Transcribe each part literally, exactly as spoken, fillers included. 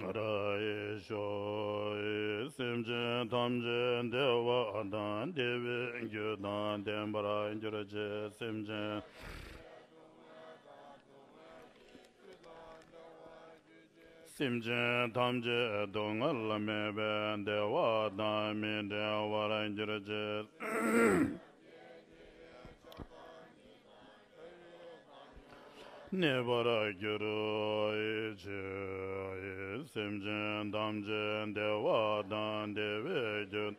ར་ཤོག་སེམས་ཅན་ཐམས་ཅད་བདེ་བ་དང་བདེ་བའི་རྒྱུ་དང་ལྡན་པར་གྱུར་ཅིག་སེམས་ཅན། སེམས་ཅན་ཐམས་ཅད་སྡུག་བསྔལ་མེད་པའི་བདེ་བ་དང་མི་འབྲལ་བར་གྱུར་ཅིག་གནས་པར་གྱུར་ཅིག་སེམས་ཅན་ཐམས་ཅད་བདེ་བ་དང་བདེ་བའི་རྒྱུ།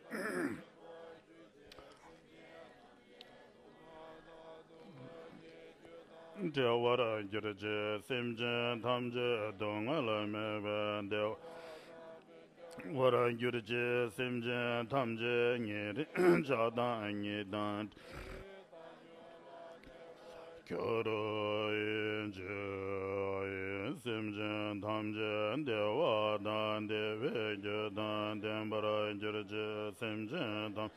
བདེ་བར་གྱུར་ཅིག་སེམས་ཅན་ཐམས་ཅད་སྡུག་བསྔལ་མེད་པའི་བདེ་བར་གྱུར་ཅིག་སེམས་ཅན་ཐམས་ཅད་ཉེ་རིང་ཆགས་སྡང་གཉིས་དང་གྱུར་ཅིག་སེམས་ཅན་ཐམས་ཅད་བདེ་བ་དང་བདེ་བའི་རྒྱུ་དང་ལྡན་པར་གྱུར་ཅིག་སེམས་ཅན་ཐམས་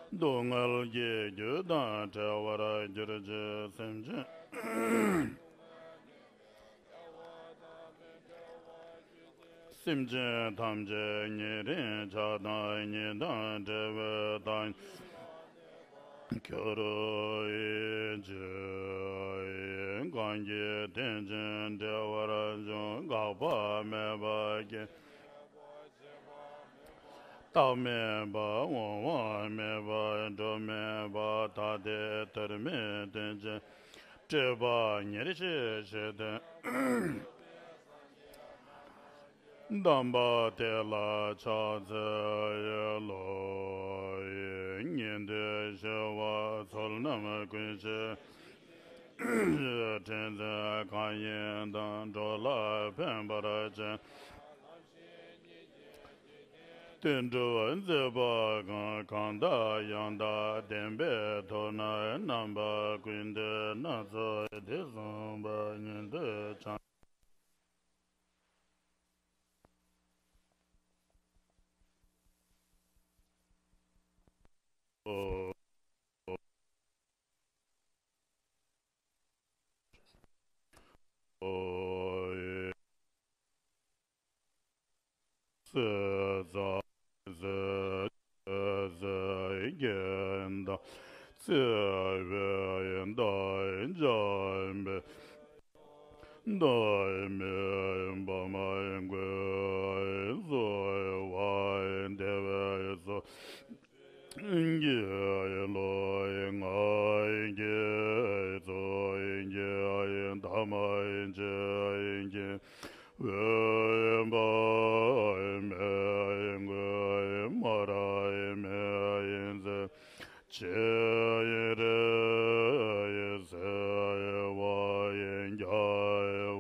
སྡུག་བསྔལ་གྱི་རྒྱུ་དང་བྲལ་བར་གྱུར་ཅིག་སེམས་ཅན། སེམས་ཅན་ཐམས་ཅད་ཉེ་རིང་ཆགས་སྡང་གཉིས་དང་བྲལ་བའི་བདག་གྱུར་ཅིག་གང་གིས་དེ་བཞིན་བསྒྲལ་བར་འགྱུར། འགག་པ་མེད་པ་སྐྱེ། རྟག་མེད་པ། འོང་བ་མེད་པ། འགྲོ་མེད་པ། ཐ་དད་ཐེར་མེད་དོན་ཅན། སྤྲོས་པ་ཉེར་ཞི་ཞི་དོན། དམ་པ་དེ་ལ་ཕྱག་འཚལ་ལོ། ཉན་ཐོས་ཞི་བ་ཚོལ་རྣམས་ཀུན་ཤེས། དྲིན་ཅན་གང་ཡིན་དང་། འགྲོ་ལ་ཕན་པར་བྱེད། དོན་གྲུབ་མཛད་པ་གང་། གང་དག་ཡང་དག་བདེན་པའི་ཐོག་ན། རྣམ་པ་ཀུན་ཏུ་སྣ་ཚོགས་འདི་གསུངས་པ་ཉན་ཐོས་ཀྱང་། ཀྱི་ལོ་ང་གི་ཚོ་ཡིན་གྱི་ཡིན་ཐ་མ་ཡིན་གྱི་ཡིན་གྱི་འོད་པ་མེ་ཡིན་གོ་མ་ར་མེ་ཡིན་ཚེ་ཆེ་ཡིན་རེ་ཡིན་ཟེར་བ་ཡིན་རྒྱ་ཡིན་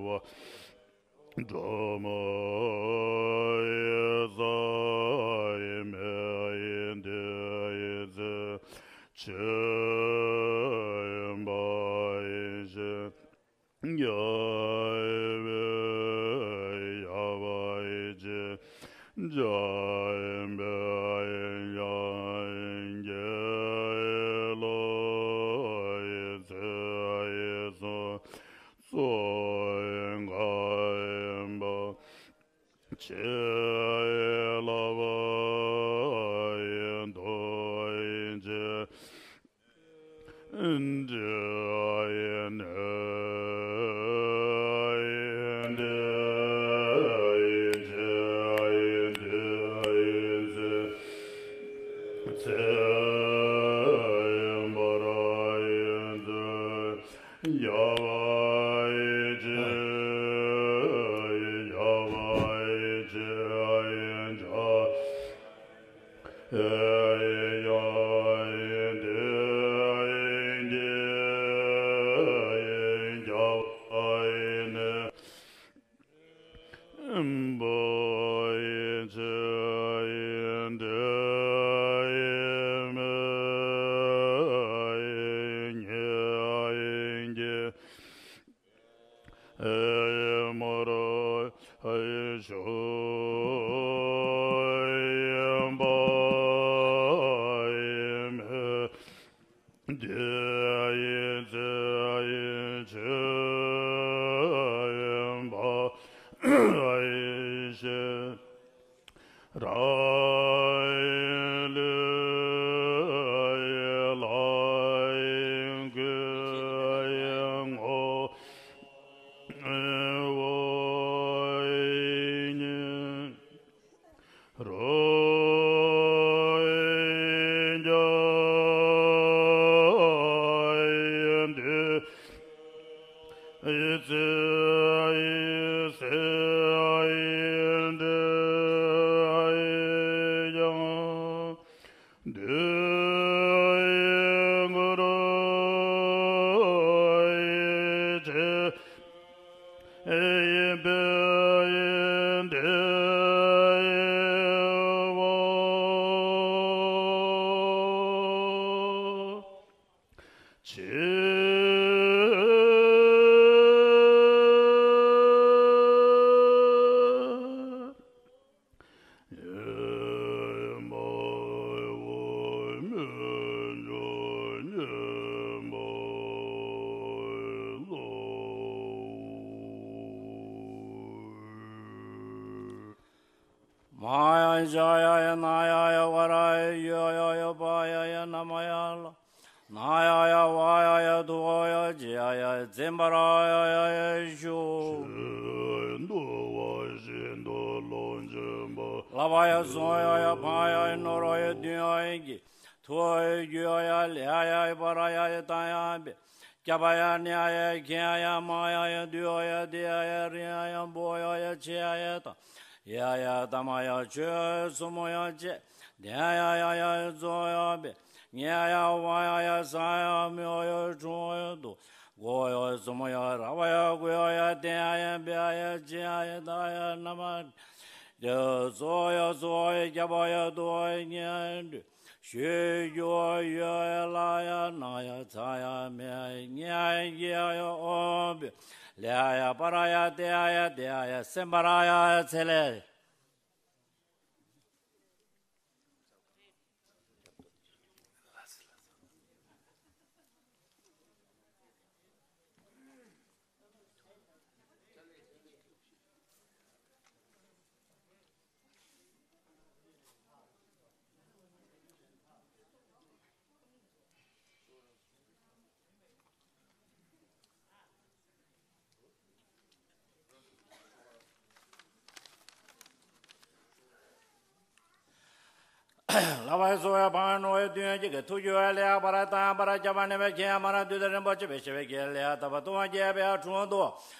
བ། འགྲོ་མོ་ཡི་ས་ཡི་མེ་ཡི་དེ་ཡི་ཚེ་ཆེ་ཡིན་པ་ཡིན་ཞེས་རྒྱ་ཡི་བའི་ཡ་བ་ཡི་ཅེ་འཇའ་ཡིན་པའི་ཡང་ཡིན་གྱི་ལོ་ཡི་ཚེ་ཡི་སོ། སོ་ཡི་ག་ཡིན་པ། ཆེ་ལ་བ་ཡི་དོ་ཡི་ཅེ་འདྲ་ཡི་ནི་ཡི་འདྲ་ཡི་ཅེ་ཡི་འདྲ་ཡི་ཚེ་ཚེ་ཡིན་པ་ར་ཡིན་ཚེ། ཡ་བ་ཡི་ཅེ་ཡ་བ་ཡི་ཅེ་ཡིན་ཅ་ཡ་ཡིན་དེ་ཡིན་གྱི་ཡིན་རྒྱ་བ་ཡིན་ནི། བ་ཡི་ཅེ་ཡིན་དེ་ཡིན་མེ་ཡིན་ཉེ་ཡིན་གྱི། ཨེ་མོ་རོ་ཨེ་ཤོ་ཨེ་བ་ཨེ་མེ་དེ་ཨེ་ཙེ་ཨེ་ ར་ལུ་ལ་གུ་ངོ་བོ་ཉི་རོ་ཡིན་ཀྱང་དུ་ཡི་ཙི་ཡི་སི་ཡི་འདི་ཡི་ཀྱང་དུ་ཡི་གུ་རུ་ཡི་ཅི། ཡིན་པའི་ཡིན་ཏེ་བོ། ཆེ། མ་ཡ་ཇ་ཡ་ཡ་ན་ཡ་ཡ་བ་ར་ཡ་ཡ་ཡ་པ་ཡ་ཡ་ན་མ་ཡ་ལ། ན་ཡ་ཡ་བ་ཡ་ཡ་དུ་བ་ཡ་ཇི་ཡ་ཡ་ཛེམ་པ་ར་ཡ་ཡ་ཡ་ཞུ། འདུ་བ་ཞིག་འདུ་ལོ་འཇིམ་པ། ལ་བ་ཡ་སོ་ཡ་ཡ་ཕ་ཡ་ཡ་ནོ་ར་ཡ་དུ་ཡ་ཡ་གི་ཐུ་བ་ཡ་གུ་ཡ་ཡ་ལེ་ཡ་ཡ་པ་ར་ཡ་ཡ་ཏ་ཡ་བེ། ཀྱ་པ་ཡ་ནི་ཡ་ཡ་ཁེ་ཡ་ཡ་མ་ཡ་ཡ་དུ་ཡ་ཡ་དི་ཡ་ཡ་རི་ཡ་ཡ་བོ་ཡ་ཡ་ཆེ་ཡ་ཡ་ཏ་ཡ་ཡ་ཏ་མ་ཡ་ཆོས་སུ་མོ་ཡ་ཅེ། དེ་ཡ་ཡ་ཡ་ཡ་ཛོ་ཡ་བེ། ཉེ་ཡ་ཡ་བ་ཡ་ཡ་ས་ཡ་མི་ཡ་ཡ་ཁྲུང་ཡ་དུ། གོ་ཡ་སུ་མོ་ཡ་ར་བ་ཡ་གུ་ཡ་ཡ་དེ་ཡ་ཡ་བེ་ཡ་ཡ་ཅི་ཡ་ཡ་ད་ཡ་ན་མ། དེ་ཙོ་ཡ་ཙོ་ཡ་ཀྱ་པ་ཡ་དུ་ཡ་ཉེ་ཡ་འདུ། ཞུ་རྒྱུ་ཡོད་ལ་ཡ་ན་ཡ་ཚ་ཡ་མེ་ཉེ་ཡ་ཡ་ཨོ་བེ། ལེ་ཡ་ཡ་པ་ར་ཡ་དེ་ཡ་ཡ་དེ་ཡ་ཡ་སེམས་པ་ར་ཡ་ཡ་ཚེ་ལེ། ལ་བ་སོ་ཡ་བང་ནོ་ཡ་དུན་ཡ་གི་ཐུགས་རྒྱུད་ལ་ཡ་པ་ར་དང་པ་ར་སྐྱ་བ་ནེ་བ་ཁྱེད་ཡ་མ་ར་དུས་ད་རིན་པོ་ཆེ་བའི་ཤེ་བའི་གེ་ལ་ཡ་ད་བ་ཏུ་བ་རྒྱལ་བའི་ཡ་འཁྲུངས་དོ།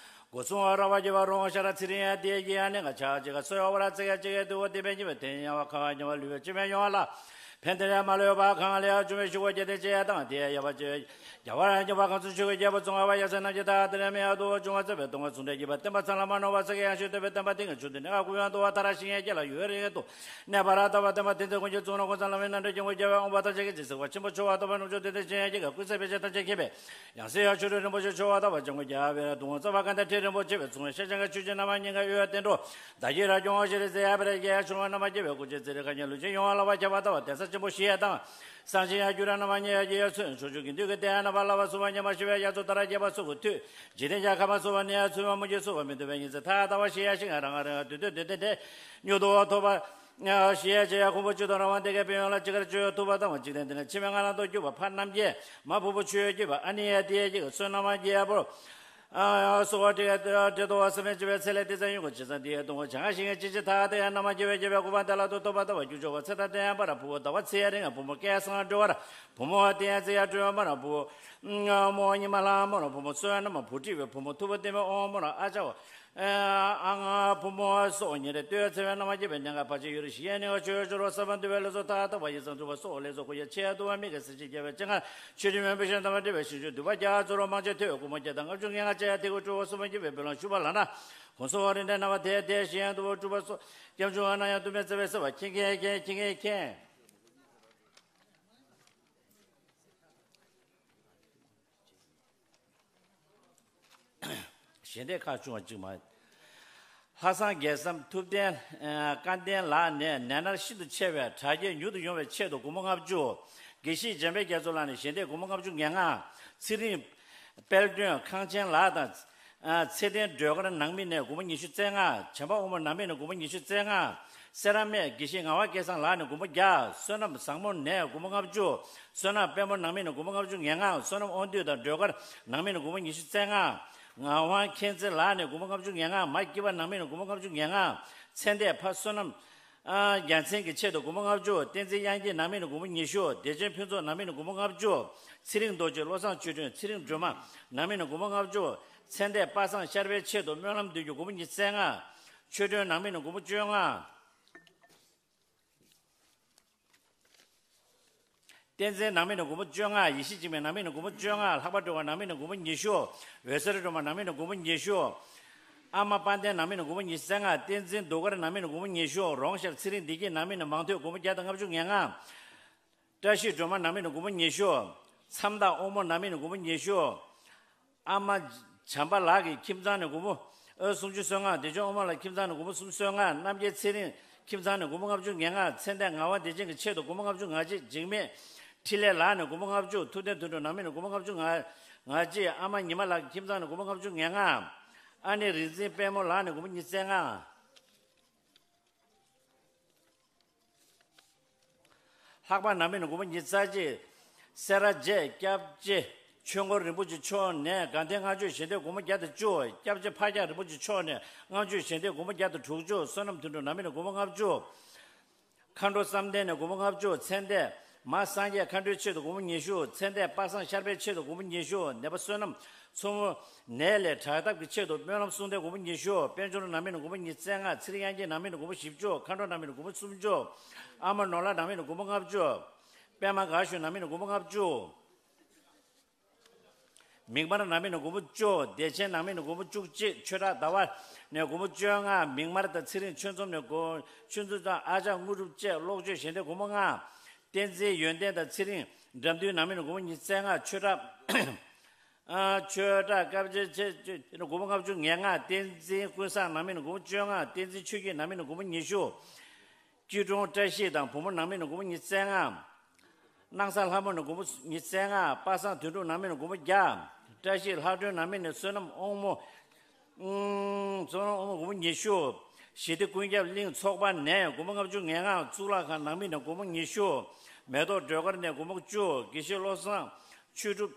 སྒོ་སྲུང་བ་ར་བ་རྒྱལ་བ་རོང་ཤ་ར་ཚེ་རིང་ཡ་དེ་གི་ཡ་ནི་ང་ཆ་ཅི་ག་སོ་ཡ་བ་ར་ཙི་ག་ཅི་ག་དུ་བ་དེ་བའི་ཉི་བ་དེ་ཉ་བ་ཁ་བ་ཉ་བ་ལུས་བའི་ཅི་བའི་ཡོང་བ་ལ། ཕན་བདེ་ལས་མ་ལུས་པ་གང་ལས་བྱུང་བའི་ཤུགས་པ་སྐྱེད་དེ་ཅི་ཡ་དང་དེ་ཡ་བ་ཅི་བའི། རྒྱལ་བ་རང་རྒྱལ་བ་གང་ཚུལ་ཆོས་ཀྱི་རྒྱལ་པོ་གསུང་བ་ཡ་ས་རྣམས་ཀྱི་ད་དེ་རེ་མེ་ཡ་དུ་བ་བྱུང་བ་ཚེ་བའི་སྟོང་བ་ཟུང་འབྲེལ་གྱི་བ་བསྟན་པ་ཚང་ལ་མ་ནོར་བ་ས་གའི་ཡང་ཤུལ་བསྟན་པའི་བསྟན་པ་དེ་ངེས་ཆུ་དེ་ནས་ཨ་ཀུ་ཡང་དུ་བ་ད་ར་ཤི་ཡན་སྐྱེ་ལ་ཡོད་རེ་ཡོད་དུ། གནས་པ་ར་ལྟ་བ་བསྟན་པ་དེ་ཚེ་ཀུན་གྱི་གཙུག་ན་ཀུན་ཚང་ལ་མི་རྣམ་འདྲེན་སྐྱོང་བའི་རྒྱལ་བའི་དབང་པོ་ཐམས་ཅད་ཀྱི་རྗེས་གཟིགས་པ་ཆེན་པོ་ཆོ་བ་ལྟ་བ་རྣམ་འཇོག་དེ་དེ་ཆེན་ཡ་སྐྱེ་ག་ཀུན་གསལ་པའི་ཆ་ཐམས་ཅད་མཁྱེན་པའི། ཡང་སྲིད་ཡང་ཆོས་སྒྲོན་རིན་པོ་ཆེ་ཆོ་བ་ལྟ་བ་ལྗང་གུ་རྒྱལ་བའི་གདུང་རྩ་བ་ག་འདྲ་ཁྲི་རིན་པོ་ཆེ་བའི་གཙུག་ན་ཤ་ཆང་ག་ཆུ་ཆེན་ན་མ་ཉིན་ག་གཡོ་བ་བསྟན་འགྲོ། ད་ཀྱི་ར་སྐྱོང་བ་ཤེས་རིག་ཟེར་ཡ་བེ་ར་རྒྱལ་ཡ་ཆུང་བ་རྣམ་པ་རྒྱལ་བའི་སྐུ་ཆེན་ཚེ་རིང་མཁའ་ཉིན་ལུས་ཅན་ཡོང་བ་ལ་བ་ཁྱབ་པ་ལྟ་བ་གདན་ས་ཆེན་པོ་ཞི་ཡ་དང་། གསང་ཆེན་ཡ་རྒྱུ་ར་རྣམ་པ་ཉེ་ཡ་རྒྱལ་ཡ་ཚུན་ཕྱོགས་བཅུ་གི་འདུས་ཀྱི་གདན་ཡ་རྣམ་པ་ལ་བ་སུ་བ་ཉམས་པ་ཤི་བའི་ཡ་ཚོ་ད་ར་རྒྱལ་བ་སུ་གི་མཐུས། འཇིག་རྟེན་རྒྱལ་ཁམས་སུ་བ་ནི་ཡ་ཚུལ་བ་མུ་གེ་སུ་བ་མི་འདུ་བའི་ཉིན་ཚེ་ཐ་ཡ་ལྟ་བ་ཤི་ཡ་ཤི་ང་རང་ང་རང་ང་དུས་དུས་དུས་དེ་དེ་མྱུར་དུ་བ་ཐོབ་པ། ཤི་ཡ་ཆེ་ཡ་ཁུང་བུ་བཅུ་དང་རང་དབང་དེ་གའི་དཔལ་ཡོན་ལ་ཅི་དགར་བཅོལ་ཡ་ཐུབ་པ་དང་བ་འཇིག་རྟེན་འདི་ན་འཆི་མེད་ལྔ་ལ་མདོ་རྒྱུག་པ་ཕ་རྣམ་རྒྱལ་མ་ཕུ་བོ་ཆོས་ཡ་སྐྱིད་པ་ཨ་ནི་ཡ་དེ་ཡ་སྐྱིད་ག་བསོད་ནམས་རྒྱལ་པོ། ཨ་ཡ་སོ་བ་དྲི་ཡ་དྲི་དོ་བ་སེམས་མེད་ཅི་བའི་ཚེ་ལས་དེ་ཚེ་ཡོང་གི་ཅི་ཚང་དེ་ཡ་གཏོང་གི་བྱང་ཞིང་ངེ་ཅི་ཅི་ཐ་དེ་ཡ་རྣམ་རྒྱལ་བའི་རྒྱལ་བའི་གོ་འཕང་དེ་ལ་དུ་ཐོབ་པ་ལྟ་བ་རྒྱུ་ཆོག་པ་ཚེ་ཐ་དེ་ཡ་པ་ར་ཕུ་བོ་ཟླ་བ་ཚེ་ཡ་རིང་ང་བུ་མོ་སྐལ་བཟང་སྒྲོལ་བ་ར་བུ་མོ་བ་དེ་ཡ་ཚེ་ཡ་སྒྲོལ་བ་མ་ར་བུ་མོ། མོ་ཉི་མ་ལྷ་མོ་ར་བུ་མོ་བསོད་ནམས་བུ་ཁྲི་བའི་བུ་མོ་ཐུབ་པ་བསྟན་པའི་དབང་མོ་ར་ཨ་ཅག་བ། ཨ་ང་བུ་མོ་སོགས་ཉེ་རེ་ལྟོས་ཚེ་བའི་རྣམ་རྒྱལ་བའི་གནས་ཁ་བར་ཆད་ཡོད་རེ་ཞི་ཡ་ནི་བ་ཆོས་ཆོས་རོ་ས་བ་འདུལ་བའི་ལས་སོགས་ཐ་ཐ་བ་ཡི་སང་འདུལ་བ་སོགས་ལས་སོགས་ཀུ་ཡ་ཆེ་ཡ་དུ་བ་མི་ག་སྲིད་ཅི་རྒྱལ་བའི་སྤྱན་སྔར་ཆོས་ཁྲིམས་མེད་པའི་ཞལ་དམ་པ་འདྲེ་བའི་ཞིང་བཅུ་འདུས་པ་རྒྱ་ཚོ་རོ་མང་ཆེ་ཐོས་སྐུ་མོ་བརྒྱ་དང་ལྔ་བཅུ་ང་ལྔ་ཆེ་ཡ་ཐེག་པ་སྤྲུལ་བ་སུ་མ་སྐྱེ་བའི་བོད་ལ་ཞུ་བ་ལ་ན་ཁོང་སོགས་རིན་ཆེན་རྣམ་པ་དེ་དེ་ཞི་ཡ་དུ་བ་སྤྲུལ་པ་སོགས་སྐྱབས་བཅོལ་བ་ན་ཡང་དུ་མེད་བརྩེ་བའི་སེ་བ་ཁྱེད་ཁྱེད་ཁྱེད་ཁྱེད་ཁྱེད་ཁྱེད། ཞལ་འདེབས་ཁག་བྱུང་བ་གཅིག་མ། ལྷ་བཟང་རྒྱལ་བཟང་ཐུབ་བསྟན་ཨ་སྐལ་ལྡན་ལགས་ནས་ནད་མནར་ཤིན་ཏུ་ཆེ་བས་དྲག་སྐྱེད་མྱུར་དུ་ཡོང་བའི་ཆེད་དུ་སྒོར་མོ་ལྔ་བཅུ། དགེ་བཤེས་འཇམ་དཔལ་རྒྱ་མཚོ་ལགས་ནས་ཞལ་འདེབས་སྒོར་མོ་ལྔ་བཅུ་ང་ལྔ། ཚེ་རིང་དཔལ་སྒྲོན་ཁང་ཆེན་ལགས་དང་ ཚེ་བརྟན་སྒྲོལ་དཀར་ནང་མི་ནས་སྒོར་མོ་ཉི་ཤུ་རྩ་ལྔ། བྱམས་པ་དབང་མོ་ནང་མི་ནས་སྒོར་མོ་ཉི་ཤུ་རྩ་ལྔ། སེ་ར་སྨད་དགེ་བཤེས་ངག་དབང་སྐལ་བཟང་ལགས་ནས་སྒོར་མོ་བརྒྱ། བསོད་ནམས་བཟང་མོ་ནས་སྒོར་མོ་ལྔ་བཅུ། བསོད་ནམས་དཔལ་མོ་ནང་མི་ནས་སྒོར་མོ་ལྔ་བཅུ་ང་ལྔ། བསོད་ནམས་དབང་འདུས་དང་སྒྲོལ་དཀར་ནང་མི་ནས་སྒོར་མོ་ཉི་ཤུ་རྩ་ལྔ། ངག་དབང་མཁྱེན་བརྩེ་ལགས་ནས་སྒོར་མོ་ལྔ་བཅུ་ང་ལྔ། མ་སྐྱིད་པ་ནང་མི་ནས་སྒོར་མོ་ལྔ་བཅུ་ང་ལྔ། ཚེ་འདས་ཕ་བསོད་ནམས་ཨ་རྒྱལ་མཚན་གྱི་ཆེད་དུ་སྒོར་མོ་ལྔ་བཅུ། བསྟན་འཛིན་དབྱངས་སྐྱིད་ནང་མི་ནས་སྒོར་མོ་ཉི་ཤུ། བདེ་ཆེན་ཕུན་ཚོགས་ནང་མི་ནས་སྒོར་མོ་ལྔ་བཅུ། ཚེ་རིང་རྡོ་རྗེ་བློ་བཟང་ཆོས་སྒྲོན། ཚེ་རིང་སྒྲོལ་མ་ནང་མི་ནས་སྒོར་མོ་ལྔ་བཅུ། ཚེ་འདས་པ་སངས་ཤར་པའི་ཆེད་དུ་སྨོན་ལམ་འདོན་རྒྱུ་སྒོར་མོ་ཉི་ཤུ་རྩ་ལྔ། ཆོས་སྒྲོན་ནང་མི་ནས་སྒོར་མོ་བཅོ་ལྔ། བསྟན་འཛིན་ནང་མི་ནས་སྒོར་མོ་བཅོ་ལྔ། ཡེ་ཤེས་འཆི་མེད་ནང་མི་ནས་སྒོར་མོ་བཅོ་ལྔ། ལྷག་པ་སྒྲོལ་དཀར་ནང་མི་ནས་སྒོར་མོ་ཉི་ཤུ། འོད་ཟེར་སྒྲོལ་མ་ནང་མི་ནས་སྒོར་མོ་ཉི་ཤུ། ཨ་མ་དཔལ་ལྡན་ནང་མི་ནས་སྒོར་མོ་ཉི་ཤུ་རྩ་ལྔ། བསྟན་འཛིན་གདུགས་དཀར་ནང་མི་ནས་སྒོར་མོ་ཉི་ཤུ། རོང་ཤར་ཚེ་རིང་བདེ་སྐྱིད་ནང་མི་ནས་མང་ཐོས་སྒོར་མོ་བརྒྱ་དང་ལྔ་བཅུ་ང་ལྔ། བཀྲ་ཤིས་སྒྲོལ་མ་ནང་མི་ནས་སྒོར་མོ་ཉི་ཤུ། མཚམས་བདག་དབང་མོ་ནང་མི་ནས་སྒོར་མོ་ཉི་ཤུ། ཨ་མ་བྱམས་པ་ལགས་ཀྱི་ཁྱིམ་ཚང་ནས་སྒོར་མོ་ཨ་སུམ་ཅུ་སོ་ལྔ། བདེ་ཆེན་དབང་མོ་ལགས་ཁྱིམ་ཚང་ནས་སྒོར་མོ་སུམ་ཅུ་སོ་ལྔ། རྣམ་རྒྱལ་ཚེ་རིང་ཁྱིམ་ཚང་ནས་སྒོར་མོ་ལྔ་བཅུ་ང་ལྔ། ཚེ་འདས་ངག་དབང་བདེ་ཆེན་གྱི་ཆེད་དུ་སྒོར་མོ་ལྔ་བཅུ་ང་གཅིག་འཇིགས་མེད་འཕྲིན་ལས་ལགས་ནས་སྒོར་མོ་ལྔ་བཅུ། ཐུབ་བསྟན་དོན་གྲུབ་ནང་མི་ནས་སྒོར་མོ་ལྔ་བཅུ་ང་ང་གཅིག་ཨ་མ་ཉི་མ་ལགས་ཀྱི་ཁྱིམ་ཚང་ནས་སྒོར་མོ་ལྔ་བཅུ་ང་ལྔ། ཨ་ནེ་རིག་འཛིན་དཔལ་མོ་ལགས་ནས་སྒོར་མོ་ཉི་ཤུ་རྩ་ལྔ། ལྷག་པ་ནང་མི་ནས་སྒོར་མོ་ཉི་ཤུ་རྩ་གཅིག། སེ་ར་བྱེས་སྐྱབས་རྗེ་ཆོས་འཁོར་རིན་པོ་ཆེ་མཆོག་ནས་དགའ་ལྡན་ལྔ་མཆོད་ཞལ་འདོན་སྒོར་མོ་བརྒྱ་དང་བཅུ། སྐྱབས་རྗེ་ཕ་རྒྱལ་རིན་པོ་ཆེ་མཆོག་ནས་ལྔ་མཆོད་ཞལ་འདོན་སྒོར་མོ་བརྒྱ་དང་དྲུག་ཅུ། བསོད་ནམས་དོན་གྲུབ་ནང་མི་ནས་སྒོར་མོ་ལྔ་བཅུ། མཁའ་འགྲོ་བསམ་གཏན་ནས་སྒོར་མོ་ལྔ་བཅུ། ཚེ་འདས་མ་སངས་རྒྱས་མཁའ་འགྲོའི་ཆེད་དུ་སྒོར་མོ་ཉི་ཤུ། ཚེ་འདས་པ་སངས་ཤར་པའི་ཆེད་དུ་སྒོར་མོ་ཉི་ཤུ། ནད་པ་བསོད་ནམས་མཚོ་མོ་ནད་ལས་དྲག་ཐབས་ཀྱི་ཆེད་དུ་སྨོན་ལམ་གསུང་རྟེན་སྒོར་མོ་ཉི་ཤུ། དཔལ་འབྱོར་ནང་མི་ནས་སྒོར་མོ་ཉི་ཤུ་རྩ་ལྔ། ཚེ་རིང་དབྱངས་སྐྱིད་ནང་མི་ནས་སྒོར་མོ་བཞི་བཅུ། མཁའ་འགྲོ་ནང་མི་ནས་སྒོར་མོ་སུམ་ཅུ། ཨ་མ་ནོར་ལྷ་ནང་མི་ནས་སྒོར་མོ་ལྔ་བཅུ། པད་མ་དགའ་ཞུ་ནང་མི་ནས་སྒོར་མོ་ལྔ་བཅུ། མིག་དམར་ནང་མི་ནས་སྒོར་མོ་བཅུ། བདེ་ཆེན་ནང་མི་ནས་སྒོར་མོ་བཅུ་གཅིག། ཆོས་གྲགས་ཟླ་བ་ནས་སྒོར་མོ་བཅོ་ལྔ། མིག་དམར་དང་ཚེ་རིང་ཆོས་འཛོམས་ནས་སྒོར་ཆོས་འཛོམས་དང་ཨ་ཅག་དངོས་གྲུབ་བཅས་གློག་ཆོས་ཞལ་འདེབས་སྒོར་མོ་ལྔ། བསྟན་འཛིན་ཡོན་ཏན་དང་ཚེ་རིང་དགྲ་འདུལ་ནང་མི་ནས་སྒོར་མོ་ཉི་ཤུ་རྩ་ལྔ། ཆོས་གྲགས་ཨ་ཆོས་གྲགས་སྐབས་ཆེ་ཆེ་ཆེ་སྒོར་མོ་ལྔ་བཅུ་ང་ལྔ། བསྟན་འཛིན་ཀུན་བཟང་ནང་མི་ནས་སྒོར་མོ་བཅོ་ལྔ། བསྟན་འཛིན་ཆོས་སྐྱིད་ནང་མི་ནས་སྒོར་མོ་ཉི་ཤུ། སྐྱིད་གྲོང་བཀྲ་ཤིས་དང་བུ་མོ་ནང་མི་ནས་སྒོར་མོ་ཉི་ཤུ་རྩ་ལྔ། སྣང་ས་ལྷ་མོ་ནས་སྒོར་མོ་ཉི་ཤུ་རྩ་ལྔ། པ་སངས་དོན་གྲུབ་ནང་མི་ནས་སྒོར་མོ་བརྒྱ། བཀྲ་ཤིས་ལྷ་སྒྲོན་ནང་མི་ནས་བསོད་ནམས་དབང་མོ། ཨུམ། བསོད་ནམས་དབང་མོ་སྒོར་མོ་ཉི་ཤུ། ཞི་བདེ་ཀུན་ཁྱབ་གླིང་ཚོགས་པ་ནས་སྒོར་མོ་ལྔ་བཅུ་ང་ལྔ། གཙུག་ལག་ཁང་ནང་མི་ནས་སྒོར་མོ་ཉི་ཤུ། མེ་ཏོག་སྒྲོལ་དཀར་ནས་སྒོར་མོ་བཅུ། དགེ་བཤེས་བློ་བཟང་ཆོས་གྲུབ།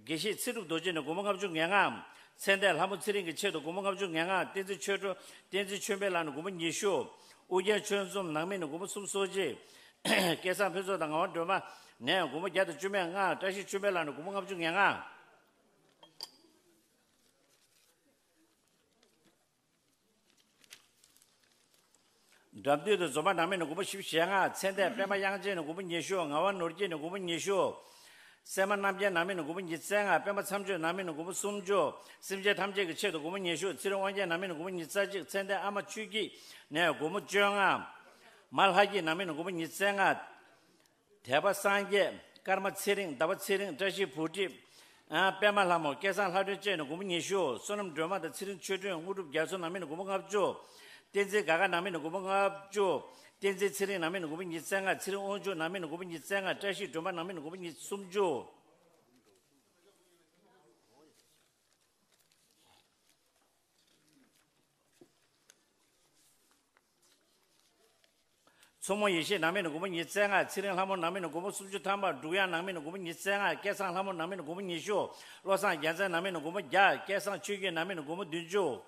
དགེ་བཤེས་ཚེ་གྲུབ་རྡོ་རྗེ་ནས་སྒོར་མོ་ལྔ་བཅུ་ང་ལྔ། ཚེ་འདས་ལྷ་མོ་ཚེ་རིང་གི་ཆེད་དུ་སྒོར་མོ་ལྔ་བཅུ་ང་ལྔ། བསྟན་འཛིན་ཆོས་གྲུབ། བསྟན་འཛིན་ཆོས་འཕེལ་ལགས་ནས་སྒོར་མོ་ཉི་ཤུ། ཨུ་རྒྱན་ཆོས་འཛོམས་ནང་མི་ནས་སྒོར་མོ་སུམ་ཅུ་སོ་གཅིག། སྐལ་བཟང་ཕུན་ཚོགས་དང་ངག་དབང་སྒྲོལ་མ་ནས་སྒོར་མོ་བརྒྱ་དང་བཅུ་མེད་ལྔ། བཀྲ་ཤིས་ཆོས་འཕེལ་ལགས་ནས་སྒོར་མོ་ལྔ་བཅུ་ང་ལྔ། དགྲ་འདུལ་དང་འཛོམས་པ་ནང་མི་ནས་སྒོར་མོ་བཞི་བཅུ་ཞེ་ལྔ། ཚེ་འདས་པད་མ་དབྱངས་ཅན་ནས་སྒོར་མོ་ཉི་ཤུ། ངག་དབང་ནོར་རྒྱས་ནས་སྒོར་མོ་ཉི་ཤུ། སྲས་མོ་རྣམ་རྒྱལ་ནང་མི་ནས་སྒོར་མོ་ཉི་ཤུ་རྩ་ལྔ། པད་མ་མཚམས་གཅོད་ནང་མི་ནས་སྒོར་མོ་སུམ་ཅུ། སེམས་ཅན་ཐམས་ཅད་ཀྱི་ཆེད་དུ་སྒོར་མོ་ཉི་ཤུ། ཚེ་རིང་དབང་རྒྱལ་ནང་མི་ནས་སྒོར་མོ་ཉི་ཤུ་རྩ་གཅིག། ཚེ་འདས་ཨ་མ་ཆོས་སྐྱིད་ནས་སྒོར་མོ་བཅོ་ལྔ། མ་ལྷ་སྐྱིད་ནང་མི་ནས་སྒོར་མོ་ཉི་ཤུ་རྩ་ལྔ། དད་པ་སངས་རྒྱས། ཀརྨ་ཚེ་རིང་། ཟླ་བ་ཚེ་རིང་། བཀྲ་ཤིས་བུ་ཁྲིད། ཨ་པད་མ་ལྷ་མོ། སྐལ་བཟང་ལྷ་སྒྲོན་བཅས་ནས་སྒོར་མོ་ཉི་ཤུ། བསོད་ནམས་སྒྲོལ་མ་དང་ཚེ་རིང་ཆོས་སྒྲོན། དངོས་གྲུབ་རྒྱ་མཚོ་ནང་མི་ནས་སྒོར་མོ་ལྔ་བཅུ། བསྟན་འཛིན་དགའ་དགའ་ནང་མི་ནས་སྒོར་མོ་ལྔ་བཅུ། བསྟན་འཛིན་ཚེ་རིང་ནང་མི་ནས་སྒོར་མོ་ཉི་ཤུ་རྩ་ལྔ། ཚེ་རིང་དབང་ཕྱུག་ནང་མི་ནས་སྒོར་མོ་ཉི་ཤུ་རྩ་ལྔ། བཀྲ་ཤིས་སྒྲོལ་མ་ནང་མི་ནས་སྒོར་མོ་ཉི་ཤུ་སུམ་ཅུ། མཚོ་མོ་ཡེ་ཤེས་ནང་མི་ནས་སྒོར་མོ་ཉི་ཤུ་རྩ་ལྔ། ཚེ་རིང་ལྷ་མོ་ནང་མི་ནས་སྒོར་མོ་སུམ་ཅུ་ཐམ་པ། འབྲུག་གཡང་ནང་མི་ནས་སྒོར་མོ་ཉི་ཤུ་རྩ་ལྔ། སྐལ་བཟང་ལྷ་མོ་ནང་མི་ནས་སྒོར་མོ་ཉི་ཤུ། བློ་བཟང་རྒྱལ་མཚན་ནང་མི་ནས་སྒོར་མོ་བརྒྱ། སྐལ་བཟང་ཆོས་སྐྱིད་ནང་མི་ནས་སྒོར་མོ་བདུན་ཅུ།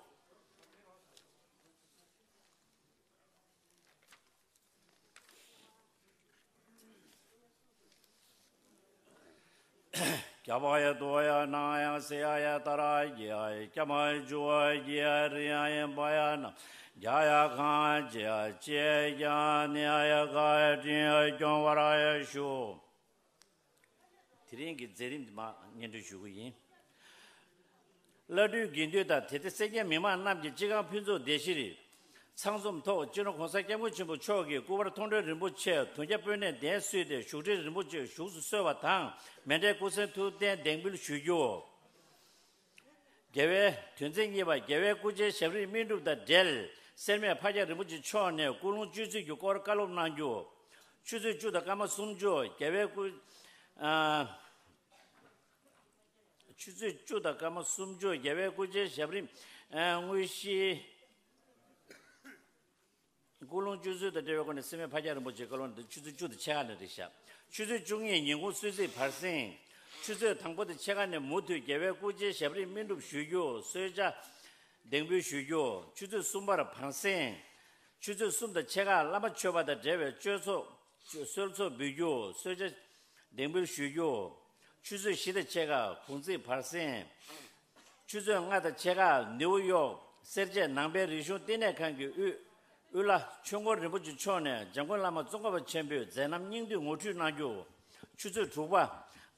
རྒྱ་བ་ཡ་དོ་ཡ་ན་ཡ་སེ་ཡ་ཡ་ཏ་ར་ཡ་ཡ་ཀྱ་མ་ཇུ་ཡ་རི་ཡ་ཡ་བ་ཡ་ན་རྒྱ་ཡ་ཁ་ཇི་ཡ་ཅེ་ཡ་ནི་ཡ་ཡ་ཀ་ཡ་ཏི་ཡ་ཀྱོང་བ་ར་ཡ་ཤུ། དེ་རིང་གི་མཛད་རིམ་འདི་མ་སྙན་སྒྲོན་ཞུ་གི་ཡིན། བླ་སྤྲུལ་དགེ་འདུན་དང་དེ་སྟེང་སེར་སྐྱ་མི་མང་རྣམས་ཀྱིས་སྤྱི་ཁང་ཕུན་ཚོགས་སྡེ་བཞི་རུ་ཚང་འཛོམས་ཐོག་སྤྱི་ནོར་༸གོང་ས་༸སྐྱབས་མགོན་ཆེན་པོ་མཆོག་གི་སྐུ་པར་མཐོང་གྲོལ་རིན་པོ་ཆེ་དུང་རྒྱ་སྤོས་སྣེས་གདན་བསུས་ཏེ་བཞུགས་ཁྲི་རིན་པོ་ཆེ་བཞུགས་སུ་གསོལ་བ་དང་མཎྜལ་སྐུ་གསེང་ཐུགས་རྟེན་འདེགས་འབུལ་ཞུ་རྒྱུ། རྒྱལ་བའི་དོན་ཚན་གཉིས་པ། རྒྱལ་བའི་སྐུ་ཕྱྭའི་ཞབས་རིམ་སྨིན་གྲུབ་དང་འབྲེལ། སེར་སྨད་ཕ་ཁྱ་རིན་པོ་ཆེ་མཆོག་ནས་ཀུན་སློང་སྤྱོད་ཚུལ་གྱི་སྐོར་བཀའ་སློབ་གནང་རྒྱུ། ཆུ་ཚོད་བཅུ་དང་སྐར་མ་སུམ་ཅུ། རྒྱལ་བའི་སྐུ། ཨ། ཆུ་ཚོད་བཅུ་དང་སྐར་མ་སུམ་ཅུ། རྒྱལ་བའི་སྐུ་ཕྱྭའི་ཞབས་རིམ། ཨ། དངོས་གཞི། ཀུན་སློང་བཅུ་ཚོད་དང་འབྲེལ་བའི་སྒོ་ནས་སེམས་དཔའི་ཕ་རྒྱལ་རིན་པོ་ཆེའི་བཀའ་སློབ་འདི་ཆུ་ཚོད་བཅུ་དང་ཕྱེད་ཀ་ལ་རེད་ཤག་ཆུ་ཚོད་བཅུ་གཉིས་ཉིན་གུང་གསོལ་ཚིགས་བར་གསེང་། ཆུ་ཚོད་དང་པོ་དང་ཕྱེད་ཀ་ནས་མུ་མཐུད་རྒྱལ་བའི་སྐུ་ཕྱྭའི་ཞབས་རིམ་སྨིན་སྒྲུབ་ཞུ་རྒྱུ། གསོལ་ཇ་འདེགས་འབུལ་ཞུ་རྒྱུ། ཆུ་ཚོད་གསུམ་པར་བར་གསེང་། ཆུ་ཚོད་གསུམ་དང་ཕྱེད་ཀ་བླ་མ་མཆོད་པ་དང་འབྲེལ་བའི་གསོལ་ཚོགས། གསོལ་ཚོགས་འབུལ་རྒྱུ། གསོལ་ཇ་འདེགས་འབུལ་ཞུ་རྒྱུ། ཆུ་ཚོད་བཞི་དང་ཕྱེད་ཀ་གུང་ཚིགས་བར་གསེང་། ཆུ་ཚོད་ལྔ་དང་ཕྱེད་ཀ་ནིའུ་ཡོག་སེར་བྱེས་ནང་པའི་རིག་གཞུང་བསྟི་གནས་ཁང་གི་དབུས་དབུ་བླ་ཆོས་འཁོར་རིན་པོ་ཆེ་མཆོག་ནས་འཇམ་མགོན་བླ་མ་ཙོང་ཁ་པ་ཆེན་པོའི་མཛད་རྣམ་སྙིང་བསྡུས་ངོ་སྤྲོད་གནང་རྒྱུ། ཆུ་ཚོད་དྲུག་པ་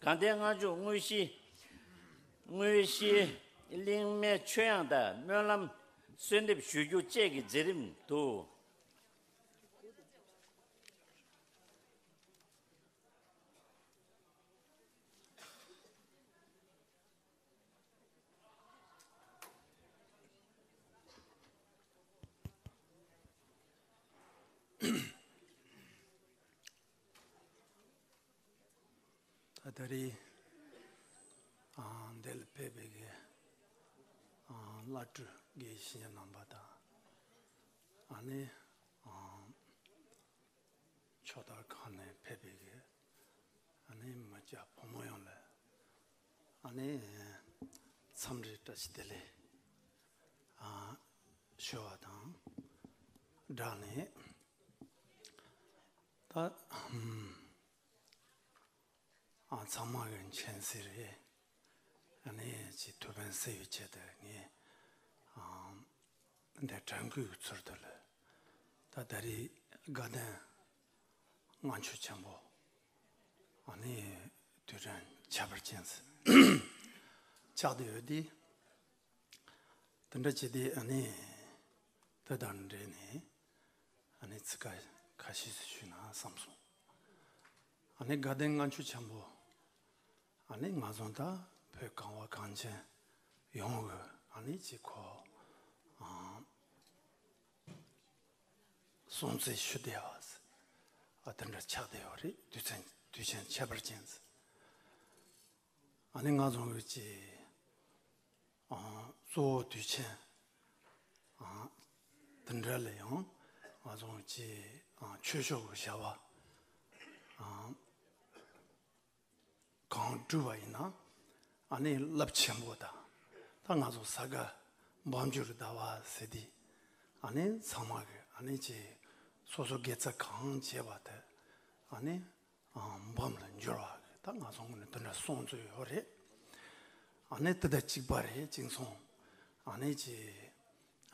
དགའ་ལྡན་ལྔ་མཆོད་དངོས་གཞི། དངོས་གཞི་གླིང་སྨན་མཆོད་དབྱངས་དང་སྨོན་ལམ་གསོལ་འདེབས་ཞུ་རྒྱུ་བཅས་ཀྱི་མཛད་རིམ་དུ། ད་ད་རེས་ཨ་འདི་ལ་ཕེབས་པའི་གི་ཨ་བླ་སྤྲུལ་དགེ་བཤེས་རྣམ་པ་དང་། ཨ་ནི་ཨ་ཕྱོགས་མཐའ་ཁག་ནས་ཕེབས་པའི་གི་ཨ་ནི་མི་སྐྱ་ཕོ་མོ་ཡོངས་ལ་ཨ་ནི་འཚམས་འདྲི་བཀྲ་ཤིས་བདེ་ལེགས་ཨ་ཞུ་བ་དང་སྦྲགས་ནས། ད་ཨམ་ཨ་ཚང་མ་གི་མཁྱེན་གསལ་རེད། ཨ་ནི་ཅིག་ཐུགས་ཕན་གསོས་པའི་ཆེད་དུ་ངས་ཨ་འདི་དྲན་སྐུལ་གྱི་ཚུལ་དུ་ལ། ད་ད་རེས་དགའ་ལྡན་ལྔ་མཆོད་ཆེན་པོ་ཨ་ནི་དུས་དྲན་ཁྱད་པར་ཅན་ཞིག་ཆགས་བསྡད་ཡོད་དེ། དེ་འདྲ་བྱས་ཏེ་ཨ་ནི་དེ་དང་འབྲེལ་ནས་ཨ་ནི་ཚིག་ཁ་ཁ་ཤས་ཤིག་ཞུས་ན་བསམ་སོང་། ཨ་ནི་དགའ་ལྡན་ལྔ་མཆོད་ཆེན་པོ་ཨ་ནི་ང་ཚོ་ད་བོད་གངས་བ་གངས་ཅན་ཡོངས་ཀྱི་ཨ་ནི་ཅིག་ཁོ་ཨ་སྲུང་བརྩི་ཞུ་བདེ་བ་ཟེར། ཨ་དེ་འདྲ་ཆགས་བསྡད་ཡོད་རེད། དུས་ཆེན་དུས་ཆེན་ཁྱད་པར་ཅན་ཟེར། ཨ་ནི་ང་ཚོ་གི་ཅིག་ཨ་གཙོ་བོ་དུས་ཆེན་ཨ་དེ་འདྲ་ལ་ཡང་ང་ཚོ་གི་ཅིག་ཨ་ཆོས་ཕྱོགས་ཀྱི་བྱ་བ་ཨ་གང་བསྒྲུབས་པ་ཡིན་ན་ཨ་ནི་རླབས་ཆེན་པོ་དང་། ད་ང་ཚོ་ས་ག་འབུམ་འགྱུར་ཟླ་བ་ཟེར་དུས་ཨ་ནི་ཚང་མ་གི་ཨ་ནི་ཅིག་སོ་སོ་དགེ་རྩ་གང་བྱས་པ་དེ་ཨ་ནི་ཨ་འབུམ་ལ་འགྱུར་བ་གི་ད་ང་ཚོ་ངོས་ནས་དེ་འདྲ་སྲུང་བརྩི་ཡོད་རེད། ཨ་ནི་དེ་དང་གཅིག་པ་རེད། གཅིག་མཚུངས་ཨ་ནི་ཅིག་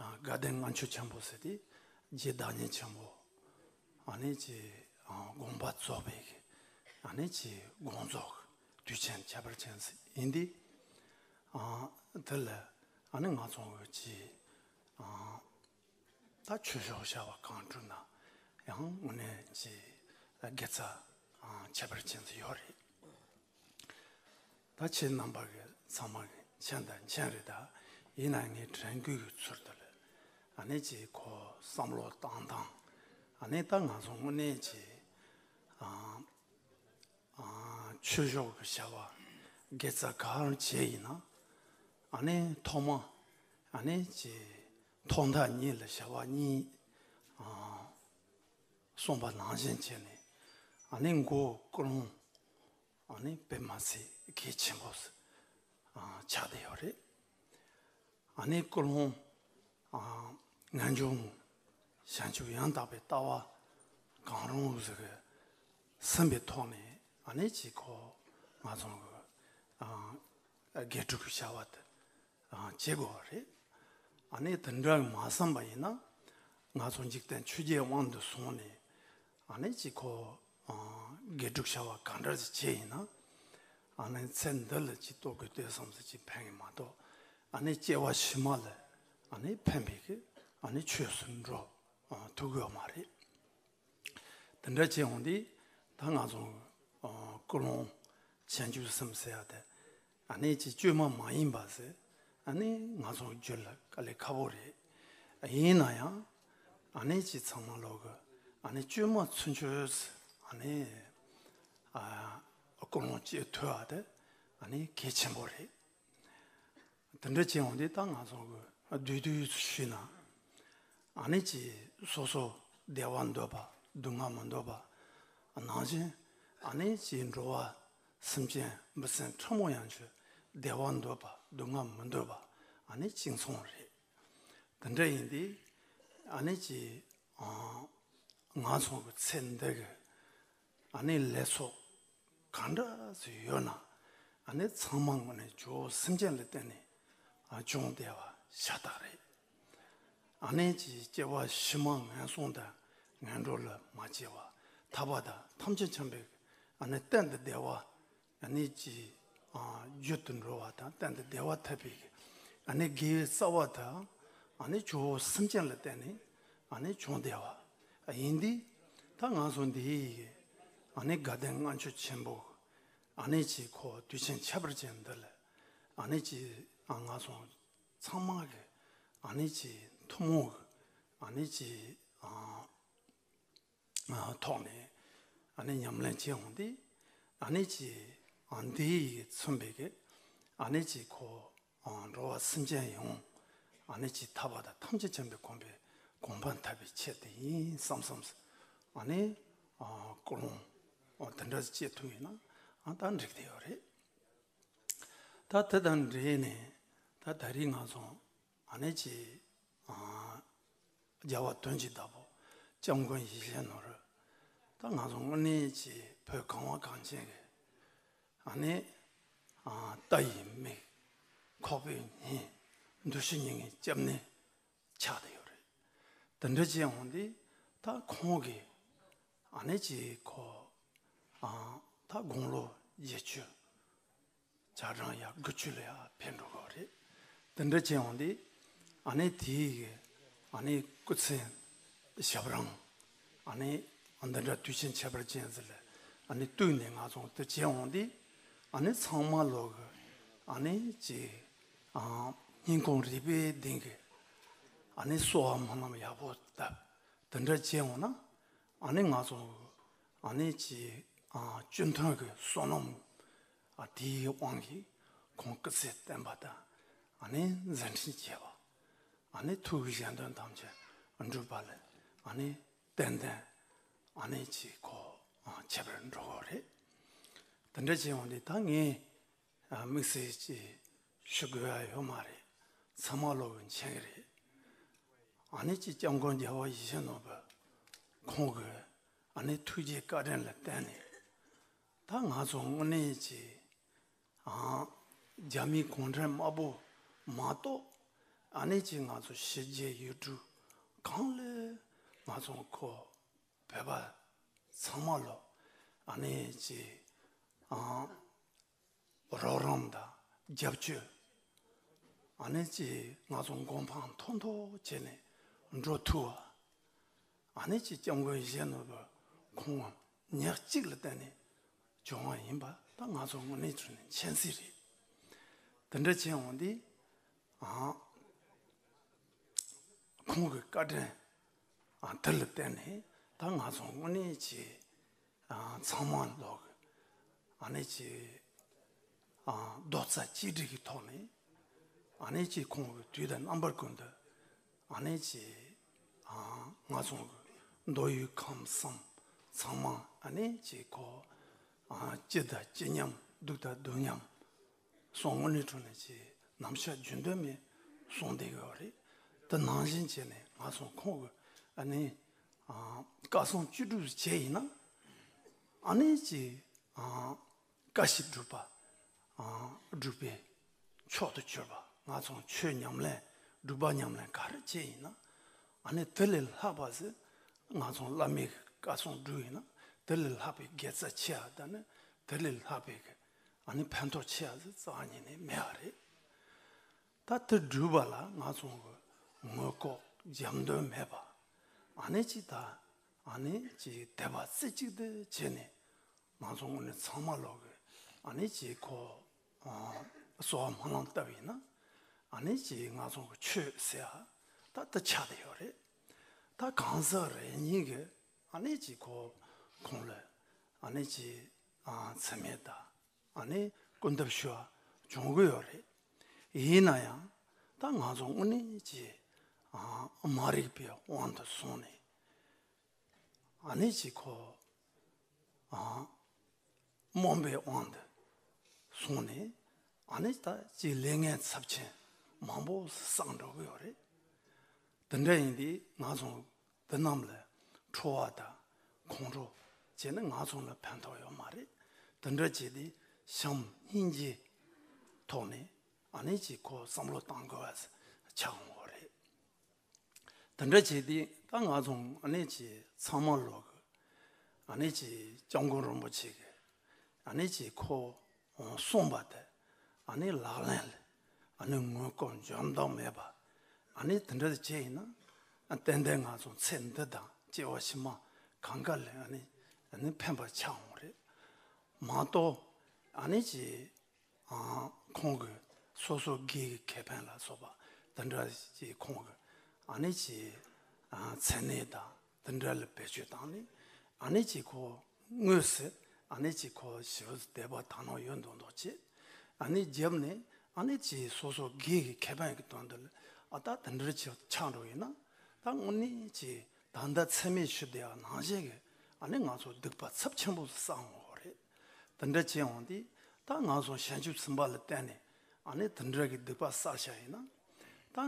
ཨ་དགའ་ལྡན་ལྔ་མཆོད་ཆེན་པོ་ཟེར་དུས་རྗེ་བདག་ཉིད་ཆེན་པོ་ཨ་ནི་ཅིག་ཨ་དགོངས་པ་རྫོགས་པའི་གི་ཨ་ནི་ཅིག་དགོངས་རྫོགས་དུས་ཆེན་ཁྱད་པར་ཅན་ཞིག་ཡིན་དུས། ཨ་དེ་ལ་ཨ་ནི་ང་ཚོ་གི་ཅིག་ཨ་ད་ཆོས་ཕྱོགས་བྱ་བ་གང་བསྒྲུབས་ན་ཡང་དངོས་གནས་ཅིག་དགེ་རྩ་ཨ་ཁྱད་པར་ཅན་ཞིག་ཡོད་རེད། ད་ཁྱེད་རྣམ་པ་གི་ཚང་མ་གི་མཁྱེན་དང་མཁྱེན་རེད། ད་ཡིན་ན་ངས་དྲན་སྐུལ་གྱི་ཚུལ་དུ་ལ་ཨ་ནི་ཅིག་ཁོ་བསམ་བློ་བཏང་སྟངས་ཨ་ནི་ད་ང་ཚོ་དངོས་གནས་ཅིག་ཨ་ཨ་ཆོས་ཕྱོགས་ཀྱི་བྱ་བ་དགེ་རྩ་གང་བྱས་ཡིན་ན་ཨ་ནི་ཐོག་མ་ཨ་ནི་ཅིག་ཐོག་མཐའ་གཉིས་ལ་བྱ་བ་གཉིས་ཨ་གསུངས་པ་ནང་བཞིན་བྱས་ནས་ཨ་ནི་མགོ་ཀུན་སློང་ཨ་ནི་དཔེ་མ་སྲིད་གལ་ཆེན་པོ་ཞིག་ཨ་ཆགས་བསྡད་ཡོད་རེད། ཨ་ནི་ཀུན་སློང་ཨ་ངེས་འབྱུང་བྱང་ཆུབ་ཡང་དག་པའི་ལྟ་བ་གང་རུང་ཞིག་གི་ཟིན་པའི་ཐོག་ནས་ཨ་ནི་ཅིག་ཁོ་ང་ཚོ་གི་ཨ་དགེ་སྒྲུབ་ཀྱི་བྱ་བ་དེ་ཨ་བྱེད་དགོས་པ་རེད། ཨ་ནི་དེ་འདྲ་མ་བསམ་པ་ཡིན་ན་ང་ཚོ་འཇིག་རྟེན་ཆོས་བརྒྱད་དབང་དུ་སོང་ནས་ཨ་ནི་ཅིག་ཁོ་ཨ་དགེ་སྒྲུབ་བྱ་བ་གང་འདྲ་ཞིག་བྱས་ཡིན་ན་ཨ་ནི་ཚེ་འདི་ལ་ཅིག་ལྟོ་གོས་ལྟོས་བསམ་ཟེར་ཅིག་ཕན་གི་མ་གཏོགས་ཨ་ནི་སྐྱེ་བ་ཕྱི་མ་ལ་ཨ་ནི་ཕན་པའི་གི་ཨ་ནི་ཆོས་སུ་འགྲོ་ཨ་ཐུབ་ཀྱི་ཡོད་མ་རེད། དེ་འདྲ་བྱས་འོང་དུས་ད་ང་ཚོ་ཨ་ཀུན་སློང་བྱང་ཆུབ་སེམས་ཟེར་ཡ་དེ་ཨ་ནི་ཅིག་བཅོས་མ་མ་ཡིན་པ་ཟེར་ཨ་ནི་ང་ཚོ་རྒྱུད་ལ་དཀའ་ལས་ཁག་པོ་རེད། ཡིན་ན་ཡང་ཨ་ནི་ཅིག་ཚང་མ་ལོག་གི་ཨ་ནི་བཅོས་མ་ཚུན་ཆོད་ཨ་ནི་ཨ་ཀུན་སློང་བཅོས་ཐུབ་པ་དེ་ཨ་ནི་གལ་ཆེན་པོ་རེད། དེ་འདྲ་བྱས་འོང་དུས་ད་ང་ཚོ་གི་བསྡུས་བསྡུས་ཞུས་ན། ཨ་ནི་ཅིག་སོ་སོ་བདེ་བ་འདོད་པ་སྡུག་བསྔལ་མི་འདོད་པ། ནང་བཞིན་ཨ་ནི་ཅིག་འགྲོ་བ་སེམས་ཅན་འབུ་སྲིན་ཕྲ་མོ་ཡང་ཆོས་བདེ་བ་འདོད་པ་སྡུག་བསྔལ་མི་འདོད་པ་ཨ་ནི་གཅིག་མཚུངས་རེད། དེ་འདྲ་ཡིན་དུས་ཨ་ནི་ཅིག་ང་ཚོ་གི་ཚེ་འདི་གི་ཨ་ནི་ལས་ཚོགས་གང་འདྲ་ཞིག་ཡོད་ན། ཨ་ནི་ཚང་མ་དངོས་གནས་ཇོ་བོ་སེམས་ཅན་ལ་བརྟེན་ནས་ཨ་བྱུང་བསྡད་པ་ཤ་སྟག་རེད། ཨ་ནི་ཅིག་སྐྱེ་བ་ཕྱི་མ་ངན་སོང་དང་ངན་འགྲོ་ལ་མ་སྐྱེ་བ་ཐར་པ་དང་ཐམས་ཅད་མཁྱེན་པའི་ཨ་ནི་གཏན་དུ་བདེ་བ། ཨ་ནི་ཅིག་ཨ་རྒྱུད་དུ་འགྲོ་བ་དང་གཏན་དུ་བདེ་བ་ཐོབ་པའི་ཨ་ནི་དགེ་བའི་རྩ་བ་དང་ཨ་ནི་ཇོ་བོ་སེམས་ཅན་ལ་བརྟེན་ནས་ཨ་ནི་བྱུང་བསྡད་པ་ཡིན་དུས། ད་ང་ཚོ་འདི་ཡི་ཨ་ནི་དགའ་ལྡན་ལྔ་མཆོད་ཆེན་པོ་ཨ་ནི་ཅིག་ཁོ་དུས་ཆེན་ཁྱད་པར་ཅན་འདི་ལ་ཨ་ནི་ཅིག་ཨ་ང་ཚོ་ཚང་མ་གི་ཨ་ནི་ཅིག་ཐུན་མོང་གི་ཨ་ནི་ཅིག་ཨ་ཨ་ཐོག་ནས་ཨ་ནི་ཉམས་ལེན་བྱེད་འོང་དུས། ཨ་ནི་ཅིག་ཨ་འདི་ཡིས་མཚོན་པའི་གི་ཨ་ནི་ཅིག་ཁོ་ཨ་འགྲོ་བ་སེམས་ཅན་ཡོངས་ཨ་ནི་ཅིག་ཐར་པ་དང་ཐམས་ཅད་མཁྱེན་པའི་གོ་འཕང་གོ་འཕང་ཐོབ་པའི་ཆེད་དུ་ཡིན་བསམ་བསམ། ཨ་ནི་ཨ་ཀུན་སློང་ཨ་དེ་འདྲ་བྱེད་ཐུབ་ཡིན་ན་ཨ་ད་འགྲིག་བསྡད་ཡོད་རེད། ད་དེ་དང་འབྲེལ་ནས་ད་ད་རེས་ང་ཚོ་ཨ་ནི་ཅིག་ཨ་རྒྱལ་བ་དོན་གྱི་བདག་པོ་སྐྱབས་མགོན་ཡིད་བཞིན་ནོར་བུ། ད་ང་ཚོ་དངོས་གནས་ཅིག་བོད་གངས་བ་གངས་ཅན་གྱི་ཨ་ནི་ཨ་ལྟ་ཡི་མིག་ཁོག་པའི་སྙིང་འདུ་ཤེས་སྙིང་གི་སྐྱབས་གནས་ཆགས་བསྡད་ཡོད་རེད། དེ་འདྲ་བྱས་འོང་དུས་ད་ཁོང་གིས་ཨ་ནི་ཅིག་ཁོ་ཨ་ད་དགུང་ལོ་བརྒྱད་ཅུ་གྱ་གྲངས་ཡ་དགུ་བཅུ་ལ་ཡ་ཕེབས་འགྲོ་གི་རེད། དེ་འདྲ་བྱས་འོང་དུས་ཨ་ནི་དེའི་གི་ཨ་ནི་སྐུ་ཚེ་ཞབས་རིམ་ཨ་ནི་འདི་འདྲ་དུས་ཆེན་ཁྱད་པར་ཅན་ཟིག་ལ་ཨ་ནི་བསྟུན་ནས་ང་ཚོ་དེ་བྱས་འོང་དུས་ཨ་ནི་ཚང་མ་ལོག་གི་ཨ་ནི་ཅིག་ཨ་སྙིང་ཁོང་རུས་པའི་གཏིང་གི་ཨ་ནི་གསོལ་བ་སྨོན་ལམ་ཡག་པོ་བཏབ། དེ་འདྲ་བྱས་འོང་ན་ཨ་ནི་ང་ཚོ་ཨ་ནི་ཅིག་ཨ་སྤྱི་མཐུན་གྱི་བསོད་ནམས་ཨ་དེའི་དབང་གིས་ཁོང་སྐུ་ཚེ་བརྟན་པ་དང་ཨ་ནི་མཛད་འཕྲིན་རྒྱས་པ། ཨ་ནི་ཐུགས་ཀྱི་གཞན་དོན་ཐམས་ཅད་འགྲུབ་པ་ལ་ཨ་ནི་ཏན་ཏན་ཨ་ནི་ཅིག་ཁོ་ཨ་ཁྱད་པར་འགྲོ་གི་རེད། དེ་འདྲ་བྱས་འོང་དུས་ད་ངས་ཨ་དམིགས་བསལ་ཅིག་ཞུ་དགོས་ཡ་ཡོད་མ་རེད། ཚང་མ་ལོག་གི་མཁྱེན་གི་རེད། ཨ་ནི་ཅིག་སྐྱབས་མགོན་རྒྱལ་བ་ཡིད་བཞིན་ནོར་བུ་ཁོང་གི་ཨ་ནི་ཐུགས་རྗེ་བཀའ་དྲིན་ལ་བརྟེན་ནས་ད་ང་ཚོ་དངོས་གནས་ཅིག་ཨ་རྒྱ་མིའི་གུང་ཁྲན་དམར་པོ་མ་གཏོགས་ཨ་ནི་ཅིག་ང་ཚོ་ཕྱི་རྒྱལ་ཡུལ་གྲུ་གང་ལ་ང་ཚོ་ཁོ་བོད་པ་ཚང་མ་ལོ་ཨ་ནི་ཅིག་ཨ་རོགས་རམ་དང་རྒྱབ་སྐྱོར་ཨ་ནི་ཅིག་ང་ཚོ་མགོ་འཕང་མཐོ་མཐོ་བྱས་ནས་འགྲོ་ཐུབ་པ། ཨ་ནི་ཅིག་སྐྱབས་མགོན་ཡིད་བཞིན་ནོར་བུ་ཁོང་ཉག་གཅིག་ལ་བརྟེན་ནས་བྱུང་བ་ཡིན་པ་ད་ང་ཚོ་དངོས་གནས་དྲང་གནས་མཁྱེན་གསལ་རེད། དེ་འདྲ་བྱས་འོང་དུས་ཨ་ཁོང་གི་བཀའ་དྲིན་ཨ་དེ་ལ་བརྟེན་ནས་ད་ང་ཚོ་དངོས་གནས་ཀྱི་ཨ་ཚང་མ་ལོག་ཨ་ནི་ཅིག་ཨ་རྡོག་རྩ་གཅིག་སྒྲིལ་གྱི་ཐོག་ནས་ཨ་ནི་ཅིག་ཁོང་གི་དུས་དང་རྣམ་པ་ཀུན་ཏུ་ཨ་ནི་ཅིག་ཨ་ང་ཚོ་གི་མདོ་དབུས་ཁམས་གསུམ་ཚང་མ་ཨ་ནི་ཅིག་ཁོ་ཨ་སྐྱིད་དང་སྐྱིད་མཉམ་སྡུག་དང་སྡུག་མཉམ་སོང་དངོས་གནས་དྲང་གནས་ཀྱི་ནམ་ཞག་རྒྱུན་ལྡན་མེད་སོང་བསྡད་ཡོད་རེད། དེ་ནང་བཞིན་བྱས་ནས་ང་ཚོ་ཁོང་གི་ཨ་ནི་ཨ་བཀའ་གསུང་བཅུ་དྲུག་བྱས་ཡིན་ན་ཨ་ནི་ཅིག་ཨ་བཀའ་བཞིན་སྒྲུབ་པ་ཨ་སྒྲུབ་པའི་མཆོག་ཏུ་གྱུར་པ་ང་ཚོ་ཆོས་ཉམས་ལེན་སྒྲུབ་པ་ཉམས་ལེན་ག་རེ་བྱས་ཡིན་ན་ཨ་ནི་དེ་ལས་ལྷག་པ་ཟེར་ང་ཚོ་བླ་མའི་བཀའ་གསུང་སྒྲུབ་ཡིན་ན་དེ་ལས་ལྷག་པའི་དགེ་རྩ་ཆེ་བ་དང་ནི་དེ་ལས་ལྷག་པའི་ཨ་ནི་ཕན་ཐོགས་ཆེ་བ་ཟེར་རྩ་བ་ཉིད་ནས་མེད་པ་རེད། ད་དེ་སྒྲུབ་པ་ལ་ང་ཚོ་གི་ངོས་ལྐོག་རྒྱབ་མདུན་མེད་པ། ཨ་ནི་ཅིག་ད་ཨ་ནི་ཅིག་དད་པ་རྩེ་གཅིག་ཏུ་བྱས་ནས་ང་ཚོ་དངོས་གནས་ཚང་མ་ལོག་གི་ཨ་ནི་ཅིག་ཁོ་ཨ་གསོལ་བ་སྨོན་ལམ་བཏབ་ཡིན་ན་ཨ་ནི་ཅིག་ང་ཚོ་གི་ཆོས་ཟེར་ཡ་ད་དེ་ཆགས་བསྡད་ཡོད་རེད། ད་གང་ཟག་རེ་གཉིས་ཀྱི་ཨ་ནི་ཅིག་ཁོ་ཁོང་ལ་ཨ་ནི་ཅིག་ཨ་མཚན་སྨད་དང་ཨ་ནི་སྐུར་འདེབས་ཞུ་བ་བྱུང་གི་ཡོད་རེད། ཡིན་ན་ཡང་ད་ང་ཚོ་དངོས་གནས་ཀྱི་ཨ་མ་རིག་པའི་དབང་དུ་སོང་ནས། ཨ་ནི་ཅིག་ཁོ་ཨ་རྨོངས་པའི་དབང་དུ་སོང་ནས། ཨ་ནི་ད་ཅིག་ལས་ངན་ཚབས་ཆེན་མང་པོ་བསགས་འགྲོ་གི་ཡོད་རེད། དེ་འདྲ་ཡིན་དུས་ང་ཚོ་འདི་རྣམས་ལ་ཁྲོ་བ་དང་ཁོང་ཁྲོ་བྱས་ན་ང་ཚོ་ལ་ཕན་ཐོགས་ཡོད་མ་རེད། དེ་འདྲ་བྱས་ཏེ་བྱམས་སྙིང་རྗེའི་ཐོག་ནས་ཨ་ནི་ཅིག་ཁོ་བསམ་བློ་གཏང་དགོས་པ་ཆགས་འོང་བ་རེད། དེ་འདྲ་བྱས་ཏེ་ད་ང་ཚོ་ཨ་ནི་ཅིག་ཚང་མ་ལོག་གི་ཨ་ནི་ཅིག་སྐྱབས་མགོན་རིན་པོ་ཆེ་གི་ཨ་ནི་ཅིག་ཁོ་གསུངས་པ་དེ་ཨ་ནི་ལག་ལེན་ལ་ཨ་ནི་ངོ་སྐོར་འཇོན་ཐང་མེད་པ། ཨ་ནི་དེ་འདྲ་བྱས་ཡིན་ན་ཨ་ཏན་ཏན་ང་ཚོ་ཚེ་འདི་དང་སྐྱེ་བ་ཕྱི་མ་གང་ག་ལ་ཨ་ནི་ཨ་ནི་ཕན་པ་ཆགས་འོང་རེད། མ་གཏོགས་ཨ་ནི་ཅིག་ཨ་ཁོང་གི་སོ་སོ་སྒེར་གྱི་ཁེ་ཕན་ལ་སོགས་པ་དེ་འདྲ་ཅིག་ཁོང་གི་ཨ་ནི་ཅིག་ཨ་མཚན་གནས་དང་དེ་འདྲ་ལ་བེད་སྤྱོད་བཏང་ནས། ཨ་ནི་ཅིག་ཁོ་དངོས་སུ་ཨ་ནི་ཅིག་ཁོ་ཞེ་པོ་དད་པ་དག་སྣང་ཡོད་མདོག་མདོག་བྱེད། ཨ་ནི་རྒྱབ་ནས་ཨ་ནི་ཅིག་སོ་སོ་སྒེར་གྱི་ཁེ་ཕན་གྱི་དོན་དུ་ལ་ཨ་ད་དེ་འདྲ་ཅིག་ཆགས་འགྲོ་ཡིན་ན། ད་དངོས་གནས་ཅིག་ད་ལྟ་ཚད་མེད་ཞུ་བདེ་བ་ནང་བཞིན་གྱི་ཨ་ནི་ང་ཚོ་སྡིག་པ་ཚབས་ཆེན་པོ་བསགས་འོང་བ་རེད། དེ་འདྲ་བྱས་འོང་དུས་ད་ང་ཚོ་བྱང་ཆུབ་སེམས་དཔའ་ལ་བརྟེན་ནས་ཨ་ནི་དེ་འདྲ་གི་སྡིག་པ་བསགས་བཞག་ཡིན་ན། ད་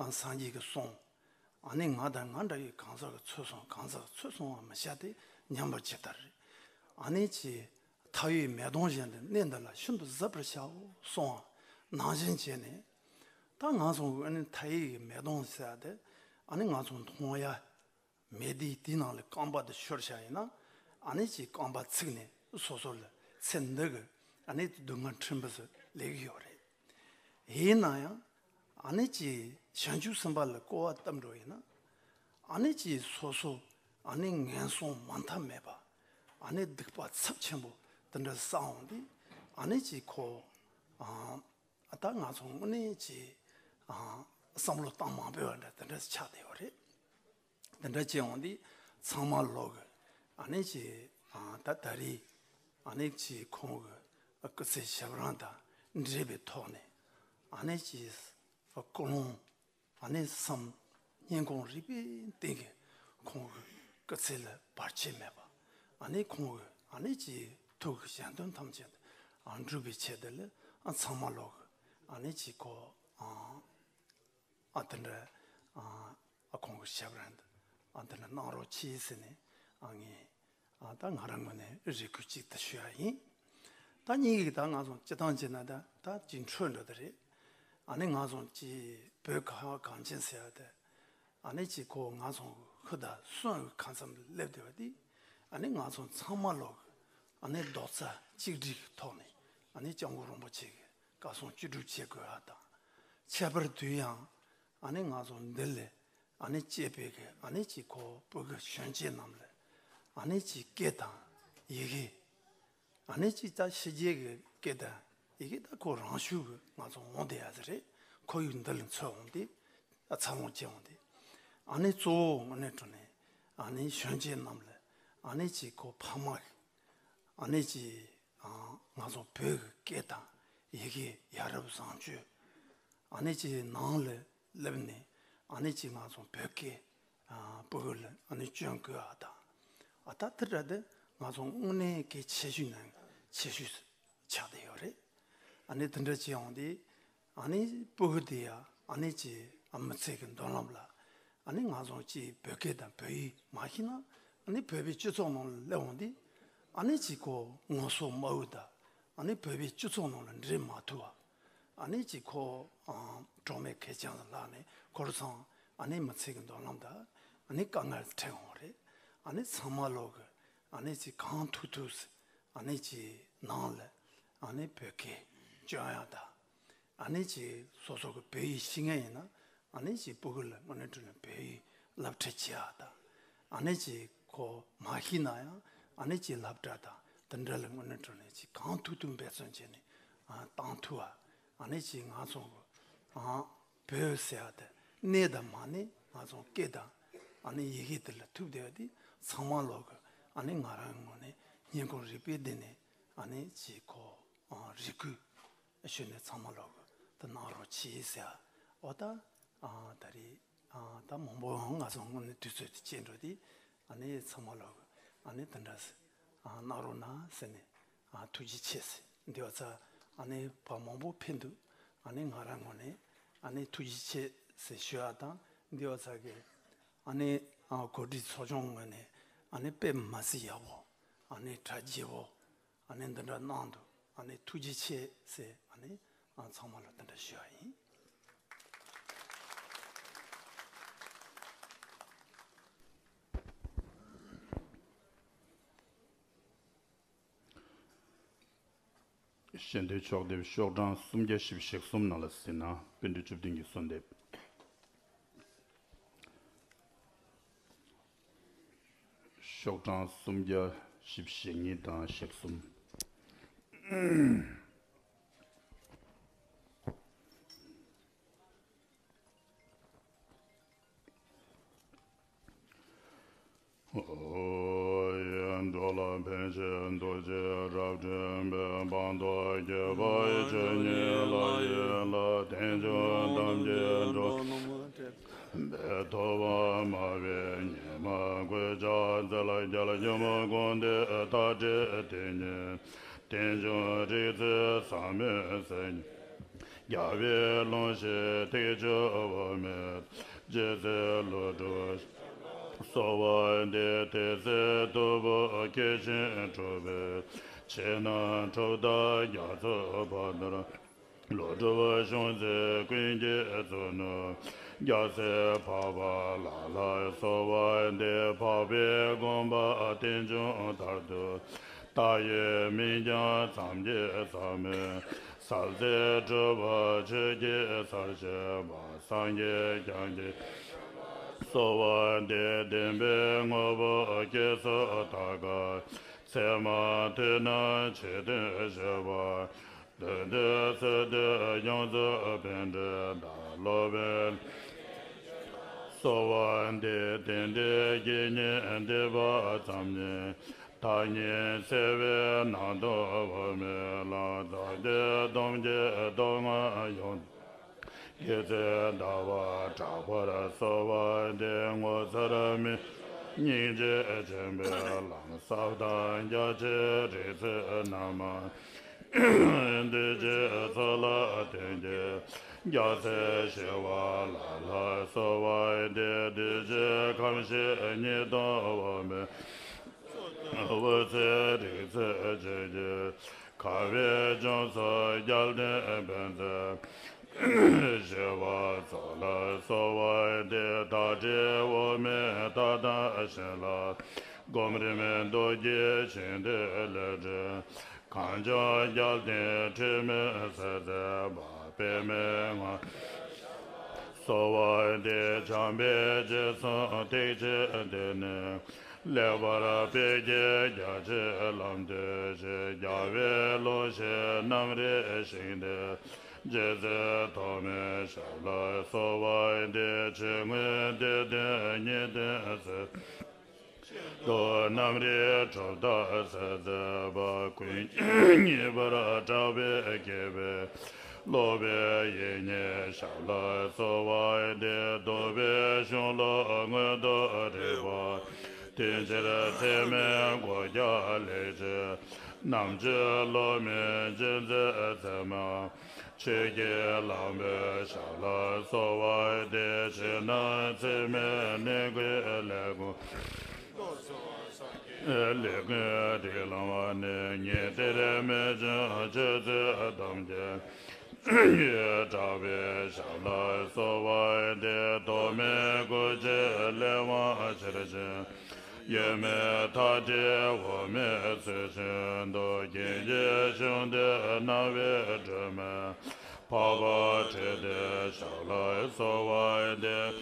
ཨ་སངས་རྒྱས་ཀྱིས་གསུངས། ཨ་ནི་ང་དང་ང་འདྲ་བའི་གང་ཟག་གི་ཚུལ་སོང་གང་ཟག་གི་ཚུལ་སོང་བ་མི་བྱ་སྟེ་ཉམས་པར་ཇི་ལྟར། ཨ་ནི་ཅིག་མཐའ་ཡས་མེ་དོང་བཞིན་དུ་གནས་འདི་ལ་ཤིན་ཏུ་གཟབ་པར་བྱའོ་གསུངས་པ་ནང་བཞིན་བྱས་ནས། ད་ང་ཚོ་ཨ་ནི་མཐའ་ཡས་ཀྱི་མེ་དོང་ཟེར་ཡ་དེ་ཨ་ནི་ང་ཚོ་མཐོང་ཡ་མེ་དེ་དེའི་ནང་ལ་རྐང་པ་དེ་ཤོར་བཞག་ཡིན་ན། ཨ་ནི་ཅིག་རྐང་པ་ཚིག་ནས་སོ་སོ་ལ་ཚེ་འདི་གི་ཨ་ནི་སྡུག་བསྔལ་ཕྲན་བུ་ཟིག་སླེབས་ཀྱི་ཡོད་རེད། ཡིན་ན་ཡང་ཨ་ནི་ཅིག་བྱང་ཆུབ་སེམས་དཔའ་ལ་སྐོར་བ་བཏབ་འགྲོ་ཡིན་ན། ཨ་ནི་ཅིག་སོ་སོ་ཨ་ནི་ངན་སོང་མ་མཐའ་མེད་པ་ཨ་ནི་སྡིག་པ་ཚབས་ཆེན་པོ་དེ་འདྲ་བསགས་འོང་དུས། ཨ་ནི་ཅིག་ཁོ་ཨ་ད་ང་ཚོ་དངོས་གནས་ཅིག་ཨ་བསམ་བློ་གཏོང་མ་དགོས་པ་འདྲ་དེ་འདྲ་ཆགས་བསྡད་ཡོད་རེད། དེ་འདྲ་བྱས་འོང་དུས་ཚང་མ་ལོག་གི་ཨ་ནི་ཅིག་ཨ་ད་ད་རེས་ཨ་ནི་ཅིག་ཁོང་གི་སྐུ་ཚེ་ཞབས་རིམ་དང་འབྲེལ་བའི་ཐོག་ནས་ཨ་ནི་ཅིག་སྐུ་རླུང་ཨ་ནི་བསམ་སྙིང་ཁོང་རུས་པའི་གཏིང་གི་ཁོང་གི་སྐུ་ཚེ་ལ་བར་ཆད་མེད་པ། ཨ་ནི་ཁོང་གི་ཨ་ནི་ཅིག་ཐུགས་ཀྱི་གཞན་དོན་ཐམས་ཅད་ཨ་འགྲུབ་པའི་ཆེད་དུ་ལ་ཨ་ཚང་མ་ལོག་གི་ཨ་ནི་ཅིག་ཁོ་ཨ། ཨ་དེ་འདྲ་ཨ་ཨ་ཁོང་གི་ཞབས་རིམ་དུ་ཨ་དེ་འདྲ་གནང་རོགས་གྱིས་ཟེར་ནས་ཨ་ངས་ཨ་ད་ང་རང་ངོས་ནས་རེ་སྐུལ་ཅིག་ད་ཞུ་ཡ་ཡིན། ད་གཉིས་ཀྱིས་ད་ང་ཚོ་སྤྱི་བཏང་བྱས་ན་ད་ད་ཅིག་འཕྲོད་འགྲོ་དེ་རེད། ཨ་ནི་ང་ཚོ་ཅིག་བོད་ཁ་བ་གངས་ཅན་ཟེར་ཡ་དེ་ཨ་ནི་ཅིག་ཁོ་ང་ཚོ་ཤུགས་དང་གསོན་གྱི་ཁ་མཚམས་སླེབས་བསྡད་པ་དེ་ཨ་ནི་ང་ཚོ་ཚང་མ་ལོག་ཨ་ནི་རྡོག་རྩ་གཅིག་སྒྲིལ་གྱི་ཐོག་ནས་ཨ་ནི་སྐྱབས་མགོན་རིན་པོ་ཆེ་གི་བཀའ་གསུང་ཅི་སྒྲུབ་བྱེད་དགོས་ཡ་དང་། ཁྱད་པར་དུ་ཡང་ཨ་ནི་ང་ཚོ་འདི་ལས་ཨ་ནི་སྐྱེས་པའི་གི་ཨ་ནི་ཅིག་ཁོ་བོད་ཀྱི་གཞོན་སྐྱེས་རྣམས་ལ་ཨ་ནི་ཅིག་སྐད་དང་ཡི་གེ་ཨ་ནི་ཅིག་ད་ཕྱི་རྒྱལ་གྱི་སྐད་དང་ཡི་གེ་ད་ཁོ་རང་ཤུགས་ཀྱིས་ང་ཚོ་འོང་བསྡད་ཡ་ཟིག་རེད། ཁོར་ཡུག་འདི་ལ་འཚོལ་འོང་དུས་འཚར་ལོངས་སྐྱེ་འོང་དུས་ཨ་ནི་གཙོ་བོ་དངོས་གནས་དྲང་གནས་ཨ་ནི་གཞོན་སྐྱེས་རྣམས་ལ་ཨ་ནི་ཅིག་ཁོ་ཕ་མ་གི་ཨ་ནི་ཅིག་ཨ་ང་ཚོ་བོད་ཀྱི་སྐད་དང་ཡི་གེ་ཡ་རབས་བཟང་སྤྱོད་ཨ་ནི་ཅིག་ནང་ལ་སླེབས་ནས་ཨ་ནི་ཅིག་ང་ཚོ་བོད་སྐད་ཨ་ཕྲུ་གུ་ལ་ཨ་ནི་སྐྱོན་དགོས་པ་དང་། ཨ་ད་དེ་འདྲ་དེ་ང་ཚོ་དངོས་གནས་གལ་ཆེ་ཤོས་ནང་ཆེ་ཤོས་ཆགས་བསྡད་ཡོད་རེད། ཨ་ནི་དེ་འདྲ་བྱས་འོང་དུས་ཨ་ནི་ཕྲུ་གུ་དེ་ཡ་ཨ་ནི་ཅིག་ཨ་མི་ཚེ་གི་མདུན་ལམ་ལ་ཨ་ནི་ང་ཚོ་ཅིག་བོད་སྐད་དང་བོད་ཡིག་མ་ཤེས་ན་ཨ་ནི་བོད་པའི་སྤྱི་ཚོགས་ནང་ལ་སླེབས་འོང་དུས་ཨ་ནི་ཅིག་ཁོ་ངོ་སོ་མ་འུ་ད་ཨ་ནི་བོད་པའི་སྤྱི་ཚོགས་ནང་ལ་འདྲེས་མ་ཐུབ་པ། ཨ་ནི་ཅིག་ཁོ་ཨ་གྲོགས་མེད་ཁེར་རྐྱང་ལ་ལངས་ནས་ཁོ་རང་ཚང་ཨ་ནི་མི་ཚེ་གི་མདུན་ལམ་ད་ཨ་ནི་དཀའ་ངལ་འཕྲད་འོང་རེད། ཨ་ནི་ཚང་མ་ལོག་གི་ཨ་ནི་ཅིག་གང་ཐུབ་ཐུབ་སེ་ཨ་ནི་ཅིག་ནང་ལ་ཨ་ནི་བོད་སྐད་སྐྱོན་ཡ་ད་ཨ་ནི་ཅིག་སོ་སོ་གི་བོད་ཡིག་ཤེས་མཁན་ཡིན་ན་ཨ་ནི་ཅིག་ཕྲུ་གུ་ལ་དངོས་གནས་དྲང་གནས་བོད་ཡིག་སློབ་ཁྲིད་བྱེད་ཡ་ད་ཨ་ནི་ཅིག་ཁོ་མ་ཤེས་ན་ཡང་ཨ་ནི་ཅིག་སློབ་གྲྭ་དང་དེ་འདྲ་ལ་དངོས་གནས་དྲང་གནས་ཅིག་གང་ཐུབ་ཐུབ་འབད་བརྩོན་བྱས་ནས་ཨ་བཏང་ཐུབ་པ། ཨ་ནི་ཅིག་ང་ཚོ་གི་ཨ་བོད་ཟེར་ཡ་དེ་གནས་དང་མ་གནས་ང་ཚོ་སྐད་དང་ཨ་ནི་ཡི་གེ་དེ་ལ་ཐུག་བསྡད་པ་དེ་ཚང་མ་ལོག་གི་ཨ་ནི་ང་རང་ངོས་ནས་སྙིང་ཁོང་རུས་པའི་གཏིང་ནས་ཨ་ནི་ཅིག་ཁོ་ཨ་རེ་སྐུལ་ཞུས་ནས་ཚང་མ་ལོག་གི་ ད་གནང་རོགས་གྱིས་ཟེར། འོ་ད་ཨ་ད་རེས་ཨ་ད་མང་པོ་ང་ཚོ་དངོས་གནས་དུས་ཚོད་དེ་བཅད་འགྲོ་དེ། ཨ་ནི་ཚང་མ་ལ་ཨ་ནི་དེ་འདྲ་ཨ་གནང་རོགས་གནང་ཟེར་ནས་ཨ་ཐུགས་རྗེ་ཆེ་ཟེར། འདི་བ་ཚ་ཨ་ནི་བ་མང་པོ་ཕེབས་འདུག་ཨ་ནི་ང་རང་ངོས་ནས་ཨ་ནི་ཐུགས་རྗེ་ཆེ་ཟེར་ཞུ་ཡ་དང་། འདི་བ་ཚ་གི་ཨ་ནི་ཨ་གོ་སྒྲིག་ཚོགས་ཆུང་ངོས་ནས་ཨ་ནི་དཔེ་མ་སྲིད་ཡག་པོ། ཨ་ནི་གྲ་རྒྱས་པོ། ཨ་ནི་འདི་འདྲ་གནང་འདུག་ཨ་ནི་ཐུགས་རྗེ་ཆེ་ཟེར། ཨ་ནི་ཨ་ཚང་མ་ལ་འདི་འདྲ་ཞུ་ཡ་ཡིན། ཞལ་འདོན་ཕྱོགས་དེབ་ཤོག་གྲངས་སུམ་བརྒྱ་བཞི་བཅུ་ཞེ་གསུམ་ནང་ལ་གཟིགས་ན་པཎ་ཌི་ཏ་བཅུ་བདུན་གྱི་གསོལ་འདེབས། ཤོག་གྲངས་སུམ་བརྒྱ་བཞི་བཅུ་ཞེ་གཉིས་དང་ཞེ་གསུམ། འགྲོ་ལ་ཕན་ཕྱིར་ཐུགས་རྗེ་རབ་འདྲེན་པའི། དཔལ་མདོ་རྒྱས་པའི་ཆོས་ཉིད་ལ་ཡིད་ལ་དེ་བཞིན་ཐམས་ཅད་འགྲོ་བའི་ཐོབ་པ་སྨྲ་བའི་ཉི་མ་གོས་ལྕགས་རྩེ་ལ་རྒྱལ་ཆེན་པོ་དགོངས་འདུས་མཐའ་བྲལ་དེ་ཉིད། རྟེན་འབྱུང་རིག་རྩལ་ཟབ་མོའི་སེམས། རྒྱལ་བའི་ལུང་བཞིན་ཐེག་མཆོག་འོག་མིན་རྗེ་བཙུན་ཀླུ་སྒྲུབ་གསོལ་བ་འདེབས། དེ་ཚེ་སྟུག་པོ་སྐད་ཅིག་གྲུབ་པའི་ཕྱི་ནང་གྲུབ་མཐའ་རྒྱ་མཚོའི་བར་དུ། ཀླུ་སྒྲུབ་གཞུང་འཛིན་ཀུན་གྱི་གཙོ་ནོར། རྒྱལ་སྲས་འཕགས་པ་ལ་ལ་གསོལ་བ་འདེབས། འཕགས་པའི་དགོངས་པ་རྟེན་འབྱུང་མཐར་ཐུག་ལྟ་བའི་མིང་རྐྱང་ཙམ་གྱིས་ཟབ་མོའི་ཟབ་རྫས་གྲུབ་པ་ཆོས་ཀྱི་ཚར་ཆེན་པ། སངས་རྒྱས་བསྐྱངས་ཀྱི་གསོལ་བ་འདེབས། བདེན་པའི་དངོས་པོ་སྐྱེ་ཚུལ་དག་ག་ཚད་མ་ཐུབ་རྣམས་ཆེད་དུ་བཤད་པ། དོན་དུ་ཚུལ་དུ་ཡོངས་རྫོགས་པཎྜི་ཏ་སློབ་དཔོན། གསོལ་བ་འདེབས། དེ་འདྲའི་དགེ་བསྙེན་འདུས་པ་ཙམ་ཉིད། བདག་ཉིད་འཚེ་བའི་ནང་དུ་འོག་མིན་ལ། ཛཱ་ཏི་སྡོམ་གྱི་སྡུག་བསྔལ་ཡོངས། དགེ་ཚུལ་ཟླ་བ་གྲགས་པར་གསོལ་བ་འདེབས། ངོ་མཚར་མི་སྙིང་རྗེ་ཆེན་པོའི་ལམ་ཟབ་དང་རྒྱ་ཆེའི་རིག་རྩལ་རྣལ་མ། འདུས་བྱས་ཚོགས་ལ་བརྟེན་གྱུར་རྒྱལ་སྲས་ཞི་བ་ལྷ་ལ་གསོལ་བ་འདེབས། འདུས་བྱས་ཁམས་ཞི་གཉིས་སྟོང་འོག་མིན། འོད་གསལ་རིག་རྩལ་ཆོས་ཀྱི་ཁ་བའི་ལྗོངས་སུ་རྒྱལ་བསྟན་ཕན་མཛད་ཞི་བ་རྫོགས་ལ་གསོལ་བ་འདེབས། མཐའ་བྲལ་འོག་མིན་མཐའ་དག་ཞིང་ལ་སྒོམ་རིམ་མདོ་རྒྱུད་ཆེན་ཏེ་ལས་འདྲེན། གངས་ལྗོངས་རྒྱལ་བསྟན་འཁྲུལ་མེད་གསལ་མཛད་པ། པདྨའི་ངོ་བོར་གསོལ་བ་འདེབས། བྱམས་པའི་རྗེས་སོན་ཐེག་ཆེན་དེ་ནི། ལེགས་པར་སྤེལ་གྱུར་རྒྱ་ཆེའི་ལམ་སྟོན་ཞིང་། རྒྱལ་བའི་ལུང་བཞིན་རྣམ་རིག་ཤིང་རྟའི་རྗེ་བཙུན་ཐོགས་མེད་ཞབས་ལ་གསོལ་བ་འདེབས། ཕྱི་དངོས་སྡེ་བདུན་ཉིད་ལྡན་ཚུལ། དུ་རྣམ་རིག་གྲུབ་མཐའ་གསལ་མཛད་པ། ཀུན་མཁྱེན་ངེས་པར་གྲགས་པའི་སྐྱེས་བུ་སློབ་དཔོན་ཡིད་བཞིན་ཞབས་ལ་གསོལ་བ་འདེབས། རྟོགས་པའི་གཞུང་ལུགས་མངོན་དུ་རིག་པ། དོན་ཕྱིར་ཚད་མའི་སྒོ་བརྒྱ་ལེགས་ཕྱེ། རྣམ་དཔྱོད་སློབ་མའི་རྗེས་འཛིན་ཚད་མ། ཆོས་ཀྱི་ལམ་པའི་ཞབས་ལ་གསོལ་བ་འདེབས། ཕྱི་ནང་ཚད་མའི་གནས་ཀུན་ལས་ཀུན། ལས་ཀུན་རིགས་ལམ་ནི། ཉི་ཟེར་མེ་ལྗང་ཆོས་ཚུལ་དམ་གྱི། གྲགས་པའི་ཞབས་ལ་གསོལ་བ་འདེབས། ཐོགས་མེད་སྐུ་མཆོག་ལས་དབང་ཕྱིར་བྱོན། ཡོད་མེད་མཐའ་བྲལ་འོག་མིན་ཚུལ་བཞིན་དུ། རྒྱན་གྱི་གཞུང་འདི་རྣ་བས་སྒྲོན་མེ། འཕགས་པ་ཁྲི་སྟེང་ཞབས་ལ་གསོལ་བ་འདེབས།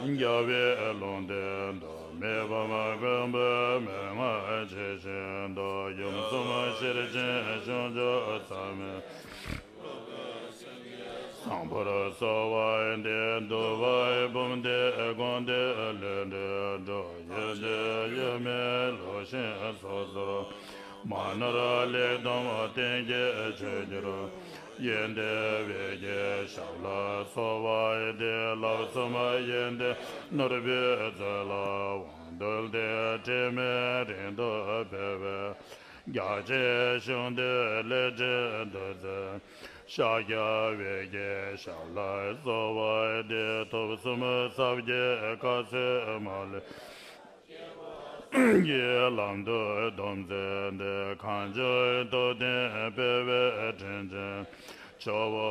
རྒྱལ་བའི་ལུང་བསྟན་དུ། མི་ཕམ་མགོན་པོའི་མན་ངག་ཇི་བཞིན་དུ། ཡུམ་གསུམ་ཤེར་ཕྱིན་ཕྱོགས་བཅུ་མཚམས་མེད། བཟང་པོར་གསོལ་བ་འདེབས། འདུལ་བའི་འབུམ་སྡེ་དགོངས་འདུས་ལས་འབྲས་འགྲོ། ཡོན་ཏན་ཡོད་མེད་ལུགས་བཞིན་ཚོགས་ཚོལ། མ་ནོར་ལེགས་བསྡོམས་བསྟན་གྱི་ཆོས་འགྱུར། ཡོན་ཏན་འོད་ཀྱི་ཞབས་ལ་གསོལ་བ་འདེབས། ལག་གསུམ་ཡོན་ཏན་ནོར་བུས་མཛོད་ལ་དབང་བསྡུས་ཏེ། དྲི་མེད་རིང་དུ་འཕེལ་བའི་རྒྱ་ཆེའི་གཞུང་དུ་ལས་འབྲས་འདོད་མཛད། ཤཱཀྱ་འོད་ཀྱི་ཞབས་ལ་གསོལ་བ་འདེབས། ཐུགས་གསུམ་ཟབ་རྒྱས་བཀའ་སྲུང་མ་ལུས་ཀྱི་ལམ་དུ་སྡོམ་མཛད་དེ། གངས་ལྗོངས་རྟོགས་ལྡན་སྤེལ་བའི་དྲིན་ཅན་ཇོ་བོ་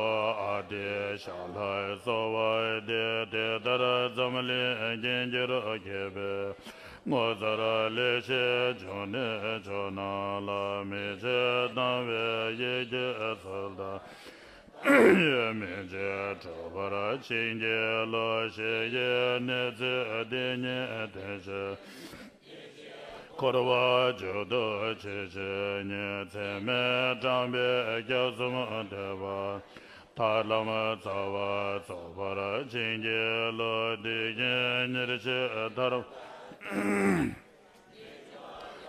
ཨ་ཏི་ཤ་ལ་གསོལ་བ་འདེབས། དེ་ལྟར་འཛམ་གླིང་རྒྱན་གྱུར་མཁས་པའི་ངོ་མཚར་ལེགས་བཤད་འབྱུང་གནས་ཕྱོགས་རྣམས་ལ། མི་ཕྱེད་དང་བའི་ཡིད་ཀྱི་ཚུལ་དང་། མི་མཇེད་འཕྲོད་པར་བྱིན་གྱིས་རློབས། གཞལ་ཡས་གནས་ཚུལ་འདི་ཉིད་དོན་ཆེན། འཁོར་བ་མཇུག་ཏུ་ཇི་བཞིན་ཉིད། ཚད་མེད་བགྲང་བས་སྐྱབས་གསུམ་ཐེག་པ་ཐར་ལམ་རྩ་བ་རྫོགས་པར་བྱིན་གྱིས་རློབས། བདེ་སྐྱིད་ཉེར་ཞི་ཐར་པ།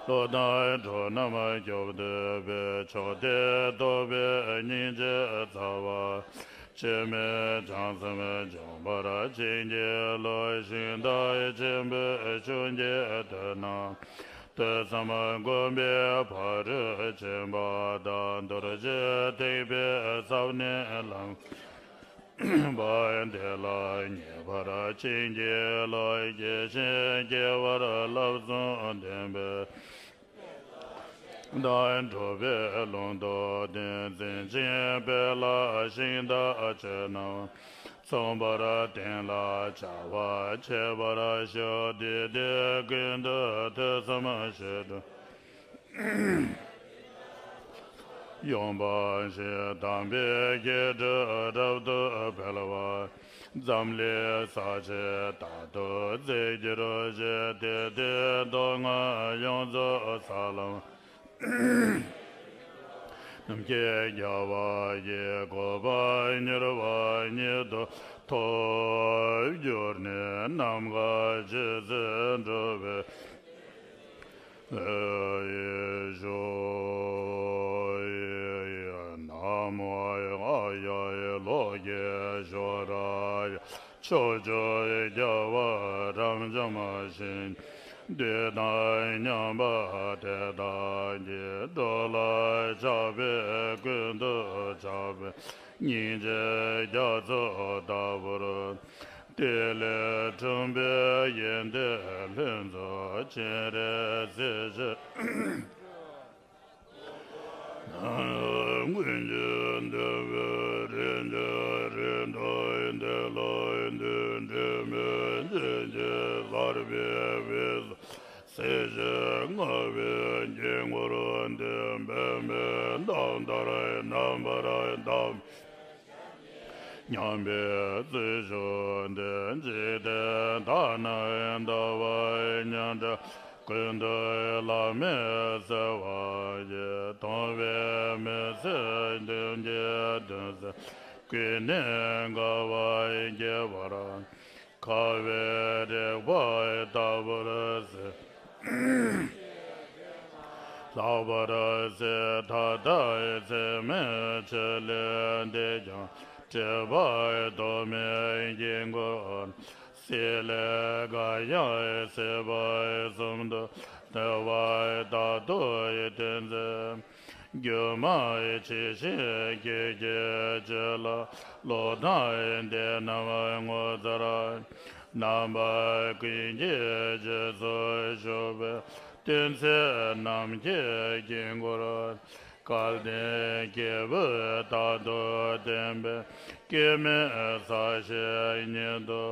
བློ་དང་གྲོགས་རྣམས་སྐྱོབ་འདོད་པའི། མཆོག་ཐེག་རྟོགས་པའི་སྙིང་རྗེ་རྩ་བ། འཆི་མེད་བྱང་སེམས་འབྱོངས་པར་བྱིན་གྱིས་རློབས། ཞིང་བདག་ཆེན་པོའི་ཆོས་ཀྱི་དོན་རྣམས། ཐོས་བསམ་སྒོམ་པའི་ཕ་རོལ་ཕྱིན་པ་དང་། རྡོ་རྗེ་ཐེག་པའི་ཟབ་གནད་ལམ། པ་དེ་ལ་ངེས་པར་བྱིན་གྱིས་རློབས། དགྱེས་ཤིང་སྐྱེ་བར་བསླབ་གསུམ་ལྡན་པའི། དང་འགྲོ་བའི་ལུང་རྟོགས་ལྡན། མཛད་ཆེན་དཔལ་ལ་ཞིང་དང་ཆོས་རྣམས། མཚུངས་པར་བསྟན་ལ་བྱ་བ་ཁྱད་པར་ཞུ། དེ་དུས་ཀུན་ཏུ་ཐོས་བསམ་བཞེད་དུ། ཡོང་བ་ཞིག་དམ་པའི་སྐྱེ་འགྲོ་རབ་ཏུ་འཕེལ་བ། འཛམ་གླིང་ས་ཕྱེད་དག་ཏུ་མཛེས་གྱུར་ཅིག་དེ་དུས་མདོ་སྔགས་ཡོངས་རྫོགས་ས་ལམ། ནམ་མཁའི་རྒྱལ་བ་ཡི་གོ་འཕང་མྱུར་བ་ཉིད་དུ་ཐོབ་གྱུར་ནས། ནམ་མཁའ་ཇི་སྲིད་འགྲོ་བའི་ཡེ་ཤེས་ཡིན། ན་མོ་ཡེ་ཧ་ཡ་ཡེ་ལོ་ཀེ་ཤྭ་ར་ཡ། ཕྱོགས་བཅུའི་རྒྱལ་བ་རབ་འབྱམས་ཞིང་། དུས་དང་མཉམ་པ་དེ་དག་གིས། འགྲོ་ལ་ཆགས་པས་ཀུན་ཏུ་ཆགས་པའི། སྙིང་རྗེ་རྒྱ་མཚོ་ལྟ་བུར། དེ་ལས་འཁྲུངས་པའི་ཡོན་ཏན་ལྷུན་རྫོགས་སྤྱན་རས་གཟིགས་ཀྱི། སྔོན་གྱི་འདས་པའི་རིགས་ཀྱི་རིགས་དང་། འདས་ལ་འདས་འབྲལ་མེད་ཅིང་སྐྱེ་བར་བའི་བའི། སྲིད་ཞིའི་རྔ་བའི་དཀྱིལ་འཁོར་འདི། འབད་མེད་ལྟར་རྣམ་པར་དག་མཉམ་པའི་ཚུལ་བཞུགས་ཏེ། འཇིག་རྟེན་དག་ན་ལྟ་བ་མཉམ་འབྲེལ་ཀུན་ཏུ་བླ་མེད་བརྩེ་བ་ཡིས། མཐོང་བས་མི་ཚད་དོན་གྱི་དོན་གསལ། ཀུན་ནས་དགའ་བ་སྐྱེ་བར། དགའ་བའི་རེག་པ་ལྟ་བུར་གསལ། ལྷག་པར་གསེར་མཐའ་དག་ཚད་མེད་ཆེ་ལས་འདས་ཀྱང་། བསྒྲིབས་པ་རྟོག་མེད་དཀྱིལ་འཁོར། བསིལ་ལས་དགའ་ཡང་སྲིད་པ་གསུམ་དུ་ནུབ་པ་རྟག་ཏུ་སྟོན་མཛད། སྒྱུ་མ་ཇི་བཞིན་སྐྱེ་བའི་རྒྱུ་ལ། བློ་དང་ལྡན་རྣམས་ངོ་མཚར། རྣམ་པ་ཀུན་གྱི་རྗེས་སུ་ཞུགས་པའི། སྟོན་མཛད་ནམ་མཁའི་དཀྱིལ་འཁོར། སྐལ་ལྡན་སྐྱེས་བུ་རྟག་ཏུ་བསྟེན་པའི། སྐྱེ་མེད་ས་གཞི་ཉིད་དུ།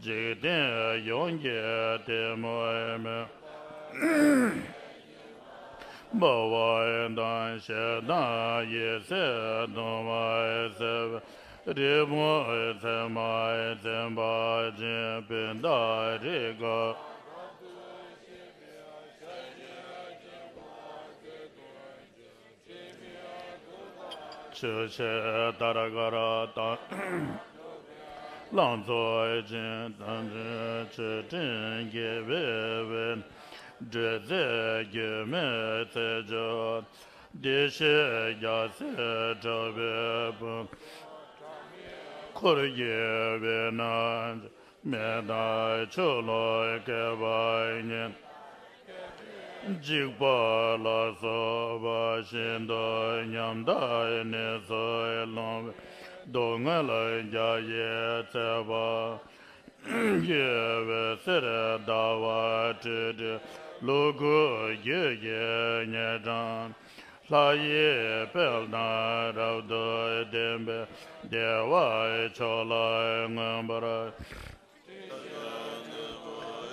འཇིག་རྟེན་ཡོངས་ཀྱི་གཏི་མུག་མེ། འབར་བ་དང་ཞེ་སྡང་ཡི་ཟེར་གདུང་བ་སེལ་བའི། རི་བོང་ཚེར་མ་འཛིན་པ་ཅན། བུདྡྷ་རི་ཀ་ཆུ་ཆེན་ཏར་ཀ་ར་དང་། ལང་ཚོ་ཅན་དང་ཆུ་སྤྲིན་རྒྱས་པའི་དབུས། སྒྲོལ་མཛད་སྒྱུ་མའི་རྩལ་སྦྱོར། བདེ་གཤེགས་རྒྱལ་སྲས་གྲགས་པའི་དཔུང་། འཁོར་བསྐྱེད་པའི་ནང་། མེ་ཏོག་ཆུ་ལོག་བསྐལ་པ་ཉིད། འཇིགས་པ་ལ་སོགས་པ་ཤིན་ཏུ་ཉམས་དག་ནད་སོགས་སློང་བའི་སྡུག་བསྔལ་རྒྱ་ཡིས་ཚིག་པ། དགེ་བའི་གསེར་ཟླ་བ་སྤྲོས་བྲལ་ལུ་གུ་རྒྱུད་ཀྱི་ཉེ་འབྲང་། ལྷ་ཡི་དཔལ་དང་རབ་ཏུ་ལྡན་པའི་བདེ་བ་མཆོག་ལ་མངོན་པར།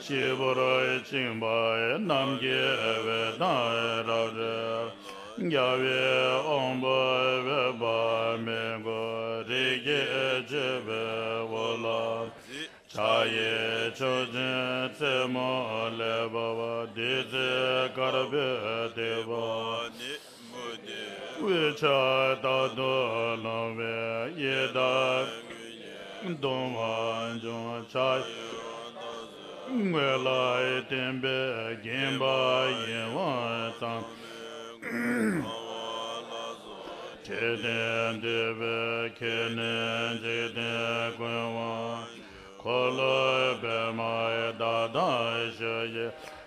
སྤྱི་བོར་བཅིངས་པ་རྣམས་དགེ་བའི་མཐའ་རབ་བསྒྲལ། རྒྱལ་བའི་དབང་པོ་འོད་དཔག་མེད་དགུག་རིགས་ཀྱི་བཅུ་པའི་འོད་ལ། ཕྱག་གཡས་མཆོག་སྦྱིན་རྩེ་མོ་ལས་འབར་བ། བདུད་རྩི་དཀར་པོས་བཏེགས་པ་ནི། དབུས་ཕྱག་རྟག་ཏུ་ལྷུང་བས་ཡི་དྭགས་གདུང་བ་འཇོམས། ཕྱག་གཡོན་ངོས་ལ་བསྟན་པས་བརྒྱན་པ་ཡིད་འོང་ཚངས་པའི་ངང་བ་ལ་སོགས། ཁྲི་སྟེང་འདུས་པའི་ཁྱེར་ནས་འཇིག་རྟེན་ཀུན་དབང་། འཁོར་ལོ་པདྨའི་བདག་དང་ཞུ་ཡི།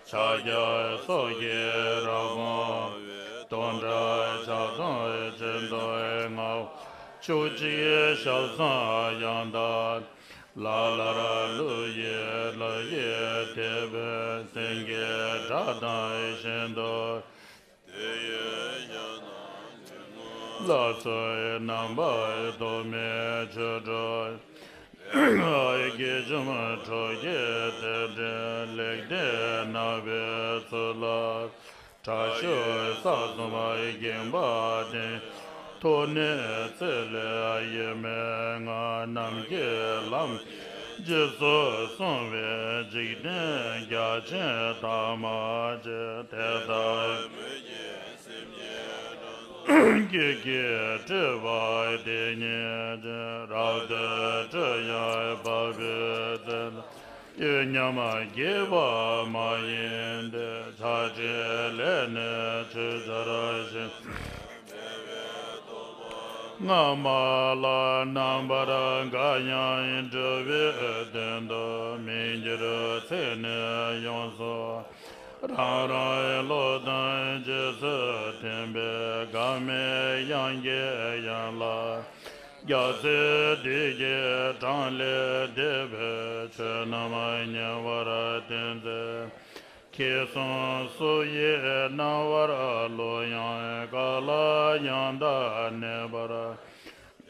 ཕྱག་རྒྱ་སོགས་ཀྱི་རབ་དབང་བས། སྟོང་ཕྲག་ཕྱག་སྟོང་ཆེན་པོའི་ངང་། ཕྱོགས་བཅུའི་ཞབས་ཟུང་ཡང་དག་ལ། ལ་ལར་ཀླུ་ཡི་ལུ་ཡིས་དེད་པའི་སེང་གེའི་སྒྲ་དང་ཤིན་ཏུ། དེ་ཡི་ཞལ་ན་ལྷ་ཚོགས་རྣམ་པར་སྟོན་པའི་ཆོ་འཕྲུལ། དགེ་འཇོམས་ཁྲོ་རྒྱལ་རྟེན་འབྲེལ་ལེགས་ལྡན་ནག་པོའི་ཚུལ་ལ། དྲག་ཤུལ་ས་གསུམ་པ་འགེངས་པ་སྟེང་། ཐོག་ནས་ཚེ་ལས་ཡེངས་མེད་ངང་། ནམ་མཁའི་ལམ་རྗེས་སུ་སོང་བའི་འཇིག་རྟེན་རྒྱ་ཆེན་ཐ་མ་ཆེ། དེ་ལྟར་མོས་ཀྱི་སེམས་ཀྱི་སྒྲ་སོགས་ཀྱི་སྤྲོས་པ་དེ་ཉིད་ཅན། རབ་ཏུ་སྤྲོས་ཡང་བབས་པའི་ཚེ་ན། གཡོ་ཉམས་རྒྱས་པ་མ་ཡིན་ཏེ། ཆགས་བྲལ་ལས་ནི་ཆོས་འཆར་ཞིང་། སྔ་མ་ལ་རྣམ་པར་དགའ་ཡང་། སྒྲུབ་པའི་དོན་དུ་མི་འགྱུར་ཚེ་ནས་ཡོངས་སུ། རང་རང་བློ་དང་རྗེས་སུ་མཐུན་པའི། འགག་མེད་དབྱིངས་ཀྱི་ཡན་ལག་རྒྱལ་སྲས་བདུད་ཀྱི་འགྲམ་ལས་འདས་པའི་ཆོས་རྣམས་ཉེ་བར་བསྟན་ཚེ། ཁེ་བཟང་སོགས་ཀྱི་རྣམ་པར་བསླུ་ཡང་། ག་ལ་ཡང་དག་གནས་པར།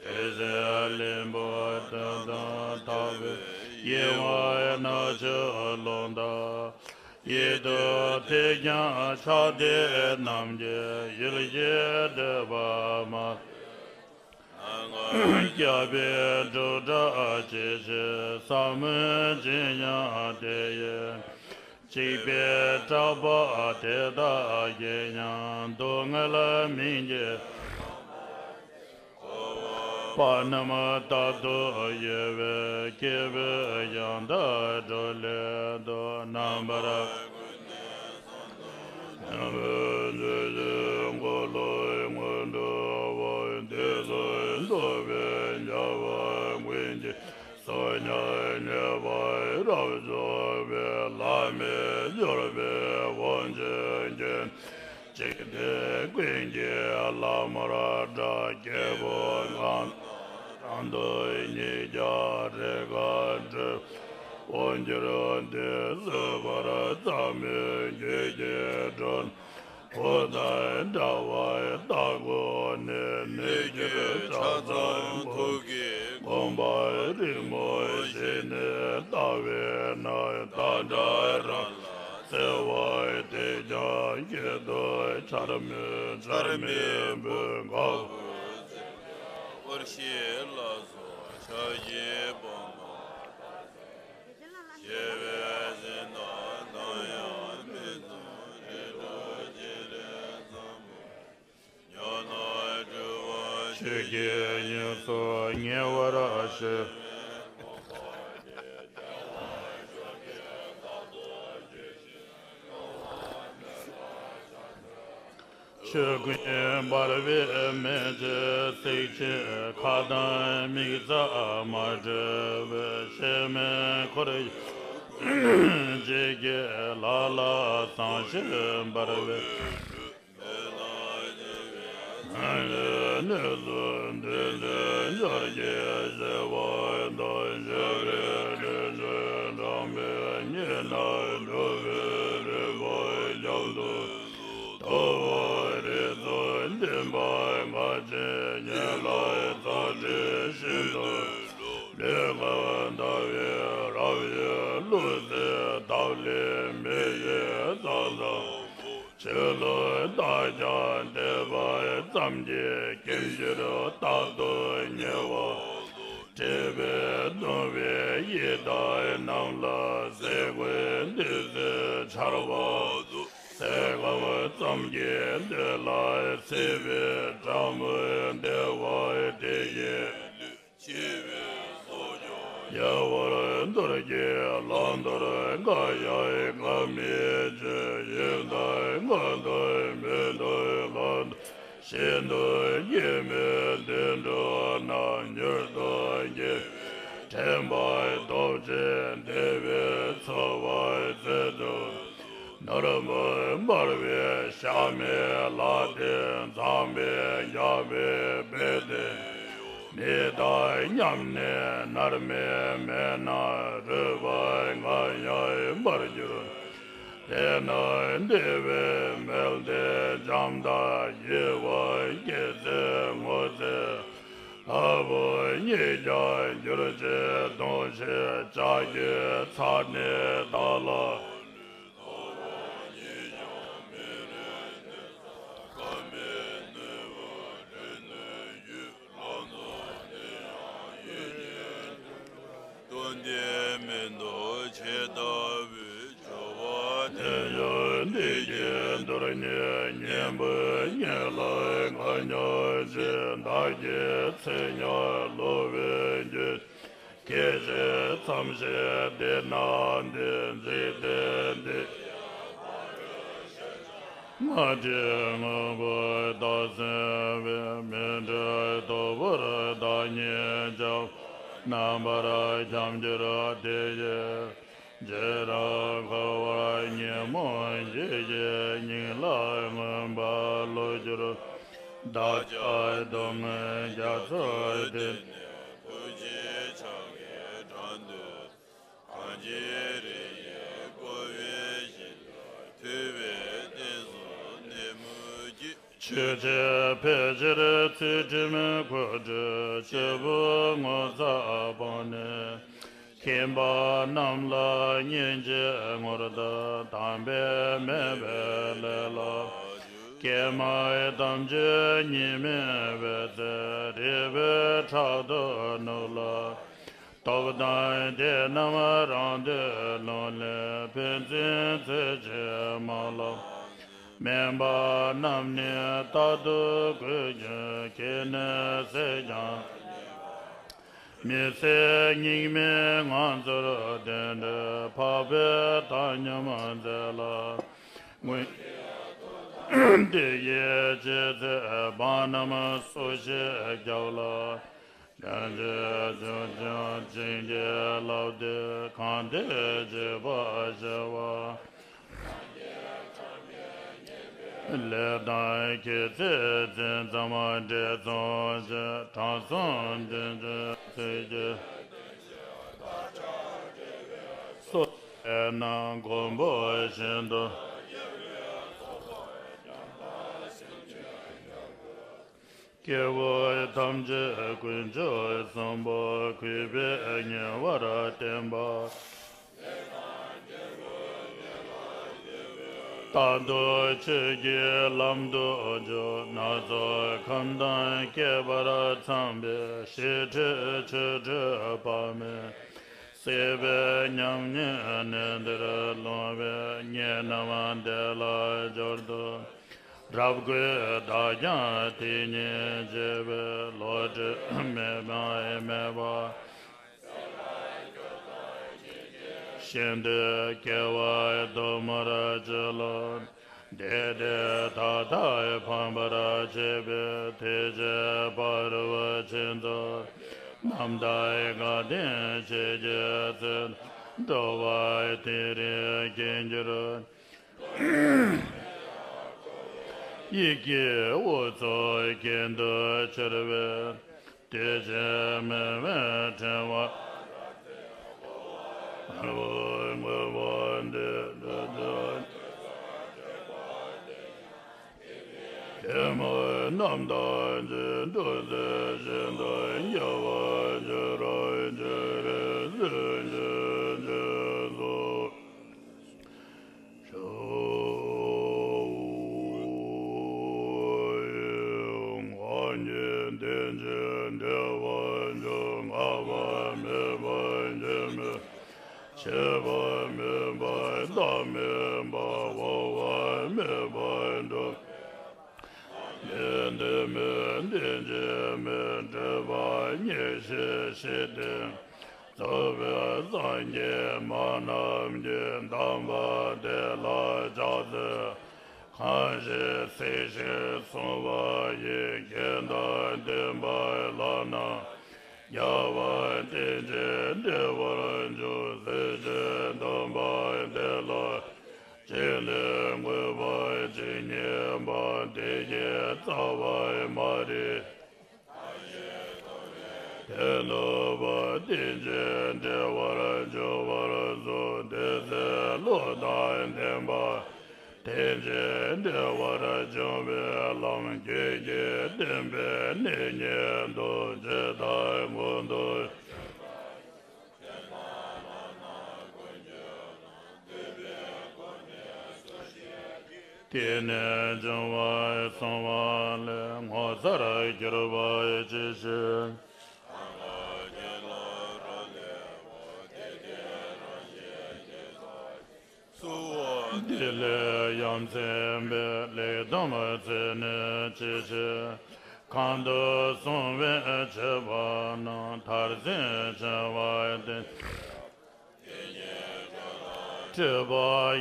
དེ་ཚེ་གླིང་བུ་དོན་དམ་ཐར་པའི་ཡིད་འོང་རྣལ་འབྱོར་ཀློང་དག་ཡིད་དུ་ཐིམ་ཀྱང་། ཆགས་བྲལ་རྣམས་ཀྱི་ཡུལ་གྱི་འདོད་པ་མ། སྐྱབས་པས་སྒྲུབ་གྲྭ་ཅི་ཕྱིར་ཟབ་མོ་སྦྱིན་ཡང་། དེ་ཡི་འཇིགས་པས་སྐྲག་པ་དེ་དག་གིས་ཡང་། སྡུག་བསྔལ་སྨིན་གྱི་པ་རྣམས་རྟག་ཏུ་གཡོ་བའི། སྐྱེས་བུ་ཡང་དག་སྒྲུབ་སླད་དུ། རྣམ་པར་ཀུན་ནས་བསམ་དུ་མཉམ་པའི་མཛོད་ཀྱི་འཁོར་ལོའི་སྔོན་འགྲོ་བ། དེ་ཚེ་རྫོགས་པའི་རྒྱལ་བ་ཀུན་གྱི་གསུང་ཉན་ཉེས་པ་རབ་སྦྱོང་བའི། བླ་མེད་སྦྱོར་བའི་དབང་ཕྱུག་མཁྱེན། འཇིག་རྟེན་ཀུན་གྱི་བླ་མར་གྲགས། སྐྱེས་བུ་གང་དང་རང་དུ་གཉིས་ཀྱང་རེས་འགའ་འཕྲད། དབང་གྱུར་དེ་བཟོད་པར་བརྩམས་པའི་རྒྱུད་ཀྱི་སྒྲོན། འོད་དང་འདྲ་བར་བལྟ་དགོས་ནས། གནོད་བྱེད་ཆགས་སྡང་ཐུགས་ཀྱི་དགོངས་པ་རིང་མོ་བཞེས་ནས་བལྟ་བས་ན། བདག་འདྲ་རང་ལ་བརྩེ་བ་དེས་ཀྱང་། ཁྱད་དུ་འཕྱར་མི་འཕྱར་མེད་པའི་དགའ་བོ། འཁོར་བཅས་ལ་སོགས་ཕྱག་བགྱིས་དཔུང་པ། སྐྱེ་བའི་གཞན་དག་དང་ཡང་མི་མཚུངས། རིགས་དྲུག་ཀྱི་ལས་བཟང་པོ། ཉོན་མོངས་སྒྲིབ་པ་ཆོས་ཀྱི་དབྱིངས་སུ་ཉེ་བར་ཞི། ཆོས་ཀུན་འབར་བའི་མེ་ལྕེ་བསྲེགས་ཤིང་། ཁ་དང་མིག་རྩ་མ་བྲལ་བའི་གཤེད་མའི་འཁོར་ཡང་ལྗིད་ཀྱིས་ལ་ལ་སངས་ཤིང་འབར་བའི་གནས་སུ་འདི་འདྲའི་འབྱོར་གྱི་བྱེད་པ་དང་། ཞབས་ཀྱི་སྤྲིན་ཕྱོགས་དྲངས་པའི་གཉེན་ནས་འགྲོ་བའི་རིམ་པ་རྒྱབ་ཏུ་དོར་བའི་རིགས་ཚོགས་འདུན་པ་འགའ་ཞིག་ཉེ་ལམ་ཚར་གཅིག་ཤིན་ཏུ་ལུས་ངག་འདར་བའི་རབ་ཡུན་ལུས་སེམས་ཐབས་ལས་མེད་པའི་ས་མཚམས་ཆོས་ལུགས་དག་ཀྱང་དད་པ་ཙམ་གྱིས་སྐྱེ་འགྱུར་རྟག་ཏུ་ཉེ་བ། སྲིད་པའི་གདུང་བའི་ཡི་དྭགས་རྣམས་ལ་ཟས་གོས་འདོད་སའི་ཆར་པ་ཚོ། ཟས་སྐོམ་ཙམ་གྱིས་འདོད་ལ་སྲེད་པའི་སྒྲ་སྨོན་བདེ་བ་དེ་ཡིས། ཡལ་བར་འདོར་གྱི་བླང་དོར་འགའ་ཡང་འགའ་མི་བྱེད། ཡོད་དང་ངོ་ཐོག་མེད་དང་གང་ཐོག་ཤིན་ཏུ་སྐྱེ་མེད་བདེ་འགྲོ་ན། མྱུར་དུ་སྐྱེ་བའི་དྲན་པ་སྟོབས་ཆེན་བདེ་བའི་འཚོ་བ་སྩལ་དུ། ནོར་བུ་འབར་བའི་ཤ་མེད་ལག་སྟེང་ཚངས་པའི་རྒྱ་མཚོའི་དཔལ་ལྡན། མི་དང་མཉམ་གནས་མནར་མེད་མེད་ན་རུས་པ་ང་ཡང་འབར་འགྱུར། དེ་ན་བདེ་བའི་མལ་དེ་བྱམས་དང་ཞི་བ་སྐྱེད་ཚལ་ངོ་ཚའི་ལྷ་བུ་ཉིད་ཀྱང་འགྱུར་ཅིག་གདུང་ཤིང་ལྕགས་ཀྱུས་ཚ་ནི་དག་ལ། སྟོན་ཏེ་མི་འདུག་ཇི་ལྟ་བུའི་སྦྱོར་བ་དེ་ཡང་འདི་སྐད་དུ། གཉེན་པོ་ཉེ་ལམ་འགའ་ཉོན་ཅིག་བདག་གི་ཚེ་ཉག་གློ་བུར་འགྱུར། སྐད་ཅིག་ཙམ་ཞིག་འདི་ན་འདི་འཇིག་རྟེན་འདི། ང་དེ་སྔོན་པོ་བདག་སེམས་དཔའི། མི་འབྲལ་ཐོབ་པར་བདག་ཉིད་འབྱུང་། རྣམ་པར་འཁྱམས་འགྱུར་དེ་ཡི། ཇི་རིགས་འཁོར་བར་ཉོན་མོངས་འཇིགས་ཀྱི་སྙིང་ལ་མངོན་པར་བསླུ་གྱུར། བདག་ཅག་སྡུག་བསྔལ་རྒྱ་མཚོ་འདི་ནས། ཐུགས་རྗེའི་ཕྱག་གིས་དྲངས་ཏེ། གང་ཞིག་རི་ཡིས་བསྐོར་བའི་ཞིང་དུ། ཐུབ་པའི་གཏེར་གསུམ་གནས་མོས་ཀྱིས། ཆོས་འཆད་ཕལ་ཆེར་ཚུལ་ཁྲིམས་ཁོ་སྒྲུབ། སྐྱེས་བུ་ངོ་ཚ་སྤངས་ནས། ཁྱིམ་པ་རྣམས་ལ་སྙིང་རྗེ་ངུར་དང་དམ་པའི་མོས་པའི་ལས་ལ། ཀྱེ་མ་དམ་ཆོས་ཉིད་སྨིན་པའི་ཚེ། རིག་པའི་ཕྲག་ཏུ་བསྣུན་ལ། སྟོབས་དང་བདེ་རྣམས་རང་འདོད་ལོངས་ལས། ཕན་ཚུན་འཚོལ་ཞིང་མ་ལོངས། དམན་པ་རྣམས་ནི་རྟག་ཏུ་གུས་ཀྱང་། ཁྱེད་ནི་བསད་ཀྱང་མི་བསད་སྙིགས་མའི་ངང་ཚུལ་ལྡན་ཏེ། འཕགས་པའི་བདག་ཉིད་མཛད་ལ་ངུ། དེ་ཡི་ལྕེ་ཚིག་འབངས་རྣམས་སུ་ཞིག་བརྒྱབ་ལ། ལན་ཅིག་བྱུང་ཀྱང་བྱིན་གྱིས་བརླབས་ཏེ། གང་དེས་བྱས་པ་བྱས་པ། ལས་དང་སྐྱེད་ཚལ་ཙིག་ཙམ་འབྲས་མཚུངས་ཤིང་། དྲང་སྲོང་དེ་ཚོའི་ཚིག་གིས་སོ་སོའི་ནང་མགོན་པོ་བཞིན་དུ། སྐྱེ་བོ་ཐམས་ཅད་དཀོན་མཆོག་གསུམ་པོ་གུས་པས་ཉེ་བར་བསྟེན་པ། རྟག་ཏུ་ཆོས་ཀྱི་ལམ་དུ་འཇུག། སྣ་ཚོགས་ཁམས་དང་བསྐལ་པར་འཚམས་པའི། ཞི་ཁྲོའི་ཆོ་འཕྲུལ་དཔག་མེད། སྲིད་པའི་ཉམས་ཉེས་གནས་འདིར་ལྷུང་བའི། ངེད་རྣམས་བདེ་ལ་སྦྱོར་དུ། རབ་དགོས་བདག་ཀྱང་དེ་ཉིད་བྱེད་པའི། བློ་གྲོས་མེད་པའི་མོས་པ་ཤིན་ཏུ་སྐྱེ་བ་དུ་མར་བྱེད་ལ། དེ་དེ་ད་ལྟའི་ཕམ་པར་བྱེད་པའི་དེ་བྱེད་པར་བ་ཆེན་ཚོ་རྣམ་དག་དགའ་ལྡན་ཆོས་ཀྱི་ཚུལ་འགྲོ་བ་དེ་རིང་སྐྱེ་འགྱུར། ཡི་གེ་འུ་ཚོ་གྱེན་དུ་ཁྱེར་བས། དེ་བཞིན་མི་མེད་ཕྲེང་བ། ངོ་བོ་འདི་འདྲ་དོན། དེ་མོ་རྣམ་དག་ཅིང་འགྲོ་ཚུལ་བཞིན་དུ་རྒྱལ་བ་ཇི་རང་ཇི་རིགས་སུ་འབྱེད་ཅིང་སོ། རྫོགས་པའི་སངས་རྒྱས་མ་རྣམས་ཀྱིས་གདམས་པ་དེ་ལ་ཕྱག་འཚལ། གང་ཞིག་སྲིད་ཞིའི་སྲུང་བ་ཡི། དགེ་དང་ལྡན་པ་ལ་ནི་རྒྱལ་བ་དེ་བཞིན་བདེ་བར་འབྱུང་། སྲིད་ཞིའི་སྡོམ་པ་དེ་ལ་རྗེས་ལུས་འགོད་པ་ཇི་སྙེད་པ། དེ་སྐད་རྩ་བའི་མ་རིག་དེ་ལུས་པ་དེ་བཞིན་བདེ་བར་འབྱུང་བར་གསུངས། དེ་ཚེ་བློ་དང་ལྡན་པ་དེ་བཞིན་བདེ་བར་འབྱུང་བའི་ལམ། རྒྱུད་ཀྱི་བསྟན་པའི་གནས་ཉིད་དུ་ཇི་ལྟར་ཀུན་ཏུ། དེ་ནས་འབྱུང་བ་གསུངས་པ་ལས། ངོ་མཚར་གྱུར་པ་ཇི་བཞིན། འདི་ལས་ཡ་མཚན་པའི་ལེགས་བསྡམས་ཚིག་ནི་ཇི་བཞིན། གང་དུ་གསུངས་པའི་བྱེད་པ་རྣམས། མཐར་ཕྱིན་བྱེད་པ་སྟེ། སྤྲོས་པ་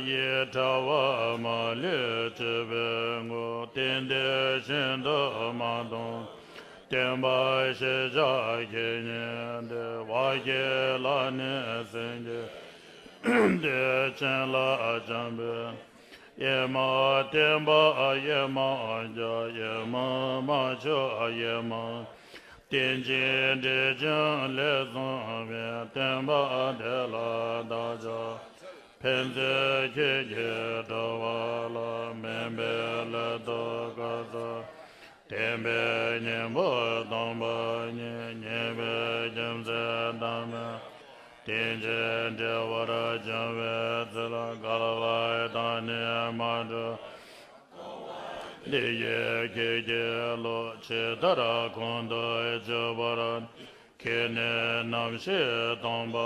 ཡི་དྲ་བ་མ་ལུས་སྒྲིབ་པའི་སྒོ། རྟེན་འབྲེལ་ཤིན་ཏུ་མ་མཐུན་བསྟན་པ་ཞེས་བྱ་ཁྱེད་ཉིད་དེ། བ་ཀི་ལ་ནི་སེང་གེ་དེ་སྤྱན་ལ་འབྱམས་པས། ཨེ་མ་བསྟན་པ་ཨེ་མ་རྒྱ། ཨེ་མ་མ་ཆོས་ཨེ་མ། རྟེན་ཅིང་འབྲེལ་ཅིང་ལས་གསུངས་པའི། བསྟན་པ་དེ་ལ་བདག་ཅག་ཕན་ཚུན་ཁྱེད་ཀྱིས་སྒྲུབ་པ་ལ། དམན་པའི་ལུས་སྟོབས་དཀའ་ས། བསྟན་པའི་སྙིང་པོ་སྟོང་པ་ཉིད། ཉེས་པའི་རྒྱུ་མཚན་དམ་པའི། རྟེན་ཅིང་འབྲེལ་བར་འབྱུང་བའི་ཚུལ། འགལ་བ་དང་ནི་མ་གྲུབ། འདི་ཡིས་ཁྱེད་ཀྱི་བློ་ཇི་ལྟར་ཁོང་དུ་ཆུད་པར། ཁྱེད་ནི་རྣམ་ཤེས་སྟོང་པ།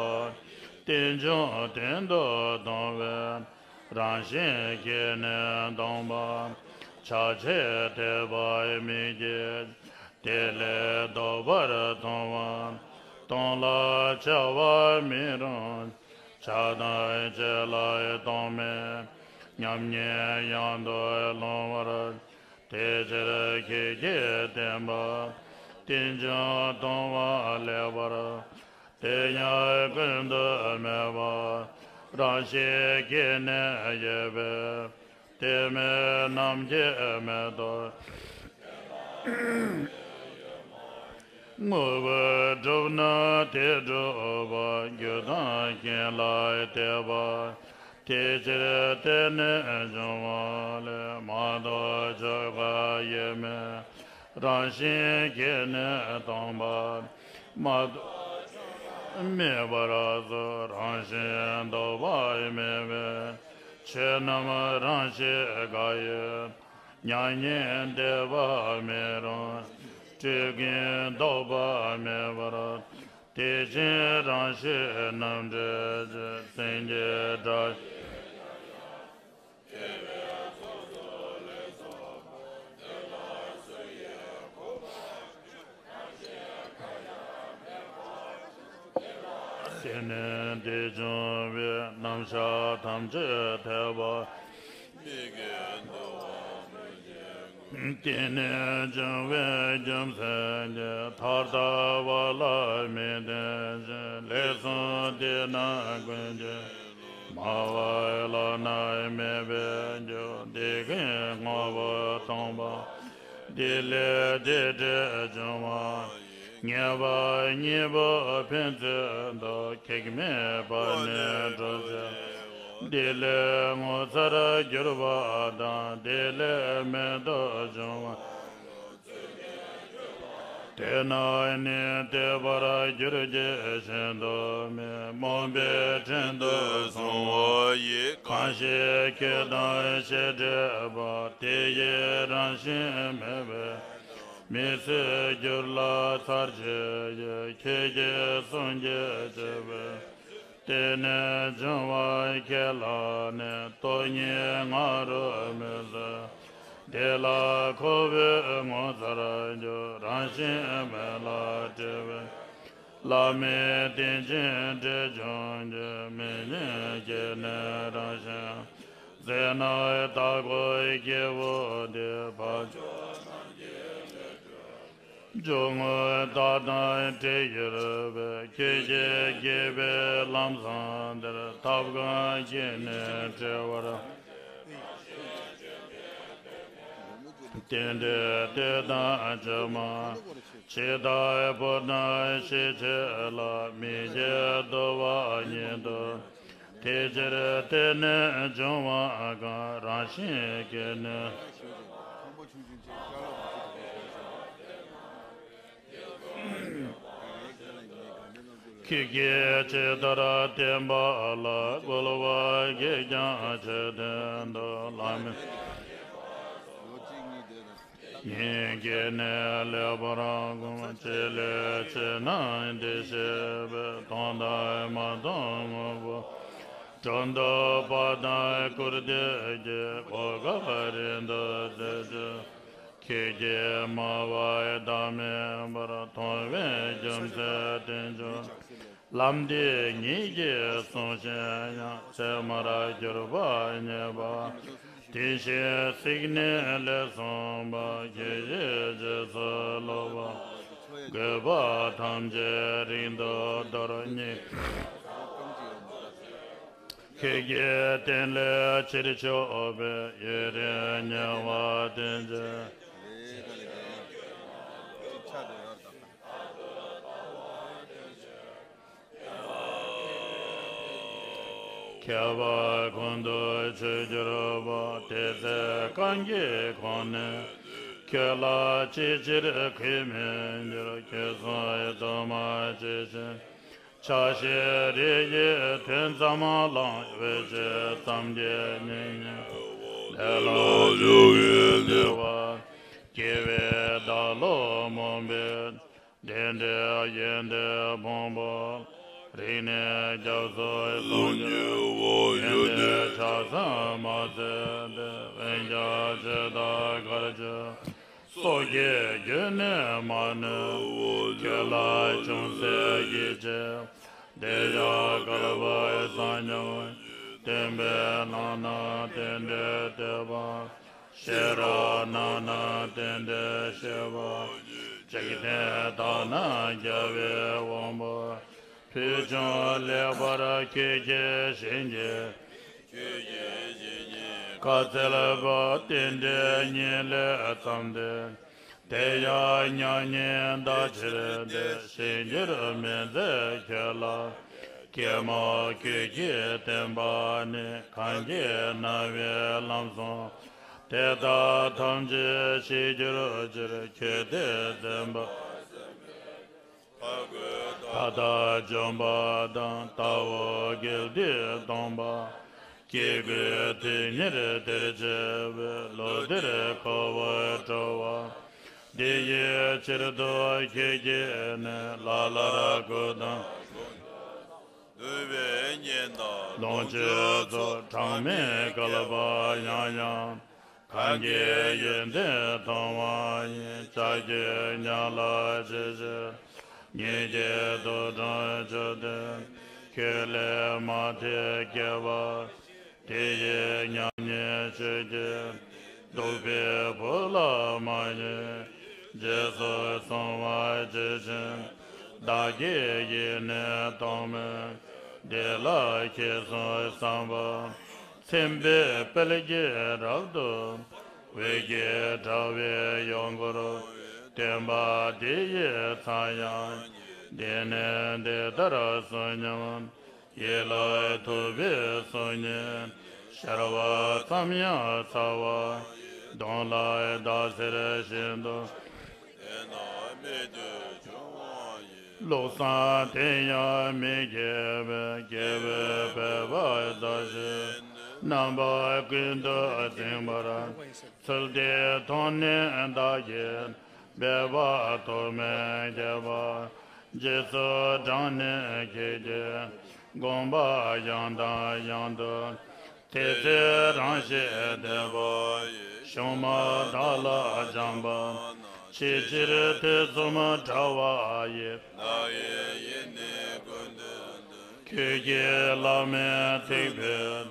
རྟེན་འབྱུང་གཏན་དུ་སྟོང་པའི། རང་བཞིན་གྱིས་ནི་སྟོང་པ། ཕྱག་རྒྱས་དད་པ་མིག་གིས། དེ་ལས་ལྡོག་པར་མཐོང་བ། སྟོང་ལ་བྱ་བ་མི་རུང་། བྱ་དང་བྱེད་ལ་སྟོང་མེད། མཉམ་ཉིད་ཡང་དུ་ལོང་བར། དེ་ཕྱིར་ཁྱེད་ཀྱིས་བསྟན་པ། རྟེན་འབྱུང་སྟོང་པ་ལེགས་པར། དེ་ཡང་ཀུན་ཏུ་མེད་པ། རང་བཞིན་གྱིས་ནི་ཡོད་པས། དེ་མེད་ནམ་མཁའི་མེ་ཏོག་དངོས་པོས་གྲུབ་ན་དེ་གྲུབ་པ། རྒྱུ་དང་རྐྱེན་ལ་བརྟེན་པ། དེ་ཕྱིར་དེ་ནི་འབྱུང་བ་ལས། མ་གཏོགས་ཆོས་འགའ་ཡོད་མེད། རང་བཞིན་གྱིས་ནི་སྟོང་པ། མ་གཏོགས་མེད་པར་གསུངས། རང་བཞིན་ལྡོག་པ་མེད་པས། ཆོས་རྣམས་རང་བཞིན་འགའ་ཡོད། མྱ་ངན་འདས་པ་མེད་རུང་། སྤྲོས་ཀུན་ལྡོག་པ་མེད་པར། དེ་བཞིན་རང་བཞིན་རྣམ་འགྲོལ་ཅན། སེང་གེའི་སྒྲ། དེ་ནས་དེ་བྱུང་བའི་རྣམ་གཞག་ཐམས་ཅད་ཐེག་པ། དེ་ནས་འབྱུང་བའི་རྒྱུ་མཚན་གྱིས། ཐར་ལྟ་བ་ལ་མི་བརྟེན་ཞིང་། ལེགས་གསུངས་དེ་རྣམས་ཀུན་གྱི། སྨྲ་བ་བླ་ན་མེད་པའི་རྒྱུ། འདི་ཀུན་དངོས་པོ་སྟོང་པ། འདི་ལས་འདི་འབྲས་འབྱུང་བ། ངེས་པ་གཉིས་པོ་ཕན་ཚུན་དུ། གེགས་མེད་པར་ནི་གྲོལ་བྱེད། འདི་ལས་ངོ་མཚར་གྱུར་པ་དང་། འདི་ལས་མེད་དུ་བྱུང་བ། དེ་རྣམས་ནི་བལྟས་པར་གྱུར་ཅིག་ཤིན་ཏུ་མིན། སྨོན་པའི་ཕྲིན་དུ་བཟུང་བ་ཡིས། གང་ཞིག་ཁྱོད་དང་ཞེ་འགྲས་པ། དེ་ཡི་རང་བཞིན་མེད་པས། མི་ཚེ་འགྱུར་ལ་ཚར་གཅིག་ཡིས། ཁྱེད་ཀྱིས་བསྲུང་བྱེད་བྱེད་པའི། དེ་ནས་འབྱུང་བ་ཁྱེད་ལ་ནི། སྟོང་ཉིད་ང་རོ་མི་བཟོད། དེ་ལ་འཁོར་བའི་ངོ་མཚར་རྒྱུ། རང་བཞིན་མེད་ལ་བྲེལ་བའི། བླ་མེད་རྟེན་ཅན་འབྲས་འབྱུང་གི། མི་སྙན་སྐྱེས་ནས་རང་བཞིན། ཟས་ནོར་དག་གོ་སྐྱེ་བོ་འདི། བ་སྦྱོར་དངོས་བདག་དང་བྲལ་གྱུར་པས། ཁྱེད་ཀྱིས་དགྱེས་པའི་ལམ་བཟང་འདིར། ཐབས་གང་གིས་ནི་བྲལ་བར། རྟེན་འབྲེལ་དེ་དང་ཕྱི་མ། འཆི་བདག་བུ་དང་ཤི་བྱེད་ལ། མི་བརྒྱད་བསྡུ་བ་ཉིད་དུ། དེ་ཕྱིར་དེ་ནས་འབྱུང་བ་གང་། རང་བཞིན་གྱིས་ནི། ཁྱེད་ཀྱིས་ཇི་ལྟར་བསྟན་པ་ལ། བསྐུལ་བ་བགྱིས་ཀྱང་ཇི་བསྟན་དུ། བླ་མེད་ཡིན་གྱི་ནི་ལེགས་པར་བསྒོམ། ཅི་ལས་ཅི་སྣང་འདི་ཤེས་པས། མཐོང་དང་མ་མཐོང་དངོས་པོ། གྲོང་དུ་བབས་དང་བཀུར་སྟི་བགྱི། འོ་སྐབས་རིང་དུ་མཛད་ཅིང་། ཁྱེད་ཀྱིས་སྨྲ་བའི་བདག་མེད་པར། མཐོང་བའི་རྒྱུ་མཚན་རྟེན་འབྱུང་། ལམ་འདི་ཉིད་ཀྱིས་བཟུང་ཞིང་ཡང་། ཚད་མར་གྱུར་པ་རྙེད་པ། དེ་བཞིན་གཟིགས་ནས་ལེགས་གསུངས་པ། དགེ་བཤེས་རྗེས་སུ་སློབ་པ། དགོས་པ་ཐམས་ཅད་རིང་དུ་དོར། སྙིང་ཁྱེད་ཀྱི་རྟེན་ལས་ཕྱིར་ཕྱོགས་པའི། ཡུན་རིང་ཉེ་བར་བསྟེན་ཅིང་། ཁྱད་པར་ཀུན་ཏུ་ཆོས་གྱུར་པ། དེ་ཚེ་གང་གི་གོང་ནས། ཁྱོད་ལ་ཅིའི་ཕྱིར་གུས་མི་འགྱུར། ཁྱོད་གསུང་ཡི་དམ་མ་མཆིས་ཤིང་། ཕྱག་བཞི་རིགས་ཀྱི་དོན་ཙམ་བླངས། འོད་ཆོས་ཙམ་གྱིས་སྙིང་ཉེ་བ། ལས་ལ་འཇུག་པའི་བདེ་བ། སྐྱེ་བའི་བདག་བློ་རྨོངས་པས། དེ་འདྲའི་ཡོན་ཏན་ཕུང་པོ། རིག་ནས་སྐྱབས་སུ་སོང་གྱུར་པ། ཡོན་ཏན་ཆགས་སེམས་མ་ཟད་དེ། འོན་ཀྱང་ཇི་ལྟར་གར་བྱེད། སྲོག་གི་རྒྱུན་ནི་མ་ནུབ་བོ། ཁྱོད་ལ་ཅུང་ཟད་ཡིད་ཆེས། དེ་ཡང་བསྐལ་པ་བཟང་སྙིང་པོ། སྟོན་པས་གནང་ན་རྟེན་འབྲེལ་བསྟོད་པ། ཤེས་རབ་གནང་ན་རྟེན་འབྲེལ་བཤད་པ། འཇིག་རྟེན་དག་ན་རྒྱལ་བའི་དབང་པོ། ཕུལ་བྱུང་ལེགས་པར་ཁྱེད་ཀྱིས་བཞེངས་ཀྱི། བཀའ་སྩལ་པ་རྟེན་འབྲེལ་ཉིད་ལས་བརྩམས་ཏེ། དེ་ཡང་མྱ་ངན་འདའ་ཕྱིར་ཏེ། གཞན་འགྱུར་མི་མཛད་ཁྱོད་ལ། ཀྱེ་མ་ཁྱོད་ཀྱི་བསྟན་པ་ནི། གང་གིས་གནང་བའི་ལམ་བཟང་། དེ་དག་ཐམས་ཅད་ཞིག་གྱུར་ཕྱིར། ཁྱོད་བསྟན་འཛིན་པ། མཐའ་དག་འཇོམས་པ་དང་། ལྟ་བ་དགེ་སྡིག་སྟོང་པ། སྐྱེ་དགུའི་དོན་གཉེར་དེར་བྱེད་པའི། ལུས་འདིར་འཁོར་བར་སྤྲོ་བ། འདི་ཡི་ཕྱིར་དུ་ཁྱེད་ཀྱིས་ནི། ལ་ལར་སྐུ་དང་། ལོངས་སྤྱོད་ཚོགས། གྲངས་མེད་བསྐལ་པ་ཡང་ཡང་། གང་གི་ཡོན་ཏན་མཐོང་བ་ཡིས། ཕྱག་རྒྱའི་ཉམས་ལ་ཇི་བཞིན། ཉིད་ཀྱི་ཐུགས་དྲངས་མཆོད་རྟེན། ཁྱོད་ལས་མ་ཐོས་སྐལ་པ། དེ་ཡི་མྱ་ངན་ཆོས་ གདུག་པའི་བུ་ལ་མ་ཉེས། རྗེས་སུ་བཟུང་བ་ཇི་བཞིན། བདག་གི་ཡིད་ནི་གཏོང་མིན། དེ་ལ་ཁྱེད་གསུམ་བསམ་པ། མཚན་དཔེའི་དཔལ་གྱིས་རབ་ཏུ། འོད་ཀྱི་དྲ་བས་ཡོངས་བསྐོར། བསྟན་པ་འདི་ཡི་མཚམས་ཡང་། འདི་ནས་འདི་ལྟར་གསུངས་སྙམ། ཡིད་ལ་ཐུབ་པའི་གསུང་ཉིད། ཤར་བ་ཙམ་ཡང་ཚ་བ། གདོང་ལ་ཟླ་ཟེར་བཞིན་དུ། དེ་ན་མིག་ཏུ་བྱུང་བ་ཡི། བློ་བཟང་དེ་ཡང་མི་དགེ་བའི། དགེ་བའི་སྤེལ་པ་ཟབ་ཞིང་། རྣམ་པ་ཀུན་ཏུ་འཛིན་པར། ཚུལ་དེ་མཐོང་ནས་བདག་གིས། སྦས་པ་ཐོགས་མེད་བརྒྱད་པ། རྗེས་སུ་འབྲངས་ནས་ཁྱེད་ཀྱི། དགོངས་པ་ཡང་དང་ཡང་དུ། དེ་ཚེ་རང་ཞལ་བསྟན་པ། ཡི། ཤུགས་མ་དག་ལ་སྦྱངས་པ། ཆེས་ཆེར་ཐེ་ཚོམ་བྲལ་བ་ཡི། བདག་གི་ཡིད་ནི་ཀུན་ཏུ་འདུ། ཁྱོད་ཀྱིས་བླ་མའི་ཐེག་པའི།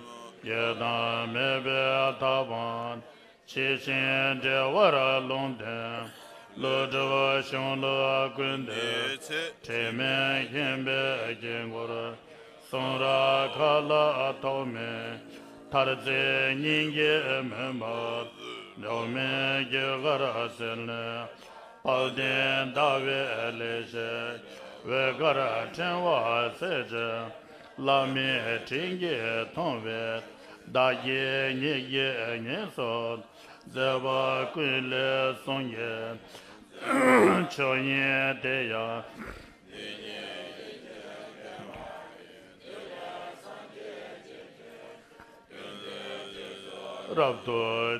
ཡི་དམ་མེད་པའི་ཐབས་དང་། ཆེས་ཆེར་འབྲེལ་བར་ལུང་བསྟན། ཀླུ་སྒྲུབ་གཞུང་ལུགས་ཀུན་ཏུ། དེའི་ཚེ། དྲི་མེད་མཁྱེན་པའི་དཀྱིལ་འཁོར། གསུང་རབ་མཁའ་ལ་ཐོགས་མེད། མཐར་བརྩེ་སྙིང་གའི་མུན་པ། འགྲོ་མེད་རྒྱུ་སྐར་ཟེར་ནས། དཔལ་ལྡན་ཟླ་བའི་ལེགས་བཤད། འོད་དཀར་ཕྲེང་བ་གསལ་བྱེད། བླ་མའི་དྲིན་གྱིས་མཐོང་བའི། བདག་བསྐྱེད་ཉིད་ཀྱིས་ཉེར་བཟུང་། མཛད་པ་ཀུན་ལས་གསུང་གི། ཆོས་ཉིད་དེ་ཡང་། རབ་ཏུ་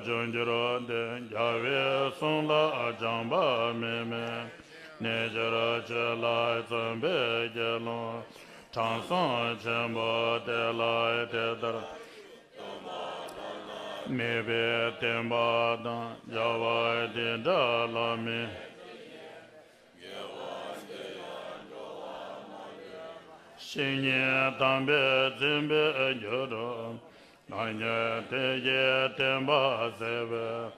འབྱུང་འགྱུར་ཏེ། རྒྱལ་བའི་གསུང་ལ་སྦྱངས་པ་མེད་མིན། རྣལ་འབྱོར་ཆོས་ལ་བརྩོན་པའི་དགེ་སློང་། དྲང་སྲོང་ཆེན་པོ་དེ་ལ་དེ་ལྟར། དམིགས་པའི་བསྟན་པ་དང་། བྱ་བ་འདི་འདྲ་ལ་མི། བཤེས་གཉེན་དམ་པས་འཛིན་པའི་རྒྱུ་རུ། ང་ཉིད་དེ་ཡི་བསྟན་པ་ཟད་པའི།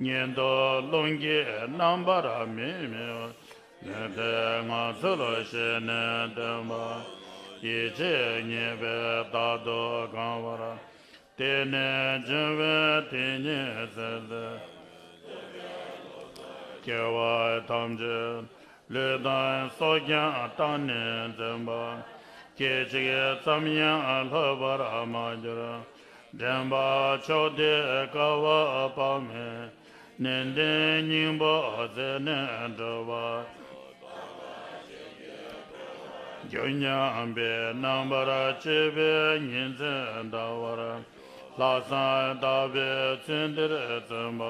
ཉིན་ཐོ་རླུང་གིས་རྣམ་པར་མི་སྨིན་པ། ནུས་པས་ངང་ཚུལ་ཤེས་ནས་བསྟན་པ། ཡིད་ཆེས་ཉེས་པས་རྟག་ཏུ་གང་བར། དེ་ནས་འབྱུང་བའི་དེ་ཉིད་ཟད་ཟད། སྐྱེ་བ་ཐམས་ཅད་ལུས་དང་སྲོག་ཀྱང་བཏང་ནས་འཛིན་པ། སྐད་ཅིག་ཙམ་ཡང་ལྷོད་པར་མ་གྱུར། འདྲེན་པ་མཆོག་དེ་དཀའ་བ་དཔག་མེད། ནན་ཏན་སྙིང་པོ་མཛད་ནས་སྒྲུབ་པ། རྒྱུ་མཉམ་པའི་རྣམ་པར་དཔྱོད་པའི་ཉིན་མཚན་འདའ་བར། ལྷག་བསམ་དག་པས་ཚུལ་འདིར་བརྩོན་པ།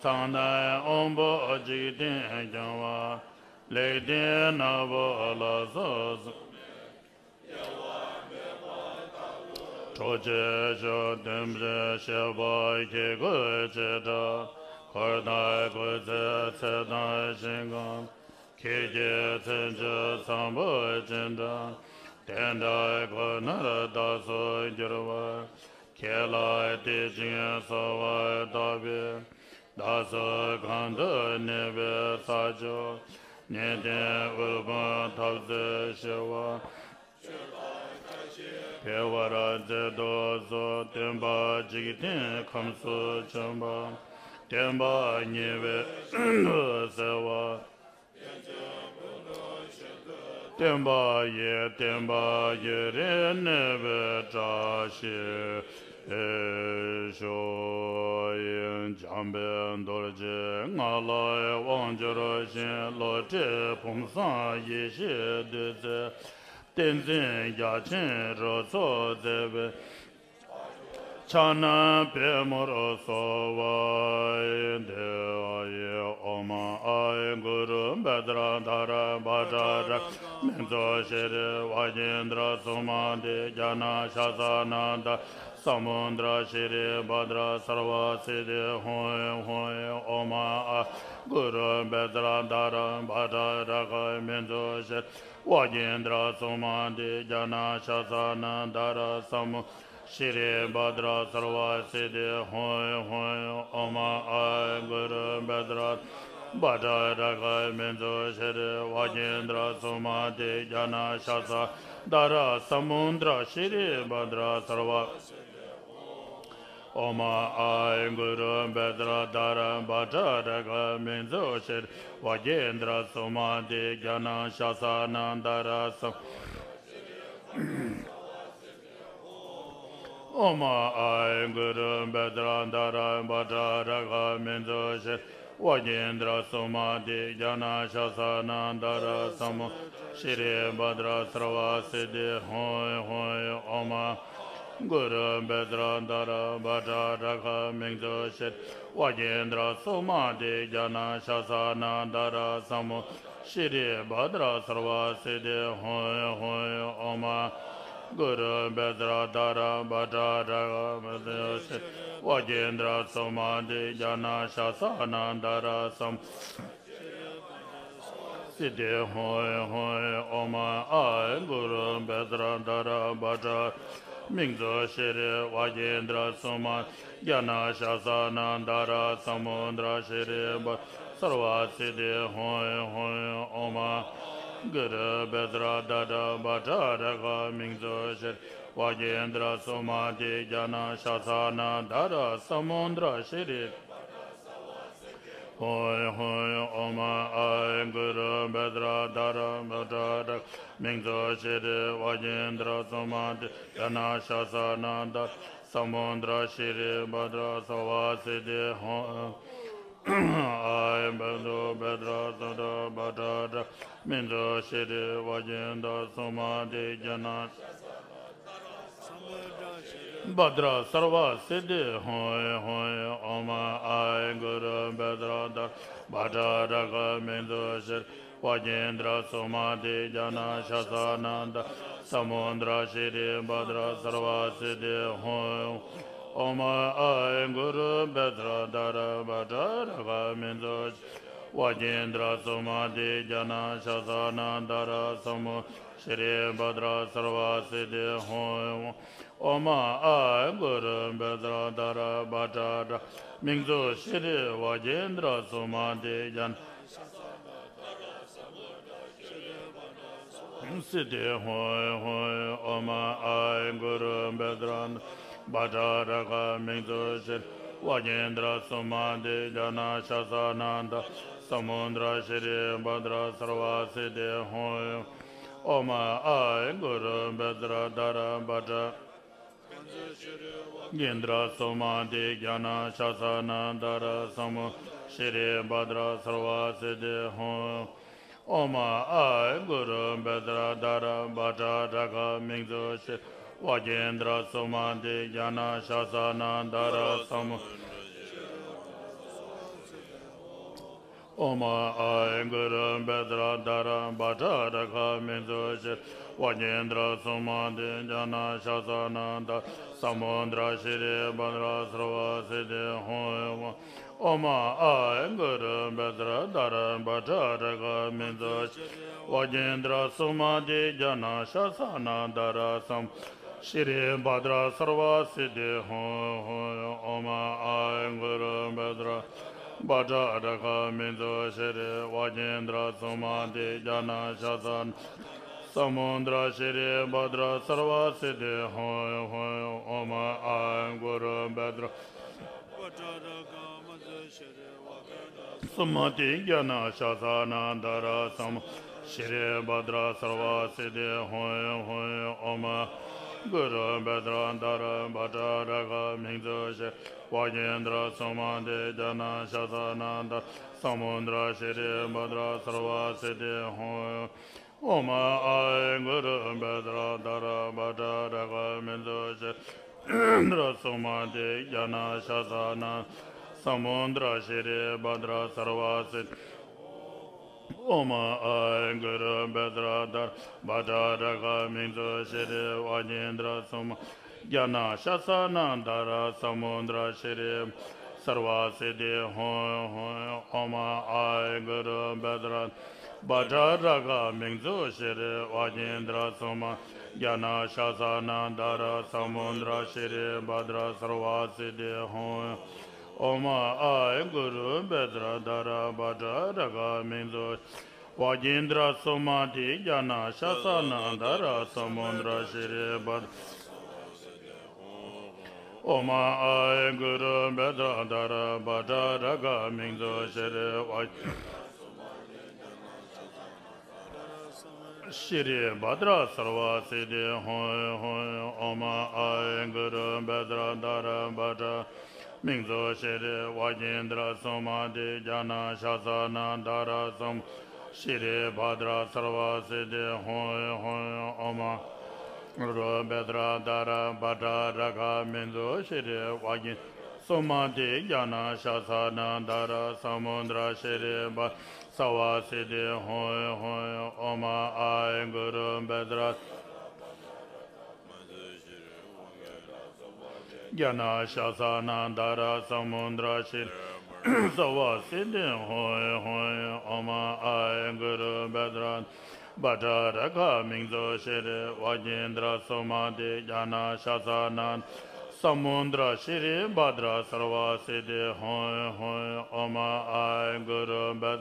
ཚངས་དང་དབང་པོ་འཇིག་རྟེན་སྐྱོང་བ། ལེགས་ལྡན་ནག་པོ་ལ་སོགས་སུ། གྲོགས་བྱེད་ཕྱོགས་བསྟན་པའི་བཤད་པ་ཁྱེད་སྐུ་ཅི་འདྲ། འཁོར་དང་འཁོར་ཚེ་ཚེ་དང་ཞིང་ཁམས། ཁྱེད་ཀྱི་མཚན་མཆོག་ཚངས་པོ་ཅི་འདྲ། དེ་འདྲ་ཁོ་ནར་བདག་སོགས་འགྱུར་བར། ཁྱེད་ལ་དད་ཅིང་གསོལ་བ་བཏབ་པས། བདག་སོགས་གང་དུ་གནས་པའི་ས་ཕྱོགས། ཉན་ཐོས་དབུལ་ཕོངས་འཐབ་རྩོད་ཞི་བ། འཕེལ་བར་མཛད་དུ་གསོལ། སྟོན་པ་འཇིག་རྟེན་ཁམས་སུ་བྱོན་པ། བསྟན་པ་ཉེ་བའི་དུས་སུ་གསལ་བ། བསྟན་པ་ཡི་བསྟན་པ་ཡུན་རིང་གནས་པའི་བཀྲ་ཤིས་ཤོག། འཇམ་དཔལ་རྡོ་རྗེ་ང་ལ་དབང་བསྒྱུར་ཞིང་། བློ་གྲོས་ཕུན་སུམ་ཡེ་ཤེས་བདུད་རྩི། ཏིང་འཛིན་རྒྱ་ཆེན་རོལ་མཚོ་མཛད་པའི། ཕྱག་ན་པདྨོར་གསོལ་བ་འདེབས། ཨོཾ་ཨཱཿཧཱུྃ་གུ་རུ་བཛྲ་དྷ་ར་བཛྲ་ཌྷ་ར་མི་ཛོ་ཤྲཱི་ཝཱ་ཀིནྡྲ་སུ་མ་ཏི་ཛྙཱ་ན་ཤཱ་ས་ན་དྷ་ར་སཾ་བུདྡྷ་ཤྲཱི་བཛྲ་སརྦ་སིདྡྷི་ཧཱུྃ་ཧཱུྃ། ཨོཾ་ཨཱཿཧཱུྃ་གུ་རུ་བཛྲ་དྷ་ར་བཛྲ་རཀྵ་མི་ཛོ་ཤྲཱི་ཝཱ་ཀིནྡྲ་སུ་མ་ཏི་ཛྙཱ་ན་ཤཱ་ས་ན་དྷ་ར་སཾ་བུདྡྷ་ ཤྲཱི་བྷ་དྲ་སརྦ་སིདྡྷི་ཧོ་ཧོ། ཨོཾ་ཨཱཿཧཱུྃ་བཛྲ་དྷ་ར་བྷ་དྲ་དྲ་ཁ་མིང་གཙུག་ཤྲཱི་ཝ་གེ་ནྡྲ་སུ་མ་ཏི་ཛྙཱ་ན་ཤཱ་ས་ན་དྷ་ར་ས་མུ་དྲ་ཤྲཱི་བྷ་དྲ་སརྦ། ཨོཾ་ཨཱཿཧཱུྃ་བཛྲ་དྷ་ར་བྷ་དྲ་དྲ་ཁ་མིང་གཙུག་ཤྲཱི་ཝ་གེ་ནྡྲ་སུ་མ་ཏི་ཛྙཱ་ན་ཤཱ་ས་ན་དྷ་ར་ས། ཨོཾ་ཨཱཿཧཱུྃ་བཛྲ་དྷ་ར་བྷ་དྲ་དྲ་ཁ་མིང་གཙུག་ཤྲཱི་ཝ་གེ་ནྡྲ་སུ་མ་ཏི་ཛྙཱ་ན་ཤཱ་ས་ན་དྷ་ར་ས་མུ་ཤྲཱི་བྷ་དྲ་སརྦ་སིདྡྷི་ཧོ་ཧོ། ཨོཾ་ཨཱཿཧཱུྃ་བཛྲ་དྷ་ར་བྷ་དྲ་དྲ་ཁ་མིང་གཙུག་ཤྲཱི་ཝ་གེ་ནྡྲ་སུ་མ་ཏི་ཛྙཱ་ན་ཤཱ་ས་ན་དྷ་ར་ས་མུ་ཤྲཱི་བྷ་དྲ་སརྦ་སིདྡྷི་ཧོ་ཧོ། ཨོཾ་ཨཱཿཧཱུྃ་བཛྲ་དྷ་ར་བྷ་དྲ་དྲ་ཁ་མིང་གཙུག་ཤྲཱི་ཝ་གེ་ནྡྲ་སུ་མ་ཏི་ཛྙཱ་ན་ཤཱ་ས་ན་དྷ་ར་ས་མུ་སིདྡྷི་ཧོ་ཧོ། ཨོཾ་ཨཱཿཧཱུྃ་བཛྲ་དྷ་ར་བྷ་དྲ་མིང་གཙུག་ཤྲཱི་ཝ་གེ་ནྡྲ་སུ་མ་ཛྙཱ་ན་ཤཱ་ས་ན་དྷ་ར་ས་མུ་དྲ་ཤྲཱི་བྷ་སརྦ་སིདྡྷི་ཧོ་ཧོ། ཨོཾ་ཨཱཿཧཱུྃ་བཛྲ་དྷ་ར་བྷ་དྲ་དྲ་ཁ་མིང་གཙུག་ཤྲཱི་ཝ་གེ་ནྡྲ་སུ་མ་ཏི་ཛྙཱ་ན་ཤཱ་ས་ན་དྷ་ར་ས་མུ་དྲ་ཤྲཱི་ཧོ་ཧོ། ཨོཾ་ཨཱཿཧཱུྃ་བཛྲ་དྷ་ར་བྷ་དྲ་དྲ་ཁ་མིང་གཙུག་ཤྲཱི་ཝ་གེ་ནྡྲ་སུ་མ་ཏི་ཛྙཱ་ན་ཤཱ་ས་ན་དྷ་ར་ས་མུ་དྲ་ཤྲཱི་བྷ་དྲ་སརྦ་སིདྡྷི་ཧོ། ཨཱཿཧཱུྃ་བཛྲ་དྷ་ར་བྷ་དྲ་དྲ་ཁ་མིང་གཙུག་ཤྲཱི་ཝ་གེ་ནྡྲ་སུ་མ་ཏི་ཛྙཱ་ན་བྷ་དྲ་སརྦ་སིདྡྷི་ཧོ་ཧོ། ཨོཾ་ཨཱཿཧཱུྃ་བཛྲ་དྷ་ར་བྷ་དྲ་དྲ་ཁ་མིང་གཙུག་ཤྲཱི་ཝ་གེ་ནྡྲ་སུ་མ་ཏི་ཛྙཱ་ན་ཤཱ་ས་ན་དྷ་ར་ས་མུ་དྲ་ཤྲཱི་བྷ་དྲ་སརྦ་སིདྡྷི་ཧོ། ཨོཾ་ཨཱཿཧཱུྃ་བཛྲ་དྷ་ར་བྷ་དྲ་དྲ་ཁ་མིང་གཙུག་ཤྲཱི་ཝ་གེ་ནྡྲ་སུ་མ་ཏི་ཛྙཱ་ན་ཤཱ་ས་ན་དྷ་ར་ས་མུ་ཤྲཱི་བྷ་དྲ་སརྦ་སིདྡྷི་ཧོ། ཨོཾ་ཨཱཿཧཱུྃ་བཛྲ་དྷ་ར་བྷ་དྲ་དྲ་ཁ་མིང་གཙུག་ཤྲཱི་ཝ་གེ་ནྡྲ་སུ་མ་ཏི་ཛྙཱ་ན་སིདྡྷི་ཧོ་ཧོ། ཨོཾ་ཨཱཿཧཱུྃ་བཛྲ་དྷ་ར་བྷ་དྲ་དྲ་ཁ་མིང་གཙུག་ཤྲཱི་ཝ་གེ་ནྡྲ་སུ་མ་ཏི་ཛྙཱ་ན་ཤཱ་ས་ན་དྷ་ར་ས་མུ་དྲ་ཤྲཱི་བྷ་དྲ་སརྦ་སིདྡྷི་ཧོ། ཨོཾ་ཨཱཿཧཱུྃ་བཛྲ་དྷ་ར་བྷ་དྲ་གེ་ནྡྲ་སུ་མ་ཏི་ཛྙཱ་ན་ཤཱ་ས་ན་དྷ་ར་ས་མུ་ཤྲཱི་བྷ་དྲ་སརྦ་སིདྡྷི་ཧོ། ཨོཾ་ཨཱཿཧཱུྃ་བཛྲ་དྷ་ར་བྷ་དྲ་དྲ་ཁ་མིང་གཙུག་ཤྲཱི་ཝ་གེ་ནྡྲ་སུ་མ་ཏི་ཛྙཱ་ན་ཤཱ་ས་ན་དྷ་ར་ས་མུ། ཨོཾ་ཨཱཿཧཱུྃ་བཛྲ་དྷ་ར་བྷ་དྲ་དྲ་ཁ་མིང་གཙུག་ཤྲཱི་ཝ་གེ་ནྡྲ་སུ་མ་ཏི་ཛྙཱ་ན་ཤཱ་ས་ན་དྷ་ར་ས་མུ་དྲ་ཤྲཱི་བྷ་དྲ་སརྦ་སིདྡྷི་ཧོ། ཨོཾ་ཨཱཿཧཱུྃ་བཛྲ་དྷ་ར་བྷ་དྲ་དྲ་ཁ་མིང་གཙུག་ཤྲཱི་ཝ་གེ་ནྡྲ་སུ་མ་ཏི་ཛྙཱ་ན་ཤཱ་ས་ན་དྷ་ར་ས་མུ་ཤྲཱི་བྷ་དྲ་སརྦ་སིདྡྷི་ཧོ། ཨོཾ་ཨཱཿཧཱུྃ་བཛྲ་བྷ་དྲ་དྲ་ཁ་མིང་གཙུག་ཤྲཱི་ཝ་གེ་ནྡྲ་སུ་མ་ཏི་ཛྙཱ་ན་ཤཱ་ས་ན་ས་མུ་དྲ་ཤྲཱི་བྷ་དྲ་སརྦ་སིདྡྷི་ཧོ། ཨོཾ་ཨཱཿཧཱུྃ་བཛྲ་སུ་མ་ཏི་ཛྙཱ་ན་ཤཱ་ས་ན་དྷ་ར་ས་མུ་ཤྲཱི་བྷ་དྲ་སརྦ་སིདྡྷི་ཧོ། ཨོཾ་ཨཱཿཧཱུྃ་བཛྲ་དྷ་ར་བྷ་དྲ་དྲ་ཁ་མིང་གཙུག་ཤྲཱི་ཝ་གེ་ནྡྲ་སུ་མ་ཏི་ཛྙཱ་ན་ཤཱ་ས་ན་དྷ་ར་ས་མུ་དྲ་ཤྲཱི་བྷ་དྲ་སརྦ་སིདྡྷི་ཧོ། ཨོཾ་ཨཱཿཧཱུྃ་བཛྲ་དྷ་ར་བྷ་དྲ་དྲ་ཁ་མིང་གཙུག་ཤྲཱི་ནྡྲ་སུ་མ་ཏི་ཛྙཱ་ན་ཤཱ་ས་ན་ས་མུ་དྲ་ཤྲཱི་བྷ་དྲ་སརྦ་སིདྡྷི། ཨོཾ་ཨཱཿཧཱུྃ་བཛྲ་དྷ་ར་བྷ་དྲ་དྲ་ཁ་མིང་གཙུག་ཤྲཱི་ཝ་གེ་ནྡྲ་སུ་མ་ཏི་ཛྙཱ་ན་ཤཱ་ས་ན་དྷ་ར་ས་མུ་དྲ་ཤྲཱི་སརྦ་སིདྡྷི་ཧོ། ཨོཾ་ཨཱཿཧཱུྃ་བཛྲ་དྷ་ར་ བྷ་དྲ་ར་ག་མིང་མཛོད་ཤྲཱི་ཝ་གེ་ནྡྲ་སུ་མ་ཏི་ཛྙཱ་ན་ཤཱ་ས་ན་དྷ་ར་ས་མུ་དྲ་ཤྲཱི་བྷ་དྲ་སརྦ་སིདྡྷི་ཧོ། ཨོཾ་ཨཱཿཧཱུྃ་གུ་རུ་བཛྲ་དྷ་ར་བྷ་དྲ་ར་ག་མིང་མཛོད་ཝ་གེ་ནྡྲ་སུ་མ་ཏི་ཛྙཱ་ན་ཤཱ་ས་ན་དྷ་ར་ས་མུ་དྲ་ཤྲཱི་བྷ་དྲ། ཨོཾ་ཨཱཿཧཱུྃ་གུ་རུ་བཛྲ་དྷ་ར་བྷ་དྲ་ར་ག་མིང་མཛོད་ཤྲཱི་ཝ་ཤྲཱི་བྷ་དྲ་སརྦ་སིདྡྷི་ཧོ་ཧོ། ཨོཾ་ཨཱཿཧཱུྃ་གུ་རུ་བཛྲ་དྷ་ར་བྷ་དྲ་མིང་མཛོད་ཤྲཱི་ཝ་གེ་ནྡྲ་སུ་མ་ཏི་ཛྙཱ་ན་ཤཱ་ས་ན་དྷ་ར་ས་མུ་ཤྲཱི་བྷ་དྲ་སརྦ་སིདྡྷི་ཧོ་ཧོ། ཨོཾ་ཨཱཿཧཱུྃ་གུ་རུ་བཛྲ་དྷ་ར་བྷ་དྲ་ར་ག་མིང་མཛོད་ཤྲཱི་ཝ་གེ་ནྡྲ་སུ་མ་ཏི་ཛྙཱ་ན་ཤཱ་ས་ན་དྷ་ར་ས་མུ་དྲ་ཤྲཱི་བྷ་དྲ་སརྦ་སིདྡྷི་ཧོ་ཧོ། ཨོཾ་ཨཱཿཧཱུྃ་གུ་རུ་བཛྲ་ཛྙཱ་ན་ཤཱ་ས་ན་དྷ་ར་ས་མུ་དྲ་ཤྲཱི་སརྦ་སིདྡྷི་ཧོ་ཧོ། ཨོཾ་ཨཱཿཧཱུྃ་གུ་རུ་བཛྲ་བྷ་དྲ་ར་ག་མིང་མཛོད་ཤྲཱི་ཝ་གེ་ནྡྲ་སུ་མ་ཏི་ཛྙཱ་ན་ཤཱ་ས་ན་ས་མུ་དྲ་ཤྲཱི་བྷ་དྲ་སརྦ་སིདྡྷི་ཧོ་ཧོ། ཨོཾ་ཨཱཿཧཱུྃ་གུ་རུ་བཛྲ་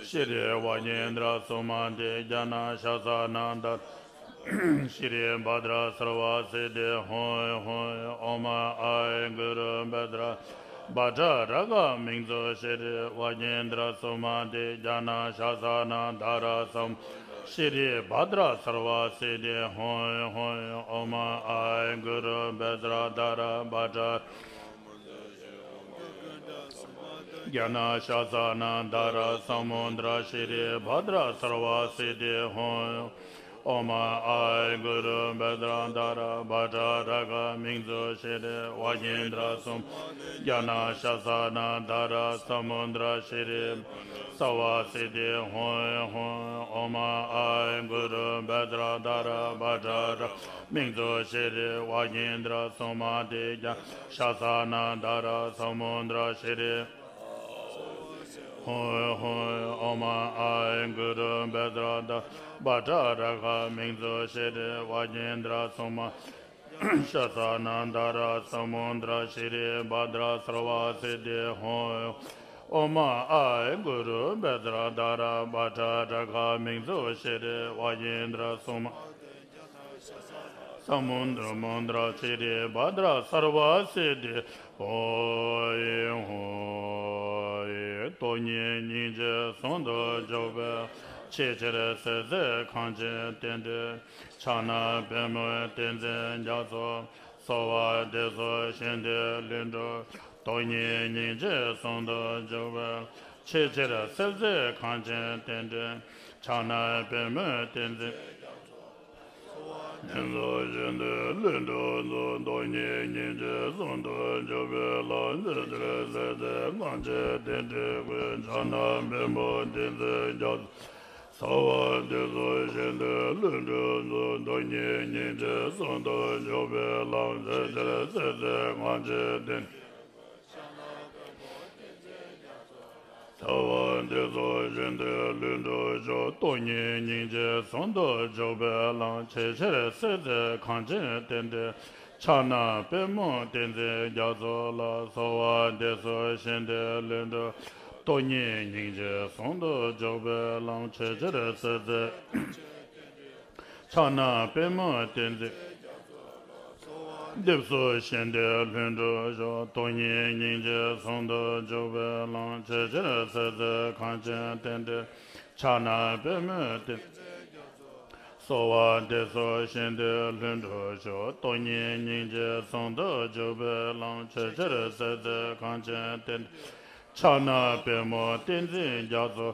ཤྲཱི་ཝ་གེ་ནྡྲ་སུ་མ་ཏི་ཛྙཱ་ན་ཤཱ་ས་ན་དྷ་ར་ཤྲཱི་བྷ་དྲ་སརྦ་སིདྡྷི་ཧོ་ཧོ། ཨོཾ་ཨཱཿཧཱུྃ་གུ་རུ་བཛྲ་བྷ་དྲ་ར་ག་མིང་མཛོད་ཤྲཱི་ཝ་གེ་ནྡྲ་སུ་མ་ཏི་ཛྙཱ་ན་ཤཱ་ས་ན་དྷ་ར་ས་མུ་ཤྲཱི་བྷ་དྲ་སརྦ་སིདྡྷི་ཧོ་ཧོ། ཨོཾ་ཨཱཿཧཱུྃ་གུ་རུ་བཛྲ་དྷ་ར་བྷ་དྲ་ཛྙཱ་ན་ཤཱ་ས་ན་དྷ་ར་ས་མུ་དྲ་ཤྲཱི་བྷ་དྲ་སརྦ་སིདྡྷི་ཧོ། ཨོཾ་ཨཱཿཧཱུྃ་གུ་རུ་བཛྲ་དྷ་ར་བྷ་དྲ་ར་ག་མིང་མཛོད་ཤྲཱི་ཝ་གེ་ནྡྲ་སུ་མ་ཏི་ཛྙཱ་ན་ཤཱ་ས་ན་དྷ་ར་ས་མུ་དྲ་ཤྲཱི་སརྦ་སིདྡྷི་ཧོ་ཧོ། ཨོཾ་ཨཱཿཧཱུྃ་གུ་རུ་བཛྲ་དྷ་ར་བྷ་དྲ་ར་མིང་མཛོད་ཤྲཱི་ཝ་གེ་ནྡྲ་སུ་མ་ཏི་ཛྙཱ་ན་ཤཱ་ས་ན་དྷ་ར་ས་མུ་དྲ་ཤྲཱི་ཧོ་ཧོ། ཨོཾ་ཨཱཿཧཱུྃ་གུ་རུ་བཛྲ་དྷ་ར་བྷ་དྲ་ར་ག་མིང་མཛོད་ཤྲཱི་ཝ་གེ་ནྡྲ་སུ་མ་ཤཱ་ས་ན་དྷ་ར་ས་མུ་དྲ་ཤྲཱི་བྷ་དྲ་སརྦ་སིདྡྷི་ཧོ། ཨོཾ་ཨཱཿཧཱུྃ་གུ་རུ་བཛྲ་དྷ་ར་བྷ་དྲ་ར་ག་མིང་མཛོད་ཤྲཱི་ཝ་གེ་ནྡྲ་སུ་མ་ས་མུ་དྲ་མུ་དྲ་ཤྲཱི་བྷ་དྲ་སརྦ་སིདྡྷི་ཧོ་ཧོ། སྟོང་ཉིད་སྙིང་རྗེ་ཟུང་དུ་འཇུག་པའི་ཆེས་ཆེར་གསལ་མཛད་གངས་ཅན་བསྟན་འགྲོའི་ཕྱག་ན་པདྨོ་བསྟན་འཛིན་རྒྱ་མཚོ། གསོལ་བ་འདེབས་སོ་གཞན་དོན་ལྷུན་གྲུབ། སྟོང་ཉིད་སྙིང་རྗེ་ཟུང་དུ་འཇུག་པའི་ཆེས་ཆེར་གསལ་མཛད་གངས་ཅན་བསྟན་འགྲོའི་ཕྱག་ན་པདྨོ་བསྟན་འཛིན། ཉན་སོ་གཞན་དོན་ལྷུན་གྲུབ་རྫོགས། སྟོང་ཉིད་སྙིང་རྗེ་ཟུང་དུ་འཇུག་པའི་ལམ། ཆེས་ཆེར་གསལ་མཛད་གངས་ཅན་བསྟན་འགྲོའི་སྐུ། ཕྱག་ན་པདྨོ་བསྟན་འཛིན་རྒྱ་མཚོ། གསོལ་བ་འདེབས་སོ་གཞན་དོན་ལྷུན་གྲུབ་རྫོགས། སྟོང་ཉིད་སྙིང་རྗེ་ཟུང་དུ་འཇུག་པའི་ལམ། ཆེས་ཆེར་གསལ་མཛད་གངས་ཅན་བསྟན། གསོལ་བ་འདེབས་སོ་གཞན་དོན་ལྷུན་གྲུབ་ཤོག། སྟོང་ཉིད་སྙིང་རྗེ་ཟུང་དུ་འཇུག་པའི་ལམ། ཆེས་ཆེར་གསལ་མཛད་གངས་ཅན་བསྟན་འགྲོའི། ཕྱག་ན་པདྨོ་བསྟན་འཛིན་རྒྱ་མཚོ་ལ། གསོལ་བ་འདེབས་སོ་གཞན་དོན་ལྷུན་གྲུབ། སྟོང་ཉིད་སྙིང་རྗེ་ཟུང་དུ་འཇུག་པའི་ལམ། ཆེས་ཆེར་གསལ་མཛད། ཕྱག་ན་པདྨོ་བསྟན་འཛིན། འདེབས་སོ་གཞན་དོན་ལྷུན་གྲུབ་ཤོག། སྟོང་ཉིད་སྙིང་རྗེ་ཟུང་དུ་འཇུག་པའི་ལམ། ཆེས་ཆེར་གསལ་མཛད་གངས་ཅན་བསྟན་འགྲོའི། ཕྱག་ན་པདྨོ་བསྟན། གསོལ་བ་འདེབས་སོ་གཞན་དོན་ལྷུན་གྲུབ་ཤོག། སྟོང་ཉིད་སྙིང་རྗེ་ཟུང་དུ་འཇུག་པའི་ལམ། ཆེས་ཆེར་གསལ་མཛད་གངས་ཅན་བསྟན་འགྲོའི། ཕྱག་ན་པདྨོ་བསྟན་འཛིན་རྒྱ་མཚོ།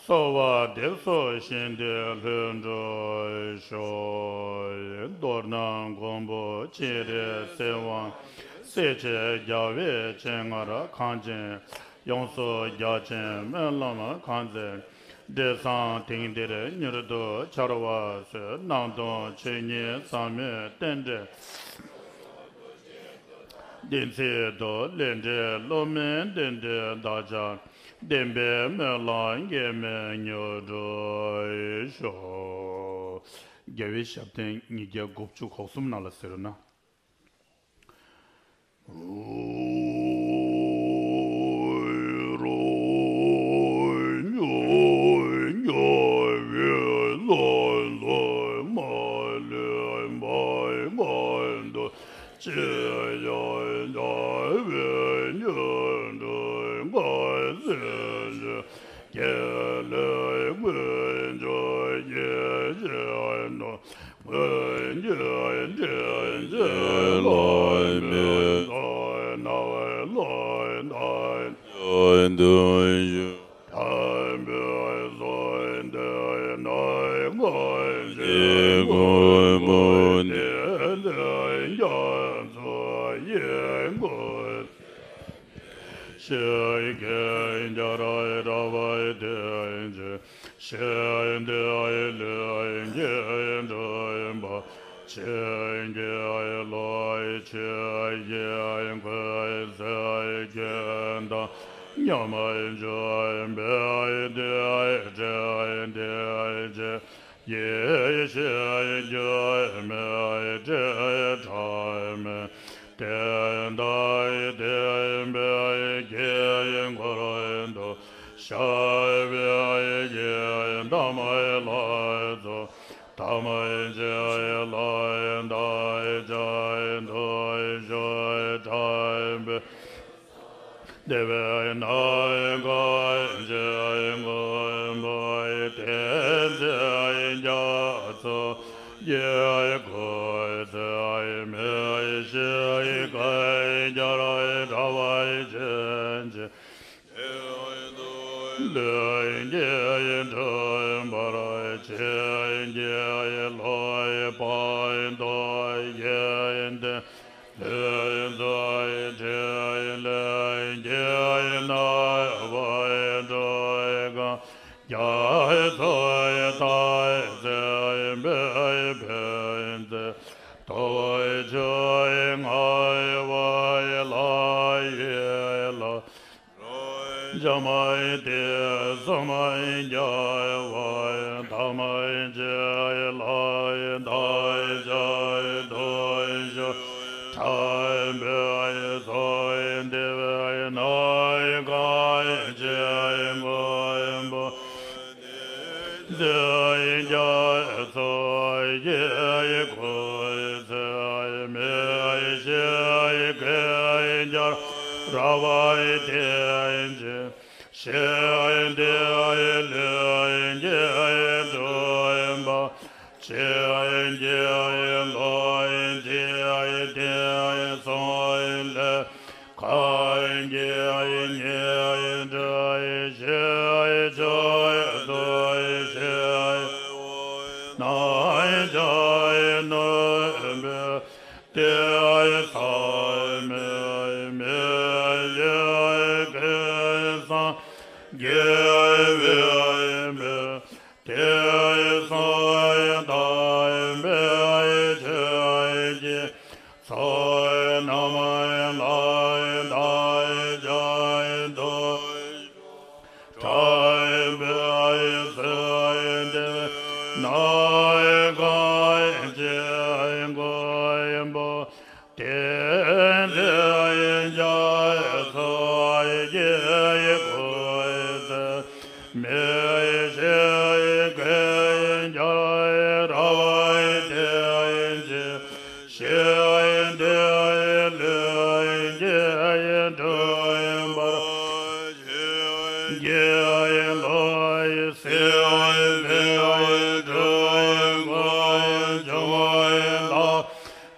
གསོལ་བ་འདེབས་སོ་གཞན་དོན་ལྷུན་གྲུབ་ཤོག། མདོར་ན་མགོན་པོ་སྤྱན་རས་གཟིགས་དབང་། སྲས་ཆེན་རྒྱལ་བའི་སྤྱན་སྔར་གངས་ཅན། ཡོངས་སུ་རྒྱ་ཆེན་སྨོན་ལམ་ཁང་མཛད། འབྲས་བཟང་དེང་འདིར་མྱུར་དུ་འཆར་བར་ཤོག། སྣང་སྟོང་ཆོས་ཉིད་ཟབ་མོའི་རྟེན་འབྲེལ། བདེན་ཚིག་ཏུ་ལས་འབྲས་བསླུ་མེད་བདེན་བྲལ་དག་བྱ། བདེན་པའི་སྨོན་ལམ་འགལ་མེད་མྱུར་འགྲུབ་ཤོག། རྒྱལ་བའི་ཞབས་བརྟན་ཉིས་བརྒྱ་དགུ་བཅུ་གོ་གསུམ་ནང་ལ་ཟེར་ན། ཤེས་རྒྱལ་ར་བའི་དེ་བཞིན་ཏེ་ལས་ཀྱི་འདུན་པ་ཆེན་གྱི་བློ་ཆོས་ཀྱི་འཁོར་ཚེ་ཀུན་དང་མཉམ་འཇོམས་པའི་དེ་དྲན་དེ་ཆེ། ཡེ་ཤེས་འགྱུར་མེད་དྲི་བྲལ་མེད་བདེན་དང་ལྡན་པའི་དཀྱིལ་འཁོར་དུ་ཤར་བའི་དགེ་དམ་ལྷ་ཚོགས་དམ་ཅན་ལ་བདག་ཅག་ཐུགས་ཞུགས་དྲན་པའི། བདེ་བའི་སྣང་གང་ཞིག་མངོན་པར་བསྟན་ཏེ་རྒྱ་མཚོ་ཡི་སྐུ་ཚེ་མི་ཤིགས་བསྐལ་བརྒྱར་དྲ་བ་ཅན་གྱི་ལུས་ཀྱི་འཁྲུལ་པར་བྱིན་གྱིས་རློབ་པ་དང་ཡོན་ཏན། ལྷུན་གྱིས་འཁྲིལ་ལས་ཀྱི་རྣམ་པར་སྤྲུལ་གང་། རྒྱ་མཚོའི་ཐང་སེ་འབེབས་ཕན་མཛད་སྟོབས་ཆེན་ངང་པ་ལ་ཡི་ལ། འཇམ་དཔལ་དུས་གསུམ་རྒྱལ་བ་ཐམས་ཅད་ལ་བདག་ཅག་ཐུགས་ཞུགས་དྲན་པའི་ཚོགས་འདུས་པའི་སྣང་གང་ཞིག་མངོན་པར་བསྟན་ཏེ་རྒྱ་མཚོ་ཡི་སྐུ་ཚེ་མི་ཤིགས་བསྐལ་བརྒྱར་ར་བ་དེ་བཞིན། ཤེས་ལྡན་ལྷུན་གྱིས་གྲུབ་པ་ཆོས་ཀྱི་བློ་འདི་དེང་སང་ལས་གང་གིས་ཉིད་འདྲ་ཞིག་ཆོས་སུ་ཤེས་པ་རྣམས་ཀྱང་ནོན་པའི་དེ་ཚང་མས་མི་ཡི་གེ་སང་དགེ་བའི་མི་དེ་ཚང་དམ་པའི་ཆོས་ཀྱི་ཚོགས་རྣམས་ལ་བདག་ཅག་ཐུགས་དྲན་པའི་ཚེ་འདི་ནས་གང་ཅི་མགོན་པོ་དེ་འདྲའི་རྒྱ་མཚོ་ཡི་སྐུ་ཚེ་མི་ཤིགས་བསྐལ་བརྒྱར་ར་བ་དེ་བཞིན། ཤེས་ལྡན་ལྷུན་གྱིས་གྲུབ་པར་བྱིན་གྱིས་རློབ་པའི་སེམས་དཔའི་སྤྲུལ་སྐུ་འབྱུང་བ་ལ་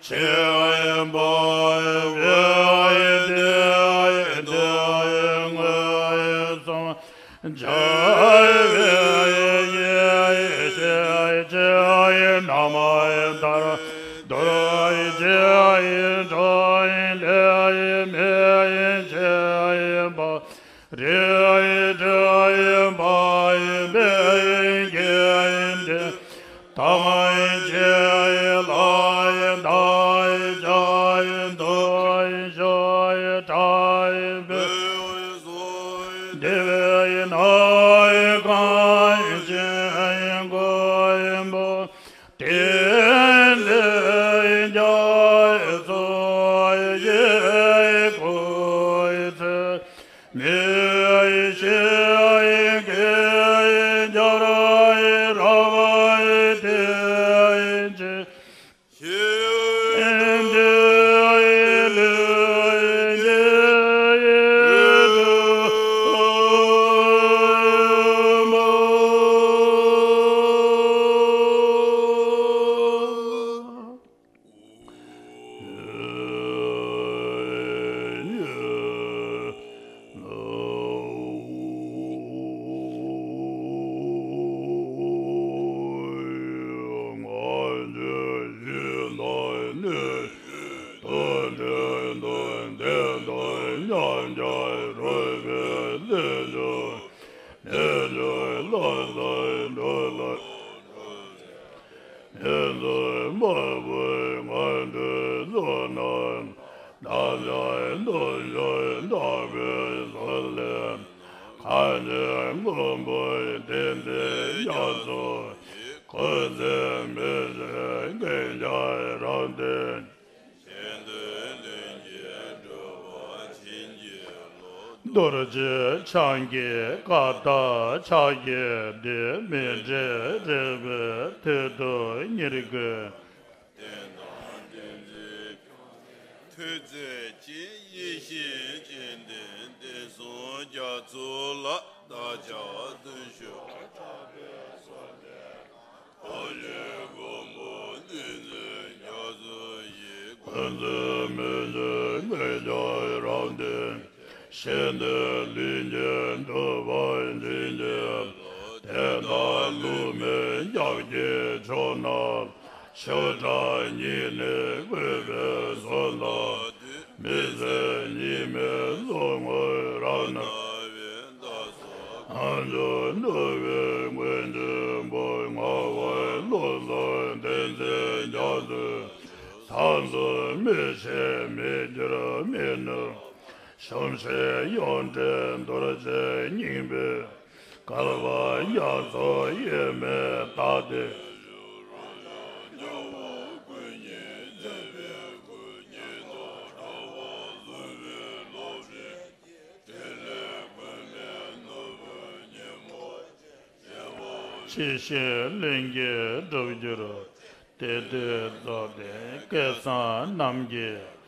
ཆེན་པོ་འོད་དེ་དེ་མངོན་སུམ། འཇའ་བའི་ཡེ་ཤེས་ཀྱི་རྣམ་ཐར་རྡོ་རྗེའི་སྒྲོན་ལས་མི་ཕྱེད་པ་རིག་གྲོལ་པའི་དགེ་འདུན་ཐམས་ཅད་ལ་བདག་ཅག་ཐུགས་ཞུགས་དྲན་པའི་བདེ་བའི་ དེ་ནས་རྒྱ་མཚོ་ཡི་སྐུ་ཚེ་མི་ཤིགས་ཀྱི་རྒྱལ་རབས་དེ་ཅི། རྡོ་རྗེ་འཆང་གི་བཀའ་ལྟར་ཕྱག་རྒྱའི་སྡེ་མི་འབྲལ་རེ་བའི་དུས་དུ་ཉེར་དགུའི། ཐུགས་བརྩེ་ཆེན་ཡེ་ཤེས་སྤྱན་ལྡན་བསྟན་སྲུང་རྒྱ་མཚོ་ལ་བདག་ཅག་བརྟན་བཞུགས། ཨོ་ཡེ་མགོན་པོ་བདུད་རྩི་རྒྱ་མཚོ་ཡི། ཀུན་འཛིན་མི་འཛིན་མངོན་སྤྱོད་རབ་བརྟན། ཞི་བདེའི་ལུས་ཀྱི་འདུན་པ་བྱིན་གྱིས་རློབས། དེ་དག་ལུས་མེད་སྐྱབས་ཀྱི་མཆོག་རྣམས། ཆོས་གྲགས་ཉིད་ནས་བཀོད་པའི་གསུང་དང་བསྟུན། མི་ཟད་ཉི་མའི་གཟུགས་བརྙན་རབ་སྣང་བའི། ཨ་ཇོ་འགྲོ་བའི་མགོན་ཆེན་པོ། ངག་དབང་བློ་བཟང་བསྟན་འཛིན་རྒྱ་མཚོའི། ས་འཛིན་མི་ཕྱེད་མི་འགྱུར་མི་ནུབ། གཞོམ་བྱེད་ཡོངས་བྲལ་རྡོ་རྗེ་སྙིང་པོའི། བསྐལ་པ་རྒྱ་མཚོ་དབྱེར་མེད་རྟགས་དེ། ཕྱི་བཞིན་ལྷུན་གྱིས་གྲུབ་གྱུར། དེ་དུས་རྫོགས་ལྡན་སྐལ་བཟང་རྣམས་ཀྱི།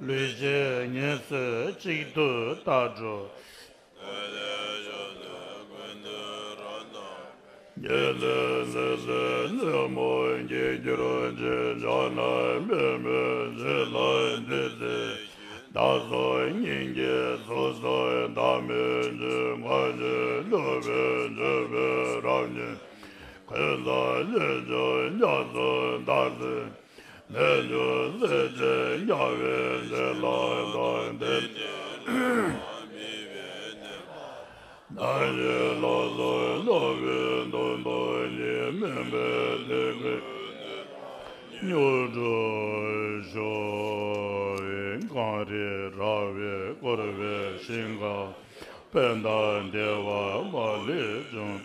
ལུས་ཅན་ངལ་གསོས་གཅིག་ཏུ་བལྟ་འགྲོ། ཉེ་ལེ་ལེ་ལེ་ཉོན་མོངས་སྐྱེ་འགྱུར་ཅན། ཕྱག་ན་མེ་མེ་བྱི་ལ་འདི་ཚེ། བདག་སོགས་སྙིང་གའི་ཚོགས་བསགས་བདག་མེད་ཕྱིར། ང་ཉིད་ནུབ་པའི་འགྱོད་པས་རབ་མཉེས། ཀུན་བཟང་ལྷུན་གྱིས་རྒྱ་མཚོ་བདག་ཟེར། ལས་རྒྱུ་སྲེག་བྱེད་དམྱལ་བའི་བྱེ་ལ་དང་། དེ་ནས་ནམ་ཡིན་ལ་སོགས་ལོག་པའི་དོན་རྟོགས་ནས། མུན་པའི་དུས་ཀུན་མྱུར་འགྲུབ་ཤོག། གངས་རི་ར་བས་བསྐོར་བའི་ཞིང་ཁམས། བོད་ཟླ་བདེ་བ་མ་ལུས་འབྱུང་།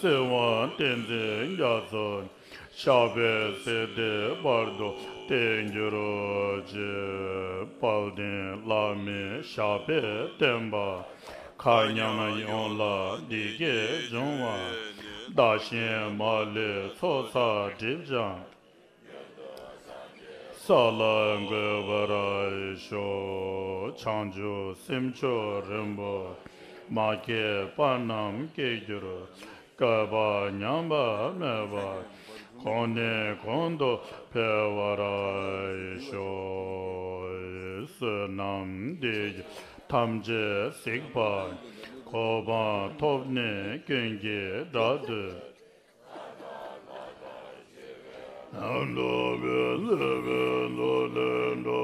སྲིད་དབང་བསྟན་འཛིན་རྒྱ་མཚོ། ཞབས་པད་སྲིད་མཐའི་བར་དུ་བརྟན་གྱུར་ཅིག། དཔལ་ལྡན་བླ་མའི་ཞབས་པད་བརྟན་པ། མཁའ་མཉམ་ཡོངས་ལ་བདེ་སྐྱིད་འབྱུང་བ། བདག་གཞན་མ་ལུས་ཚོགས་བསགས་སྒྲིབ་སྦྱངས། ས་ལ་འགོད་པར་ཤོག། བྱང་ཆུབ་སེམས་མཆོག་རིན་པོ་མ་སྐྱེས་པ་རྣམས་སྐྱེ་གྱུར། བསྐལ་པ་ཉམས་པ་མེད་པར་གོང་ནས་གོང་དུ་འཕེལ་བར་ཤོག། བསོད་ནམས་འདི་ཡིས་ཐམས་ཅད་གཟིགས་པ། གོ་འཕང་ཐོབ་ནས་ཀུན་གྱི་བདག་ཏུ། ནམ་རྟོགས་པའི་བཟོད་པའི་མཛོད་ལས་འགྲོ་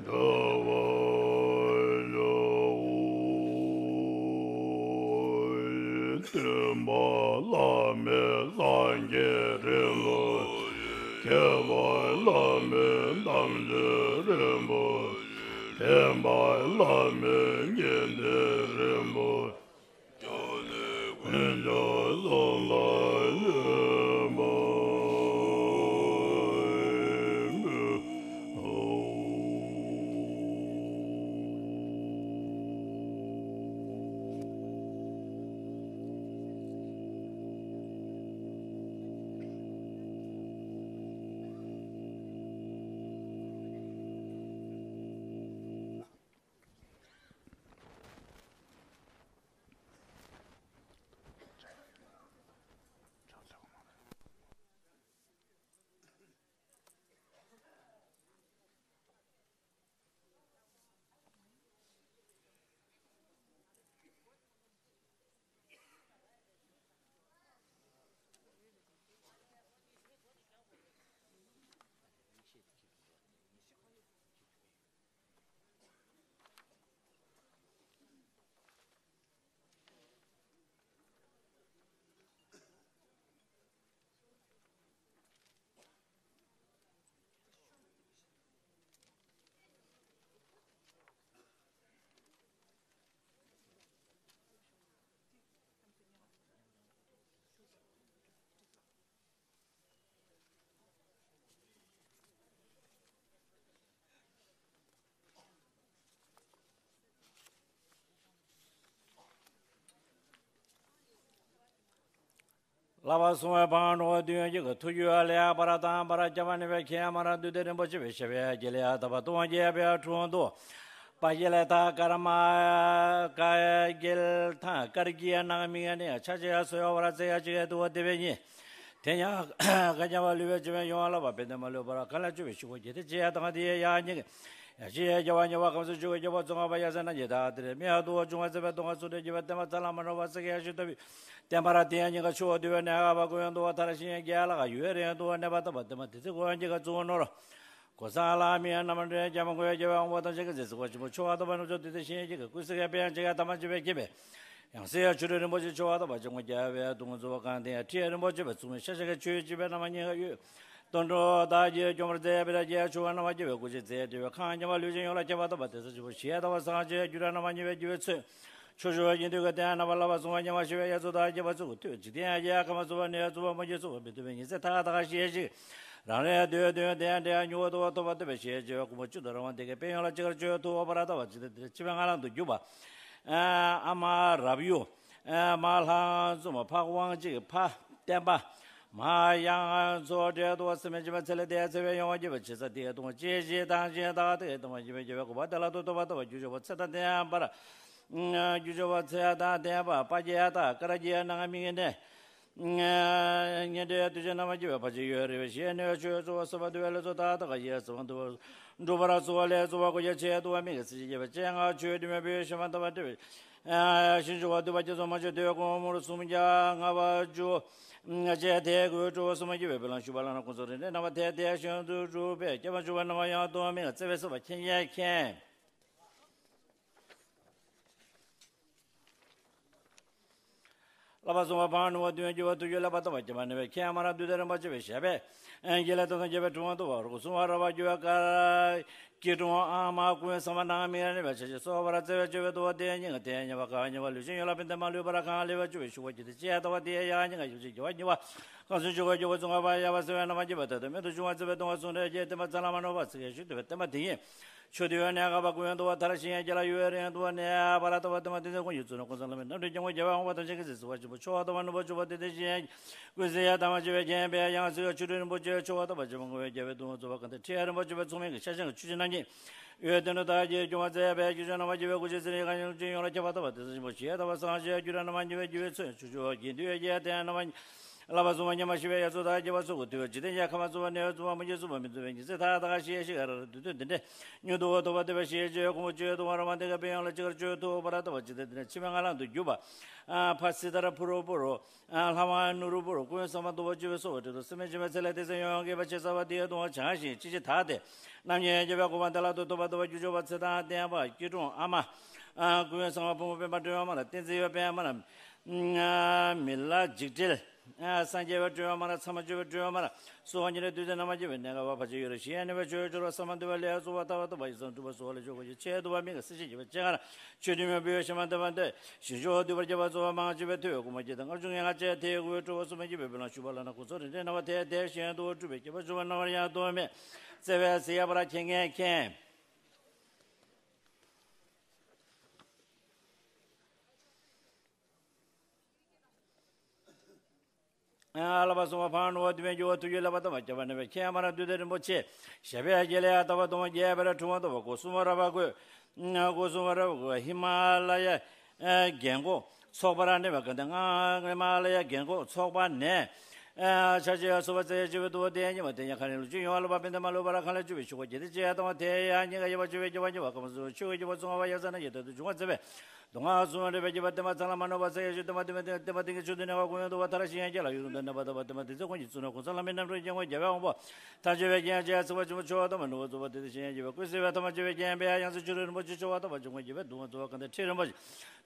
འགྲོ་བ་ཡོང་། སྟོན་པ་བླ་མེད་སངས་རྒྱས་རིན་པོ་ཆེ། མཁས་པ་བླ་མེད་དམ་ཆོས་རིན་པོ་ཆེ། བསྟན་པ་བླ་མེད་དགེ་འདུན་རིན་པོ་ཆེ། ཀུན་ཀྱང་གསུང་ལ་ བསླབ་པ་སྲུང་བའི་འཕགས་པ་ནོར་བུ་དུས་ཡུན་གྱི་ཐུགས་རྒྱུད་ལ་ཡང་པར་དང་པར་སྐྱབས་པ་ནི་བའི་མཁྱེན་མར་འདུས་ཏེ་རིན་པོ་ཆེ་བའི་ཞབས་པད་ཀྱི་ལས་ལྟ་བ་སྟོང་རྒྱས་པའི་དྲུང་དུ། པ་ཞེས་ལས་ད་ཀརྨ་ཀ་རྒྱལ་དང་ཀར་གྱི་ནང་མི་ངན་ནི་ཆ་ཆེ་སོ་ཡོ་བར་ཚེ་ཡ་གཅིག་ཏུ་བ་དེ་བས་ཉིད། དེ་ཉག་ག་ཉ་བ་ལུས་པའི་ཅི་བས་ཡོང་བ་ལ་བ་བེ་དེ་མ་ལུས་པར་ག་ལ་བཅུ་བའི་ཤུགས་ཀྱིས་དེ་ཅི་ཡ་དང་དེ་ཡ་ཉིད། ཡ་ཅི་ཡ་རྒྱ་བ་ཉ་བ་ཁམས་སུ་བཅུ་བའི་རྒྱ་བ་ཙོང་ཁ་བ་ཡ་ས་ན་ཉི་ད་དེ་རེ་མི་ཡ་དུ་བ་བཅུ་ང་ཚེ་བའི་སྟོང་ཁ་སུ་དེ་རྒྱ་བ་བསྟན་པ་ཚ་ལ་མ་ནོར་བ་ས་གི་ཡ་ཤུ་ཏ་བི། བསྟན་པ་ར་དེ་ཡ་ཉིད་ཀ་ཆུ་བ་དུ་བའི་ནས་ག་བ་ཀུ་ཡང་དུ་བ་ཐ་ར་ཤི་ཡ་རྒྱ་ལ་ག་ཡུ་བའི་རེ་ཡང་དུ་བ་ནས་བ་ཏ་བ་དེ་མ་དེ་ཚེ་ཀུ་ཡང་ཉིད་ཀ་ཙུ་བ་ནོར། གོ་ས་ལ་མི་ཡ་ན་མ་འདྲེ་རྒྱ་མ་ཀུ་ཡ་རྒྱ་བ་ཨང་བ་དང་ཞིག་གི་ཟེ་ཟེ་ཀོ་ཆི་མོ་ཆུ་བ་དུ་བ་ནུ་ཚོ་དེ་དེ་ཤི་ཡ་ཉིད་ཀ་ཀུ་སི་ག་པེ་ཡང་ཅི་ག་ཐ་མ་ཅི་བའི་ཀི་བའི། ཡང་སེ་ཡ་ཆུ་རུ་རིན་པོ་ཆེ་ཆུ་བ་དང་བ་ཅི་མོ་རྒྱ་བའི་དུང་ཚོ་བ་གང་དེ་ཡ་ཁྲི་ཡ་རིན་པོ་ཆེ་བའི་ཚུགས་མི་ཤ་ཤ་ག་ཆུ་ཡ་ཅི་བའི་ན་མ་ཉིད་ག་ཡོད། དོན་གྲུབ་བདག་གིས་སྐྱོང་བར་མཛད་པའི་རྒྱལ་ཆུ་བ་རྣམ་པ་རྒྱལ་བའི་སྐུ་ཕྱྭ་རྩེ་སྤྲེལ་བའི་ཁང་ཉམས་པ་ལུས་ཅན་ཡོངས་ལ་ཁྱབ་པ་དང་བ་དེ་ས་ཆུ་བོ་ཞེས་དང་བ་སངས་རྒྱས་རྒྱུ་ར་རྣམ་པ་གཉིས་པའི་རྒྱུ་བའི་ཚོད། ཆོ་ཆོ་བ་ཉིད་དུ་ག་དེ་རྣམ་པ་བསླབ་པ་སྲུང་བ་ཉམས་པ་ཞི་བའི་ཡ་ཚོ་དང་རྒྱལ་བ་ཚུ་གུ་ཐོས་འཇིག་རྟེན་ཡ་ཁ་མ་ཚུགས་པ་ནས་ཡ་ཚུགས་པ་མ་རྒྱལ་ཚུགས་པ་མི་ཐུབ་པའི་ཉིན་མཚན་ཐ་ཐ་ཤི་ཡ་ཞིག་རང་རེ་ཡ་འདོད་འདོད་དེ་ཡ་འདྲེ་ཡ་ཉུ་བ་དུ་བ་ཐོབ་པ་ཐོབ་པའི་ཞེས་བྱ་བའི་ཀུ་མོ་བཅུ་དང་རང་བ་དེ་གའི་དཔལ་ཡོན་ལ་ཅི་གར་བཅོལ་ཐུབ་པ་ར་ལྟ་བ་ཇི་ལྟ་དེ་ཕྱི་མའི་ང་ལང་དུ་རྒྱུག་པ། ཨ་མ་རབ་ཡུ། མ་ལྷ་འཛོམས་ཕག་དབང་གཅིག་ཕ་བསྟན་པ། མ་ཡང་ཚོ་འབྲེལ་དུ་སེམས་མེད་ཅིང་ཚེ་ལས་འདས་ཚེ་བའི་ཡོང་བ་བརྒྱུད་པའི་ཆེ་ས་དེའི་དུང་ཅེ་ཞེས་དང་ཞེས་དག་དེའི་དུང་བ་བརྒྱུད་པའི་རྒྱལ་བའི་གོ་འཕང་དེ་ལ་དུ་ཐོབ་པ་ཐོབ་པ་རྒྱུ་ཆོག་པ་ཚེ་དང་ལྡན་པར། རྒྱུ་ཆོག་པ་ཚེ་དང་ལྡན་པ་དཔལ་གྱི་ཡ་དང་ཀ་ར་གྱི་ཡ་ནང་མི་ངན་ནས། ཉེ་འབྲེལ་དུས་ཆེན་རྣམ་པ་བརྒྱུད་པའི་ཕ་ཆེ་ཡོད་རེ་བའི་ཞེས་ནས་ཆོས་གཙོ་བོ་སོ་པ་འདུལ་བའི་ལས་ཚོགས་དག་དག་ཡེ་སོ་འདུལ་བ། འགྲུབ་པར་གསོལ་བ་ལས་གཙོ་བོ་གོ་ཡ་ཆེ་དུ་བ་མི་གི་སྲིད་ཞི་བྱེད་པ་ཅན་ང་ཆོས་དུ་མེད་པའི་ཤེས་མ་ལྟ་བ་འདྲེ་བའི། ཞིང་ཆུ་བ་འདུས་པ་སྐྱེ་ཚོགས་མ་ཆོས་དུས་གོང་མུར་སུམ་བརྒྱ་ལྔ་བ་བཅུ། བཅས་དེ་དགུའི་གྲུ་བ་སུམ་བརྒྱ་བའི་བེ་ལང་ཞུ་བ་ལ་ན་ཁོང་ཚོ་རེ་འདྲེ་རྣམ་པ་དེ་དེ་ཞིང་དུ་གྲུབ་པས་སྐྱེ་བ་ཆུ་བ་རྣམ་པ་ཡང་དུ་མི་བརྩེ་བའི་སྲིད་པ་མཁྱེན་མཁྱེན་མཁྱེན། བསླབ་པ་སྲུང་བ་འཕགས་པ་ནོར་བུ་དུས་ཡུན་གྱི་བ་དུས་ཡུན་ལ་བ་ལྟ་བ་སྐྱེ་མ་ནུས་པའི་མཁྱེན་མ་ར་དུས་དེ་རིན་པོ་ཆེ་བའི་ཞབས་པད། ཨེ་རྒྱལ་ལ་དང་དང་རྒྱལ་བའི་དྲུང་དུ་བ་རུ་སྲུང་བ་ར་བ་རྒྱུ་བ་ཀར། སྐྱིལ་ཀྲུང་ཨ་མ་ཀུན་བཟང་མ་ནང་མི་ར་ནི་བ་ཆ་ཆེ་སོ་བ་ར་བརྩེ་བའི་སྤྱོད་པའི་དུ་བ་དེ་ཉིད་ཀ་དེ་ཉེ་བ་ག་ཉེ་བ་ལུས་ཅན་ཡོད་ལ་ཕན་བདེ་མ་ལུས་པ་ར་གང་ལེ་བ་བཅུ་བའི་ཤུགས་བ་ཀྱི་དེ་ཅེ་ཡ་ལྟ་བ་དེ་ཡ་ཉེ་ཀ་ཡུ་ཅེ་རྒྱ་བ་ཉེ་བ། གང་སུ་ཆུ་བ་རྒྱུ་བ་ཚུང་བ་ཡ་བ་སེ་བའི་རྣམ་པ་རྒྱུ་བ་ད་ལྟ་མེད་དུ་བྱུང་བ་བརྩེ་བའི་གདུང་བ་གསུང་རེ་རྒྱལ་བསྟན་པ་ཚ་ལ་མ་ནོར་བ་ཚིག་གི་ཞུ་དུ་བའི་བསྟན་པ་དེ་ཡིན། ཆོས་འདུལ་བའི་གནས་ཁང་པ་ཀུན་དུ་བ་མཐར་ཕྱིན་ཡང་རྒྱ་ལ་ཡུལ་བའི་རིང་དུ་བ་ནས་པ་ར་ལྟ་བ་དེ་མ་དེ་ཚེ་ཀུན་གྱི་བཙུན་ནོ་ཀུན་བཟང་བླ་མའི་རྣམ་འདྲེན་སྐྱབས་མགོན་རྒྱལ་བའི་དབང་པོ་དང་ཞིང་གི་སྲིད་ཟིལ་བ་ཆེན་པོ་ཆོ་བ་དུ་བ་ནུབ་པ་ཆུ་བ་དེ་དེ་བཞིན་ཀུན་གཟིགས་ཡ་དམ་ཆེ་བའི་རྒྱན་པའི་ཡང་སྲིད་ཆུ་སྤྲུལ་རིན་པོ་ཆེ་ཆོ་བ་ལྟ་བ་ཆེན་པོ་ངོ་བོའི་རྒྱལ་བའི་གདུང་བ་ཚོ་བ་གང་དེ་ཁྲི་ཡ་རིན་པོ་ཆེ་བའི་ཚོགས་མིན་གྱི་ཤ་ཞེང་གི་ཆུ་ཆེན་རྣམས་ཀྱིས་འོད་དོན་དུ་བདག་གིས་སྐྱོང་བ་མཛད་པའི་སྐྱེས་ཆེན་རྣམ་པ་རྒྱལ་བའི་སྐུ་ཕྱྭ་ཚེ་རིང་གང་ཡོང་ཅིག་ཡོང་ལ་ཁྱབ་པ་ལྟ་བ་དེ་ཚེ་ཆེན་པོ་ཞེས་ལྟ་བ་སངས་རྒྱས་རྒྱུ་ར་རྣམ་པ་ཉེ་བའི་རྒྱུ་བའི་ཚོད་ཆུ་ཆུ་བ་དགེ་འདུན་ཡོད་ཀྱི་དེ་རྣམ་པ། བསླབ་པ་སྲུང་བ་ཉམས་པ་ཞི་བའི་ཡ་ཚོ་དང་རྒྱལ་བ་སོགས་ཀྱི་དུས་འཇིག་རྟེན་གྱི་ཁམས་སུ་བ་ནས་བཙུན་པ་མི་འཇིགས་སུ་བ་མི་འཛིན་པའི་ཉི་ཚེ་ཐག་ཐག་ཤེས་ཤིག་ཨ་ར་ར་དུས་དུས་འདི་འདྲས་ཉུང་དུ་བ་ཐོབ་པ་དེ་བས་ཤེས་བྱའི་ཁུངས་བཅོལ་དུ་བ་ར་མ་དེ་ག་དཔེ་ཡོང་ལ་ཅི་གར་བཅོལ་ཐུབ་པ་ར་ལྟ་བ་ཇི་ལྟར་འདི་འདྲས་ཕྱི་མའི་ང་ལང་དུ་རྒྱུག་པ། ཕ་སི་ཏ་ར་ཕུ་རུ་པུ་རུ། ལྷ་མ་ནུ་རུ་པུ་རུ་ཀུན་བཟང་མ་འདུ་བ་བཅུ་པའི་སོགས་པ་འབྲེལ་དུ་སེམས་མེད་ཅིང་མེད་ཚེ་ལས་དེ་ཚེ་ཡོང་ཡོང་གི་བ་ཆེ་ས་བ་དེའི་གདུང་བ་བྱང་ཞིང་ཅི་ཅི་དག་སྟེ། རྣམ་གཉིས་རྒྱལ་བའི་གོ་འཕང་དེ་ལ་དུ་ཐོབ་པ་ཐོབ་པ་རྒྱུ་ཆོག་པ་ཚེ་དང་ལྡན་པ་སྐྱིལ་ཀྲུང་ཨ་མ། ཀུན་བཟང་བ་ཕུང་པོ་པདྨ་སྤྲུལ་པ་མ་ལ་བསྟན་འཛིན་ཡོད་པདྨ་མ་ལ། མི་ལ་འཇིགས་བྲལ། སངས་རྒྱས་པའི་སྤྲུལ་པ་མ་ལ་ཚད་མ་སྤྱོད་པའི་སྤྲུལ་པ་མ་ལ། སོགས་ཉིད་ནས་བདུད་རྩི་རྣམ་པར་བསྐྱེད་པའི་གནས་སྐབས་པ་ཕལ་ཆེར་ཡོད་རེ་ཞིང་ནི་བའི་ཆོས་སྦྱོར་བ་ས་མ་འདུལ་བ་ལས་གཙོ་བོ་ལྟ་བ་སྟོན་པ་ཡི་སང་སྒྲུབ་པ་སོགས་ལས་ཆོས་གོ་ཆེ་ཆེ་འདུལ་བ་མི་འགའ་སྲིད་ཞི་བྱེད་པ་སྤྱན་སྔར་ཆོས་འདུལ་མི་བུའི་ཞེ་མ་འདུལ་བ་འདོད་ཞིང་སྦྱོར་འདུལ་བར་བྱེད་པ་གཙོ་བོ་མང་ཆེ་བའི་ཐོས་དགོངས་པ་ཀྱི་དང་ལྔ་བཅུ་ང་ལྔ་བཅས་དེའི་དགུའི་གྲུ་བ་སུ་མ་སྐྱེས་པའི་བུ་ལང་ཞུ་བ་ལ་ན་ཁོ་ཚོ་རིན་ཆེན་རྣམ་པ་དེ་དེ་བཞིན་དུ་སྒྲུབ་པའི་སྐྱེས་པ་བཅུ་པ་རྣམ་པར་ཡང་དུ་མེད། བརྩེ་བའི་ཟེར་ཡ་པ་ར་མཁྱེན་མཁན་མཁྱེན། བསླབ་པ་སྲུང་བ་འཕགས་པ་ནོར་བུ་དུ་མའི་རྒྱུ་བ་ཐུགས་རྒྱུད་བསླབ་པ་དམ་པ་བརྒྱ་པ་ནི་བའི་མཁྱེན་མ་ར་འདུས་ཏེ་རིན་པོ་ཆེ་ཞབས་པད་ཀྱི་ལས་ལྟ་བ་དུ་མ་རྒྱས་པ་ར་འཁྲུལ་བ་ལྟ་བ་སྒོ་གསུམ་པ་ར་བ་བཀོད། སྒོ་གསུམ་པ་ར་བ་བཀོད་ཧི་མ་ལ་ཡ་རྒྱན་གོང་ཚོགས་པ་ར་ནི་བ་ག་འདི་ང་ཧི་མ་ལ་ཡ་རྒྱན་གོང་ཚོགས་པ་ནས། ཆ་ཆེ་སོ་པ་ཚེ་ཡ་ཆེ་བའི་དུ་བ་དེ་ཉི་མ་དེ་ཉ་ཁ་ནས་ལུ་ཅི་ཡོང་བ་ལ་བ་པིན་དེ་མ་ལུ་བ་ར་ཁ་ལ་ཆུ་བའི་ཆུ་བ་རྒྱས་དེ་ཅི་ཡ་དང་བ་དེ་ཡ་ཉི་ག་ཡ་བ་ཆུ་བའི་རྒྱ་བ་ཉི་བ་ཁམས་སུ་ཆུ་བའི་རྒྱ་བ་ཚོང་བ་ཡ་ས་ན་ཡ་ད་དུ་འབྱུང་བ་ཚེ་བའི། དུ་ང་སུ་མ་རེ་བའི་རྒྱུ་བ་དེ་མ་ཚང་ལ་མ་ནོར་བ་ཚེ་ཡ་ཞུ་དེ་མ་དེ་མ་དེ་མ་དེ་གི་ཆུ་དུ་ནེ་བ་ཀུན་ཡོང་དུ་བ་ཐ་ར་ཤི་ཡ་རྒྱ་ལ་ཡུ་རུ་འདི་ནེ་བ་ད་བ་དེ་མ་དེ་ཚེ་ཀུན་གྱི་ཚུ་ནོ་ཀུན་ཚང་ལ་མི་རྣམ་གྲོལ་རྒྱ་མོ་རྒྱ་བའི་དབང་པོ་ཐ་ཆུ་བའི་རྒྱ་ཅེ་ཚེ་བ་ཆུ་མོ་ཆོ་བ་དུ་མ་ནོར་བ་ཚོ་བ་དེ་དེ་ཤི་ཡ་རྒྱ་བའི་ཀུན་སེ་བའི་ཐ་མ་ཆུ་བའི་རྒྱ་བའི་ཡང་སུ་ཆུ་རུ་རིན་པོ་ཆེ་ཆོ་བ་ཐ་བ་ཆུ་མོ་རྒྱ་བའི་དུ་མ་ཚོ་བ་གང་དེ་ཁྲི་རིན་པོ་ཆེ།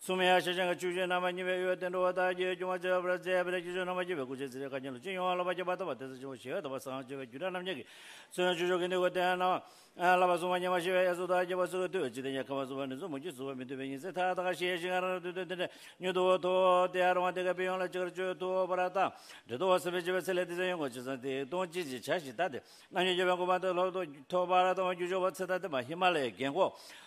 ཚུལ་མིན་ཡང་ཤེས་བྱ་ང་ཆུ་ཆུ་རྣམ་པ་གཉིས་པའི་འོད་དེ་འགྲོ་བ་དག་གིས་སྐྱོང་བ་བྱ་བར་མཛད་པའི་རྒྱུ་ཆོག་རྣམ་པ་གཉིས་པའི་སྐུ་ཚེ་ཚེ་རེ་ཁ་ཉིན་ལ་ཅི་ཡོང་བ་ལ་བ་རྒྱ་བ་ལྟ་བ་དེ་ཚེ་ཆུ་བ་ཞེས་པ་ལྟ་བ་སངས་རྒྱས་པའི་རྒྱུ་འབྲས་རྣམ་གཉིས་ཀྱི་ཚུལ་ཆུ་ཆུ་གི་འདུས་པ་དེ་རྣམས་བསླབ་པ་སྲུང་བ་ཉམས་པ་ཞི་བའི་ཡ་སུ་དག་རྒྱ་བ་སུ་གི་དུས་ཇི་ལྟར་ཉ་ཁ་མ་སུ་བ་ནི་སུ་མུ་ཁྱུད་སུ་བ་མི་འདུས་པའི་ཉིན་མཚན་ཐག་ཐག་ཤེས་ཤིང་ཨ་ར་དུས་དུས་དེ་འདྲ་ཉུ་དུ་བ་ཐོ་དེ་ཨ་ར་བ་དེ་ག་པི་ཡོང་ལ་ཅི་གར་ཆུ་ཐོ་བ་ར་ཏང་འདྲེ་དུ་བ་སུ་བའི་ཅི་བ་ཚེ་ལས་དེ་ཚེ་ཡོང་གོ་ཅི་ཚང་དེ་གཏོང་ཅི་ཅི་བྱ་ཞིག་ད་དེ་རྣམ་གཉིས་རྒྱ་བའི་གོ་འཕང་དུ་ལྷོ་དུ་ཐོ་བ་ར་ཏང་རྒྱུ་ཆོག་པ་ཚེ་ད་དེ་མ་ཧི་མ་ལ་ཡའི་རྒན་གོ་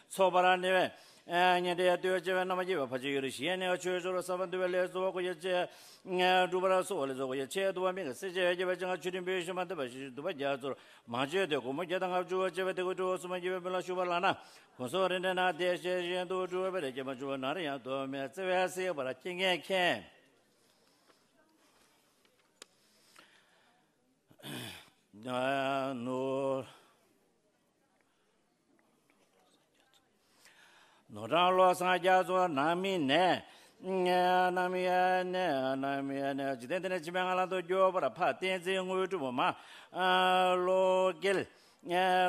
ཚོགས་པ་ར་ནེ་བའི། ཨེ་ཉན་ཏེ་ཡ་ལྟོས་བྱས་པའི་རྣམ་པར་དགྱེས་པ་ཕར་ཕྱིན་ཡུལ་ཞི་གནས་ཆོས་འབྱོར་བ་བསམ་པ་འདུན་པའི་ལས་སུ་བ་ཀུ་ཡ་ཆེ་སྒྲུབ་པར་གསོལ་བ་ལ་སོགས་ཀྱི་ཆེད་དུ་བ་མི་ག་སྲིད་ཆེ་བརྒྱད་པ་ཅན་ཆོས་ཁྲིམས་འབུལ་ཞིང་མ་འདས་པ་ཞིང་སྡུག་པ་རྒྱ་མཚོར་མང་སྤྱོད་དེ་སྒོར་མོ་བརྒྱ་དང་ལྔ་བཅུ་བ་བྱས་པ་དེ་ཀུན་གྲོལ་སུམ་བརྒྱ་པའི་མི་ལ་ཞུགས་པ་ལགས་ན། ཁོང་སོགས་རེ་འདྲ་ན་དེ་ཤེས་བཞིན་དུ་སྒྲུབ་པའི་རེ་སྐྱེས་མ་བྱུང་བ་ན་རེ་ཡང་དོན་མེད་བརྩེ་བས་སྲིད་པར་སྐྱེ་ངེས་མཁན། ནོར། ནོར་གྲངས་བློ་བཟང་རྒྱ་མཚོ་ནམ་ཡིན་ནས། ནམ་ཡིན་ནས་ནམ་ཡིན་ནས་འཇིག་རྟེན་འདི་ནས་ཕྱི་མའི་ངང་ལ་དུ་འགྱོ་བར་ཕ་བསྟན་འཛིན་དངོས་གྲུབ་མ། བློ་སྐྱེལ།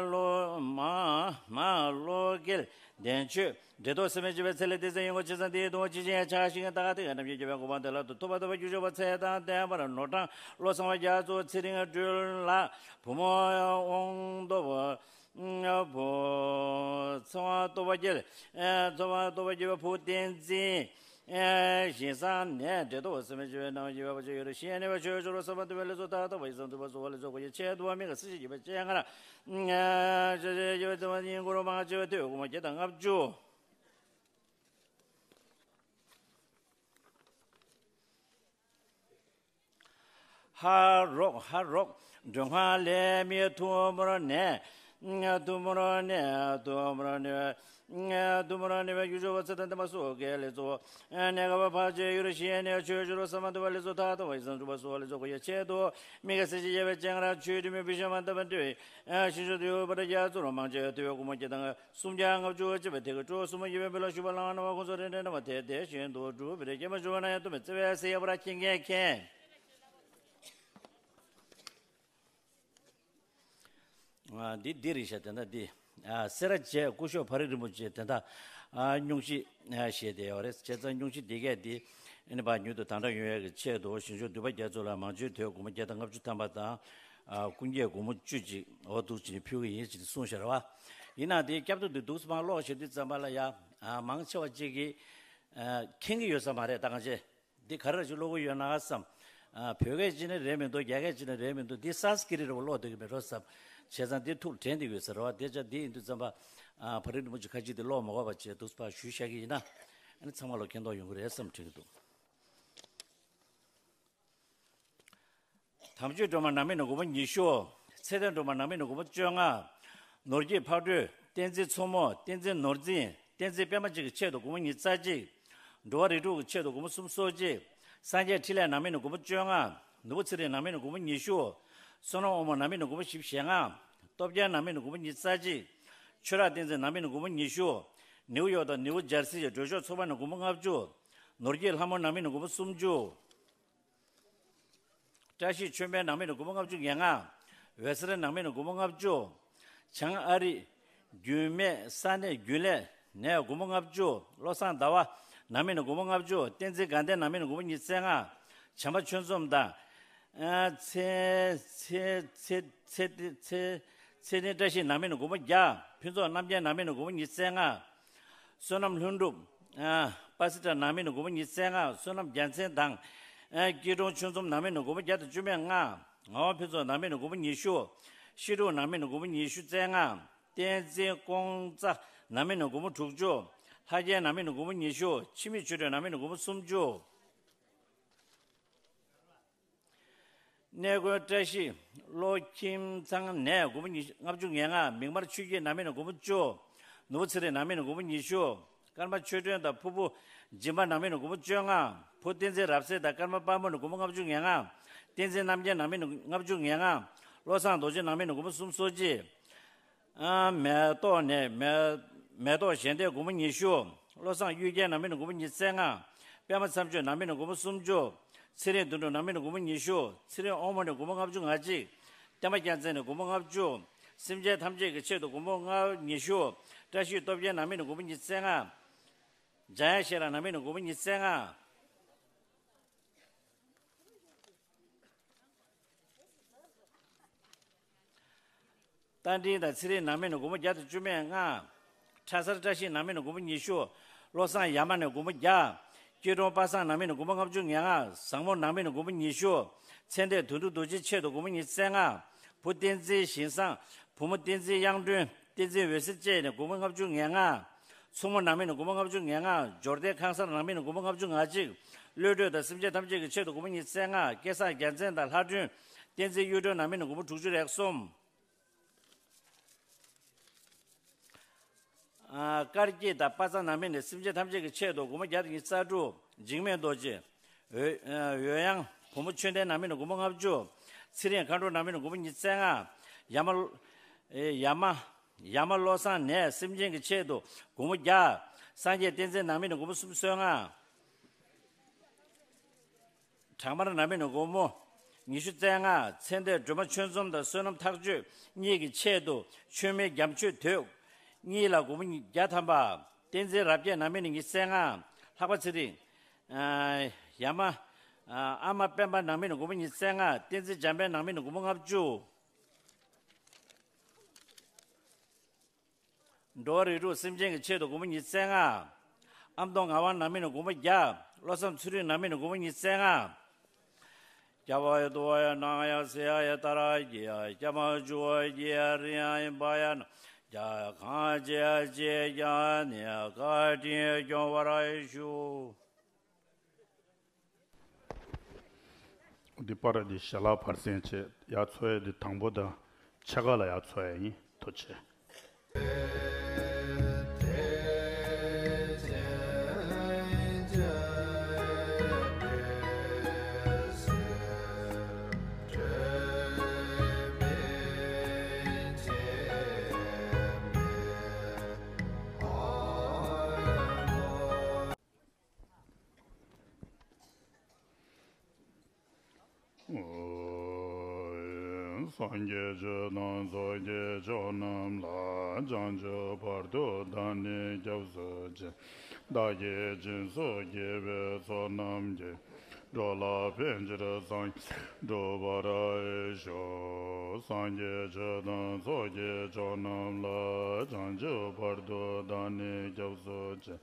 བློ་མ་མ་བློ་སྐྱེལ་ལྡན་ཆོས་འབྲེལ་ཐོག་སེམས་མེད་བྱེད་པའི་ཚེ་ལས་དེ་ཚེ་ཡོན་གོ་ཆེ་ཚང་དེའི་གདུང་བ་ཇི་བཞིན་ཆགས་ཤིང་ད་ག་དེ་ག་རྣམས་ཀྱི་རྒྱལ་བའི་གོ་འཕང་དེ་ལ་དུ་ཐོབ་པ་ཐོབ་པ་རྒྱུ་ཆོག་པ་ཚེ་དང་ལྡན་པར་ནོར་གྲངས་བློ་བཟང་བ་རྒྱ་མཚོ་ཚེ་རིང་སྒྲོལ་ལ་བུ་མོ་དབང་ཐོབ། བུ་ཚེ་དབང་སྟོབས་པ་སྐྱེལ། ཚེ་དབང་སྟོབས་པ་སྐྱེལ་བ་བུ་བསྟན་འཛིན། ཞིང་སང་ནས་འབྲེལ་ཐོག་སེམས་མེད་བྱེད་པའི་རྣམ་དབྱེ་བ་ཆེ་ཡོད་རེ་ཤེས་ནས་བ་ཆོས་སྦྱོར་བ་བསམ་པ་འདུན་པའི་ལས་སུ་ད་ལྟ་བ་ཡི་སང་དུ་བ་སུ་བ་ལས་སོགས་པ་ཡི་ཆེད་དུ་བ་མི་ག་སྲིད་ཞི་བྱེད་པའི་ཆེད་ང་ར། ཞེས་ཞེས་ཡོད་ཙམ་ཡིན་གུ་རུ་མང་ཆེ་བའི་ཐོས་གུ་མ་བརྒྱད་དང་ལྔ་བཅུ། ཧ་རོག་ཧ་རོག་མགྲོན་ཁང་ལས་མི་ཐུ་མུར་ནས། ཐུ་མུར་ནས་ཐུ་མུར་ནས་ཐུ་མུར་ནས་བའི་རྒྱུ་ཆོག་པ་ཚེ་དང་ལྡན་པ་སོགས་ཀྱི་ལས་ཚོགས། གནས་སྐབས་ཕར་ཆེར་ཡུལ་ཞི་གནས་ཆོས་སྦྱོར་བསམ་པ་འདུན་པ་ལས་སུ་ད་ལྟ་བ་ཡི་སང་སྒྲུབ་པ་སོགས་ལས་ཚོགས་ཀྱི་ཆེད་དུ་མི་ག་སྲིད་ཞི་བྱེད་པའི་ཆེད་ང་ར་ཆོས་ཁྲིམས་མེད་བི་ཤ་མ་འདབ་པ་འདྲེ། ཤིང་ཤོ་དུ་ཡོད་པར་རྒྱ་མཚོར་མང་ཆེ་དུ་ཡོད་སྒོར་མོ་བརྒྱ་དང་སུམ་བརྒྱ་ལྔ་བཅུ་བ་བྱེད་པ་དེ་གི་སྤྲོ་སུམ་མ་ཡིན་པའི་བུ་ལ་ཞུ་བ་ལང་ན་བ་ཁོང་ཚོ་རེ་འདྲེ་ན་བ་དེ་དེ་བཞིན་དུ་སྒྲུབ་པའི་རེ་སྐྱེས་མ་བྱུང་བ་ན་ཡང་དུ་མི་བརྩེ་བས་སེ་ཡ་བ་ར་ཁྱེད་ངས་མཁྱེན། འདི་འདི་རེད་ཤག་དེ་འདྲ་འདི། སེ་ར་བྱེས་སྐུ་ཞབས་ཕ་རི་རིན་པོ་ཆེ་དེ་འདྲ་སྙུང་གཞི་བཞེས་བསྡད་ཡོད་རེད། བྱས་ཙང་སྙུང་གཞི་འདི་གས་འདི་ཨ་ནི་ཕར་མྱུར་དུ་དམ་དྲག་ཡོང་ཡག་གི་ཆེད་དུ་ཞིང་ཆུང་འདུས་པ་རྒྱ་མཚོ་ལ་མང་ཆེ་དོས་སྒོར་མོ་བརྒྱ་དང་ལྔ་བཅུ་ཐམ་པ་དང་། ཀུན་རྒྱས་སྒོར་མོ་བཅུ་གཅིག་འོ་འདུག་ཅིག་ཕུལ་གི་ཡིན་ཅིག་གསུངས་ཤར་བ། ཡིན་ན་དེ་སྐྱབས་ཐོ་འདི་འདུག་སེ་མར་ཀློག་བཞག་དུས་ཙམ་པ་ལ་ཡ། མང་ཆེ་བ་གཅིག་གིས་མཁྱེན་གྱི་ཡོད་ས་མ་རེད། ད་གང་བྱས། འདི་ག་རེ་ཞིག་ཀློག་གི་ཡོད་ན་བསམ། བོད་སྐད་ཅིག་ནི་རེད་མི་འདུག་རྒྱ་སྐད་ཅིག་ནི་རེད་མི་འདུག་འདི་སཾ་སྐྲྀ་ཏ་རེད་པ། ཀློག་བསྡད་ཀྱི་མེད་འགྲོ་བསམ། བྱས་ཙང་འདི་ཐུགས་དྲན་བསྡད་ཡོད་ས་རེད་པ། དེ་ཅག་འདི་ཡིན་དུས་ཙམ་པ། ཕ་རི་རིན་པོ་ཆེ་ཁ་ཅིག་འདི་ཀློག་མ་དགོས་པ་བྱས་འདུག་སེ་ཕར་ཞུས་བཞག་གི་ཡིན་ན། ཨ་ནི་ཚང་མ་ལ་མཁྱེན་རྟོགས་ཡོང་གི་རེད་བསམ་དྲན་གྱི་འདུག་དམ་ཆོས་སྒྲོལ་མ་ནང་མི་ནི་སྒོར་མོ་ཉི་ཤུ། ཚེ་བརྟན་སྒྲོལ་མ་ནང་མི་ནི་སྒོར་མོ་བཅོ་ལྔ། ནོར་གྱི་ཕག་གྲུ། བསྟན་འཛིན་མཚོ་མོ། བསྟན་འཛིན་ནོར་འཛིན། བསྟན་འཛིན་པད་མ་གཅིག་གི་ཆེད་དུ་སྒོར་མོ་ཉི་ཤུ་རྩ་གཅིག་འགྲོ་བ་རིགས་དྲུག་གི་ཆེད་དུ་སྒོར་མོ་སུམ་ཅུ་སོ་གཅིག་སངས་རྒྱས་འཕྲིན་ལས་ནང་མི་ནི་སྒོར་མོ་བཅོ་ལྔ། ནོར་བུ་ཚེ་རིང་ནང་མི་ནི་སྒོར་མོ་ཉི་ཤུ། བསོད་ནམས་དབང་མོ་ནང་མི་ནི་སྒོར་མོ་བཞི་བཅུ་ཞེ་ལྔ། སྟོབས་རྒྱལ་ནང་མི་ནི་སྒོར་མོ་ཉི་ཤུ་རྩ་གཅིག་ཆོས་རབ་བསྟན་འཛིན་ནང་མི་ནི་སྒོར་མོ་ཉི་ཤུ། ནེའུ་ཡོག་དང་ནེའུ་ཇར་སི་ཡི་སྒྲོལ་ཆོག་ཚོགས་པ་ནི་སྒོར་མོ་ལྔ་བཅུ། ནོར་གྱི་ལྷ་མོ་ནང་མི་ནི་སྒོར་མོ་སུམ་ཅུ། བཀྲ་ཤིས་ཆོས་འཕེལ་ནང་མི་ནི་སྒོར་མོ་ལྔ་བཅུ་ང་ལྔ། འོད་ཟེར་ནང་མི་ནི་སྒོར་མོ་ལྔ་བཅུ། བྱང་ཨ་རི། རྒྱུད་སྨད་ས་གནས་རྒྱུན་ལས་ནས་སྒོར་མོ་ལྔ་བཅུ། བློ་བཟང་ཟླ་བ་ནང་མི་ནི་སྒོར་མོ་ལྔ་བཅུ། བསྟན་འཛིན་དགའ་ལྡན་ནང་མི་ནི་སྒོར་མོ་ཉི་ཤུ་རྩ་ལྔ། བྱམས་པ་ཆོས་འཛོམས་དང་། ཚེ་ཚེ་ཚེ་ཚེ་ཚེ་ཚེ་བརྟན་བཀྲ་ཤིས་ནང་མི་ནི་སྒོར་མོ་བརྒྱ། ཕུན་ཚོགས་རྣམ་རྒྱལ་ནང་མི་ནི་སྒོར་མོ་ཉི་ཤུ་རྩ་ལྔ། བསོད་ནམས་ལྷུན་གྲུབ། ཨ། པ་སི་ཏྲ་ནང་མི་ནི་སྒོར་མོ་ཉི་ཤུ་རྩ་ལྔ། བསོད་ནམས་རྒྱལ་མཚན་དང་། ཨ། སྐྱིད་གྲོང་ཆོས་འཛོམས་ནང་མི་ནི་སྒོར་མོ་བརྒྱ་དང་བཅུ་མེད་ལྔ། ངག་དབང་ཕུན་ཚོགས་ནང་མི་ནི་སྒོར་མོ་ཉི་ཤུ། ཤེས་དྲུང་ནང་མི་ནི་སྒོར་མོ་ཉི་ཤུ་རྩ་ལྔ། བསྟན་འཛིན་ཀོང་ཙ་ནང་མི་ནི་སྒོར་མོ་དྲུག་ཅུ། ལྷ་རྒྱལ་ནང་མི་ནི་སྒོར་མོ་ཉི་ཤུ། འཆི་མེད་ཆོས་སྒྲོན་ནང་མི་ནི་སྒོར་མོ་སུམ་ཅུ། གནས་དགོན་བཀྲ་ཤིས་བློ་ཁྱིམ་ཚང་ནས་སྒོར་མོ་ཉི་ལྔ་བཅུ་ང་ལྔ། མིག་དམར་ཆོས་སྐྱིད་ནང་མི་ནི་སྒོར་མོ་བཅུ། ནོར་བུ་ཚེ་རིང་ནང་མི་ནི་སྒོར་མོ་ཉི་ཤུ། ཀརྨ་ཆོས་སྒྲོན་དང་ཕུར་བུ་སྦྱིན་པ་ནང་མི་ནི་སྒོར་མོ་བཅོ་ལྔ། བུ་བསྟན་འཛིན་རབ་གསལ་དང་ཀརྨ་དཔལ་མོ་ནི་སྒོར་མོ་ལྔ་བཅུ་ང་ལྔ། བསྟན་འཛིན་རྣམ་རྒྱལ་ནང་མི་ནི་ལྔ་བཅུ་ང་ལྔ། བློ་བཟང་རྡོ་རྗེ་ནང་མི་ནི་སྒོར་མོ་སུམ་ཅུ་སོ་གཅིག་ཨ། མེ་ཏོག་ནས་མེ་མེ་ཏོག་གཞན་སྡེ་སྒོར་མོ་ཉི་ཤུ། བློ་བཟང་གཡུལ་རྒྱལ་ནང་མི་ནི་སྒོར་མོ་ཉི་ཤུ་རྩ་ལྔ། པད་མ་མཚམས་གཅོད་ནང་མི་ནི་སྒོར་མོ་སུམ་ཅུ། ཚེ་རིང་དོན་གྲུབ་ནང་མི་ནི་སྒོར་མོ་ཉི་ཤུ། ཚེ་རིང་དབང་མོ་ནི་སྒོར་མོ་ལྔ་བཅུ་ང་གཅིག་བསྟན་པ་རྒྱལ་མཚན་ནི་སྒོར་མོ་ལྔ་བཅུ། སེམས་ཅན་ཐམས་ཅད་ཀྱི་ཆེད་དུ་སྒོར་མོ་ལྔ་ཉི་ཤུ། བཀྲ་ཤིས་སྟོབས་རྒྱལ་ནང་མི་ནི་སྒོར་མོ་ཉི་ཤུ་རྩ་ལྔ། འཇམ་དབྱངས་ཤེས་རབ་ནང་མི་ནི་སྒོར་མོ་ཉི་ཤུ་རྩ་ལྔ། རྟ་མགྲིན་དང་ཚེ་རིང་ནང་མི་ནི་སྒོར་མོ་བརྒྱ་དང་བཅུ་མེད་ལྔ། ཁྲ་གསར་བཀྲ་ཤིས་ནང་མི་ནི་སྒོར་མོ་ཉི་ཤུ། བློ་བཟང་ཡ་མ་ནི་སྒོར་མོ་བརྒྱ། སྐྱིད་གྲོང་པ་སངས་ནང་མི་ནི་སྒོར་མོ་ལྔ་བཅུ་ང་ལྔ། བཟང་མོ་ནང་མི་ནི་སྒོར་མོ་ཉི་ཤུ། ཚེ་འདས་དོན་གྲུབ་རྡོ་རྗེའི་ཆེད་དུ་སྒོར་མོ་ཉི་ཤུ་རྩ་ལྔ། བུ་བསྟན་འཛིན་ཞིང་བཟང་། བུ་མོ་བསྟན་འཛིན་དབྱངས་སྒྲོན། བསྟན་འཛིན་འོད་ཟེར་བཅས་ནི་སྒོར་མོ་ལྔ་བཅུ་ང་ལྔ། མཚོ་མོ་ནང་མི་ནི་སྒོར་མོ་ལྔ་བཅུ་ང་ལྔ། འབྱོར་ལྡན་ཁང་གསར་ནང་མི་ནི་སྒོར་མོ་ལྔ་བཅུ་ང་གཅིག། བློ་གྲོས་དང་སེམས་ཅན་ཐམས་ཅད་ཀྱི་ཆེད་དུ་སྒོར་མོ་ཉི་ཤུ་རྩ་ལྔ། སྐལ་བཟང་རྒྱལ་མཚན་དང་ལྷ་སྒྲོན། བསྟན་འཛིན་གཡུ་སྒྲོན་ནང་མི་ནི་སྒོར་མོ་དྲུག་ཅུ་རེ་གསུམ། ཨ། དཀར་སྐྱིད་དང་པ་ཚང་ནང་མི་ནི་སེམས་ཅན་ཐམས་ཅད་ཀྱི་ཆེད་དུ་སྒོར་མོ་བརྒྱ་དང་ཉི་ཤུ་རྩ་དྲུག། འཇིགས་མེད་རྡོ་རྗེ། འོད། འོད་དབྱངས། བུ་མོ་ཆོས་ལྡན་ནང་མི་ནི་སྒོར་མོ་ལྔ་བཅུ། ཚེ་རིང་མཁའ་འགྲོ་ནང་མི་ནི་སྒོར་མོ་ཉི་ཤུ་རྩ་ལྔ། ཡ་མ། ཨེ། ཡ་མ། ཡ་མ་བློ་བཟང་ནས་སེམས་ཅན་གྱི་ཆེད་དུ་སྒོར་མོ་བརྒྱ། སངས་རྒྱས་བསྟན་འཛིན་ནང་མི་ནི་སྒོར་མོ་སུམ་ཅུ་སོ་ལྔ། བྲག་དམར་ནང་མི་ནི་སྒོར་མོ་ཉི་ཤུ་རྩ་ལྔ། ཚེ་འདས་སྒྲོལ་མ་ཆོས་འཛོམས་དང་བསོད་ནམས་ཐག་ཆོད་གཉིས་ཀྱི་ཆེད་དུ་མཆོད་མེ་རྒྱ་མཆོད་དོས་གཉིས་ལ་སྒོར་མོ་བརྒྱ་ཐམ་པ། བསྟན་འཛིན་རབ་རྒྱས་ནང་མི་ནི་ཉི་ཤུ་རྩ་ལྔ། ལྷག་པ་ཚེ་རིང་། ཨ། ཡ་མ། ཨ། ཨ་མ་སྤེན་པ་ནང་མི་ནི་སྒོར་མོ་ཉི་ཤུ་རྩ་ལྔ། བསྟན་འཛིན་འཇམ་དཔལ་ནང་མི་ནི་སྒོར་མོ་ལྔ་བཅུ། འགྲོ་བ་རིགས་དྲུག་སེམས་ཅན་གྱི་ཆེད་དུ་སྒོར་མོ་ཉི་ཤུ་རྩ་ལྔ། ཨ་མདོ་ངག་དབང་ནང་མི་ནི་སྒོར་མོ་བརྒྱ། བློ་བཟང་ཚུལ་ཁྲིམས་ནང་མི་ནི་སྒོར་མོ་ཉི་ཤུ་རྩ་ལྔ། རྒྱ་བ་ཡ་དུ་བ་ཡ་ནང་ཡ་སེ་ཡ་ཡ་ཏ་ར་གི་ཡ་རྒྱ་མ་ཇུ་བ་ཡ་རི་ཡ་ཡ་བ་ཡ་ན་རྒྱ་གང་ཅི་ཡ་ཅི་ཡ་ནི་བཀའ་དྲིན་སྐྱོང་བར་ཞུ། འདི་པར་འདི་ཞལ་ལག་བར་གསེང་བྱས་ཡར་འཚོ་ཡས་འདི་དང་པོ་དང་ཕྱེད་ཀ་ལ་ཡར་འཚོ་ཡས་ཡིན། ཐུགས་རྗེ་ཆེ། སངས་རྒྱས་ཆོས་དང་ཚོགས་ཀྱི་མཆོག་རྣམས་ལ། བྱང་ཆུབ་བར་དུ་བདག་ནི་སྐྱབས་སུ་མཆི། བདག་གིས་སྦྱིན་སོགས་བགྱིས་པའི་ཚོགས་རྣམས་ཀྱིས། འགྲོ་ལ་ཕན་ཕྱིར་སངས་རྒྱས་འགྲུབ་པར་ཤོག། སངས་རྒྱས་ཆོས་དང་ཚོགས་ཀྱི་མཆོག་རྣམས་ལ། བྱང་ཆུབ་བར་དུ་བདག་ནི་སྐྱབས་སུ་མཆི།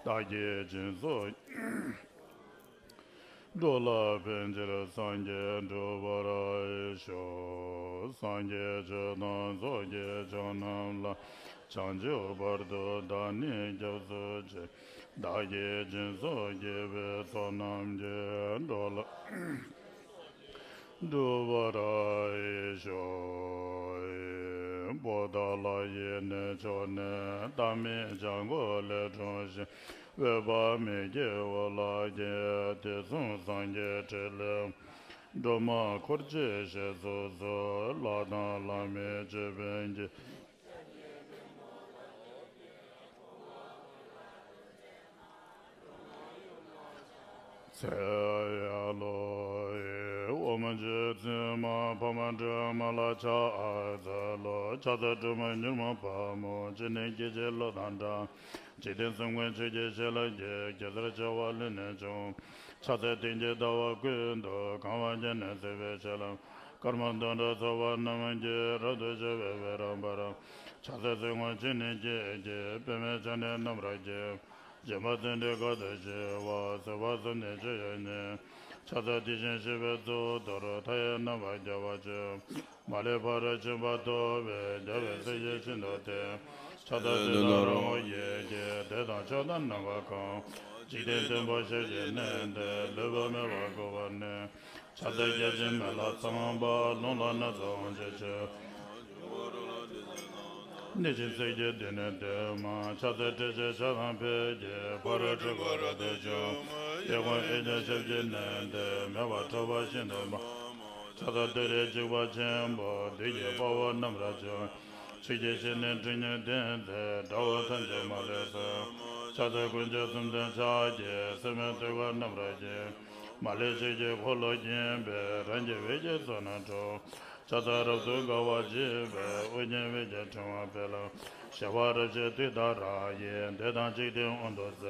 བདག་གིས་སྦྱིན་སོགས་འགྲོ་ལ་ཕན་ཕྱིར་སངས་རྒྱས་འགྲུབ་པར་ཤོག། སངས་རྒྱས་ཆོས་དང་ཚོགས་ཀྱི་མཆོག་རྣམས་ལ། བྱང་ཆུབ་བར་དུ་བདག་ནི་སྐྱབས་སུ་མཆི། བདག་གིས་སྦྱིན་སོགས་བགྱིས་པའི་ཚོགས་རྣམས་ཀྱིས། འགྲོ་ལ་འགྲུབ་པར་ཤོག། པོ་ཏ་ལ་ཡི་གནས་མཆོག་ནས། བདག་མེད་བྱ་རྒོད་ལས་འཁྲུངས་ཤིང་། འོད་དཔག་མེད་ཀྱི་འོད་ལ་སྐྱེས། དུས་གསུམ་སངས་རྒྱས་ཁྲི་ལས། སྒྲོལ་མ་འཁོར་བཅས་ཞེས་སུ་གསོལ། ལྷ་དང་ལྷ་མིན་ཅོད་པན་གྱིས། ཚེ་ཡ་ལོ། ཨོཾ་རྗེ་བཙུན་མ་འཕགས་མ་སྒྲོལ་མ་ལ་ཕྱག་འཚལ་ལོ། ཕྱག་འཚལ་སྒྲོལ་མ་མྱུར་མ་དཔའ་མོ། སྤྱན་ནི་སྐྱེ་མཆེད་གློག་དང་འདྲ། འཇིག་རྟེན་གསུམ་མགོན་ཆུ་སྐྱེས་ཞལ་ལ་སྐྱེས། གེ་སར་བྱེ་བ་ཀླུ་ནས་བྱུང་། ཕྱག་འཚལ་སྟེང་གི་ཟླ་བ་ཀུན་ཏུ། གང་བ་བརྒྱ་ནི་བརྩེགས་པའི་ཞལ་ལ། སྐར་མ་འདབ་འདྲ་ཚོགས་པ་རྣམས་ཀྱིས། རབ་ཏུ་ཕྱེ་བའི་འོད་རབ་འབར། ཕྱག་འཚལ་ཚེ་སྔོན་ཆུ་ནས་སྐྱེས་ཀྱི། པདྨས་ཕྱག་ནི་རྣམ་པར་བརྒྱན། སྦྱིན་པ་བརྩོན་འགྲུས་དཀའ་ཐུབ་ཞི་བ། བཟོད་པ་བཟོད་ནས་སྤྱོད་ཡུལ་ནི། ཕྱག་འཚལ་དེ་བཞིན་གཤེགས་པའི་གཙུག་ཏོར། མཐའ་ཡས་རྣམ་པར་རྒྱལ་བ་སྤྱོད། མ་ལུས་ཕ་རོལ་ཕྱིན་པ་ཐོབ་པའི། རྒྱལ་བའི་སྲས་ཀྱི་ཞིང་དུ་སྟེ། ཕྱག་འཚལ་ཏུ་དང་རང་ངོ་ཡིད་ཀྱིས། དད་དང་ཕྱག་དང་རྣམ་པར་བསྐང་། འཇིག་རྟེན་བསྟན་པ་ཞབས་ཀྱིས་མནན་ཏེ། ལུས་པ་མེད་པར་བསྐོར་བར་ནི། ཕྱག་འཚལ་བརྒྱ་བྱིན་མེ་ལྷ་ཚངས་པ། རླུང་ལྷ་ནགས་ཚལ་དབང་ཕྱུག་མཆོད། གནོད་སྦྱིན་སྲེག་བགྱིས་སྡེ་སྣོད་སྟོན་མ། ཕྱག་འཚལ་ཏྲཊ་ཅེས་ཕྱག་དང་ཕཊ་ཀྱིས། ཕ་རོལ་འཁྲུལ་འཁོར་རབ་ཏུ་འཇོམས། གཡས་བསྐུམ་གཡོན་བརྐྱང་ཞབས་ཀྱིས་མནན་ཏེ། མེ་འབར་འཁྲུགས་པ་ཤིན་ཏུ་སྤངས། ཕྱག་འཚལ་ཏུ་རེའི་འཇིགས་པ་ཆེན་པོ། བདུད་ཀྱི་དཔའ་བོ་རྣམ་པར་འཇོམས། ཆོས་ཀྱི་ཞལ་ནི་ཁྲི་གཉན་ལྡན་མཛད། དགྲ་བོ་ཐམས་ཅད་མ་ལུས་གསོད། ཕྱག་འཚལ་དཀོན་མཆོག་གསུམ་ལྡན་ཕྱག་རྒྱའི། སྲིད་མོའི་ཐུགས་ཀར་རྣམ་པར་བརྒྱན། མ་ལུས་ཆོས་ཀྱི་འཁོར་ལོས་བརྒྱན་པའི། རང་བཞིན་འོད་ཀྱི་ཚོགས་རྣམས་འཁྲུགས། ཕྱག་འཚལ་རབ་ཏུ་དགའ་བར་བརྗིད་པའི། ཨོ་རྒྱན་འོད་ཀྱི་ཕྲེང་བ་སྤེལ། བཞད་པ་རབ་བཞད་ཏུཏྟཱ་ར་ཡིས། བདེ་དང་འཇིག་རྟེན་དབང་དུ་མཛད།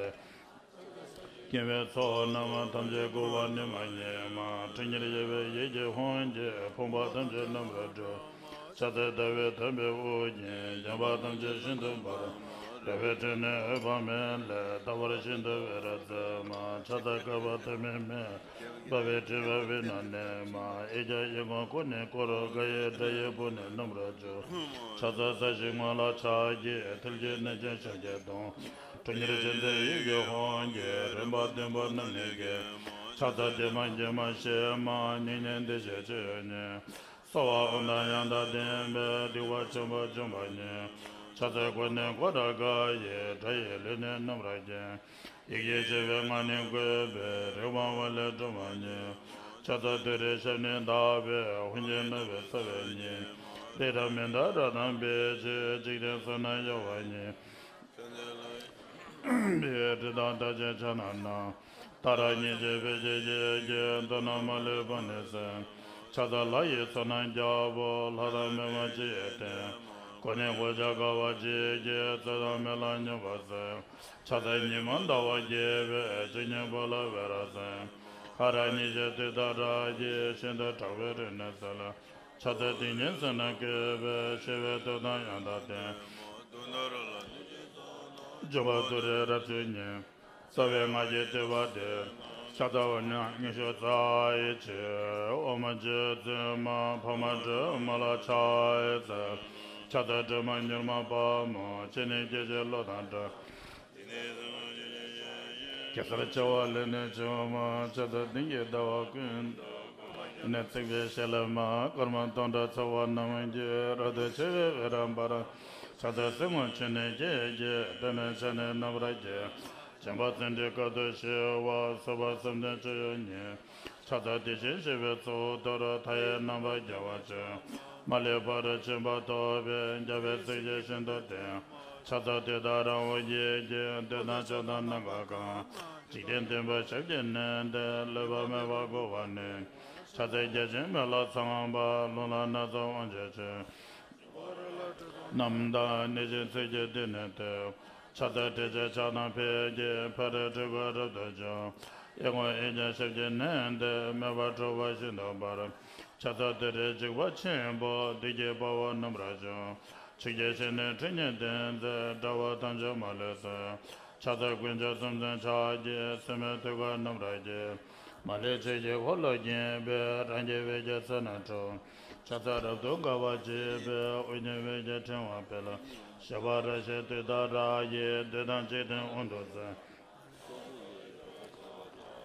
དགེ་བའི་ཚོགས་རྣམས་ཐམས་ཅད་བསྐུལ་བ་ནི་མ་ཉམས། ཁྲོ་གཉེར་གཡོ་བའི་ཡིད་ཀྱི་ཧཱུྃ་གིས། ཕོངས་པ་ཐམས་ཅད་རྣམ་པར་སྒྲོལ། ཕྱག་འཚལ་ཟླ་བའི་དམ་པའི་དབུ་རྒྱན། བརྒྱན་པ་ཐམས་ཅད་ཤིན་ཏུ་འབར། རལ་པའི་ཕྲེང་ནས་འོད་དཔག་མེད་ལས། རྟག་པར་ཤིན་ཏུ་འོད་རབ་མཚན་མ། ཕྱག་འཚལ་བསྐལ་པ་ཐ་མའི་མེ། འབར་བའི་ཕྲེང་བའི་དབུས་ན་གནས་མ། གཡས་བརྐྱང་གཡོན་བསྐུམ་ཀུན་ནས་བསྐོར། ག་ཡེ་དགྲ་ཡི་དཔུང་ནི་རྣམ་པར་འཇོམས། ཕྱག་འཚལ་ས་གཞི་སྔོན་ལ་ཕྱག་བགྱི། ཐུལ་གྱིས་མནན་ཅིང་ཞབས་ཀྱིས་བརྡུང་། ཁྲོ་གཉེར་ཅན་དེ་ཡི་གེ་ཧཱུྃ་གྱིས། རིམ་པ་བདུན་པོ་རྣམས་ནི་བགེགས། ཕྱག་འཚལ་བདེ་མ་དགེ་མ་ཞི་མ། མྱ་ངན་འདས་ཞི་སྤྱོད་ཡུལ་ཉིད། གསོ་བ་དབང་དང་ཡང་དག་ལྡན་པས། སྡིག་པ་ཆེན་པོ་འཇོམས་པ་ཉིད། ཕྱག་འཚལ་ཀུན་ནས་བསྐོར་རབ་དགའ་ཡི། དགྲ་ཡི་ལུས་ནི་རྣམ་པར་བརྒྱན། ཡེ་ཤེས་ཞི་བའི་ངང་ནི་བཀོད་པས། རིག་པ་འོད་ལས་སྒྲོན་མ་ཉིད། ཕྱག་འཚལ་ཏུ་རེའི་ཞབས་ནི་བརྡབས་པས། ཧཱུྃ་གིས་བསྣུན་པས་རྩ་བའི་ཉིད། ཏིཏྟ་མནྡ་རཀྟ་དང་འབིགས་བྱེད། འཇིག་རྟེན་གསུམ་རྣམས་གཡོ་བ་ཉིད། པའི་དྲི་དང་དག་བྱེད་ཕྱག་རྣམས་ན། ཏཱ་ར་གཉིས་བརྗོད་འཕེལ་གྱི་ཡིད་ཀྱིས། མདོར་ན་མ་ལུས་པ་ནི་གསལ། ཕྱག་འཚལ་ལྷ་ཡི་ཚོགས་རྣམས་རྒྱལ་པོ། ལྷ་དང་མི་མ་བཅས་བསྟེན། གོ་ནི་གོ་ཆ་དགའ་བ་བརྗིད་ཀྱིས། རྩོད་དང་རྨི་ལམ་མྱུར་བ་སེལ། ཕྱག་འཚལ་ཉི་མ་ཟླ་བ་རྒྱས་པའི། བྱེད་སྙིང་པོ་ལ་འོད་རབ་གསལ། ཧ་ར་གཉིས་བརྗོད་ཏུཏྟཱ་ར་ཡིས། ཤིན་ཏུ་དྲག་པོའི་རིམས་ནད་སེལ། ཕྱག་འཚལ་ཏིང་འཛིན་གསུམ་རྣམས་བཀོད་པས། ཞི་བའི་མཐུ་དང་ཡང་དག་ལྡན། འཇོམས་པ་ཏུ་རེ་རབ་མཆོག་ཉིད། རྩ་བའི་སྔགས་ཀྱི་བསྟོད་པ་འདི། ཕྱག་འཚལ་བ་ནི་ཉི་ཤུ་རྩ་ཡི་ཕྱིར། ཨོཾ་རྗེ་བཙུན་མ་འཕགས་མ་སྒྲོལ་མ་ལ་ཕྱག་འཚལ། ཕྱག་འཚལ་སྒྲོལ་མ་མྱུར་མ་དཔའ་མོ། ཁྱེད་ནི་སྐྱེ་ཤི་ལོ་དང་འདྲ། གེ་སར་བྱེ་བ་ལས་ནི་བྱུང་བ། ཕྱག་འཚལ་སྟེང་གི་ཟླ་བ་ཀུན་ཏུ། ནི་བརྩེགས་པའི་ཞལ་ལས་མར། སྐར་མ་སྟོང་ཕྲག་ཚེག་པ་རྣམས་ཀྱིས། རབ་ཏུ་ཕྱེ་བའི་འོད་རབ་འབར། ཕྱག་འཚལ་སེར་སྔོ་ཆུ་ནས་སྐྱེས་ཀྱི། པདྨས་ཕྱག་ནི་རྣམ་པར་བརྒྱན། བྱམས་པ་ཙཎྜི་ཀ་ཏུ་ཞི་བ། སྲིད་པ་སེམས་ལྡན་སྤྱོད་ཡུལ་ཉིད། ཕྱག་འཚལ་དེ་བཞིན་གཤེགས་པའི་གཙུག་ཏོར། མཐའ་ཡས་རྣམ་པར་རྒྱལ་བ་སྤྱན། མ་ལུས་ཕ་རོལ་ཕྱིན་པ་ཐོབ་པའི། རྒྱལ་བའི་གཟི་བརྗིད་ཤིན་ཏུ་ལྡན། ཕྱག་འཚལ་ཏུཏྟཱ་ར་ཧཱུྃ་ཡིག་གིས། འདོད་དང་ཕྱོགས་དང་ནམ་མཁའ་གང་། འཇིག་རྟེན་བརྟན་པོའི་ཞབས་ཀྱིས་མནན་ཏེ། ལུས་པ་མེད་པར་བསྐོར་བ་ནི། ཕྱག་འཚལ་བརྒྱ་བྱིན་མེ་ལྷ་ཚངས་པ། རླུང་ལྷ་ནགས་ཚལ་དབང་ཕྱུག་མཆོད། རྣམས་དང་ནི་ཞིང་ཚུལ་གྱིས་འདི་ནི་བསྟོད། ཕྱག་འཚལ་ཏྲཊ་ཅེས་ཕྱག་དང་ཕཊ་ཀྱིས། ཕ་རོལ་འཁྲུལ་འཁོར་རབ་ཏུ་འཇོམས། གཡས་བསྐུམ་གཡོན་བརྐྱང་ཞབས་ཀྱིས་མནན་ཏེ། མེ་འབར་འཁྲུག་པ་ཤིན་ཏུ་འབར། ཕྱག་འཚལ་ཏུ་རེའི་འཇིགས་པ་ཆེན་པོ། བདུད་ཀྱི་དཔའ་བོ་རྣམས་རབ་འཇོམས། ཆོས་ཀྱི་ཞལ་ནི་ཁྲི་གཉན་ལྡན་མཛད། དགྲ་བོ་ཐམས་ཅད་མ་ལུས་གསོད། ཕྱག་འཚལ་དཀོན་མཆོག་གསུམ་མཚོན་ཕྱག་རྒྱའི། སྲིན་མོའི་ཐུལ་དཀར་རྣམས་རབ་བརྒྱན། མ་ལུས་ཆོས་ཀྱི་འཁོར་ལོས་བརྒྱན་པའི། རང་རྒྱལ་བའི་རྒྱལ་མཚན་རྣམས་འཁྲུགས། ཕྱག་འཚལ་རབ་ཏུ་དགའ་བ་བརྗིད་པའི། དབུ་རྒྱན་འོད་ཀྱི་ཕྲེང་བ་འཕེལ། བཞད་པ་རབ་བཞད་ཏུཏྟཱ་ར་ཡིས། བདུད་དང་འཇིག་རྟེན་དབང་དུ་མཛད།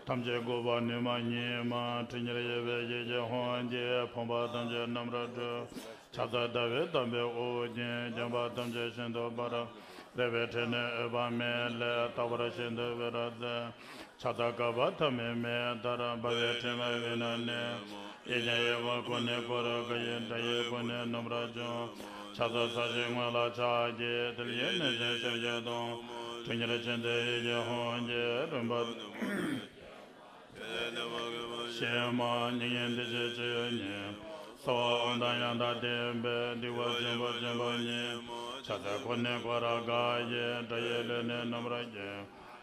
ཐམས་ཅད་འགུགས་པ་ནུས་མ་ཉིད་མ། ཁྲོ་གཉེར་གཡོ་བའི་ཡི་གེ་ཧཱུྃ་གིས། ཕོངས་པ་ཐམས་ཅད་རྣམ་པར་སྒྲོལ། ཕྱག་འཚལ་ཟླ་བའི་དམ་པའི་དབུ་རྒྱན། བརྒྱན་པ་ཐམས་ཅད་ཤིན་ཏུ་འབར། རལ་པའི་ཕྲེང་ནས་འོད་དཔག་མེད་ལས། རྟག་པར་ཤིན་ཏུ་འོད་རབ་གསལ། ཕྱག་འཚལ་བསྐལ་པ་ཐ་མའི་མེ་ལྟར། འབར་བའི་ཕྲེང་བའི་དབུས་ན་གནས། གཡས་བརྐྱང་གཡོན་བསྐུམ་ཀུན་ནས་བསྐོར། ག་ཡེ་དགྲ་ཡི་དཔུང་ནི་རྣམ་པར་འཇོམས། ཕྱག་འཚལ་ས་གཞིའི་ངོས་ལ་ཕྱག་གིས། ཐུལ་གྱིས་མནན་ཅིང་ཞབས་ཀྱིས་བརྡུང་། ཁྲོ་གཉེར་ཅན་དེ་ཡི་གེ་ཧཱུྃ་གིས། རིམ་པ་ཞི་མ་མྱ་ངན་འདས་ཞི་སྤྱོད་ཡུལ་ཉིད། གསོ་བ་དབང་དང་ཡང་དག་ལྡན་པས། སྡིག་པ་ཆེན་པོ་འཇོམས་པ་ཉིད། ཕྱག་འཚལ་ཀུན་ནས་བསྐོར་རབ་དགའ་ཡི། དགྲ་ཡི་ལུས་ནི་རྣམ་པར་བརྒྱན།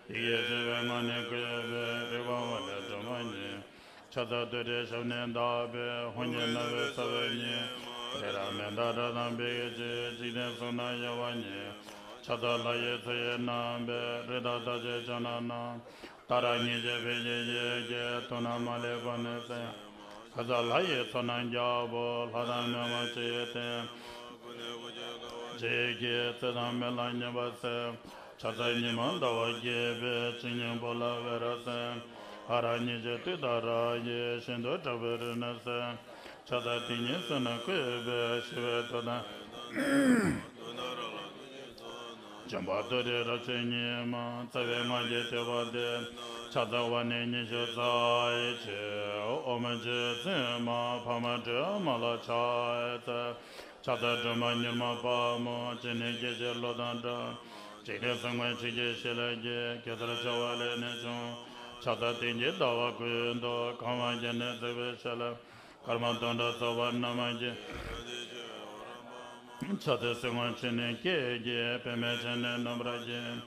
ཡེ་ཤེས་ཞི་བའི་ངང་ནི་བཀོད་པས། རིག་པ་འོད་ལས་སྒྲོན་མ་ཉིད། ཕྱག་འཚལ་ཏུ་རེའི་ཞབས་ནི་བརྡབས་པས། ཧཱུྃ་གིས་བསྣུན་པས་རྩ་བའི་ཉིད། ཏིཏྟ་མནྡ་རཀྟ་དང་འབིགས་བྱེད། འཇིག་རྟེན་གསུམ་རྣམས་གཡོ་བ་ཉིད། ཕྱག་འཚལ་ལྷ་ཡི་མཚོ་ཡི་རྣམ་པའི། རི་དྭགས་རྟགས་ཅན་ཕྱག་རྣམས་ན། ཏཱ་ར་གཉིས་བརྗོད་འཕེལ་གྱི་ཡིད་ཀྱིས། ཐུབ་རྣམས་མ་ལུས་པ་ནི་གསལ། ཕྱག་འཚལ་ལྷ་ཡི་ཚོགས་རྣམས་རྒྱལ་པོ། ལྷ་དང་མི་མ་བཅས་བསྟེན། བརྗིད་ཀྱིས་རྩོད་དང་རྨི་ལམ་མྱུར་བ་སེལ། ཕྱག་འཚལ་ཉི་མ་ཟླ་བ་རྒྱས་པའི། བྱེད་སྙིང་པོ་ལ་འོད་རབ་གསལ། ཧ་ར་གཉིས་བརྗོད་ཏུཏྟཱ་ར་ཡིས། ཤིན་ཏུ་དྲག་པོའི་རིམས་ནད་སེལ། ཕྱག་འཚལ་ཏིང་འཛིན་གསུམ་རྣམས་བཀོད་པས། ཞི་བའི་མཐུ་དང་འཇོམས་པ་ཏུ་རེ་རབ་མཆོག་ཉིད་མ། རྩ་བའི་སྔགས་ཀྱི་བསྟོད་པ་འདི། ཕྱག་འཚལ་བ་ནི་ཉི་ཤུ་རྩ་ཡི་ཕྱིར། ཨོཾ་རྗེ་བཙུན་མ་འཕགས་མ་སྒྲོལ་མ་ལ་ཕྱག་འཚལ། ཕྱག་འཚལ་སྒྲོལ་མ་མྱུར་མ་དཔའ་མོ། ཁྱེད་ནི་སྐྱེ་ཤི་ལོ་དང་འདྲ། འཇིག་རྟེན་གསུམ་མགོན་ཆུ་སྐྱེས་ཞལ་གྱི། གེ་སར་བྱེ་བ་ལས་ནི་བྱུང་། ཕྱག་འཚལ་སྟེང་གི་ཟླ་བ་ཀུན་ཏུ། གང་བ་བརྒྱ་ནི་བརྩེགས་པའི་ཞལ། སྐར་མ་སྟོང་ཕྲག་ཚེག་པ་རྣམས་ཀྱིས། ཕྱག་འཚལ་སེར་སྔོ་ཆུ་ནས་སྐྱེས་ཀྱི། པདྨས་ཕྱག་ནི་རྣམ་པར་བརྒྱན།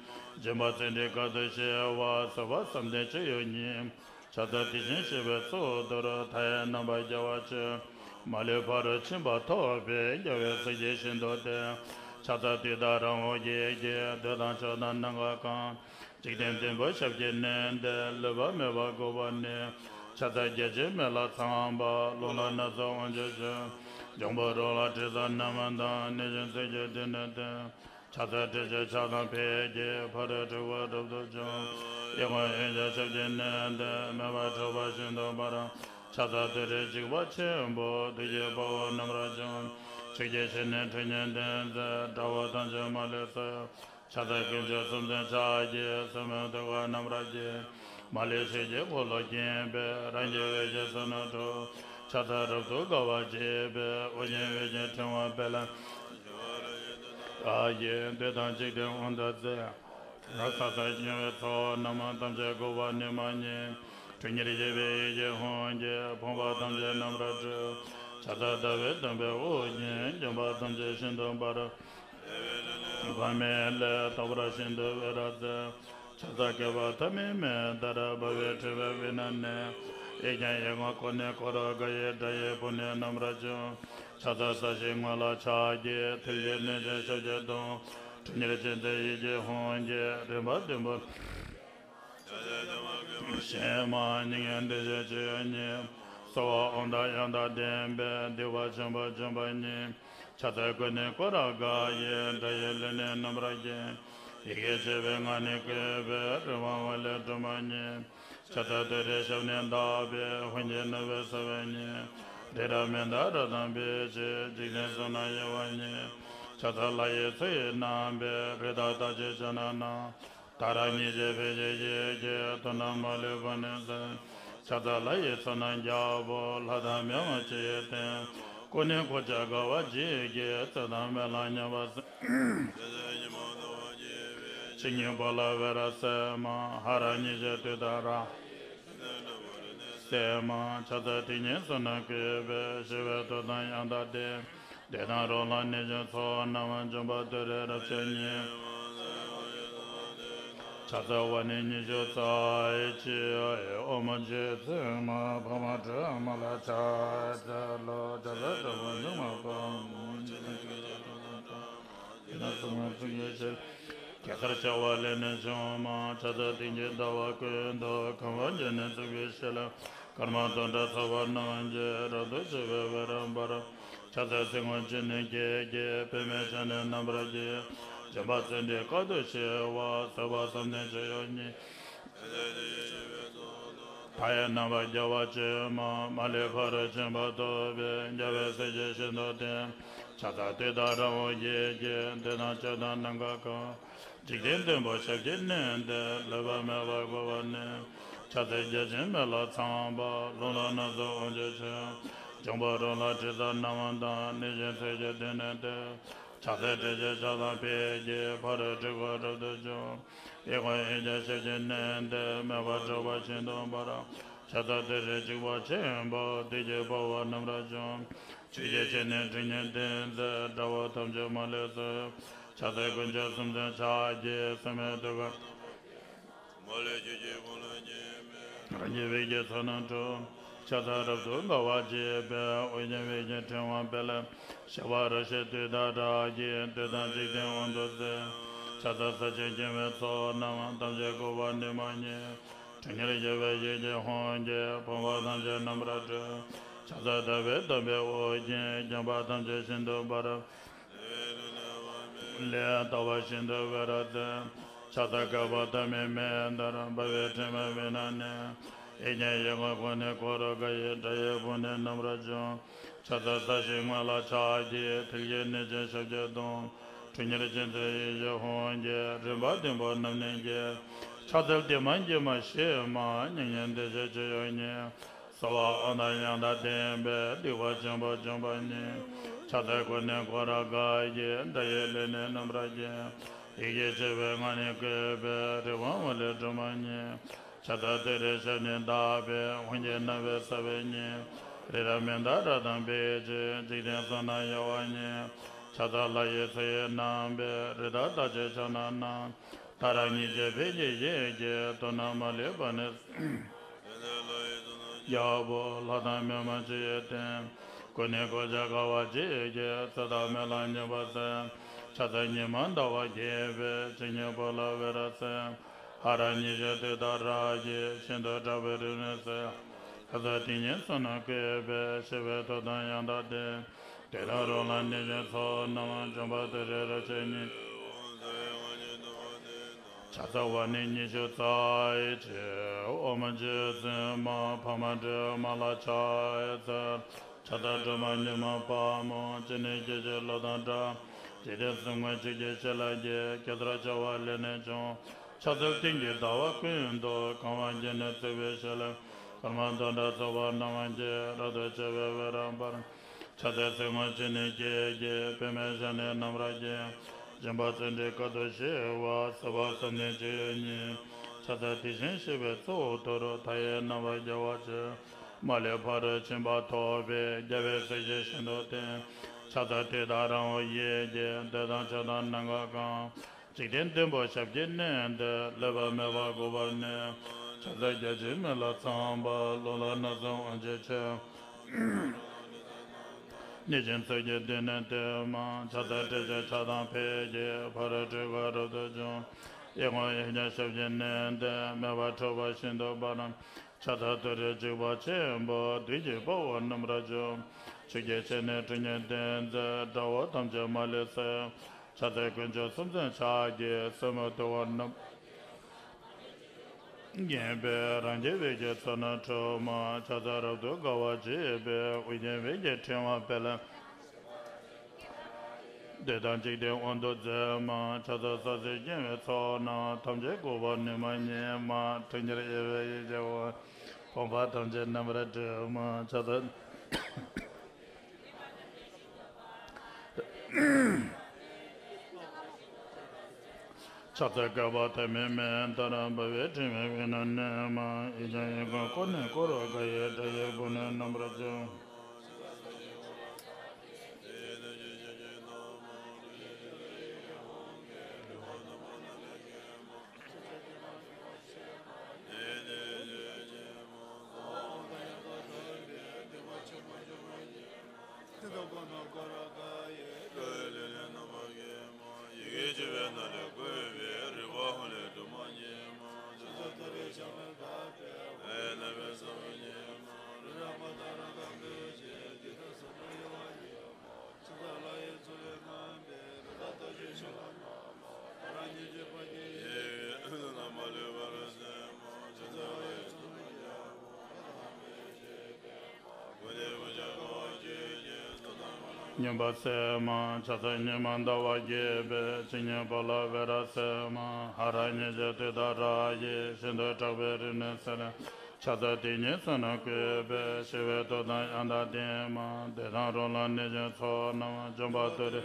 སྦྱིན་པ་ཙཎྜི་ཀ་ཏུ་ཞི་བ། སྲིད་པ་བསམ་གཏན་སྤྱོད་ཡུལ་ཉིད། ཕྱག་འཚལ་དེ་བཞིན་གཤེགས་པའི་གཙུག་ཏོར། མཐའ་ཡས་རྣམ་པར་རྒྱལ་བ་སྤྱན། མ་ལུས་ཕ་རོལ་ཕྱིན་པ་ཐོབ་པའི། རྒྱལ་བའི་གཟི་བརྗིད་ཤིན་ཏུ་ལྡན། ཕྱག་འཚལ་དུས་དང་རང་འོད་ཀྱི་རྒྱན། འདོད་དང་ཕྱོགས་དང་ནམ་མཁའ་གང་། འཇིག་རྟེན་བརྟན་པོ་ཞབས་ཀྱིས་མནན་ཏེ། ལུས་པ་མེད་པར་བཀོད་པ་ནི། ཕྱག་འཚལ་བརྒྱ་བྱིན་མེ་ལྷ་ཚངས་པ། རླུང་ལྷ་ནག་ཚལ་དབང་ཕྱུག་མཆོག། འབྱུང་པོ་རོ་ལངས་དྲི་ཟ་རྣམས་དང་། ནད་གཞི་མཚོན་ཆའི་མདུན་ནས་བསྟོད། ཕྱག་འཚལ་ཏྲཊ་ཅེས་ཕྱག་དང་ཕཊ་ཀྱིས། ཕ་རོལ་འཁྲུལ་འཁོར་རབ་ཏུ་འཇོམས། ཡི་དམ་ཡེ་ཤེས་ཞབས་ཀྱིས་མནན་ཏེ། མེ་འབར་འཁྲུགས་པ་ཤིན་ཏུ་འབར། ཕྱག་འཚལ་ཏུ་རེའི་འཇིགས་པ་ཆེན་པོ། བདུད་ཀྱི་དཔའ་བོ་རྣམས་རབ་འཇོམས། ཆོས་ཀྱི་ཞལ་ནི་ཁྲི་གཉན་ལྡན་མཛད། དགྲ་བོ་ཐམས་ཅད་མ་ལུས་གསོད། ཕྱག་འཚལ་དཀོན་མཆོག་གསུམ་མཚོན་ཕྱག་རྒྱའི། སྲུང་མའི་ཐུགས་ཀར་རྣམ་པར་བརྒྱན། མ་ལུས་ཆོས་ཀྱི་འཁོར་ལོས་བརྒྱན་པའི། རང་གི་འོད་ཀྱིས་ཚུར་རྣམ་སྤྲོ། ཕྱག་འཚལ་རབ་ཏུ་དགའ་བར་བྱེད་པའི། ཨོ་རྒྱན་འོད་ཀྱི་ཕྲེང་བ་སྤེལ། ཨ་ཡེ་འདོད་དང་འཇིག་རྟེན་དབང་དུ་མཛད། ལ་སོགས་པའི་དགེ་བའི་ཚོགས་རྣམས། ཐམས་ཅད་བསྐོར་བ་ནི་མ་ཉིད། ཁྲོ་གཉེར་བཞད་པའི་ཡིད་ཀྱི་ཧཱུྃ་གིས། ཕོངས་པ་ཐམས་ཅད་རྣམ་པར་སྒྲོལ། ཕྱག་འཚལ་ཟླ་བའི་དོམ་པའི་དབུ་རྒྱན། འཇོམས་པ་ཐམས་ཅད་ཤིན་ཏུ་འབར། པདྨའི་ལས་རྟག་པར་ཤིན་ཏུ་འོད་རབ་མཛད། ཕྱག་འཚལ་བསྐལ་པ་ཐ་མའི་མེ་ལྟར། འབར་བའི་ཕྲེང་བའི་དབུས་ན་གནས། ཡིད་ཀྱང་ཡིད་ངོར་ཁོ་ནས་བསྐོར་རོ། དགའ་བའི་སྒྲ་ཡིས་བོར་ནས་རྣམ་པར་འཇོམས། ཕྱག་འཚལ་ས་གཞིའི་ངོས་ལ་ཕྱག་གི། མཐིལ་གྱིས་བསྣུན་ཅིང་ཞབས་ཀྱིས་བརྡུང་། ཁྲོ་གཉེར་ཅན་མཛད་ཡིད་ཀྱི་ཧཱུྃ་གིས། རིམ་པ་བདུན་པོ་ཞལ་མ་སྙིང་གའི་འདུ་ཤེས་ཆོས་ཉིད། གསོལ་བ་འོ་མ་དང་ཡང་དག་ལྡན་པས། སྡིག་པ་ཆེན་པོ་འཇོམས་པ་ཉིད། ཕྱག་འཚལ་ཀུན་ནས་བསྐོར་རབ་དགའ་ཡི། སྒྲ་ཡིས་ལུས་ནི་རྣམ་པར་བརྒྱན། ཡི་གེ་བྱེ་བའི་ངག་ནི་བཀོད་པའི། རི་དབང་འོད་ལས་སྒྲོན་མ་ཉིད། ཕྱག་འཚལ་ཏུ་རེའི་ཞབས་ནི་བརྡབས་པས། ཧཱུྃ་གི་རྣ་བས་གསོལ་བ་ཉིད། རི་རབ་མནྡ་ར་དང་འབིགས་བྱེད། འཇིག་རྟེན་གསུམ་རྣམས་གཡོ་བ་ཉིད། ཕྱག་འཚལ་ལྷ་ཡི་མཚོ་ཡི་རྣམ་པའི། རི་དྭགས་རྟགས་ཅན་ཕྱག་ན་བསྣམས། ཏཱ་ར་གཉིས་བརྗོད་ཕཊ་ཀྱི་ཡི་གེས། དོན་དམ་མ་ལུས་པ་ནི་གསལ། ཕྱག་འཚལ་ལྷ་ཡི་ཚོགས་རྣམས་རྒྱལ་པོ། ལྷ་དང་མི་མ་མཆོད་ཡི་རྟེན། ཀུན་ནས་བསྐོར་ཕྱག་དགའ་བ་བརྗིད་ཀྱིས། རྩི་དང་སྨན་ལ་སྙོམས་པར། ཕྱི་ཉིན་པོ་ལ་འོད་རབ་གསལ་མ། ཧ་ར་གཉིས་བརྗོད་ཏུཏྟཱ་ར། སེ་མ། ཕྱག་འཚལ་དེ་ཉིད་གསུམ་རྣམས་བཀོད་པའི། ཞི་བའི་མཐུ་དང་ཡང་དག་ལྡན། བདེ་དང་རོ་ལངས་ནད་གཞི་ཚོགས་རྣམས། འཇོམས་པ་ཏུ་རེ་རབ་མཆོག་ཉིད། ཕྱག་འཚལ་ཝཱ་ཎི་ཉི་ཤུ་རྩ་གཅིག་ཨོཾ་རྗེ་བཙུན་མ་འཕགས་མ་སྒྲོལ་མ་ལ་ཕྱག་འཚལ་ལོ། ཕྱག་འཚལ་དྲག་པོ་འཇིགས་མེད་དཔའ་མོ། ཡི་དྭགས་སྲུང་མའི་གཙུག་གི་ཞལ། གེ་སར་བྱེ་བ་ལས་ནི་བྱུང་མ། ཕྱག་འཚལ་སྟེང་གི་ཟླ་བ་ཀུན་ཏུ། གང་བ་འགྱུར་ནས་གཙུག་གི་ཞལ། སྐར་མ་སྟོང་ཕྲག་ཚོགས་པ་རྣམས་ཀྱིས། རབ་ཏུ་ཕྱུ་པའི་འོད་རབ་འབར། ཕྱག་འཚལ་སྲིན་མོ་ཆེན་ནི་བརྒྱད་ཀྱིས། པདྨའི་ཞལ་ནི་རྣམ་པར་བརྒྱན། འཇོམས་པ་ཙཎྜི་ཀ་ཏུ་ཞི་བ། བཟོད་པ་བསམ་གཏན་སྤྱོད་ཡུལ་ཉིད། མཐའ་ཡས་རྣམ་པར་རྒྱལ་བ་སྤྱན་མ། མ་ལུས་ཕ་རོལ་ཕྱིན་པ་ཐོབ་པའི། རྒྱལ་བའི་སྲས་ཀྱིས་ཤིན་ཏུ་བསྟེན། ཕྱག་འཚལ་ཏུཏྟཱ་ར་ཨོ་རྒྱན་གྱིས། འདོད་དང་ཕྱོགས་དང་ནམ་མཁའ་གང་། འཇིག་རྟེན་བརྟན་པོ་ཞབས་ཀྱིས་མནན་ཏེ། ལུས་པ་མེད་པར་བཀོད་པ་ནི། ཕྱག་འཚལ་བརྒྱ་བྱིན་མེ་ལྷ་ཚངས་པ། རླུང་ལྷ་ནག་ཚལ་དབང་ཕྱུག་མཆོག། འབྱུང་པོ་རོ་ལངས་དྲི་ཟ་རྣམས་དང་། ནད་གཞི་མཚོན་ཆའི་མདུན་ནས་བསྟོད། ཕྱག་འཚལ་ཏྲཊ་ཅེས་ཕྱག་དང་ཕཊ་ཀྱིས། ཕ་རོལ་འཁྲུལ་འཁོར་རབ་ཏུ་འཇོམས། ཡི་དམ་ཡེ་ཤེས་ཞབས་ཀྱིས་མནན་ཏེ། མེ་འབར་འཁྲུགས་པ་ཤིན་ཏུ་འབར། ཕྱག་འཚལ་ཏུ་རེའི་འཇིགས་པ་ཆེན་པོ། བདུད་ཀྱི་དཔའ་བོ་རྣམས་རབ་འཇོམས། ཆོས་ཀྱི་ཞལ་ནི་ཁྲི་གཉན་ལྡན་མཛད། དགྲ་བོ་ཐམས་ཅད་མ་ལུས་གསོད། ཕྱག་འཚལ་དཀོན་མཆོག་གསུམ་མཚོན་ཕྱག་རྒྱའི། སྲུང་མའི་ཐུགས་ཀར། མ་ལུས་ཆོས་ཀྱི་འཁོར་ལོས་བརྒྱན་པའི། རང་གི་འོད་ཀྱིས་ཚོགས་རྣམས་སྒྲོལ། ཕྱག་འཚལ་རབ་ཏུ་དགའ་བར་བྱེད་པའི། ཨོ་རྒྱན་འོད་ཀྱི་ཕྲེང་བ་སྤེལ། ཞི་བ་རབ་བཞད་ཏུཏྟཱ་ར་གིས། འདོད་དང་འཇིག་རྟེན་དབང་དུ་མཛད། ཕྱག་འཚལ་ས་གཞིའི་དགེ་བའི་ཚོགས་རྣམས། ཐམས་ཅད་བསྐོར་བ་ནི་མ་ཉིད། ཁྲོ་གཉེར་བྱེ་བའི་ཡིད་ཀྱི་ཧཱུྃ་གིས། ཕོངས་པ་ཐམས་ཅད་རྣམ་པར་སྒྲོལ། ཕྱག་འཚལ་ཟླ་བའི་དོམ་པའི་དབུ་རྒྱན། འཇོམས་པ་ཐམས་ཅད་ཤིན་ཏུ་འབར། ལས་རྟག་པར་ཤིན་ཏུ་འོད་རབ་མཛད། ཕྱག་འཚལ་བསྐལ་པ་ཐ་མའི་མེ་ལྟར། འབར་བའི་ཕྲེང་བའི་དབུས་ན་གནས། ཡིད་ཀྱང་ཡིད་ངོར་ཁོ་ནས་བསྐོར་རོ། དགའ་བའི་སྒྲ་ཡིས་བོར་ནས་རྣམ་པར་འཇོམས། ཕྱག་འཚལ་ས་གཞིའི་ངོས་ལ་ཕྱག་གི། མཐིལ་གྱིས་བསྣུན་ཅིང་ཞབས་ཀྱིས་བརྡུང་། ཁྲོ་གཉེར་ཅན་མཛད་ཡིད་ཀྱི་ཧཱུྃ་གིས། རིམ་པ་བདུན་པོ་རྣམས་ནི་འགེམས། ཕྱག་འཚལ་བདེ་མ་དགེ་མ་ཞི་མ། མྱ་ངན་འདས་ཞི་སྤྱོད་ཡུལ་ཉིད། གསོལ་བ་འོ་མ་དང་ཡང་དག་ལྡན་པས། སྡིག་པ་ཆེན་པོ་འཇོམས་པ་ཉིད། ཕྱག་འཚལ་ཀུན་ནས་བསྐོར་རབ་དགའ་ཡི། སྒྲ་ཡིས་ལུས་ནི་རྣམ་པར་བརྒྱན། ཡི་གེ་བྱེ་བའི་ངག་ནི་བཀོད་པའི། རི་དབང་འོད་ལས་སྒྲོན་མ་ཉིད། ཕྱག་འཚལ་ཏུ་རེའི་ཞབས་ནི་བརྡབས་པས། ཧཱུྃ་གི་རྣ་བས་གསོལ་བ་ཉིད། རི་རབ་མནྡ་ར་དང་འབིགས་བྱེད། འཇིག་རྟེན་གསུམ་རྣམས་གཡོ་བ་ཉིད། ཕྱག་འཚལ་ལྷ་ཡི་མཚོ་ཡི་རྣམ་པའི། རི་དྭགས་རྟགས་ཅན་ཕྱག་ན་བསྣམས། ཏཱ་ར་གཉིས་བརྗོད་ཕཊ་ཀྱི་ཡི་གེས། དོན་དམ་མ་ལུས་པ་ནི། རྒྱལ་པོ་ལྷ་དང་མི་མ་མཆོད་ཡི་རྟེན། ཀུན་ནས་བསྐོར་ཕྱག་དགའ་བ་བརྗིད་ཀྱིས། རྩི་དང་སྨན་ལ་སྙོམས་པར་གསོལ། ཕྱག་འཚལ་ཉི་མ་ཟླ་བ་རྒྱས་པའི། ཇི་སྙེད་པོ་ལ་འོད་རབ་གསལ། ཧ་ར་ཉི་ཤུ་དུས་དང་རབ་ཀྱིས། ཤིན་ཏུ་དྲག་པོའི་རིམས་ནད་སེལ། ཕྱག་འཚལ་དེ་ཉིད་གསུང་རྣམས་བཀོད་པའི། ཞི་བའི་མཐུ་དང་ཡང་དག་ལྡན། བདུད་དང་རོ་ལངས་གནོད་སྦྱིན་ཚོགས་རྣམས། འཇོམས་པ་ཏུ་རེ་རབ་བྱེད་ཉིད། ཕྱག་འཚལ་ཝཱ་ཎི་ཉི་ཤུ་རྩ་བའི་ཕྱིར། ཨོཾ་རྗེ་བཙུན་མ་འཕགས་མ་སྒྲོལ་མ་ལ་ཕྱག་འཚལ། ཕྱག་འཚལ་སྒྲོལ་མ་མྱུར་མ་དཔའ་མོ། སྤྱན་ནི་སྐད་ཅིག་གློག་དང་འདྲ། འཇིག་རྟེན་གསུམ་མགོན་ཆུ་སྐྱེས་ཞལ་ལ་རྒྱས། གེ་སར་བྱེ་བ་ལས་ནི་བྱུང་། ཕྱག་འཚལ་སྟེང་གི་ཟླ་བ་ཀུན་ཏུ། གང་བ་བརྒྱ་ནི་བརྩེགས་པའི་ཞལ། སྐར་མ་འདབ་འདྲ་ཚངས་པ་རྣམས་ཀྱིས། རབ་ཏུ་ཕྱེ་བའི་འོད་རབ་འབར། ཕྱག་འཚལ་སྲིན་མོ་ཆུ་ནས་སྐྱེས་ཀྱི། པདྨས་ཕྱག་ནི་བསྣམས་རབ་བརྒྱན། སྦྱིན་པ་བརྩོན་འགྲུས་དཀའ་ཐུབ་ཞི་བ། བསིལ་བ་བསམ་གཏན་སྤྱོད་ཡུལ་ཉིད། ཕྱག་འཚལ་དེ་བཞིན་གཤེགས་པའི་གཙུག་ཏོར། མཐའ་ཡས་རྣམ་པར་རྒྱལ་བ་སྤྱི། མ་ལུས་ཕ་རོལ་ཕྱིན་པ་ཐོབ་པའི། རྒྱལ་བའི་སྲས་ཀྱིས་ཤིན་ཏུ་བསྟེན། ཕྱག་འཚལ་དུས་དང་རང་འོད་ཡེ་གི། འདོད་དང་ཕྱོགས་དང་གནམ་འཁོར་གང་། འཇིག་རྟེན་བརྟན་པོ་ཞབས་ཀྱིས་མནན་ཏེ། ལུས་པ་མེད་པར་འགུགས་པར་ནུས། ཕྱག་འཚལ་བརྒྱ་བྱིན་མེ་ལྷ་ཚངས་པ། རླུང་ལྷ་སྣ་ཚོགས་དབང་ཕྱུག་མཆོད། གནོད་སྦྱིན་ཚོགས་ཀྱིས་མདུན་ནས་བསྟོད་མ། ཕྱག་འཚལ་ཏྲཊ་ཅེས་བྱ་དང་ཕཊ་ཀྱིས། ཕ་རོལ་འཁྲུལ་འཁོར་རབ་ཏུ་འཇོམས། ཡེ་ཤེས་ཡབ་ཡུམ་ཞབས་ཀྱིས་མནན་ཏེ། མེ་འབར་འཁྲུགས་པ་ཤིན་ཏུ་འབར། ཕྱག་འཚལ་ཏུ་རེའི་འཇིགས་པ་ཆེན་པོ། བདུད་ཀྱི་དཔའ་བོ་རྣམས་རབ་འཇོམས། ཆུ་སྐྱེས་ཆེ་ནི་ཁྲི་སྙེད་ལྡན་མཛད། དགྲ་བོ་ཐམས་ཅད་མ་ལུས་གསོད། ཕྱག་འཚལ་དཀོན་མཆོག་གསུམ་མཚོན་ཕྱག་རྒྱའི། སོར་མོས་བརྡུང་བ་རྣམས་བརྒྱན་པའི། རང་རྒྱལ་བོད་ཀྱི་ཚོགས་རྣམས་འཁྲུགས་མ། ཕྱག་འཚལ་རབ་ཏུ་དགའ་བ་བརྗིད་པའི། ཨོ་རྒྱན་བོད་ཀྱི་ཕྲེང་བ་སྤེལ། བདུད་དང་འཇིག་རྟེན་དབང་དུ་མཛད་མ། ཕྱག་འཚལ་སྲོག་རྩོལ་སྐྱེ་བོའི་ཚོགས་རྣམས། ཐམས་ཅད་འགུགས་པ་ནུས་མ་ཉིད་མ། ཁྲོ་གཉེར་གཡས་པས་ཡེ་ཤེས་དབང་། ཕོངས་པ་ཐམས་ཅད་རྣམ་པར་སྒྲོལ་མ། ཕྱག་འཚལ། ཕྱག་འཚལ་བསྐལ་པ་ཐ་མའི་མེ་ལྟར། འབར་བའི་ཕྲེང་བའི་དབུས་ན་གནས་མ། ཡིད་ཀྱང་ཡིད་ཀུན་ཀོ་ནེ་ཀོ་རོ་ཀ་ཡི། སྒྲ་ཡི་སྒོ་ནས་རྣམ་པར་འབྱུང་། སྨྱོན་པ་སེལ་མ། ཕྱག་འཚལ་ཉི་མ་ཟླ་བ་རྒྱས་པའི། ཇི་སྙེད་པོ་ལ་འོད་རབ་གསལ་མ། ཧ་ར་ཉི་ཤུ་དུས་དང་རབ་ཀྱིས། ཤིན་ཏུ་དྲག་པོའི་རིམས་ནད་སེལ། ཕྱག་འཚལ་དེ་ཉིད་གསུང་རྣམས་བཀོད་པའི། ཞི་བའི་མཐུ་དང་ཡང་དག་ལྡན་མ། བདུད་དང་རོ་ལངས་གནོད་སྦྱིན་ཚོགས་རྣམས། འཇོམས་པ་ཏུ་རེ།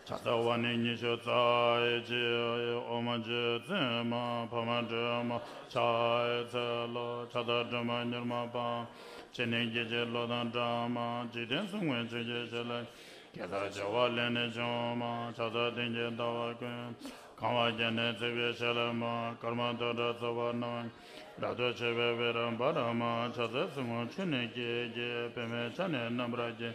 ཕྱག་འཚལ་ཝཱ་ཎི་ཉི་ཤུ་རྩ་བའི་ཕྱིར། ཨོཾ་རྗེ་བཙུན་མ་འཕགས་མ་སྒྲོལ་མ་ཕྱག་འཚལ་ལོ། ཕྱག་འཚལ་སྒྲོལ་མ་མྱུར་མ་དཔའ། སྤྱན་ནི་སྐད་ཅིག་གློག་དང་འདྲ་མ། འཇིག་རྟེན་གསུམ་མགོན་ཆུ་སྐྱེས་ཞལ་ལ། གེ་སར་བྱེ་བ་ལས་ནི་བྱུང་མ། ཕྱག་འཚལ་སྟེང་གི་ཟླ་བ་ཀུན། གང་བ་བརྒྱ་ནི་བརྩེགས་པའི་ཞལ་མ། སྐར་མ་འདབ་འདྲ་ཚངས་པ་རྣམས། རབ་ཏུ་ཕྱེ་བའི་འོད་རབ་འབར་མ། ཕྱག་འཚལ་སྲིན་མོ་ཆུ་ནས་སྐྱེས་ཀྱི། པདྨས་ཕྱག་ནི་བསྣམས་པར་བགྱི།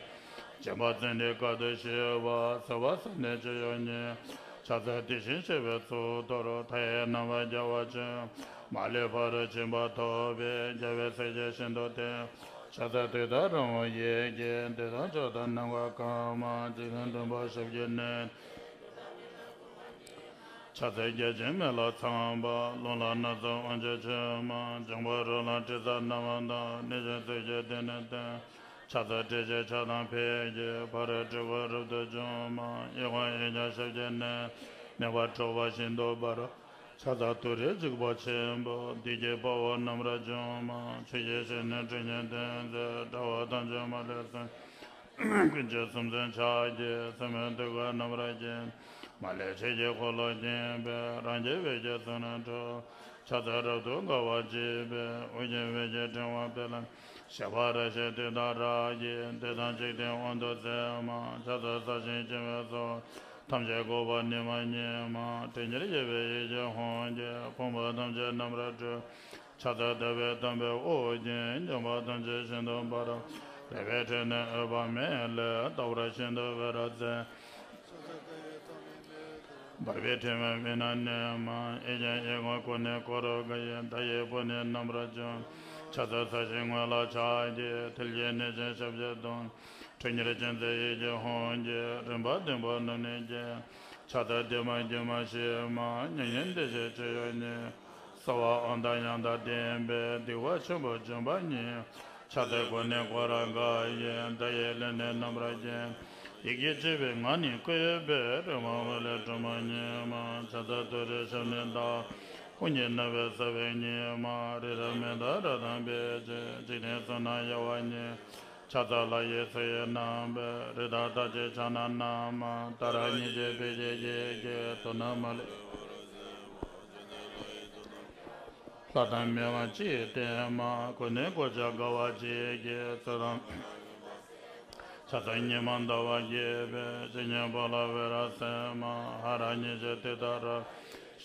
སྦྱིན་པ་བརྩོན་འགྲུས་དཀའ་ཐུབ་ཞི་བ། བསིལ་བ་བསམ་གཏན་སྤྱོད་ཡུལ་ཉིད། ཕྱག་འཚལ་དེ་བཞིན་གཤེགས་པའི་གཙུག་ཏོར། མཐའ་ཡས་རྣམ་པར་རྒྱལ་བ་སྤྱི། མ་ལུས་ཕ་རོལ་ཕྱིན་པ་ཐོབ་པའི། རྒྱལ་བའི་སྲས་ཀྱིས་ཤིན་ཏུ་བསྟེན། ཕྱག་འཚལ་དུས་དང་རང་འོད་ཡེ་གི། འདོད་དང་ཕྱོགས་དང་གནམ་འཁོར་གང་མ། འཇིག་རྟེན་མགྲོན་པོ་ཞབས་ཀྱིས་མནན། ཕྱག་འཚལ་བརྒྱ་བྱིན་མེ་ལྷ་ཚངས་པ། རླུང་ལྷ་སྣ་ཚོགས་དབང་ཕྱུག་མཆོད་མ། འབྱུང་པོ་རོ་ལངས་དྲི་ཟ་རྣམས་དང་། གནོད་སྦྱིན་ཚོགས་ཀྱིས་མདུན་ནས་བསྟོད། ཕྱག་འཚལ་ཏྲཊ་ཅེས་བྱ་དང་ཕཊ་ཀྱིས། ཕ་རོལ་འཁྲུལ་འཁོར་རབ་ཏུ་འཇོམས་མ། ཡེ་ཤེས་ཡབ་ཡུམ་ཞབས་ཀྱིས་མནན། མེ་འབར་འཁྲུགས་པ་ཤིན་ཏུ་འབར། ཕྱག་འཚལ་ཏུ་རེའི་འཇིགས་པ་ཆེན་པོ། བདུད་ཀྱི་དཔའ་བོ་རྣམས་རབ་འཇོམས་མ། ཆུ་སྐྱེས་ཆེ་ནི་ཁྲི་སྙེད་ལྡན་མཛད། དགྲ་བོ་ཐམས་ཅད་མ་ལུས་གསོད། དཀོན་མཆོག་གསུམ་མཚོན་ཕྱག་རྒྱའི། སོར་མོས་བརྡུང་བ་རྣམས་རབ་བརྒྱན། མ་ལུས་ཆུ་སྐྱེས་འཁོར་ལོས་བརྒྱན་པའི། རང་རྒྱལ་བོད་ཀྱི་ཚོགས་རྣམས་འཁྲུགས། ཕྱག་འཚལ་རབ་ཏུ་དགའ་བ་བརྗིད་པའི། ཨོ་རྒྱན་བོད་ཀྱི་ཕྲེང་བ་སྤེལ། ཞི་བ་རབ་བཞད་དུས་དང་རབ་ཀྱིས། བདུད་དང་འཇིག་རྟེན་དབང་དུ་མཛད་མ། ཕྱག་འཚལ་ས་གཞིའི་སྤྱན་མའི་ཚོགས། ཐམས་ཅད་འགུགས་པ་ནུས་མ་ཉིད་མ། ཁྲོ་གཉེར་གཡས་པས་ཡེ་ཤེས་དབང་གིས། ཕོངས་པ་ཐམས་ཅད་རྣམ་པར་སྒྲོལ། ཕྱག་འཚལ་ཟླ་བའི་དམ་པའི་དབུ་རྒྱན། འཇོམས་པ་ཐམས་ཅད་ཤིན་ཏུ་འབར། འབད་པའི་ཕྲིན་ནི་འོད་དཔག་མེད་ལས། རྟག་པར་ཤིན་ཏུ་འོད་རབ་མཛད། འབར་བའི་ཕྲེང་བའི་དབུས་ན་གནས་མ། ཡེ་ཤེས་ཡེ་ཁོང་ཀུན་ནས་བསྐོར་དགའ་ཡི། མཐའ་ཡས་པུ་ནས་རྣམ་པར་འཇོམས། ཕྱག་འཚལ་ས་གཞིའི་ངོས་ལ་ཕྱག་བགྱི། ཐུགས་རྗེའི་གནས་ཆེན་ཞབས་ཀྱིས་བརྡུང་། ཁྲོ་གཉེར་ཅན་མཛད་ཡིད་ཀྱི་ཧཱུྃ་གྱིས། རིམ་པ་བདུན་པོ་ནུབ་ནས་སྐྱེས། ཕྱག་འཚལ་བདུད་དམག་སྒྱུ་མ་ཞི་མ། མྱ་ངན་འདས་ཞི་སྤྱི་བོའི་གཉེར། གསོལ་བ་འོད་དང་ཡང་དག་ལྡན་པས། སྡིག་པ་ཆེན་པོ་འཇོམས་པ་ཉིད། ཕྱག་འཚལ་ཀུན་ནས་བསྐོར་དགའ་ཡི། མཐའ་ཡས་གླིང་ནས་རྣམ་པར་རྒྱལ། ཡི་གེ་བཅུ་པའི་ངག་ནི་བཀོད་པའི། རོལ་མོའི་འོད་ལས་སྒྲོན་མ་ཉིད་མ། ཕྱག་འཚལ་ཏུ་རེའི་ཞབས་ནི་བརྡབས། ཧཱུྃ་གི་རྣ་བས་གསལ་བའི་ཉི་མ། རི་རབ་མི་འདའ་རབ་དང་འབེབས་ཀྱི། འཇིག་རྟེན་གསུམ་ན་གཡོ་བ་ཉིད། ཕྱག་འཚལ་ལྷ་ཡི་ཚོགས་ཡི་རྣམ་པས། རི་དྭགས་རྟགས་ཅན་ཕྱག་ན་བསྣམས་མ། ཏཱ་ར་གཉིས་བརྗོད་བེ་ཅོན་གྱིས། ཐུབ་རྣམས་མ་ལུས། ལྷ་དང་མི་དབང་ཕྱིར་བསྟན་མ། གོས་ནི་གོ་ཆ་དགའ་བ་བརྗིད་ཀྱིས། རྩོད་དང་ཕྱག་འཚལ་ཉི་མ་ཟླ་བ་རྒྱས་པའི། སྤྱན་གཉིས་པོ་ལ་འོད་རབ་གསལ་མ། ཧ་ར་གཉིས་བརྗོད་ཏུཏྟཱ་ར།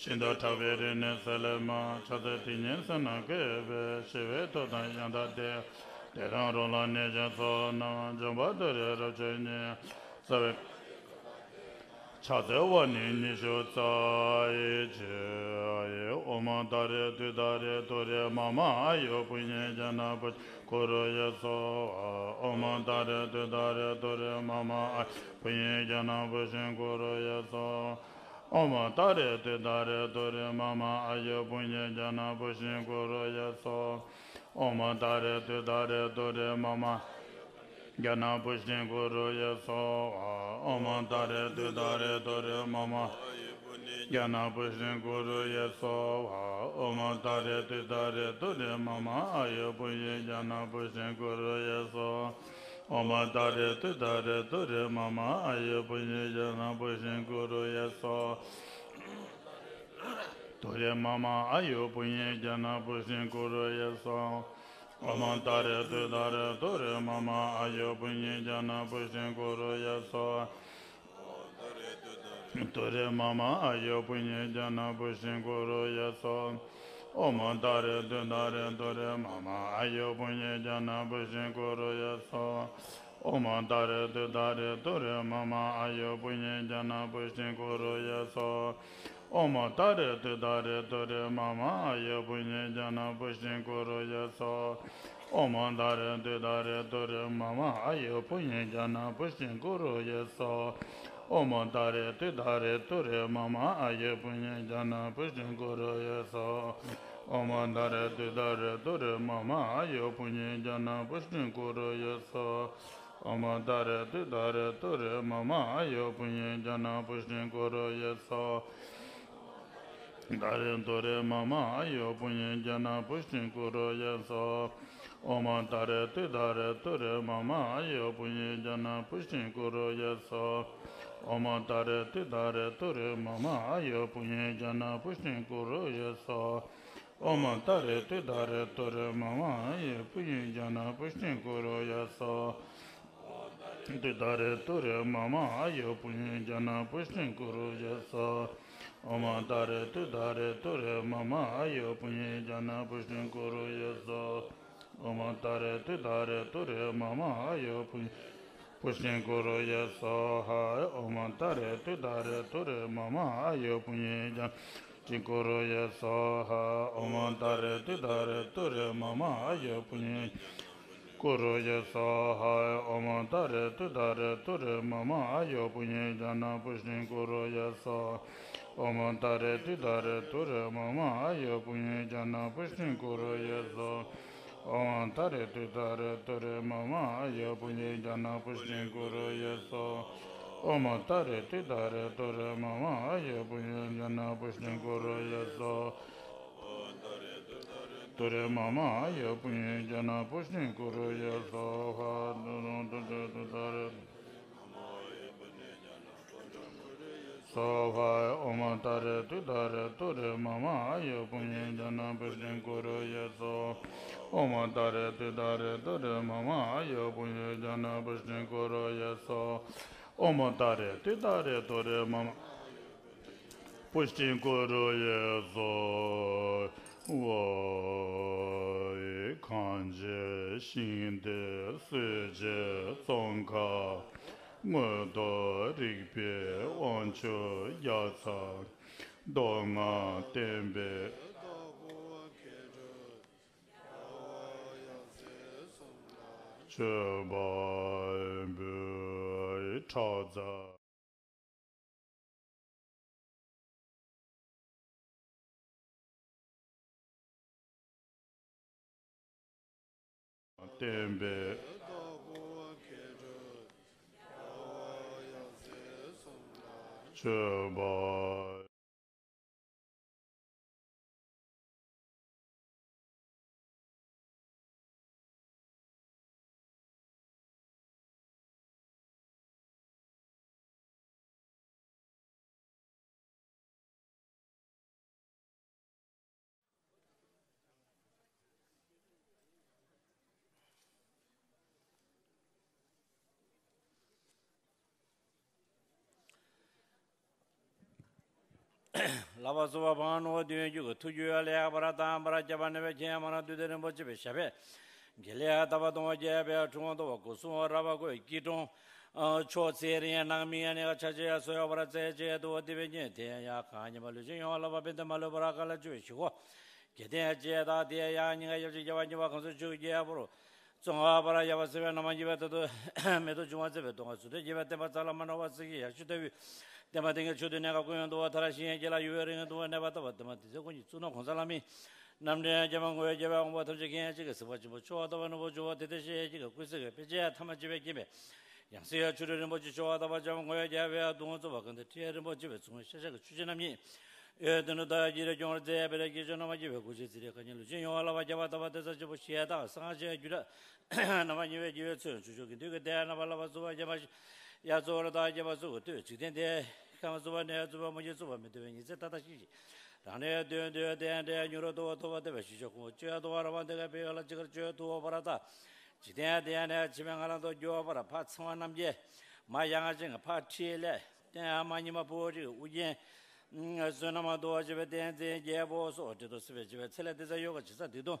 ཤིན་ཏུ་ཕྲ་བའི་རིགས་ནི་སེལ་མ། ཕྱག་འཚལ་དེ་ཉིད་སེམས་རྣམས་བསྐོར་བའི། ཞི་བའི་ཐུགས་དང་ཡང་དག་ལྡན། བདེ་དང་རོ་ལངས་གནས་ཆེན་ཚོགས་རྣམས། འཇོམས་པ་ཏུ་རེ་རབ་མཆོག་ཉིད། རྩ་བའི་ཕྱག་འཚལ་བ་ནི་ཉི་ཤུ་རྩ་གཅིག། ཨོཾ་ཏཱ་རེ་ཏུཏྟཱ་རེ་ཏུ་རེ་མ་མ་ཨཱ་ཡོ་པུ་ཉེ་ཛྙཱ་ན་པུ་ཤྲཱི་ཀུ་རུ་ཡེ་སྭཱ་ཧཱ། ཨོཾ་ཏཱ་རེ་ཏུཏྟཱ་རེ་ཏུ་རེ་མ་མ་ཨཱ་ཡོ་པུ་ཉེ་ཛྙཱ་ན་པུ་ཤྲཱི་ཀུ་རུ་ཡེ་སྭཱ་ཧཱ། ཨོཾ་ཏཱ་རེ་ཏུཏྟཱ་རེ་ཏུ་རེ་མ་མ་ཨཱ་ཡོ་པུ་ཉེ་ཛྙཱ་ན་པུ་ཤྲཱི་ཀུ་རུ་ཡེ་སྭཱ་ཧཱ། ཨོཾ་ཏཱ་རེ་ཏུཏྟཱ་རེ་ཏུ་རེ་མ་མ་ཛྙཱ་ན་པུ་ཤྲཱི་ཀུ་རུ་ཡེ་སྭཱ་ཧཱ། ཨོཾ་ཏཱ་རེ་ཏུཏྟཱ་རེ་ཏུ་རེ་མ་མ་ཛྙཱ་ན་པུ་ཤྲཱི་ཀུ་རུ་ཡེ་སྭཱ་ཧཱ། ཨོཾ་ཏཱ་རེ་ཏུཏྟཱ་རེ་ཏུ་རེ་མ་མ་ཨཱ་ཡོ་པུ་ཉེ་ཛྙཱ་ན་པུ་ཤྲཱི་ཀུ་རུ་ཡེ་སྭཱ་ཧཱ། ཨོཾ་ཏཱ་རེ་ཏུཏྟཱ་རེ་ཏུ་རེ་མ་མ་ཨཱ་ཡོ་པུ་ཉེ་ཛྙཱ་ན་པུ་ཤྲཱི་ཀུ་རུ་ཡེ་སྭཱ་ཧཱ། ཏུ་རེ་མ་མ་ཨཱ་ཡོ་པུ་ཉེ་ཛྙཱ་ན་པུ་ཤྲཱི་ཀུ་རུ་ཡེ་སྭཱ་ཧཱ། ཨོཾ་ཏཱ་རེ་ཏུཏྟཱ་རེ་ཏུ་རེ་མ་མ་ཨཱ་ཡོ་པུ་ཉེ་ཛྙཱ་ན་པུ་ཤྲཱི་ཀུ་རུ་ཡེ་སྭཱ་ཧཱ། ཏུ་རེ་མ་མ་ཨཱ་ཡོ་པུ་ཉེ་ཛྙཱ་ན་པུ་ཤྲཱི་ཀུ་རུ་ཡེ་སྭཱ་ཧཱ། ཨོཾ་ཏཱ་རེ་ཏུཏྟཱ་རེ་ཏུ་རེ་མ་མ་ཨཱ་ཡོ་པུ་ཉེ་ཛྙཱ་ན་པུ་ཤྲཱི་ཀུ་རུ་ཡེ་སྭཱ་ཧཱ། ཨོཾ་ཏཱ་རེ་ཏུཏྟཱ་རེ་ཏུ་རེ་མ་མ་ཨཱ་ཡོ་པུ་ཉེ་ཛྙཱ་ན་པུ་ཤྲཱི་ཀུ་རུ་ཡེ་སྭཱ་ཧཱ། ཨོཾ་ཏཱ་རེ་ཏུཏྟཱ་རེ་ཏུ་རེ་མ་མ་ཨཱ་ཡོ་པུ་ཉེ་ཛྙཱ་ན་པུ་ཤྲཱི་ཀུ་རུ་ཡེ་སྭཱ་ཧཱ། ཨོཾ་ཏཱ་རེ་ཏུཏྟཱ་རེ་ཏུ་རེ་མ་མ་ཨཱ་ཡོ་པུ་ཉེ་ཛྙཱ་ན་པུ་ཤྲཱི་ཀུ་རུ་ཡེ་སྭཱ་ཧཱ། ཨོཾ་ཏཱ་རེ་ཏུཏྟཱ་རེ་ཏུ་རེ་མ་མ་ཨཱ་ཡོ་པུ་ཉེ་ཛྙཱ་ན་པུ་ཤྲཱི་ཀུ་རུ་ཡེ་སྭཱ་ཧཱ། ཨོཾ་ཏཱ་རེ་ཏུཏྟཱ་རེ་ཏུ་རེ་མ་མ་ཨཱ་ཡོ་པུ་ཉེ་ཛྙཱ་ན་པུ་ཤྲཱི་ཀུ་རུ་ཡེ་སྭཱ་ཧཱ། ཨོཾ་ཏཱ་རེ་ཏུཏྟཱ་རེ་ཏུ་རེ་མ་མ་ཨཱ་ཡོ་པུ་ཉེ་ཛྙཱ་ན་པུ་ཤྲཱི་ཀུ་རུ་ཡེ་སྭཱ་ཧཱ། ཏཱ་རེ་ཏུ་རེ་མ་མ་ཨཱ་ཡོ་པུ་ཉེ་ཛྙཱ་ན་པུ་ཤྲཱི་ཀུ་རུ་ཡེ་སྭཱ་ཧཱ། ཨོཾ་ཏཱ་རེ་ཏུཏྟཱ་རེ་ཏུ་རེ་མ་མ་ཨཱ་ཡོ་པུ་ཉེ་ཛྙཱ་ན་པུ་ཤྲཱི་ཀུ་རུ་ཡེ་སྭཱ་ཧཱ། ཨོཾ་ཏཱ་རེ་ཏུཏྟཱ་རེ་ཏུ་རེ་མ་མ་ཨཱ་ཡོ་པུ་ཉེ་ཛྙཱ་ན་པུ་ཤྲཱི་ཀུ་རུ་ཡེ་སྭཱ་ཧཱ། ཨོཾ་ཏཱ་རེ་ཏུཏྟཱ་རེ་ཏུ་རེ་མ་མ་ཨཱ་ཡོ་པུ་ཉེ་ཛྙཱ་ན་པུ་ཤྲཱི་ཀུ་རུ་ཡེ་སྭཱ་ཧཱ། ཏུཏྟཱ་རེ་ཏུ་རེ་མ་མ་ཨཱ་ཡོ་པུ་ཉེ་ཛྙཱ་ན་པུ་ཤྲཱི་ཀུ་རུ་ཡེ་སྭཱ་ཧཱ། ཨོཾ་ཏཱ་རེ་ཏུཏྟཱ་རེ་ཏུ་རེ་མ་མ་ཨཱ་ཡོ་པུ་ཉེ་ཛྙཱ་ན་པུ་ཤྲཱི་ཀུ་རུ་ཡེ་སྭཱ་ཧཱ། ཨོཾ་ཏཱ་རེ་ཏུཏྟཱ་རེ་ཏུ་རེ་མ་མ་ཨཱ་ཡོ་པུ་ཉེ་པུ་ཤྲཱི་ཀུ་རུ་ཡེ་སྭཱ་ཧཱ། ཨོཾ་ཏཱ་རེ་ཏུཏྟཱ་རེ་ཏུ་རེ་མ་མ་ཨཱ་ཡོ་པུ་ཉེ་ཛྙཱ་ན་པུ་ཤྲཱི་ཀུ་རུ་ཡེ་སྭཱ་ཧཱ། ཨོཾ་ཏཱ་རེ་ཏུཏྟཱ་རེ་ཏུ་རེ་མ་མ་ཨཱ་ཡོ་པུ་ཉེ་ཀུ་རུ་ཡེ་སྭཱ་ཧཱ། ཨོཾ་ཏཱ་རེ་ཏུཏྟཱ་རེ་ཏུ་རེ་མ་མ་ཨཱ་ཡོ་པུ་ཉེ་ཛྙཱ་ན་པུ་ཤྲཱི་ཀུ་རུ་ཡེ་སྭཱ་ཧཱ། ཨོཾ་ཏཱ་རེ་ཏུཏྟཱ་རེ་ཏུ་རེ་མ་མ་ཨཱ་ཡོ་པུ་ཉེ་ཛྙཱ་ན་པུ་ཤྲཱི་ཀུ་རུ་ཡེ་སྭཱ་ཧཱ། ཨོཾ་ཏཱ་རེ་ཏུཏྟཱ་རེ་ཏུ་རེ་མ་མ་ཨཱ་ཡོ་པུ་ཉེ་ཛྙཱ་ན་པུ་ཤྲཱི་ཀུ་རུ་ཡེ་སྭཱ་ཧཱ། ཨོཾ་ཏཱ་རེ་ཏུཏྟཱ་རེ་ཏུ་རེ་མ་མ་ཨཱ་ཡོ་པུ་ཉེ་ཛྙཱ་ན་པུ་ཤྲཱི་ཀུ་རུ་ཡེ་སྭཱ་ཧཱ། ཏུ་རེ་མ་མ་ཨཱ་ཡོ་པུ་ཉེ་ཛྙཱ་ན་པུ་ཤྲཱི་ཀུ་རུ་ཡེ་སྭཱ་ཧཱ། ཏུ་རེ་ཏུཏྟཱ་རེ་སྭཱ་ཧཱ། ཨོཾ་ཏཱ་རེ་ཏུཏྟཱ་རེ་ཏུ་རེ་མ་མ་ཨཱ་ཡོ་པུ་ཉེ་ཛྙཱ་ན་པུ་ཤྲཱི་ཀུ་རུ་ཡེ་སྭཱ་ཧཱ། ཨོཾ་ཏཱ་རེ་ཏུཏྟཱ་རེ་ཏུ་རེ་མ་མ་ཨཱ་ཡོ་པུ་ཉེ་ཛྙཱ་ན་པུ་ཤྲཱི་ཀུ་རུ་ཡེ་སྭཱ་ཧཱ། ཨོཾ་ཏཱ་རེ་ཏུཏྟཱ་རེ་ཏུ་རེ་མ་མ་པུ་ཤྲཱི་ཀུ་རུ་ཡེ་སྭཱ་ཧཱ། གངས་ཅན་ཞིང་དེར་སྲོལ་འབྱེད་ཙོང་ཁ། མངོན་རྟོགས་རིག་པའི་དབང་ཕྱུག་རྒྱལ་ཚབ། མདོ་སྔགས་བསྟན་པའི་མཆོད་པ་འབུལ། ཁྲག་འཛག་བསྟན་པའི་མཆོད་པ། ལག་པ་གསུམ་པ་འཕང་ནོར་བདུན་གྱི་ཐུགས་རྒྱུད་ལེགས་པར་དང་པར་རྒྱབ་པ་ནས་བའི་ཁྱེད་མ་རང་དུས་དེ་རིན་པོ་ཆེ་བའི་ཞབས་པད་དགེ་ལེགས་དག་པ་གཏོང་བ་རྒྱས་པའི་འཁྲུངས་དོ་བ་སྐུ་གསུང་རབ་པ་བཀོད་སྐྱིལ་ཀྲུང་ཕྱོགས་ཚེ་རིང་ནང་མི་ཡང་ནས་ཆ་ཆེ་སོ་ཡོད་པར་བཙལ་བྱེད་དུ་དེ་བའི་ཉིན་དེ་ཡང་གང་ཉིན་པ་ལུས་ཅན་ཡོངས་ལ་བ་པན་དེ་མ་ལུས་པར་དཀའ་ལ་བཅུ་བའི་ཞི་གོ་དགེ་ལྡན་བཅས་དང་དེ་ཡང་ཉིན་ག་ཡབ་ཅིག་རྒྱལ་བ་ཉི་མ་གང་སོགས་ཆོས་ཀྱི་རྒྱལ་པོར། ཙོང་ཁ་པ་ར་ཡ་བ་སེ་བའི་ནམ་མ་ཡི་བའི་ད་དུ་མེ་ཏོག་འབྱུང་བ་མཛད་པའི་གདོང་ཁ་ཟུར་དུ་རྒྱས་པའི་བསྟན་པ་རྩ་ལ་མ་ནོར་བ་སྲིད་ཀྱི་ཡར་ཞུ་ལྟ་བུའི་བསྟན་པ་བསྟན་ཀྱི་ཆོས་འདུལ་གནད་འགག་ཀུན་ཡོང་འདུ་བ་མཐའ་ར་ཤིང་ཡན་གྱི་ལ་ཡུལ་བའི་རིང་འདུ་བ་གནས་པ་ལྟ་བུ་བསྟན་པ་འདི་ཚེ་ཀུན་གྱི་གཙུག་ན་གོང་ས་ལ་མི་རྣམ་འདྲེན་རྒྱལ་བ་ངོ་བོས་རྒྱལ་བའི་དབང་པོ་ཐམས་ཅད་མཁྱེན་ཅིག་གི་གཟིགས་པ་ཆེན་པོ་ཆོ་ག་ལྟ་བུ་ནོར་བུ་འཇུ་བ་དེ་དེ་ཤེས་ཅིག་གི་ཀུན་གཟིགས་ཀྱི་དཔེ་ཆའི་ཐ་མ་བཅད་པའི་རྒྱན་པས། ཡང་སྲིད་ཡ་ཆོ་འཕྲུལ་རིན་པོ་ཆེ་ཆོ་ག་ལྟ་བུ་འཇམ་ངོ་བོས་རྒྱལ་བའི་གདུང་བཙུགས་པ་གང་དེ་ཁྲི་རིན་པོ་ཆེ་བའི་གཟུངས་ཤ་ཤ་གི་ཆུ་ཆེན་རྣམ་གཉིས། ཨེ་དོན་དུ་ད་ཡ་རྒྱལ་སྐྱོང་བར་མཛད་པའི་རྒྱལ་སྤྱོད་རྣམ་པ་དགྱེས་པའི་སྐུ་ཆེན་ཚེ་རིང་བཀའ་རྙིང་ལུས་ཅན་ཡོངས་ལ་བ་རྒྱ་བ་ལྟ་བ་དེ་ཚ་ཆེན་པོ་ཞེས་དག་སངས་རྒྱས་རྒྱུད་གྲྭ་རྣམ་པ་གཉིས་པའི་རྒྱལ་བའི་ཚོས་ཆུ་ཆུ་གི་མདུན་གྱི་གདན་རྣམ་པ་ལ་བ་བཙུགས་པ་རྒྱ་མ་ཡ་གཙོ་བོར་དག་རྒྱ་བ་གཙུག་གི་སྟོད་འཇིག་རྟེན་དེ་ཁམས་གཙུག་པ་ནས་གཙུག་པ་མུ་ཁྱུད་གཙུག་པ་མི་འདུ་བའི་ཉི་ཚེ་ཏག་ཏག་ཤིག་ཤིག་རང་རེའི་དོན་དུ་གདན་འདྲེན་མྱུར་རུ་ཐོབ་པ་ཐོབ་པ་དེ་བས་ཞི་ཆོག་གོ་སྤྱོད་དོ་བ་ར་བ་འདི་ག་བེ་ཡོ་ལ་ཅི་གར་སྤྱོད་ཐུབ་པ་ར་ད། འཇིག་རྟེན་འདི་ཡང་ནས་ཕྱི་མའི་ང་ལ་དོ་རྒྱུ་བ་ར་ཕ་ཚང་བ་རྣམས་ཀྱིས་མ་ཡ་ང་ཅན་གྱི་ཕ་ཁྲིད་ལས་བསྟན་མ་ཉི་མ་ཕོ་རིགས་ཨུ་རྒྱན། བསོད་ནམས་མདོ་བ་ཅེས་པའི་བསྟན་འཛིན་རྒྱལ་པོ་སོགས་འབྲི་དོ་སྲིད་པའི་བྱེད་པའི་ཚེ་ལས་དེ་ཚ་ཡོ་ག་ཇི་ས་དེ་དུ།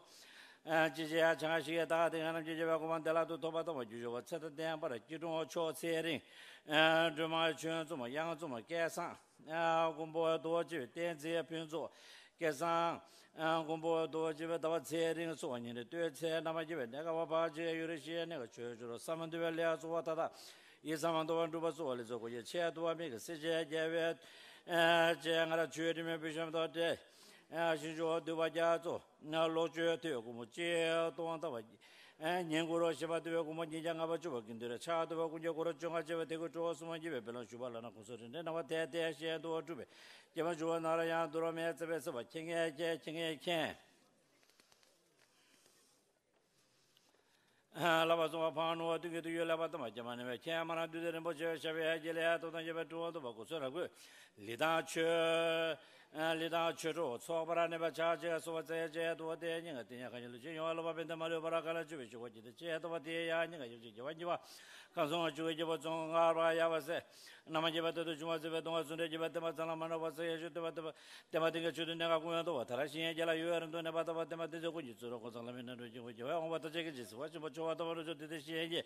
ཅི་བྱེད་ཡ་ཆང་ཞིག་ཡ་ད་དེ་ང་རྣམས་ཀྱི་རྒྱལ་བའི་གོ་འཕང་བདེ་བླག་ཏུ་ཐོབ་པ་ཐོབ་པ་རྒྱུ་ཆོག་པ་ཚེ་དང་ལྡན་པར་སྐྱིད་གྲོང་ཕྱོགས་ཚེ་རིང་། སྒྲོལ་མ་ཆོས་འཛོམས་གཡང་འཛོམས་སྐལ་བཟང་། མགོན་པོ་རྡོ་རྗེ་བསྟན་འཛིན་ཕུན་ཚོགས་སྐལ་བཟང་། མགོན་པོ་རྡོ་རྗེ་བའི་ཟླ་བ་ཚེ་རིང་སོགས་ཉིན་རེ་སྟོད་ཚེ་རྣམ་པར་རྒྱལ་བའི་གནས་སྐབས་བར་ཆད་ཡོད་རེ་ཞེས་གནས་ཀྱི་ཆོས་སྦྱོར་བསམ་འདུན་པའི་ལས་གཙོ་བོ་ད་ལྟ་ཡིད་བསམ་འདོད་པ་འགྲུབ་པ་སོགས་ལ་ཚོགས་སྐོར་གྱི་ཆེད་དུ་བ་མི་གི་སྲས་བཅས་རྒྱལ་བའི་སྤྱན་སྔར་ཆོས་དྲི་མེད་པུས་བཤམས་དང་འབྲེལ། ཞིང་མཆོག་འདུས་པ་རྒྱ་མཚོ་ལོ་མཆོད་དུས་དགུང་མོ་གཅིག་སྟོང་ལྟ་བ། ཉིན་གུ་རུ་ཞེས་པ་འདུས་པའི་དགུང་མོ་ཉིས་བརྒྱ་ལྔ་པ་བཅུ་པ་དགེ་འདུན་རེ་ཕྱག་འདུས་པ་ཀུན་གྱི་གུ་རུ་བཅོ་ལྔ་བྱས་པའི་དེ་ཀུན་གྲོགས་སུ་མ་འགྱུར་བའི་དཔེ་ལ་ཞུགས་པ་ལ་ན་གོང་ས་རིན་ཆེན་རྣམ་པ་དེ་དེ་བཞིན་དུ་སྒྲུབ་པའི་རྒྱ་མ་འཇུ་བ་ན་ར་ཡང་དུ་རོ་མེད་བརྩེ་བའི་སྲིད་པ་མཁྱེན་ངེས་ཀྱེ་མཁྱེན་ངེས་མཁྱེན། ལ་བ་གསུང་བ་འཕང་ནོར་བ་དུས་ཀྱི་དུས་ཡོད་ལ་བ་དམ་པ་རྒྱ་མ་ནས་བའི་མཁྱེན་མ་རང་དུས་དེ་རིན་པོ་ཆེ་བའི་ཞབས་པད་རྒྱས་ལ་ཡ་ཏོག་དང་རྒྱས་པའི་དྲུང་དུ་བ་སྐུ་གསོལ་ར་དགོས། ལི་དང་ཆོས། ལི་དང་ཆོས་གྲོགས་ཚོགས་པར་གནས་པ་ཕྱག་རྗེས་སུ་བ་ཚེ་རྗེས་དུ་བ་དེ་སྙིང་ག་དེ་ཉག་ག་ཉི་ལུ་ཅན་ཡོང་བ་ལ་བ་པན་དེ་མ་ལུས་པར་དཀའ་ལ་བཅུ་བའི་ཞུ་བ་ཀྱི་དེ་ཆེ་དུ་བ་དེ་ཡང་སྙིང་ག་ཡོད་ཅིག་རྒྱལ་བ་ཉི་བ། ཁམས་གསུམ་བཅུ་བའི་རྒྱལ་པོ་ཙོང་ཁ་པ་ཡ་བ་སེ། ན་མ་རྒྱལ་བ་ཏེ་ཏུ་བྱུང་བ་ཟེར་བའི་གདོང་བ་ཚུན་ཆད་རྒྱལ་བ་བསྟན་པ་ཚང་ལ་མ་ནོར་བ་ཚེ་ཡ་ཞུ་བསྟན་པ་བསྟན་པ་བསྟན་པ་བསྟན་ཀྱི་ཆོས་འདུལ་གནད་འགག་ཀུན་ཡོང་འདུ་བ་མཐའ་ར་ཤིང་ཡན་རྒྱལ་ལ་ཡུལ་ཡ་རིང་དུ་གནས་པ་ལྟ་བ་བསྟན་པ་བསྟན་འཛིན་ཀུན་གྱི་གཙུག་ན་གོང་ས་ལ་མི་ནང་འགྲོ་སྐྱེ་བོ་རྒྱལ་བའི་དབང་པོ་ཐམས་ཅད་ཀྱི་རྗེས་སུ་བ་ཆེན་པོ་ཆོ་ག་ལྟ་བ་རུ་ཆོ་དེ་དེ་ཤེས་ཀྱི་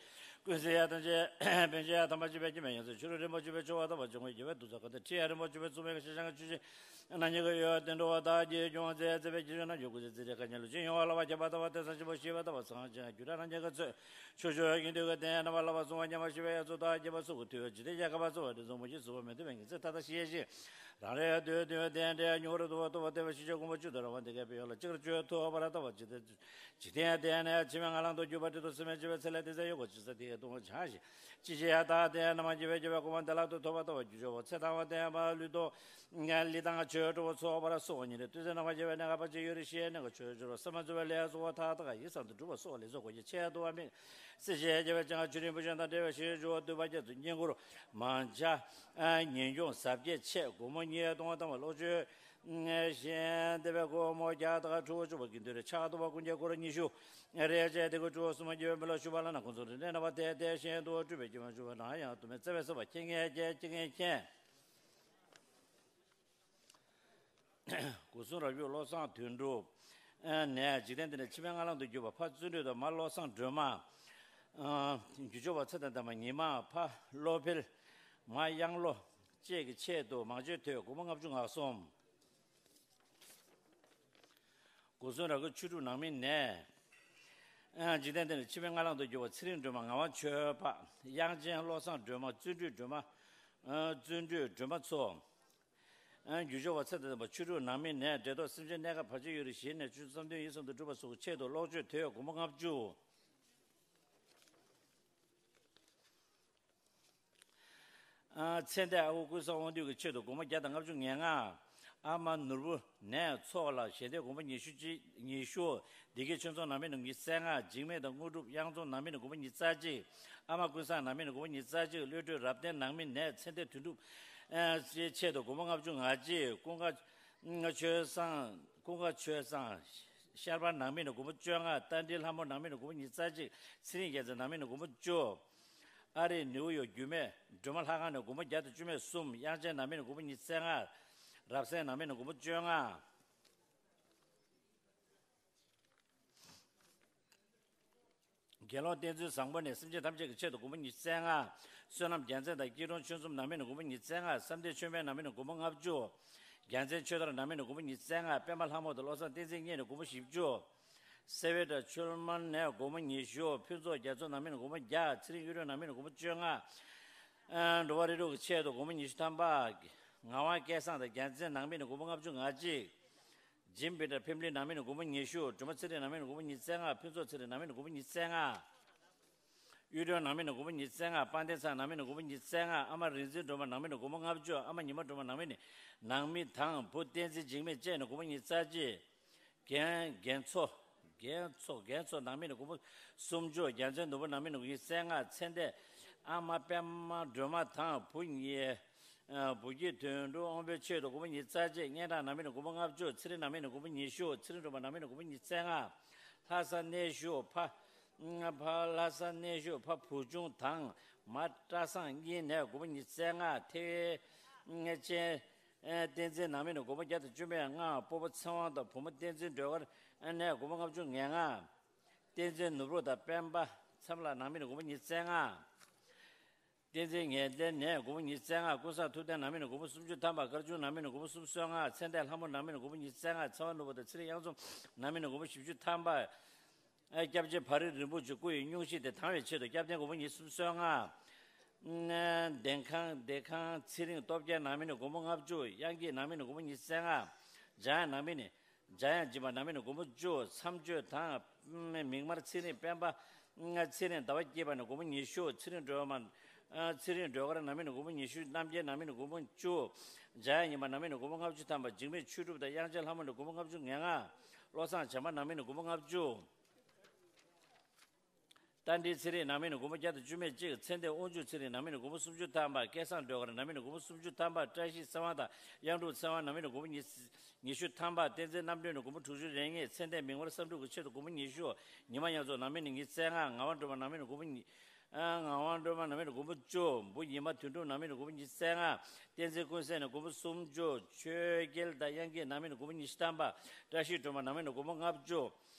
ཀུན་གསལ་ཡ་ཐམས་ཅད་བོན་ཆེན་ཐམས་ཅད་པའི་སྐྱེ་མེད་ཡང་སོས་ཆོས་རུ་རིན་པོ་ཆེ་བའི་ཆོ་ག་ལྟ་བ་ཆུང་ངུའི་རྒྱལ་བའི་གདུགས་ཚོགས་ག་དེ་ཁྲི་ཡ་རིན་པོ་ཆེ་བའི་གཙུག་མའི་ཤ་ཞང་གི་ཆུ་ཆེན་ན་ཉེ་གི་ཡོད་བསྟན་འགྲོ་བ་དག་གིས་སྐྱོང་མཛད་མཛད་པའི་སྐྱེ་ཆོས་རྣམས་ཀྱི་སྐུ་ཚེ་ཚེ་རེ་ཁ་ཉེ་ལུ་ཅན་ཡོང་བ་ལ་བ་ཁྱབ་པ་ལྟ་བ་དེ་ས་ཆེན་པོ་ཤེས་པ་ལྟ་བ་ཚང་ཅན་རྒྱུ་འབྲས་རྣམས་ཀྱི་ག་ཚོད། ཆོས་ཕྱོགས་ཀྱི་འདུས་ཀྱི་རྟེན་རྣམ་པ་ལ་བ་གསུང་བ་ཉམས་པ་ཤེས་པའི་ཡ་གཙོ་དག་རྒྱས་པ་སོགས་ཀྱི་མཐུ་ཡོད་འཇིག་རྟེན་རྒྱལ་ཁབ་པ་གཙོ་བ་འདི་ཚོ་མུ་ཁྱུད་གཙོ་བོ་མི་འདུས་པའི་ཉི་ཚེ་ཐ་ཐ་ཤེས་ཤིང་། རང་རེའི་འདོད་འདུན་གཏན་བདེ་མྱུར་དུ་ཐོབ་པ་དེ་བས་ཤིས་ཆོས་ཀུན་པོ་བཅུད་དུ་ར་བ་འདི་སྐད་པའི་ཡོ་ལ་ཅིག་གར་སྤྱོད་ཐུབ་པར་ལྟ་བ་ཇི་ལྟར་འཇིག་རྟེན་གཏན་ནས་ཕྱི་མའི་ང་ལང་དུ་གྱུར་པ་དེ་དུ་སེམས་མེད་ཅེས་པའི་ཚེ་ལས་དེ་ཚེ་ཡོད་གོ་ཇི་ས་དེའི་གདོང་བ་བྱང་ཞིང་ཅི་བྱེད་ཡ་ད་དེ་རྣམ་པར་འགྱུར་བའི་རྒྱལ་བའི་གོ་འཕང་བདེ་བླག་ཏུ་ཐོབ་པར་ལྟ་བ་རྒྱུ་ཆོག་པ་ཚེ་དང་བ་བསྟན་པ་ལུས་རྟོག་ལི་དང་ཆོས་གྲོགས་ཚོགས་པར་སོགས་ཉིན་རེ་དུས་ཚེ་རྣམ་པར་རྒྱལ་བའི་གནས་སྐབས་པ་ཅི་ཡོད་རེ་ཤེས་གནས་ཀྱི་ཆོས་སྦྱོར་བསམ་པ་འཛོལ་བའི་ལས་གཙོ་བོ་མཐའ་དག་ཡིད་བསམ་དུ་འགྲུབ་པ་སོགས་ལས་ཚོགས་གོ་ཡི་ཆེད་དུ་བ་མེད། སྲིད་ཞིའི་རྒྱལ་བའི་སྤྱན་སྔར་ཆོས་རིན་པོ་ཆེ་དང་འབྲེལ་བའི་ཞིང་འཇུག་འདུས་པ་རྒྱ་མཚོ་བསྙེན་བཀུར་མང་ཆ། ཉིན་གུང་གཟབ་རྒྱས་ཆེད་དགོང་མོ་ཉིས་སྟོང་ཐམ་པ་བློ་ཆོས་གཞན་དེ་བའི་སྒོ་མོ་རྒྱ་དག་ཁྲུ་བཅུ་པ་དགེ་འདུན་རེ་ཕྱག་ཏུ་བ་ཀུན་གྱི་སྐོར་ཉི་ཤུ་རེ་བཅས་དེ་ཀུན་གྲུ་གསུམ་རྒྱལ་བའི་མི་ལ་ཞུ་བ་ལ་ན་ཁོང་ཚོ་རེ་གནས་ན་བ་དེ་དེ་བཞིན་དུ་སྤྲུལ་པའི་སྐྱེ་བ་འཇུག་པ་ན་ཡང་དུ་མེད་བརྩེ་བའི་སྲིད་པ་མཁྱེན་ངེས་རྒྱལ་སྐྱེ་ངེས་མཁྱེན། སྐུ་གསུང་རབ་བརྒྱུད་བློ་བཟང་དོན་གྲུབ། ནས་འཇིག་རྟེན་འདི་ནས་ཕྱི་མའི་སྔ་ལམ་དུ་གྱུར་པ་ཕ་བརྩོན་འགྲུས་དང་མ་བློ་བཟང་སྒྲོལ་མ། རྒྱུ་སྦྱོར་བ་ཚེ་དང་ལྡན་པ་ཉི་མ་ཕ་བློ་འཕེལ་མ་གཡང་བློ་བཅས་ཀྱི་ཆེད་དུ་མང་མཆོད་དོད་སྒོར་མོ་ལྔ་བཅུ་ང་གསུམ། སྒོ་གསུམ་ར་སྐུ་ཆོས་དྲུག་ནང་མི་ནས། འཇིག་རྟེན་འདི་ནས་ཕྱི་མའི་སྔ་ལམ་དུ་གྱུར་པ་ཚེ་རིང་སྒྲོལ་མ་ངག་དབང་ཆོས་འཕགས་དབྱངས་ཅན་བློ་བཟང་སྒྲོལ་མ་བརྩོན་འགྲུས་སྒྲོལ་མ། བརྩོན་འགྲུས་སྒྲོལ་མ་མཚོ། རྒྱུ་སྦྱོར་བ་ཚེ་དང་ལྡན་པ་ཆོས་དྲུག་ནང་མི་ནས་འབྲེལ་ཐོགས་སེམས་ཅན་གནས་སྐབས་བར་ཆད་ཡོད་རིགས་ཞི་ནས་ཆོས་བསམ་དོན་ཡིད་བསམ་དུ་འགྲུབ་པ་སོགས་ཆེད་དུ་ལོངས་སྤྱོད་དོད་སྒོར་མོ་ལྔ་བཅུ། ཚེ་འདས་ཨ་ཁུ་ཀུན་བཟང་དབང་འདུས་ཀྱི་ཆེད་དུ་སྒོར་མོ་བརྒྱ་དང་ལྔ་བཅུ་ང་ལྔ། ཨ་མ་ནོར་བུ་ནས་ཚོགས་ལ་ཞལ་འདེབས་སྒོར་མོ་ཉི་ཤུ་གཅིག་ཉི་ཤུ། བདེ་སྐྱིད་ཆོས་ཚོགས་ནང་མི་ནས་ཉི་ཤུ་རྩ་ལྔ། འཇིགས་མེད་དང་དངོས་གྲུབ་གཡང་འཛོམས་ནང་མི་ནས་སྒོར་མོ་ཉི་ཤུ་རྩ་གཅིག་ཨ་མ་ཀུན་བཟང་ནང་མི་ནས་སྒོར་མོ་ཉི་ཤུ་རྩ་གཅིག་བློ་གྲོས་རབ་བརྟན་ནང་མི་ནས་ཚེ་འདས་དོན་གྲུབ། ཨ་ཆེད་དུ་སྒོར་མོ་ལྔ་བཅུ་ང་གཅིག་ཀུན་དགའ་ཆོས་བཟང་། ཀུན་དགའ་ཆོས་བཟང་། ཤར་པ་ནང་མི་ནས་སྒོར་མོ་བཅོ་ལྔ། རྟ་མགྲིན་ལྷ་མོ་ནང་མི་ནས་སྒོར་མོ་ཉི་ཤུ་རྩ་གཅིག་ཚེ་རིང་རྒྱལ་མཚན་ནང་མི་ནས་སྒོར་མོ་བཅུ། ཨ་རི་ནིའུ་ཡོག་རྒྱུད་སྨད་སྒྲོལ་མ་ལྷ་ཁང་ནས་སྒོར་མོ་བརྒྱ་དང་བཅུ་མེད་གསུམ། དབྱངས་ཅན་ནང་མི་ནས་སྒོར་མོ་ཉི་ཤུ་རྩ་ལྔ། རབ་གསལ་ནང་མི་ནས་སྒོར་མོ་བཅོ་ལྔ། དགེ་སློང་བསྟན་འཛིན་བཟང་པོ་ནས་སེམས་ཅན་ཐམས་ཅད་ཀྱི་ཆེད་དུ་སྒོར་མོ་ཉི་ཤུ་རྩ་ལྔ། བསོད་ནམས་རྒྱལ་མཚན་དང་སྐྱིད་གྲོང་ཆོས་འཛོམས་ནང་མི་ནས་སྒོར་མོ་ཉི་ཤུ་རྩ་ལྔ། བསམ་གཏན་ཆོས་འཕེལ་ནང་མི་ནས་སྒོར་མོ་ལྔ་བཅུ། རྒྱལ་མཚན་ཆོས་དར་ནང་མི་ནས་སྒོར་མོ་ཉི་ཤུ་རྩ་ལྔ། པད་མ་ལྷ་མོ་དང་བློ་བཟང་བསྟན་འཛིན་གཉིས་ནས་སྒོར་མོ་བཞི་བཅུ། སེ་བེ་ཏྲ་ཆོས་མ་ནས་སྒོར་མོ་ཉི་ཤུ། ཕུན་ཚོགས་རྒྱ་མཚོ་ནང་མི་ནས་སྒོར་མོ་བརྒྱ། ཚེ་རིང་གཡུ་སྒྲོན་ནང་མི་ནས་སྒོར་མོ་བཅོ་ལྔ། ཨ་འགྲོ་བ་རིགས་དྲུག་གི་ཆེད་དུ་སྒོར་མོ་ཉི་ཤུ་ཐམ་པ། ངག་དབང་སྐལ་བཟང་དང་རྒྱལ་མཚན་ནང་མི་ནས་སྒོར་མོ་ལྔ་བཅུ་ང་གཅིག་འཇིམ་བི་ཏྲ་ཕེམ་ལི་ནང་མི་ནས་སྒོར་མོ་ཉི་ཤུ། སྒྲོལ་མ་ཚེ་རིང་ནང་མི་ནས་སྒོར་མོ་ཉི་ཤུ་རྩ་ལྔ། ཕུན་ཚོགས་ཚེ་རིང་ནང་མི་ནས་སྒོར་མོ་ཉི་ཤུ་རྩ་ལྔ། གཡུ་སྒྲོན་ནང་མི་ནས་སྒོར་མོ་ཉི་ཤུ་རྩ་ལྔ། དཔལ་ལྡན་ཚང་ནང་མི་ནས་སྒོར་མོ་ཉི་ཤུ་རྩ་ལྔ། ཨ་མ་རིག་འཛིན་སྒྲོལ་མ་ནང་མི་ནས་སྒོར་མོ་ལྔ་བཅུ། ཨ་མ་ཉི་མ་སྒྲོལ་མ་ནང་མི་ནས་ནང་མི་དང་བུ་བསྟན་འཛིན་འཇིགས་མེད་བཅས་ནས་སྒོར་མོ་ཉི་ཤུ་རྩ་གཅིག་རྒན་རྒན་མཚོ། རྒན་མཚོ་རྒན་མཚོ་ནང་མི་ནས་སྒོར་མོ་སུམ་ཅུ། རྒྱལ་མཚན་ནོར་བུ་ནང་མི་ནས་སྒོར་མོ་ཉི་ཤུ་རྩ་ལྔ། ཚེ་འདས་ཨ་མ་པད་མ་སྒྲོལ་མ་དང་བུ་གཉིས། ཨ་བུ་སྐྱེས་དོན་གྲུབ་དབང་པོའི་ཆེད་དུ་སྒོར་མོ་ཉི་ཤུ་རྩ་གཅིག་སྙན་གྲགས་ནང་མི་ནས་སྒོར་མོ་ལྔ་བཅུ། ཚེ་རིང་ནང་མི་ནས་སྒོར་མོ་ཉི་ཤུ། ཚེ་རིང་སྒྲོལ་མ་ནང་མི་ནས་སྒོར་མོ་ཉི་ཤུ་རྩ་ལྔ། ལྷ་ས་གནས་བཞུགས་ཕ། ཕ་ལྷ་ས་གནས་བཞུགས་ཕ་བུ་ཆུང་དང་མ་བཀྲ་བཟང་གཉིས་ནས་སྒོར་མོ་ཉི་ཤུ་རྩ་ལྔ། ཐེ་ཝན་ཅན་བསྟན་འཛིན་ནང་མི་ནས་སྒོར་མོ་བརྒྱ་དང་བཅུ་མེད་ལྔ། སྤོ་བོ་ཚེ་དབང་དང་བུ་མོ་བསྟན་འཛིན་སྒྲོལ་དཀར་ནས་སྒོར་མོ་ལྔ་བཅུ་ང་ལྔ། བསྟན་འཛིན་ནོར་བུ་དང་སྤེན་པ་མཚམས་ལགས་ནང་མི་ནས་སྒོར་མོ་ཉི་ཤུ་རྩ་ལྔ། བསྟན་འཛིན་ངེས་གཏན་ནས་སྒོར་མོ་ཉི་ཤུ་རྩ་ལྔ། ཀུན་བཟང་ཐུབ་བསྟན་ནང་མི་ནས་སྒོར་མོ་སུམ་ཅུ་ཐམ་པ། སྐར་ཆུང་ནང་མི་ནས་སྒོར་མོ་སུམ་ཅུ་སོ་ལྔ། ཚེ་འདས་ལྷ་མོ་ནང་མི་ནས་སྒོར་མོ་ཉི་ཤུ་རྩ་ལྔ། ཚེ་དབང་ནོར་བུ་དང་ཚེ་རིང་གཡང་འཛོམས་ནང་མི་ནས་སྒོར་མོ་བཞི་བཅུ་ཐམ་པ། ཨ་སྐྱབས་རྗེ་བག་རི་རིན་པོ་ཆེ་སྐུ་ཡི་སྙུང་གཞི་དེ་དྭངས་བའི་ཆེད་དུ་སྐྱབས་རྟེན་སྒོར་མོ་ཉི་ཤུ་སོ་ལྔ། ཨ་བདེ་ཁང་བདེ་ཁང་ཚེ་རིང་སྟོབས་རྒྱལ་ནང་མི་ནས་སྒོར་མོ་ལྔ་བཅུ། གཡང་སྐྱིད་ནང་མི་ནས་སྒོར་མོ་ཉི་ཤུ་རྩ་ལྔ། འཇམ་དབྱངས་ནང་མི་ནས། འཇམ་དབྱངས་སྦྱིན་པ་ནང་མི་ནས་སྒོར་མོ་བཅུ། མཚམས་གཅོད་དང་། མིག་དམར་ཚེ་རིང་སྤེན་པ། ཚེ་རིང་ཟླ་བ་སྐྱིད་པ་ནས་སྒོར་མོ་ཉི་ཤུ། ཚེ་རིང་སྒྲོལ་མ། ཚེ་རིང་སྒྲོལ་དཀར་ནང་མི་ནས་སྒོར་མོ་ཉི་ཤུ། རྣམ་རྒྱལ་ནང་མི་ནས་སྒོར་མོ་བཅུ། འཇམ་དབྱངས་ཉི་མ་ནང་མི་ནས་སྒོར་མོ་ལྔ་བཅུ་ཐམ་པ། འཇིགས་མེད་ཆོས་གྲུབ་དང་དབྱངས་ཅན་ལྷ་མོ་ནས་སྒོར་མོ་ལྔ་བཅུ་ང་ལྔ། བློ་བཟང་བྱམས་པ་ནང་མི་ནས་སྒོར་མོ་ལྔ་བཅུ། རྟ་མགྲིན་ཚེ་རིང་ནང་མི་ནས་སྒོར་མོ་བརྒྱ་དང་བཅུ་མེད་གཅིག་ཚེ་འདས་དབང་ཕྱུག་ཚེ་རིང་ནང་མི་ནས་སྒོར་མོ་སུམ་ཅུ་ཐམ་པ། སྐལ་བཟང་སྒྲོལ་དཀར་ནང་མི་ནས་སྒོར་མོ་སུམ་ཅུ་ཐམ་པ། བཀྲ་ཤིས་ཚེ་དབང་དང་གཡང་དྲུང་ཚེ་དབང་ནང་མི་ནས་སྒོར་མོ་ཉི་ཉི་ཤུ་ཐམ་པ། བསྟན་འཛིན་རྣམ་གྲོལ་ནས་སྒོར་མོ་དྲུག་ཅུ་རེ་གཉིས། ཚེ་འདས་མིག་དམར་བསམ་འགྲུབ་ཀྱི་ཆེད་དུ་སྒོར་མོ་ཉི་ཤུ། ཉི་མ་དབྱངས་མཚོ་ནང་མི་ནས་ཉི་ཤུ་རྩ་ལྔ། ངག་དབང་སྒྲོལ་མ་ནང་མི་ནས་སྒོར་མོ་ཉི། ཨ་ངག་དབང་སྒྲོལ་མ་ནང་མི་ནས་སྒོར་མོ་བཅུ། བུ་ཉི་མ་དོན་གྲུབ་ནང་མི་ནས་སྒོར་མོ་ཉི་ཤུ་རྩ་ལྔ། བསྟན་འཛིན་ཀུན་གསལ་ནས་སྒོར་མོ་སུམ་ཅུ། ཆོས་རྒྱལ་དང་དབྱངས་སྐྱིད་ནང་མི་ནས་སྒོར་མོ་ཉི་ཤུ་ཐམ་པ། བཀྲ་ཤིས་སྒྲོལ་མ་ནང་མི་ནས་སྒོར་མོ་ལྔ་བཅུ།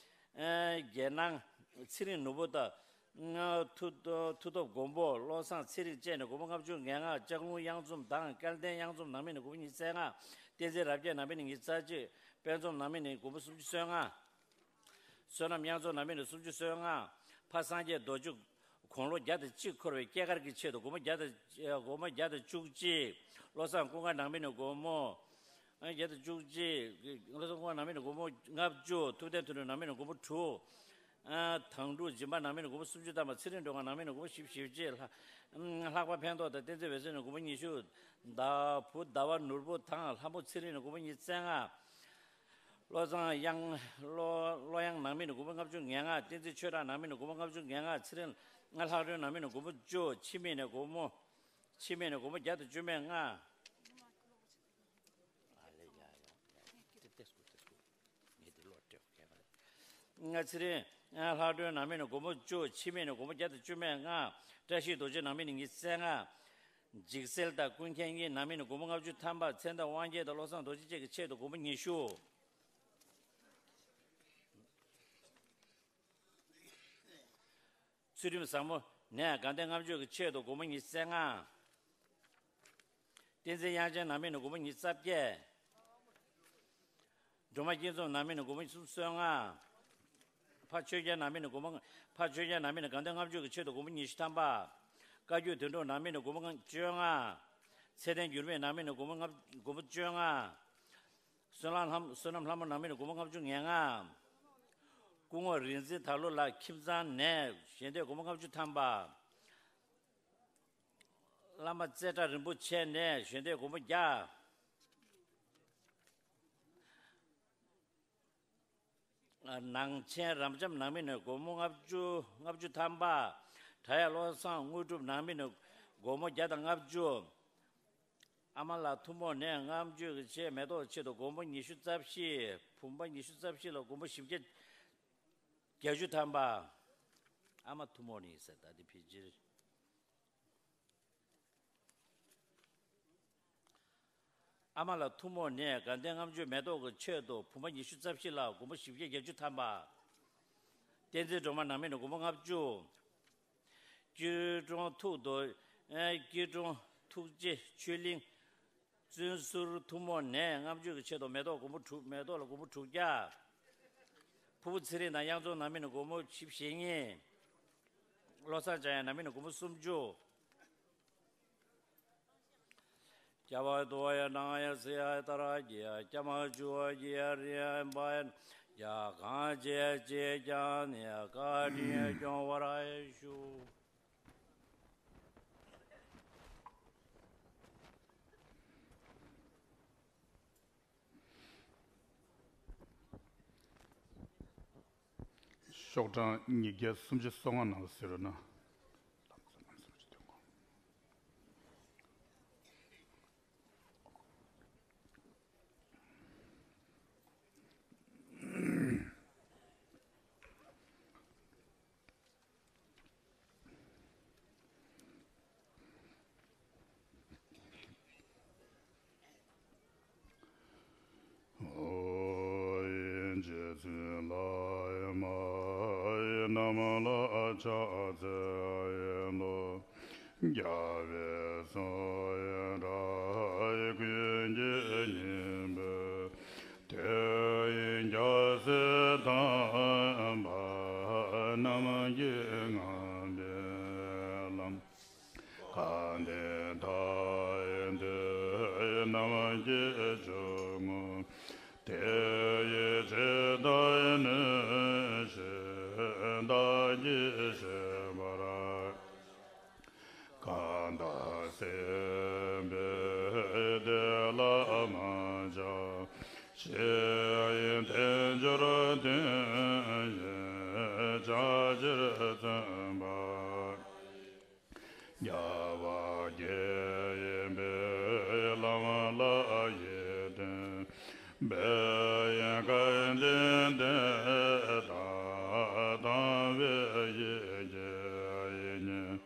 ཨ་རྒྱལ་ནང་ཚེ་རིང་ནོར་བུ་དང་། མཐུ་མཐུ་སྟོབས་མགོན་པོ་བློ་བཟང་ཚེ་རིང་བཅས་ནས་སྒོར་མོ་ལྔ་བཅུ་ང་ལྔ། ལྕགས་ལུང་གཡང་འཛོམས་དང་སྐལ་ལྡན་གཡང་འཛོམས་ནང་མི་ནས་སྒོར་མོ་ཉི་ཤུ་རྩ་ལྔ། བསྟན་འཛིན་རབ་རྒྱས་ནང་མི་ནས་ཉི་ཤུ་རྩ་གཅིག་དཔལ་འཛོམས་ནང་མི་ནས་སྒོར་མོ་སུམ་ཅུ་སོ་ལྔ། བསོད་ནམས་དབྱངས་མཚོ་ནང་མི་ནས་སུམ་ཅུ་སོ་ལྔ། ཕ་སངས་རྒྱས་རྡོ་རྗེ་དགུང་ལོ་བརྒྱ་དང་གཅིག་འཁོར་བའི་སྐྱེས་སྐར་གྱི་ཆེད་དུ་སྒོར་མོ་བརྒྱ་དང་སྒོར་མོ་བརྒྱ་དང་བཅུ་གཅིག་བློ་བཟང་ཀུན་དགའ་ནང་མི་ནས་སྒོར་མོ། ཨ་བརྒྱ་དང་བཅུ་གཅིག་བློ་བཟང་ཀུན་དགའ་ནང་མི་ནས་སྒོར་མོ་ལྔ་བཅུ། ཐུབ་བསྟན་དོན་གྲུབ་ནང་མི་ནས་སྒོར་མོ་དྲུག་ཨ་དང་ཕྲུག་སྦྱིན་པ་ནང་མི་ནས་སྒོར་མོ་སུམ་ཅུ་ཐམ་པ། ཚེ་རིང་སྒྲོལ་དཀར་ནང་མི་ནས་སྒོར་མོ་བཞི་བཅུ། ལྷག་ལྷག་པ་ཕན་ཐོགས་དང་བསྟན་འཛིན་འོད་ཟེར་ནས་སྒོར་མོ་ཉི་ཤུ། ཟླ་བུ་ཟླ་བ་ནོར་བུ་དང་ལྷ་མོ་ཚེ་རིང་ནས་སྒོར་མོ་ཉི་ཤུ་རྩ་ལྔ། བློ་བཟང་གཡང་། བློ་བློ་གཡང་ནང་མི་ནས་སྒོར་མོ་ལྔ་བཅུ་ང་ལྔ། བསྟན་འཛིན་ཆོས་གྲགས་ནང་མི་ནས་སྒོར་མོ་ལྔ་བཅུ་ང་ལྔ། ཚེ་རིང་ལྷག་སྒྲོན་ནང་མི་ནས་སྒོར་མོ་བཅུ། འཆི་མེད་ནས་སྒོར་མོ། འཆི་མེད་ནས་སྒོར་མོ་བརྒྱ་དང་བཅུ་མེད་ལྔ། ཨ་ལེ་ཡ་ཡ་ཡ། ཏེ་ཏེ་སྐུ་ཏེ་སྐུ། ངས་འདི་ལོག་སྤྲད་གོ་མཁན་མ་རེད། ང་ཚེ་རིང་ལྷག་སྒྲོན་ནང་མི་ནས་སྒོར་མོ་བཅུ། འཆི་མེད་ནས་སྒོར་མོ་བརྒྱ་དང་བཅུ་མེད་ལྔ། བཀྲ་ཤིས་རྡོ་རྗེ་ནང་མི་ནས་ཉི་ཤུ་རྩ་ལྔ། འཇིགས་སེལ་དང་ཀུན་མཁྱེན་གཉིས་ནང་མི་ནས་སྒོར་མོ་ལྔ་བཅུ་ཐམ་པ། ཚེ་བདག་དབང་རྒྱལ་དང་བློ་བཟང་རྡོ་རྗེ་བཅས་ཀྱི་ཆེད་དུ་སྒོར་མོ་ཉི་ཤུ། ཚུལ་ཁྲིམས་བཟང་མོ་ནས་དགའ་ལྡན་ལྔ་མཆོད་ཀྱི་ཆེད་དུ་སྒོར་མོ་ཉི་ཤུ་རྩ་ལྔ། བསྟན་འཛིན་དབྱངས་ཅན་ནང་མི་ནས་སྒོར་མོ་ཉི་ཤུ་རྩ་བརྒྱད། སྒྲོལ་མ་སྐྱིད་འཛོམས་ནང་མི་ནས་སྒོར་མོ་སུམ་སོ་ལྔ། ཕ་ཆོས་རྒྱལ་ནང་མི་ནས་སྒོར་མོ། ཕ་ཆོས་རྒྱལ་ནང་མི་ནས་དགའ་ལྡན་ལྔ་མཆོད་ཀྱི་ཆེད་དུ་སྒོར་མོ་ཉི་ཤུ་ཐམ་པ། བཀའ་བརྒྱུད་དོན་གྲུབ་ནང་མི་ནས་སྒོར་མོ་བཅོ་ལྔ། ཚེ་བརྟན་འགྱུར་མེད་ནང་མི་ནས་སྒོར་མོ་ལྔ། སྒོར་མོ་བཅོ་ལྔ། བསོད་ནམས་ལྷ། བསོད་ནམས་ལྷ་མོ་ནང་མི་ནས་སྒོར་མོ་ལྔ་བཅུ་ང་ལྔ། སྐུ་ངོ་རིག་འཛིན་དར་ལོ་ལགས་ཁྱིམ་ཚང་ནས་ཞལ་འདེབས་སྒོར་མོ་ལྔ་བཅུ་ཐམ་པ། བླ་མ་རྩེ་གྲགས་རིན་པོ་ཆེ་ནས་ཞལ་འདེབས་སྒོར་མོ་བརྒྱ། ནང་ཆེན་རབ་འབྱམས་ནང་མི་ནས་སྒོར་མོ་ལྔ་བཅུ། ལྔ་བཅུ་ཐམ་པ། བྲག་གཡབ་བློ་བཟང་དངོས་གྲུབ་ནང་མི་ནས་སྒོར་མོ་བརྒྱ་དང་ལྔ་བཅུ། ཨ་མ་ལགས་ཐུན་མོང་ནས་ལྔ་མཆོད་ཀྱི་ཆེད་མེ་ཏོག་ཆེད་དུ་སྒོར་མོ་ཉི་ཤུ་རྩ་བཞི། བུམ་པ་ཉི་ཤུ་རྩ་བཞི་ལ་སྒོར་མོ་བཞི་བརྒྱ་བརྒྱད་ཅུ་ཐམ་པ། ཨ་མ་ཐུན་མོང་ནས་ཟེར་ད་འདི་ཕལ་ཆེར། ཨ་མ་ལགས་ཐུན་མོང་ནས་དགའ་ལྡན་ལྔ་མཆོད་མེ་ཏོག་གི་ཆེད་དུ་བུམ་པ་ཉི་ཤུ་རྩ་བཞི་ལ་སྒོར་མོ་བཞི་བརྒྱ་བརྒྱད་ཅུ་ཐམ་པ། བསྟན་འཛིན་སྒྲོལ་མ་ནང་མི་ནས་སྒོར་མོ་ལྔ་བཅུ། སྐྱིད་གྲོང་ཐུགས་རྡོ། ཨེ། སྐྱིད་གྲོང་ཐུགས་རྗེ་ཆོས་གླིང་། བཙུན་ཟུར་ཐུན་མོང་ནས་ལྔ་མཆོད་ཀྱི་ཆེད་དུ་མེ་ཏོག་སྒོར་མོ་དྲུག་མེ་ཏོག་ལ་སྒོར་མོ་དྲུག་བརྒྱ། ཕུར་བུ་ཚེ་རིང་དང་གཡང་འཛོམས་ནང་མི་ནས་སྒོར་མོ་བཞི་བཅུ་ཞེ་གཉིས། བློ་བཟང་འཇམ་དབྱངས་ནང་མི་ནས་སྒོར་མོ་སུམ་ཅུ། སྐྱ་བ་དུ་བ་ཡ་ནང་ཡ་སི་ཡ་ཏ་ར་གི་ཡ་སྐྱ་མ་ཅུ་བ་གི་ཡ་རི་ཡ་བ་ཡ་ཡ་གང་བྱེད་ཅེས་ཀྱང་ནི་བཀའ་དྲིན་སྐྱོང་བར་ཞུ། ཤོག་གྲངས་ཉིས་བརྒྱ་སུམ་ཅུ་སོ་ལྔ་ནང་ལ་གཟིགས་རོགས་གནང་། ཨོ་ཡེ་རྗེ་བཙུན་བླ་མ་ཡི་རྣམ་ལ་ཕྱག་འཚལ་ལོ། རྒྱལ་བའི་སྲས་ཡི་དྲག་ཡི་ཀུན་གྱི་སྙིང་པོ། དེ་ཡི་རྒྱལ་སྲས་དམ་པ་རྣམས་ཀྱིས་བསྔགས་པའི་ལམ། གང་དེ་དག་འདོད་རྣམས་ཀྱི་སྤྱོད་ངོ་། དེ་ཡི་ཇི་ལྟར་ནུས་ཤེས་བདག་གིས་བཤད་པར། གང་དག་སེམས་དཔའི་བདེ་ལ་མ་ཆགས་ཤིང་། དལ་འབྱོར་དོན་ཡོད་ཕྱག་ཕྱིར་བརྩོན་པ། རྒྱལ་བ་དགྱེས་ཡིན་པའི་ལམ་ལ་ཡིད་རྟོན་པའི། སྐལ་ལྡན་དེ་དག་དམ་པའི་ཡིད་ཀྱིས་མཉེས།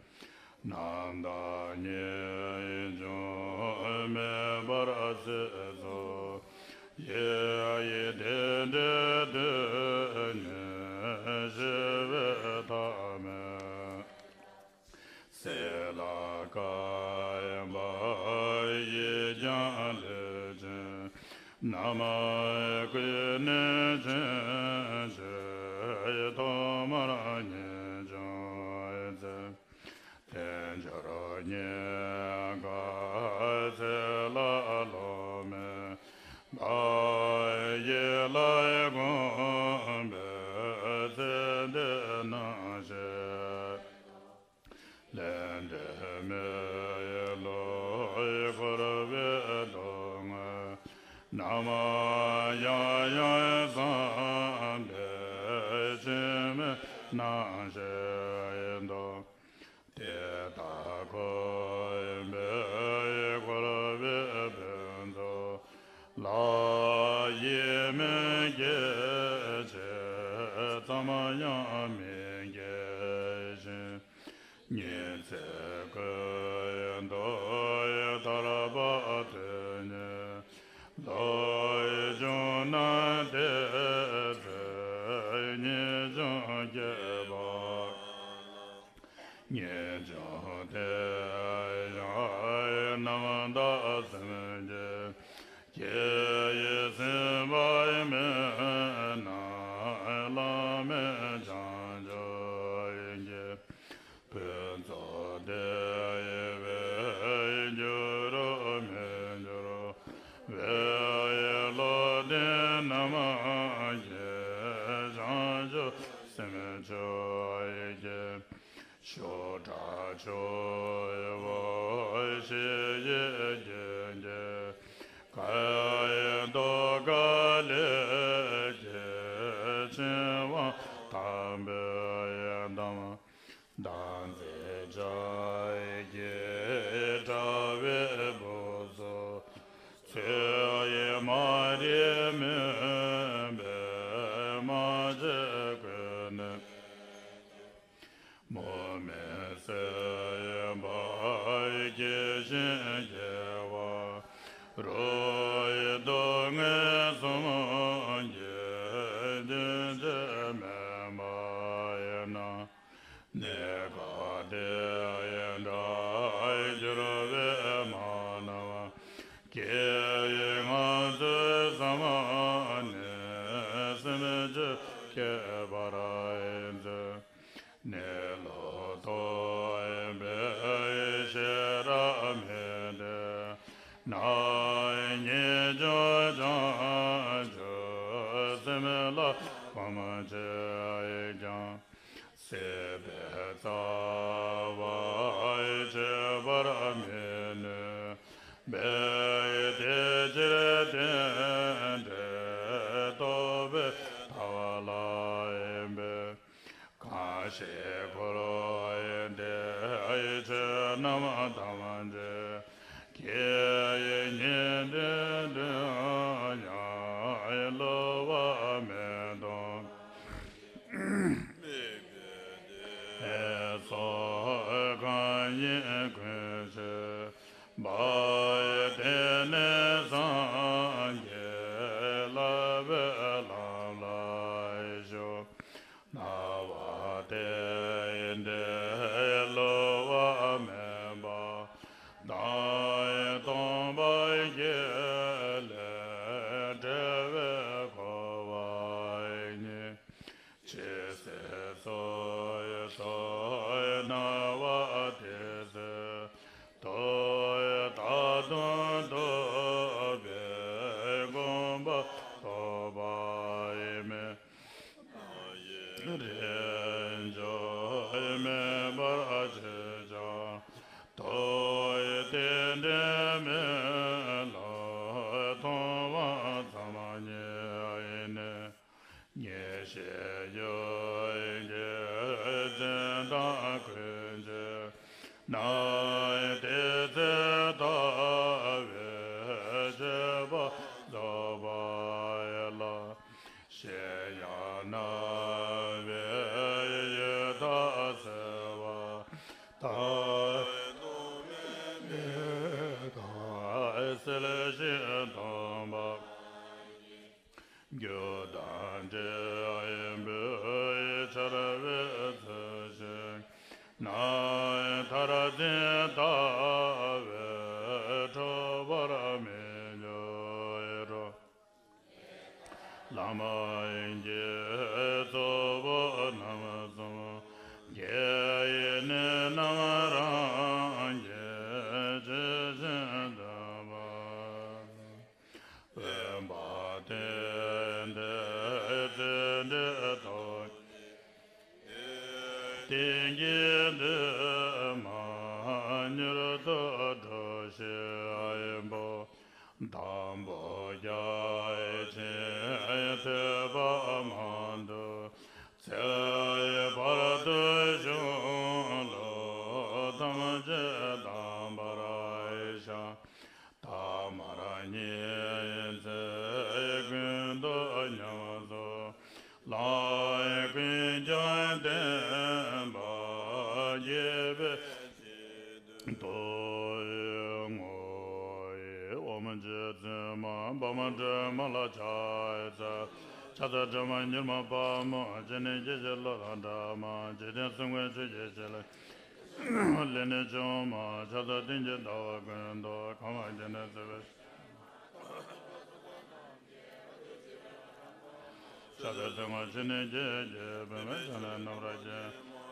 རྣམ་དག་ངེས་འབྱུང་མེད་པར་གསལ་ཚོགས། ཡིད་ཡི་དེ་འདྲའི་དོན་ཉིད་ཤེས་པའི་ཐ་མལ། སྲིད་ལ་བསྐལ་པ་ཡིས་ཀྱང་ལུས་ཅན་རྣམས། ཀུན་ནས་བྱིན་གྱིས་ཐོག་མར་ངེས་འབྱུང་མཛད། དལ་འབྱོར་རྙེད་དཀའ་ཚེ་ལ་ལོ་མེད་པ་ཡི་ལས་གོམས་པའི་ཚེ་འདི་སྣང་ཤས། ལས་འབྲས་མེད་ལུས་འཁོར་བའི་སྡུག་བསྔལ་རྣམས། ཡང་ཡང་བསམ་པས་ཕྱི་མའི་སྣང་ཤས་ལྡོག། དེ་དག་འཁོར་བའི་འཁོར་བའི་ཕུན་ཚོགས་ལ། ཡིད་མི་སྐྱོ་ཞིང་ཙམ་ཡང་མི་སྐྱེ་ཞིང་། ཉི་ཚེ་ཀུན་ཏུ་ཐར་པ་དོན་གཉེར་ལུགས་བྱུང་ན། དེ་ཚེ་ངེས་འབྱུང་སྐྱེས་པ། ངེས་འབྱུང་དེ་ཡང་རྣམ་དག་སེམས་ཀྱི། སྐྱེ་ཡི་སེམས་དཔའི་མེད་ན་བླ་མེད་བྱང་ཆུབ་ཀྱི། ཕུན་ཚོགས་དེ་ཡི་བས་འགྱུར་རོ་མི་འགྱུར་བའི་བློ་ལྡན་རྣམས་ཀྱིས་བྱང་ཆུབ་སེམས་མཆོག་གི། ཤུགས་དྲག་ཆུ་བོ་ཞི་བའི་རྒྱུན་གྱི། སྐད་དོ་ག་ལས་ཀྱི་ཆེན་པོ་དམ་པའི་དམ། བདག་འཛིན་བྱ་ཡི་དྲ་བའི་སྦུབས་སུ། ཚོས་ཡི་མ་རིག་མུན་པའི་རྨ་བྱའི་གོས་ནི། མུ་མེད་སེམས་དཔའི་སྐྱེ་ཞིང་སྐྱེ་བ། རོ་ཡི་སྡུག་བསྔལ་གསུམ་གྱི་རྒྱུན་ཆད་མེད་པ་ཡིན་ན། གནས་སྐབས་དེ་ཡི་འདྲ་གྱུར་པའི་མ་ནམ། སྐྱེ་བའི་ངང་ཚུལ་བསམ་ནས་སེམས་ཅན་སྐྱེ་བར་མཛོད། གནས་ལུགས་རྟོགས་པའི་ཤེས་རབ་མི་ལྡན་ན། ངེས་འབྱུང་བྱང་ཆུབ་སེམས་ལ་གོམས་བྱས་ཀྱང་། སྲིད་པའི་རྩ་བ་ཆོད་པར་མི་ནུས་པས། དེ་ཕྱིར་རྟེན་འབྲེལ་རྟོགས་པའི་ལྟ་བ་ལ་ཡིན་པས། གང་ཞིག་འཁོར་བའི་བདེ་ཆོས་རྣམས་ཐམས་ཅད་ཀྱི་ཉེ་འབྲེལ་དོན་ཡང་བསླུ་བ་མེད་དོ། སོགས་གང་ཡིན་ཀུན་ཤེས་པ་ཡི། དེ་ནི་སངས་རྒྱས་བསླབ་པའི་ལམ་ལ་ཞུགས། སྣང་བ་དེ་ཡི་འབྲས་བསླུ་བ་མེད་པ་དང་། སྟོང་པ་ཉིད་ལས་འབྲེལ་བའི་འཁོར་བ་ཉིད། ཇི་སྲིད་འཚོ་བའི་སྣང་བ་དེ་སྲིད་དུ། ད་དུང་ཐོབ་པའི་གོ་འཕང་ཐོབ་པ་ཡིན་མིན། རེས་འཇོག་མེད་པར་ཇི་བྱ་ཐོབ། དེ་འདྲའི་མི་ལ་མཐོང་བ་ཙམ་ཉིད་ཡིན་ནས། ངེས་ཤེས་ཡུལ་གྱི་འཛིན་སྟངས་ཀུན་གྱི་ནང་། དེ་ཚེ་ལྟ་བའི་སྤྱོད་པ་རྫོགས་པ་ཡིན་ལ། གཞན་ཡང་སྣང་བའི་ཡུལ་དག་སེལ་བ་དང་། མེ་དང་བསིལ་ཞིང་དྭངས་པ། རྒྱུ་དང་འབྲས་བུའི་ཆར་པའི་ཚུལ་བཞིན་ནམ། མཐར་འཛིན་ལྟ་བས་འཕྲོག་པར་མི་འགྱུར་རོ། བླ་མ་ཡིན་གྱི་གཙོ་བོ་རྣམ་གསུམ་གྱི། ཡེ་ནས་རྣམ་རང་གི་ཇི་བཞིན་སྟོན་པ། དབེན་པ་སྟེང་དུ་ཚུལ་འདི་ལྟ་བུ། ཏིང་ངེ་འཛིན་མ་མྱུར་དུ་འགྲུབ་ཤེས་པོ། དང་པོ་རྒྱ་ཆེན་ཐོས་པ་མང་དུ་བཙལ། བར་དུ་གཞུང་ལུགས་ཐམས་ཅད་དམ་པར་བཞག། ཐ་མར་ཉིན་མཚན་ཀུན་ཏུ་ཉམས་སུ་བླང་། ཀུན་ཀྱང་བསྟན་པ་རྒྱས་པའི་ཆེད་དུ་བསྔོ། ཨོཾ་རྗེ་བཙུན་མ་འཕགས་མ་སྒྲོལ་མ་ལ་ཕྱག་འཚལ། ཕྱག་འཚལ་སྒྲོལ་མ་མྱུར་མ་དཔའ་མོ། སྤྱན་ནི་སྐྱེ་ཤི་བློ་དང་འདྲ་མ། འཇིག་རྟེན་གསུམ་མགོན་ཆུ་སྐྱེས་ཞལ་ལ། ལས་ནི་བྱུང་མ། ཕྱག་འཚལ་ཏིང་འཛིན་ཟླ་བ་ཀུན་ཏུ། གང་བ་བརྒྱ་ནི་བརྩེ་བས། ཕྱག་འཚལ་ཚེ་སྔ་ཕྱི་ནས་བརྒྱད་ཀྱིས། པདྨའི་ཞབས་ནི་བསྣམས་པར་བགྱི།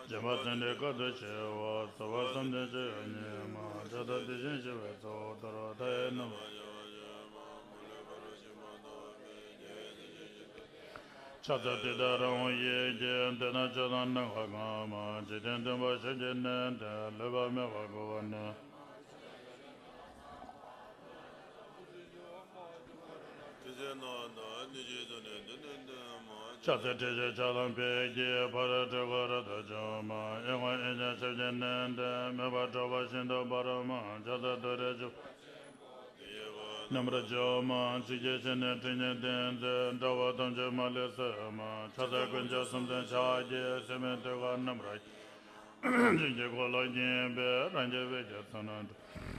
སྦྱིན་པ་ཚེ་འདིའི་དཀའ་ཐུབ་ཞི་བ། བསིལ་བ་བསམ་གཏན་སྤྱོད་ཡུལ་ཉིད་མ། ཕྱག་འཚལ་དེ་བཞིན་གཤེགས་པའི་གཙོ་བོ་མཐོ་རིས་མཐའ་ཡས་རྣམ་པ། ཕྱག་འཚལ་དེ་དག་རང་དབང་ཡིད་ཀྱིས། འདོད་དང་ཕྱོགས་དང་ནམ་མཁའ་གང་མ། འཇིག་རྟེན་བདུན་པོ་ཞབས་ཀྱིས་མནན་ཏེ། ལུས་པ་མེད་པར་བསྐོར་བ་ནི། ཕྱག་འཚལ་ཏྲཊ་ཅེས་ཕྱག་དང་ཕཊ་ཀྱིས། ཕ་རོལ་ཏྲི་ཤཱུལ་རབ་ཏུ་བྱུང་མ། ཨེ་ཀོ་ཨེ་ཀྱ་ཞབས་ཀྱིས་མནན་ཏེ། མེ་འབར་འཁྲུགས་པ་ཤིན་ཏུ་འབར་མ། ཕྱག་འཚལ་ཏུ་རེ་ཆུ་རྣམ་པར་འཇོམས་མ། ཚིགས་བཅད་བཞི་ནི་ཁྲི་གཉན་ལྡན་མཛད། དགྲ་བོ་ཐམས་ཅད་མ་ལུས་གསོད་མ། ཕྱག་འཚལ་དཀོན་མཆོག་གསུམ་མཚོན་ཕྱག་རྒྱའི། སྲེད་མེད་ཐོད་རྒལ་རྣམ་པར། བྱིན་གྱིས་འཁོར་ལོ་བརྒྱན་པའི། རང་རྒྱལ་བོད་ཀྱི་ཚོགས་རྣམས་སྒྲོལ།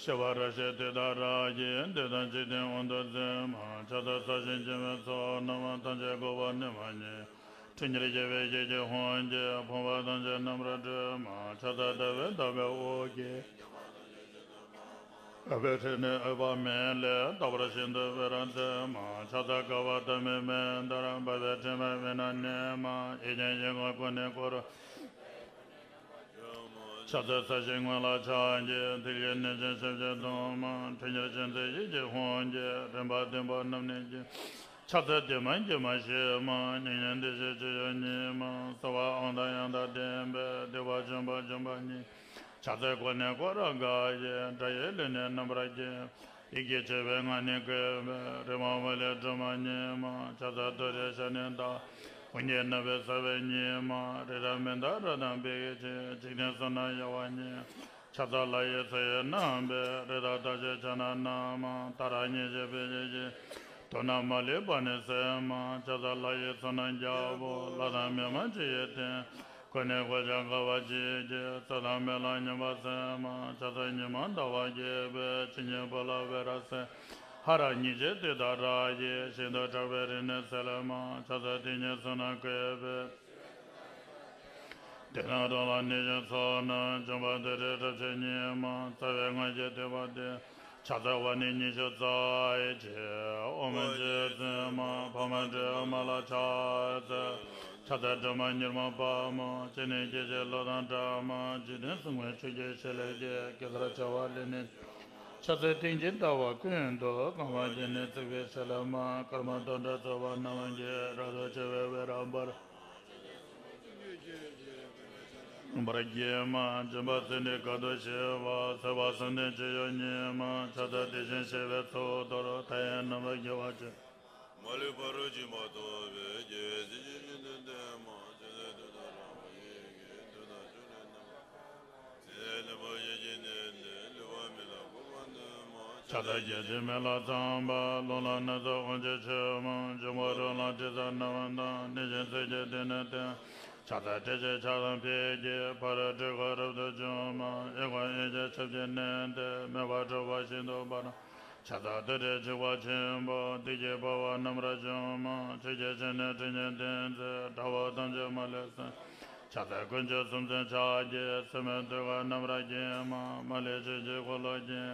ཤེས་པ་རབ་ཤེས་དེ་དག་རབ་ཀྱིས། བདུད་དང་འཇིག་རྟེན་དབང་དུ་འཛིན་མ། ཕྱག་འཚལ་ས་གཞི་འབྱེད་པའི་ཚོགས་རྣམས། ཐམས་ཅད་འགུགས་པ་ནི་མ་ཉིད། ཁྲོ་གཉེར་བྱེད་པའི་ཞལ་གྱི་ཧཱུྃ་གིས། ཕོངས་པ་ཐམས་ཅད་རྣམ་པར་སྒྲོལ་མ། ཕྱག་འཚལ་ཟླ་བའི་བདག་པོའི་དབུ་རྒྱན། འོད་ཕྲེང་ནི་འོད་དཔག་མེད་ལས། རྟག་པར་ཤིན་ཏུ་འོད་རབ་མཛད་མ། ཕྱག་འཚལ་དགའ་བ་ཟླ་མེད་མེ་ལྟར། འབར་བའི་དྲི་མས་འོད་རྣམས་མནན་མ། ཡིད་ཀྱི་ཡིད་ངོར་ཀུན་ནས་བསྐོར། ཕྱག་འཚལ་ས་གཞིའི་ངོས་ལ་ཕྱག་རྒྱའི། ཐུགས་ཀྱི་གནད་ཅན་ཞབས་ཀྱིས་བརྡུང་མ། ཁྲོ་གཉེར་ཅན་མཛད་ཞལ་གྱི་ཧཱུྃ་གིས། རིམ་པ་བདུན་པོ་རྣམས་ནི་བརྒྱན། ཕྱག་འཚལ་བདེ་མ་དགྱེས་མ་ཞི་མ། མྱ་ངན་འདས་ཞི་སྤྱོད་ཡུལ་ཉིད་མ། གསོལ་བ་དབང་དང་ཡང་དག་ལྡན་པས། བདེ་བ་འབྱུང་པོ་འཇོམས་པ་ཉིད། ཕྱག་འཚལ་ཀུན་ནས་བསྐོར་རབ་དགའ་ཡི། དགྲ་ཡི་ལུས་ནི་རྣམ་པར་བརྒྱན། ཡི་གེ་བྱེ་བའི་ངག་ནི་བཀོད་པའི། རེག་པ་མ་ལུས་སྒྲོན་མ་ཉིད་མ། ཕྱག་འཚལ་ཏུ་རེའི་ཞབས་ནི་བརྡབས། ཧཱུྃ་གི་རྣམ་པའི་རྩ་བའི་ཉི་མ། རི་དྭགས་མི་འདའ་རབ་དང་འབིགས་བྱེད། འཇིག་རྟེན་གསུམ་རྣམས་གཡོ་བ་ཉིད། ཕྱག་འཚལ་ལྷ་ཡི་མཚོ་ཡི་རྣམ་པའི། རི་དྭགས་རྟགས་ཅན་ཕྱག་ན་བསྣམས་མ། ཏཱ་ར་གཉིས་བརྗོད་པའི་ཡེ་ཤེས། དུག་རྣམས་མ་ལུས་པ་ནི་སེལ་མ། ཕྱག་འཚལ་ལྷ་ཡི་ཚོགས་རྣམས་རྒྱལ་པོ། ལྷ་དང་མི་མ་བཅས་ཡི་སྟེང་། ཀུན་ནས་བསྐོར་ཞིང་དགའ་བ་བརྗིད་ཀྱིས། ཚོགས་དང་མི་ལ་སྙོམས་པར་སེམས་མ། ཕྱག་འཚལ་ཉི་མ་ཟླ་བ་རྒྱས་པའི། ཆོས་ཉིད་ཕུང་ལ་འོད་རབ་གསལ། ཧ་ར་གཉིས་བརྗོད་དེ་དག་རབ་ཀྱིས། ཞིང་དུ་གྲགས་པའི་རིགས་ནི་སེལ་མ། ཕྱག་འཚལ་དེ་ཉིད་གསུམ་རྣམས་བཀོད་པའི། དེ་རྣམས་རང་ལ་གནས་ཤིང་ཚོགས་རྣམས་འབྱུང་བ་དེ་རིགས་རབ་བྱེད་ཉིད་མ། རྩ་བའི་སྔགས་ཀྱི་བསྟོད་པ་སྟེ། ཕྱག་འཚལ་བ་ནི་ཉི་ཤུ་རྩ་གཅིག །འོག་མིན་རྗེ་བཙུན་མ། འཕགས་མ་སྤྲེའུ་མ་ལ་ཕྱག་འཚལ། ཕྱག་འཚལ་སྒྲོལ་མ་མྱུར་མ་དཔའ་མོ། སྤྱན་ནི་སྐྱེ་མཆེད་གློག་དང་འདྲ་མ། འཇིག་རྟེན་གསུམ་མགོན་ཆུ་སྐྱེས་ཞལ་ལས་སྐྱེས། གེ་སར་བྱེ་བ་ལས་ནི། ཕྱག་འཚལ་ཏིང་འཛིན་ཟླ་བ་ཀུན་ཏུ། གང་བ་བརྒྱད་ནི་བརྩེགས་པའི་ཞལ་མ། སྐར་མ་དོ་འདྲ་ཚོགས་པ་རྣམས་ཀྱིས། རབ་ཏུ་ཕྱེ་བའི་འོད་རབ་འབར། འབར་བརྒྱན་མ། འཇིགས་པ་ཚེ་འདིའི་དཀའ་ཐུབ་ཞི་བ། སྲིད་པ་གསུམ་འདུལ་སྤྱོད་ཡུལ་ཉིད་མ། ཕྱག་འཚལ་དེ་བཞིན་གཤེགས་པའི་གཙོ་བོ་མཐོ་རིས་མཐའ་ཡས་རྣམ་པར་རྒྱལ་བ་སྤྱན་མ་ལུས་པ་རུ་འཇིགས་པ་རྟོག་པའི་རྒྱལ་བའི་གཟི་བརྗིད་ཤིན་ཏུ་ལྡན་མ། ཕྱག་འཚལ་ཏུཏྟཱ་ར་ཧཱུྃ་ཡི་གེས། མཐུ་དང་ཕྱོགས་རིས་རྣམ་པར། ཚེ་ལས་འཕོས་ཡིད་ཀྱི་གནས་འདིར། ལུས་པ་མེད་ལ་འགུགས་པ་ནི་མ། ཕྱག་འཚལ་སྐྱེ་མཆེད་མེད་ལ་ཚངས་པ། རླུང་ལྷ་ནགས་ཚལ་དབང་ཕྱུག་མཆོད་མ། འབྱུང་པོ་རོ་ལངས་དྲི་ཟ་རྣམས་དང་། གནས་ཆེན་ཚོགས་ཀྱི་སྡེ་སྣོད་སྟེང་། ཕྱག་འཚལ་ཏྲཊ་ཅེས་ཕྱག་དང་ཕཊ་ཀྱིས། ཕ་རོལ་ཏྲི་ཤཱུལ་རབ་ཏུ་བྱུང་མ། ཨེ་ཀོ་ཨེ་ཀྱ་ཞབས་ཀྱིས་མནན་ཏེ། མེ་འབར་འཁྲུགས་པ་ཤིན་ཏུ་འབར། ཕྱག་འཚལ་ཏུ་རེའི་ཆིབས་པ་ཆེན་པོ། བདུད་ཀྱི་དཔའ་བོ་རྣམ་པར་འཇོམས་མ། ཆུ་སྐྱེས་ཆུ་ནི་ཁྲི་གཉན་ལྡན་མཛད། དགྲ་བོ་ཐམས་ཅད་མ་ལུས་གསོད། ཕྱག་འཚལ་དཀོན་མཆོག་གསུམ་མཚོན་ཕྱག་རྒྱའི། སྲིད་མེད་ཐོད་རྒལ་རྣམ་པར་བརྒྱན་མ། མ་ལུས་ཆོས་ཀྱི་འཁོར་ལོ་བརྒྱན།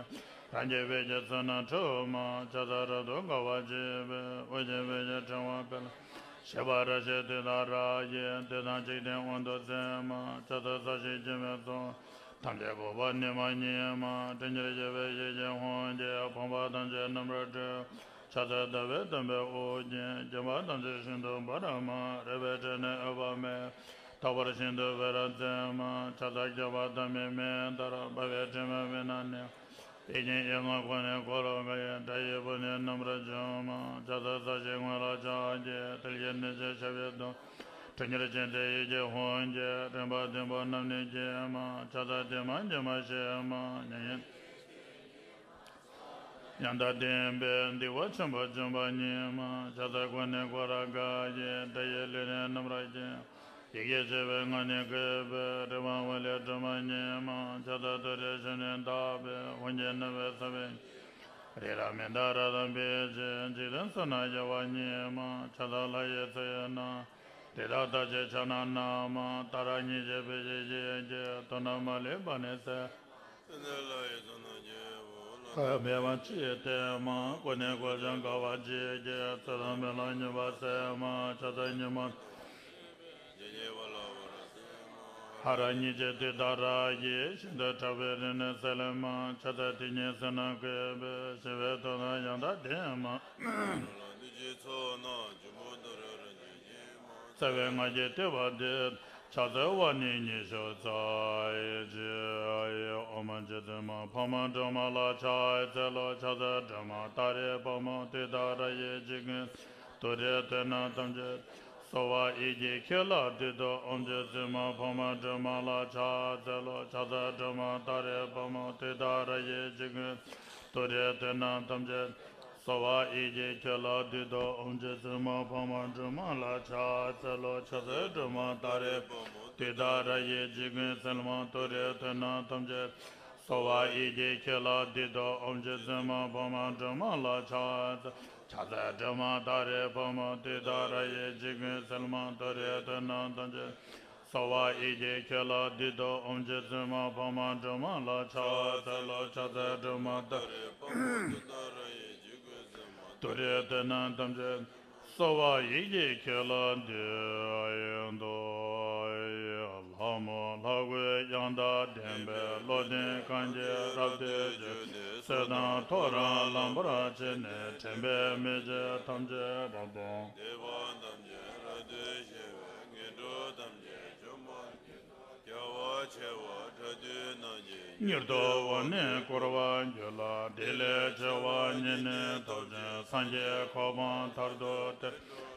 རང་རྒྱལ་བོད་ཀྱི་ཚོགས་རྣམས་འཁྲུགས་མ། ཕྱག་འཚལ་རབ་ཏུ་དགའ་བ་བརྗིད་པའི། དབུ་རྒྱན་བོད་ཀྱི་ཕྲེང་བ་སྤེལ། ཤེས་པ་རབ་ཤེས་དེ་དག་རབ་ཀྱིས། བདུད་དང་འཇིག་རྟེན་དབང་དུ་འཛིན་མ། ཕྱག་འཚལ་ས་གཞིའི་སྐྱེ་མཆེད་ཚོགས། ཐམས་ཅད་འགུགས་པ་ནི་མ་ཉིད་མ། ཁྲོ་གཉེར་བྱེད་པའི་ཞལ་གྱི་ཧཱུྃ་གིས། ཕོངས་པ་ཐམས་ཅད་རྣམ་པར་སྒྲོལ། ཕྱག་འཚལ་ཟླ་བའི་བདུན་པོའི་དབུ་རྒྱན། བརྒྱན་པ་ཐམས་ཅད་ཤིན་ཏུ་འབར་མ། རལ་པའི་ཕྲེང་ནི་འོད་དཔག་མེད། རྟག་པར་ཤིན་ཏུ་འོད་རབ་མཛད་མ། ཕྱག་འཚལ་རྒྱལ་བ་ཟླ་མེད་མེ་ལྟར། འབར་བའི་དྲི་མས་འོད་རྣམས་མནན། ཡིད་ཀྱི་ཡིད་ངོར་ཀུན་ནས་བསྐོར་བའི། དགྲ་ཡི་དཔུང་ནི་རྣམ་པར་འཇོམས་མ། ཕྱག་འཚལ་ས་གཞིའི་ངོས་ལ་ཕྱག་རྒྱའི། ཐུགས་ཀྱི་གནད་ཅན་ཞབས་ཀྱིས་བརྡུང་། ཁྲོ་གཉེར་ཅན་མཛད་ཡིད་ཀྱི་ཧཱུྃ་གིས། རིམ་པ་བདུན་པོ་རྣམས་ནི་བརྒྱན་མ། ཕྱག་འཚལ་བདེ་མ་དགྱེས་མ་ཞི་མ། མྱ་ངན་ཡང་དག་ལྡན་པའི། བདེ་བ་ཆེན་པོ་འབྱུང་བ་ཉིད་མ། ཕྱག་འཚལ་ཀུན་ནས་བསྐོར་རབ་དགའ་ཡི། དགྲ་ཡི་ལུས་ནི་རྣམ་པར་བརྒྱན། ཡི་གེ་བྱེ་བའི་ངག་ནི་བཀོད་པའི། རེག་པ་མ་ལུས་སྒྲོན་མ་ཉིད་མ། ཕྱག་འཚལ་ཏུ་རེའི་ཞབས་ནི་བརྡབས་པའི། ཧཱུྃ་གི་རྣམ་པའི་རྩ་བའི། རི་རབ་མི་འདའ་རབ་དང་འབིགས་བྱེད། འཇིག་རྟེན་གསུམ་རྣམས་གཡོ་བ་ཉིད་མ། ཕྱག་འཚལ་ལྷ་ཡི་མཚོ་ཡི་རྣམ། དེ་དག་ལྟ་ཅི་ཕྱག་ན་བསྣམས། ཏཱ་ར་གཉིས་བརྗོད་བེ་ཤེ་ཞེས་བགྱི། ཐོབ་ནས་མ་ལུས་པ་ནི་ཟད། སེམས་ལ་ཡི་ཚོགས་རྣམས་ཀྱི་བུ་ལ། མེད་པ་ཅི་སྟེ་མ། ཀུན་ནས་བཀོལ་ཞིང་དགའ་བ་ཅི་སྐྱེ། ཚེ་དང་ཕན་ལ་སྙོམས་པར་ཟད་མ། ཕྱག་འཚལ་ཉོན་མོངས་ཇི་སྙེད་པ་ལ་བར་ཟད་མ། ཧ་ར་གཉིས་བརྗོད་ཏུཏྟཱ་ར་ཡིས། ཤིན་ཏུ་ཕྲ་བའི་རིམས་ནད་སེལ་མ། ཕྱག་འཚལ་དེ་ཉིད་བསོད་ནམས་བསྐལ་པའི། ཞི་བའི་མཐུ་དང་ཡང་དག་ལྡན་མ། ལུས་ཀྱི་ཚོགས་རྣམས་འཇོམས་པ་ཏུ་རེ་རེ་ཇི་སྙེད་མ། རྩ་བའི་སྔགས་ཀྱི་བསྟོད་པ་འདི། ཕྱག་འཚལ་བ་ནི་ཉི་ཤུ་རྩ་གཅིག་ཨོཾ་རྗེ་བཙུན་མ་འཕགས་མ་སྒྲོལ་མ་ལ་ཕྱག་འཚལ་ལོ། ཕྱག་འཚལ་སྒྲོལ་མ་ཏཱ་རེ་དཔའ་མོ་ཏུཏྟཱ་ར་ཡི་འཇིགས་མགོན། དུག་རིགས་དུག་རྣམས་ཐམས་ཅད་གསོ་བ་ཡིད་ཀྱི་ཁྱེར་ལ་འདུད་དོ། ཨོཾ་རྗེ་བཙུན་མ་འཕགས་མ་སྒྲོལ་མ་ལ་ཕྱག་འཚལ་ལོ། ཕྱག་འཚལ་སྒྲོལ་མ་ཏཱ་རེ་དཔའ་མོ་ཏུཏྟཱ་ར་ཡི་འཇིགས་མགོན། དུག་རིགས་དུག་རྣམས་ཐམས་ཅད་གསོ་བ་ཡིད་ཀྱི་ཁྱེར་ལ་འདུད་དོ། ཨོཾ་རྗེ་བཙུན་མ་འཕགས་མ་སྒྲོལ་མ་ལ་ཕྱག་འཚལ་ལོ། ཕྱག་འཚལ་སྒྲོལ་མ་ཏཱ་རེ་དཔའ་མོ་ཏུཏྟཱ་ར་ཡི་འཇིགས་མགོན་སེལ་མ། དུག་རིགས་དུག་རྣམས་ཐམས་ཅད་གསོ་བ་ཡིད་ཀྱི་ཁྱེར་ལ་འདུད་དོ། ཨོཾ་རྗེ་བཙུན་མ་འཕགས་མ་སྒྲོལ་མ་ལ་ཕྱག་འཚལ། ཕྱག་འཚལ་སྒྲོལ་མ་ཏཱ་རེ་དཔའ་མོ་ཏུཏྟཱ་ར་ཡི་འཇིགས་མགོན་སེལ་མ། དུག་རིགས་དུག་རྣམས་ཐམས་ཅད་གསོ་བ་ཡིད་ཀྱི་ཁྱེར་ལ་འདུད་དོ། ཨོཾ་རྗེ་བཙུན་མ་འཕགས་མ་སྒྲོལ་མ་ལ་ཕྱག་འཚལ་ལོ། ཕྱག་འཚལ་སྒྲོལ་མ་ཏཱ་རེ་དཔའ་མོ་ཏུཏྟཱ་ར་ཡི་འཇིགས་མགོན་སེལ་མ། དུག་རིགས་དུག་རྣམས་ཐམས་ཅད་གསོ་བ་ཡིད་ཀྱི་ཁྱེར་ལ་འདུད་དོ། ལྷ་མོ་ལྷ་གོས་ཡང་དག་ལྡན་པའི། བློ་ལྡན་གང་གིས་རབ་ཏུ་བསྒྱུར་ཏེ། སྲོད་དང་ཐོ་རངས་ལངས་པར་བྱས་ནས། དྲན་པས་མི་བརྗེད་ཐམས་ཅད་རབ་ཏུ། བདེ་བ་ཐམས་ཅད་རབ་ཏུ་ཞི་བའི། ངན་འགྲོ་ཐམས་ཅད་འཇོམས་པར་འགྱུར་ཏོ། རྒྱལ་བ་བྱེ་བ་ཕྲག་བདུན་རྣམས་ཀྱིས། མྱུར་དུ་འོག་ནས་བསྐོར་བར་འགྱུར་ལ། དེ་ལས་ཆེ་བ་ཉིད་ནི་ཐོབ་ཅིང་། སངས་རྒྱས་གོ་འཕང་མཐར་ཐུག་སྟེ།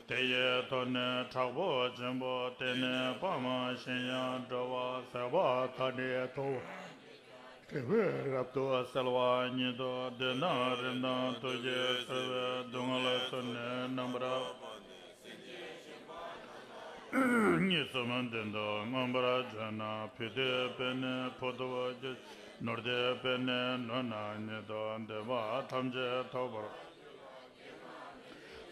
དེ་ཡི་མཐུ་ནི་དྲག་པོ་ཆེན་པོ། དེ་ནི་དཔའ་མ་གཞན་ཡང་འགྲོ་བ་ཟད་པ་མཐའ་ནས་ཐོབ། དེ་བས་རབ་ཏུ་གསལ་བ་ཉིད་དོ། བདུད་དང་རིམས་དང་དུག་གིས་གསོད་པའི། སྡུག་བསྔལ་ཚུ་ནི་རྣམ་པར། གཉིས་གསུམ་བདུན་དུ་མངོན་པར་བརྗོད་ན། བུ་འདོད་པས་ནི་བུ་ཐོབ་འགྱུར། ནོར་འདོད་པས་ནི་ནོར་རྣམས་ཉིད་དོ། འདོད་པ་ཐམས་ཅད་ཐོབ་པར།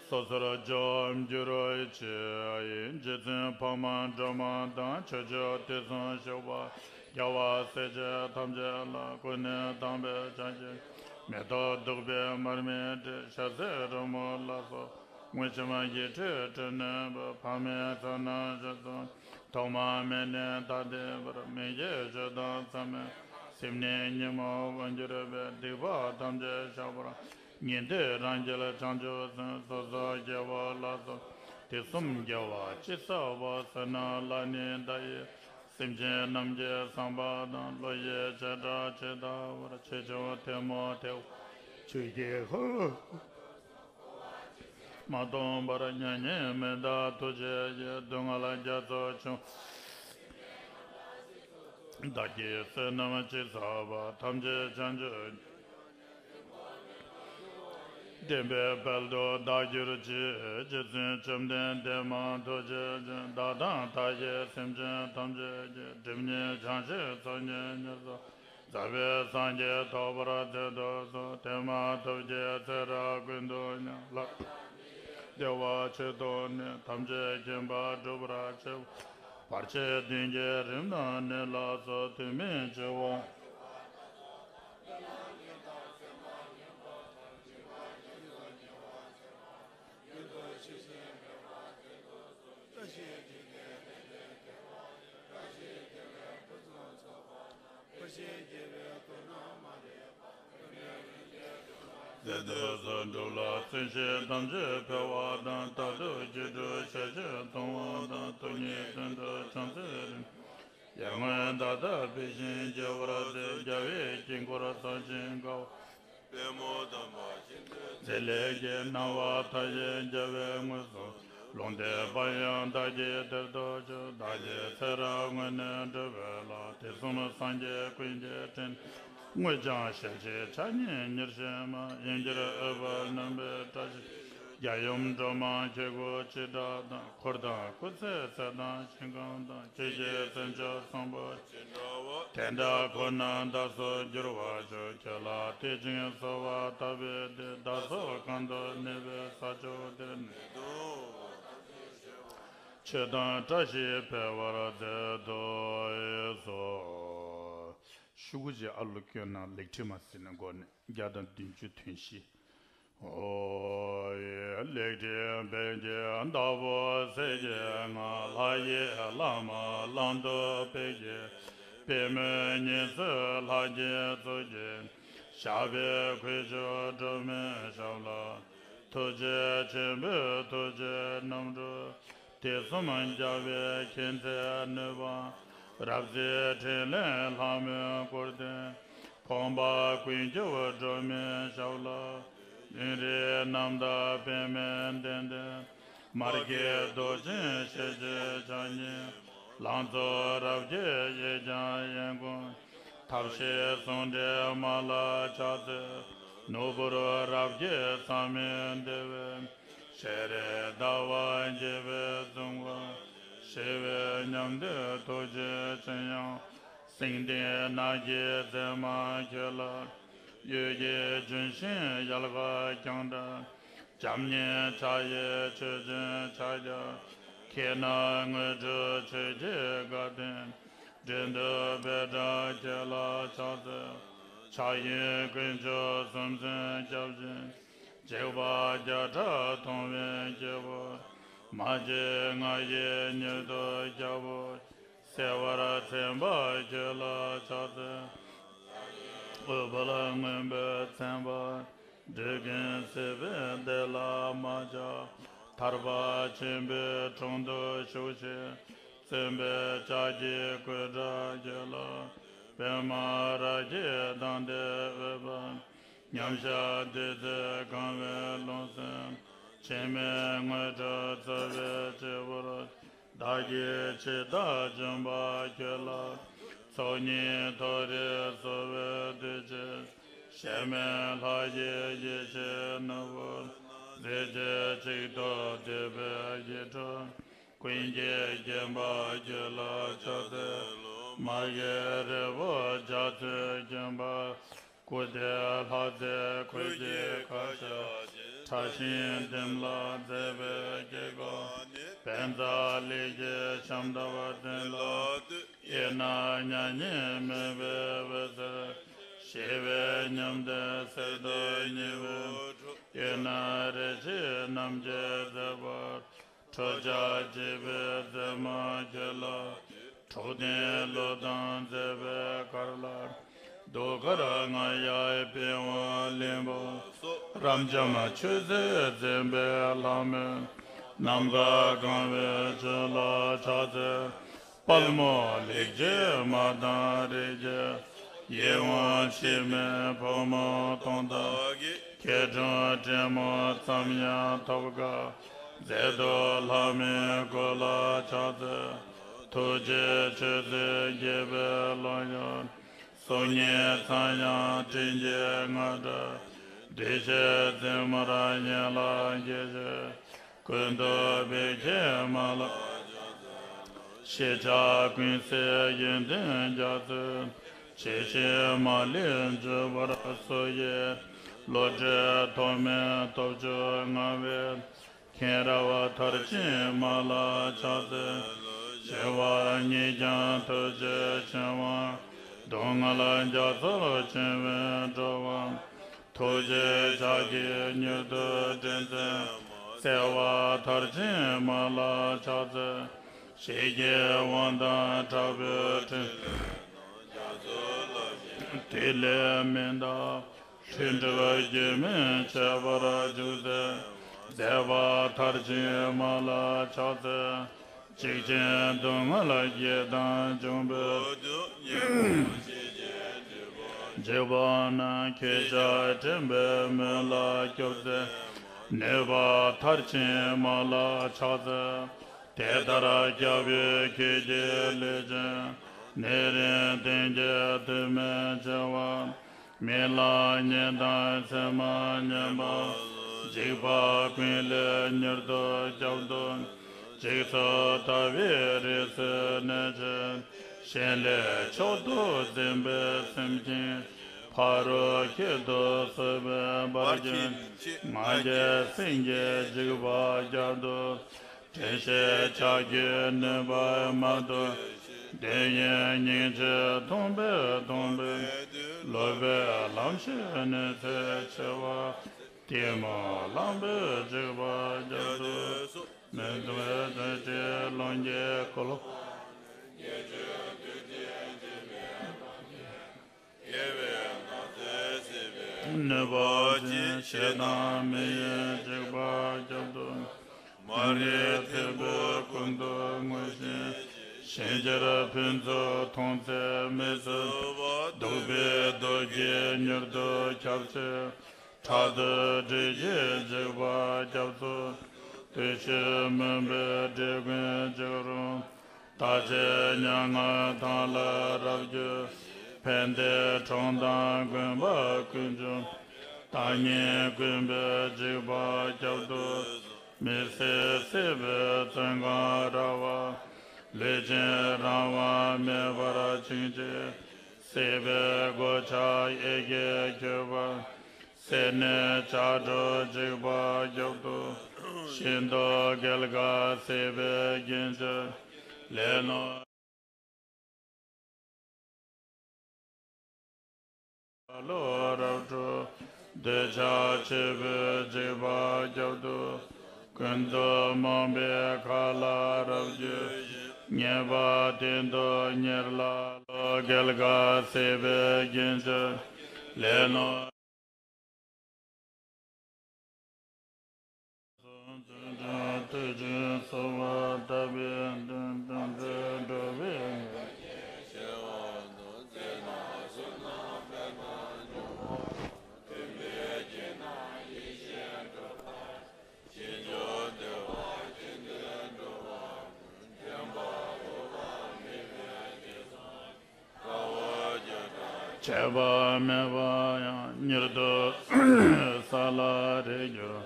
སོ་སོར་འཇོམས་འགྱུར་བའི་ཕྱིར་ཡིན། རྗེ་བཙུན་འཕགས་མ་སྒྲོལ་མ་དང་། ཕྱོགས་བཅུ་དུས་གསུམ་བཞུགས་པ་རྒྱལ་བ་སྲས་བཅས་ཐམས་ཅད་ལ། ཀུན་ནས་དང་བས་བྱིན་གྱིས། མེ་ཏོག་བདུག་སྤོས་མར་མེ་དྲི། ཞལ་ཟས་རོལ་མོ་ལ་སོགས། དངོས་གཞན་ཡིད་སྤྲུལ་སྤྲུལ་ནུས་པ། ཕ་མའི་ཚལ་རྣམས་བཞིན་སོང་། ཐོག་མ་མེད་ནས་ད་ལྟའི་བར། མི་སྐྱེ་ཆོས་དང་མཚམས་མེད། སེམས་ནི་ཉོན་མོངས་དབང་གྱུར་པའི། སྡིག་པ་ཐམས་ཅད་བཤགས་པར། ཉན་ཐོས་རང་རྒྱལ་བྱང་ཆུབ་སེམས། སོ་སོ་སྐྱེ་བོ་ལ་སོགས། དུས་གསུམ་རྒྱལ་བ་ཅི་བསགས་པ། བསོད་ནམས་ལ་ནི་བདག་ཡི། སེམས་ཅན་རྣམས་ཀྱི་བསམ་པ་དང་། བློ་ཡི་བྱེ་བྲག་ཇི་ལྟ་བར། ཆེ་ཆུང་ཐལ་མོ་ཐལ་བ། ཆོས་ཀྱི་འཁོར་ལོ་མ་སྟོངས་བར། མྱ་ངན་མི་འདའ་ཐུགས་རྗེ་ཡིས། སྡུག་བསྔལ་རྒྱ་མཚོ་ཆུང་། བདག་གི་བསོད་ནམས་ཅི་བསགས་པ། ཐམས་ཅད་བྱང་ཆུབ། བདེན་པའི་དཔལ་དུ་བདག་གྱུར་ཅིག་རྗེ་བཙུན་བཅོམ་ལྡན་འདས་མ་ཐུགས་རྗེ་ཅན། བདག་དང་བདག་གི་སེམས་ཅན་ཐམས་ཅད་ཀྱི། སྒྲིབ་གཉིས་བྱང་ཞིང་ཚོགས་གཉིས་མྱུར་དུ། ཟབ་པའི་སངས་རྒྱས་ཐོབ་པར་མཛད་དུ་གསོལ། དེ་མ་ཐོབ་ཀྱི་ཚེ་རབས་ཀུན་ཏུ་ཡང་། ལྷ་དང་མིའི་བདེ་བ་ཆེད་དུ་ནི། ཐམས་ཅད་མཁྱེན་པ་སྒྲུབ་པར་བྱེད་པ། བར་ཆད་བདུན་གྱི་རིམས་དང་ནད་ལ་སོགས། དུས་མིན་འཆི་བ། སྲིད་དུ་སོགས་སྒྲུབ་ལ་བརྩོན་བྱེད་ཐམས་ཅད་འཕེལ་བ་དང་། རྟག་ཏུ་སྒྱུ་འཕྲུལ་ཞལ་ཕྱེ་མཐོང་བ་དང་། སྟོང་ཉིད་དོན་དུ་བྱང་སེམས་རིམ། ཡར་ངོའི་ཟླ་ལྟར་འཕེལ་ཞིང་རྒྱས་པར་མཛད། རྒྱལ་བའི་དཀྱིལ་འཁོར་བཟང་ཞིང་དགའ་བ། པདྨོ་དམ་པ་ཆེན་པོའི་རྩེ་ལས་ཀྱི་སྣང་བ་མཐའ་ཡས་རྒྱལ་བའི་དངོས་སུ། ལུང་བསྟན་པ་ཡང་བདག་གིས་དེར་ཐོབ་ཤོག་བདག་གི་ཚེ་རབས་སྔོན་ནས་བསྒྲུབས་པའི་ལྷ། དུས་གསུམ་སངས་རྒྱས་ཀུན་གྱི་ཕྲིན་ལས། དངོས་བྱང་ཞལ་བཞེས་ཕྱག་གཉིས་ཉེར་བཞི་མ། ཡིན་གྱི་ཨུཏྤལ་བསྣམས་པའི་བཀྲ་ཤིས། རྒྱལ་ཡུམ་སྒྲོལ་མ་ཁྱེད་སྐུ་ཅི་འདྲ་དང་། འཁོར་དང་སྐུ་ཚེའི་ཚད་དང་ཞིང་ཁམས་དང་། ཁྱེད་ཀྱི་མཚན་མཆོག་བཟང་པོ་ཅི་འདྲ་བ། དེ་འདྲ་ཁོ་ན་བདག་སོགས་འགྱུར་བར་ཤོག་ཁྱེད་ལ་དད་ཅིང་གསོལ་བ་བཏབ་པའི་དེ། བདག་སོགས་གང་དུ་གནས་པའི་ས་ཕྱོགས་དེར་ནི། ཆོས་དང་བཀྲ་ཤིས་འཕེལ་བར་མཛད་དུ་གསོལ། ཤོག་གུ་ཅིག་ཨ་ལོ་སྐྱོན་ན་ལེགས་བྲིས་མ་ཟིན་ནས་འགོ་ནས་བརྒྱ་དང་བདུན་ཅུ་དོན་བཞི། ཨོ་ཡེ། ལེགས་བྲིས་འཕེལ་གྱི་བདག་པོ་སྲས་ཀྱི་ངག་ལྷ་ཡི་བླ་མ་བླང་དོར་འཕེལ་གྱི་པད་མོའི་ཉི་ཚེ་ལྷ་རྒྱལ་གཙོ་གྱུར་ཞབས་པད་ཁུ་བྱུག་སྒྲོན་མེའི་ཞབས་ལ། ཐུགས་རྗེ་ཆེན་པོའི་ཐུགས་རྗེའི་རྣམ་སྤྲུལ་དུས་གསུམ་རྒྱལ་བའི་མཁྱེན་བརྩེའི་ནུས་པ། རབ་གསལ་ཕྲིན་ལས་ལྷ་མོའི་སྐུར་སྟོན། ཕོངས་པ་ཀུན་སྐྱོབ་སྒྲོན་མེའི་ཞབས་ལ། ཡུན་རིང་རྣམ་དག་པདྨའི་གདན་སྟེང་། མ་སྐྱེས་རྡོ་རྗེ་ཞལ་གྱི་ཕྱག་གཉིས། ལང་ཚོ་རབ་རྒྱས་གཡས་བརྐྱང་གཡོན་བསྐུམ། ཐབས་ཤེས་ཟུང་འབྲེལ་མ་ལ་ཕྱག་འཚལ། ནོར་བུར་རབ་རྒྱས་མཚམས་མེད་བརྡལ་བའི། ཤེས་རིག་ཟླ་བ་རྒྱས་པའི་གཟུངས་སྐུ། ཞི་བའི་ཉམས་འདི་ཐུགས་རྗེ་ཆེན་དབྱངས། སེང་ལྡེང་ནགས་ཀྱི་མཛེས་མ་ཁྱོད་ལ། གཡོ་སྒྱུའི་ལྗོན་ཤིང་ཡལ་ག་རྐྱང་འདྲ། བྱམས་སྙིང་ཕྱག་གཡས་མཆོད་སྦྱིན་ཕྱག་རྒྱ། ཁྱེད་རྣམས་དངོས་གྲུབ་མཆོད་ཀྱི་དགའ་སྟོན། འགྲན་བསྡུར་འབོད་སྒྲ་ཁྱོད་ལ་ཕྱག་འཚལ། ཕྱག་གཡས་དཀོན་མཆོག་གསུམ་མཚོན་སྐྱབས་སྦྱིན། འཇིགས་པ་བརྒྱ་ཕྲག་མཐོང་བའི་སྐྱེ་བོ། མ་སྐྱེས་ང་ཡི་མྱུར་དུ་སྐྱབས་འོ། གསལ་བར་མཚན་པ་ཁྱོད་ལ་ཕྱག་འཚལ། དབུལ་པོར་མངོན་པར་མཚན་པ། འགྲོ་ཀུན་སྲིད་པའི་བདེ་ལ་མ་ཆགས། ཐར་པ་ཆེན་པོའི་དྲུང་དུ་ཞུགས་ཤིག། བཙུན་པའི་ཕྱག་གི་སྐུ་འདྲ་ཁྱོད་ལ། པདྨ་རཱ་གས་བདག་འདིར་འོས་པ། མཉམ་བཞག་བདུད་རྩིས་གང་བའི་རླུང་སེམས། འཆི་མེད་དངོས་གྲུབ་སྩོལ་བའི་སྤྱི་བོར། བདག་གིས་འཆི་བདག་འབྱོན་པ་ཁྱོད་ལ། ཚོགས་གཉིས་མཐོ་རིས་གསོལ་བ་འདེབས་ཕྱིར། གཤེད་མའི་ལྷ་ཡི་ཡེ་ཤེས་ནོར་བུ། རྫས་ཀྱི་གཅིག་ཏུ་བསྡུས་པའི་ཡིད་འཕྲོག། ཀུན་གྱིས་བརྒྱན་པ་ཁྱོད་ལ་ཕྱག་འཚལ་ལོ། མ་གི་རི་བོ་རྒྱ་མཚོས་བརྒྱན་པ། སྐུ་ལྡན་ལྷ་རྫས་ཁོལ་གྱིས་ཁ་བྱ་ཞིང་། ཕྲ་ཞིང་བདེ་ལ་མཛེས་པའི་སྐྱེ་སྒོ་ནས། བཛྲ་ལས་ཀྱི་ཞབས་འདྲ་བ་དེ་ལ་འདུད། དབྱེ་ན་མྱ་ངན་མེད་པའི་འོད་ཟེར། ཞི་བའི་ཉམས་ལྡན་གསེར་ལྡན་ཉི་འོད་འཕྲོ། དབྱེ་ན་རེ་ཞིག་རྣམ་རྒྱལ་མཛེས་པ། ཁྲོ་ཆགས་འཇིགས་པའི་མཛེས་མ་ཁྱོད་ལ། འཁྲུགས་ལྡན་ཀླུ་དང་མཛེས་པའི་གར་ལ། གདུགས་དཀར་རྔ་ཡབ་པི་ཝ་ལིང་པ་སོགས། རབ་འབྱམས་མཆོད་རྫས་འཛིན་པའི་ལྷ་མོས། ནམ་མཁའ་གང་བའི་ཆོས་ལ་ཕྱག་འཚལ། དཔལ་མོ་ལེགས་བྱས་མ་དང་རིགས་བརྒྱའི། ཡིད་འོང་འཆི་མེད་ཕོ་མོ་སྟོང་དག་གིས། མཁས་གྲུབ་སྒྲེན་མོ་ཙམ་ཡང་ཐོབ་དཀའ། མཛེས་སྡུག་ལྷ་མོའི་སྐུ་ལ་ཕྱག་འཚལ། ཐུགས་རྗེའི་མཆོད་རྫས་རྒྱས་པའི་ཀློང་ཡང་། གསུང་སྙན་ཚངས་དབྱངས་སྤྲིན་གྱི་རྔ་སྒྲ། གདུལ་བྱའི་རྫུན་མར་ཡན་ལག་འགེངས་ཤིང་། ཀུན་ཏུ་བགེགས་མ་ལ། ཞི་ཆགས་ཀུན་གསལ་ཡོན་ཏན་རྒྱ་མཚོའི། ཇི་བཞིན་མ་ལུས་འཇུག་པར་གསོལ་ཞིང་། བློ་གྲོས་ཐོགས་མེད་སྟོབས་བཅུ་མངའ་བའི། མཁྱེན་རབ་མཐར་ཕྱིན་མ་ལ་ཕྱག་འཚལ་ལོ། ཞི་བ་ཉིད་ཀྱང་ཐུགས་རྗེ་ཆེན་པོ། སྡུག་བསྔལ་རྒྱ་མཚོར་བྱིང་བའི་འགྲོ་བ། ཐུགས་རྗེའི་ཕྱག་གིས་མྱུར་དུ་འདྲེན་མཛད་མ། གསལ་བ་མཐར་ཕྱིན་མ་ལ་ཕྱག་འཚལ། ཞི་རྒྱས་དབང་ཐང་དྲག་པོའི་ཕྲིན་ལས། དུས་ལས་མི་འདའ། ལྷུན་གྲུབ་རྒྱུད་སྨིན་འཆད་པར་འཇུག་མཛད། མཛད་པ་མཐར་ཕྱིན་མ་ལ་ཕྱག་འཚལ། འཇིགས་ཆེན་སྡུག་བསྔལ་བརྒྱད་དང་འབྱུང་པོའི། འཇིགས་པ་རྣམས་ཁྱེད་ཅག་འདྲེན་པའི་མོད་ལ་སྐྱོབ་མཛད། ནུས་པ་མཐར་ཕྱིན་མ་ལ་ཕྱག་འཚལ། དེ་ལྟར་སྐྱབས་ཡུལ་ཁྱེད་ཀྱི་ལུས་ཅན། ནད་རིམས་གདོན་བགེགས་དུ་མའི་བྱ་བ། མི་ལ་ཉེས་དང་མཚན་མ་ཉམས་པ། འཇིགས་པ་ཀུན་ལས་མྱུར་དུ་བསྐྱབ་སྟོན། འཇིགས་ཚོགས་ལྟ་བུའི་རིགས་སུ་གནས་ཅན། གཞན་ལས་མཆོག་ཏུ་འཛིན་པའི་སེམས་ཅན། ཕ་རོལ་ཁྱད་དུ་གསོད་པའི་བར་གྱི། ང་རྒྱལ་སེང་གེའི་འཇིགས་པ་བསྐྱབ་སྟོན། དྲན་ཤེས་ཕྱག་རྒྱའི་ནུས་པ་མ་ཐུབ། དེ་ཡི་སྙིང་རྗེ་མཐོང་བས་མཐོང་བས། སློབ་པའི་ལམ་ཤེས་ནུས་ཚད་ཆེ་བ། གཏི་མུག་གླང་པོའི་འཇིགས་པ་རྒྱབ་ཏུ། མི་མཐུན་པའི་དོན་གྱི་ལོངས་སྐྱེས་འཁོར་ལོ། ནུས་པ་ཅན་ཞེ་སྡང་མི་ཡི་འཇིགས་པ་རྒྱབ་ཏུ། མ་རིག་ཐེར་པའི་ཀུན་ཏུ་ངུ་ཞིང་། གཤིན་རྗེར་ཕུན་ཚོགས་མཐོང་ཚེ་མི་བཟོད་པ། གདུག་པའི་རྡོ་རྗེས་མྱུར་དུ་ཁྱབ་ཚེ། ཕྲག་དོག་སྒྲིབ་བྱེད་འཇིགས་པ་སྐྱབས་སུ། བདུད་ཀྱི་མུན་པའི་སྒྲིབ་ཀུན་འཇིགས་རུང་། དག་བྱེད་མྱ་ངན་ཐང་ལ་རབ་རྒྱུག་ཕན་བདེའི་གྲོང་དང་དགོན་པ་ཀུན་འབྱུང་། བདག་ཉིད་ཀུན་པའི་འཇིགས་པ་བསྐྱབ་ཏུ། མི་སྲིད་སྲིད་པའི་བཙོན་ཁང་ར་བ། ལུས་ཅན་རང་དབང་མེད་པར་བཅིངས་བཅས། སྲིད་པའི་སྒོ་ཕྱགས་གཡས་བརྐྱང་འཁྱིལ་བ། སྲིད་ནས་ལྕགས་སྒྲོག་འཇིགས་པ་བསྐྱབ་ཏུ། ཤིན་ཏུ་གེལ་དཀའ་སྲིད་པའི་རྒྱན་ཆ་ལེན་ནོ། ལོ་རབ་འཁྲུགས་འདོད་ཆགས་ཆེན་པོའི་འཇིགས་པ་བསྐྱབ་ཏུ། ཀུན་ཏུ་རྨོངས་པའི་མཁའ་ལ་རབ་རྒྱུག་ཉེས་པ་གཏིང་དུ་ཉེར་ལ་ལོ། གེལ་དཀའ་སྲིད་པའི་རྒྱན་ཆ་ལེན་ནོ། དུས་རྒྱུན་གསོལ་བ་བཏབ་པའི་དོན་དམ་ཚིག་འགྲུབ་པའི་ངེས། ཆད་པ་མེད་པ་ཡང་མྱུར་དུ་ས་ལ་རེག་གྱུར།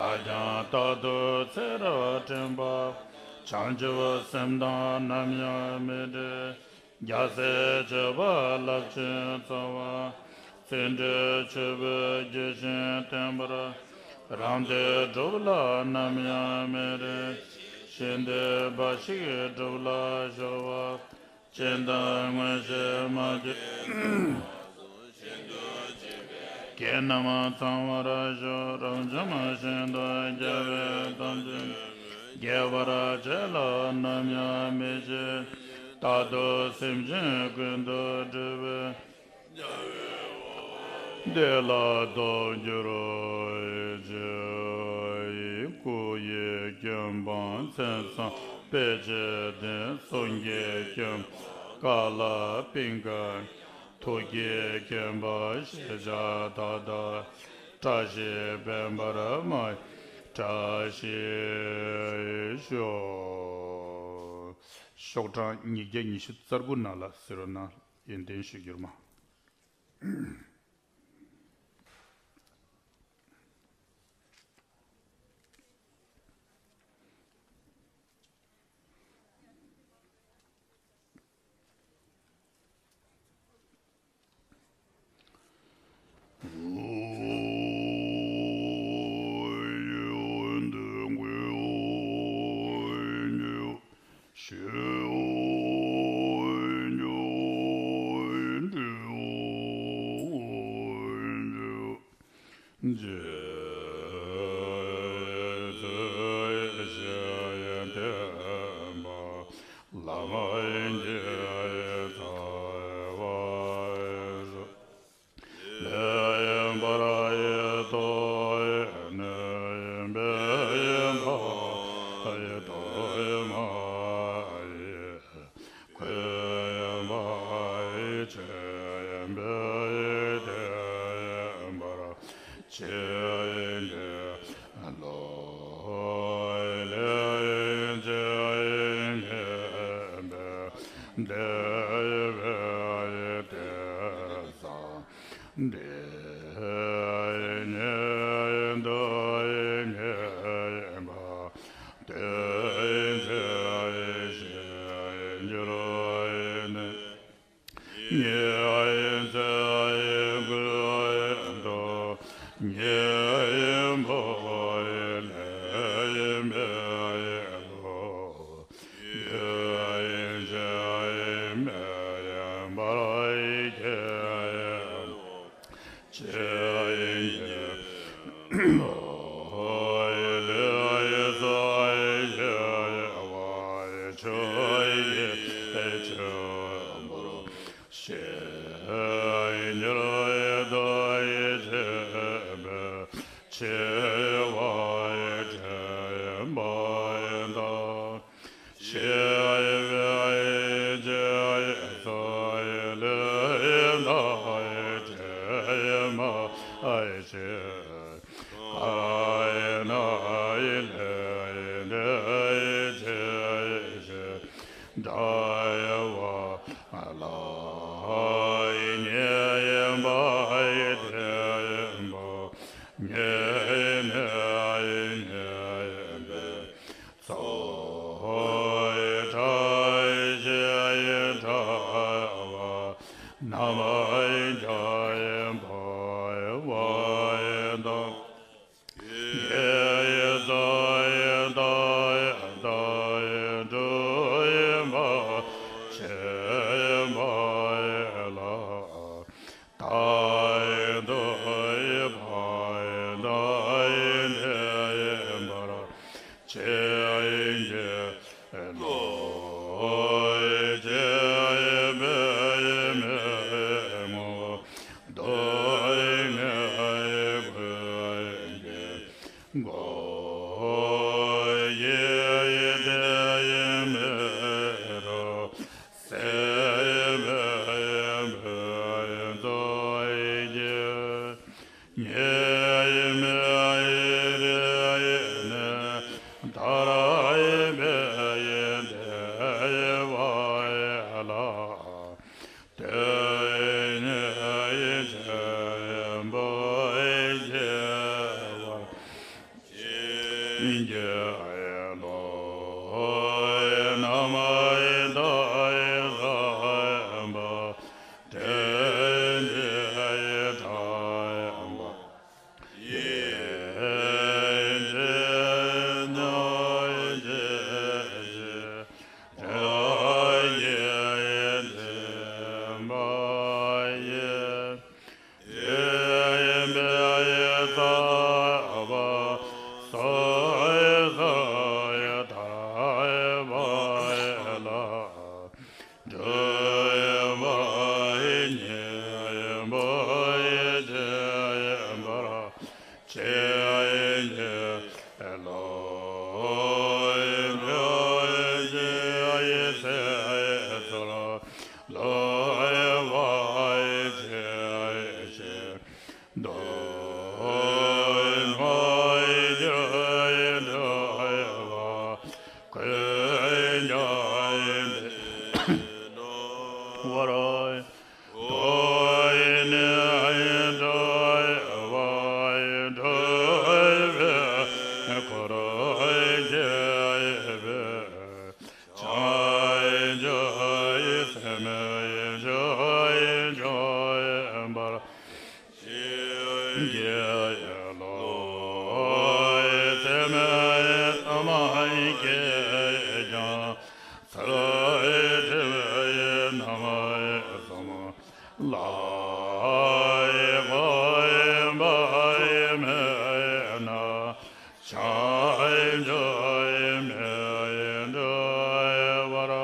བདག་ཀྱང་རྟག་ཏུ་ཚེ་རབས་འདྲེན་པ། བྱང་ཆུབ་སེམས་དང་ནམ་ཡང་མི་འབྲལ། རྒྱལ་སྲས་སྤྱོད་པ་རླབས་ཆེན་ཚོལ་བ། བརྩོན་འགྲུས་ཆུ་བོའི་རྒྱུན་བཞིན་བརྟན་པར། རང་དོན་སྒྲུབ་ལ་ནམ་ཡང་མི་རིང་། ཤིན་ཏུ་འབའ་ཞིག་སྒྲུབ་ལ་གཞོལ་བ། ཅི་འདོད་མངོན་ཤེས་མ་བསྐྱོད། གེགས་རྣམས་ཚང་བར་ཤོག་རབ་འབྱམས་ཤིན་ཏུ་རྒྱལ་བའི་ཐམས་ཅད་རྒྱས་པར་བྱས་ལ་ནམ་ཡང་མི་ཕྱེད། རྟག་ཏུ་སེམས་ཅན་ཀུན་ཏུ་སྒྲུབ་པའི། འདོད་ལ་ལྡོག་གྱུར་ཅིག་སྐུ་ཡི་ཀུན་སྤངས་མཚན་བཟང་དཔེ་བྱད་ལྡན། གསུང་གི་ཀུན་སྤངས་ཀ་ལ་པིང་ཀ་ཐུགས་ཀྱི་མཁྱེན་པ་ཤེས་བྱ་མཐའ་དག་བཀྲ་ཤིས་དཔལ་འབར་མ་བཀྲ་ཤིས་ཤོག་ཤོག་གྲངས་ཉིས་བརྒྱ་ཉི་ཤུ་རྩ་དགུ་ནང་ལ་གཟིགས་རོགས་གནང་། ཡོན་ཏན་ཞུ་རྒྱུར་མ། ཆེན་པོར་ཞེས་ཉེར་བསྡུ་ཡི་ཆེན་པོའི་ཆེ་བ་ཆེན་པོ་དང་། ཞེས་པའི་རྗེས་སུ་ལུས་དང་གྲིབ་མ་ཞིག་ཁ་ན་ལས་འདས་ཆེ་ཞེས་འདྲ་བ་ལ། ཉེས་པ་ཆེན་པོ་ཉེས་ནས་ཉེས་པའི་ཚོགས་བྲལ་ཞེས་བྲལ་བ་རྣམས་ཀྱང་བྲལ་བ་དང་། ཡེ་ས་ཡེ་ད་ཡེ་ད་ཡེ་གྲུབ་པ་ཆེན་པོ་ལ། ད་ཡེ་དུ་ཡེ་ཕ་ཡེ་ད་ཡེ་འདས་ཡེ་བར་ཆད་ཀྱི་བློ་ཡེ་བཅས་ཡེ་འབད་ཡེ་མེད་ངོ་བོ་དུ་ཡེ་ངེས་ཡེ་ཀུན་གྱི་སྒོ་ཡེ་ཡེ་དེ་ཡེ་མེད་རོ། སེམས་མེད་པའི་ཚོགས་ཀྱི་ཉེས་མེད་རིགས་ནི་ཐར་པའི་བདེ་བ་ལ། དེ་ཉིད་ཆེན་པོའི་སྐྱེ་བ་ཅན་གྱི་བློ་རྣམས་ཡེ་ད་ཡེ་ས་ཡེ་བ་དྲན་གྱི་ཐར་པ་ཡེ་ཅན་ཉོན་ཅིག་ཅི་ཡེ་ཡེ་ཐིམ་པ་ཡེ། ཡེ་མེད་ཡེ་ས་བ་སོ་ཡེ་ས་ཡེ་ཐར་པ་ཡེ་ལ། སྒྲུབ་པ་ཉིད་པོ་ཡེ་ཅན་ཡེ་བར་ཆད་ཀྱི་བློ་ཡེ་ཕྱོགས་ཀྱི་ཡེ་སེམས་ཚོར་བློ་ཡེ་བ་ཡེ་ཆད་ཡེ་ཆད་དོ། མ་ཡེ་རྒྱུ་ཡེ་འགྲོ་ཡེ་བ་ཀུན་ཀྱང་ཡེ་འདས་འགྲོ་བར། དོ་ཡེ་ནི་ཡེ་འགྲོ་ཡེ་བ་ཡེ་འགྲོ་བའི་འཁོར་རྒྱལ་བའི་བྱང་ཆུབ་ཡེ་སེམས་ཡེ་ཆོས་ཡེ་འབྱོར་བར། ཀྱི་བློ་ཡེ་སེམས་ཡེ་ཨ་མ་ཡེ་སྐྱེས་ཀྱང་ཚུལ་ཡེ་དྲི་བའི་ཡེ་རྣམ་ཡེ་གསུམ་ལ་ཡེ་གོ་ཡེ་འབའ་ཡེ་མེད་ན་བྱང་ཆུབ་ཡེ་མེད་ཡེ་འགྲོ་བར།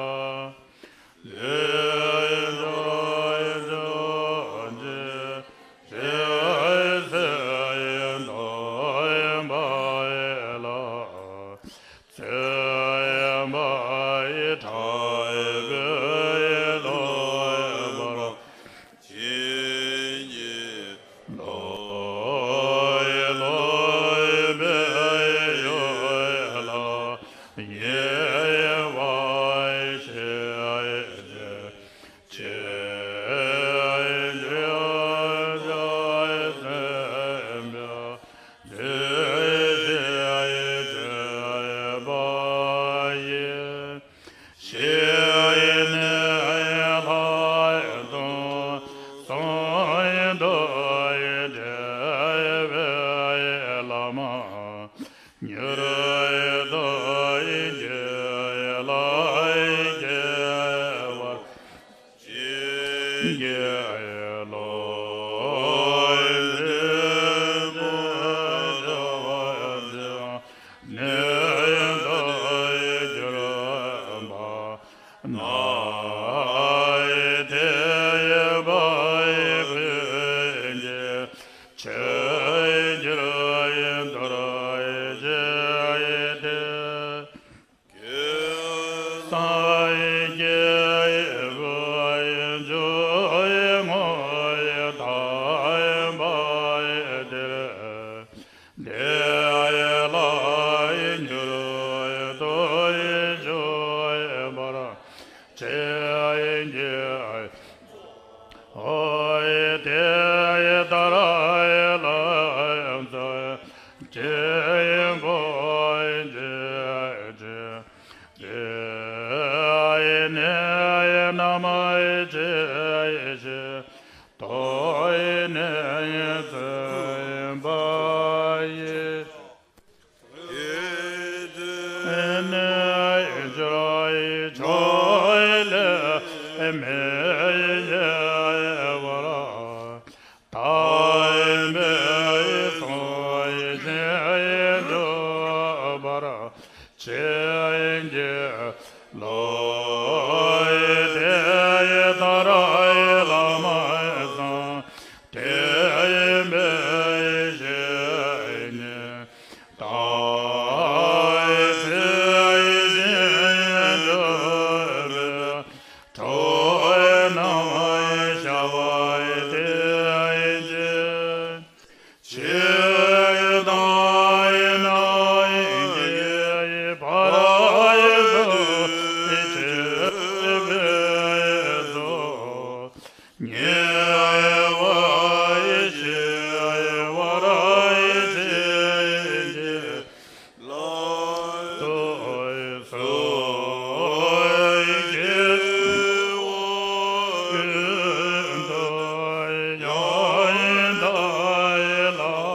དེ་ཡི་བར་ཀུན་གྱི་ཆོས་འགྱུར་དོར་བྱེད་དེ། སངས་རྒྱས་ཀྱི་བྱང་ཆུབ་ཐོབ་པ་དེར། དེ་ལ་འགྱུར་དུ་གྱུར་པར་བྱེད་ཀྱི། ཨོ་དེ་ལྟར་ལམ་ཟབ་ཆེན་པོ་འཇིག་རྟེན་ནས་རྣམ་མཁྱེན་ཞིང་ཐོབ་ནས་བརྩོན་པ་ཡིས། ནས་སྦྱོར་བའི་ཕྱོགས་ལས་མི་གཡེལ་བར། དམ་པའི་ཚོགས་ཀྱིས་འགྲུབ་པར་བྱིན་གྱིས་རློབས། དེ་ལྟར་བླ་མ་བཟང་དེ་ཡིན་པའི་ཞལ་ནས། དམ་ཚིག་ཅན་གྲུབ་པའི་གྲོགས་རྣམས་ཤར་བ་དེ་བཞིན། ཇི་ལྟར་ནམ་མཁའི་འོད་ཀྱིས་ཆེས་པའི་ཚོགས། ཉེ་བར་ཞི་བར་བྱེད་ཅིང་། ལམ་དུ་སོགས་ཀྱི་དབང་ཀུན་ཏུ་ཡང་དག་ལམ།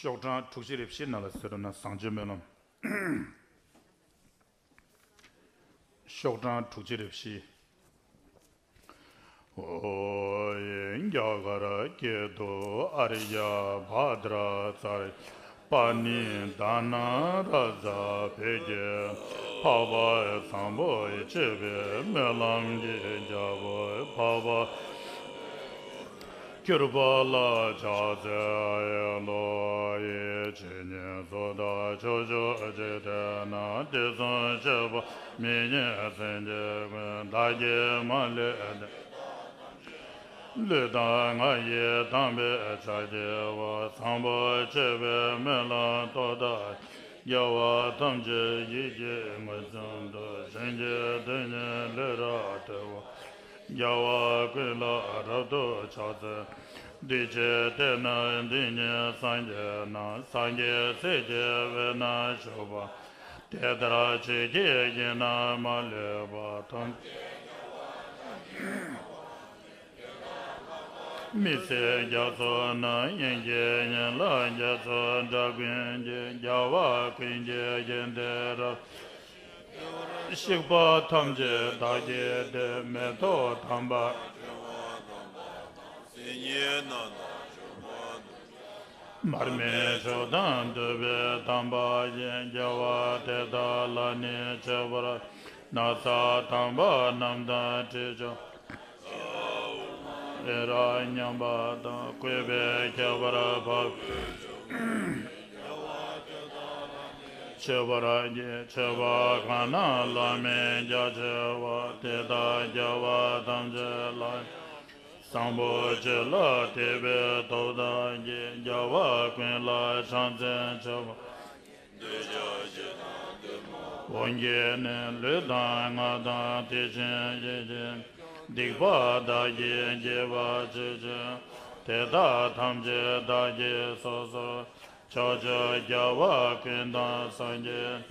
ཤོག་གྲངས་དྲུག་ཅུ་རེ་བཞི་ནང་ལ་གཟིགས་རོགས་གནང་། བཟང་སྤྱོད་སྨོན་ལམ། ཤོག་གྲངས་དྲུག་ཅུ་རེ་བཞི། ཨོ་ཡེ། རྒྱ་གར་སྐད་དུ། ཨཱརྱ་བྷ་དྲ་ཙརྱ་པཱ་ཎི་དྷ་ན་རཱ་ཛ། བོད་ཀྱི་འཕགས་པ་བཟང་པོ་སྤྱོད་པའི་སྨོན་ལམ་གྱི་རྒྱལ་པོ་འཕགས་པ་གྱུར་པ་ལ་ཕྱག་འཚལ་ལོ། ཡིད་ཆེས་ཉེར་བསྡོགས་དག་ཕྱོགས་བཅུ་འཇིག་རྟེན་ན། དུས་གསུམ་གཤེགས་པ་མི་ཉིད་སེམས་ཅན་ཀུན། བདག་གིས་མ་ལུས་བསྟན། ལུས་དང་ངག་ཡིད་དམ་པའི་ཕྱག་བགྱིའོ། བཟང་པོ་སྤྱོད་པའི་སྨོན་ལམ་ཐོབ་ཐག་རྒྱལ་བ་ཐམས་ཅད་ཡིད་ཀྱིས་མངོན་སུམ་དུ། གཞན་གྱི་དོན་ཉིད་ལས་རབ་སྒྲོལ་བ། རྒྱལ་བ་ཀུན་ལ་རབ་ཏུ་ཕྱག་འཚལ། འདུས་བྱས་དེ་རྣམས་འདི་ཉིད་སངས་རྒྱས་རྣམས། སངས་རྒྱས་སྲས་ཀྱི་དབུས་ན་བཞུགས་པ། དེ་ལྟར་ཆོས་ཀྱི་ཞིང་རྣམས་མ་ལུས་པ། ཐམས་ཅད་མི་ཚེ་རྒྱ་མཚོ་ནང་། དབྱིངས་ཀྱི་ཡན་ལག་རྒྱ་མཚོ་འདྲ་ཀུན་གྱི། རྒྱལ་བ་ཀུན་གྱི་ཞིང་དེ་རབ། གཤེགས་པ་ཐམས་ཅད་བདག་གིས་བསྟེན། མེ་ཏོག་དམ་པ་མར་མེ་མཆོག་དང་བསྡུས་པའི་དམ་པ་ཡིས། རྒྱལ་བ་དེ་དག་ལ་ནི་མཆོད་པར། ན་བཟའ་དམ་པ་རྣམས་དང་དྲི་མཆོག་རི་རབ་མཉམ་པ་དང་། བཀོད་པའི་ཁྱད་པར་འཕགས་པའི་མཆོད་པར་བགྱི། མཆོད་པ་གང་རྣམས་བླ་མེད་རྒྱ་ཆེ་བ། དེ་དག་རྒྱལ་བ་ཐམས་ཅད་ལ་ཡང་། བཟང་པོ་སྤྱོད་ལ་དད་པས་ཐོབ་ཐག་གཅོད། རྒྱལ་བ་ཀུན་ལ་ཕྱག་འཚལ་མཆོད་པ། འདོད་ཆགས་ཞེ་སྡང་གཏི་མུག་ འོན་ཀྱང་ནི་ལུས་དང་ངག་དང་དེ་བཞིན་ཡིད་ཀྱི་སྡིག་པ་བདག་གིས་བགྱིས་པ་ཇི་བཞིན་དེ་དག་ཐམས་ཅད་བདག་གིས་སོ་སོར་ཕྱོགས་བཅུའི་རྒྱལ་བ་ཀུན་དང་སངས་རྒྱས་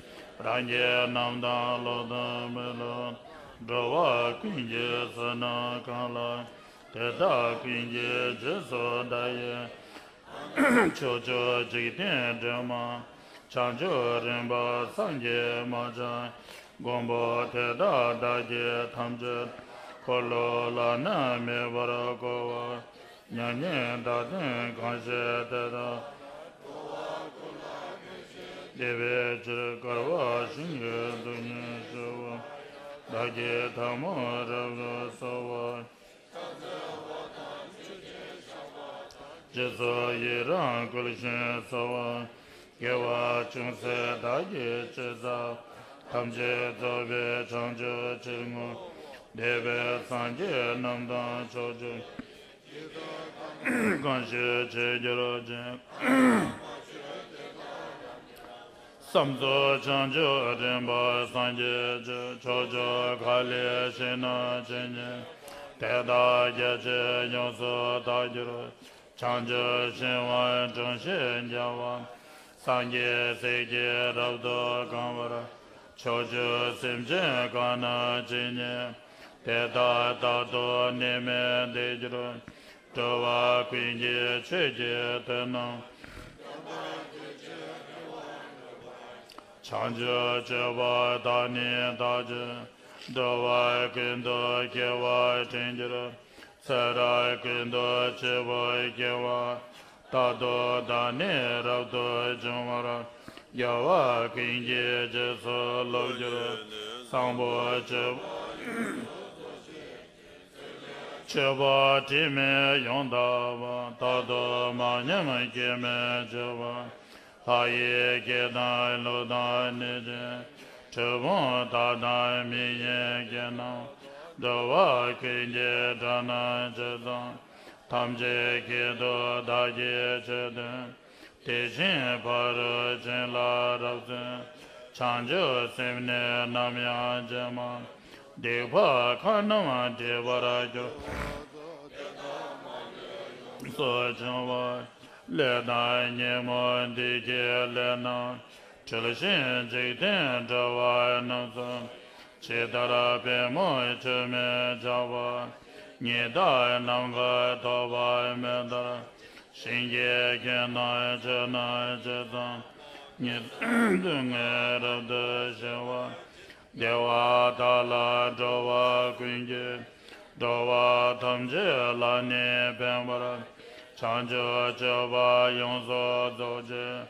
རང་གི་རྣམ་ཐར་བློ་དང་མི་སློབ་འགྲོ་བ་ཀུན་གྱི་བསོད་ནམས་གང་ལགས། དེ་དག་ཀུན་གྱི་རྗེས་སུ་བདག་ཡི་ཕྱོགས་བཅུའི་འཇིག་རྟེན་སྒྲོན་མ་བྱང་ཆུབ་རིམ་པ་སངས་རྒྱས་མ་ཆགས་མགོན་པོ་དེ་དག་བདག་གིས་ཐམས་ཅད་འཁོར་ལོ་བླ་ན་མེད་པར་བསྐོར་བ་མྱ་ངན་འདའ་སྟོན་གང་བྱེད་དེ་དག་བདེ་བའི་ཕྱིར་དཀའ་བ་ཞིང་གི་སྡུག་བསྔལ་ཞི་བ། བདག་གིས་ཐལ་མོ་རབ་ཏུ་གསོལ་བ། རྗེས་སུ་ཡི་རང་བསྐུལ་ཞིང་གསོལ་བ། དགེ་བ་ཅུང་ཟད་བདག་གིས་ཅི་བསགས། ཐམས་ཅད་རྫོགས་པའི་བྱང་ཆུབ་ཕྱིར་བསྔོ། འདས་པའི་སངས་རྒྱས་རྣམས་དང་ཕྱོགས་བཅུའི། གང་ཞིག་བྱེད་གྱུར་ཅིག་བསམ་རྫོགས་བྱང་ཆུབ་རིམ་པ་སངས་རྒྱས་ཀྱི། ཕྱོགས་བཅུ་མཁའ་ལས་ཞིང་རྣམས་ཇི་སྙེད་དེ་དག་རྒྱ་ཆེར་ཡོངས་སུ་དག་གྱུར། བྱང་ཆུབ་ཤིང་དབང་དྲུང་བཞིར་འཇའ་བ། སངས་རྒྱས་སྲས་ཀྱིས་རབ་ཏུ་གང་བར། ཕྱོགས་བཅུའི་སེམས་ཅན་གང་རྣམས་ཇི་སྙེད་དེ་དག་རྟག་ཏུ་ནད་མེད་བདེ་གྱུར། འགྲོ་བ་ཀུན་གྱི་ཆོས་ཀྱི་དོན་རྣམས། བྱང་ཆུབ་སྤྱོད་པ་དག་ནི་དག་ཅིང་། འགྲོ་བ་ཀུན་ཏུ་སྐྱེ་བ་དྲན་གྱུར། ཚེ་རབས་ཀུན་ཏུ་སྐྱེ་བོའི་སྐྱེ་བ། རྟག་ཏུ་བདག་ནི་རབ་ཏུ་འབྱུང་བར། རྒྱལ་བ་ཀུན་གྱི་རྗེས་སུ་སློབ་གྱུར། བཟང་པོ་སྤྱོད་པ། སྤྱོད་པ་དྲི་མེད་ཡོངས་དག་པ། རྟག་ཏུ་མ་ཉམས་སྐྱོན་མེད་སྤྱོད་པ། ལྷ་ཡི་སྐད་དང་ཀླུ་དང་གནོད་སྦྱིན། གྲུལ་བུམ་དག་དང་མི་ཡི་སྐད་རྣམས། འགྲོ་བ་ཀུན་གྱི་སྒྲ་རྣམས་ཇི་ཙམ། ཐམས་ཅད་སྐད་དུ་བདག་གིས་ཆོས་བསྟན། དེ་བཞིན་ཕ་རོལ་ཕྱིན་ལ་རབ་བརྩོན། བྱང་ཆུབ་སེམས་ནི་ནམ་ཡང་བརྗེད་མ། སྡིག་པ་ཁ་རྣམས་སྒྲིབ་པར་གྱུར། སོ་སྦྱོང་བ། ལས་དང་ཉོན་མོངས་སྡིག་གི་ལས་རྣམས། འཁྲུལ་ཞིང་འཇིག་རྟེན་འགྲོ་བ་རྣམས་སུ། ཇི་ལྟར་པད་མོ་ཆུ་མིག་ཆགས་པ། ཉི་ཟླ་ནམ་མཁར་ཐོགས་པ་མེ་ལྟར། ཞིང་གི་ཁྱོན་དང་ཆུ་རྣམས་ཇི་ཙམ། ཉིད་དུ་ངེས་རབ་ཏུ་ཞི་བ། བདེ་བ་དག་ལ་འགྲོ་བ་ཀུན་གྱི། འགྲོ་བ་ཐམས་ཅད་ལ་ནི་ཕན་པར། བྱང་ཆུབ་སྤྱོད་པ་ཡོངས་སུ་རྫོགས་ཕྱིར།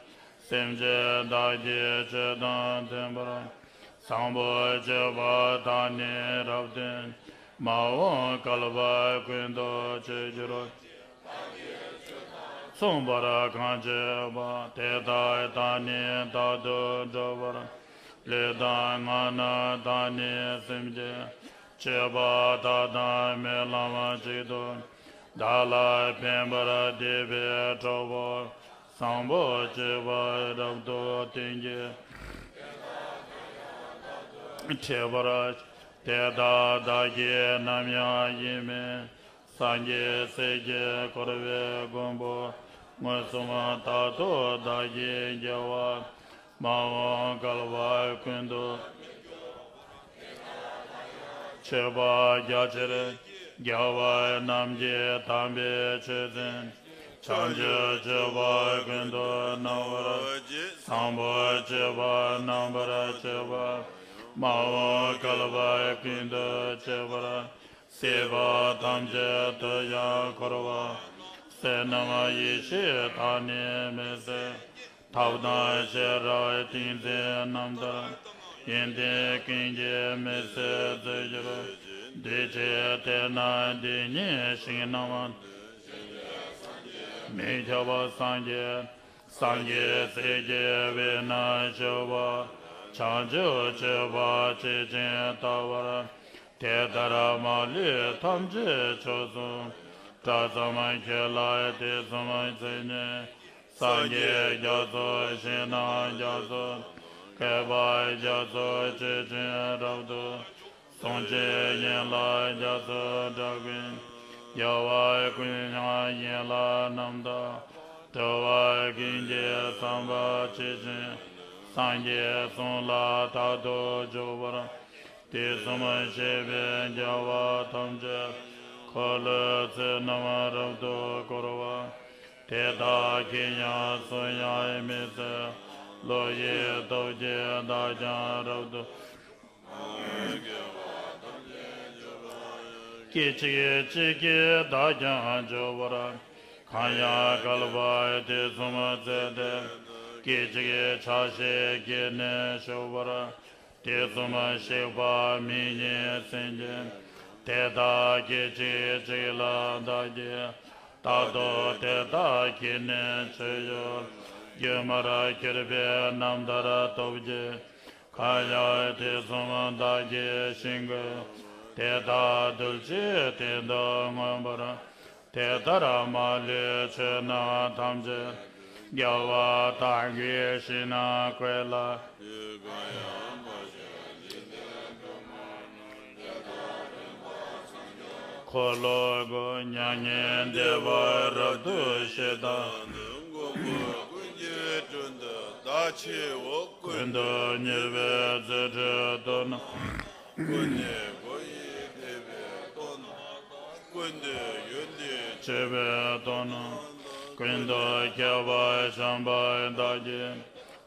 སེམས་ཅན་བདག་གིས་ཆོས་དང་མཐུན་པར། བཟང་པོ་སྤྱོད་པ་དག་ནི་རབ་བསྟན། མ་འོངས་བསྐལ་པ་ཀུན་ཏུ་བྱེད་འགྱུར། མཚུངས་པར་གང་བྱེད་པ། དེ་དག་དག་ནི་རྟག་ཏུ་འགྲུབ་པར། ལུས་དང་ངག་རྣམས་དག་ནི་སེམས་ཀྱི། སྤྱོད་པ་དག་དང་སྨོན་ལམ་གཅིག་ཏུ། བདག་ལ་ཕན་པར་བདེ་བའི་གྲོགས་པོ། བཟང་པོ་སྤྱོད་པ་རབ་ཏུ་བསྟན་གྱི། འཕྲད་པར། དེ་དག་བདག་གིས་ནམ་ཡང་ཡིད་མི། སངས་རྒྱས་སྲས་ཀྱིས་བསྐོར་བའི་མགོན་པོ། མངོན་སུམ་རྟག་ཏུ་བདག་གིས་རྒྱལ་བ། མ་འོངས་བསྐལ་པ་ཀུན་ཏུ། མཆོད་པ་རྒྱ་ཆེར། རྒྱལ་བ་རྣམས་ཀྱི་དམ་པའི་ཆོས་འཛིན། བྱང་ཆུབ་སྤྱོད་པ་ཀུན་ཏུ་སྣང་བར། བཟང་པོ་སྤྱོད་པ་རྣམ་པར་སྤྱོད་པ། མ་འོངས་བསྐལ་པ་ཀུན་ཏུ་སྤྱོད་པར། སྲིད་པ་ཐམས་ཅད་དུ་ཡང་འཁོར་བ། བསོད་ནམས་ཡེ་ཤེས་དག་ནི་མི་ཟད། ཐབས་དང་ཤེས་རབ་ཏིང་འཛིན་རྣམ་ཐར། ཡོན་ཏན་ཀུན་གྱིས་མི་ཚད་མཛེས་གྱུར། འདུས་བྱས་དེ་རྣམས་འདི་ཉིད་ཞིང་རྣམས། མི་ཁྱབ་པ་སངས་རྒྱས། སངས་རྒྱས་སྲས་ཀྱི་དབུས་ན་བཞུགས་པ། བྱང་ཆུབ་སྤྱོད་པ་ཇི་བཞིན་བལྟ་བར། དེ་ལྟར་མ་ལུས་ཐམས་ཅད་ཕྱོགས་བཅུ། གྲྭ་ཚང་ཁྱེད་ལ་དུས་གསུམ་མཚན་སྙན། སངས་རྒྱས་རྒྱ་མཚོ་ཞིང་རྣམས་རྒྱ་མཚོ། མཁས་པ་རྒྱ་མཚོ་ཆུ་ཆེན་རབ་ཏུ། གསུང་གཅིག་ཡན་ལག་རྒྱ་མཚོའི་སྒྲ་ཀུན། རྒྱལ་བ་ཀུན་དབྱངས་ཡན་ལག་རྣམ་དག། སྤྲུལ་པ་ཀུན་གྱི་བསམ་པ་ཇི་བཞིན། སངས་རྒྱས་གསུང་ལ་མཐར་ཐུག་འཇུག་པར། དུས་གསུམ་གཤེགས་པའི་རྒྱལ་བ་ཐམས་ཅད། འཁོར་ལོའི་ཚུལ་རྣམས་རབ་ཏུ་བསྐོར་བ། དེ་དག་གིས་ཡང་སུ་ཡང་མི་ཚད། བློ་ཡི་སྟོབས་ཀྱིས་བདག་ཀྱང་རབ་ཏུ། སྐད་ཅིག་གཅིག་གིས་བདག་ཀྱང་འཇུག་པར། གང་ཡང་བསྐལ་པ་དུས་གསུམ་ཚད་དེ། སྐད་ཅིག་ཆ་ཤས་ཀྱིས་ནི་ཞུགས་པར། དུས་གསུམ་གཤེགས་པ་མིང་ཡིན་སེམས་ཀྱི། དེ་དག་སྐད་ཅིག་གཅིག་ལ་བདག་གིས། རྟག་ཏུ་དེ་དག་གི་ནི་སྤྱོད་ཡུལ། སྒྱུ་མར་གྱུར་པའི་རྣམ་ཐར་སྟོབས་ཀྱིས། གང་ཡང་དུས་གསུམ་བདག་གིས་ཤིང་ཀུན། དེ་དག་རྡུལ་གཅིག་སྟེང་དུ་མངོན་པར། དེ་ལྟར་མ་ལུས་ཆོས་རྣམས་ཐམས་ཅད། རྒྱལ་བ་དག་གི་ཞིང་རྣམས་ཀུན་ལ། འཁོར་ལོ་སྒོ་མྱ་ངན་འདས་པ་རབ་ཏུ་ཞི་དང་། ཀུན་ཏུ་མྱུར་བའི་རྫུ་འཕྲུལ་སྟོབས་རྣམས། ཀུན་ནས་སྒོ་ཡི་ཐེག་པའི་སྟོབས་རྣམས་དང་། ཀུན་ཏུ་ཡོན་ཏན་སྤྱོད་པའི་སྟོབས་རྣམས་དང་། ཀུན་ཏུ་ཁྱབ་པ་བྱམས་པ་དག་གིས།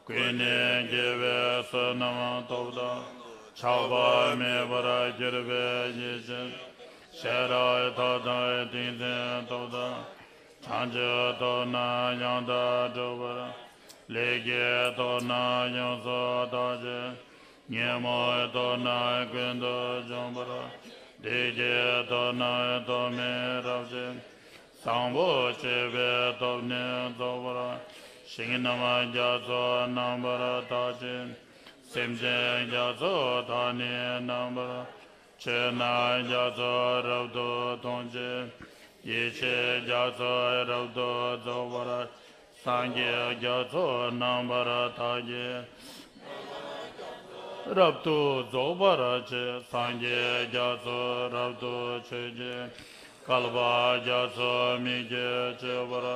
ཀུན་ནས་དགེ་བའི་བསོད་ནམས་སྟོབས་དང་། ཆགས་པ་མེད་པར་གྱུར་པའི་ཡེ་ཤེས། ཤེས་རབ་ཐབས་དང་ཏིང་འཛིན་སྟོབས་དང་། བྱང་ཆུབ་སྟོབས་རྣམས་ཡང་དག་སྒྲུབ་པར། ལས་ཀྱི་སྟོབས་རྣམས་ཡོངས་སུ་དག་ཅིང་། ཉོན་མོངས་སྟོབས་རྣམས་ཀུན་ཏུ་འཇོམས་པར། བདུད་ཀྱི་སྟོབས་རྣམས་སྟོབས་མེད་རབ་བྱེད། བཟང་པོ་སྤྱོད་པའི་སྟོབས་ནི་རྫོགས་པར། ཞིང་རྣམས་རྒྱ་མཚོ་རྣམ་པར་དག་ཅིང་། སེམས་ཅན་རྒྱ་མཚོ་དག་ནི་རྣམ་པར། ཆོས་རྣམས་རྒྱ་མཚོ་རབ་ཏུ་མཐོང་ཅིང་། ཡེ་ཤེས་རྒྱ་མཚོ་རབ་ཏུ་རྫོགས་པར། སངས་རྒྱས་རྒྱ་མཚོ་རྣམ་པར་དག་གིས། རབ་ཏུ་རྫོགས་པར་བྱེད། སངས་རྒྱས་རྒྱ་མཚོ་རབ་ཏུ་མཆོད་ཅིང་། བསྐལ་པ་རྒྱ་མཚོ་མིག་གིས་མཆོད་པར།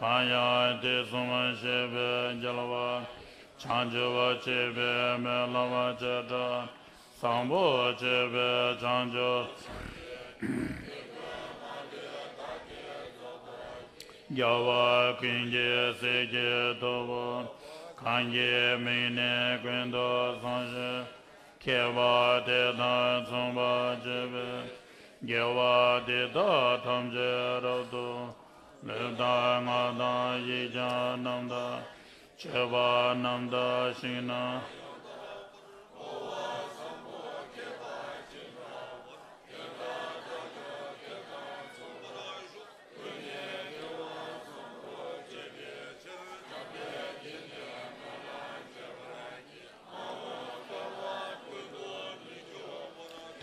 གང་ཡང་དུས་གསུམ་གཤེགས་པའི་རྒྱལ་བ། བྱང་ཆུབ་སྤྱོད་པའི་སྨོན་ལམ་བྱེ་བྲག། བཟང་པོ་སྤྱོད་པའི་བྱང་ཆུབ། རྒྱལ་བ་ཀུན་གྱི་སྲས་ཀྱི་ཐུ་བོ། གང་གི་མིང་ནི་ཀུན་ཏུ་བཟང་ཞིང་། མཁས་པ་དེ་དང་མཚུངས་པར་བྱེད་པའི། དགེ་བ་འདི་དག་ཐམས་ཅད་རབ་ཏུ། ལུས་དང་ངག་དང་ཡིད་ཀྱང་རྣམ་དག། སྤྱོད་པ་རྣམ་དག་ཞིང་རྣམས།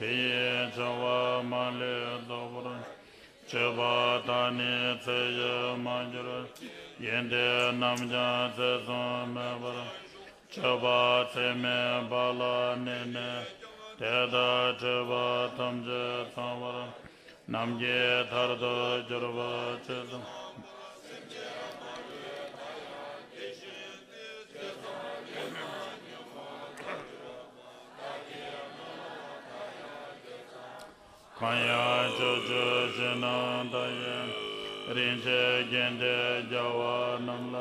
དེ་ཡི་བྱ་བ་མ་ལུས་རྫོགས་པར། སྤྱོད་པ་དག་ནི་ཚེ་ཡི་མ་གྱུར། ཡོན་ཏན་རྣམས་ཀྱང་ཚད་བཟུང་མེད་པར། སྤྱོད་པ་ཚད་མེད་པ་ལ་གནས་ནས། དེ་དག་སྤྱོད་པ་ཐམས་ཅད་ཚང་བར། ནམ་མཁའི་མཐར་ཐུག་གྱུར་པ་ཇི་ཙམ། གང་ཡང་ཕྱོགས་བཅུའི་ཞིང་རྣམས་དག་གི། རིན་ཆེན་རྒྱན་ལྡན་རྒྱལ་བ་རྣམས་ལ།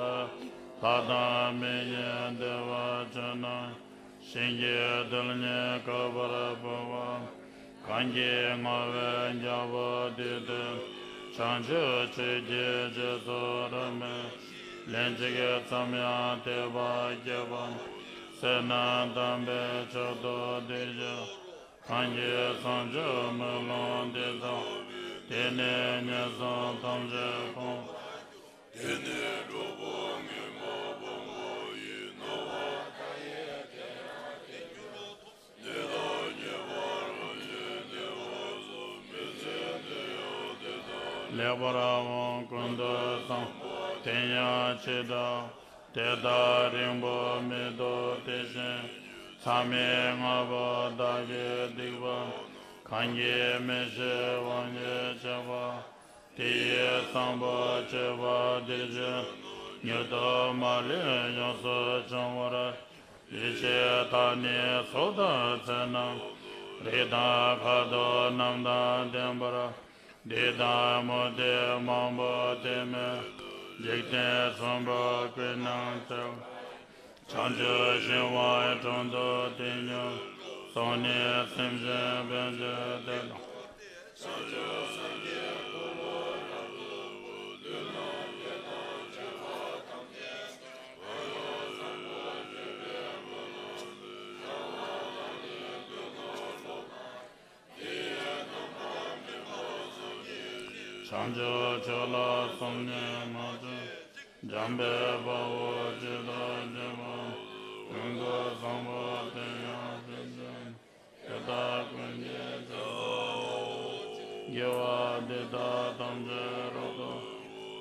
ལྷ་དང་མི་ཡི་བདེ་བ་ཅན་རྣམས། ཞིང་གི་རྡུལ་སྙེད་བསྐལ་པར་འབུལ་བ། གང་གིས་བསྔོ་བའི་རྒྱལ་པོ་འདི་དེ། བྱང་ཆུབ་ཆོས་ཀྱི་རྗེས་སུ་རབ་མོས། ལན་གཅིག་ཙམ་ཡང་དད་པ་བསྐྱེད་པ། བསོད་ནམས་དམ་པའི་མཆོག་ཏུ་ཐུགས་བསྐྱེད། གང་གིས་བྱང་ཆུབ་སྨོན་ལམ་འདི་བཏབ། དེ་ནི་ངན་སོང་ཐམས་ཅད་ཕོངས་པ། དེ་ནི་གྲོགས་པོ་ངན་པ་སྤོང་བ་ཡིན་ནོ། ནད་དང་ཉེས་པ་རང་བཞིན་གནས་པ་སོགས་མི་བཟད་ནད་ཡམས་དེ་དག་ལེགས་པར་འོང་ཀུན་ཏུ་བཟང་པོ། དེ་ཡང་ཇི་ལྟར། དེ་དག་རིང་པོ་མི་ཐོགས་དེ་བཞིན་མཚམས་མེད་ལྔ་པོ་བདག་གིས་སྡིག་པ་གང་གིས་མི་ཤེས་དབང་གིས་བྱས་པ། དེ་ཡི་བཟང་པོ་སྤྱོད་པ་འདི་ཕྱིར་མྱུར་དུ་མ་ལུས་ཡོངས་སུ་བྱང་བར། ཡེ་ཤེས་མཐའ་ནི་སྲོག་དང་ཚེ་རྣམས་རིགས་དང་ཁ་དོག་རྣམས་དང་ལྡན་པར། འདི་དང་མུ་སྟེགས་མང་པོ་དེ་མེད། འཇིག་རྟེན་གསུམ་པོ་ཀུན་ནས་བརྩེ་བ། བྱང་ཆུབ་ཤིང་དབང་དྲུང་དུ་བསྟིམ་ཞིང་། བསྲུང་ནས་སེམས་ཅན་ཕན་ཕྱིར་དེ་དང་། བྱང་ཆུབ་ཕྱོགས་ལ་བསམ་གྱིས་མ་ཚིམ། འཇམ་དཔལ་དཔའ་བོས་ཇི་ལྟར་མཁྱེན་པ། ཀུན་ཏུ་བཟང་པོ་དེ་ཡང་དེ་བཞིན་ཏེ། དེ་དག་ཀུན་གྱི་རྗེས་སུ་བདག་སློབ་ཅིང་། དགེ་བ་འདི་དག་ཐམས་ཅད་རབ་ཏུ།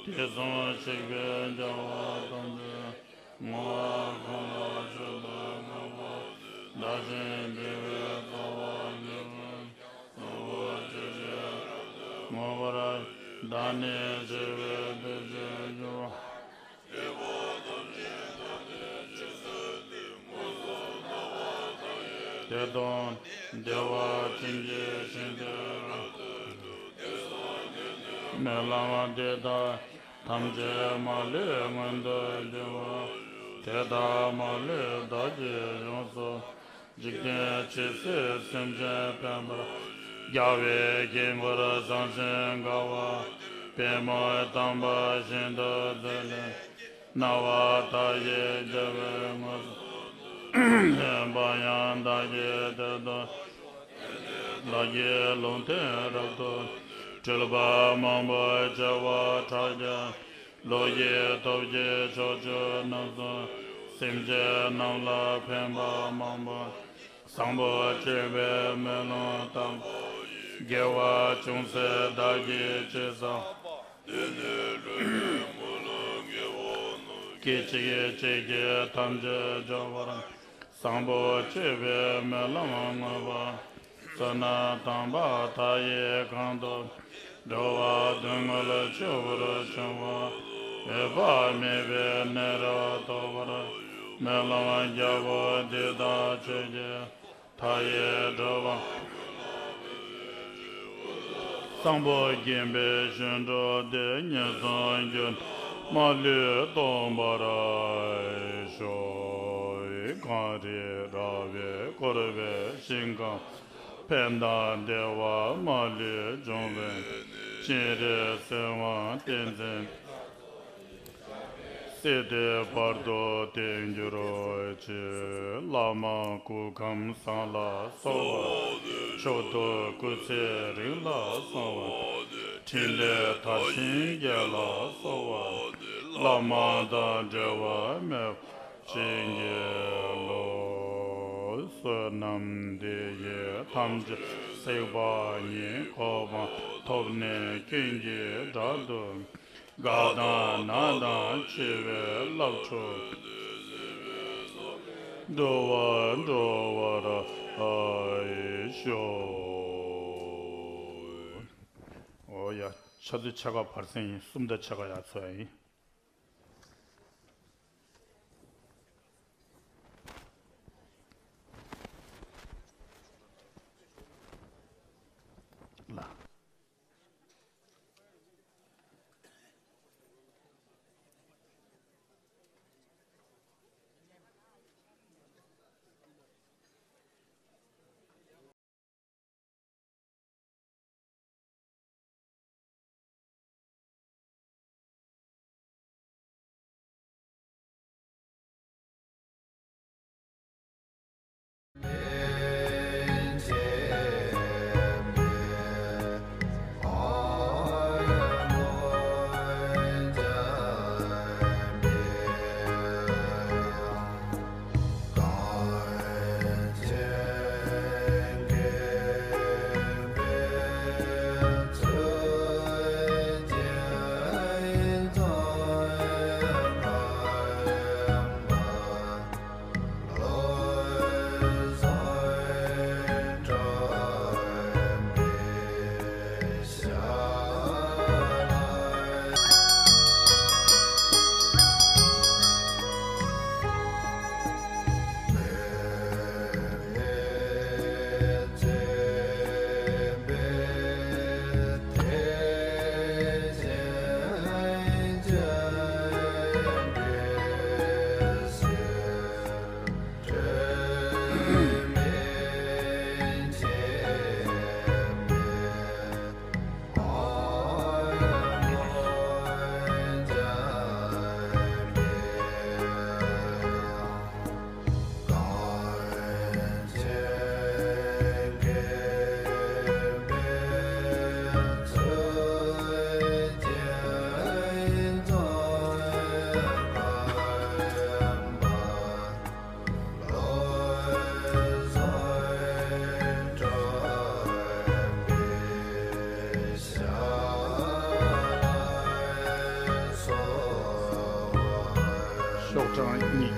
དུས་གསུམ་གཤེགས་པའི་རྒྱལ་བ་ཐམས་ཅད། བསྔོ་བ་ཁོང་ལ་མཆོད་པར་བསྔགས་པ། བདག་གཞན་འདུལ་བའི་རྩ་བ་ཉིད་ཀྱང་། བཟང་པོ་སྤྱོད་ཕྱིར་རབ་ཏུ་བསྔོ་བར་བགྱི། བདག་ནི་ཆེ་བའི་བདེ་བྱེད་འགྱུར་བ། དེ་དང་བདེ་བ་ཅན་གྱི་ཞིང་དེར། སྨོན་ལམ་འདི་དག་ཐམས་ཅད་མ་ལུས་མངོན་དུ་འགྱུར་བ། དེ་དག་མ་ལུས་བདག་གིས་ཡོངས་སུ། འཇིག་རྟེན་ཇི་སྲིད་སེམས་ཅན་ཕན་པར། རྒྱལ་བའི་དཀྱིལ་འཁོར་བཟང་ཞིང་དགའ་བ། པདྨོ་དམ་པ་ཤིན་ཏུ་མཛེས་ལས། སྣང་བ་མཐའ་ཡས་རྒྱལ་བའི་ངོས་སུ། འོད་དཔག་ཡངས་དག་གི་དོན་དུ། བདག་གིས་ལུང་བསྟན་རབ་ཏུ། སྤྲུལ་པ་མང་པོ་བྱེ་བ་ཕྲག་བརྒྱ། ཀླུ་ཡི་སྟོབས་ཀྱིས་ཕྱོགས་བཅུ་རྣམས་སུ། སེམས་ཅན་རྣམས་ལ་ཕན་པ་མང་པོ། བཟང་པོ་སྤྱོད་པའི་སྨོན་ལམ་བཏབ། དགེ་བ་ཅུང་ཟད་བདག་གིས་ཅི་བསགས། སྐད་ཅིག་གཅིག་གིས་ཐམས་ཅད་འཇོམས་པར། བཟང་པོ་སྤྱོད་པའི་སྨོན་ལམ་བསྔོ་བ། བསོད་ནམས་དམ་པ་མཐའ་ཡས་གང་ཐོབ། འགྲོ་བ་སྡུག་བསྔལ་སྐྱོབ་པར་འབྱུང་བ། འོད་དཔག་མེད་པའི་གནས་རབ་ཐོབ་པར། སྨོན་ལམ་རྒྱལ་པོ་འདི་དག་ཆོས་ཀྱི། མཐའ་ཡས་འགྲོ་བ། བཟང་པོ་བརྒྱན་པའི་གཞོན་ནུ་དེ། ངན་སོང་རྒྱུ་མ་ལུས་སྟོངས་པར་ཤོག། གངས་རི་ར་བས་བསྐོར་བའི་ཞིང་ཁམས། ཕན་དང་བདེ་བ་མ་ལུས་འབྱུང་བའི། སྤྱན་རས་གཟིགས་དབང་བསྟན་འཛིན། སྲིད་མཐའི་བར་དུ་བརྟན་གྱུར་ཅིག། བླ་མ་སྐུ་ཁམས་བཟང་ལ་གསོལ་བ། མཆོག་ཏུ་སྐུ་ཚེ་རིང་ལ་གསོལ་བ། འཕྲིན་ལས་དར་ཞིང་རྒྱས་ལ་གསོལ་བ། བླ་མ་དང་འབྲེལ་བ་མེད་པ་ཅིག་འགྱུར་ལོ། བསོད་ནམས་འདི་ཡིས་ཐམས་ཅད་གཟིགས་པ་ཉིད། གོ་འཕང་ཐོབ་ནས་ཀུན་གྱི་བདག་ཏུ། རྒ་དང་ན་དང་འཆི་བའི་རླབས་འཁྲུགས། འགྲོ་བ་སྒྲོལ་བར་ཤོག། འོ་ཡ། ཆ་ཚུལ་ཕྱེད་ཀ་བར་གསེང་ཡིན། གསུམ་དང་ཕྱེད་ཀ་ཡར་འཚོ་ཡ་ཡིན། ལ།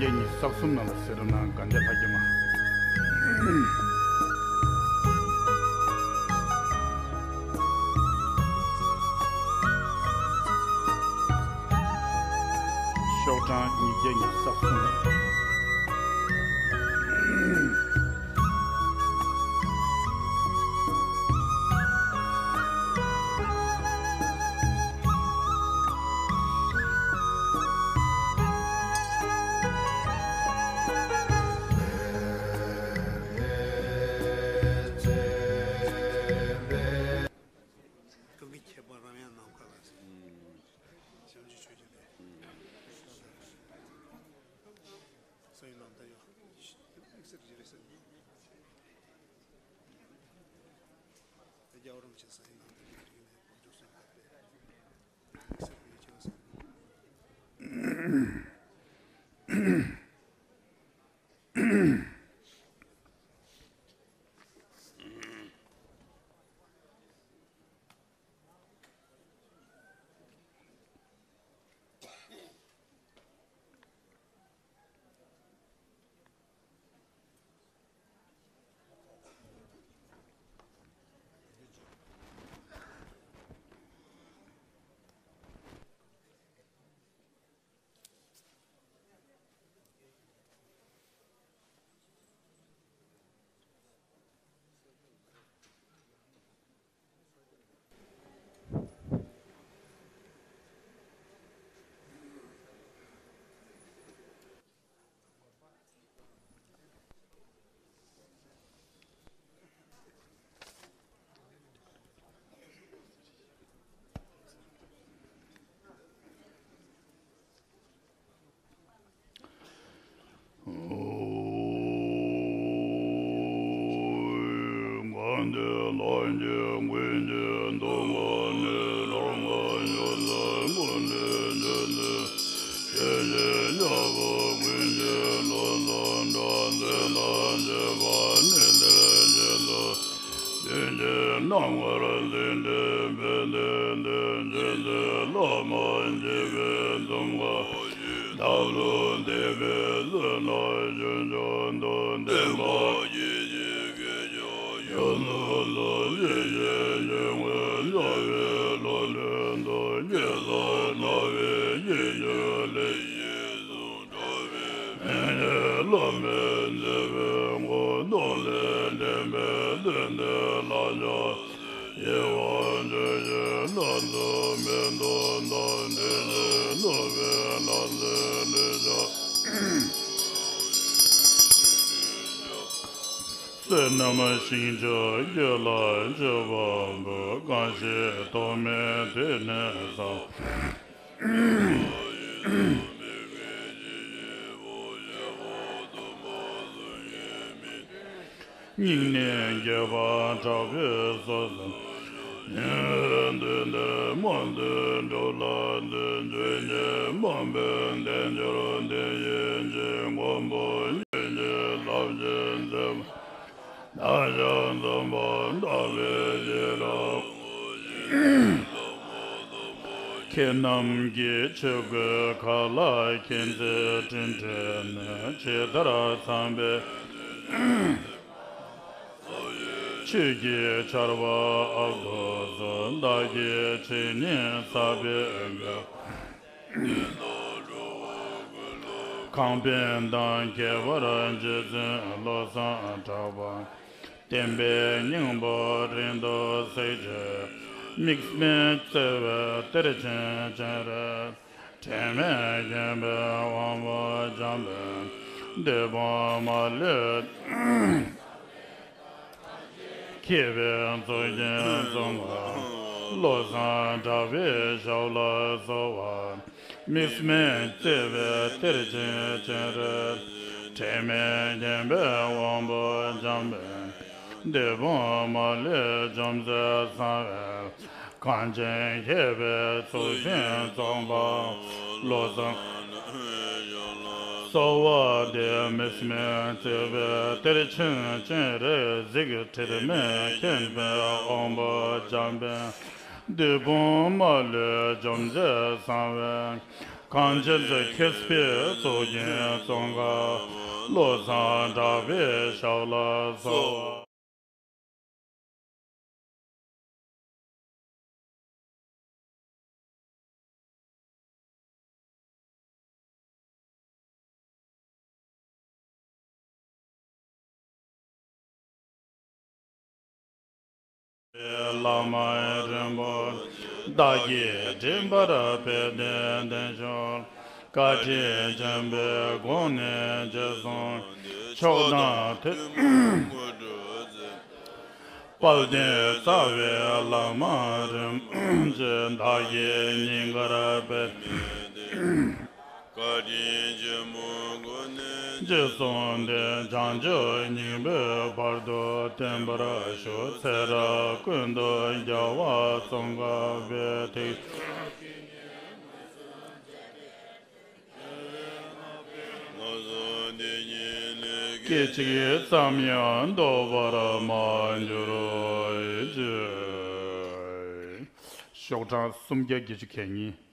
བརྒྱ་ཉི་ཤུ་རྩ་གསུམ་ནང་ལ་གསན་རོགས་གནང་། དགའ་ལྡན་ཕ་གི་མ། ཤོག་གྲངས་ཉིས་བརྒྱ་ཉི་ཤུ་རྩ་གསུམ། ཀུན་གྱི་ཁྱད་པར་རང་ཡང་ནམ་མཁའ་ལ་ཟེར། བྱང་ཆུབ་ཆོས་ཀྱི་ལས། སོ་ཡི་ནམ་ཟླ་ཡོད། དམིགས་བསལ་རེ་རེ་ཟེར། རྒྱལ་བ་རིན་པོ་ཆེ་སོ་ཡི་ནམ་ཟླ་ཡོད། རིག་གནས་བོད་ལྗོངས་སུ་བཀའ་སྩལ། དམིགས་བསལ་རེ་རེ་ཟེར། བསོད་ནམས་ཞིང་སྐྱོང་རྒྱུད་ལ་སྤྱོད་པ་པོ། གང་ཞིག་ཐོག་མེད་དུས་ནས་བསགས། སྙིང་ནས་འགྱོད་པ་དྲག་པོས་གསོལ་ཟེར། ཉན་ཐོས་འདི་མོ་འདི་འགྲོ་ལ་འདི་འཇུག་ཉིད་སྨོན་པའི་དལ་འབྱོར་འདི་ཡིན་གྱི་མགོན་པོ་ཉིད་ཀྱིས་བསླབ་བྱའི་མཛད་པ། ན་བྱ་འཛོམས་པ་བདག་གིས་ཤེས་རབ། ཁྱེད་རྣམས་ཀྱི་ཆོས་གོས་ཁ་ལ་མཁྱེན་བརྩེ་སྤྲིན་བྲལ་ནས་ཇི་ལྟར་འཚམས་པའི། ཆོས་ཀྱི་ཆར་པ་ཨ་ཁུ་ཚོ། བདག་གི་ཆོས་ཉིད་ཟབ་པའི་དགའ། ཁང་པའི་མདངས་ཁྱད་པར་རྗེ་བཙུན་བློ་བཟང་གྲགས་པ། བསྟན་པའི་སྙིང་པོ་རིང་དུ་གསལ་བྱེད། དམིགས་མེད་བརྩེ་བའི་གཏེར་ཆེན་སྤྱན་རས། དྲི་མེད་མཁྱེན་པའི་དབང་པོ་འཇམ་དཔལ། བདུད་དཔུང་མ་ལུས། མཁས་པའི་གཙུག་རྒྱན་ཙོང་ཁ་བློ་བཟང་གྲགས་པའི་ཞབས་ལ་གསོལ་བ། དམིགས་མེད་བརྩེ་བའི་གཏེར་ཆེན་སྤྱན་རས། དྲི་མེད་མཁྱེན་པའི་དབང་པོ་འཇམ་དཔལ། བདུད་དཔུང་མ་ལུས་འཇོམས་མཛད་གསང་བའི། གངས་ཅན་མཁས་པའི་གཙུག་ཕུད་ཙོང་ཁ་བློ་བཟང་། གསོལ་བ་འདེབས། དམིགས་མེད་བརྩེ་བའི་གཏེར་ཆེན་སྤྱན་རས་གཟིགས། དྲི་མེད་མཁྱེན་པའི་དབང་པོ་འཇམ་དཔལ། བདུད་དཔུང་མ་ལུས་འཇོམས་མཛད་གསང་བའི། གངས་ཅན་གྱི་མཁས་པའི་གཙུག་རྒྱན་ཙོང་ཁ་བློ་བཟང་གྲགས་པའི་ཞབས་ལ་གསོལ་བ། བླ་མ་རིན་པོ་ཆེ་བདག་གིས་མགྲིན་པར་བོས་ཏེ་འདི་ཕྱོགས་བཀའ་དྲིན་ཆེན་པོའི་སྒོ་ནས་རྗེས་སུ་མཆོག་དང་ཐུན་དཔལ་ལྡན་རྩ་བའི་བླ་མ་རིན་པོ་ཆེ་བདག་གི་སྙིང་གར་འབད་མེད་དེ། བཀའ་དྲིན་ཆེན་པོའི་སྒོ་ནས་རྗེས་སུ་འདི་བྱང་ཆུབ་སྙིང་པོའི་བར་དུ་བརྟན་པར་ཞུ། ཚེ་རབས་ཀུན་ཏུ་རྒྱལ་བ་ཙོང་ཁ་པའི་ཐུགས། སྐད་ཅིག་ཙམ་ཡང་ལྡོག་པར་མ་གྱུར་ཅིག། ཤོག་གྲངས་སུམ་བརྒྱ་བརྒྱད་ཅུ་གྱ་གཉིས།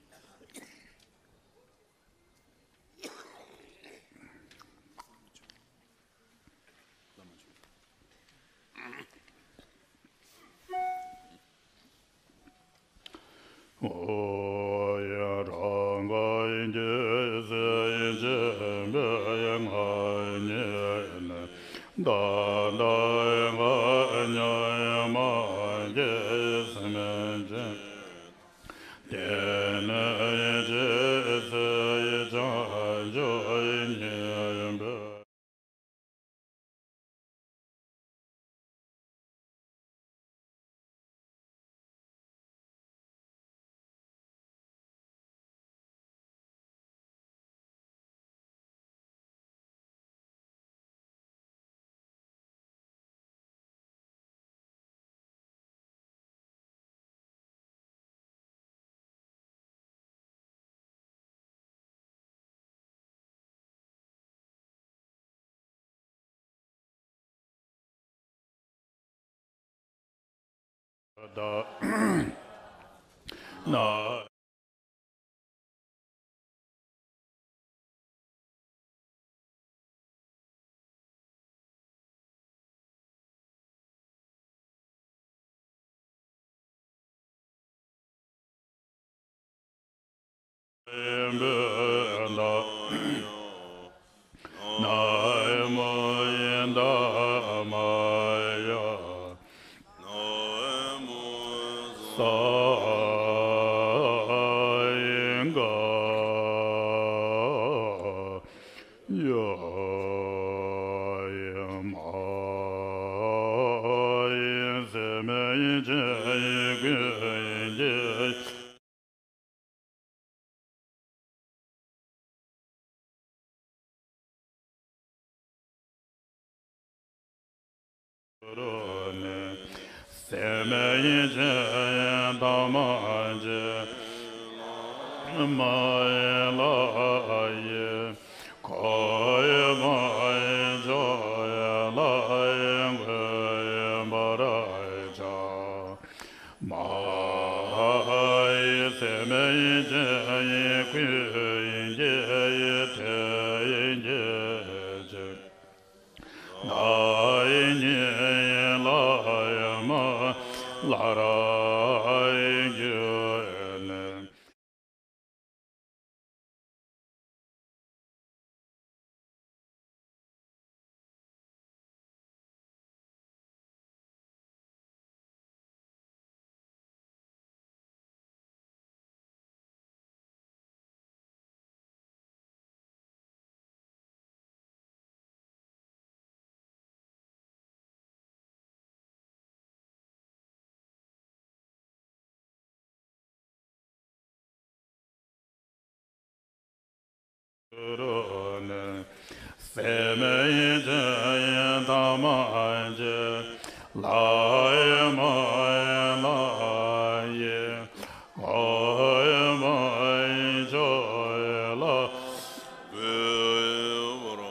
ད་ན། སེམས་ཅན་ཐམས་ཅད་མ་ལ་ཡི་གོ་འཕང་མཆོག་ལ་འགོད་པར་བྱ། མ་ཧཱ་ཡི་སེམས་ཅན་ཀུན་གྱི་དོན་གྱི་ཕྱིར། བདག་ཉིད་བླ་མ་ལྷར་གྱུར་ནས། སེམས་ཅན་ཐམས་ཅད་ལ་མ་ལ་ཡི་གོ་འཕང་མཆོག་ལ་འགོད་པར།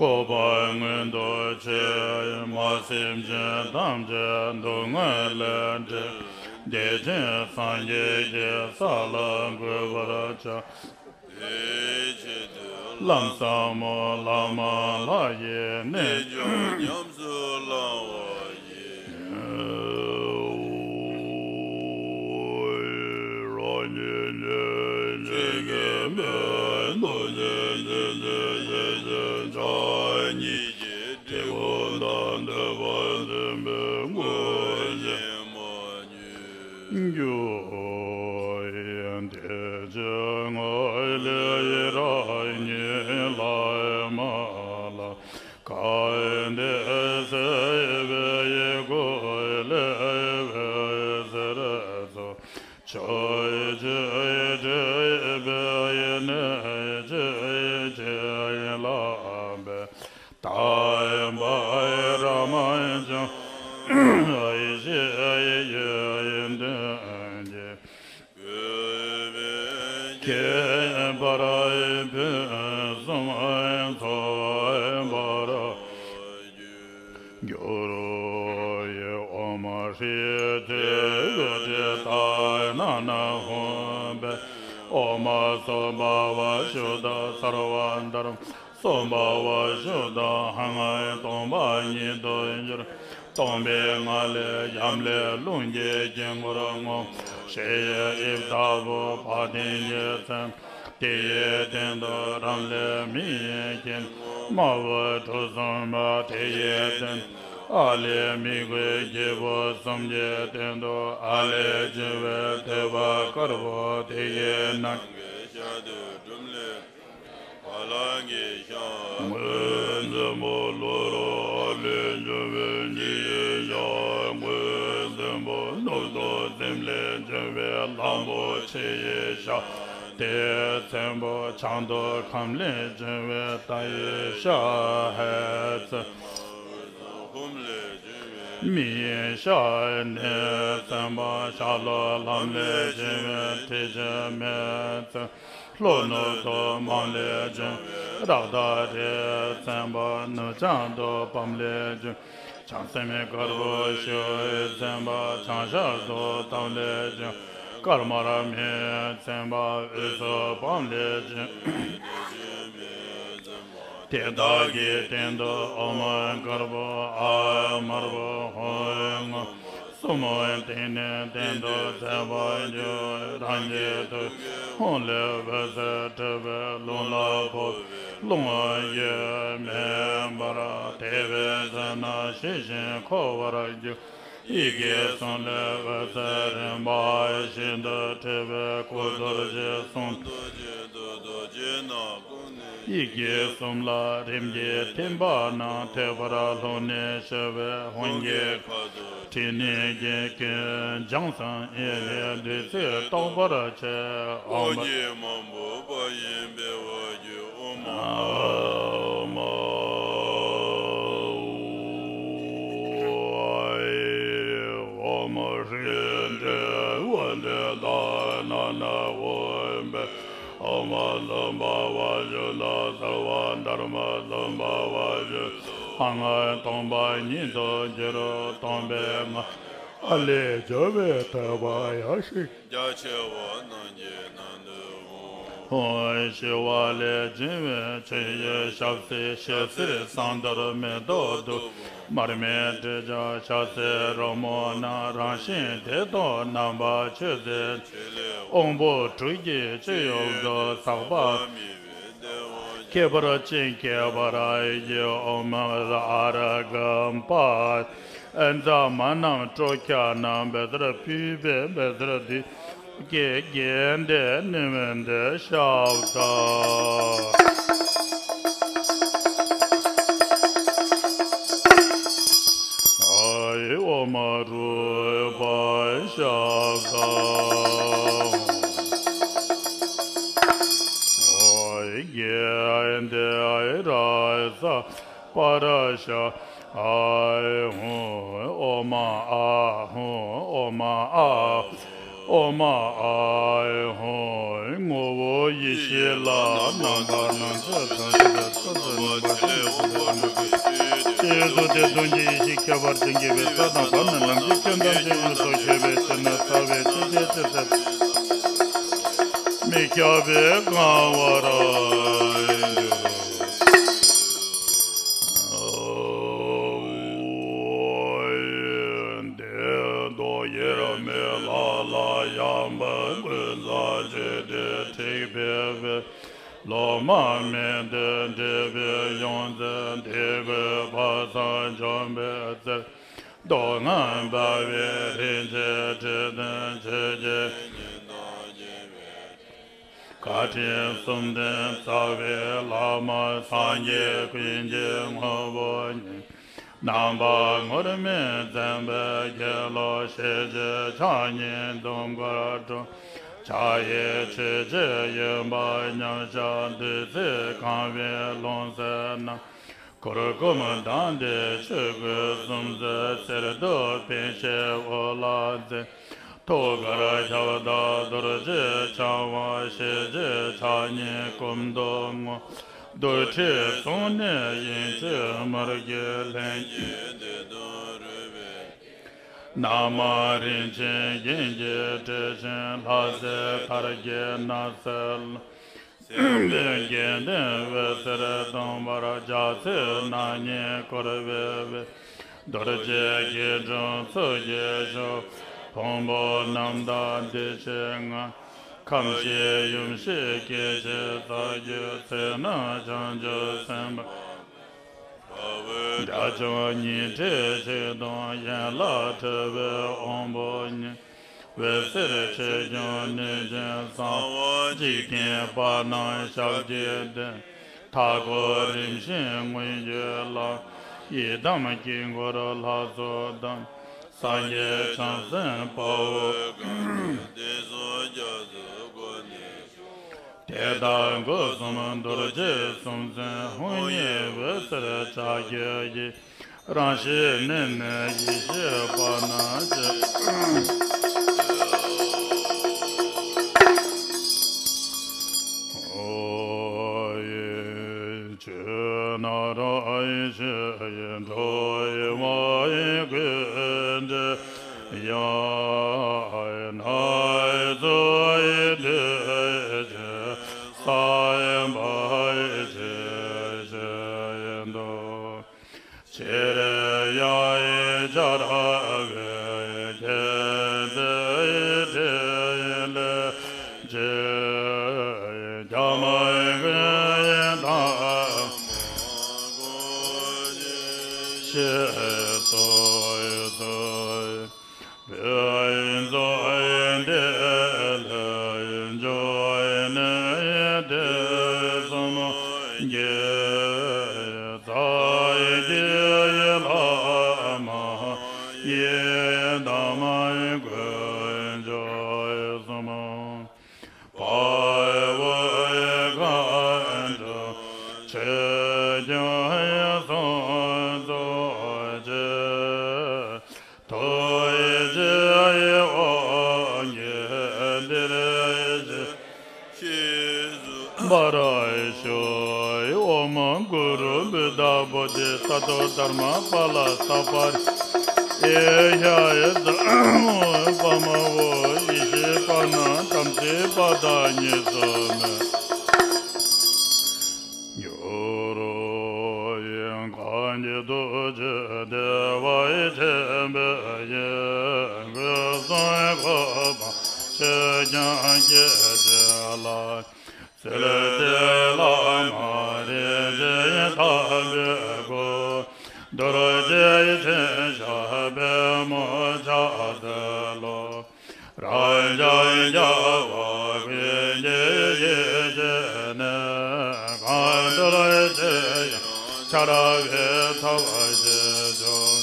བཀོད་པ་མངོན་དུ་བྱས། སེམས་ཅན་ཐམས་ཅད་སྡུག་བསྔལ་ལས་འདྲེན། བདེ་ཆེན་སངས་རྒྱས་ཀྱི་ས་ལ་འགོད་པར་བྱ། དེའི་ཕྱིར་དུ་ལམ་ཟབ་མོ་བླ་མ་ལྷ་ཡི་གནས། ཉམས་སུ་བླང་བ་ཡིས། རང་ཉིད་ཉིད་ཀྱི་མི་རྟོག་ཅིང་། ཇི་ལྟར་ཆགས་ཉིད་ཀྱི་སྒྲིབ་པ་དང་འདོད་པ་འཛིན་པའི་ངོ་ཞེན་མ་གྱུར། དེ་ཕྱིར་ངོ་ལས་རང་ཉིད་ལ་མ་ལ། གལ་ཏེ་སྲིད་པའི་སྒོ་ལས་བའི་ཟེར་སོ། ཆོས་ཀྱི་སྒྲིབ་པའི་གནས་ཇི་ལྟར་བསླབ་པའི། དམ་པ་རབ་འབྱམས་ཞེས་ཡོན་ཏན་གྱི། ཁྱད་པར་ཕུན་སུམ་ཚོགས་པར་འགྱུར། ཨོཾ་ཧྲཱིཿ་ཏེ་ཝེ་ཏེ་ཏཱ་ན་ན་ཧཱུྃ་ཕཊ། ཨོཾ་སྭ་བྷཱ་ཝ་ཤུདྡྷ་སརྦ་དྷརྨ་སྭ་བྷཱ་ཝ་ཤུདྡྷ་ཧཱུྃ། སྟོང་པ་ཉིད་དུ་གྱུར། སྟོང་པའི་ངང་ལས་ཡབ་ལས་རླུང་གི་དཀྱིལ་འཁོར་སྔོ་ཞེས་དབྱིབས་ལྟ་བུ་བ་དན་གྱི་ཚོམ། དེ་ཡི་སྟེང་དུ་རམ་ལས་མི་ཡི་སྐྱེ། དམར་པོ་གྲུ་གསུམ་པ། དེ་ཡི་སྟེང་དུ་ཨ་ལས་མི་བསྐོས་སྐྱེས་བུ་གསུམ། གྱི་སྟེང་དུ་ཨ་ལས་བྱུང་བའི་ཐོད་པ་དཀར་པོ། དེ་ཡི་ནང་གི་ཤ་དུ་དྲིམ་ལས། བ་ལང་གི་ཤ། ངོས་འཛིན་པོ་ལུ་རོ་ཨ་ལས་བྱུང་བའི་མྱི་ཡི་ཤ། ངོས་འཛིན་པོ་ནུབ་ཏུ་རྩིབས་ལས་བྱུང་བའི་གླང་པོ་ཆེ་ཡི་ཤ། དེ་ཚེམ་པོ་བྱང་དུ་ཁམས་ལས་བྱུང་བའི་རྟ་ཡི་ཤ། ཧེ་ཚེ་ཧཱུྃ་ལས་བྱུང་བའི་མི་ཡི་ཤ། ནི་ཚེམ་པོ་ཤར་ལྷོ་ལམ་ལས་བྱུང་བའི་དྲི་ཆབ་མའི་ཚེམ། ལྷོ་ནུབ་ཏུ་མར་ལས་བྱུང་བའི་རཀྟ་དྲི་ཚེམ་པོ། ནུབ་བྱང་དུ་བམ་ལས་བྱུང་བྱང་སེམས་དཀར་པོ་ཞུ་བའི་ཚེམ་པོ། བྱང་ཤར་དུ་ཏམ་ལས་བྱུང་དཀར་དམར་མེའི་ཚེམ་པོ། དབུས་སུ་བམ་ལས་བྱུང་དེ་དག་གི་སྟེང་དུ་ཨོཾ་དཀར་པོ་ཨཱཿདམར་པོ་ཧཱུྃ་སྔོ། སྲུ་མོའི་སྟེང་ནས་སྟེང་དུ་མཛད་པར་འགྱུར། རང་གི་ཐུགས་ཀྱི་ཧཱུྃ་ལས་འོད་ཟེར་འཕྲོས་པས་རླུང་ལ་ཕོག་པས་རླུང་གཡོས་མེ་འབར། དེ་བས་བཟོད་ན་ཞི་ཞིང་འཁོར་བར་འགྱུར། ཡི་གེ་གསུམ་ལས་འོད་ཟེར་རིམ་པ་བཞིན་དུ་འཕྲོས་པས་སྐུ་རྡོ་རྗེ་གསུང་། ཡི་གེ་གསུམ་ལ་རིམ་གྱིས་ཐིམ་པ་རྣམས་ཐོད་པར་ལྷུང་ནས་ཞི་བའི་ཧཱུྃ་གི་ཁ་དོག་ཕྲི་ནས་ཀྱི་ཀུན་སྦྱངས་སམ་ཨེ་ལྷའི་བདུད་རྩི་རྟོགས་པར་བྱེད། ཨོཾ། ཨོཾ་ཨཱཿཧཱུྃ་ཧྲཱིཿ་ཏེ་ཝེ་ཏེ་ཏཱ་ན་ན་ཧཱུྃ་ཕཊ། ཨོཾ་སྭ་བྷཱ་ཝ་ཤུདྡྷ་སརྦ་དྷརྨ་སྭ་བྷཱ་ཝ་ཤུདྡྷ་ཧཱུྃ། སྟོང་པ་ཉིད་དུ་གྱུར། སྟོང་པའི་ངང་ཨ་ལས་བྱུང་བའི་ཐོད་པ་ཡངས་ཤིང་རྒྱ་ཆེ་བ་རྣམས་ཀྱི་ནང་དུ་འོང་། ཧཱུྃ། ཞི་བ་ལས་བྱུང་བའི་ཆུ་ཡི་ཞབས་ཟས་ཞལ་ཟས་བསང་གཏོར་མེ་ཏོག་བདུག་སྤོས་མར་མེ་དྲི་ཆབ་ཞལ་ཟས་རོལ་མོ་རྣམས་རང་བཞིན་བདེ་སྟོང་རྣམ་པར་མཆོད་རྫས་ཕྲིན་ལས་དབང་པོ་དྲུག་གི་སྤྱི་གཡོག་ཏུ་ཟག་པ། ཁྱད་པར་ཅན་ཁྱད་པར་ཡི་གེ་ཨོཾ་ཨ་ར་གམ་པ། ཨ་ཛ་མ་རྣམས་སྤྲོ་འཆམ་རྣམས་བཛྲ་པུཥྤེ་བཛྲ་དྷཱུ་ཏིའི་རྒྱན་ལྡན་ནི་མན་དེ་ཤབྡ། ཨའི་ཨོཾ་རུ་པ་ཤབྡ། ཨའི་གེ་ཨའི་དེ་ཨའི་ར་ས་པ་ར་ཤ། ཨའི་ཧཱུྃ། ཨོཾ་ཨཱཿཧཱུྃ། ཨོཾ་ཨཱཿཧཱུྃ། ཨོཾ་ཨཱཿཧཱུྃ། ངོ་བོ་ཡེ་ཤེས་ལ། རྣམ་པར་སྣང་མཛད་ཐམས་ཅད་ཀྱི་ཚོགས་རྫོགས་ནས་བར་ཆད་མེད་པར་ལྡོག་པའི་ཕྱིར། ཆོས་རྫོགས་ཏེ་དོན་གྱི་ཡེ་ཤེས་ཁྱད་པར་ཅན་གྱི་འོད་གསལ་དང་། བར་ནི་ལམ་གྱི་སྐྱོན་ཐམས་ཅད་ཡོངས་སུ་ཤེས་པའི་ཕྱིར་ན། ལྟ་བའི་ཆོས་ཅན་ཅི་སྲིད་མི་ཁྱབ་པས་གང་བར་འགྱུར། དེ་ལྟར་དབྱེར་མེད་ལྷ་ལ་ཡང་བསྐུལ་ལ། ཆོས་འདི་ཁྲིགས་པའི་དབུས། སློབ་མ་མིང་དུ་འདྲེས་པའི་ཡོངས་འཛིན། དེ་ཀུན་ཕ་བཟང་འཇོམས་པའི་ཚུལ། མདོ་སྔགས་འབར་བའི་རིན་ཆེན་ཁྲི་བདུན། ཆོས་ཀྱི་ཉི་ཟླ་བརྗིད་པའི་ཁྲི། བཀའ་དྲིན་གསུམ་ལྡན་རྩ་བའི་བླ་མ། སངས་རྒྱས་ཀུན་གྱི་ངོ་བོ་ཉིད། རྣམ་པ་ངུར་སྨྲིག་འཛིན་པའི་དགེ་སློང་། ཞེ་གཅིག་ཕྱག་གཉིས་འཛུམ་དཀར་སྒྲོག། ཕྱག་གཡས་ཆོས་རྗེ་ཡིན་པར་མཉམ་བཞག། བདུད་རྩིས་གང་བའི་ལྷུང་བཟེད་ནང་། གུར་གུམ་བསྡམས་ཏེ་ཆོས་གོས་གསུམ་བརྗེ། གསེར་མདོག་པཎ་ཞྭའི་འོག་ལ་འཛིན། ཐུགས་ཀར་ཁྱབ་བདག་རྡོ་རྗེ་འཆང་དབང་། ཞེ་གཅིག་ཕྱག་གཉིས་སྐུ་མདོག་སྔོ། རྡོར་དྲིལ་གསུང་ནི་དབྱིངས་ཀྱི་མར་གྱི་ལྷུན་གྱིས་བསྡུས་དང་རོལ་པའི་རྣམ་མང་རིན་ཆེན་རྒྱན་གྱིས་སྤྲས་ཤིང་། ལྷ་སྲིན་དར་གྱི་ནགས་ཚལ། སྲིད་པའི་དགེ་འདུན་འོད་ཟེར་སྟོང་པར། རྒྱ་མཚོའི་ནགས་ཉིད་བསྐོར་བའི་དབུས། རྡོ་རྗེ་སྐྱིལ་ཀྲུང་ཚོགས་ཀྱི་ཞབས། ཕུང་པོ་རྣམ་དག་བདེ་ཆེན་མངའ། ཁམས་བཞི་ཡུམ་བཞི་སྐྱེ་མཆེད་རྩ་རྒྱུད། ཚེ་རྣམས་བྱང་ཆུབ་སེམས་དཔའ། དཔའ་བོས་དགྲ་བཅོམ་ཉི་ཁྲི་གཅིག་དང་། ཡན་ལག་ཁྲོ་བོའི་དབང་པོ་ཉིད། འོད་ཟེར་ཆེ་ཆུང་གནོད་སྦྱིན་གསང་བ། འཇིག་རྟེན་དཔའ་རྣམས་ཞབས་ཀྱིས་བསྟེན། མཐའ་འཁོབ་རིམ་བཞིན་མངོན་གྱུར་ལ། ཡི་དམ་དཀྱིལ་འཁོར་ལྷ་ཚོགས་དང་། སངས་རྒྱས་བྱང་སེམས་དཔའ་བོས་བསྐོར་ཏེ། དེང་སང་རྒྱ་མཚོའི་སྒོ་ནས། དེ་དག་སྒོ་གསུམ་རྡོ་རྗེ་གསུམ་འཛིན། ཧཱུྃ་ཡིག་འོད་ཟེར་ལྕགས་ཀྱུ་ཡིས། རང་བཞིན་གནས་ནས་ཡེ་ཤེས་པ་རྣམས་ཀྱི། ཆོས་རྣམས་རང་བཞིན་གྲོལ་བ་ཀུན་བྲལ་ཡང་། སྣང་ཚུལ་དུས་གཅིག་སངས་པ་ཇི་བཞིན་དུ། ཕྱིར་ཡང་འཆར་བའི་ཁྱད་དུ་འཕྲིན་ལས་ཀྱིས། ཁྱབ་མ་ཀུན་ཐ་མ་ཀུན་གྱི་ཕྱིར་ཐུགས་སུ། བོད་མཛོད་འདི་ལས་འབྱུང་གནས་དེ་གསུམ་གྱི། རྩ་བའི་བླ་མ་ཡི་དམ་དཀོན་མཆོག་གསུམ། དཔའ་བོས་མཁའ་འགྲོ་ཆོས་སྐྱོང་གསུམ་ཚོགས་ཀྱི། ཐུགས་རྗེའི་དབང་གིས་འདིར་གཤེགས་སུ་འབར་ཞུ། ཨོཾ་གུ་རུ་བུདྡྷ་བོ་དྷི་ས་ཏྭ་དྷརྨ་པཱ་ལ་ས་པ་རི་ཨེ་ཤ་ཡ་ཛ་ཨོཾ་པདྨ་འོད་ཡེ་ཤེས་པ་རྣམས་དམ་ཚིག་པ་དང་གཉིས་སུ་མེད། གང་གི་ཐུགས་རྗེ་བདེ་བ་ཆེན་པོའི་དབྱིངས། སྐུ་གསུང་གོ་འཕང་ཆོས་ཀྱང་སྐྱེ་མཆེད་ལ། ཚུལ་དེ་བླ་མ་རིན་ཆེན་ཐར་པའི་སྐུ། རྡོ་རྗེ་འཆང་ཞབས་པད་མོ་ཕྱག་འཚལ་ལོ། རབ་འབྱམས་རྒྱལ་བ་ཀུན་གྱི་ཡིད་ཀྱི་གནས། གང་འདུལ་ཅི་ཡང་འཆར་བའི་ཐབས་ཤེས་མཆོག།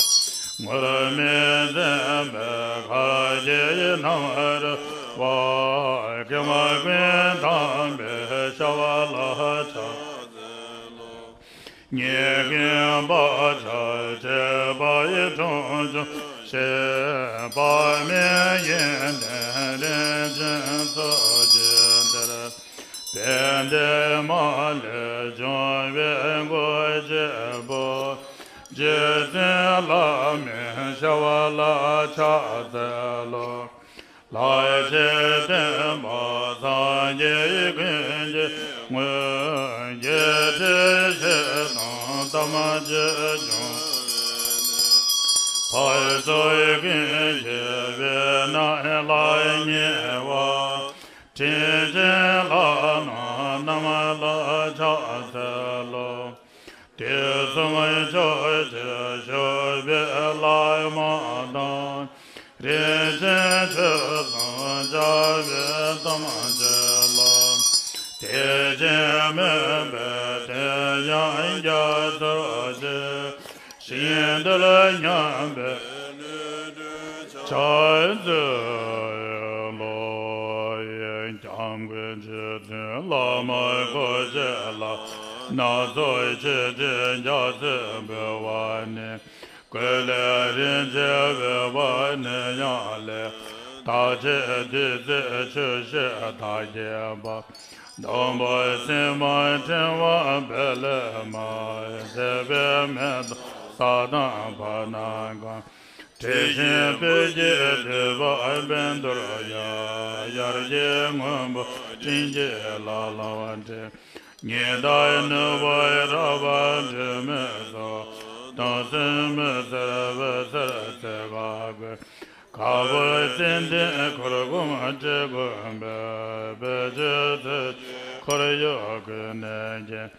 ངུར་སྨྲིག་འཛིན་པའི་གར་གྱིས་ནམ་རུབ་པ། ཀྱེ་མ་ཀུན་ཐམས་པའི་ཤ་བ་ལ་ཕྱག་འཚལ་ལོ། ཉེས་ཀུན་བག་ཆགས་བཅས་པ་ཡི་དྲུང་འཇོམས་ཤིང་། དཔག་མེད་ཡོན་ཏན་ ལན་ཅན་ཚོགས་ཀྱི་འདིར། དཔལ་ལྡན་མ་ལུས་འབྱུང་བའི་སྒོ་འབྱེད་པོ། རྗེ་བཙུན་བླ་མའི་ཞབས་ལ་ཕྱག་འཚལ་ལོ། ལྷར་བཅས་བསྟན་པ་སངས་རྒྱས་ཀུན་གྱི་དངོས། རྒྱས་འབྲེལ་བཤད་དང་དམ་ཆོས་འབྱུང་། ཕར་ཕྱོགས་ཀུན་གྱི་བེར་ནག་ལ་ཉེ་བ། དྲིན་ཅན་ལྷ་རྣམས་རྣམ་ལ་ཕྱག་འཚལ་ལོ། དུས་གསུམ་ཕྱོགས་བཅུར་བཞུགས་པའི་བླ་མ་དང་། རིན་ཆེན་ཆོས་སམ་བྱ་བའི་དམ་ཆོས་ལ། དད་ཅན་མོས་པས་དེ་ཡང་རྒྱ་མཚོ་ཆེ། ཞིང་འདིར་མཉམ་པའི་ཕྱག་འཚལ་ལོ། སྐྱབས་མགོན་རྗེ་བཙུན་བླ་མ་གོ་ཆེ་ལ། སྣ་ཚོགས་ཆེ་ཏྲེ་རྒྱ་མཚོས་འབུལ་བ་ནི། གོས་ལས་རིན་ཆེ་བའི་བ་ནི་ཡང་ལས། དག་བྱེད་བདུད་རྩིའི་ཆུ་ཞིག་དག་བྱེད་པ། སྡོང་པོ་སིལ་མ་ཕྲེང་བ་བེ་ལེ་མ། བྱེད་པའི་མེ་ཏོག་ས་དང་བ་ནང་གང་། དྲི་ཞིམ་སྤོས་ཀྱི་དུད་པ་བཻ་ཌཱུརྱ། དབྱར་གྱི་སྔོན་པོ་སྤྲིན་གྱི་ལ་ལ་བ་འདྲེས། ཉི་ཟླ་ནུབ་པའི་ར་བ་དྲི་མེད་སོགས། དུང་སེམས་མི་སེར་བི་སེར་ཚེ་ག་གོས། ག་བུར་ཙན་དན་འཁོར་གོམས་བཀྲེས་སྐོམ་པས། བེ་ཅོན་ཚོས་འཁོར་གཡོག་གོས་ནས་བརྒྱན།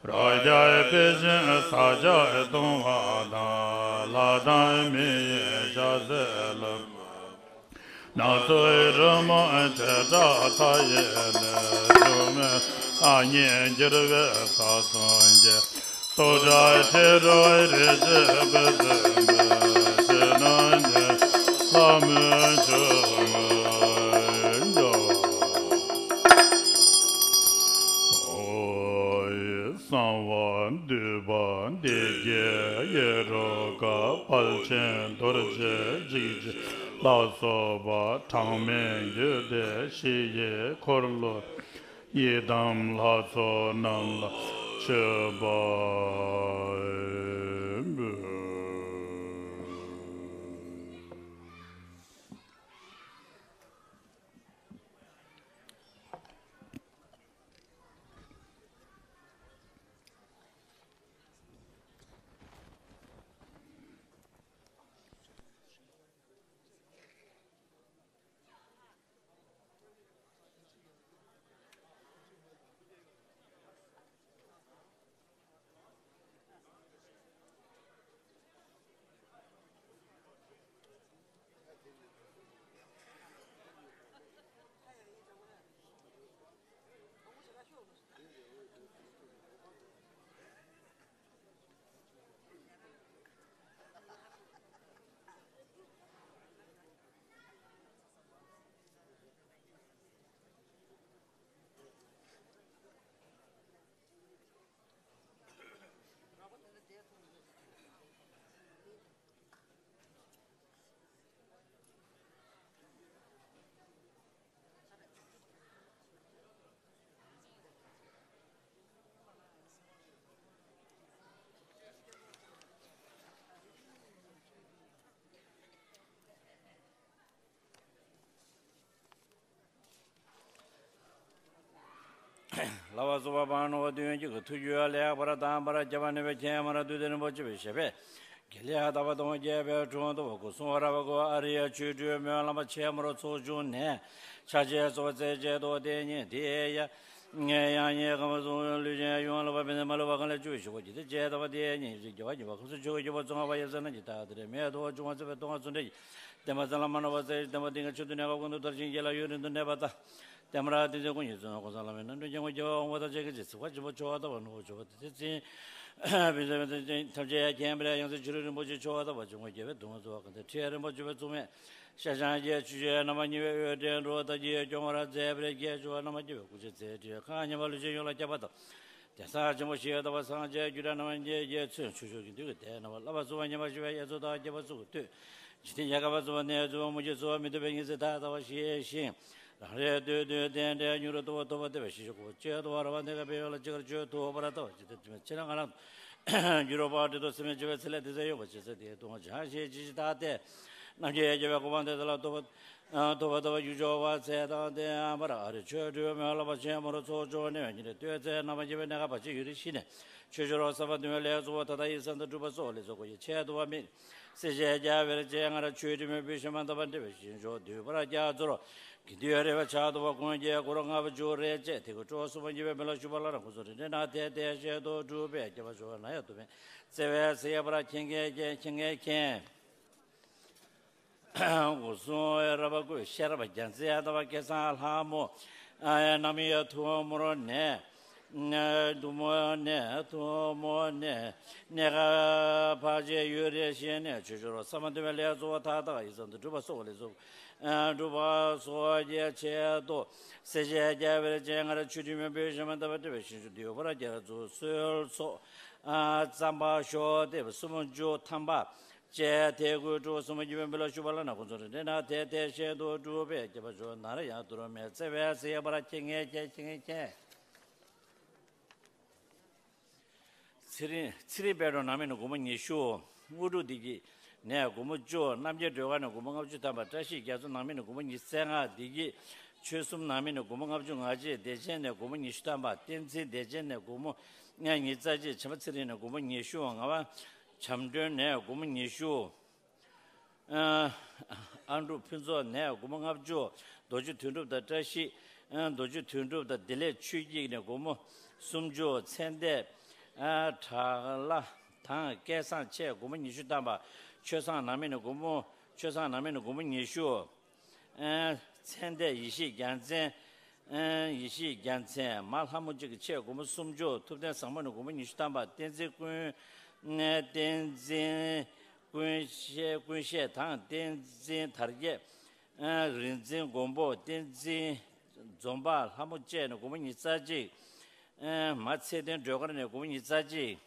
རོ་བརྒྱའི་དཔལ་ཆེན་ས་སྐྱ་གཏུམ་པ་དང་། ལྷ་དང་མི་ཡི་ཕྱག་འཚལ་ལོ། སྣ་ཚོགས་རི་མོ་བྱེ་བྲག་མཐའ་ཡས་ནས། སྒྱུ་མའི་ཨ་མྱེས་འགྱུར་བའི་ས་གསུམ་གྱི། སྟོད་གྲགས་ཁྲི་རོ་རི་རྩེ་བུ་ཚན་པའི། ཕྱི་ནང་གཉིས་ལྷ་མོའི་མཆོད་འོས་འཇོ། གསང་བ་འདུས་པ་འདི་སྐད་ཡེ་རོ་ཀ། དཔལ་ཆེན་རྡོ་རྗེ་འཇིགས་བྱེད་ལ་སོགས་པ། གྲངས་མེད་རྒྱུད་སྡེ་བཞི་ཡི་འཁོར་ལོ། ཡི་དམ་ལྷ་ཚོགས་རྣམས་ལ་མཆོད་པ་འབུལ། ལྷ་བ་སོགས་པ་པང་ནོ་བ་དུས་ཀྱི་ཐུགས་རྒྱུད་ལེགས་པར་དམ་པར་རྒྱབ་པ་ནུས་པའི་མཁྱེན་མར་བདུད་སྡེ་རིན་པོ་ཆེ་བའི་ཞབས་པད་དགེ་ལེགས་དག་པ་དང་རྒྱས་པའི་དྲུང་དུ་སྐུ་གསུང་བ་རབ་དགའ་ཨ་རི་ཡ་ཆོས་སྤྲུལ་སྨོན་ལམ་ཆེན་མོར་ཚོགས་བྱུང་ནས་ཕྱག་རྗེས་གསོལ་བ་སྩལ་བྱེད་དོ། དེ་ཉིད་དེ་ཡང་ཡང་ཉིད་ཁམས་གསུམ་ལུས་ཅན་ཡོངས་ལ་བབ་པའི་མ་ལུས་པ་གང་ལས་བྱུང་བའི་ཞུགས་པ་ཇི་ལྟར་བྱེད་དམ་པ་དེ་ཉིད་ཀྱི་རྒྱལ་བ་ཉིད་པ་ཁམས་གསུམ་ཆོས་ཀྱི་རྒྱལ་པོ་ཚངས་པ་ཡབ་སྲས་རྣམས་ཀྱི་བདག་ཏུ་རེ་མེད་དོ། བྱུང་བ་ཚེ་བའི་སྟོང་བ་ཚུལ་འདྲ་ཡིས། བསྟན་པ་ཚེ་ལ་མ་ནོར་བ་སྩལ་ཞིང་། བསྟན་པ་འདི་ཉིད་ཆོས་དུ་གནས་པ་ཀུན་ཏུ་དར་ཞིང་རྒྱས་ལ་ཡུན་རིང་དུ་གནས་པ་དང་། བསྟན་པ་རབ་བརྟན་ཚེ་ཀུན་གྱི་བརྩོན་འགྲུས་གོང་ས་ལ་མེད་ན་འགྲོ་ཀྱང་ངོ་རྒྱལ་བ་འོང་བ་དང་བཅས་ཀྱི་ཚེ་ཚེ་བ་ཆེན་པོ་ཆོ་ག་ལྟ་བུ་ནོར་བུ་ཆོ་ག་དེ་ཚེ་ཚེ་ཕན་ཚེ་ཐམས་ཅད་མཁྱེན་པའི་ཡང་སྲིད་ཆོས་རིན་པོ་ཆེ་ཆོ་ག་ལྟ་བུ་ཆེན་པོ་རྒྱལ་བའི་གདུང་བ་ཚོགས་པ་གང་དེ་ཁྲི་རིན་པོ་ཆེ་བའི་གཙུག་མས་ཤ་ཞང་རྒྱལ་ཆུ་ཆེན་རྣམ་པ་གཉིས་པའི་འོད་ལྡན་འགྲོ་བ་དག་གི་སྐྱོང་བར་མཛད་པའི་རྒྱལ་ཆུ་བ་རྣམ་པ་གཉིས་པའི་སྐུ་ཕྱྭ་ཚེ་ཁྲི་ཁང་ཉི་མ་ལུས་ཅན་ཡོངས་ལ་ཁྱབ་པ་དང་། དེང་སང་ཆེན་པོ་ཞེས་བཏགས་པ་སངས་རྒྱས་རྒྱུད་གྲྭ་རྣམ་པ་གཉིས་ཀྱི་ཚུལ་མཆོག་ཤོག་གི་འདུས་ཀྱི་སྡེ་རྣམ་པ་བསླབ་པ་གསུམ་པ་ཉམས་པ་ཞི་བའི་དབྱར་མཚོ་དང་རྒྱལ་པོ་གཙུག་གི་སྟོད། འཇིག་རྟེན་གྱི་ཁམས་པ་གཙུག་པ་ནས་གཙུག་པ་མུ་ཁྱུད་གཙུག་པ་མི་ཐུབ་པའི་ཉི་ཚེ་མཐའ་དག་པ་ཞེས་བཞེངས། རང་རེ་ལྟོས་ལྟོས་རྟེན་འབྲེལ་མྱུར་དུ་ཐོབ་པ་ཐོབ་པ་སྟེར་བའི་ཞིང་གཤེགས་སྐུ་ཆོས་ཐོབ་པར་བ་དེ་ག་བེ་ཡོ་ལ་ཅི་དགར་ཆོས་ཐོབ་པར་ཐོབ་པ་ཅི་སྟེ་དུ་མེད་ཕྱིར་ན་ང་རང་འགྱུར་བ་འདྲེ་དོ་སེམས་མེད་བྱེད་པའི་ཚེ་ལས་དེ་ཚེ་ཡོད་པ་ཇི་སྲིད་དེའི་དུས་བྱང་ཞེས་ཇི་ཞིག་ཐ་སྟེ། རྣམ་མཁྱེན་རྒྱལ་བའི་གོ་འཕང་དེ་དག་ལ་ཐོབ་པ་ཐོབ་པ་ཐོབ་པ་རྒྱུ་འབྱོར་བ་ཚེ་དང་ལྡན་པར་ཨ་རི་ཆོས་སྒྲུབ་མེ་ལ་བ་ཆེན་མོར་ཚོགས་འབྱོར་ནས་ཉིན་རེ་ལྟོས་ཚེ་རྣམ་པར་འགྱུར་བའི་གནས་སྐབས་བར་ཆད་ཡུན་རིང་ཞི་ནས་ཆོས་སྤྱོད་རོགས་བསམ་པ་འདུན་པའི་ལས་གཙོ་བོ་ད་ལྟ་ཡི་གསང་དུ་སྒྲུབ་པ་སོགས་ལས་ཚོགས་སྐུ་ཡི་ཆེད་དུ་བ་མེད། སྲས་བཅས་རྒྱལ་བའི་རྗེ་ང་རང་ཆོས་ཁྲིམས་མེད་པའི་ཞིང་མ་འདའ་བར་འདྲེ་བའི་ཞིང་མཆོག་འདུལ་བར་རྒྱ་མཚོར། དགེ་འདུན་རེ་བ་ཆགས་འདུག་པ་ཀུན་གྱི་གུ་རུ་ལྔ་པོ་འཇུག་རེ་བཅས་དེ་ཀུན་གྲོགས་སུ་མ་འགྱུར་བའི་མི་ལ་ཞུགས་པ་ལ་རང་ཁོ་ཚོ་རིན་ཆེན་ནང་དེ་དེ་བཤད་དུ་སྒྲུབ་པའི་རྒྱལ་བ་ཇོ་བོ་ན་ཡ་དུ་མེད། བརྩེ་བའི་སྲས་ཡ་པ་ར་མཁྱེན་མཁན་མཁྱེན་མཁན་མཁྱེན། སྐུ་གསུང་རབ་པ་ཀུན་ཤེས་རབ་རྒྱལ་མཚན་ལྟ་བ་སྐལ་བཟང་ལྷ་མོ། རྣམ་གཡེང་ཐུགས་མོར་ནས། འདུག་མོ་ནས་ཐུགས་མོ་ནས། གནས་སྐབས་བར་ཆད་ཡུན་རིང་ཞི་ནས་ཆོས་སྤྱོད་རོགས་བསམ་པ་འདུན་པའི་ལས་གཙོ་བོ་མཐའ་དག་ཡི་ཙམ་དུ་སྒྲུབ་པ་སོགས་ལས་གཙོ་བོ། སྒྲུབ་པ་སོགས་ཀྱི་ཆེད་དུ། སྲས་བཅས་རྒྱལ་བའི་རྗེ་ང་རང་ཆོས་ཁྲིམས་མེད་པའི་ཞིང་མ་འདའ་བར་འདྲེ་བའི་ཞིང་མཆོག་འདུལ་བར་རྒྱ་མཚོར་གསོལ་ཚོགས། རྩོམ་པ་ཤོག་ལྡེབ་སུམ་ཅུ་ཐམ་པ། བཅས་དེ་ཀུན་གྲོགས་སུ་མ་འགྱུར་བའི་མི་ལ་ཞུགས་པ་ལ་ན་ཁོ་ཚོ་རིན་ཆེན་ནང་དེ་དེ་བཤད་དུ་སྒྲུབ་པའི་རྒྱལ་བ་ཇོ་བོ་ན་ར་ཡ་དུ་རུ་མེད། བརྩེ་བའི་སྲས་ཡ་པ་ར་མཁྱེན་མཁན་མཁྱེན་མཁྱེན་མཁྱེན་མཁྱེན། ཚེ་རིང་ཚེ་རིང་དཔལ་སྒྲོན་ནང་མི་ནི་སྒོར་མོ་ཉི་ཤུ། དངོས་གྲུབ་བདེ་སྐྱིད་ནས་སྒོར་མོ་བཅུ། རྣམ་རྒྱལ་སྒྲོལ་དཀར་ནས་སྒོར་མོ་ལྔ་བཅུ་ཐམ་པ། བཀྲ་ཤིས་རྒྱ་མཚོ་ནང་མི་ནི་སྒོར་མོ་ཉི་ཤུ་རྩ་ལྔ། བདེ་སྐྱིད་ཆོལ་གསུམ་ནང་མི་ནི་སྒོར་མོ་ལྔ་བཅུ་ང་གཅིག་བདེ་ཆེན་ནས་སྒོར་མོ་ཉི་ཤུ་ཐམ་པ། བསྟན་འཛིན་བདེ་ཆེན་ནས་སྒོར་མོ་ཉི་ཤུ་རྩ་གཅིག་བྱམས་པ་ཚེ་རིང་ནས་སྒོར་མོ་ཉི་ཤུ། ངག་དབང་བྱམས་སྒྲོན་ནས་སྒོར་མོ་ཉི་ཤུ། ཨ་ཨ་འབྲུག་ཕུན་ཚོགས་ནས་སྒོར་མོ་ལྔ་བཅུ། རྡོ་རྗེ་དོན་གྲུབ་དང་བཀྲ་ཤིས། ཨ་རྡོ་རྗེ་དོན་གྲུབ་དང་བདེ་ལེགས་ཆོས་སྐྱིད་ནས་སྒོར་མོ་སུམ་ཅུ། ཚེ་འདས་ཨ་བྲག་ལ་དང་སྐལ་བཟང་བཅས་སྒོར་མོ་ཉི་ཤུ་ཐམ་པ། ཆོས་བཟང་ནང་མི་ནས་སྒོར་མོ་ཆོས་བཟང་ནང་མི་ནས་སྒོར་མོ་ཉི་ཤུ། ཨ་ཚེ་འདས་ཡེ་ཤེས་རྒྱལ་མཚན། ཨ་ཡེ་ཤེས་རྒྱལ་མཚན་མ་ལྷ་མོ་གཅིག་གི་ཆེད་སྒོར་མོ་སུམ་ཅུ། ཐུབ་བསྟན་བཟང་མོ་ནས་སྒོར་མོ་ཉི་ཤུ་ཐམ་པ། བསྟན་འཛིན་ཀུན། བསྟན་འཛིན་ཀུན་ཤེས་ཀུན་ཤེས་དང་བསྟན་འཛིན་དར་རྒྱས། ཨ་རིག་འཛིན་མགོན་པོ། བསྟན་འཛིན་འཛོམས་པ་ལྷ་མོ་བཅས་ནས་སྒོར་མོ་ཉི་ཤུ་རྩ་གཅིག། ཨ་མ་ཚེ་བརྟན་སྒྲོལ་དཀར་ནས་སྒོར་མོ་ཉི་ཤུ་རྩ་གཅིག།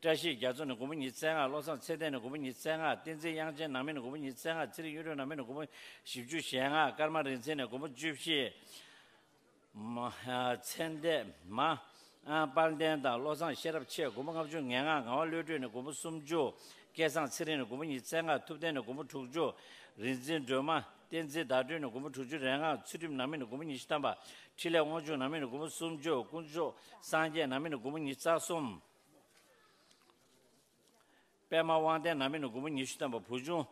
བཀྲ་ཤིས་རྒྱ་མཚོ་ནས་སྒོར་མོ་ཉི་ཤུ་རྩ་ལྔ། བློ་བཟང་ཚེ་བརྟན་ནས་སྒོར་མོ་ཉི་ཤུ་རྩ་ལྔ། བསྟན་འཛིན་དབྱངས་ཅན་ནང་མི་ནས་སྒོར་མོ་ཉི་ཤུ་རྩ་ལྔ། ཚེ་རིང་གཡུ་སྒྲོན་ནང་མི་ནས་སྒོར་མོ་བཞི་བཅུ་ཞེ་ལྔ། ཀརྨ་རིག་འཛིན་ནས་སྒོར་མོ་བཅུ་བཞི། མ་ཚེ་འདས་མ་དཔལ་ལྡན་དང་བློ་བཟང་ཤེས་རབ་ཆེ་སྒོར་མོ་ལྔ་བཅུ་ང་ལྔ། ངག་དབང་བློ་གྲོས་ནས་སྒོར་མོ་སུམ་ཅུ། སྐལ་བཟང་ཚེ་རིང་ནས་སྒོར་མོ་ཉི་ཤུ་རྩ་ལྔ། ཐུབ་བསྟན་ནས་སྒོར་མོ་དྲུག་ཅུ། རིག་འཛིན་སྒྲོལ་མ། བསྟན་འཛིན་ཟླ་སྒྲོན་ནས་སྒོར་མོ་དྲུག་ཅུ་རེ་ལྔ། ཚུལ་ཁྲིམས་ནང་མི་ནས་སྒོར་མོ་ཉི་ཤུ་ཐམ་པ། འཕྲིན་ལས་དབང་ཕྱུག་ནང་མི་ནས་སྒོར་མོ་སུམ་ཅུ། དཀོན་མཆོག་སངས་རྒྱས་ནང་མི་ནས་སྒོར་མོ་ཉི་ཤུ་རྩ་གསུམ། པདྨ་དབང་ལྡན་ནང་མི་ནས་སྒོར་མོ་ཉི་ཤུ་ཐམ་པ། བུ་ཆུང་།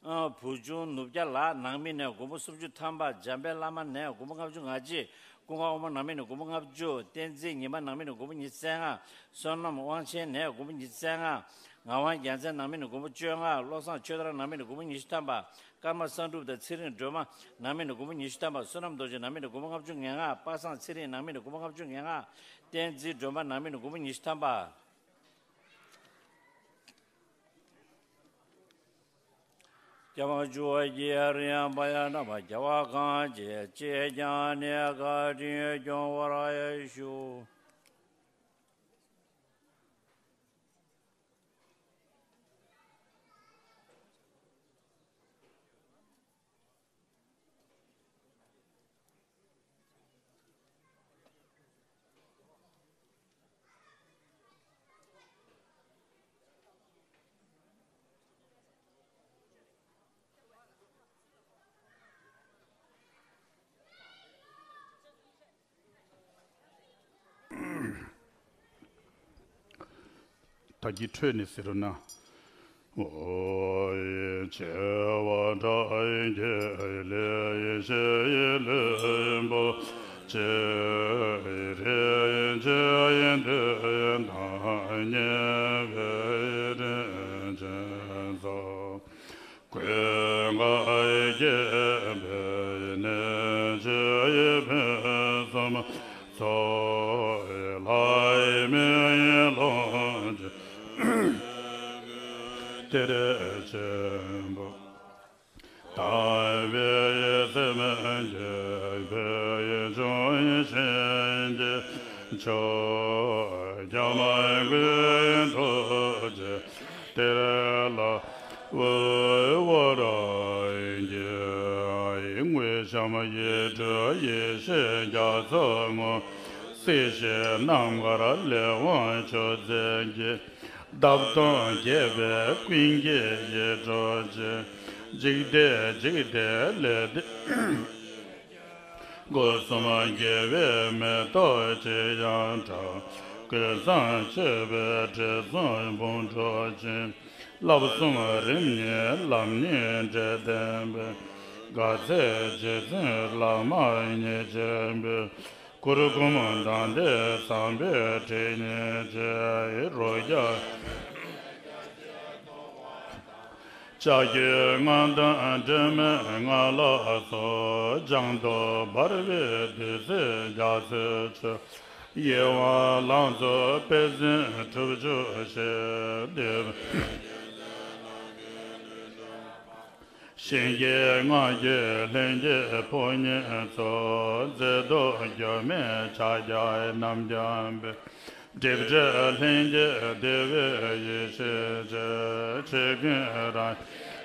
ཨ་བུ་ཆུང་ནུབ་རྒྱ་ལགས་ནང་མི་ནས་སྒོར་མོ་སུམ་ཅུ་ཐམ་པ། འཇམ་དཔལ་བླ་མ་ནས་སྒོར་མོ་ལྔ་བཅུ་ང་གཅིག། ཀུན་དགའ་དབང་མོ་ནང་མི་ནས་སྒོར་མོ་ལྔ་བཅུ། བསྟན་འཛིན་ཉི་མ་ནང་མི་ནས་སྒོར་མོ་ཉི་ཤུ་རྩ་ལྔ། བསོད་ནམས་དབང་ཆེན་ནས་སྒོར་མོ་ཉི་ཤུ་རྩ་ལྔ། ངག་དབང་རྒྱལ་མཚན་ནང་མི་ནས་སྒོར་མོ་བཅོ་ལྔ། བློ་བཟང་ཆོས་དར་ནང་མི་ནས་སྒོར་མོ་ཉི་ཤུ་ཐམ་པ། ཀརྨ་བསམ་གྲུབ་དང་ཚེ་རིང་སྒྲོལ་མ་ནང་མི་ནས་སྒོར་མོ་ཉི་ཤུ་ཐམ་པ། བསོད་ནམས་རྡོ་རྗེ་ནང་མི་ནས་སྒོར་མོ་ལྔ་བཅུ་ང་ལྔ། པ་སངས་ཚེ་རིང་ནང་མི་ནས་སྒོར་མོ་ལྔ་བཅུ་ང་ལྔ། བསྟན་འཛིན་སྒྲོལ་མ་ནང་མི་ནས་སྒོར་མོ་ཉི་ཤུ་ཐམ་པ། སྐྱབས་མཆོག་གི་རིམ་པ་ཡང་རྣམ་པ་རྒྱལ་བ་གང་ཅི་ཅེས་ཀྱང་ནས་བཀའ་དྲིན་སྐྱོང་བར་ཞུ། ད་གི་འཕྲོས་ནས་ཟེར་རོ་ན། ཨོ་ཡེ་ཆེ་བ་དྲག་གི་ལས་ཡེ་ཤེས་ཡེ་ལེན་པོ་ཆེ་རེ་ཆེ་ཡེ་འདོད་དང་ཉེ་བའི་རིན་ཆེན་ཚོགས། ཀུན་དགའ་རྒྱལ་པོའི་གནས་ཆེ་ཡེ་ཕུན་སུམ་ཚོགས་ལྷ་ཡི་མིང་ཡི་ལོངས་སྤྱོད་གཏེར་ཆེན་པོ། དམ་པའི་སེམས་རྒྱས་པའི་འབྱུང་བཞིན་གྱི་མཆོག །བྱམས་མགོན་རྡོ་རྗེ་གཏེར་ལ་དབུ། ཤམ་ཡེ་གྲུ་ཡེ་ཤེས་རྒྱ་མཚོ་ངོ་། སྲིད་ཞིའི་རྣམ་དཀར་ལས་དབང་ཕྱུག་རྫས་ཀྱི། འདབ་སྟོང་རྒྱས་པའི་ཀུན་གྱི་ཡིད་འཕྲོག་ཅིང་། འཇིག་རྟེན་འཇིག་རྟེན་ལས་འདས། སྒོ་གསུམ་དགེ་བའི་མེ་ཏོག་ཅི་ཡང་བཀྲ། ཀུན་བཟང་མཆོད་པའི་དྲི་བསུང་འབུམ་འཁྲུག་ཅིང་། བསླབ་གསུམ་རིམ་གཉིས་ལམ་གཉིས་འབྲས་ལྡན་པའི། དགའ་ཚལ་རྗེ་བཙུན་བླ་མ་མཉེས་ཆེན་པོའི། གུར་གུམ་མདའ་མདའ་བསམ་པའི་གྲི་ཉིད་ཅན། རོ་བརྒྱ། ལྕགས་ཀྱུ་ལྔ་དང་སྒྲོན་མེ་ལྔ་ལ་སོགས། ལྗང་མདོག་འབར་བའི་བདུད་རྩིའི་རྒྱ་མཚོས་མཆོད། ཡིད་དབང་ལང་ཚོ་དཔལ་འཛིན་ཁྲོ་ཆུ་ཞེས། འདོད་པའི་གཤིན་རྗེའི་སྔགས་ཀྱི་ལྷན་སྐྱེས་ཕོ་ཉ་ཚོགས། མཛེས་སྡུག་འགྱུར་མེད་ཕྱག་རྒྱའི་རྣམ་རྒྱལ་པོས། སྒྲིབ་བྲལ་ལྷན་སྐྱེས་བདེ་བའི་ཡེ་ཤེས་ཀྱིས། ཆོས་ཀུན་རང་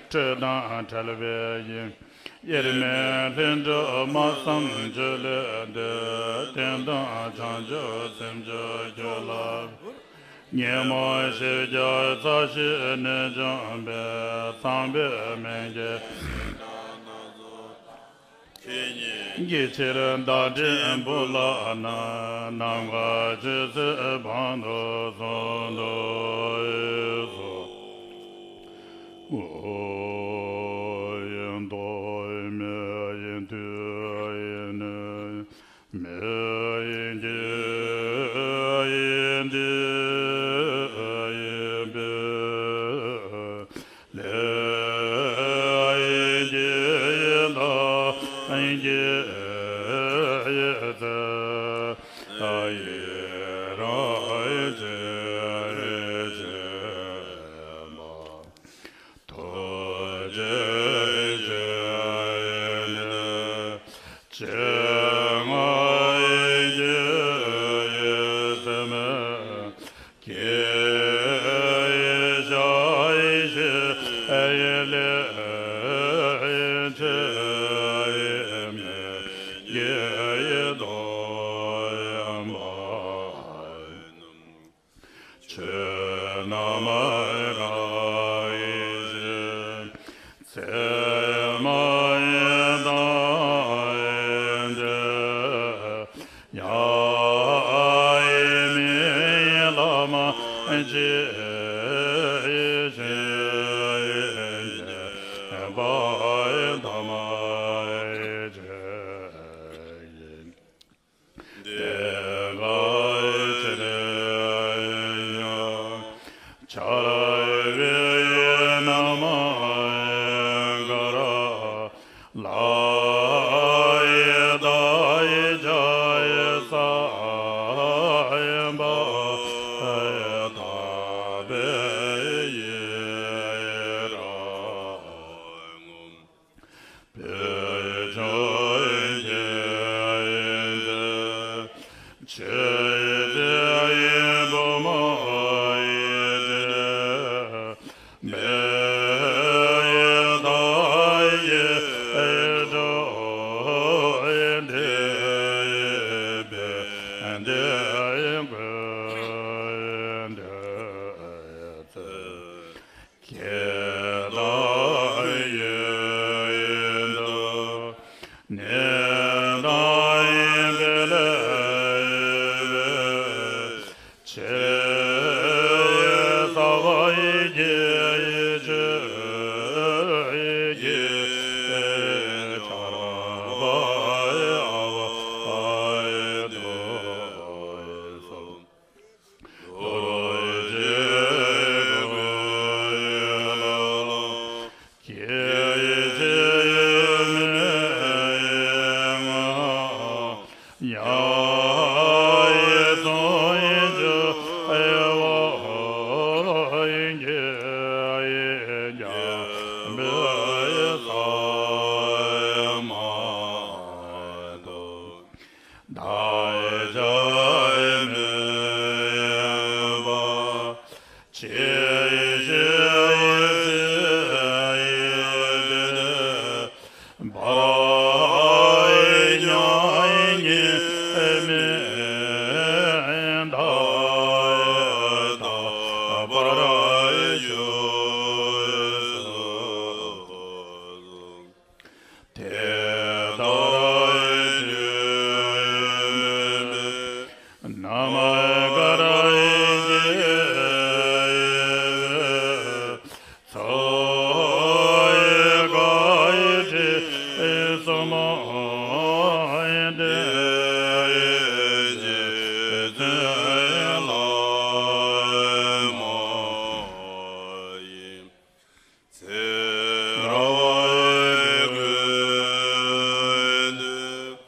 སྤྲོས་དང་བྲལ་བའི་དབྱིངས། དབྱེར་མེད་ལྷུན་གྲུབ་སྨྲ་བསམ་བརྗོད་ལས་འདས། བསྟན་དང་བྱང་ཆུབ་སེམས་མཆོག་ཁྱོད་ལ། ཉོན་མོངས་ཞི་རྒྱས་རྩ་ཤེས་ནུས་འཇོམས་པའི། ཚངས་པའི་མན་ངག་གི་ཕྱིར་བདག་སྒྲིབ་པ་ལ་ནི། ནམ་མཁའ་ཆུ་སྲིན་དཔང་དུ་གསོལ་དུ་གསོལ། ཨོ་ཡ་ཏོ་མེ་ཡི་དུ་ཡི་ནི། མེ་ཡི་གེ་ཡི་འདི་ཡི་བེ་ལེ་ཡི་གེ་ཡི་ད་ཡི་གེ་ཡི་ཚེ་ཡི་ར་ཡི་ཚེ་ཡི་ཚེ་མ། ཐུགས་རྗེ་ཆེ། ཆེ་ང་ཡི་ཡི་སེམས་ཀྱི་ཡི་ཤ་ཡི་ཤེས་ཡི་ལས་ཆེ་ཡི་མི་ཡི་དོ་ཡང་བ། ཆོས་རྣམས་རང་བཞིན་ཚད་མ་ཡིན་དང་ཡིན་ཏེ། ཡང་ཡིན་མིན་ཡིན་བླ་མ་གཅིག་ཡིན་ཞིང་ཡིན་གཅིག་ཡིན་པ་ཡིན་ཐ་མ་ཡིན་གཅིག་ཡིན། དེ་ག་ཕྱིར་ཡང་འཆར་བའི་ཡུལ་རྣམས་ག་ར་ལ་ཡི་དྭགས་ཡི་བྱ་ཡི་ས་ཡིན་པ་ཡི་དྭགས་པའི་ཡི་རང་ངོ་། བོད་ཆོས་ཀྱི་ཆོས་ཡི་བུ་མོ་ཡི་དྲིན་མེད་ཡི་ད་ཡི་འགྲོ་འདི་ཡི་བེ་འདི་ཡི་ཀུན་འདི་ཚེ། ཁྱེད་དང་ཡིན་དུ་ནི་དང་ཡིན་པའི་ལས་ཆེ་ས་བ་ཡི་རྒྱལ་ཡི་ཆོས་ཀྱི་ཆར་པ་ཡི་ཨ་བ་ཡི་དུ་སོང་། བདག་ཅག་མེད་པ་ཆེ་ཞེས་ཡི་ཚེ་ཡི་དེ་ནས་འབར། དེ་ལྟར་སྤྲུལ་པས་ནམ་མཁའ་རང་བཞིན་གྱི་ཚོགས་ཀྱི་དྲི་གསུམ་སྟེ། རྗེ་བཙུན་བླ་མ་ཡི། ཚེ་རབས་ཀུན་ཏུ་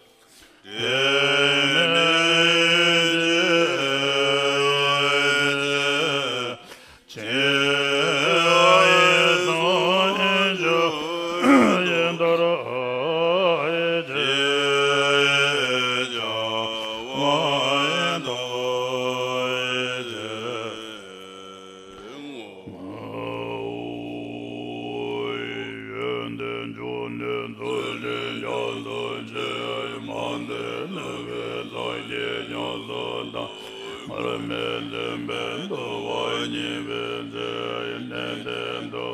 དྲི་མེད་ཅན། ཆེ་བའི་གསུང་ཆོས་ཡི་མདོར་བཅས། བྱ་བ་མདོར་བཅས། ཡོན་ཏན་འབྱུང་གནས་ཚུལ་ཁྲིམས་རྒྱ་མཚོ་ཆེ། མང་ཐོས་ནུས་པའི་ལྷ་སྐྱེས་ཉམས་སུ་བཏང་། མར་མེ་མཛད་པས་འདུལ་བ་བརྙེས་པའི་ཚེ། གནས་བརྟན་འདུལ་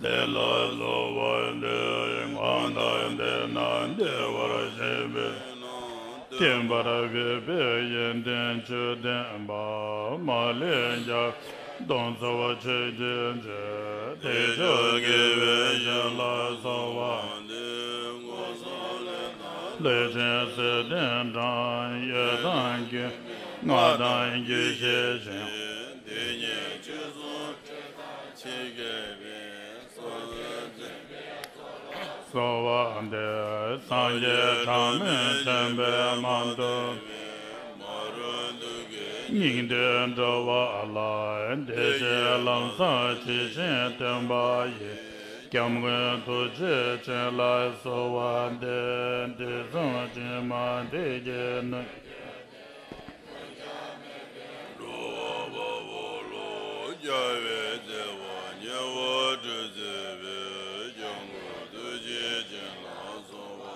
བ་ལས་ལ་གསོལ་བ་འདེབས། ང་དང་ལྡན་ན་བདེ་བར་གཤེགས་པའི། བསྟན་པར་འོས་པའི་ཡོན་ཏན་བཅུ་ལྡན་པ། མ་ལུས་རྒྱ་མཚོ་ལྟར་ཚོལ་བ་ཆོས་ཀྱི་ཆུ། དེ་མཆོག་དགེ་བའི་བཤེས་ལ་གསོལ་བ་འདེབས། ལུས་ཅན་བསོད་ལྡན་གྲངས་ཡོད་དང་ཀུན། ངག་དང་རྒྱུད་བཤད་ཅིང་། དེ་ཉིད་ཆོས་སྲུང་ཁྲོས་དང་ཆེས་དགེ་བའི་ཚོགས་འཛིན་པའི་གསོལ་བ་འདེབས། སངས་རྒྱས་གྲངས་མེད་མཁྱེན་པས་མ་ཐུལ་བའི། མ་རུངས་གདུལ་དཀའི་སྙིགས་དུས་འགྲོ་བ་ལ། བདེ་གཤེགས་ལམ་བཟང་ཇི་བཞིན་སྟོན་པ་ཡི། སྐྱབས་མགོན་ཐུགས་རྗེ་ཅན་ལ་གསོལ་བ་འདེབས། དུས་གསུམ་སྤྱན་མ་བདེ་སྐྱེས་ནོན། འགྲོ་བ་དཔའ་བོ་ལ། རྒྱལ་བའི་བརྩེ་བ་ཉེ་བར་སྤྲོད་མཛད་པའི། སྐྱབས་མགོན་ཐུགས་རྗེ་ཅན་ལ་གསོལ་བ།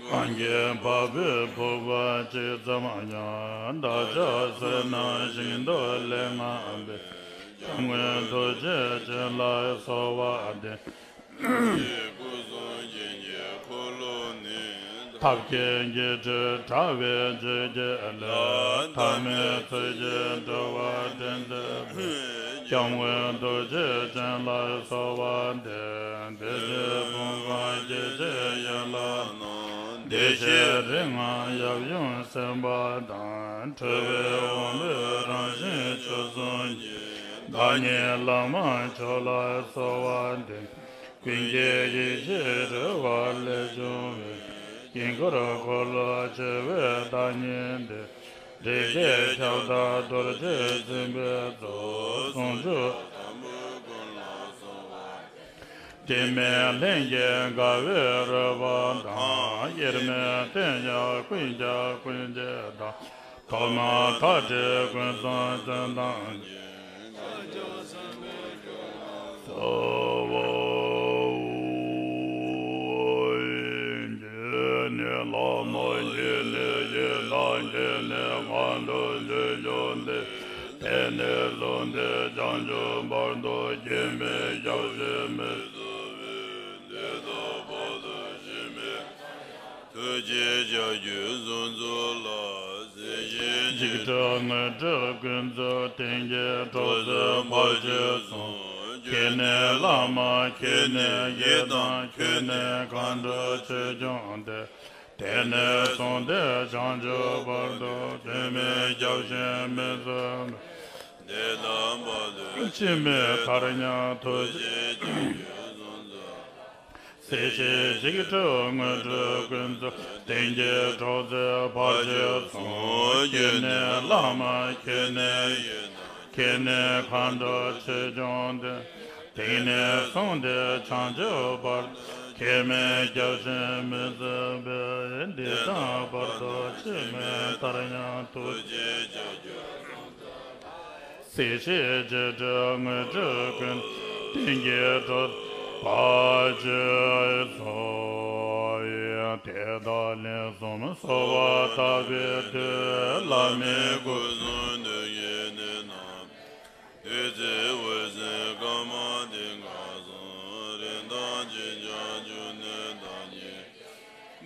གང་གིས་འཕགས་བོད་ཕུང་པོ་གཅིག་ཙམ་ཡང་། བདག་ཅག་བསོད་ནམས་ཤིང་ཏོག་ལས་མངའ་བའི། སྐྱབས་མགོན་ཐུགས་རྗེ་ཅན་ལ་གསོལ་བ་འདེབས། སྐུ་གསུམ་རྒྱན་གྱི་འཁོར་ལོ་ནི། ཐབས་མཁས་ཀྱི་ཁྲོད་དྲ་བའི་བརྗོད་བྱ་ལས། ཐ་མལ་ཚུལ་གྱིས་འགྲོ་བ་འདྲེན་མཛད་པའི། སྐྱབས་མགོན་ཐུགས་རྗེ་ཅན་ལ་གསོལ་བ་འདེབས། བདེ་གཤེགས་ཕུང་ཁམས་སྐྱེ་མཆེད་ཡན་ལག་རྣམས། བདེ་གཤེགས་རིགས་ལྔ་ཡབ་ཡུམ་སེམས་དཔའ་དང་། ཁྲོ་བོའི་དབང་པོའི་རང་བཞིན་ཆོས་སྲུང་གི། བདག་ཉིད་བླ་མ་མཆོག་ལ་གསོལ་བ་འདེབས། ཀུན་གྱི་ཡེ་ཤེས་རོལ་པ་ལས་བྱུང་བའི། དཀྱིལ་འཁོར་འཁོར་ལོ་ཆེ་བའི་བདག་ཉིད་འདི། རིགས་བརྒྱའི་ཁྱབ་བདག་རྡོ་རྗེ་འཛིན་པའི་གཙོ། ཟུང་འཇུག་དང་པོའི་ཀུན་ལ་གསོལ་བ། དྲི་མེད་ལྷན་སྐྱེས་དགའ་བའི་རོལ་པ་དང་། དབྱེར་མེད་བརྟན་གཡོ་ཀུན་ཁྱབ་ཀུན་སྐྱེད་དང་། ཐོག་མ་མཐའ་བྲལ་ཀུན་བཟང་དོན་དམ་ཅན། གསོལ་བ་འདེབས། ནི་བླ་མ་མཁྱེན་ནས་ཡི་དམ་མཁྱེན་ནས་མཁའ་འགྲོ་ཆོས་སྐྱོང་སྟེ། དེང་ནས་བཟུང་སྟེ་བྱང་ཆུབ་བར་དུ་སྐྱེ་མེད་སྐྱབས་གཞན་མི་འཚོལ་བའི། འདི་དག་བར་དུ་གཞན་མི་ཐུགས་རྗེས་བྱ་རྒྱུད་གསུམ་མཚོན་ལ། གཟིགས་ཤིག་འཇིགས་སྐྲག་དངོས་གྲུབ་ཀུན་སྩོལ་དེང་གི་གྲོགས་མཛོད་བར་གྱུར་ཚོགས། ཁྱེད་ནི་བླ་མ་མཁྱེན་ནས་ཡི་དམ་མཁྱེན་ནས་མཁའ་འགྲོ་ཆོས་སྐྱོང་སྟེ། དེང་ནས་བཟུང་སྟེ་བྱང་ཆུབ་བར་དུ་སྐྱེ་མེད་སྐྱབས་གཞན་མི་འཚོལ་བའི། འདི་དག་བར་དུ་འཆི་མེད་མཐར་མྱང་ཐུགས་རྗེས་བྱ་རྒྱུད་གསུམ་མཚོན། གཟིགས་ཤིག་འཇིགས་སྐྲག་དངོས་གྲུབ་ཀུན་སྩོལ་དེང་གི་གྲོགས་མཛོད་བར་གྱུར་ཚོགས། ཁྱེད་ནི་བླ་མ་མཁྱེན་ནས་ཡི་དམ་མཁྱེན་ནས་མཁའ་འགྲོ་ཆོས་སྐྱོང་སྟེ། དེང་ནས་བཟུང་སྟེ་བྱང་ཆུབ་བར་དུ། སྐྱེ་མེད་སྐྱབས་གཞན་མི་འཚོལ་བའི། འདི་དག་བར་དུ་འཆི་མེད་མཐར་མྱང་ཐུགས་རྗེས་བྱ་རྒྱུད་གསུམ་མཚོན། གཟིགས་ཤིག་འཇིགས་སྐྲག་དངོས་གྲུབ་ཀུན། དེང་གི་གྲོགས་བར་གྱུར་ཚོགས། དེ་དག་ལན་གསུམ་གསོལ་བ་བཏབ་པའི་མཐུས། བླ་མའི་སྐུ་གསུང་ཐུགས་ཀྱི་གནད་རྣམས། བདུད་རྩིའི་འོད་ཟེར་དཀར་དམར་མཐིང་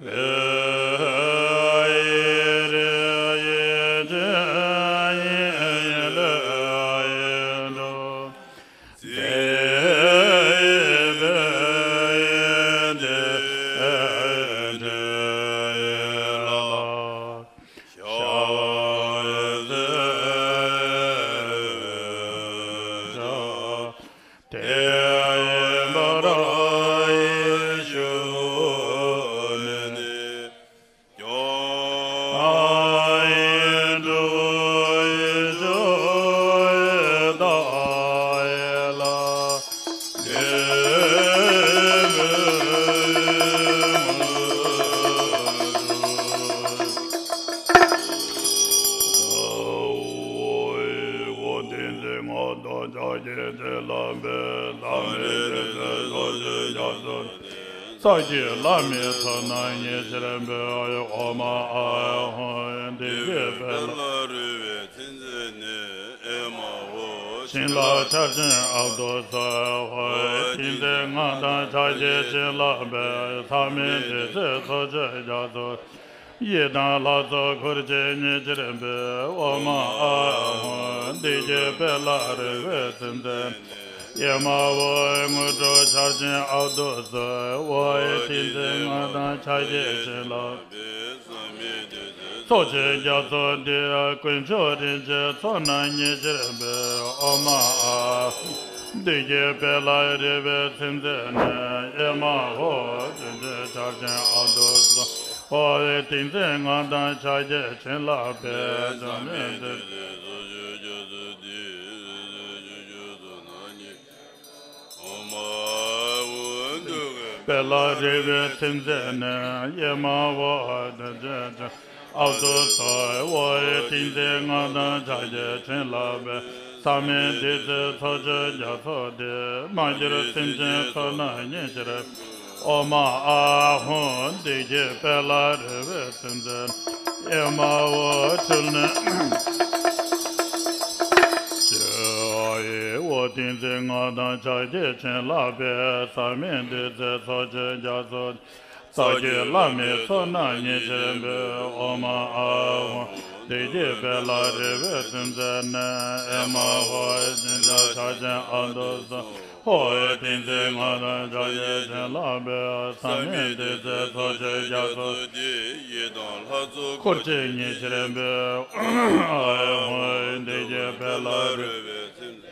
ས་ཀྱི་བླ་མའི་ཚོགས་རྣམས་ཉིད་ཕྱིར་འབུལ། ཨོཾ་ཨཱཿཧཱུྃ། བདེ་གཤེགས་དཔལ་ལ་རོལ་པའི་ཚིག་མཛོད་ནས། ཨེ་མ་ཧོ། བྱིན་རླབས་ཆར་ཆེན་ཨ་ཏུ་སྭཱ་ཧཱ། ཏིང་འཛིན་སྔགས་དང་ཕྱག་རྒྱའི་བྱིན་རླབས་འཕེལ། ཟག་མེད་བདུད་རྩིའི་ཚོགས་མཆོག་རྒྱ་མཚོ། ཡི་དམ་ལྷ་ཚོགས་འཁོར་བཅས་ཉིད་ཕྱིར་འབུལ། ཨོཾ་ཨཱཿཧཱུྃ། བདེ་གཤེགས་དཔལ་ལ་རོལ་པའི་ཚིག་མཛོད་ནས། ཨེ་མ་ཧོ། དངོས་གྲུབ་ཆར་ཆེན་ཨ་ཏུ་སྭཱ་ཧཱ། ཏིང་འཛིན་སྔགས་དང་ཕྱག་རྒྱའི་བྱིན་རླབས། ཚོགས་མཆོག་རྒྱ་མཚོ་འདི། དཀོན་མཆོག་རིན་ཆེན་ཚོགས་རྣམས་ཉིད་ཕྱིར་འབུལ། ཨོཾ་ཨཱཿཧཱུྃ། བདེ་གཤེགས་དཔལ་ལ་རོལ་པའི་ཚིག་མཛོད་ནས། ཨེ་མ་ཧོ། དཀོན་མཆོག་ཆར་ཆེན་ཨ་ཏུ་སྭཱ་ཧཱ། ཏིང་འཛིན་སྔགས་དང་ཕྱག་རྒྱའི་བྱིན་རླབས་འཕེལ། ཟག་མེད་བདུད་རྩིའི་ཚོགས་མཆོག་རྒྱ་མཚོ་འདི། དཔལ་ལ་རོལ་པའི་ཚིག་མཛོད་ནས། ཨེ་མ་ཧོ། ཨ་ཏུ་སྭཱ་ཧཱ། ཏིང་འཛིན་སྔགས་དང་ཕྱག་རྒྱའི་བྱིན་རླབས་འཕེལ། ཟག་མེད་བདུད་རྩིའི་ཚོགས་མཆོག་རྒྱ་མཚོ་འདི། མ་གྱུར་སེམས་ཅན་ཚོགས་རྣམས་ཉིད་ཕྱིར། ཨོཾ་ཨཱཿཧཱུྃ། བདེ་གཤེགས་དཔལ་ལ་རོལ་པའི་ཚིག་མཛོད། ཨེ་མ་ཧོ། ཕྲིན་ལས་ཆེ་བའི་ཏིང་འཛིན་སྔགས་དང་ཕྱག་རྒྱའི་བྱིན་རླབས་འཕེལ། ཟག་མེད་བདུད་རྩིའི་ཚོགས་མཆོག་རྒྱ་མཚོ། རྩ་བརྒྱུད་བླ་མའི་ཚོགས་རྣམས་ཉིད་ཕྱིར་འབུལ། ཨོཾ་ཨཱཿཧཱུྃ། བདེ་གཤེགས་དཔལ་ལ་རོལ་པའི་ཚིག་མཛོད་ནས། ཨེ་མ་ཧོ། དཀོན་མཆོག་ཆར་ཆེན་ཨ་ཏུ་སྭཱ་ཧཱ། ཏིང་འཛིན་སྔགས་དང་ཕྱག་རྒྱའི་བྱིན་རླབས་འཕེལ། ཟག་མེད་བདུད་རྩིའི་ཚོགས་མཆོག་རྒྱ་མཚོ་འདི། ཡི་དམ་ལྷ་ཚོགས་འཁོར་བཅས་ཉིད་ཕྱིར་འབུལ། ཨཱཿཧཱུྃ། བདེ་གཤེགས་དཔལ་ལ་རོལ་པའི་ཚིག་མཛོད་ནས།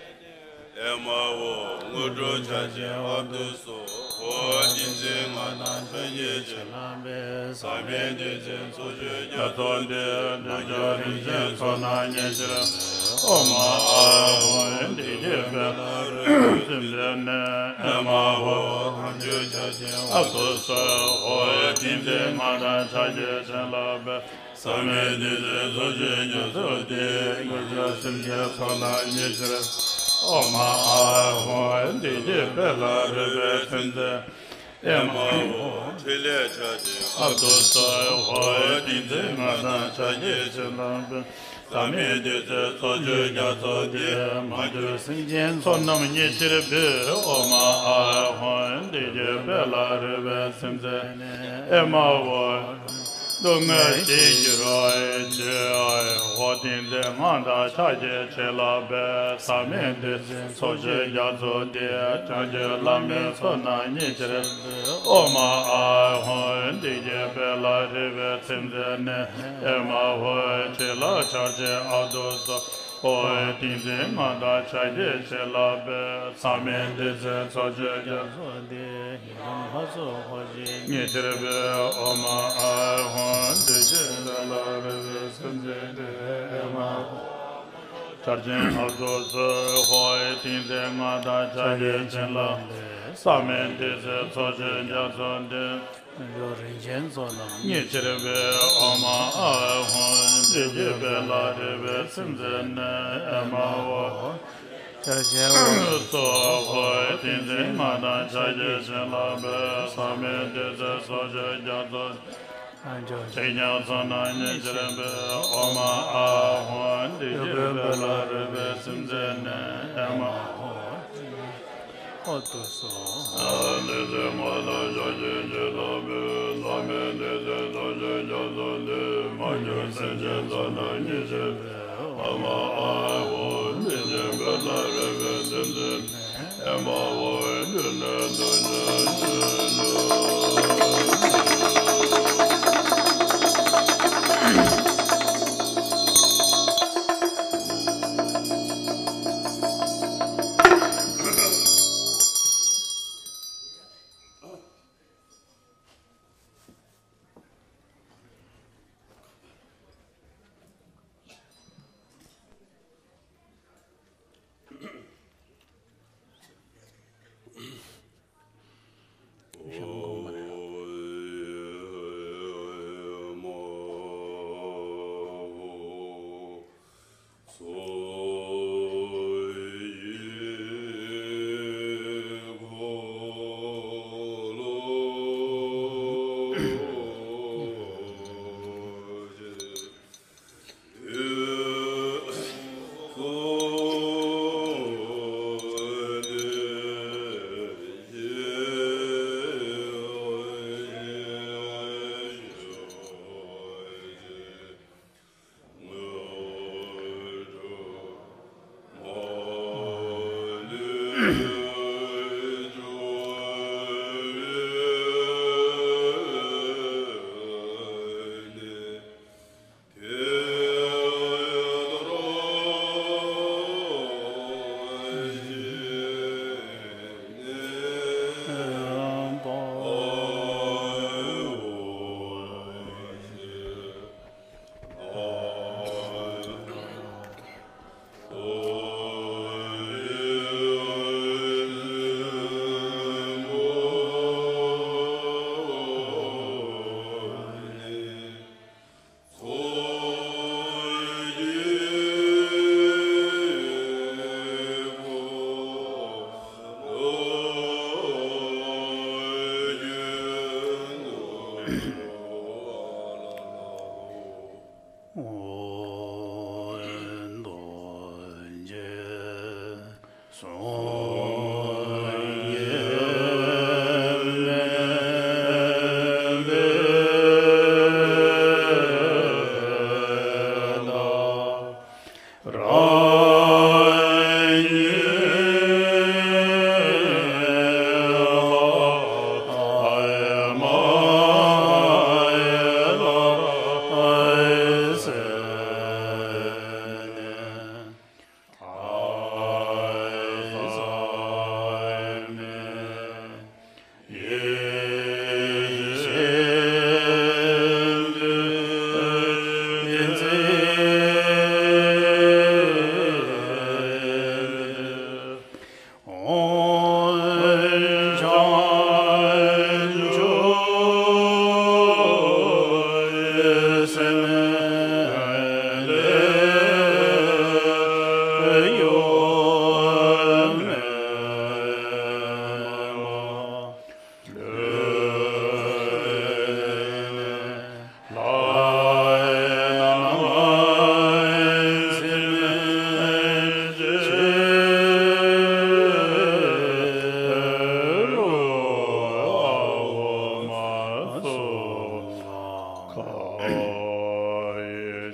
ཨེ་མ་ཧོ། དངོས་གྲུབ་ཆར་ཆེན་ཨ་ཏུ་སྭཱ་ཧཱ། ཏིང་འཛིན་སྔགས་དང་ཕྱག་རྒྱའི་བྱིན་རླབས་འཕེལ། ཟག་མེད་བདུད་རྩིའི་ཚོགས་མཆོག་རྒྱ་མཚོ་འདི། དཀོན་མཆོག་རིན་ཆེན་ཚོགས་རྣམས་ཉིད་ཕྱིར། ཨོཾ་ཨཱཿཧཱུྃ། བདེ་གཤེགས་དཔལ་ལ་རོལ་པའི་ཚིག་མཛོད་ནས། ཨེ་མ་ཧོ། དཀོན་མཆོག་ཆར་ཆེན་ཨ་ཏུ་སྭཱ་ཧཱ། ཏིང་འཛིན་སྔགས་དང་ཕྱག་རྒྱའི་བྱིན་རླབས་འཕེལ། ཟག་མེད་བདུད་རྩིའི་ཚོགས་མཆོག་རྒྱ་མཚོ་འདི། དཀོན་མཆོག་སེམས་ཅན་ཚོགས་རྣམས་ཉིད་ཕྱིར། ཨོཾ་ཨཱཿཧཱུྃ། བདེ་གཤེགས་དཔལ་ལ་རོལ་པའི་ཚིག་མཛོད། ཨེ་མ་ཧོ། ཕྲིན་ལས་ཆར་ཆེན་ཨ་ཏུ་སྭཱ་ཧཱ། ཏིང་འཛིན་སྔགས་དང་ཕྱག་རྒྱའི་བྱིན་རླབས་འཕེལ། ཟག་མེད་བདུད་རྩིའི་ཚོགས་མཆོག་རྒྱ་མཚོ་འདི། མ་གྱུར་སེམས་ཅན་ཚོགས་རྣམས་ཉིད་ཕྱིར་འབུལ། ཨོཾ་ཨཱཿཧཱུྃ། བདེ་གཤེགས་དཔལ་ལ་རོལ་པའི་ཚིག་མཛོད་ནས། ཨེ་མ་ཧོ། སྡུག་བསྔལ་ཞི་འགྱུར་བའི་ཕྱིར། ཧོ། ཏིང་འཛིན་སྔགས་དང་ཕྱག་རྒྱའི་བྱིན་རླབས་འཕེལ། ཟག་མེད་བདུད་རྩིའི་ཚོགས་མཆོག་རྒྱ་མཚོ་འདི། བྱང་ཆུབ་བླ་མའི་ཚོགས་རྣམས་ཉིད་ཕྱིར་འབུལ། ཨོཾ་ཨཱཿཧཱུྃ། བདེ་གཤེགས་དཔལ་ལ་རོལ་པའི་ཚིག་མཛོད་ནས། ཨེ་མ་ཧོ། བྱིན་རླབས་ཆར་ཆེན་ཨ་ཏུ་སྭཱ་ཧོ། ཏིང་འཛིན་སྔགས་དང་ཕྱག་རྒྱའི་བྱིན་རླབས་འཕེལ། ཟག་མེད་བདུད་རྩིའི་ཚོགས་མཆོག་རྒྱ་མཚོ་འདི། ཡི་དམ་ལྷ་ཚོགས་འཁོར་བཅས་ཉིད་ཕྱིར་འབུལ། ཨོཾ་ཨཱཿཧཱུྃ། བདེ་གཤེགས་དཔལ་ལ་རོལ་པའི་ཚིག་མཛོད་ནས། ཨེ་མ་ཧོ། ཆར་ཆེན་ཨ་ཏུ་སྭཱ་ཧོ། ཏིང་འཛིན་སྔགས་དང་ཕྱག་རྒྱའི་བྱིན་རླབས་འཕེལ། ཟག་མེད་བདུད་རྩིའི་ཚོགས་མཆོག་རྒྱ་མཚོ་འདི། དཀོན་མཆོག་རིན་ཆེན་ཚོགས་རྣམས་ཉིད་ཕྱིར་འབུལ། ཨོཾ་ཨཱཿཧཱུྃ། བདེ་གཤེགས་དཔལ་ལ་རོལ་པའི་ཚིག་མཛོད་ནས། ཨེ་མ་ཧོ། ཆར་ཆེན་ཨ་ཏུ་སྭཱ་ཧོ། ཏིང་འཛིན་སྔགས་དང་ཕྱག་རྒྱའི་བྱིན་རླབས་འཕེལ། ཟག་མེད་བདུད་རྩིའི་ཚོགས་མཆོག་རྒྱ་མཚོ། དཀོན་མཆོག་སེམས་ཅན་ཚོགས་རྣམས་ཉིད་ཕྱིར་འབུལ། ཨོཾ་ཨཱཿཧཱུྃ། བདེ་གཤེགས་དཔལ་ལ་རོལ་པའི་ཚིག་མཛོད་ནས། ཨེ་མ་ཧོ། ཨ་ཏུ་སྭཱ་ཧོ། ཏིང་འཛིན་སྔགས་དང་ཕྱག་རྒྱའི་བྱིན་རླབས་འཕེལ། ཟག་མེད་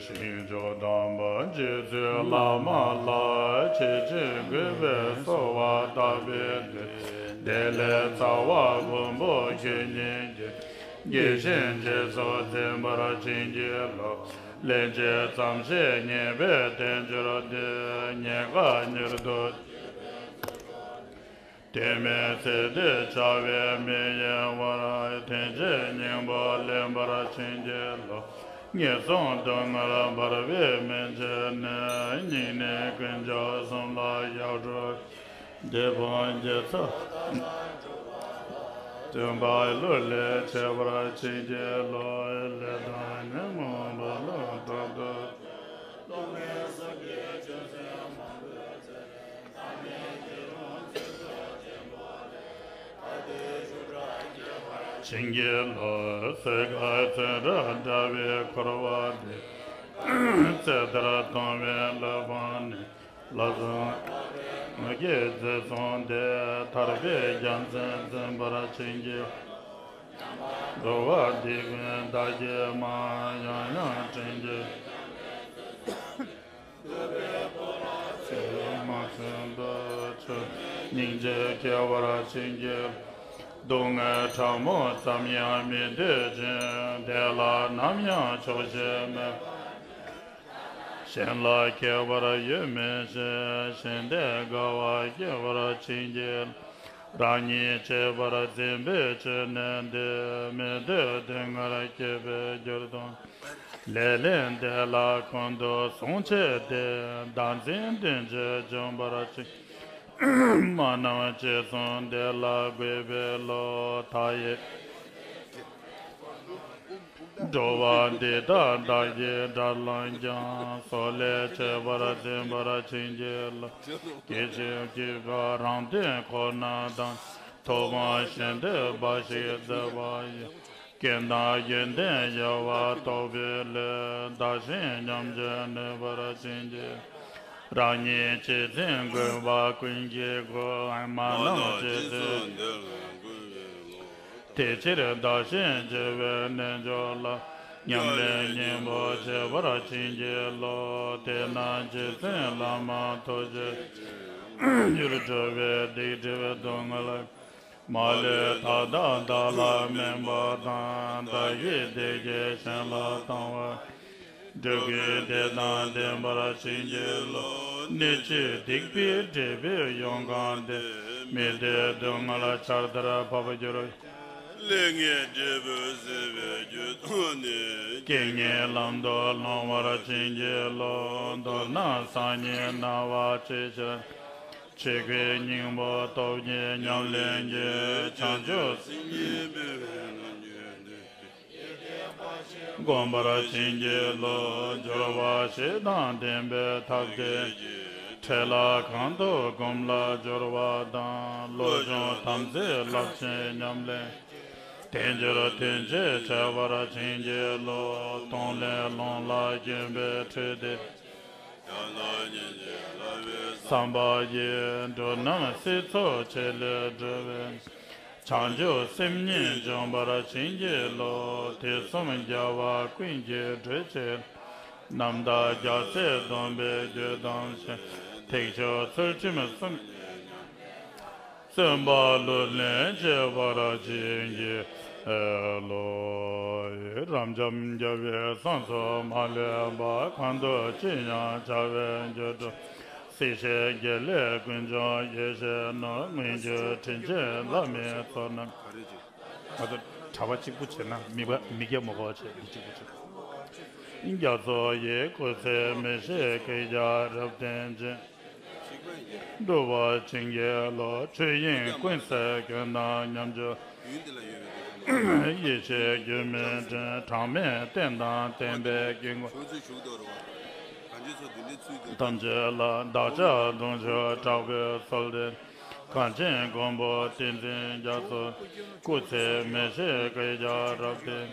ཞིང་མཆོག་དམ་པ་རྗེ་བཙུན་བླ་མ་ལ། ཆེ་ཆེར་གུས་པས་གསོལ་བ་བཏབ་པའི་མཐུས། བདེ་ལེགས་རྩ་བ་མགོན་པོ་ཁྱེད་ཉིད་ཀྱིས། དགྱེས་ཤིང་རྗེས་སུ་འཛིན་པར་བྱིན་གྱིས་རློབས། སླན་ཆད་ཙམ་ཞིག་ཉེས་པའི་དལ་འབྱོར་འདི། ཉེན་ཁ་མྱུར་དུ། དེ་མིན་ཚེ་འདིར་བྱ་བའི་མི་གཡེང་བར། དེང་ཕྱིར་སྙིང་པོ་ལེན་པར་བྱིན་གྱིས་རློབས། ངན་སོང་སྡུག་བསྔལ་འབར་བའི་མན་ཆད་ནས། སྙིང་ནི་ཀུན་ཁྱབ་གསུམ་ལ་ཡར་འགྲོ། དེ་ཕར་དགེ་རྩ་བསྟོད་པ་གླུ་ལས་བྱེད་པར་བྱིན་གྱིས་རློབས། ལས་དང་ཉོན་མོངས་པ་ལ་དྲག་ཏུ། བྱིན་གྱིས་རློབས། སྲས་མཁར་ཙནྡྲ་འདྲ་བའི་འཁོར་བ་འདི། ཚེ་མཐར་གཏོང་བའི་བློ་ཕམ་ནས། ལྷག་བསམ་ངུ་སྐད་མཛད་གསུངས་ཏེ། ཐར་པའི་རྒྱལ་མཚན་འཛིན་པར་བྱིན་གྱིས། འགྲོ་བ་འདི་ཀུན་བདག་གིས་མ། ཡང་ཡང་དྲན་གྱིས། ཚེ་མ་ཚུན་དུ་ཆོས་སྙིང་རྗེ་སྐྱེ་བར་བྱིན་གྱིས། སྡུག་བསྔལ་ཕྲ་མོ་ཙམ་ཡང་མི་འདོད་ཅིང་། དེ་ལ་ནམ་ཡང་ཆོག་ཤེས་མེད། གཞན་ལ་སྐྱེ་བར་ཡོད་མིན་ཞེས། གཞན་དོན་དགའ་བ་སྐྱེ་བར་བྱིན་གྱིས། རང་ཉིད་གཅེས་པར་འཛིན་པའི་ཆོས་ནི་འདི། མི་འདོད་སྡུག་བསྔལ་སྐྱེ་བའི་རྒྱུར་མཐོང་། ལས་ལན་འདི་ལ་ཀུན་ཏུ་བཟུང་བྱས་ཏེ། བདག་འཛིན་ལྡན་ཅིང་འཇོམས་པར་བྱིན། མ་ནམ་ཅི་བཟུང་དེ་ལ་གུས་པས་བསླུ། མཐའ་ཡས་འགྲོ་བ་འདི་དག་བདག་གིས་དགྲར་ལངས་ཀྱང་། སྲོག་ལས་གཅེས་པར་འཛིན་པར་བྱིན་གྱིས་རློབས། སྐྱེ་འཆི་སྐྱིད་པ་རང་དོན་ཁོ་ན་དང་། ཐོག་མར་གཞན་དོན་འབའ་ཞིག་མཛད་པ་ཡི། རྐྱེན་དང་ཡོན་ཏན་ཡལ་བ་རྟོགས་པའི་བློས། བདག་གཞན་མཉམ་བརྗེར་ནུས་པར་བྱིན་གྱིས། རང་ཉིད་ཇི་འཛིན་དགོས་པ་ཀུན་གྱི་སྒོ། མ་ནམ་ཅི་བཟུང་དེ་ལ་གུས་པས་བསླུ། དེ་ཕྱིར་བདག་གཞན་བརྗེ་བའི་རྣལ་འབྱོར་ལ། ཉམས་ལེན་སྙིང་པོ་བྱེད་པར་བྱིན་གྱིས་རློབས། དེས་ན་རྗེ་བཙུན་བླ་མ་ཐུགས་རྗེ་ཆེ། འགྱུར་འགྲོ་བའི་སྡིག་སྒྲིབ་སྡུག་བསྔལ། མ་ལུས་མཐའ་དག་བདག་ལ་སྨིན་པ་དང་། བདག་གི་བདེ་སྐྱིད་གཞན་ལ་བཏང་བ། འགྲོ་ཀུན་བདེ་དང་ལྡན་པར་བྱིན་གྱིས་རློབས། སྣོད་བཅུད་སྡིག་པའི་འབྲས་བུས་ཡོངས་གང་སྟེ། མི་འདོད་སྡུག་བསྔལ་ཆར་ལྟར་འབབ་འགྱུར། ལས་ངན་འབྲས་བུ་ཟད་པའི་རྒྱུ་དང་ནི། རྐྱེན་ངན་ལམ་དུ་སློང་བར་བྱིན་གྱིས་རློབས། མདོར་ན་སང་ཉིན་ན་བ་ཇི་ཕྱིར། ཆོས་ཀུན་སྙིང་པོ་སྟོབས་ཀྱིས་ཉམས་ལེན་གྱིས། བྱང་ཆུབ་སེམས་ཉིད་འབད་པས་ནམ་འགྱུར་འདོད་པའི། བསྒོམ་པར་བྱིན་གྱིས་རློབས། སྦྱོར་བ་བཞི་དང་ལྡན་པའི་ཐབས་དེ་གྱིས། འཕྲལ་ལ་གང་དུ་བསྒོམས་ལ་སྦྱོར་བ་དང་། བློ་སྦྱོང་དམ་ཚིག་རླབས་ཆེན་ཉམས་ལེན། དལ་འབྱོར་དོན་བྱེད་བྱ་བར་བྱིན་གྱིས་རློབས། གཏོང་ལེན་ལོངས་ལ་སྐྱོན་པའི་འཕྲུལ་དེ། བསམ་པ་ཡིས་འགྲོ་རྣམས་སྲིད་མཚོ་ཆེ་ལས་སྒྲོལ་བའི། བྱང་ཆུབ་སེམས་ཉིད་འབྱོངས་པར་བྱིན་གྱིས་རློབས། དུས་གསུམ་རྒྱལ་བ་ཀུན་གྱི་སྒྲོལ་བྱེད། རྣམ་དག་རྒྱལ་སྲས་སྡོམ་པའི་རྒྱུ་དང་བཅས། ཐེག་མཆོག་ཚུལ་ཁྲིམས་གསུམ། བརྩོན་པ་ལུས་ལེན་བྱེད་པར་བྱིན་གྱིས་རློབས། རབ་འབྱམས་རྒྱལ་བའི་གསང་གསུམ་མ་ལུས་པ། གང་འདུལ་ཅི་ཡང་བྱ་བའི་རྒྱུར་སྒྲུབ། སྲིད་ཞིའི་དགེ་ལེགས་ཀུན་འབྱུང་ཡེ་ཤེས་ནོར། མངོན་གྱུར་དྲིན་ཅན་བླ་མའི་ཚོགས་རྣམས། ང་ཚོ་གྲྭ་པ་གཅིག་པུ་བྱས་ན་མིག་པ་མིག་རྒྱ་མ་གོ་བ་བྱས། འདི་གཅིག་པུ་བྱས། རྒྱ་མཚོ་ཡི་སྐུ་ཚེ་མི་ཤིགས་སྐུའི་རྒྱལ་རབས་བརྟན་ཅིང་། འགྲོ་བ་བྱིན་གྱིས་རློབས། ཆོས་དབྱིངས་ཀུན་གསལ་སྐྱོན་དང་ཉམས་ཆུང་། ཡེ་ཤེས་སྒྱུ་མའི་དྲན། གྲངས་མེད་རྟེན་དང་བརྟེན་པའི་དཀྱིལ་འཁོར། ཐམས་ཅད་ལ་བདག་ཅག་གདུང་ཤུགས་དྲག་པོས་གསོལ་ཏེ། གངས་ཅན་མགོན་པོ་བསྟན་འཛིན་རྒྱ་མཚོ། སྐུ་ཚེ་མི་ཤིགས་སྐུའི་རྒྱལ་རབས་བརྟན།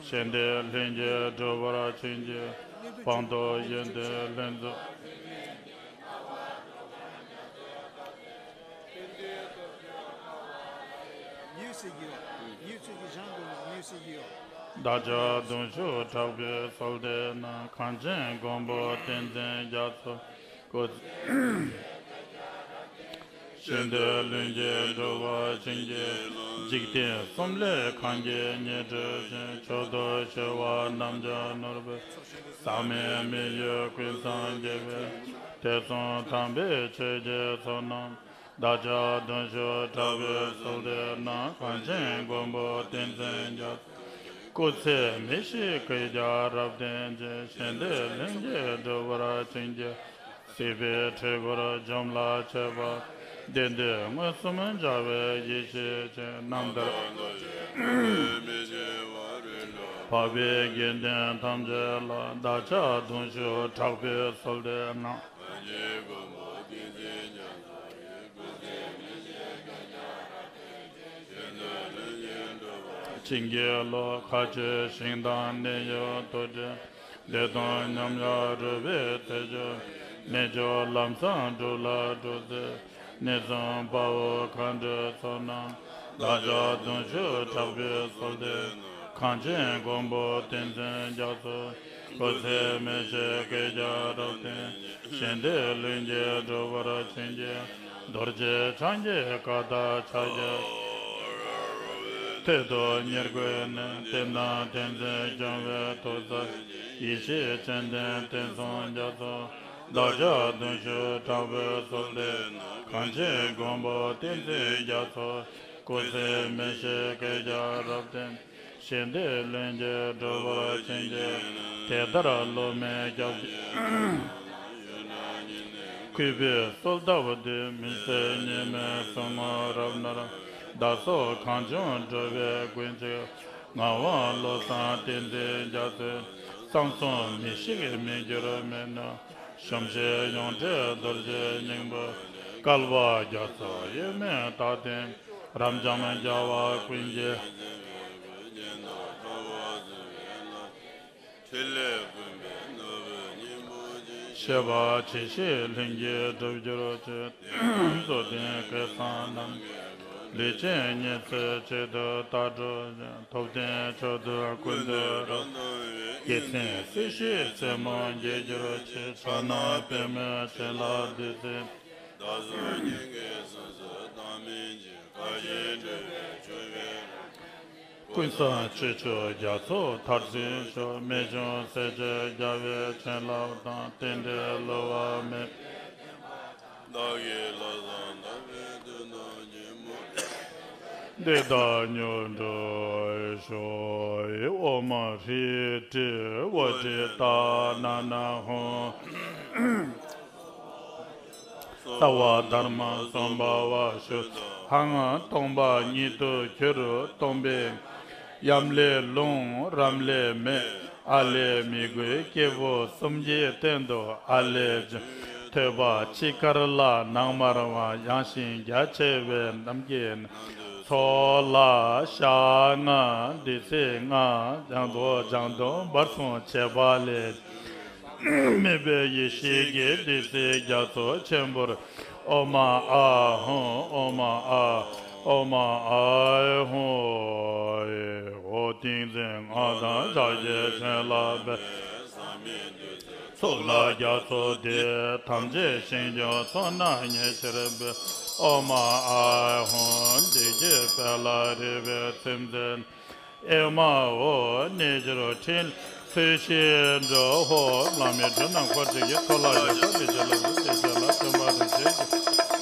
གཞན་དོན་ལྷུན་གྱིས་གྲུབ་པར་བྱིན་གྱིས། དཔང་དུ་ཡོན་ཏན་ལྷུན་རྫོགས། ཉེས་སེལ་གྱི་ཉེས་སེལ་གྱི་ཞང་དུ་ཉེས་སེལ་གྱི། བདག་ཅག་གདུང་ཤུགས་དྲག་པོས་གསོལ་ཏེ་ན། གངས་ཅན་མགོན་པོ་བསྟན་འཛིན་རྒྱ་མཚོ་སྐུ། གཞན་དོན་ལྷུན་གྱིས་འགྲུབ་པར་བྱིན་གྱིས། འཇིག་རྟེན་གསུམ་ལས་གང་གིས་ཉེར་སྒྲོལ་ཞིང་། མཆོག་ཏུ་གཞོལ་བ་རྣམས་ཀྱང་ནོར་བུ། ཟག་མེད་མི་གཡོ་ཀུན་སངས་རྒྱས་པའི། དུས་གསུམ་དམ་པའི་ཆོས་ཀྱི་ཚོགས་རྣམས། བདག་ཅག་གདུང་ཤུགས་དྲག་པོས་གསོལ་ཏེ་ན། གངས་ཅན་མགོན་པོ་བསྟན་འཛིན་རྒྱ། སྐུ་ཚེ་མི་ཤིགས་སྐུའི་རྒྱལ་རབས་བརྟན་ཅིང་། གཞན་དོན་ལྷུན་གྱིས་འགྲུབ་པར་བྱིན་གྱིས། སྲིད་པའི་འཁྲུལ་འཁོར་འཇོམས་ལ་མཆོད་པ། བདེ་འདོད་མངོན་སུམ་མཇལ་བའི་ཡེ་ཤེས་ཅན། རྣམ་ཐར་འཕགས་པའི་དགེ་འདུན་ཐམས་ཅད་ལ། བདག་ཅག་གདུང་ཤུགས་དྲག་པོས་གསོལ་ཏེ་ན། བྱིན་གྱིས་རློབས། མཁའ་སྤྱོད་ཞིང་དང་གནས་ཡུལ་དུ་འདྲེན། བདེ་སྟོང་ཉམས་ལ་རོལ་པའི་ཐེག་མཆོག། གནས་མཆོག་ལམ་བཟང་སྒྲུབ་ལ་སྒྲུབ་མཛད། གནས་གསུམ་དཔའ་བོ་མཁའ་འགྲོའི་ཚོགས་རྣམས། བདག་ཅག་གདུང་ཤུགས་དྲག་པོས་གསོལ་ཏེ། གངས་ཅན་མགོན་པོ་བསྟན་འཛིན་རྒྱ་མཚོ། སྐུ་ཚེ་མི་ཤིགས་བསྐལ་བརྒྱར་རབ་བརྟན། ཞི་བདེ་ལྷུན་གྱིས་འགྲུབ་པར་བྱིན་གྱིས། རྡོ་རྗེ་འཆང་གི་བཀའ་དང་ཕྱག་རྒྱ། ཐོད་དུ་ཉེར་བགོས་ནས། བསྟན་དང་བསྟན་འཛིན་སྐྱོང་བའི་ཐུགས་སྲས། ཡེ་ཤེས་སྤྱན་ལྡན་བསྟན་སྲུང་རྒྱ་མཚོ། བདག་ཅག་གདུང་ཤུགས་དྲག་པོས་གསོལ་ཏེ། གངས་ཅན་མགོན་པོ་བསྟན་འཛིན་རྒྱ་མཚོ། སྐུ་ཚེ་མི་ཤིགས་བསྐལ་བརྒྱར་རབ་བརྟན། ཞི་བདེ་ལྷུན་གྱིས་འགྲུབ་པར་བྱིན་གྱིས། དེ་ལྟར་སློབ་མའི་སྐྱབས། གུས་པས་གསོལ་བཏབ་སྟེ། མི་ཟད་ཉི་མའི་གསུང་ངོ་རབ་གནས། བདག་སོགས་གངས་ལྗོངས་འགྲོ་བའི་མགོན་གཅིག་ངག་དབང་བློ་བཟང་བསྟན་འཛིན་རྒྱ་མཚོའི། གསང་གསུམ་མི་ཤིགས་མི་འགྱུར་མེ་ནོར། གཞོམ་བྱེད་ཡོངས་བྲལ་རྡོ་རྗེ་སྙིང་པོ། བསྐལ་པ་རྒྱ་མཚོ་ཡོད་མེད་དག་ལྡན། རབ་འབྱམས་རྒྱལ་བ་ཀུན་གྱི། ཕྲིན་ལས་ཀུན་པས་ནོར་བུའི་སྙིང་པོ་ཅན། ཞེས་པ་ཇི་ཞིག་ལྷུན་གྱིས་གྲུབ་གྱུར་ཅིག་གཙོ་བོ་བསྟན་སྐལ་བཟང་རྣམས། ལུས་ཅན་ཉེར་འཚོའི་ཆེད་དུ་བདག་སྒྲུབ་ཅིང་། ཐུབ་བསྟན་མཆོག་ཏུ་ཀུན་འདུས་རབ། དགེ་མཚན་སྲིད་ཞིའི་རྩེ་མོར་འགྱེད་གྱུར་ཅིག་ཕྱག་ན་པདྨོའི་བྱིན་རླབས་བདུད་རྩིའི། བདག་སོགས་སྙིང་གའི་སེམས་སུ་བདག་མེད་ཅིང་། ཁ་ཞེ་འགྲོ་བའི་སྤྱོད་པའི་རང་བཞིན། ཀུན་བཟང་སྤྱོད་མཆོག་རྒྱ་མཚོ་མཐར་ཕྱིན་ཤོག་རྨད་བྱུང་སྲས་བཅས་རྒྱལ་བའི་བྱིན་རླབས་དང་། རྟེན་འབྲེལ་བསླུ་བ་མེད་པའི་བདག་གི་ལྷག་བསམ་དམ་པའི་མཐུ་རྣམས་ཀྱིས། འདི་དག་མྱུར་འགྲུབ་ཤོག་ཨོཾ་ཧྲཱིཿ་ཏྲཱིཿ་ཨོ་ཏྲི་ཏཱ་ན་ན་ཧཱུྃ། སརྦ་དྷརྨ་སམ་བྷ་ཝ་ཤུདྡྷཾ། སྟོང་པ་ཉིད་དུ་གྱུར། སྟོང་པའི་ཡམས་ལས་རླུང་། རམས་ལས་མེ། ཨ་ལས་མི་མགོའི་སྐྱེས་བུ་གསུམ་གྱི་སྟེང་དུ་ཨ་ལས་བྱུང་། ཐོད་པ་ཕྱི་དཀར་ལ་ནང་དམར་བ། ཡངས་ཤིང་རྒྱ་ཆེ་བའི་ནམ་མཁའི་ནང་། མཚོ་ལ་ཞག་ལྔ་བདུད་རྩི་ལྔ། ལྗང་ཁུ་ལྗང་མདོག་འབར་གསུམ་བྱེད་པ་ལས། མོས་པའི་ཡེ་ཤེས་ཀྱི་བདུད་རྩི་རྒྱ་མཚོ་ཆེན་པོར། ཨོཾ་ཨཱཿཧཱུྃ། ཨོཾ་ཨཱཿཧཱུྃ། ཨོཾ་ཨཱཿཧཱུྃ། ཨོ་ཏིང་འཛིན་སྔགས་དང་ཕྱག་རྒྱའི་བྱིན་རླབས་པས། ཚོགས་ལ་རྒྱ་མཚོ་འདི། ཐམས་ཅད་ཞིང་སྐྱོང་ཚོགས་རྣམས་ཉེར་ཞིར་འབུལ། ཨོཾ་ཨཱཿཧཱུྃ། བདུད་ཀྱི་དཔལ་ལ་རས་པའི་ཚེམས་བསྩལ། ཨེ་མ་ཧོ། རྣལ་འབྱོར་ཕྲིན་ལས་ཚུལ་བཞིན་འགྲུབ་ཧོ། བླ་མེད་འབྲུ་རྣམས་འཁོར་བཅས་ཀྱི། ཚོགས་ལ་ཡོད་པ་རིགས་ཀྱི་བླ་མ། སྲས་བཅས་ལ་སྟོན་པ་རིན་ཆེན་གྱི།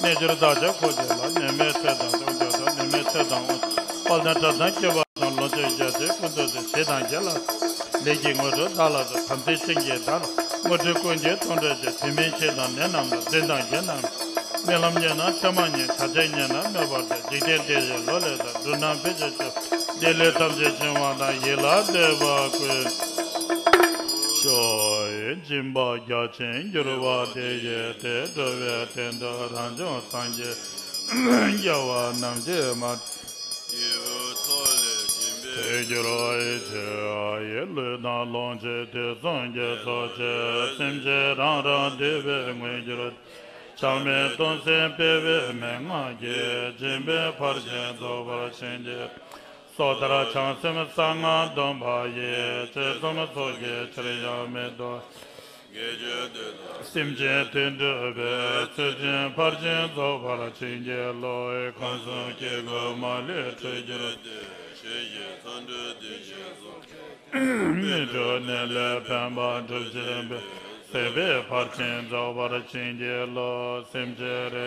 རྣལ་འབྱོར་བདག་ཅག་འཁོར་བཅས་ལ། ནད་མེད་ཚེ་དང་ལྡན་ཅིང་། ནད་མེད་ཚེ་དང་དབུལ། དཔལ་དང་གྲགས་དང་སྐྱེས་པ་དང་། ལོངས་སྤྱོད་རྒྱལ་སྲས་ཀུན་ཏུ་བསྟེན། ཞི་དང་རྒྱས་ལ། ལས་ཀྱི་དངོས་གྲུབ་བདག་ལ་སྩོལ། དམ་ཚིག་ཅན་གྱི་བདག་ལ། དངོས་གྲུབ་ཀུན་གྱི་དོན་སྒྲུབ་ཅིང་། དུས་མིན་འཆི་དང་ནད་རྣམས་ལ། འཛིན་དང་རྒྱན་རྣམས། རྨི་ལམ་ཉིད་ན་མཚན་མ་རྙེད། བྱ་བྱེད་ཉིད་ན་མོས་པར་འདོད། འཇིག་རྟེན་བདེ་ཞིང་ལོ་ལེགས་དང་། འབྲུ་རྣམས་འཕེལ་ཕྱིར་སྤྱོད། འདི་ལས་ཐམས་ཅད་བྱུང་བ་དང་། ཡིད་ལ་འདོད་པ་ཀུན། ཤོག་སྦྱིན་པ་རྒྱ་ཆེན་འགྱུར་བ་དེ་ཡིས་བདེ། འགྲོ་བའི་དོན་དུ་རང་བྱུང་སངས་རྒྱས། རྒྱལ་བ་རྣམས་ཀྱིས་མ། སྐྱེས་བུ་ཚོགས་ལས་སྦྱིན་པའི། དོན་གྱུར་ཡིད་ཆེས་ཡིས། ལུས་དང་ལོངས་སྤྱོད་དུས་གསུམ་གྱི་ཚོགས་བཅས། སེམས་ཅན་རང་རང་འདོད་པའི་མངོན་གྱུར། ཆགས་མེད་གདུང་སེམས་སྤེལ་བའི་མན་ངག་གིས། སྦྱིན་པའི་ཕར་ཕྱིན་རྫོགས་པར་བྱིན་གྱིས། སོ་ཐར་བྱང་སེམས་གསང་སྔགས་སྡོམ་པ་ཡིས། ཐེ་ཚོམ་ཚོགས་ཀྱི་ཕྱིར་ཡང་མི་ལྡོག། དགེ་སྦྱོར་དོན་དམ། སེམས་ཅན་དོན་སྒྲུབ་པའི། ཚུལ་ཁྲིམས་ཕར་ཕྱིན་རྫོགས་པར་བྱིན་གྱིས་རློབས། ཁམས་གསུམ་སྐྱེ་དགུའི་མ་ལུས་འཁྲུད་གྱུར་ཏེ། ཞི་ཞིང་ཚངས་སྒྲུབ་བདེ་ཞིང་སུ། མི་འཁྲུགས་ནད་ལས་ཕན་པ་འགྲུབ་བྱེད་པའི། སྲིད་པའི་ཕར་ཕྱིན་རྫོགས་པར་བྱིན་གྱིས་རློབས། སེམས་ཅན་རེ་རེ།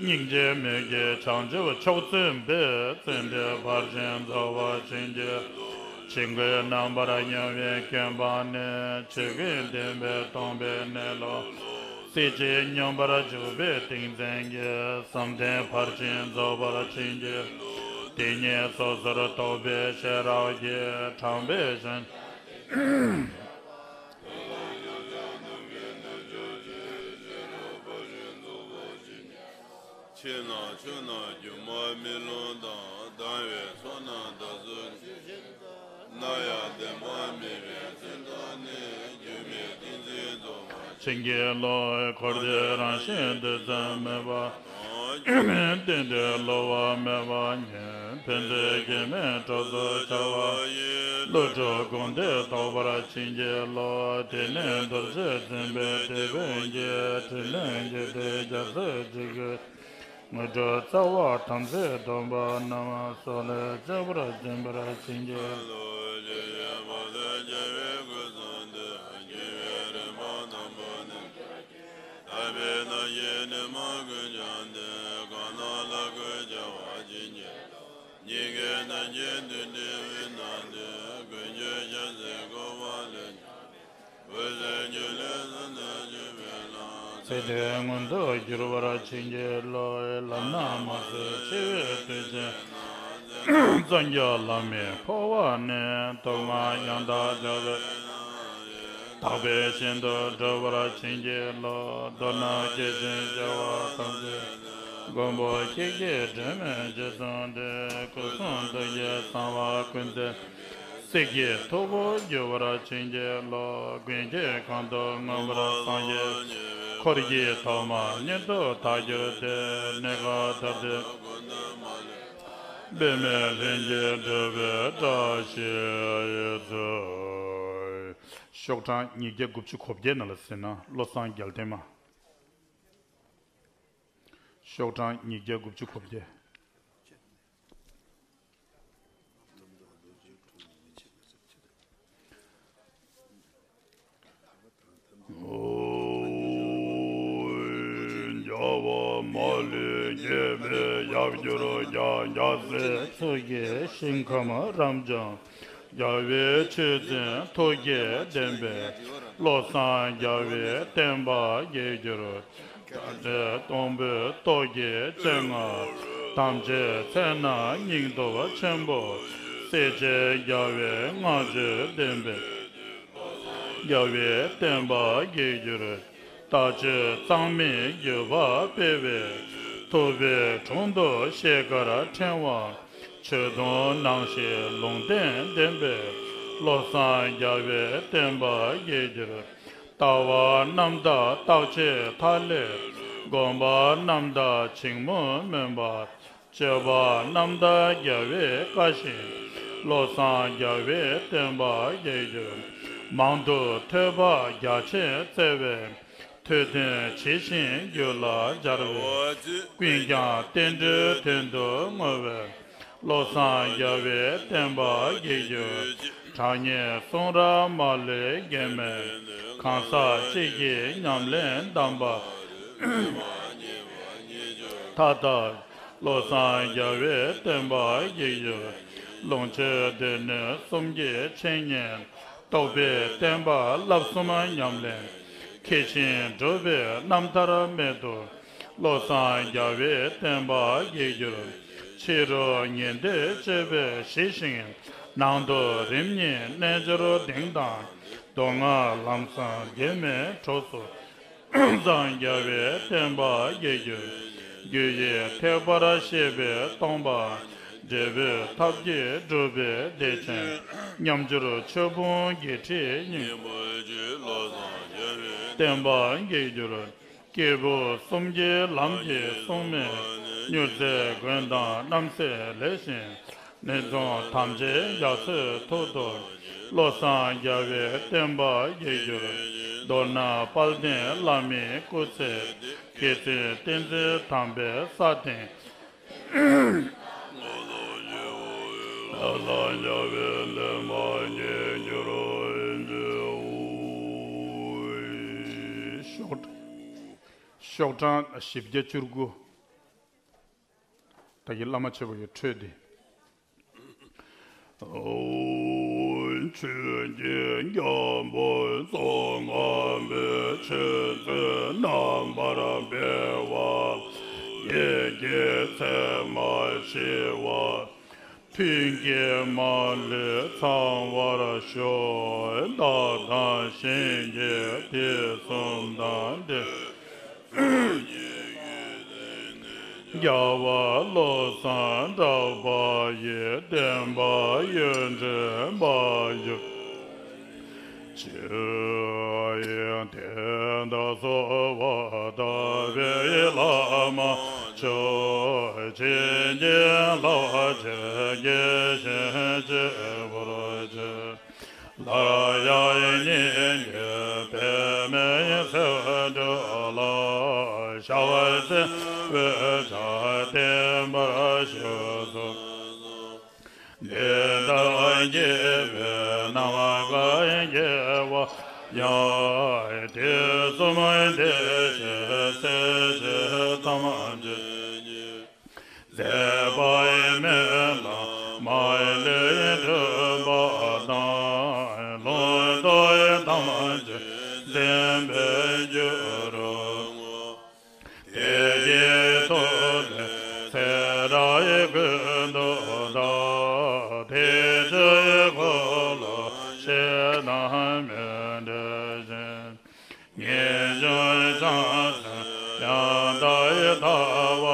སྙིང་རྗེ་མོས་གུས་བྱང་ཆུབ་མཆོག་བརྩོན་པའི། བརྩོན་འགྲུས་ཕར་ཕྱིན་རྫོགས་པར་བྱིན་གྱིས། བྱིང་རྒོད་རྣམ་པར་མྱོང་བའི་སྐྱོན་སྤངས་ནས། ཆོས་ཀུན་བདེན་པས་སྟོང་པའི་གནས་ལ། སྲིད་ཞིའི་སྙོམས་པར་འཇུག་པའི་ཏིང་འཛིན་གྱིས། བསམ་གཏན་ཕར་ཕྱིན་རྫོགས་པར་བྱིན་གྱིས། དེ་ཉིད་སོ་སོར་རྟོག་པའི་ཤེས་རབ་ཀྱིས། དྲངས་པའི་ཞིང་། ཕྱི་ནང་ཆོས་རྣམས་སྒྱུ་མ་རྨི་ལམ་དང་། སྡང་བའི་ཚོགས་རྣམས་བདག་སོགས་ཆོས་བཞིན་དུ། སྣང་ཡང་བདེན་པར་སྨྲས་པའི་ཚུལ་དང་ནི། སྒྱུ་མའི་ཏིང་འཛིན་རྫོགས་པར། བྱིན་གྱིས་རློབས། འཁོར་འདས་རང་བཞིན་དུས་མཚམས་མེད་པ། རྟེན་འབྲེལ་བསླུ་བ་མེད་པ་ཉིད། ཕན་མཛད་སྐྱེ་མེད་གྲོགས་སུ་འཆར་བ། ཀླུ་སྒྲུབ་དགོངས་འདི་རྟོགས་པར་བྱིན་གྱིས་རློབས། དེ་ནས་རྡོ་རྗེ་འཛིན་པའི་དེད་དཔོན་གྱིས། ཕྲིན་ལས་རྒྱས་འདེབས་རྒྱལ་སྲས་ཇི་སྐད། དངོས་གྲུབ་རྩ་བ་དམ་ཚིག་སྡོམ་པ་རྣམས། སྲོག་ལས་གཅོད་པར་འཛིན་པར་བྱིན་གྱིས། ཚེ་འདིའི་མངོན་མཐོ་འགྱུར་བར་བྱིན་གྱིས་རློབས། ལམ་སྣ་མ་ཟད་འཆི་བའི་དུས་ཆེན། འཚང་རྒྱ་ལམ་མེ་འཕོ་བ་ནས། སྡུག་བསྔལ་ཡང་དག་བྱ་བའི། དག་པའི་ཞིང་དུ་འགྲོ་བར་བྱིན་གྱིས་རློབས། མདོར་ན་སྐྱེ་ཅིང་སྐྱེ་བ་ཐམས་ཅད། མགོན་པོ་ཁྱེད་ཀྱི་སྒྲོན་མེ་རྗེས་བཟུང་སྟེ། སྐུ་གསུང་ཐུགས་ཀྱི་གསང་བ་ཀུན་བཙལ། གསེར་གྱི་ཐུབ་པ་འགྱུར་བར་བྱིན་གྱིས་རློབས། ཀུན་གྱི་གང་དུ་མངོན་པར་སངས་རྒྱས། འཁོར་གྱི་ཐོག་མ་ཉིད་དུ་བདག་གྱུར་ཏེ། གནས་སྐབས་མཐར་ཐུག་པདྨའི་ལྷུན་གྱིས་གྲུབ་པའི་བཀྲ་ཤིས་སྩོལ། ཤོག་གྲངས་ཉིས་བརྒྱ་དགུ་བཅུ་གོ་བརྒྱད་ནང་ལ་གཟིགས་ན་བློ་བཟང་རྒྱལ་བསྟན་མ། ཤོག་གྲངས་ཉིས་བརྒྱ་དགུ་བཅུ་གོ་བརྒྱད། རྒྱལ་བ་མ་ལུས་རྒྱལ་བའི་ཡབ་གྱུར་ཀྱང་། རྒྱལ་སྲས་ཐུགས་ཀྱི་ཞིང་ཁམས་རབ་འབྱམས། རྒྱལ་བའི་ཆོས་འཛིན་ཐུགས་ཀྱི་བསྟན་པའི། བློ་བཟང་རྒྱལ་བའི་བསྟན་པ་རྒྱས་གྱུར། སྟོང་པའི་ཏོག་གི་སྤྱན་སྔར། དམ་ཅན་ཚེ་ན་སྙིང་སྟོབས་ཆེན་པོ། སྲས་བཅས་རྒྱལ་བའི་བསྔགས་བརྗོད་ལྡན་པའི། རྒྱལ་བའི་བསྟན་པ་རྒྱས་གྱུར། ལྟ་སྤྱོད་གཙང་མའི་བརྒྱུད་པ་སྤེལ་བའི། ཐུབ་པའི་དྲུང་དུ་ཤེལ་དཀར་ཕྲེང་བ། ཆོས་དུང་ནང་བཞིན་ལུང་བསྟན་ལྡན་པའི། བློ་བཟང་རྒྱལ་བའི་བསྟན་པ་རྒྱས་གྱུར། ལྟ་བ་རྣམ་དག་རྟག་ཆད་མཐའ་ཀླས། སྒོམ་པ་རྣམ་དག་བྱིང་རྨུགས་མུན་པ། སྤྱོད་པ་རྣམ་དག་རྒྱལ་བའི་བཀའ་བཞིན། བློ་བཟང་རྒྱལ་བའི་བསྟན་པ་རྒྱས་གྱུར། མང་དུ་ཐོས་པ་རྒྱ་ཆེན་བཙལ་བའི། ཐོས་དོན་ཇི་བཞིན་རྒྱུད་ལ་སྦྱར་བའི། ཀུན་ཀྱང་བསྟན་འགྲོའི་དོན་དུ་བསྔོ་བའི། བློ་བཟང་རྒྱལ་བའི་བསྟན་པ་རྒྱས་གྱུར། དྲང་ངེས་གསུང་རབ་མ་ལུས་རྒྱན་མའི། གང་ཟག་གཅིག་གིས་ཉམས་ལེན་གདམས་པ། མཐའ་དག་བློ་བཟང་རྒྱལ་བའི་བསྟན་པ་རྒྱས་གྱུར། ལོངས་སྤྱོད་སྡེ་སྣོད་གསུམ་གྱི་འཆད་ཉན། རྟོགས་པའི་བསྟན་པ་བསླབ་གསུམ་ཉམས་ལེན། མཁས་ཤིང་གྲུབ་པའི་རྣམ་ཐར་རྨད་དུ། བློ་བཟང་རྒྱལ་བའི་བསྟན་པ་རྒྱས་གྱུར། ཕྱི་རུ་ཉན་ཐོས་སྤྱོད་པས་ཞི་ཞིང་། ནང་དུ་རིམ་གཉིས་རྣལ་འབྱོར་གདེང་དང་། མདོ་སྔགས་ལམ་གསུམ་འགལ་མེད་གྲོགས་སུ། བློ་བཟང་རྒྱལ་བའི་བསྟན་པ་རྒྱས་གྱུར། རྒྱུ་ཡི་ཐེག་པར་བཤད་པའི་སྟོང་པ། འབྲས་བུའི་ཐབས་ཀྱིས་སྒྲུབ་པའི་བདེ་ཆེན། མཉམ་སྦྱོར་ཆོས་ཕུང་བརྒྱད་ཁྲི་སྙིང་། བསྟན་པ་རྒྱས་གྱུར། སྐྱེས་བུ་གསུམ་གྱི་ལམ་གྱི་སྲུང་མས། མྱུར་མཛད་མགོན་དང་རྣམ་སྲས་ལེགས་བཞེངས། ནེ་ཙོང་དམ་ཅན་རྒྱ་མཚོའི་ཐུགས་ཐོབ། བློ་བཟང་རྒྱལ་བའི་བསྟན་པ་རྒྱས་གྱུར། མདོར་ན་དཔལ་ལྡན་བླ་མའི་སྐུ་ཚེ། མཁས་བཙུན་བསྟན་འཛིན་དམ་པའི་ས་སྟེང་། བླ་བསླང་རྒྱལ་བའི་ལེགས་མ་ཉིད་འགྱུར་བར་མཛོད། ཤོག་ཤོག་གྲངས་བཞི་བརྒྱ་བཅུ་དགུ། ད་གིན་བླ་མ་མཆོད་པ་ཡི་འཕྲོས་ཏེ། ཆོས་ཀྱི་རྒྱལ་པོ་ཙོང་ཁ་པའི་ཆོས་མཛད་རྣམ་པར་སྤེལ་བ། ཡེ་ཤེས་ཚད་མར་ཞི་བ། ཕུང་ཁྱིམ་མ་ལུས་ཚང་བར་ཤོག། བདག་དང་གཞན་གྱི་དུས་གསུམ་དང་འབྲེལ། རྒྱལ་བ་བློ་བཟང་གྲགས་པ་ཡི། བསྟན་པ་ཡུན་འབྲེལ་བར་གྱུར་ཅིག། དེ་ལྟར་གསོལ་བ་བཏབ་པས་བླ་མ་མཆོག་བྱིན་གྱིས་བརླབ་པར་བྱས་དགྱེས་བཞིན་གཅེར་བུར་གྱུར། སླར་ཡང་སྙིང་གི་པདྨའི་ཚལ་དུ་ལ། ཞབས་བསིལ་བའི་ཕྱག་བརྟན་པར་བཞུགས་སོ། འདི་ལྟར་དགྱེས་པའི་རྣམ་དཀར་དགྱེས་པ་ཡང་། དུས་གསུམ་བདེ་གཤེགས་སྲས་བཅས་ཐམས་ཅད་ཀྱི། མཛད་པ་སྨོན་ལམ་མ་ལུས་འགྲུབ་པ་དང་། ལུང་རྟོགས་ཐམས་ཅད་འཛིན་པར་འགྱུར་རོ། དེ་ཡི་མཐུ་ལས་ཚེ་རབས་ཀུན་ཏུ་བདག། དེ་ཕྱིར་འཁོར་ལོ་བཞི་དང་མི་འབྲལ་ཞིང་། ངེས་འབྱུང་བྱང་སེམས་ཡང་དག་ལྟ་བ་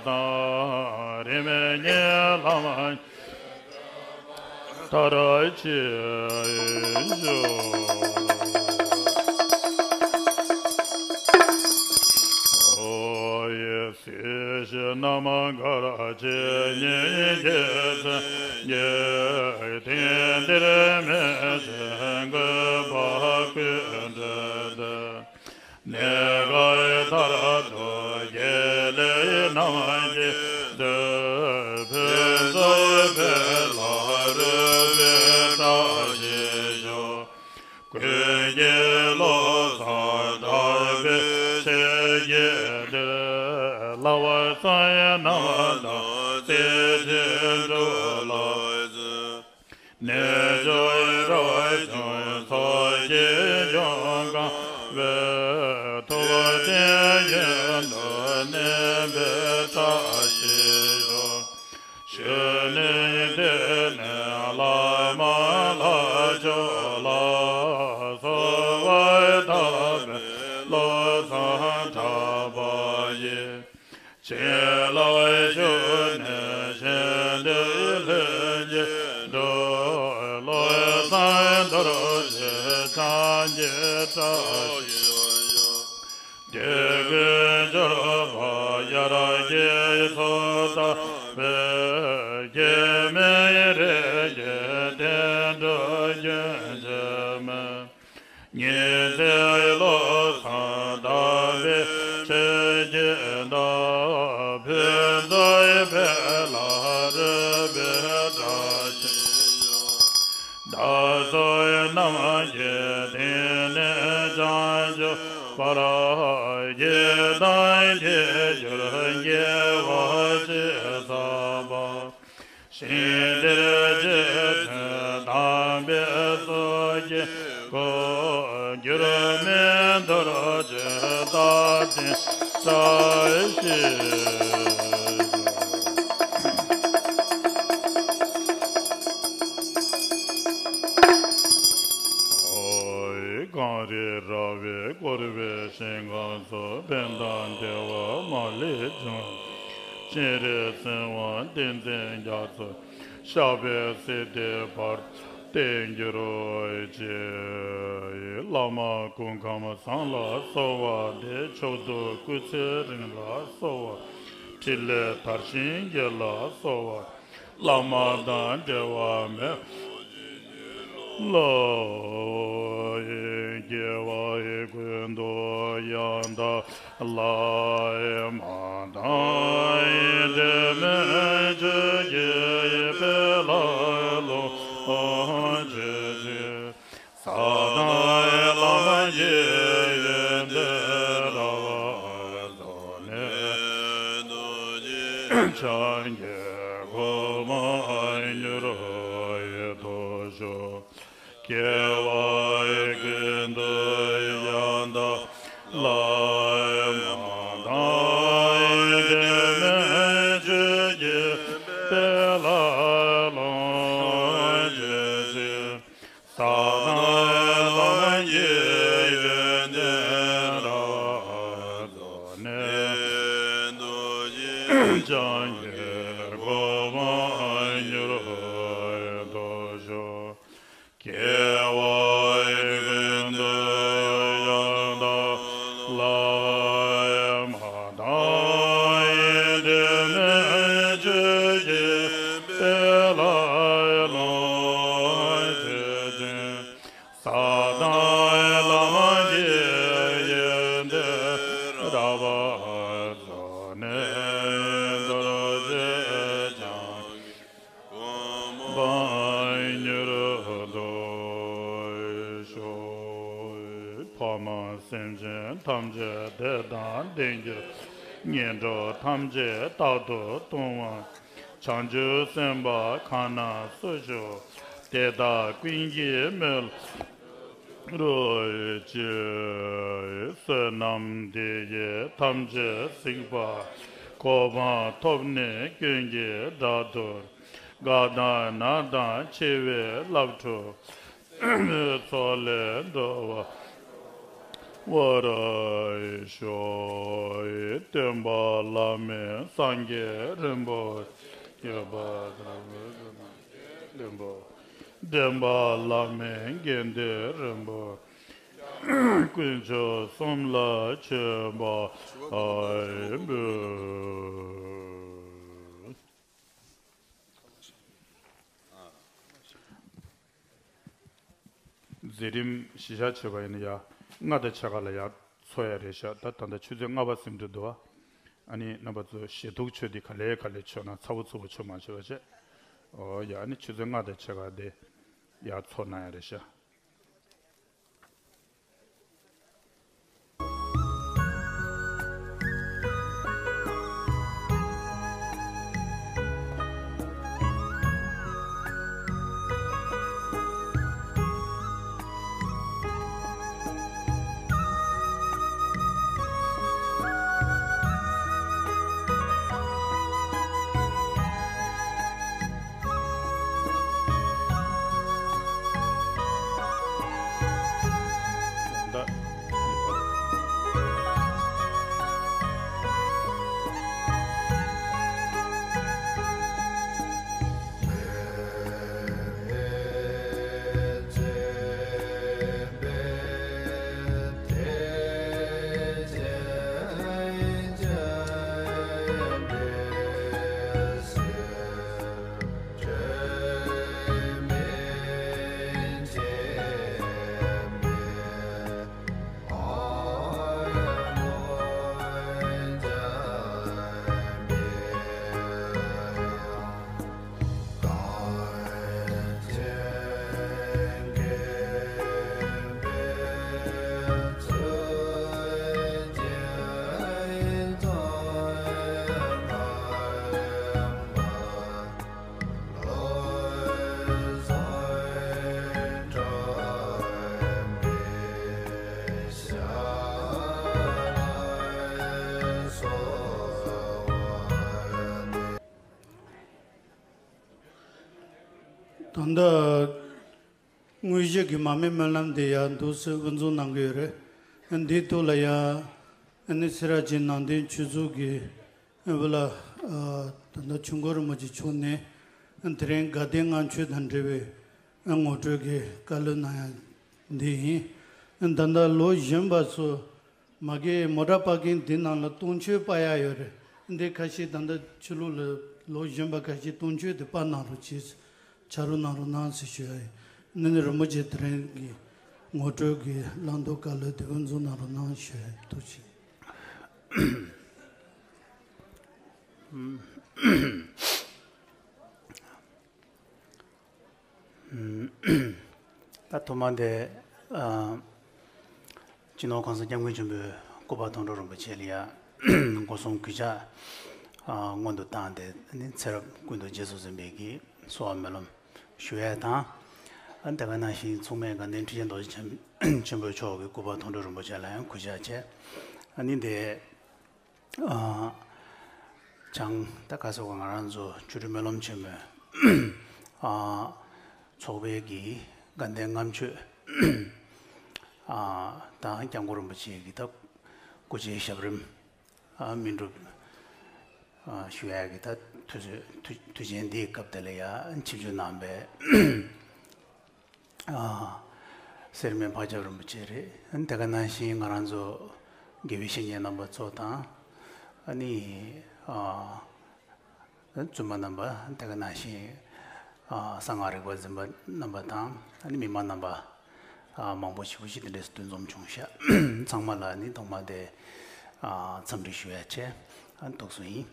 དང་། རིམ་གཉིས་ལམ་མཐར་ཕྱིན་ཤོག། ཨོ་ཡེ། སྲིད་ཞི་རྣམ་དཀར་ཇི་སྙེད་དགེ་མཚན་ཡོད། དེང་འདིར་མི་མཇལ་དགོས་པ་ཀུན་བྲལ་ཏེ། གནས་སྐབས་མཐར་ཐུག་དགེ་ལེགས་རྣམས་ཀྱིས་བསྡུས། ཕུན་ཚོགས་འཕེལ་ལ་རོལ་པའི་བཀྲ་ཤིས་ཤོག། ཀུན་གྱི་བློ་བཟང་གྲགས་པའི་ཞལ་གྱིས་བཏུད། ལྷ་བསངས་རྣམས་དང་རྩེ་གཅིག་ཏུ་ལགས་སོ། རྣལ་འབྱོར་རབ་བྱུང་ཚོགས་ཀྱིས་འབྱུང་གང་བའི། ཐུགས་རྟེན་རྒྱུན་དུ་གནས་པའི་བཀྲ་ཤིས་ཤོག། གཞོན་ནུའི་དུས་ནས་བླ་མ་ལྷ་མཆོག་ལ། གསོལ་བ་བཏབ་པའི་བློ་བཟང་གྲགས་པ་ཡིས། བྱིན་རླབས་ཤུགས་ནས་གཞན་དོན་ལྷུན་གྱིས་གྲུབ། བློ་བཟང་རྡོ་རྗེ་འཆང་གི་བཀྲ་ཤིས་ཤོག། དུས་ཀུན་འབྱོར་པ་དབྱར་སྐྱེས་ཚོགས་བདག་པོས། སྐྱེ་མེད་རིགས་ཀྱི་བསྟན་འགྲོ་རྒྱུན་ཆད་མེད། ཉི་ཚེ་བློ་བཟང་དག་པའི་ཆོས་ཀྱི་བདག། ཕུན་ཚོགས་འཕེལ་ལ་རོལ་པའི་བཀྲ་ཤིས་ཤོག། བདག་སོགས་རྣམས་ཀྱི་དེང་ནས་བྱང་ཆུབ་བར། བགྱིས་དང་བགྱིད་འགྱུར་དགེ་བ་ཅི་བསགས་པ། ཞིང་དེར་རྗེ་བཙུན་དམ་པའི་གཙུག་གི་སྐུ། འགྱུར་མེད་རྡོ་རྗེ་རྟ་མགྲིན་བཀྲ་ཤིས་ཤོག། ཨོ་ཡེ། གངས་རི་ར་བས་བསྐོར་བའི་ཞིང་ཁམས་སུ། ཕན་དང་བདེ་བ་མ་ལུས་འབྱུང་། སྤྱན་རས་གཟིགས་དབང་ཏིང་འཛིན་རྒྱ་མཚོ། ཞབས་པད་སྲིད་མཐའི་བར་དུ་བརྟན་གྱུར་ཅིག། བླ་མ་སྐུ་ཁམས་བཟང་ལ་གསོལ་བ་འདེབས། མཆོག་ཏུ་སྐུ་ཚེ་རིང་ལ་གསོལ་བ། ཕྲིན་ལས་དར་ཞིང་རྒྱས་ལ་གསོལ་བ། བླ་མ་དང་འབྲལ་བ་མེད། ལ། དགེ་བ་ཀུན་ཏུ་ཡང་དག་བླ། མ་དང་འབྲལ་མེད་ཆོས་ཀྱི་དཔལ་ལ་ལོངས་སྤྱོད་ཅིང་། ས་དང་ལམ་གྱི་ཡོན་ཏན་རབ་རྫོགས་ནས། འཆང་གི་གོ་འཕང་མྱུར་ཡོད་དོ་ཤོག། དགེ་བ་ཀུན་ཏུ་ཡང་དག་བླ། མ་དང་འབྲལ་མེད་ཆོས་ཀྱི་དཔལ་ལ་ལོངས་སྤྱོད་ཅིང་། ས་དང་ལམ་གྱི་ཡོན་ཏན་རབ་རྫོགས་ནས། འཆང་གི་གོ་འཕང་མྱུར་ཡོད་དོ་ཤོག། དགེ་བ་ཀུན་ཏུ་ཡང་། མ་སེམས་ཅན་ཐམས་ཅད་བདེ་དང་ལྡན་གྱུར། ངན་འགྲོ་ཐམས་ཅད་རྟག་ཏུ་ལྟུང་བ། བྱང་ཆུབ་སེམས་དཔའ་གང་ན་སུ་བཞུགས། དེ་དག་ཀུན་གྱི་མོད་ལ་རོལ་ཅིག། བསོད་ནམས་འདི་ཡིས་ཐམས་ཅད་གཟིགས་པ། གོ་འཕང་ཐོབ་ནས་ཀུན་གྱི་བདག་ཏུ། དགའ་དང་ན་དང་འཆི་བའི་རླབས་འཁྲུགས། ཚོགས་ལས་འགྲོ་བ་བོར་ཤོག། སྟོན་པ་བླ་མེད་སངས་རྒྱས་རིན་པོ་ཆེ། རིན་པོ། འདྲེན་པ་བླ་མེད་དགེ་འདུན་རིན་པོ་ཆེ། དཀོན་མཆོག་གསུམ་ལ་མཆོད་པ་འབུལ། མཛད་རིམ་གཞི་བཞག་བྱས་པ་ཡིན་ན་ཡ། ལྔ་དང་ཕྱེད་ཀ་ལ་ཡ་ཚོགས་ཡ་རེད་ཤག། ད་ད་ལྟ་ཆུ་ཚོད་ལྔ་པ་ཟིན་འགྲོ་འདུག་ཨ། ཨ་ནི་རྣམ་པ་ཚོ་ཞལ་ཐུག་མཆོད་དེ་ག་ལེ་ག་ལེ་མཆོད་ན་ཚ་པོ་ཚུབ་པོ་མཆོད་མ་བྱེད་པ་བྱས། ཨོ་ཡ། ཨ་ནི་ཆུ་ཚོད་ལྔ་དང་ཕྱེད་ཀ་དེ་ཡ་ཚོགས་གནང་ཡ་རེད་ཤག། ད་ལྟ་དངོས་གཞི་གི་མར་མེ་སྨོན་ལམ་དེ་ཡར་འདུག་སེ་དབུ་འཛུགས་གནང་གི་ཡོད་རེད། འདིའི་ཐོག་ལ་ཡ་ཨ་ནི་སེ་ར་བྱེས་ནང་བསྟན་ཆོས་ཚོགས་ཀྱི་ཨ་བུ་ལ་ཨ་ད་ལྟ་ཆོས་འཁོར་རིན་པོ་ཆེ་མཆོག་ནས་དེ་རིང་དགའ་ལྡན་ལྔ་མཆོད་དང་འབྲེལ་བའི་ངོ་སྤྲོད་ཀྱི་བཀའ་སློབ་གནང་ཡ་འདི་ཡིན། ད་ལྟ་ལོ་གཞོན་པ་ཚོ་མ་གི་མོ་ཊ་པར་ཀིང་འདི་ནང་ལ་གཏོང་མཆོད་སྤར་ཡ་ཡོད་རེད། འདི་ཁ་ཤས་ད་ལྟ་ཕྱི་ལོགས་ལ་ལོ་གཞོན་པ་ཁ་ཤས་གཏོང་མཆོད་དེ་སྤར་གནང་རོགས་བྱེད། ཕྱག་རོགས་གནང་རོགས་གནང་ཟེར་ཞུ་ཡ་ཡིན། ཨ་ནི་རིན་པོ་ཆེ་དེ་རིང་གི་ངོ་སྤྲོད་ཀྱི་བླང་དོར་བཀའ་སློབ་དེ་དབུ་འཛུགས་གནང་རོགས་གནང་ཞུ་ཡ་ཡིན། ཐུགས་རྗེ་ཆེ། ད་ཐོག་མ་དེ། ཨ། སྤྱི་ནོར་གོང་ས་སྐྱབས་མགོན་ཆེན་པོའི་སྐུ་པར་མཐོང་གྲོལ་རིན་པོ་ཆེ་ལ་ཡ་སྒོ་གསུམ་གུས་ཕྱག་ཨ། སྔོན་དུ་བཏང་སྟེ་ནི་ཚེ་རབས་ཀུན་ཏུ་རྗེས་སུ་འཛིན་པའི་གི་གསོལ་བ་སྨོན་ལམ་ཞུ་ཡས་དང་། ཨ། དེ་ག་ནང་བཞིན་མཚུངས་མེད་དགའ་ལྡན་ཁྲི་ཆེན་རྡོ་རྗེ་འཆང་ཆེན་པོ་མཆོག་གི་སྐུ་པར་མཐོང་གྲོལ་རིན་པོ་ཆེ་ལ་ཡང་གུས་ཕྱག་བྱས། ཨ་ནི་དེ། ཨ། བྱང་ད་ག་ཟེར་བ། ང་རང་ཚོ་ཆོ་འཕྲུལ་སྨོན་ལམ་ཆེན་མོའི་ཨ། ཚོགས་པའི་གི་དགའ་ལྡན་ལྔ་མཆོད་ཨ། དང་སྐྱབས་མགོན་རིན་པོ་ཆེ་གི་ད་སྐུ་ཕྱྭའི་ཞབས་རིམ་ཨ། སྨིན་སྒྲུབ་ཨ། ཞུ་ཡ་གི་ད་དུས་ཚོད་དུས་དུས་ཆེན་འདིའི་སྐབས་དེ་ལ་ཡ་ཆིབས་བསྒྱུར་གནང་བའི་ཨ། སེར་སྨད་འཕགས་ཆབ་རིན་པོ་ཆེ་རེད། དེ་ག་ནང་བཞིན་ང་རང་ཚོ་དགེ་བའི་བཤེས་གཉེན་རྣམ་པ་ཚོ་དང་། ཨ་ནི་ཨ། བཙུན་མ་རྣམ་པ། དེ་ག་ནང་བཞིན་ཨ། གསང་སྔགས་རིག་པ་འཛིན་པ་རྣམ་པ་དང་། ཨ་ནི་མི་མང་རྣམ་པ་ཨ། མང་པོ་ཞེ་པོ་ཞིག་དེ་འདྲས་འདུ་འཛོམས་བྱུང་ཤག། ཚང་མ་ལ་ནི་ཐོག་མ་དེ་ཨ། འཚམས་འདྲི་ཞུ་ཡ་བྱས། ཨ། ཐུགས་སུ་ཡིན།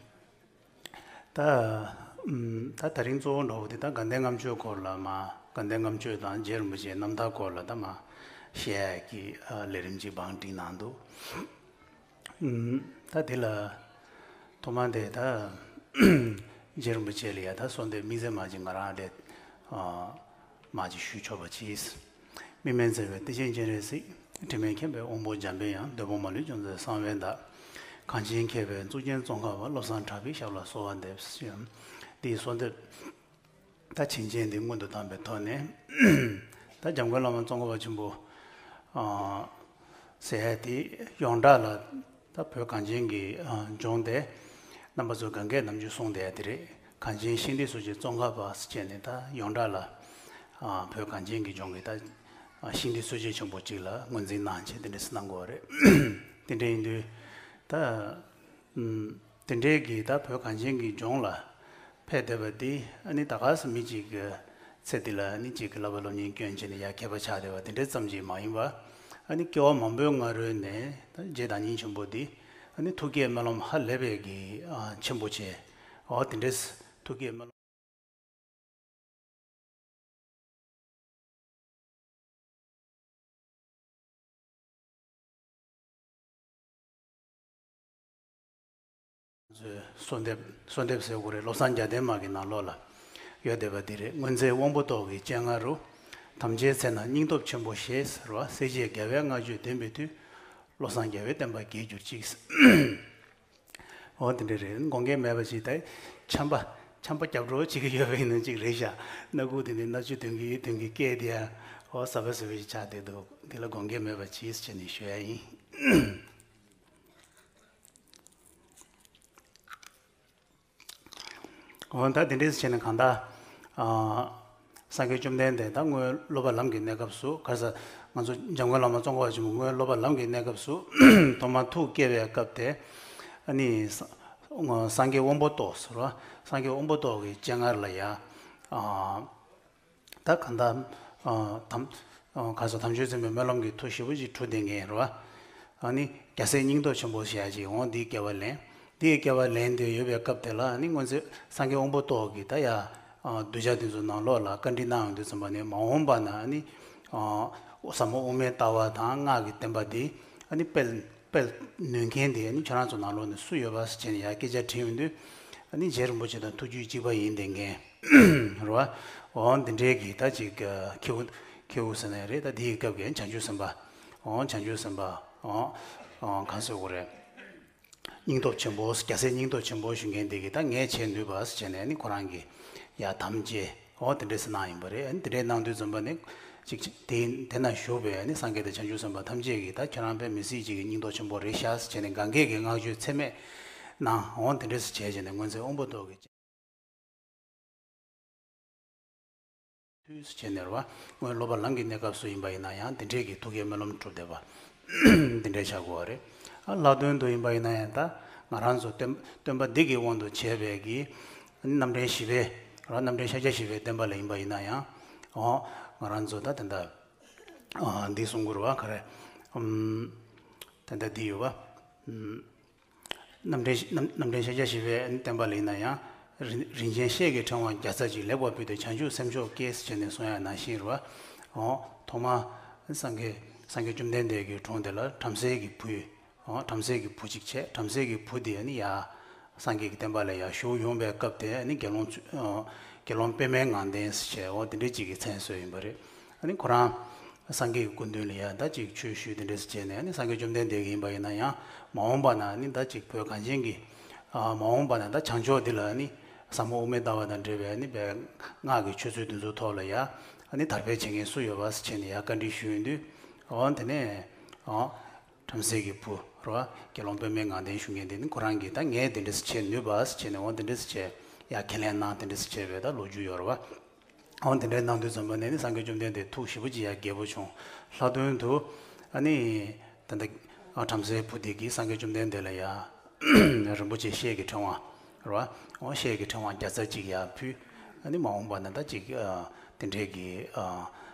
ད། ཨུམ། ད་དེ་རིང་གཙོ་བོ་འདྲ་བོ་དེ་ད་དགའ་ལྡན་ལྔ་མཆོད་སྐོར་ལ་མ། དགའ་ལྡན་ལྔ་མཆོད་དང་རྗེ་རིན་པོ་ཆེའི་རྣམ་ཐར་སྐོར་ལ་ད་མ། བཤད་ཡ་གི་ཨ་ལས་རིམ་ཅིག་བང་བསྒྲིགས་གནང་འདུག་ཨུམ། ད་དེ་ལ་ཐོག་མ་དེ་ད་རྗེ་རིན་པོ་ཆེ་ལ་ཡ་ད་གསོལ་འདེབས་དམིགས་བརྩེ་མ་ཅིག་ང་རང་ལས་ཨ་མ་ཅིག་ཞུས་ཆོག་པ་གྱིས། མིག་སྨན་བརྩེ་བའི་བདེ་ཆེན་སྤྱན་རས་གཟིགས། དྲི་མེད་མཁྱེན་པའི་དབང་པོ་འཇམ་པའི་དབྱངས། འདོད་དཔུང་མ་ལུས་ཅུང་ཟད་གསང་བའི་བདག་གངས་ཅན་མཁས་པའི་གཙུག་རྒྱན་ཙོང་ཁ་པ། བློ་བཟང་གྲགས་པའི་ཞབས་ལ་གསོལ་བ་འདེབས། འདིའི་གསོལ་འདེབས། ད་བྱིན་ཅན་འདི་སྔོན་དུ་བཏང་བའི་ཐོག་ནས། ད་འཇམ་མགོན་བླ་མ་ཙོང་ཁ་པ་ཆེན་པོ། ཨ་ཟེར་ཡ་དེ་ཡོངས་གྲགས་ལ་ད་བོད་གངས་ཅན་གྱི་ཨ་ལྗོངས་དེ་རྣམ་པ་ཚོས་གང་གས་ནམ་རྒྱུན་གསུངས་བསྡད་ཡ་དེ་རེད། གངས་ཅན་ཤིང་རྟའི་སྲོལ་འབྱེད་ཙོང་ཁ་པ་ཟེར་བྱས་ནས་ད་ཡོངས་གྲགས་ལ་ཨ་བོད་གངས་ཅན་གྱི་ལྗོངས་ཀྱི་ད་ཨ་ཤིང་རྟའི་སྲོལ་འབྱེད་ཆེན་པོ་གཅིག་ལ་ངོས་འཛིན་གནང་བྱས་དེ་འདྲ་ཞིག་གནང་དགོས་པ་རེད། དེ་འདྲ་ཡིན་དུས་ད། ཨུམ། དེ་འདྲའི་གི་ད་བོད་གངས་ཅན་གྱི་ལྗོངས་ལ་ཕེབས་བསྡད་པ་འདི་ཨ་ནི་ད་ག་སེ་མི་གཅིག་གི་ཚེ་འདི་ལ་ཨ་ནི་གཅིག་གི་བསླབ་པ་སློབ་གཉེར་སྐྱོན་བྱས་ནས་ཡར་མཁས་པ་ཆགས་བསྡད་པ་དེ་འདྲ་ཙམ་གྱིས་མ་ཡིན་པ། ཨ་ནི་སྐྱེ་བ་མང་པོའི་སྔ་རོལ་ནས་ད་རྗེ་བདག་ཉིད་ཆེན་པོ་འདི་ཨ་ནི་ཐུགས་བསྐྱེད་སྨོན་ལམ་ཧ་ལས་པའི་གི་ཨ་ཆེན་པོ་བྱས། འོ་དེ་འདྲ་ཐུགས་བསྐྱེད་སྨོན་ལམ། གསོལ་འདེབས། གསོལ་འདེབས་ཟེར་དགོས་རེད། བློ་བཟང་རྒྱལ་ལྡན་མ་གི་ནང་ལོགས་ལ་ཡོད་བསྡད་པ་འདི་རེད། སྔོན་ཚེ་དབང་པོ་ཏོག་གི་སྤྱན་སྔ་རུ། དམ་ཅན་ཚེ་ན་སྙིང་སྟོབས་ཆེན་པོ་ཞེས་ཟེར་བ། སྲས་བཅས་རྒྱལ་བའི་བསྔགས་བརྗོད་ལྡན་པའི་མཐུས། བློ་བཟང་རྒྱལ་བའི་བསྟན་པ་རྒྱས་གྱུར་ཅིག་འོ་དེ་འདྲ་རེད། དགོངས་འགལ་མེད་པ་ཅིག་ད་ཆམ་པ་ཆམ་པ་རྒྱབ་འགྲོ་བྱེད་ཀྱི་ཡོད་པ་ཡིན་ན་ཅིག་རེད་ཤག་སྣ་ཁུག་དེ་ནས་སྣ་ཆུ་ཐོན་གྱི་ཐོན་གྱི་སྐད་དེ་ཡང་འོ་ཟབ་པ་ཟབ་པ་ཞིག་ཆགས་བསྡད་འདུག་དེ་ལ་དགོངས་འགལ་མེད་པ་ཅིག་བྱས་ནས་ཞུ་ཡ་ཡིན། འོ་ད་དེ་འདྲས་བྱས་ནས་གང་ལྟར། ཨ་སངས་རྒྱས་བཅོམ་ལྡན་འདས་ད་སྔོན་སློབ་པ་ལམ་གྱི་གནས་སྐབས་སུ་ག་རེ་ཟེར། ང་ཚོ་འཇམ་མགོན་བླ་མ་ཙོང་ཁ་པ་ཆེན་པོ་སྔོན་སློབ་པ་ལམ་གྱི་གནས་སྐབས་སུ་ཐོག་མར་ཐུགས་བསྐྱེད་པའི་སྐབས་དེ། ཨ་ནི་ས་སངས་རྒྱས་དབང་པོ་ཏོག་ཟེར་བ། སངས་རྒྱས་དབང་པོ་ཏོག་གི་སྤྱན་སྔར་ལ་ཡ། ཨ་ད་གང་ལྟར། ཨ་དམ་ཨ་ག་རེ་ཟེར། དམ་ཆོས་འཛིན་པའི་སྨོན་ལམ་གྱི་མཐུ་ཞེ་པོ་ཅིག་གྲུབ་བསྡད་མཁན་རེད་བ། ཨ་ནི་རྒྱལ་སྲས་སྙིང་སྟོབས་ཆེན་པོ་ཞེས་ཡ་ཅིག་འོང་འདིའི་སྐྱེ་བ་ལེན། འདིའི་སྐྱེ་བ་ལེན་ཏེ་ཡོད་པའི་སྐབས་དེ་ལ་ཨ་ནི་སྔོན་ཚེ་སངས་རྒྱས་དབང་པོ་ཏོག་གིས་ད་ཡ་ཨ་གདུལ་བྱ་དེ་ཚོའི་ནང་ལོགས་ལ་བཀའ་འདྲི་གནང་ཡོང་དུས་ཙམ་པ་ནས། མ་འོངས་པ་ན་ཨ་ནི་ཨ་ཟབ་མོ་དབུ་མའི་ལྟ་བ་དང་སྔགས་ཀྱི་བསྟན་པ་འདི་ཨ་ནི་སྤེལ་སྤེལ་ནུས་མཁན་དེ་ཨ་ནི་ཁྱོད་རང་ཚོ་ནང་ལོགས་ནས་སུ་ཡོད་པ་ཟེར་བྱས་ནས་ཡ་སྐད་ཆ་དྲིས་ཡོང་དུས། ཨ་ནི་རྗེ་རིན་པོ་ཆེ་དང་ཐུགས་རྒྱུད་གཅིག་པ་ཡིན་བསྡད་མཁན་རེད་བ། འོ་འདི་འདྲའི་གི་ད་ཅིག་ཁྱེའུ་ཁྱེའུ་ཟེར་ན་ཡང་རེད། ད་འདིའི་སྐབས་ཀྱི་བྱང་ཆུབ་སེམས་དཔའ། འོ་བྱང་ཆུབ་སེམས་དཔའ། འོ་འོ་གང་ཟེར་དགོས་རེད། སྙིང་སྟོབས་ཆེན་པོ། རྒྱལ་སྲས་སྙིང་སྟོབས་ཆེན་པོ་ཞུ་མཁན་དེ་གིས་ད་ངས་བྱེད་ནུས་པ་ཟེར་བྱས་ནས་ཨ་ནི་ཁོ་རང་གིས་ཡ་དམ་བཅས། འོ་དེ་འདྲས་སེ་གནང་ཡིན་པ་རེད། ཨ་ནི་དེ་འདྲས་གནང་དུས་ཙམ་པ་ནས་ཅིག་དེ་དེ་ན་བཞུགས་པའི་ཨ་ནི་སངས་རྒྱས་དང་བྱང་ཆུབ་སེམས་དཔའ་ཐམས་ཅད་ཀྱིས་ད་ཁྱོད་རང་དཔེ་མི་སྲིད་ཅིག་གི་སྙིང་སྟོབས་ཆེན་པོ་རེད་ཤག་ཟེར་བྱས་ནས་གང་གས་ཀྱི་བསྔགས་བརྗོད་ཚད་མེད་གནང་། འོ་དེ་འདྲས་སེ་བྱས་བྱས་ནས་སྔོན་ཚེ་དབང་པོ་ཏོག་གི་མཐུས་བྱས་ནས་རེད་བ། སྔོན་སློབ་པ་ལམ་གྱི་གནས་སྐབས་སུ་ཡིན་པ་ཡིན་ན་ཡང་དེ་འདྲས་ཀྱི་ཐུགས་བསྐྱེད་སྨོན་ལམ་གྲུབ་བསྡད་པ་འདི་འདྲས་ཆགས་དགོས་པ་རེད། ཨ་ལྷག་དོན་དུ་ཡིན་པ་ཡིན་ན་ཡང་ད་ང་རང་ཚོ་སྟོན་སྟོན་པ་འདི་གི་དབང་དུ་བྱས་པའི་གི་རྣམ་འདྲེན་བཞི་པའི་རེད་བ། རྣམ་འདྲེན་ཤཱཀྱ་བཞི་པའི་བསྟན་པ་ལ་ཡིན་པ་ཡིན་ན་ཡང་། འོ་ང་རང་ཚོ་ད་དེ་འདྲ་ཨ་འདི་གསུང་གི་རེད་བ། ག་རེ། ཨམ། དེ་འདྲ་འདི་ཡོད་བ། ཨམ། རྣམ་འདྲེན་རྣམ་རྣམ་འདྲེན་ཤཱཀྱ་ཞི་བའི་བསྟན་པ་ལ་ཡིན་ན་ཡང་། རིན་རིན་ཆེན་ཤེལ་གྱི་ཕྲེང་བ་བརྒྱ་རྩ་གཅིག་ལེགས་པར་ཕུལ་ཏེ་བྱང་ཆུབ་སེམས་མཆོག་སྐྱེས་ཟེར་ནས་གསུང་ཡ་ནང་བཞིན་རེད་བ། འོ་ཐོག་མར་སངས་རྒྱས་སངས་རྒྱས་བཅོམ་ལྡན་འདས་ཀྱི་དྲུང་དེ་ལ་བྲམ་ཟེ་གི་བུ། འོ་བྲམ་ཟེ་གི་བུ་གཅིག་བྱས། བྲམ་ཟེ་གི་བུ་དེ་ནི་ཡ་སངས་རྒྱས་ཀྱི་བསྟན་པ་ལ་ཡ་ཞུགས་ཡོང་བའི་སྐབས་དེ་ནི་དགེ་སློང་ཚུ་ཨ་དགེ་སློང་པདྨའི་ངང་ལྡན་ཟེར་བྱས། འོ་དེ་འདྲའི་གཅིག་གི་མཚན་གསོལ་ཡིན་པ་རེད། ཨ་ནི་ཁོ་རང་སངས་རྒྱས་ཀྱི་སྐུ་མདུན་ལ་ཡ་ད་ཅིག་ཆོས་ཞུས་དེ་འདྲས་བྱས་ནས། ཨ་ནི་སངས་རྒྱས་བཅོམ་ལྡན་འདས་ཀྱིས་ཡིན་པ་ཡིན་ན་ཡང་མ་འོངས་པ་ན་ཨ་ནི་ད་ཅིག་བོད་གངས་ཅན་གྱི་ཨ་མ་འོངས་པ་ན་ད་བྱང་ཕྱོགས་འདི་ལ་ཨ་ནི་ཟབ་མོ་དབུ་མའི་ལྟ་བ་དང་འབྲེལ་བའི་ཨ་ནི་དཔེ་སྔགས་ཀྱི་ཆོས་ཚུལ་འདི་ཚོའི་ཐོག་ལ་ཡ་ཨ་ནི་དར་སྤེལ་བྱེད་མཁན་སུ་ཡོད་པ་ཟེར་བྱས་ནས་ཡ་བཀའ་འདྲི་ཞུས་ཡོང་དུས། འོ་དེ་ནས་འོ། བྲམ་ཟེ་གི་བུ་རེད་བ། དགེ་སློང་པདྨའི་ངང་ལྡན་ཞུ་མཁན་དེ་ནི་ཁོ་རང་གིས་ད་ངས་དེ་འདྲས་བྱེད་ནུས་པ་ཟེར་བྱས་ནས། འོ་དེ་འདྲས་བྱས་ཡ་ཁས་ལེན་གནང་། དེ་འདྲས་བྱས་པའི་ད་ལོ་རྒྱུས་ཡོད་རེད་བ། འོ་དེ་འདྲས་གནང་དུས་ཙམ་པ་ནས་ནི་སངས་རྒྱས་བཅོམ་ལྡན་འདས་ཐུགས་ཞེ་པོ་ཅིག་ཡ་དགྱེས་པོ་བྱུང་། ལྷག་དོན་དུ་ཨ་ནི་ད་ལྟ་ཨ་བྲམ་ཟེའི་བུ་དེ་གིས་སངས་རྒྱས་བཅོམ་ལྡན་འདས་ལ་ཡ་རིན་པོ་ཆེ་ཤེལ་གྱི་ཕྲེང་བ་རེད་བ། འོ་ཤེལ་གྱི་ཕྲེང་བ་བརྒྱ་རྩ་གཅིག་ཡ་ཕུལ། ཨ་ནི་མ་འོངས་པ་ན་ད་ཅིག་ཨ་དེ་འདྲས་ཀྱི་ཨ།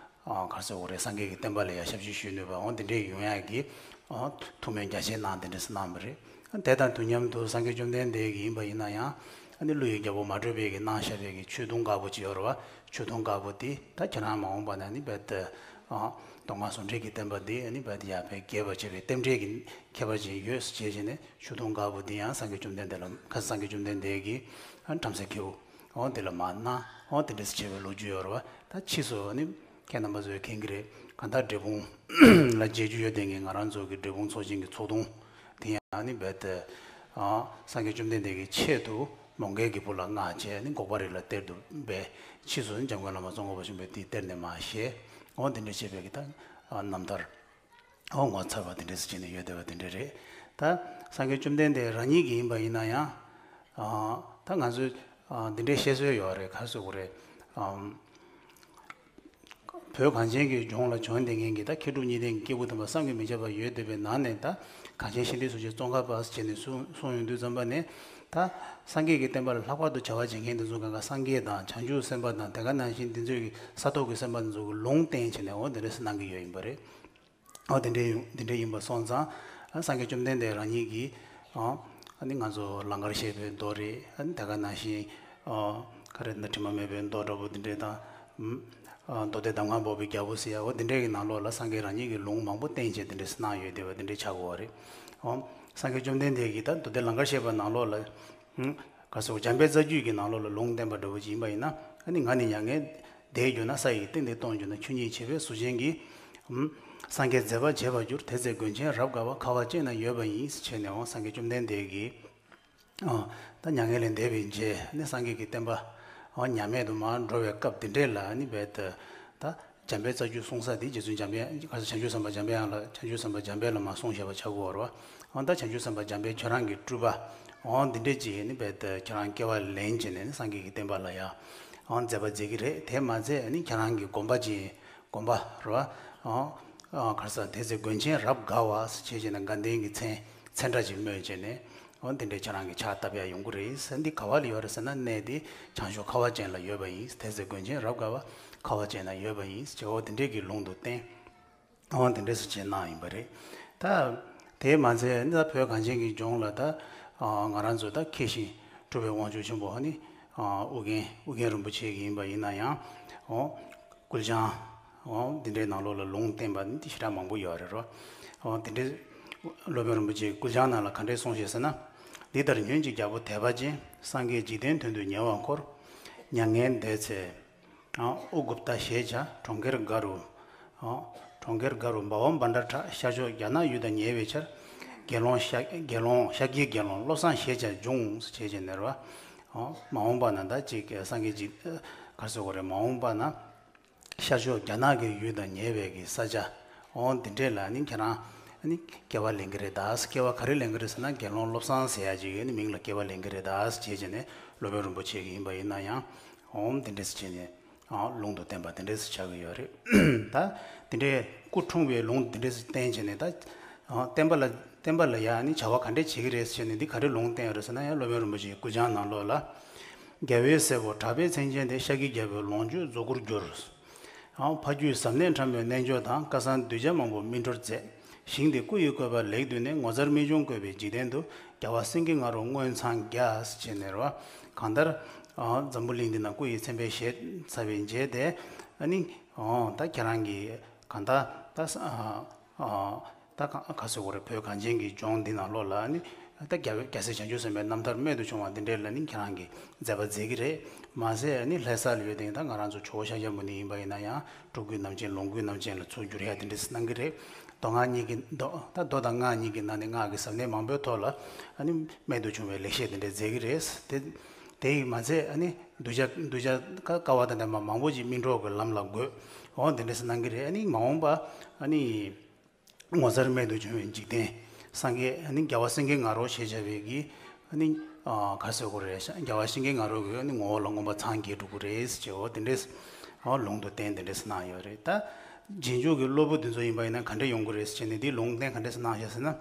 ཨ་ག་རེ་ཟེར་དགོས་རེད། སངས་རྒྱས་ཀྱི་བསྟན་པ་ལ་ཡང་ཞབས་ཕྱི་ཞུས་ནུས་པ་འོ་འདི་འདྲས་ཡོང་ཡག་གི་ཨ་ཐུགས་སྨོན་རྒྱ་ཆེ་གནང་། དེ་འདྲས་གནང་བ་རེད། དེ་དང་དུས་མཉམ་དུ་སངས་རྒྱས་བཅོམ་ལྡན་འདས་ཀྱིས་ཡིན་པ་ཡིན་ན་ཡང་ཨ་ནི་ཀླུ་ཡི་རྒྱལ་པོ་མ་དྲོས་པས་ཀྱིས་གནང་བཞག་པའི་གི་ཆོས་དུང་དཀར་པོ་ཅིག་ཡོད་རེད་བ། ཆོས་དུང་དཀར་པོ་དེ་ད་ཁྱེད་རང་མ་འོངས་པ་ན་ནི་རྦད་དེ་ ཨ། མདོ་སྔགས་ཟུང་འབྲེལ་གྱི་བསྟན་པ་འདི་ཨ་ནི་རྦད་དེ་ཡར་རྒྱས་པར་བྱེད་པའི་རྟེན་འབྲེལ་གྱི་ཁྱད་པར་ཅན་ཡོད་ཟེར་བྱས་བྱས་ནས་ཆུ་དུང་དཀར་པོ་འདི་ཡང་སངས་རྒྱས་བཅོམ་ལྡན་འདས་ལ། ཁ་སངས་རྒྱས་བཅོམ་ལྡན་འདས་ཀྱི་ཨ་བྲམ་ཟེ་ཁེའུ་འོ་འདི་ལ་མར་གནང་། འོ་དེ་འདྲ་ཟེར་བྱས་པའི་ལོ་རྒྱུས་ཡོད་རེད་བ། ད་ཕྱིས་སུ་ཨ་ནི་ཁྱེད་རྣམ་པ་ཚོས་མཁྱེན་གྱི་རེད། གང་ལྟར་འབྲས་སྤུངས་ལ་མཇལ་རྒྱུ་ཡོད་བསྡད་མཁན་ང་རང་ཚོ་གི་འབྲས་སྤུངས་ཚོགས་ཆེན་གྱི་ཚོགས་དུང་དེ་ཡང་ཨ་ནི་རྦད་དེ་ཨ་སངས་རྒྱས་བཅོམ་ལྡན་འདས་ཀྱི་ཆེད་དུ་མོའུ་འགལ་གྱི་བུ་ལ་མངགས་བྱས་ཨ་ནི་འགོག་པ་རི་ལ་གཏེར་དུ་སྦས། ཕྱིས་སུ་ཨ་ནི་འཇམ་མགོན་བླ་མ་ཙོང་ཁ་པ་ཆེན་པོས་དེའི་གཏེར་ནས་མར་བཞེས། འོ་དེ་འདྲ་བྱས་པའི་གི་ད་ཨ་རྣམ་ཐར་འོ་ངོ་མཚར་བ་དེ་འདྲ་ཟེར་བྱས་ནས་ཡོད་བསྡད་པ་དེ་འདྲ་རེད། ད་སངས་རྒྱས་བཅོམ་ལྡན་འདས་རང་ཉིད་ཀྱིས་ཡིན་པ་ཡིན་ན་ཡང་ཨ་ད་ང་ཚོས་ཨ་འདི་འདྲའི་བཤད་སྲོལ་ཡོད་རེད། ག་རེ་ཟེར་དགོས་རེད། ཨམ། བོད་གངས་ཅན་གྱི་ལྗོངས་ལ་བྱོན་བསྡད་མཁན་གྱི་ད་མཁས་གྲུབ་གཉིས་ལྡན་གྱི་སྐྱེས་བུ་དམ་པ་བསམ་གྱིས་མི་ཁྱབ་པ་ཡོད་བསྡད་པའི་ནང་ནས་ད་གངས་ཅན་ཤིང་རྟའི་གཟུགས་ཅན་ཙོང་ཁ་པ་ཟེར་བྱས་ནས་གསུངས་གསུངས་ཡོང་དུས་ཙམ་པ་ནས། ད་སངས་རྒྱས་ཀྱི་བསྟན་པ་ལ་ལྷག་པར་དུ་བྱ་བ་བྱེད་མཁན་དེ་ཚོ་གང་ག་སངས་རྒྱས་དང་བྱང་ཆུབ་སེམས་དཔའ་དང་དེ་ག་ནང་བཞིན་དེ་ཚོའི་ས་ཐོབ་ཀྱི་སེམས་དཔའ་དེ་ཚོ་གི་ལུང་བསྟན་བྱས་ནས་འོ་དེ་འདྲ་གནང་གི་ཡོད་ཡིན་པ་རེད། འོ་དེ་འདྲའི་ཡོང་དེ་འདྲའི་ཡིན་པ་སོང་ཙང་ཨ་སངས་རྒྱས་བཅོམ་ལྡན་འདས་རང་ཉིད་ཀྱིས་ཨ་ཨ་ནི་ང་ཚོ་ལང་ཀར་གཤེགས་པའི་མདོ་རེད། ཨ་ནི་དེ་ག་ནང་བཞིན་ཨ་ག་རེ་ན་དྲི་མ་མེད་པའི་མདོ་འདྲ་པོ་དེ་འདྲའི་དང་། ཨ་མདོ་སྡེ་གདམས་ངག་འབོགས་པའི་རྒྱལ་པོ་ཟེར་ཡ་འོ་དེ་འདྲའི་གི་ནང་ལོགས་ལ་སངས་རྒྱས་རང་ཉིད་ཀྱིས་ལུང་མང་པོ་བསྟན་བྱས་དེ་འདྲ་གནང་ཡོད་བསྡད་པ་དེ་འདྲ་ཆགས་ཀྱི་ཡོད་རེད། ཨོ། སངས་རྒྱས་བཅོམ་ལྡན་འདས་ཀྱིས་ད་མདོ་སྡེ་ལང་ཀར་གཤེགས་པ་ནང་ལོགས་ལ། ཨུམ། ག་ཟེར་འཇམ་དཔལ་རྩ་རྒྱུད་ཀྱི་ནང་ལོགས་ལ་ལུང་བསྟན་པ་འདྲ་བོ་ཅིག་ཡིན་པ་ཡིན་ན། ཨ་ནི་ང་ནི་མྱ་ངན་འདས་གྱུར་ན། ས་ཡི་སྟེང་དུ་སྟོང་གྱུར་ན། ཆོས་ཉིད་བྱེད་པའི་གཟུགས་ཅན་གྱིས། ཨུམ། སངས་རྒྱས་མཛད་པ་བྱེད་པར་འགྱུར། དེ་ཚེ་མགོན་ཆེན་རབ་དགའ་བ། ཁ་བ་ཅན་ན་ཡོད་པ་ཡིན། ཟེར་བྱས་ནས་འོ་སངས་རྒྱས་བཅོམ་ལྡན་འདས་ཀྱིས། ཨ། ད་མྱ་ངན་ལས་འདས་པའི་རྗེས་ནི་སངས་རྒྱས་ཀྱི་བསྟན་པ། ཨ། ཉམས་མེད་དུ་མར་འགྲོ་བའི་སྐབས་འདི་འདྲས་ལ་ནི་རྦད་དེ། ད་འཇམ་དཔལ་རྩ་རྒྱུད་གསུང་ས་འདི་རྗེ་བཙུན་འཇམ་དཔལ། བྱང་ཆུབ་སེམས་དཔའ་འཇམ་དཔལ་དབྱངས་ལ། བྱང་ཆུབ་སེམས་དཔའ་འཇམ་དཔལ་བླ་མ་གསུངས་བཞག་པ་ཆགས་ཀྱི་ཡོད་རེད་བ། ཨ། ད་བྱང་ཆུབ་སེམས་དཔའ་འཇམ་དཔལ་ཁྱོད་རང་གི་སྤྲུལ་པ། ཨོ། འདི་འདྲས་ཅིག་ནི་རྦད་དེ་ཁྱོད་རང་སྐྱེ་བ་ལེན་བྱས་ནས་ནི་སངས་རྒྱས་ཀྱི་བསྟན་པ་ལ་ཡ། ཨོ། མཛད་པ་མཛད་ཀྱི་རེད། དེ་མ་ཚད་ནི་ཁྱོད་རང་གི་དགོངས་པ་ཅིག་དགོངས་པ་རེད་བ། ཨོ། ཨོ། ག་རེ་ཟེར། དེ་ཚེ་མགོན་ཆེན་རབ་དགའ་བ་ཟེར་བྱས་བྱས་ནས་དགའ་ལྡན་གྱི་མཚན་མཚན་འདྲ་ཅིག་སྨོས་བྱས་ནས། འོ་འདི་འདྲའི་ཁྱེད་རང་གི་ཕྱག་བཏབ་ཡ་ཡོང་གི་རེད་ཟེར། འདི་ག་བ་ལ་ཡོད་རེད་ཟེར་ན། གནས་འདི་བྱང་ཕྱོགས་ཁ་བ་ཅན་ལ་ཡོད་པ་ཡིན། དེ་ཚེ་མགོན་ཆེན་རབ་དགའ་བ་ཁ་བ་ཅན་ན་ཡོད་པ་ཡིན་ཟེར། འོ་འདི་འདྲའི་གི་ལུང་དུ་བསྟན། འོ་འདི་འདྲའི་ཟེར་བྱས་གནང་ཡིན་པ་རེད། ད་དེ་མ་ཚད་འདི་ད་བོད་གངས་ཅན་གྱི་ལྗོངས་ལ་ད་ང་རང་ཚོ་ད་མཁས་ཤིང་གྲུབ་པའི་དབང་ཕྱུག་ཆེན་པོ་ནི་ཨ་ཨྱོན་ཨྱོན་རིན་པོ་ཆེ་གི་ཡིན་པ་ཡིན་ན་ཡང་། འོ། ཀུན་བྱང་། འོ་འདི་འདྲའི་ནང་ལོགས་ལ་ལུང་བསྟན་པ་འདི་ཞེ་དྲག་མང་པོ་ཡོད་རེད་རོ། འོ་འདི་འདྲའི་སློབ་དཔོན་རིན་པོ་ཆེས་ཀུན་བྱང་ནང་ལ་ག་འདྲས་གསུངས་ཤག་ཟེར་ན། འདི་ལྟར་ཉོན་ཅིག་རྒྱལ་པོ་དད་པ་ཅན། སངས་རྒྱས་འཇིག་རྟེན་དོན་དུ་ཉེ་བར་འཁོར། མྱ་ངན་འདས་ཚེ། འོ་ཨུ་གུཔྟ་ཞེས་བྱ་གྲོང་ཁྱེར་འགའ་རུ། འོ་གྲོང་ཁྱེར་འགའ་རུ་འབའ་བམ་པཎྜ་ཏྲ། ཤར་ཕྱོགས་རྒྱ་ནག་ཡུལ་དང་ཉེ་བའི་ཆར། དགེ་སློང་ཤཱ་དགེ་སློང་ཤཱཀྱའི་དགེ་སློང་བློ་བཟང་ཞེས་བྱ་འབྱུང་ཞེས་བྱས་ནས་རོ། འོ་མ་འོངས་པ་ན་ད་ཅིག་སངས་རྒྱས་ཀྱི་ག་རེ་ཟེར་དགོས་རེད། མ་འོངས་པ་ན། ཤར་ཕྱོགས་རྒྱ་ནག་གི་ཡུལ་དང་ཉེ་བའི་གི་ས་ཆ། འོ་འདི་འདྲས་ལ་ནི་ཁྱེད་རང་ནི་སྐྱེ་བ་ལེན་གི་རེད་ད། སྐྱེ་བ་ག་རེ་ལེན་གི་རེད་ཟེར་ན། དགེ་སློང་བློ་བཟང་ཟེར་ཡ་ཅིག་ཡོད་ནི་མིང་ལ་སྐྱེ་བ་ལེན་གི་རེད་ད་ཟེར་བྱས་ནས་སློབ་དཔོན་རིན་པོ་ཆེ་གི་ཡིན་པ་ཡིན་ན་ཡང་། འོ་འདི་འདྲས་བྱས་ནས་ལུང་དུ་བསྟན་པ་འདི་འདྲས་ཆགས་གི་ཡོད་རེད། ད་འདི་འདྲས་སྐུ་འཁྲུངས་པའི་ལུང་འདི་འདྲས་བསྟན་བྱས་ནས་ད། བསྟན་པ་ལ་བསྟན་པ་ལ་ཡང་ནི་བྱ་བ་ག་འདྲས་བྱེད་གི་རེད་ཟེར་ནས་འདི་ག་རེ་ལུང་བསྟན་ཡོད་རེད་ཟེར་ན། ཡང་སློབ་དཔོན་རིན་པོ་ཆེའི་ཀུན་བྱང་ནང་ལོགས་ལ། རྒྱལ་བའི་སྲས་པོ་གྲགས་པའི་མཚན་ཅན་དེ། ཤཱཀྱའི་རྒྱལ་པོའི་ལོངས་སྤྱོད་རྫོགས་སྐུར་གྱུར། ཨང་། ཕ་རྒྱུད་ཟབ་གནད་ཕྲ་མོའི་རྣལ་འབྱོར་དང་། སྐལ་བཟང་གདུལ་བྱ་མང་པོ་སྨིན་གྲོལ་མཛད། ཞིང་དེར་སྐུ་ཡི་བཀོད་པ་ལེགས་བསྡུས་ནས། ངོ་མཚར་རྨད་བྱུང་བཀོད་པའི་འཇིག་རྟེན་དུ། རྒྱལ་བ་སེང་གེ་ང་རོ་མངོན་འཚང་རྒྱས། ཟེར་བྱས་ནས་རོ། གང་ལྟར། ཨང་། འཛམ་བུ་གླིང་འདི་ན་སྐུ་ཡི་མཚན་དཔེ་བཞེས་ཚར་བའི་རྗེས་དེ། ཨ་ནི། ཨང་། ད་ཁྱེད་རང་གིས་གང་ལྟར་ད། ཨ། ཨ། ད་ག་ག་ཟེར་དགོས་རེད། བོད་གངས་ཅན་གྱི་ལྗོངས་འདི་ནང་ལོགས་ལ་ནི། ད་རྒྱལ་བའི་རྒྱལ་སྲས་བྱང་ཆུབ་སེམས་དཔའི་རྣམ་ཐར་རྨད་དུ་བྱུང་བ་འདི་འདྲས་ལ་ནི་ཁྱེད་རང་གིས་མཛད་པ་མཛད་ཀྱི་རེད། མ་ཟད་ནི་ལྷ་ས་ལ་ཡོད་དེ་ད་ང་རང་ཚོ་ཇོ་བོ་ཤཱཀྱ་མུ་ནེ་ཡིན་པ་ཡིན་ན་ཡང་སྤྲུལ་སྐུའི་རྣམ་ཅན་ལོངས་སྐུའི་རྣམ་ཅན་ལ་ཚུར་བསྒྱུར་ཡ་འདི་འདྲས་གནང་གི་རེད། མདོ་སྔགས་གཉིས་ཀྱི་མདོ་ད་མདོ་དང་སྔགས་གཉིས་ཀྱི་ནང་ནས་སྔགས་ཀྱི་ཟབ་གནད་མང་པོའི་ཐོག་ལ་ཨ་ནི་རྨད་དུ་བྱུང་བའི་ལེགས་བཤད་འདི་འདྲས་མཛད་ཀྱི་རེད། དེ་དེ་ཡིས་མ་ཚད་ཨ་ནི་གདུལ་བྱ་གདུལ་བྱ་ཀ་ཀ་བ་དང་ལྡན་པ་མང་པོ་ཅིག་སྨིན་གྲོལ་གྱི་ལམ་ལ་འགོད། འོ་འདི་འདྲས་གནང་གི་རེད། ཨ་ནི་མ་འོངས་པ་ཨ་ནི། ངོ་མཚར་རྨད་དུ་བྱུང་བའི་འཇིག་རྟེན། སངས་རྒྱས་ཨ་ནི་རྒྱལ་བ་སེང་གེ་ང་རོ་ཞེས་བྱ་བའི་གི་ཨ་ནི། ཨ། ག་ཟེར་དགོས་རེད། རྒྱལ་བ་སེང་གེ་ང་རོ་གི་ཨ་ནི་ངོ་བོ་ལ་མངོན་པ་སངས་རྒྱས་འགྲོ་གི་རེད་ཟེར་བྱས། འོ་དེ་འདྲས། ཨ། ལུང་དུ་བསྟན་དེ་འདྲས་གནང་ཡོད་རེད། ད་རྗེས་འཇུག་གི་སློབ་བུ་འདི་ཚོ་ཡིན་པ་ཡིན་ན་ག་འདྲས་ཡོང་གི་རེད་ཟེར་བྱས་ནས་འདིའི་ལུང་བསྟན་ག་འདྲས་གནང་ཤག་ཟེར་ན།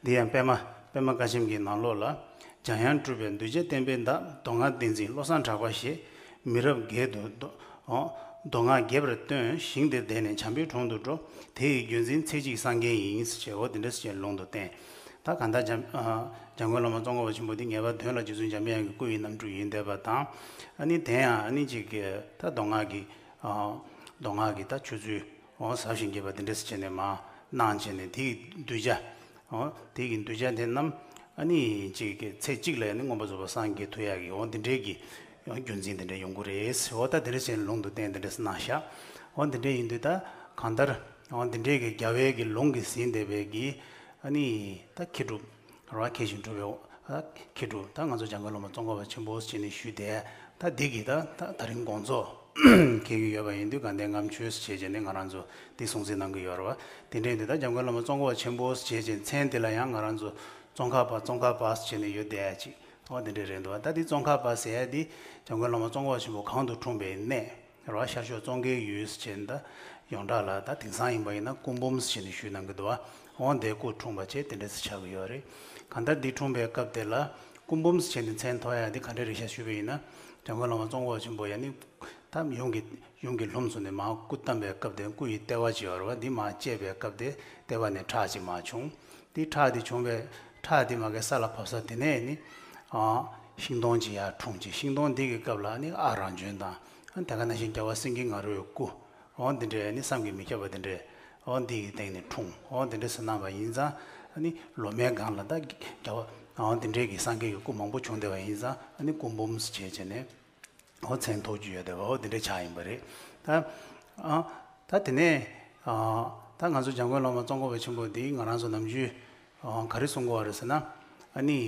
འདི་ཡང་པདྨ་པདྨ་བཀའ་ཆེམས་ཀྱི་ནང་ལོགས་ལ། འཇམ་དབྱངས་སྤྲུལ་པའི་གདུལ་བྱ་བསྟན་པའི་བདག། མདོ་སྔགས་བསྟན་འཛིན་བློ་བཟང་གྲགས་པ་ཞེས། མི་རབས་བརྒྱད་དུ་མདོ་ཨོ་མདོ་སྔགས་རྒྱས་པར་སྟོན། ཞིང་དེར་བསྡད་ནས་བྱམས་པའི་གྲོང་དུ་འགྲོ། དེ་ཡི་བརྒྱུད་འཛིན་ཚེ་གཅིག་སངས་རྒྱས་ཡིན། ཞེས་འོ་དེ་འདྲ་ཞེས་ལུང་དུ་བསྟན། ད་གང་ལྟར་འཇམ་ཨ་འཇམ་མགོན་བླ་མ་ཙོང་ཁ་པ་ཆེན་པོ་འདི་ངེས་པར་དོན་ལ་རྗེ་བཙུན་འཇམ་དབྱངས་ཀྱི་སྐུ་ཡི་རྣམ་སྤྲུལ་ཡིན་བསྡད་པ་དང་། ཨ་ནི་དེ་ཡང་ཨ་ནི་གཅིག་གི་ད་མདོ་སྔགས་ཀྱི་ཨ། མདོ་སྔགས་ཀྱི་ད་ཆོས་ཚུལ་འོ་ཟབ་ཞིང་རྒྱས་པ་དེ་འདྲས་བྱས་ནས་མར་གནང་བྱས་ནས། དེའི་གདུལ་བྱ་འོ་དེ་གི་གདུལ་བྱ་དེ་རྣམས་ཨ་ནི་གཅིག་གི་ཚེ་གཅིག་ལ་ཡང་ནི་མངོན་པར་རྫོགས་པར་སངས་རྒྱས་ཐུབ་ཡག་གི་འོ་དེ་འདྲས་ཀྱི་རྒྱུ་མཚན་དེ་འདྲས་ཡོང་གི་རེད། འོ་ད་དེ་འདྲས་བྱས་ནས་ལུང་དུ་བསྟན་དེ་འདྲས་གནང་བཞག་འོ་དེ་འདྲས་ཡིན་དུས་ད་གང་ལྟར་འོ་དེ་འདྲས་ཀྱི་རྒྱལ་བའི་གི་ལུང་གིས་ཟིན་བསྡད་པའི་གི་ཨ་ནི་ད་མཁས་གྲུབ་ར་མཁས་ཤིང་གྲུབ་པའི་མཁས་གྲུབ་ད་ང་ཚོ་འཇམ་མགོན་བླ་མ་ཙོང་ཁ་པ་ཆེན་པོ་ཟེར་ནས་ཞུས་ཏེ། ད་འདི་གི་ད་ད་ད་རིང་དགོངས་རྫོགས་འཁེལ་གྱི་ཡོད་པ་ཡིན་དུས་དགའ་ལྡན་ལྔ་མཆོད་ཟེར་བྱས་བྱས་ནས་ང་རང་ཚོ་འདི་སྲུང་བརྩི་གནང་གི་ཡོད་རེད་བ། དེ་འདྲ་ཡིན་དུས་ད་འཇམ་མགོན་བླ་མ་ཙོང་ཁ་པ་ཆེན་པོ་ཟེར་བྱས་བྱས་མཚན་དེ་ལ་ཡང་ང་རང་ཚོ་ཙོང་ཁ་པ་ཙོང་ཁ་པ་ཟེར་བྱས་ནས་ཡོད་བསྡད་ཡ་ཅིག་འོ་དེ་འདྲ་རེད་འདུག་བ། ད་འདི་ཙོང་ཁ་པ་ཟེར་ཡ་འདི་འཇམ་མགོན་བླ་མ་ཙོང་ཁ་པ་ཆེན་པོ་གང་དུ་འཁྲུངས་པའི་གནས། རེད་བ། ཤར་ཕྱོགས་ཙོང་ཁའི་ཡུལ་ཟེར་བྱས་ནས་ད་ཡོངས་གྲགས་ལ་ད་དེང་སང་ཡིན་པ་ཡིན་ན་སྐུ་འབུམ་ཟེར་བྱས་ནས་ཞུས་གནང་གི་འདུག་བ། འོ་འདའི་སྐུ་འཁྲུངས་པ་བྱས་དེ་འདྲ་ཟེར་ཆགས་ཀྱི་ཡོད་རེད། གང་ལྟར་འདི་འཁྲུངས་པའི་སྐབས་དེ་ལ་སྐུ་འབུམ་ཟེར་བྱས་ནས་མཚན་ཐོགས་ཡ་འདི་ག་འདྲ་རེད་ཤག་ཞུས་པ་ཡིན་ན། འཇམ་མགོན་བླ་མ་ཙོང་ཁ་པ་ཆེན་པོ་ཡ་ནི་ད་ཡུམ་གྱི་ཡུམ་གྱི་ལྷུམས་སུ་ནས་མར་སྐུ་བལྟམས་པའི་སྐབས་དེ་སྐུ་ཡི་ལྟེ་བ་ཅིག་ཡོད་རེད་བ། འདི་མར་བཅད་པའི་སྐབས་དེ་ལྟེ་བ་ནས་ཁྲག་ཅིག་མར་བྱུང་། འདི་ཁྲག་འདི་བྱུང་བའི་ཁྲག་འདི་མ་གི་ས་ལ་བབས་ས་དེ་ནས་ནི་ཨ་ཤིང་སྡོང་ཅིག་ཡར་འཁྲུངས་ཅིང་། ཤིང་སྡོང་འདི་གི་སྐབས་ལ་ནི་ཨ་རང་བྱོན་དང་། ཨ་ནི་དེ་ག་ནང་བཞིན་རྒྱལ་བ་སེང་གེ་ང་རོའི་སྐུ་འོ་འདི་འདྲའི་ནི་བསམ་གྱིས་མི་ཁྱབ་པ་འདི་འདྲའི་འོ་འདི་ཡི་སྟེང་ནས་འཁྲུངས། འོ་འདི་འདྲ་ཟེར་གནང་བ་ཡིན་ཙང་། ཨ་ནི་ལོ་མའི་སྒང་ལ་ད་རྒྱལ་བ་འོ་འདི་འདྲའི་གི་སངས་རྒྱས་ཀྱི་སྐུ་མང་པོ་བྱུང་བསྡད་པ་ཡིན་ཙང་། ཨ་ནི་སྐུ་འབུམ་ཟེར་བྱས་བྱས་ནས་འོ་མཚན་ཐོགས་རྒྱུ་ཡོད་བསྡད་པ་འོ་འདི་འདྲ་ཆགས་ཡིན་པ་རེད། ད་ཨ་ད་དེ་ནས་ཨ་ད་ང་ཚོ་འཇམ་མགོན་བླ་མ་ཙོང་ཁ་པ་ཆེན་པོ་འདི་ང་རང་ཚོ་ནམ་རྒྱུན་ཨ་ག་རེ་གསུང་གི་ཡོད་རེད་ཟེར་ན། ཨ་ནི་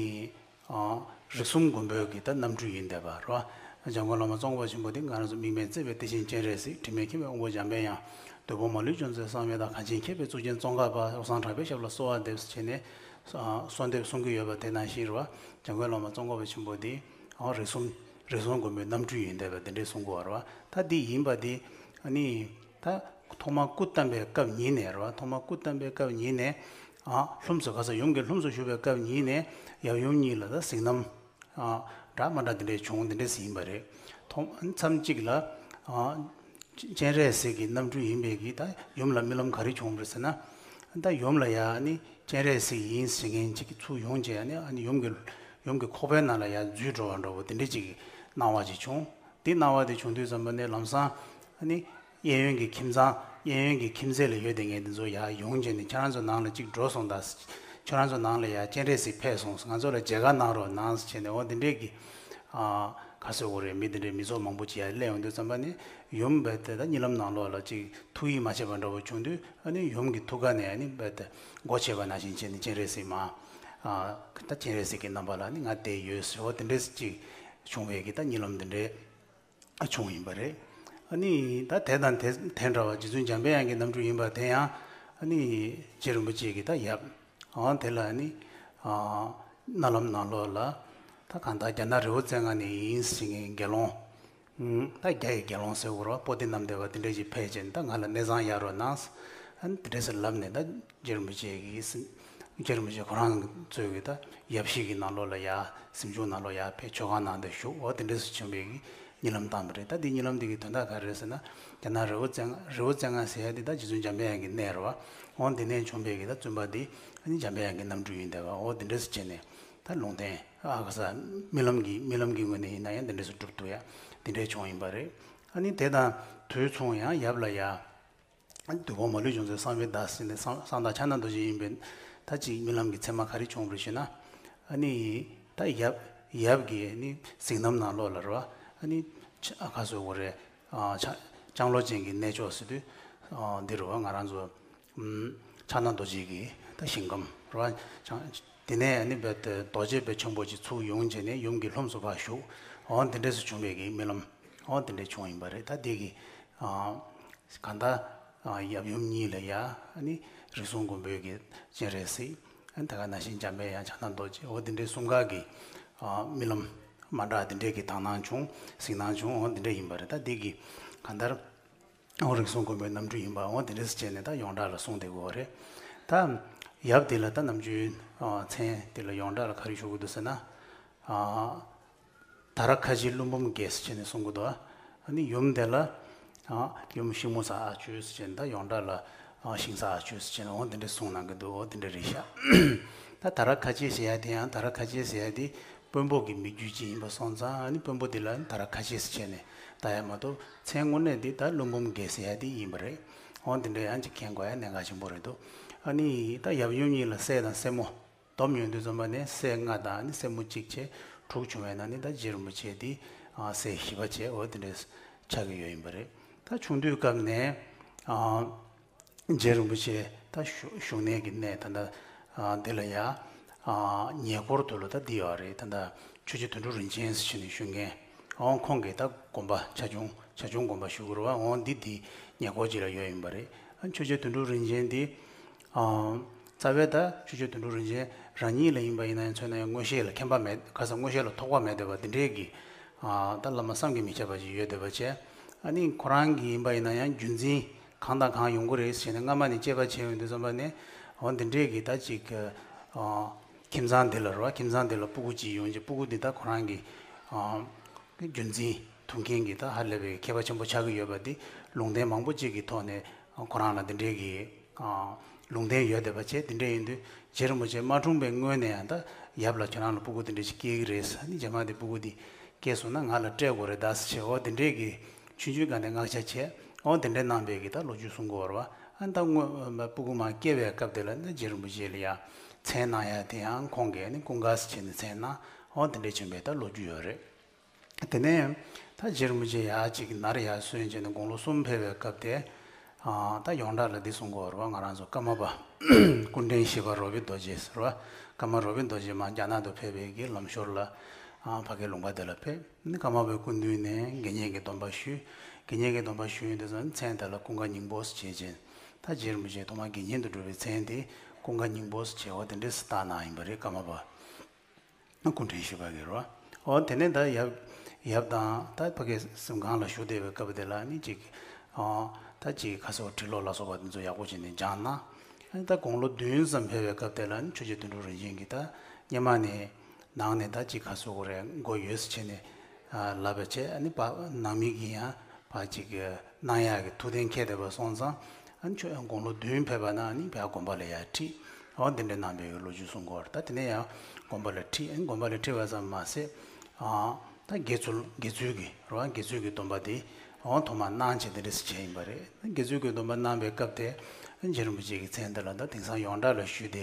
ཨ་རིགས་གསུམ་མགོན་པོའི་གི་ད་རྣམ་སྤྲུལ་ཡིན་བསྡད་པ་རེད་བ། འཇམ་མགོན་བླ་མ་ཙོང་ཁ་པ་ཆེན་པོ་འདི་ང་རང་ཚོ་དམིགས་མེད་བརྩེ་བའི་གཏེར་ཆེན་སྤྱན་རས་གཟིགས། དྲི་མེད་མཁྱེན་པའི་དབང་པོ་འཇམ་པའི་དབྱངས། འདོད་དཔུང་མ་ལུས་སྐྱོང་མཛད་གསང་བའི་བདག་གངས་ཅན་མཁས་པའི་གཙུག་རྒྱན་ཙོང་ཁ་པ། བློ་བཟང་གྲགས་པའི་ཞབས་ལ་གསོལ་བ་འདེབས་ཟེར་བྱས་ནས་གསོལ་འདེབས་གསུང་གི་ཡོད་པ་དེ་ནང་བཞིན་རེད་བ། འཇམ་མགོན་བླ་མ་ཙོང་ཁ་པ་ཆེན་པོ་འདི་ཨ་རིགས་གསུམ་རིགས་གསུམ་མགོན་པོའི་རྣམ་སྤྲུལ་ཡིན་བསྡད་པ་དེ་འདྲས་གསུང་གི་ཡོད་རེད་བ། ད་འདི་ཡིན་པ་འདི་ཨ་ནི་ད་ཐོག་མར་སྐུ་བལྟམས་པའི་སྐབས་ཉིད་ནས་རེད་བ། ཐོག་མར་སྐུ་བལྟམས་པའི་སྐབས་ཉིད་ནས་ཨ་ལྷུམས་སུ་ག་ས་ཡུམ་གྱི་ལྷུམས་སུ་ཞུགས་པའི་སྐབས་ཉིད་ནས་ཡབ་ཡུམ་གཉིས་ལ་ད་གཟིགས་རྣམ་ཨ་འདྲ་མ་འདྲ་དེ་འདྲས་བྱུང་། དེ་འདྲས་ཡིན་པ་རེད། ཐོག་མཚམས་གཅིག་ལ་ཨ་སྤྱན་རས་གཟིགས་ཀྱི་རྣམ་སྤྲུལ་ཡིན་པའི་གི་ད་ཡུམ་ལ་རྨི་ལམ་ག་རེ་བྱུང་བ་རེད་ཟེར་ན། ད་ཡུམ་ལ་ཡ་ནི་སྤྱན་རས་གཟིགས་ཡིན་ཟེར་མཁན་གཅིག་གི་ཚུར་ཡོང་བྱས་ནས་ཨ་ནི་ཡུམ་གྱི་ཡུམ་གྱི་ཁོག་པའི་ནང་ལ་ཡ་འཛུལ་འགྲོ་བ་འདྲ་བོ་དེ་འདྲས་ཅིག་གི་སྣང་བ་ཅིག་བྱུང་། དེ་སྣང་བ་དེ་བྱུང་དུས་ཙམ་པ་ནས་ལམ་སང་ཨ་ནི་གཡས་གཡོན་གྱི་ཁྱིམ་ཚང་། གཡས་གཡོན་གྱི་ཁྱིམ་མཚེས་ལ་ཡོད་བསྡད་མཁན་དེ་ཚོ་ཡར་ཡོང་བྱས་ནས་ཁྱེད་རང་ཚོ་ནང་ལ་ཅིག་འགྲོ་སོང་དང་། ཁྱེད་རང་ཚོ་ནང་ལ་ཡར་སྤྱན་རས་གཟིགས་ཕེབས་སོང་། ང་ཚོ་ལ་མཇལ་ཁ་གནང་རོགས་གནང་ཟེར་བྱས་ནས་འོ་དེ་འདྲས་ཀྱི་ཨ་ག་ཟེར་དགོས་རེད། མི་དེ་འདྲའི་མི་ཚོགས་མང་པོ་ཅིག་ཡར་སླེབས་ཡོང་དུས་ཙམ་པ་ནས་ཡུམ་རྦད་དེ་ད་གཉིད་ལམ་ནང་ལོགས་ལ་ཅིག་ཐུགས་ཡིད་མ་ཆེས་པ་འདྲ་བོ་བྱུང་དུས། ཨ་ནི་ཡུམ་གྱི་ཐུགས་ཀ་ནས་ཨ་ནི་རྦད་དེ་སྒོ་ཕྱེ་བ་ནང་བཞིན་བྱས་ནས་སྤྱན་རས་གཟིགས་མར་ཨ་ད་སྤྱན་རས་གཟིགས་ཀྱི་རྣམ་པ་ལ་ནི་ང་བསྡད་ཡོད་ཟེར་བ་དེ་འདྲས་ཅིག་བྱུང་བའི་གི་ད་གཉིད་ལམ་དེ་འདྲས་བྱུང་ཡིན་པ་རེད། ཨ་ནི་ད་དེ་དང་དེ་དེ་འདྲ་བ་རྗེ་བཙུན་འཇམ་པའི་དབྱངས་ཀྱི་རྣམ་སྤྲུལ་ཡིན་པ་དེ་ཡང་ཨ་ནི་རྗེ་རིན་པོ་ཆེ་གི་ད་ཡབ། ཨང་དེ་ལ་ནི་ཨ་རྣ་ལམ་ནང་ལོགས་ལ་ད་གང་ལྟར་རྒྱ་ནག་རི་བོ་རྩེ་ལྔ་ནས་ཡིན་ཟེར་མཁན་དགེ་སློང་། ཨུམ། ད་རྒྱ་ཡི་དགེ་སློང་ཟེར་དགོས་རེད་བ། པོ་ཏི་བསྣམས་བསྡད་པ་དེ་འདྲ་ཞིག་ཕེབས་བྱས་ནས་ད་ང་ལ་གནས་ཚང་གཡར་རོགས་གནང་། ཨ་ནི་དེ་འདྲ་ཟེར་ལབ་ནས་ད་རྗེ་རིན་པོ་ཆེ་གིས་གཟིམ། རྗེ་རིན་པོ་ཆེ་ཁོ་རང་གཙོས་ཀྱི་ད་ཡབ་གཞིས་ཀྱི་ནང་ལོགས་ལ་ཡར་གཟིམ་ཆུང་ནང་ལོགས་ཡར་ཕེབས། མཆོད་ཁང་ནང་དུ་བཞུགས། འོ་དེ་འདྲ་ཟེར་བྱུང་བའི་གི་གཉིད་ལམ་བཏང་བ་རེད། ད་འདི་གཉིད་ལམ་འདི་གི་དོན་དག་ག་རེ་རེད་ཟེར་ན། རྒྱ་ནག་རི་བོ་རྩེ་ལྔ། རི་བོ་རྩེ་ལྔ་ཟེར་ཡ་འདི་ད་རྗེ་བཙུན་འཇམ་པའི་དབྱངས་ཀྱི་གནས་རེད་བ། འོ་འདི་ནས་བྱུང་བའི་གི་ད་བཙུན་པ་འདི་ཨ་ནི་འཇམ་པའི་དབྱངས་ཀྱི་རྣམ་སྤྲུལ་ཡིན་བསྡད་པ། འོ་འདི་འདྲ་ཟེར་བྱས་ནས་ད་ལུང་བསྟན་ཨ་ག་ས་རྨི་ལམ་གྱི་རྨི་ལམ་གྱི་ངོས་ནས་ཡིན་ན་ཡང་འདི་འདྲ་ཟེར་སྒྲུབ་ཐུབ་ཡ་འདི་འདྲ་བྱུང་ཡིན་པ་རེད། ཨ་ནི་དེ་དང་དུས་མཚུངས་ཡང་ཡབ་ལ་ཡ། ཨ་ནི་འདོད་དཔུང་མ་ལུས་སྦྱོང་ཚུལ་གསང་བའི་བདག་ཟེར་ནས་གསང་གསང་བདག་ཕྱག་ན་རྡོ་རྗེ་ཡིན་པའི་ད་ཅིག་རྨི་ལམ་གྱི་མཚན་མ་ག་རེ་བྱུང་བ་རེད་ཞུས་ན། ཨ་ནི་ད་ཡབ་ཡབ་ཀྱི་ནི་གཟིགས་རྣམ་ནང་ལོགས་ལ་རེད་བ། ཨ་ནི་ཆ་ཨ་ག་ཟེར་དགོས་རེད། ཨ་ཆ་ལྕང་ལོ་ཅན་གྱི་གནས་མཆོག་ཟེར་དུས་ཨ་འདི་རེད་བ། ང་རང་ཚོ་ཨམ་ཕྱག་ན་རྡོ་རྗེ་གི་ད་ཞིང་ཁམས་རེད་བ། ཆ་དེ་ནས་ཨ་ནི་རྦད་དེ་རྡོ་རྗེ་དཔེ་ཆེན་པོ་ཅིག་ཚུར་ཡོང་བྱས་ནས་ཡུམ་གྱི་ལྷུམས་སུ་ཕར་ཞུགས། འོ་འདི་འདྲས་སུ་བྱུང་བའི་གི་རྨི་ལམ་འོ་འདི་འདྲས་བྱུང་ཡིན་པ་རེད། ད་འདི་གི་ཨ། གང་ལྟར་ཨ་ཡབ་ཡུམ་གཉིས་ལ་ཡ་ཨ་ནི་རིགས་གསུམ་མགོན་པོའི་གི་སྤྱན་རས་གཟིགས། ཨ་ནི་ད་ག་ནང་བཞིན་འཇམ་པའི་དབྱངས་ཕྱག་ན་རྡོ་རྗེ། འོ་འདི་འདྲའི་གསུམ་ཀ་གི་ཨ་རྨི་ལམ་མ་འདྲ་འདི་འདྲའི་གི་དག་སྣང་བྱུང་། གཟིགས་སྣང་བྱུང་། འོ་འདི་འདྲ་ཡིན་པ་རེད། ད་འདི་གི་གང་ལྟར་འོ་རིགས་གསུམ་མགོན་པོའི་རྣམ་སྤྲུལ་ཡིན་པ་འོ་འདི་འདྲ་བྱས་ནས་ད་ཡོངས་གྲགས་ལ་གསུངས་བསྡད་ཀྱི་ཡོད་རེད། ད་ཡབ་འདི་ལ་ད་ནམ་རྒྱུན་ཨ་མཚན་འདི་ལ་ཡོངས་གྲགས་ལ་ག་རེ་ཞུ་གི་འདུག་ཟེར་ན། ཨ། དར་ཁ་ཆེའི་ཀླུ་འབུམ་དགེ་ཟེར་བྱས་ནས་གསུང་གི་འདུག་ཨ་ནི་ཡུམ་དེ་ལ་ཨ་ཡུམ་ཤིང་མོ་ས་ཨ་ཆོས་ཟེར་བྱས་ནས། ད་ཡོངས་གྲགས་ལ་ཨ་ཤིང་ས་ཨ་ཆོས་ཟེར་བྱས་ནས་འོ་དེ་འདྲ་གསུང་གནང་གི་འདུག་འོ་དེ་འདྲ་རེད་ཤག་ད་དར་ཁ་ཆེ་ཟེར་ཡ་དེ་ཡང་། དར་ཁ་ཆེ་ཟེར་ཡ་དེ་ དཔོན་པོ་གི་མི་རྒྱུད་ཅིག་ཡིན་པ་སོང་ཙང་ཨ་ནི་དཔོན་པོ་འདི་ལ་ད་ར་ཁ་ཆེས་བྱས་ནས་ལྟ་ཡ་མ་གཏོགས་མཚན་དངོས་གནས་འདི་ད་ཀླུ་འབུམ་དགེ་ཟེར་ཡ་འདི་ཡིན་པ་རེད། འོ་འདི་འདྲ་ཡང་ཅིག་མཁྱེན་དགོས་ཡ་གནད་འགག་ཆེན་པོ་རེད་འདུག་ཨ་ནི་ད་ཡབ་ཡུམ་གཉིས་ལ་སྲས་དང་སྲས་མོ། བསྡོམས་ཡོང་དུས་ཙམ་པ་ནས་སྲས་ལྔ་དང་ནི་སྲས་མོ་གཅིག་བྱས་དྲུག་བྱུང་བའི་ནང་ནས་ད་རྗེ་རིན་པོ་ཆེ་འདི་ཨ་སྲས་བཞི་པ་བྱས་འོ་དེ་འདྲས་ཆགས་ཀྱི་ཡོད་ཡིན་པ་རེད། ད་ཆུང་དུས་སྐབས་ནས་ཨ་རྗེ་རིན་པོ་ཆེ་ད་བཞུགས་བཞུགས་གནས་ཀྱི་གནས་ད་ལྟ་ཨ་འདི་ལ་ཡ་ཨ་ཉེ་འཁོར་དུ་ལ་ད་འདི་ཡོད་རེད། ད་ལྟ་ཆོས་རྗེ་དོན་གྲུབ་རིན་ཆེན་ཟེར་ནས་བཞུགས་མཁན་འོ་ཁོང་གིས་ད་དགོན་པ་ཆ་ཆུང་ཆ་ཆུང་དགོན་པ་བཞུགས་དགོས་རེད་བ། འོ་འདི་འདི་ཉེ་འཁོར་ཅིག་ལ་ཡོད་ཡིན་པ་རེད། ཨ་ཆོས་རྗེ་དོན་གྲུབ་རིན་ཆེན་འདི་ཨ་རྩ་བའི་ད་ཆོས་རྗེ་དོན་གྲུབ་རིན་ཆེན་རང་ཉིད་ལ་ཡིན་པ་ཡིན་ན་ཡང་མཚོན་ན་ཡང་མངོན་ཤེས་ལ་མཁྱེན་པ་མེད་ཁ་སང་མངོན་ཤེས་ལ་ཐོགས་པ་མེད་བསྡད་པ་འདི་འདྲས་ཀྱི་ཨ་ད་བླ་མ་བསམ་གྱིས་མི་ཁྱབ་པ་ཞིག་ཡོད་བསྡད་པ་བྱས། ཨ་ནི་ཁོ་རང་གི་ཡིན་པ་ཡིན་ན་ཡང་རྒྱུན་འཛིན་གང་དང་གང་ཡོང་གི་རེད་ཟེར་ནས་སྔ་མ་ནས་དཔྱད་པ་བྱས་ཡོང་དུས་ཙམ་པ་ནས་འོ་འདི་འདྲས་ཀྱི་ད་ཅིག་ཨ་ཁྱིམ་ཚང་འདི་ལ་རོ་ཁྱིམ་ཚང་འདི་ལ་སྤུ་གུ་གཅིག་ཡོང་རྗེས་སྤུ་གུ་འདི་ད་ཁོ་རང་གི་ཨ་རྒྱུན་འཛིན་ཐུབ་མཁན་གྱི་ད་ཧ་ལས་པའི་མཁས་པ་ཆེན་པོ་ཆགས་ཀྱི་ཡོད་པ་འདི་ལུང་བསྟན་མང་པོ་གཅིག་གི་ཐོག་ནས་ཁོ་རང་ལ་འདི་འདྲའི་གི་ཨ་ལུང་བསྟན་ཡོད་བསྡད་པ་བྱས། འདི་འདྲ་ཡིན་དུས་རྗེ་རིན་པོ་ཆེ་མ་འཁྲུངས་པའི་སྔོན་ནས་ཡང་ད་ཡབ་ལ་ཁྱོད་རང་ལ་སྤུ་གུ་འདི་འདྲ་ཞིག་སྐྱེ་གི་རེད་ཟེར་ནི་རྗེས་མ་འདི་སྤུ་གུ་འདི་སྐྱེས་སོང་ན་ང་ལ་སྤྲད་དགོས་རེད་ད་ཟེར་བྱས། འོ་འདི་འདྲའི་གི་ཆུང་ཆུང་སྒང་ནས་མངགས་ཆ་བྱས། འོ་འདི་འདྲ་གནང་བའི་གི་ད་ལོ་རྒྱུས་གསུང་གི་ཡོད་རེད་བ། ཨ་ད་སྔོན་སྤུ་གུ་མ་སྐྱེ་བའི་སྐབས་དེ་ལ་ནི་རྗེ་རིན་པོ་ཆེ་ལ་ཡང་མཚན་གནང་ཡ་དེ་ཡང་ཁོང་གིས་ནི་ཀུན་དགའ་ཟེར་བྱས་ནས་མཚན་གནང་། འོ་འདི་འདྲ་བྱུང་བའི་ད་ལོ་རྒྱུས་ཡོད་རེད། དེ་ནས་ད་རྗེ་རིན་པོ་ཆེ་ཡར་ཅིག་ནར་ཡར་སོན་བྱས་ནས་དགུང་ལོ་གསུམ་ཕེབས་པའི་སྐབས་དེ། ཨ་ད་ཡོངས་གྲགས་ལ་འདི་གསུང་གི་ཡོད་རེད་བ། ང་རང་ཚོ་ཀརྨ་པ་སྐུ་ཕྲེང་བཞི་པ་རོ་བི་རྡོ་རྗེ་ཟེར་བ། ཀརྨ་རོ་བི་རྡོ་རྗེ་མར་རྒྱ་ནག་ཏུ་ཕེབས་པའི་གི་ལམ་ཞོར་ལ་ཨ་ཕ་གིའི་ལུང་པ་དེ་ལ་ཕེབས། ནི་ཀརྨ་པའི་སྐུ་མདུན་ནས་དགེ་བསྙེན་གྱི་སྡོམ་པ་ཞུས། དགེ་བསྙེན་གྱི་སྡོམ་པ་ཞུས་ཡོང་དུས་ཙམ་མཚན་དེ་ལ་ཀུན་དགའ་སྙིང་པོ་ཟེར་བྱས་ཅིང་། ད་རྗེ་རིན་པོ་ཆེ་ཐོག་མར་དགེ་བསྙེན་དུ་བགྲོད་པའི་མཚན་དེ་ཀུན་དགའ་སྙིང་པོ་ཟེར་བྱས་འོ་དེ་འདྲས་སུ་བཏགས་གནང་ཡིན་པ་རེད་ཀརྨ་པ། སྐུ་ཕྲེང་བཞི་པ་གི་རོ། འོ་དེ་ནས་ད་ཡབ་ཡབ་དང་ད་ཕ་གི་གཟིམ་ཁང་ལ་བཞུགས་བསྡད་པའི་སྐབས་དེ་ལ་ནི་ཅིག་ཨོ་ད་ཅིག་ཁ་སོགས་ཁྲི་ལོ་ལ་སོགས་པ་དེ་ཚོ་ཡག་པོ་བྱས་ནས་སྦྱངས་ན། ཨ་ནི་ད་དགུང་ལོ་བདུན་ཙམ་ཕེབས་པའི་སྐབས་དེ་ལ་ནི་ཆོས་རྗེ་དོན་གྲུབ་རིན་ཆེན་གྱིས་ད་སྔོན་མ་ནས་ནང་ནས་ད་ཅིག་ཁ་སོགས་རེ་མགོ་ཡོད་ཟེར་བྱས་ནས་ཨ་ལབ་པ་བྱས། ཨ་ནི་ཕ་ནང་མི་གིས་ཡང་ཕར་ཅིག་གནང་ཡག་གི་ཐུགས་གཏན་འཁེལ་བསྡད་པ་སོང་ཙང་། ཨ་ནི་ཁྱོད་ཡང་དགུང་ལོ་བདུན་ཕེབས་པ་ན་ཨ་ནི་ཕར་དགོན་པ་ལ་ཡར་ཁྲིད། འོ་འདི་འདྲ་གནང་བའི་ལོ་རྒྱུས་གསུང་གི་ཡོད་རེད། ད་དེ་ནས་ཡང་དགོན་པ་ལ་ཁྲིད། ཨ་ནི་དགོན་པ་ལ་ཁྲིད་པ་ཙམ་མ་ཟད། ཨ་ད་དགེ་ཚུལ་དགེ་ཚུལ་གྱི་རོ། དགེ་ཚུལ་གྱི་སྡོམ་པ་དེ་འོ་ཐོག་མར་གནང་བྱས་དེ་འདྲ་ཞིག་བྱས་ཡིན་པ་རེད། དགེ་ཚུལ་གྱི་སྡོམ་པ་གནང་བའི་སྐབས་དེ་རྗེ་རིན་པོ་ཆེ་གི་མཚན་དེ་ལ་ད་དེང་སང་ཡོངས་གྲགས་ལ་ཞུས་བསྡད་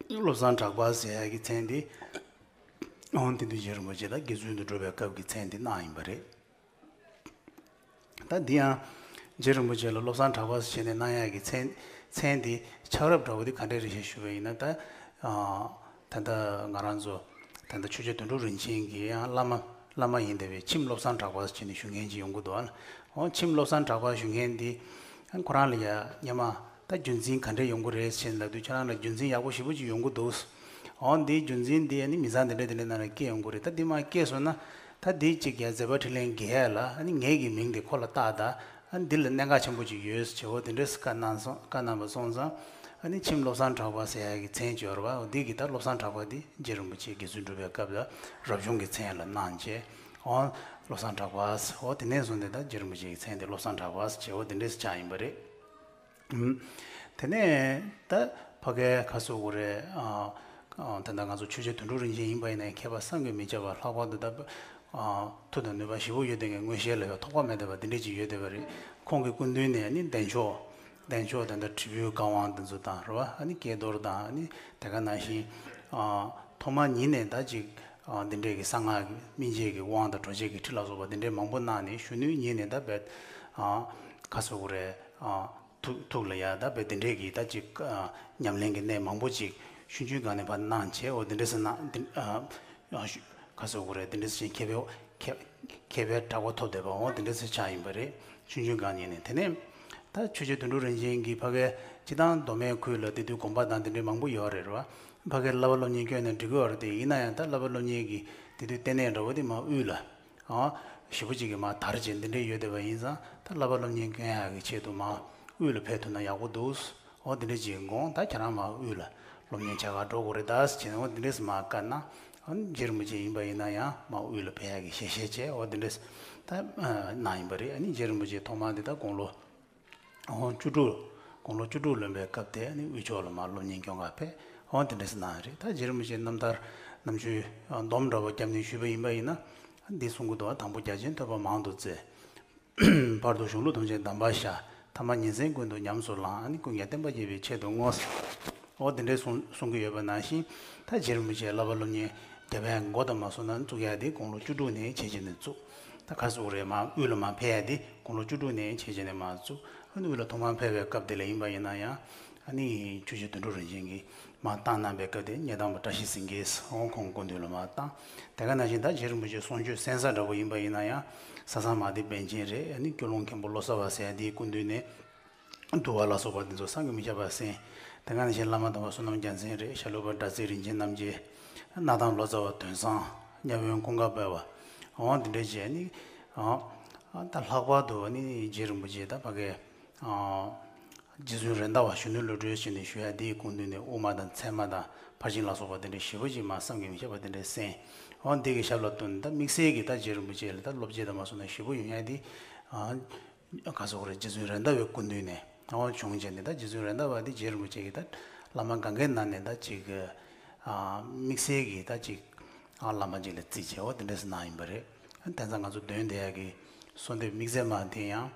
ཡ། བློ་བཟང་གྲགས་པ་ཟེར་ཡ་གི་མཚན་དེ། འོ་དེ་དུས་རྗེ་རིན་པོ་ཆེ་ད་དགེ་ཚུལ་དུ་འགྲོ་བའི་སྐབས་ཀྱི་མཚན་དེ་གནང་ཡིན་པ་རེད། ད་འདི་ཡང་རྗེ་རིན་པོ་ཆེ་ལ་བློ་བཟང་གྲགས་པ་ཟེར་ནས་གནང་ཡག་གི་མཚན་མཚན་འདི་ཆགས་རབས་འདྲ་བོ་འདི་ག་འདྲས་རེད་ཞེས་ཞུས་པ་ཡིན་ན། ད་ཨ་ད་ལྟ་ང་རང་ཚོ་ད་ལྟ་ཆོས་རྗེ་དོན་གྲུབ་རིན་ཆེན་གྱི་ཡང་བླ་མ་བླ་མ་ཡིན་བསྡད་པའི་མཆིམས་བློ་བཟང་གྲགས་པ་ཟེར་ནས་ཞུ་མཁན་ཅིག་ཡོང་གི་འདུག་ཨ། འོ་མཆིམས་བློ་བཟང་གྲགས་པ་ཞུ་མཁན་འདི་ཁོ་རང་ལ་ཡ་སྔོན་མ་ད་རྒྱུན་འཛིན་ག་འདྲས་ཡོང་གི་རེད་ཟེར་ལབ་དུས་ཁྱེད་རང་ལ་རྒྱུན་འཛིན་ཡག་པོ་ཞེ་པོ་ཅིག་ཡོང་གི་འདུག་འོ་འདིའི་རྒྱུན་འཛིན་འདི་ནི་མི་ཚང་འདི་འདྲ་འདི་འདྲ་ནང་ལ་སྐྱེས་ཡོང་གི་རེད། ད་འདི་མ་སྐྱེས་སོང་ན་ད་འདི་གཅིག་ཡ་མཛད་པ་འཕྲིན་ལས་རྒྱས་ཡ་ལ་ཨ་ནི་ངེད་ཀྱི་མིང་འདི་ཁོ་ལ་བཏགས་ད། ཨ་ནི་འདི་ལ་གནད་འགག་ཆེན་པོ་ཅིག་ཡོད་ཟེར་བྱས་འོ་དེ་འདྲས་བཀའ་གནང་སོང་། བཀའ་གནང་བ་སོང་ཙང་ཨ་ནི་མཆིམས་བློ་བཟང་གྲགས་པ་ཟེར་ཡ་གི་མཚན་ཅིག་ཡོད་རེད་བ། འོ་འདི་གི་ད་བློ་བཟང་གྲགས་པ་འདི་རྗེ་རིན་པོ་ཆེ་དགེ་ཚུལ་སྒྲུབ་པའི་སྐབས་ལ་རབ་བྱུང་གི་མཚན་ལ་གནང་བྱས། འོ་བློ་བཟང་གྲགས་པ་ཟེར། འོ་དེ་ནས་བཟུང་སྟེ་ད་རྗེ་རིན་པོ་ཆེ་གི་མཚན་དེ་བློ་བཟང་གྲགས་པ་ཟེར་བྱས་འོ་དེ་འདྲས་ཆགས་ཡིན་པ་རེད། ཨུམ། དེ་ནས་ད་ཕ་གའི་ཁ་སོ་གོ་རེ། ཨ་ཨ་ད་ལྟ་ང་ཚོ་ཆོས་རྗེ་དོན་གྲུབ་རིན་ཆེན་ཡིན་པ་ཡིན་ན་མཁས་པ་བསམ་གྱིས་མི་ཁྱབ་པ། ལྷག་པར་དུ་ད་ཨ་མཐུ་དང་ནུས་པ་ཞེ་པོ་ཡོད་མཁན་གྱི་མངོན་ཤེས་ལ་ཡང་ཐོགས་པ་མེད་བསྡད་པ་འདི་འདྲ་ཅིག་ཡོད་བསྡད་པ་རེད། ཁོང་གི་སྐུ་མདུན་ནས་ནི་བདེ་མཆོག་བདེ་མཆོག་ད་ལྟ་དྲིལ་བུའི་བཀའ་དབང་འདི་ཚོ་དང་རེད་བ། ཨ་ནི་ཀྱེ་རྡོར་དང་ཨ་ནི་དེ་ག་ནང་བཞིན་ཨ་ཐོག་མ་ཉིད་ནས་ད་ཅིག་ཨ་འདི་འདྲས་ཀྱི་གསང་སྔགས་ཀྱི་སྨིན་བྱེད་ཀྱི་དབང་དང་གྲོལ་བྱེད་ཀྱི་ཁྲིད་ལ་སོགས་པ་འདི་འདྲས་མང་པོ་གནང་ནས་གཞོན་ནུའི་ཉིན་ནས་ད་རྦད་ཨ་ཁ་སོ་གོ་རེ་ཨ། ཐུགས་ཐུགས་ལ་ཡ་ད་དཔེ་དེ་འདྲས་ཀྱི་ད་ཅིག་ཨ་ཉམས་ལེན་གྱི་གནས་མང་པོ་ཅིག་ཆུང་ཆུང་སྒང་ནས་ཕར་གནང་བྱས། འོ་དེ་འདྲས་སེ་གནང་དེ་ཨ་ཨ་ཤུ་ག་ཟེར་དགོས་རེད། དེ་འདྲས་སེ་བྱས་མཁས་པའི་མཁས་མཁས་པའི་གྲགས་པ་ཐོབ་བསྡད་པ་འོ་དེ་འདྲས་སེ་ཆགས་ཡིན་པ་རེད། ཆུང་ཆུང་སྒང་ནས་ནས། དེ་ནས་ད་ཆོས་རྗེ་དོན་གྲུབ་རིན་ཆེན་གྱིས་ཕ་གའི་སྤྱི་བཏང་མདོ་སྨད་ཁུལ་ལ་དེ་དུས་དགོན་པ་དང་དེ་འདྲས་མང་པོ་ཡོད་རེད་རེད་བ། ཕ་གའི་བསླབ་པ་སློབ་གཉེར་བསྐྱོན་ན་འགྲིག་གི་ཡོད་རེད་དེ། ཡིན་ན་ཡང་ད་བསླབ་པ་སློབ་གཉེར་གྱི་དེ་དུས་ལྟེ་གནས་འདྲ་བོ་དེ་མར་དབུས་ལ། ཨ་ཞེ་པོ་ཅིག་གིས་མར་དར་བྱས་འདི་འདྲས་ཡོད་བསྡད་པ་ཡིན་ཙང་། ད་བསླབ་པ་སློབ་གཉེར་སྐྱོན་ཡག་གི་ཆེད་དུ་མར་དབུས་ལ་ཕེབས་ཐུབ་ན་ཡག་པོ་འདུག་འོ་འདི་འདྲས་ཅིག་དགོངས། ད་ཁྱེད་རང་མར་དབུས་ལ་སློབ་གཉེར་བྱ་གར་འགྲོ་དགོས་རེད་ད་ཟེར་བྱས་ནས་འོ་འདི་འདྲས་སེ་མར་བཀའ་གནང་། ཨ་ནི་རྗེ་རིན་པོ་ཆེ་ཡིན་པ་ཡིན་ན་ཡང་མར་དབུས་ལ་ཕེབས་ཡག་གི་ཞལ་བཞེས་བྱས་འོ་འདི་འདྲས་ད་གནང་ཡིན་པ་རེད། ཨ་ནི་རྗེ་རིན་པོ་ཆེ་ཐོག་མར་འདི་ད་དགུང་ལོ། འོ་བཅུ་དྲུག་དགུང་ལོ་བཅུ་དྲུག་ལོན་པའི་སྐབས་དེ་ནི་དབུས་ཕྱོགས་ལ་མར་སློབ་གཉེར་སྐྱོང་གར་ཕེབས། འོ་དེ་འདྲ་ཞིག་གནང་རེད། ད་རྗེ་རིན་པོ་ཆེ་རྣམ་ཐར་ ནམ་རྒྱུན་སྡོམ་འདྲ་པོ་བརྒྱབ་ནས་ཞུས་པ་ཡིན་པ་ཡིན་ན། འདི་གསུང་གི་འདུག་དང་པོ་རྒྱ་ཆེན་ཐོས་པ་མང་དུ་བཙལ། བར་དུ་གཞུང་ལུགས་ཐམས་ཅད་གདམས་པར་ཤར། ཐ་མ་ཉིན་མཚན་ཀུན་ཏུ་ཉམས་སུ་བླངས། ཨ་ནི་ཀུན་ཀྱང་བསྟན་པ་རྒྱས་པའི་ཆེད་དུ་བསྔོ། འོ་དེ་འདྲའི་གསུང་གསུང་གི་ཡོད་པ་ནང་བཞིན། ད་རྗེ་རིན་པོ་ཆེ་བསླབ་པ་སློབ་གཉེར་རྒྱ་བལ་མགོ་དང་མ་སོང་ན་བཙུགས་ཡ་དེ་དགུང་ལོ་བཅུ་དྲུག་ནས་བྱས་བྱས་ནས་བཙུགས། ད་ག་སུ་རེད། མ་དབུས་ལ་མ་ཕེབས་ཡ་དེ་དགུང་ལོ་བཅུ་དྲུག་ནས་བྱས་བྱས་ནས་མ་བཙུགས། ཨ་ནི་དབུས་ལ་ཐོག་མར་ཕེབས་པའི་སྐབས་དེ་ལ་ཡིན་པ་ཡིན་ན་ཡང་། ཨ་ནི་ཆོས་རྗེ་དོན་གྲུབ་རིན་ཆེན་གྱིས་མ་བཏང་གནང་པའི་སྐབས་དེ་སྙེ་ཐང་པ་བཀྲ་ཤིས་སེང་གེས། འོང་ཁོང་སྐུ་མདུན་ལ་མ་བཏང་། དེ་ག་ནང་བཞིན་ད་རྗེ་རིན་པོ་ཆེ་གསུང་ཆོས་གསན་ས་འདྲ་པོ་ཡིན་པ་ཡིན་ན་ཡང་། ས་སངས་མ་སྡེ་པཎ་ཆེན་རེད། ཨ་ནི་སྐྱོ་ལུང་མཁན་པོ་བློ་གསར་བ་ཟེར་ཡ་དེའི་སྐུ་མདུན་ནས། འདུལ་བ་ལ་སོགས་པ་འདི་ཚོ་བསམ་གྱིས་མི་ཁྱབ་པ་གསན། དེ་ག་ནང་བཞིན་བླ་མ་དམ་པ་བསོད་ནམས་རྒྱལ་མཚན་རེད། ཤར་ལུས་པ་སྒྲ་ཚིག་རིན་ཆེན་རྣམ་རྒྱལ། སྣར་ཐང་ལོ་ཙཱ་བ་དོན་བཟང་། གཉའ་བོན་ཀུན་དགའ་དཔལ་བ། འོང་འདི་འདྲའི་བྱས་ནི། ཨང་། ད་ལྷག་པར་དུ་ནི་རྗེ་རིན་པོ་ཆེ་ད་ཕ་གའི། ཨང་། རྗེ་བཙུན་རེད་མདའ་བ་གཞོན་ནུ་བློ་གྲོས་ཞེས་ནས་ཞུ་ཡ་འདིའི་སྐུ་མདུན་ནས་དབུ་མ་དང་ཚད་མ་དང་ཕར་ཕྱིན་ལ་སོགས་པ་དེ་འདྲ་ཞེ་པོ་ཅིག་མ་བསམ་གྱིས་མི་ཁྱབ་པ་དེ་འདྲ་གསན། འོང་འདི་གི་ཞབས་ལ་བསྟུན་ད་དམིགས་བསལ་གྱིས་ད་རྗེ་རིན་པོ་ཆེ་ལ་ད་སློབ་སྦྱོང་དང་མ་སོང་ན་ཞེ་པོ་ཡོང་ཡ་འདི། ཨང་། ག་སོག་རེད། རྗེ་བཙུན་རེད་མདའ་བའི་སྐུ་མདུན་ནས་འོང་བྱུང་བྱས་ནས་ད་རྗེ་བཙུན་རེད་མདའ་བ་འདི་རྗེ་རིན་པོ་ཆེ་གིས་ད་བླ་མ་གང་གའི་ནང་ནས་ད་ཅིག་ཨ་དམིགས་བསལ་གྱིས་ད་ཅིག་ཨ་བླ་མ་ཅིག་ལ་བརྩི་བྱས་འོ་དེ་འདྲ་ཞིག་གནང་ཡིན་པ་རེད། དེང་སང་ང་ཚོ་འདོན་བསྡད་ཡ་གི་གསོལ་འདེབས་དམིགས་བརྩེ་མ་དེ་ཡང་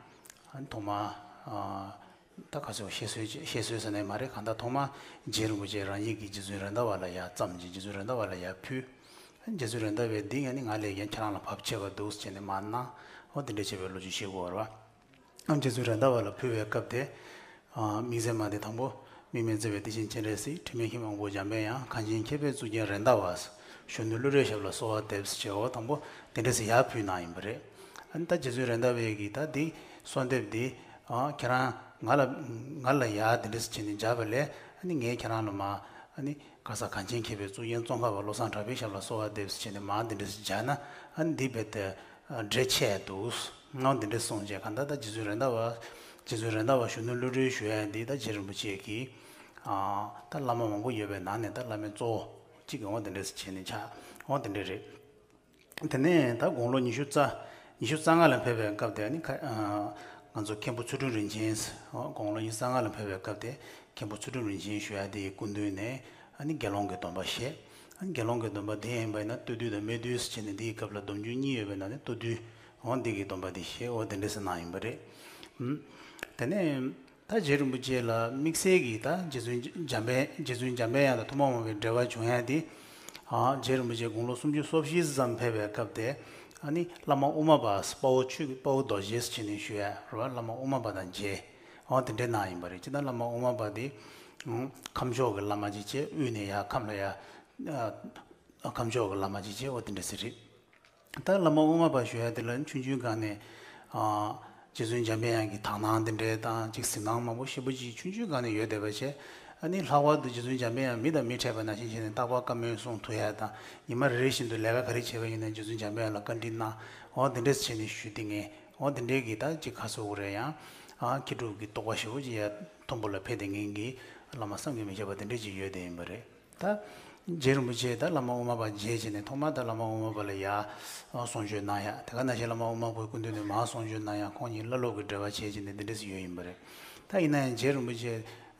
ཐོག་མ་ཨ་ད་ག་ཚོད་བཤད་སྲོལ་བཤད་སྲོལ་ཟེར་ནས་མ་རེད། གང་ལྟར་ཐོག་མ་རྗེ་རིན་པོ་ཆེ་རང་ཉིད་ཀྱིས་རྗེ་བཙུན་རེད་མདའ་བ་ལ་ཡར་བརྩམས་ཀྱིས་རྗེ་བཙུན་རེད་མདའ་བ་ལ་ཡར་ཕུལ། རྗེ་བཙུན་རེད་མདའ་བས་འདི་ཡང་ནི་ང་ལས་ཀྱང་ཁྱེད་རང་ལ་བབ་ཆེ་བ་འདུག་ཟེར་ནས་མ་གནང་། འོ་དེ་འདྲ་བྱས་པའི་ལོ་རྒྱུས་ཤིག་ཡོད་རེད་བ། རྗེ་བཙུན་རེད་མདའ་བ་ལ་ཕུལ་བའི་སྐབས་དེ། ཨ་དམིགས་བསལ་མ་དེ་དང་པོ། དམིགས་མེད་བརྩེ་བའི་གཏེར་ཆེན་སྤྱན་རས་གཟིགས། དྲི་མེད་ཤིང་རྨང་པོ་འཇམ་པའི་དབྱངས། གངས་ཅན་མཁྱེན་པའི་གཙུག་རྒྱན་རེད་མདའ་བ། གཞོན་ནུ་བློ་གྲོས་ཞབས་ལ་གསོལ་བ་འདེབས་ཟེར་བྱས་འོ་དང་པོ་དེ་འདྲ་ཟེར་ཡར་ཕུལ་གནང་ཡིན་པ་རེད། ཨ་ནི་ད་རྗེ་བཙུན་རེད་མདའ་བས་ཀྱིས་ད་འདི་གསོལ་འདེབས་འདི། ཨ་ཁྱེད་རང་ང་ལ་ང་ལ་ཡར་འདི་འདྲ་ཟེར་བྱས་ནས་སྦྱར་བ་ལས་ཨ་ནི་ངས་ཁྱེད་རང་ལ་མ་ཨ་ནི། ག་ས་གངས་ཅན་མཁས་པའི་གཙུག་རྒྱན་ཙོང་ཁ་པ་བློ་བཟང་གྲགས་པའི་ཞབས་ལ་གསོལ་བ་འདེབས་ཟེར་བྱས་ནས་མར་འདི་འདྲ་ཞིག་སྦྱར་ན་ཨ་ནི་འདི་རྦད་དེ་འགྲེལ་ཆེ་འདུག་ངའང་འདི་འདྲ་གསུངས་བྱས་གང་ལྟར་ད་རྗེ་བཙུན་རེད་མདའ་བ། རྗེ་བཙུན་རེད་མདའ་བ་གཞོན་ནུ་བློ་གྲོས་ཞུ་ཡ་འདི་ད་རྗེ་རིན་པོ་ཆེ་གིས་ཨ་ད་བླ་མ་མང་པོ་ཡོད་པའི་ནང་ནས་ད་བླ་མའི་གཙོ་བོ་གཅིག་གི་འོ་འདི་འདྲ་ཞིག་བྱས་ནས་ཆགས་འོ་འདི་འདྲ་རེད། དེ་ནས་ད་དགུང་ལོ་ཉི་ཤུ་རྩ། ཉི་ཤུ་རྩ་ལྔ་ལ་ཕེབས་པའི་སྐབས་དེ་ཨ་ནི་ཁ་ཨ་ང་ཚོ་མཁན་པོ་ཚུལ་ཁྲིམས་རིན་ཆེན། དགུང་ལོ་ཉི་ཤུ་རྩ་ལྔ་ལ་ཕེབས་པའི་སྐབས་དེ་མཁན་པོ་ཚུལ་ཁྲིམས་རིན་ཆེན་ཞུ་ཡ་དེའི་སྐུ་མདུན་ནས་ཨ་ནི་དགེ་སློང་གི་སྡོམ་པ་བཞེས། ཨ་ནི་དགེ་སློང་གི་སྡོམ་པ་དེ་ཡིན་པ་ཡིན་ན་སྟོད་འདུལ་དང་སྨད་འདུལ་ཟེར་བྱས་ནས་འདིའི་སྐབས་ལ་སྡོམ་རྒྱུན་གཉིས་ཡོད་པའི་ནང་ནས་སྟོད་འདུལ་འོ་འདི་གི་སྡོམ་པ་དེ་བཞེས་འོ་དེ་འདྲ་ཟེར་གནང་ཡིན་པ་རེད། ཨུམ། དེ་ནས། ད་རྗེ་རིན་པོ་ཆེ་ལ་དམིགས་བསལ་གྱིས་ད་རྗེ་བཙུན་འཇམ་དཔལ་རྗེ་བཙུན་འཇམ་དཔལ་དབྱངས་དང་ཐུབ་པ་མང་པོའི་འབྲེལ་བ་བྱུང་ཡ་དེ། ཨ་རྗེ་རིན་པོ་ཆེ་དགུང་ལོ་སུམ་ཅུ་སོ་བཞི་ཙམ་ཕེབས་པའི་སྐབས་དེ། ཨ་ནི་བླ་མ་དབུ་མ་པ་དཔའ་བོ་ཆོས་ཀྱི་དཔའ་བོ་རྡོ་རྗེ་ཟེར་བྱས་ནས་ཞུ་ཡ་རེད་བ། བླ་མ་དབུ་མ་པ་དང་མཇལ། འོ་དེ་འདྲའི་གནང་ཡིན་པ་རེད། སྤྱིར་བཏང་བླ་མ་དབུ་མ་པ་དེ། ཨང་། ཁམས་ཕྱོགས་ཀྱི་བླ་མ་ཅིག་བྱས་དབུས་ནས་ཡར་ཁམས་ལ་ཡར། ཨ་ཁམས་ཕྱོགས་ཀྱི་བླ་མ་ཅིག་བྱས་འོ་དེ་འདྲ་ཟེར་རེད། ད་བླ་མ་དབུ་མ་པ་ཞུ་ཡ་དེ་ལ་ཆུང་ཆུང་སྒང་ནས། ཨ་རྗེ་བཙུན་འཇམ་དཔལ་དབྱངས་ཀྱི་དག་སྣང་དེ་འདྲའི་དང་ཅིག་གཟིགས་སྣང་མང་པོ་ཞེ་པོ་ཅིག་ཆུང་ཆུང་སྒང་ནས་ཡོད་བསྡད་པ་བྱས། ཨ་ནི་ལྷག་པར་དུ་རྗེ་བཙུན་འཇམ་དཔལ་དབྱངས་མི་དང་མི་འཕྲད་པ་ནང་བཞིན་བྱས་ནས་རྟག་པར་བཀའ་མོལ་གསུང་ཐུབ་ཡ་དང་ཉི་མ་རེ་རེ་བཞིན་དུ་ལས་ཀ་ག་རེ་བྱས་པ་ཡིན་ན་རྗེ་བཙུན་འཇམ་དཔལ་དབྱངས་ལ་བཀའ་འདྲི་གནང་འོ་དེ་འདྲས་བྱས་ནས་ཞུས་ཏེ་ངས་འོ་དེ་འདྲས་ཀྱི་ད་ཅིག་ག་ཟེར་དགོས་རེད་ཡང་། ཨ་མཁས་གྲུབ་ཀྱི་རྟོགས་པ་ཞེ་པོ་ཅིག་ཡར་མཐོན་པོ་ལ་འཕེལ་ཏེ་ངེད་ཀྱི་བླ་མ་བསམ་གྱིས་མི་ཁྱབ་པ་དེ་འདྲས་ཅིག་ཡོད་བསྡད་ཡིན་པ་རེད། ད་རྗེ་རིན་པོ་ཆེ་ད་བླ་མ་དབུ་མ་པ་མཇལ་བྱས་ནས་ཐོག་མར་ད་བླ་མ་དབུ་མ་པ་ལ་ཡར་གསུང་ཆོས་གནང་ཡ། དེ་ག་ནང་བཞིན་བླ་མ་དབུ་མ་པའི་སྐུ་མདུན་ནས་མར་གསུང་ཆོས་གནང་ཡ། ཁོང་གཉིས་བླ་སློབ་ཀྱི་འབྲེལ་བ་བྱས་བྱས་ནས་འདི་འདྲ་ཞིག་ཡོད་ཡིན་པ་རེད། ད་ཡིན་ན་ཡང་རྗེ་རིན་པོ་ཆེ་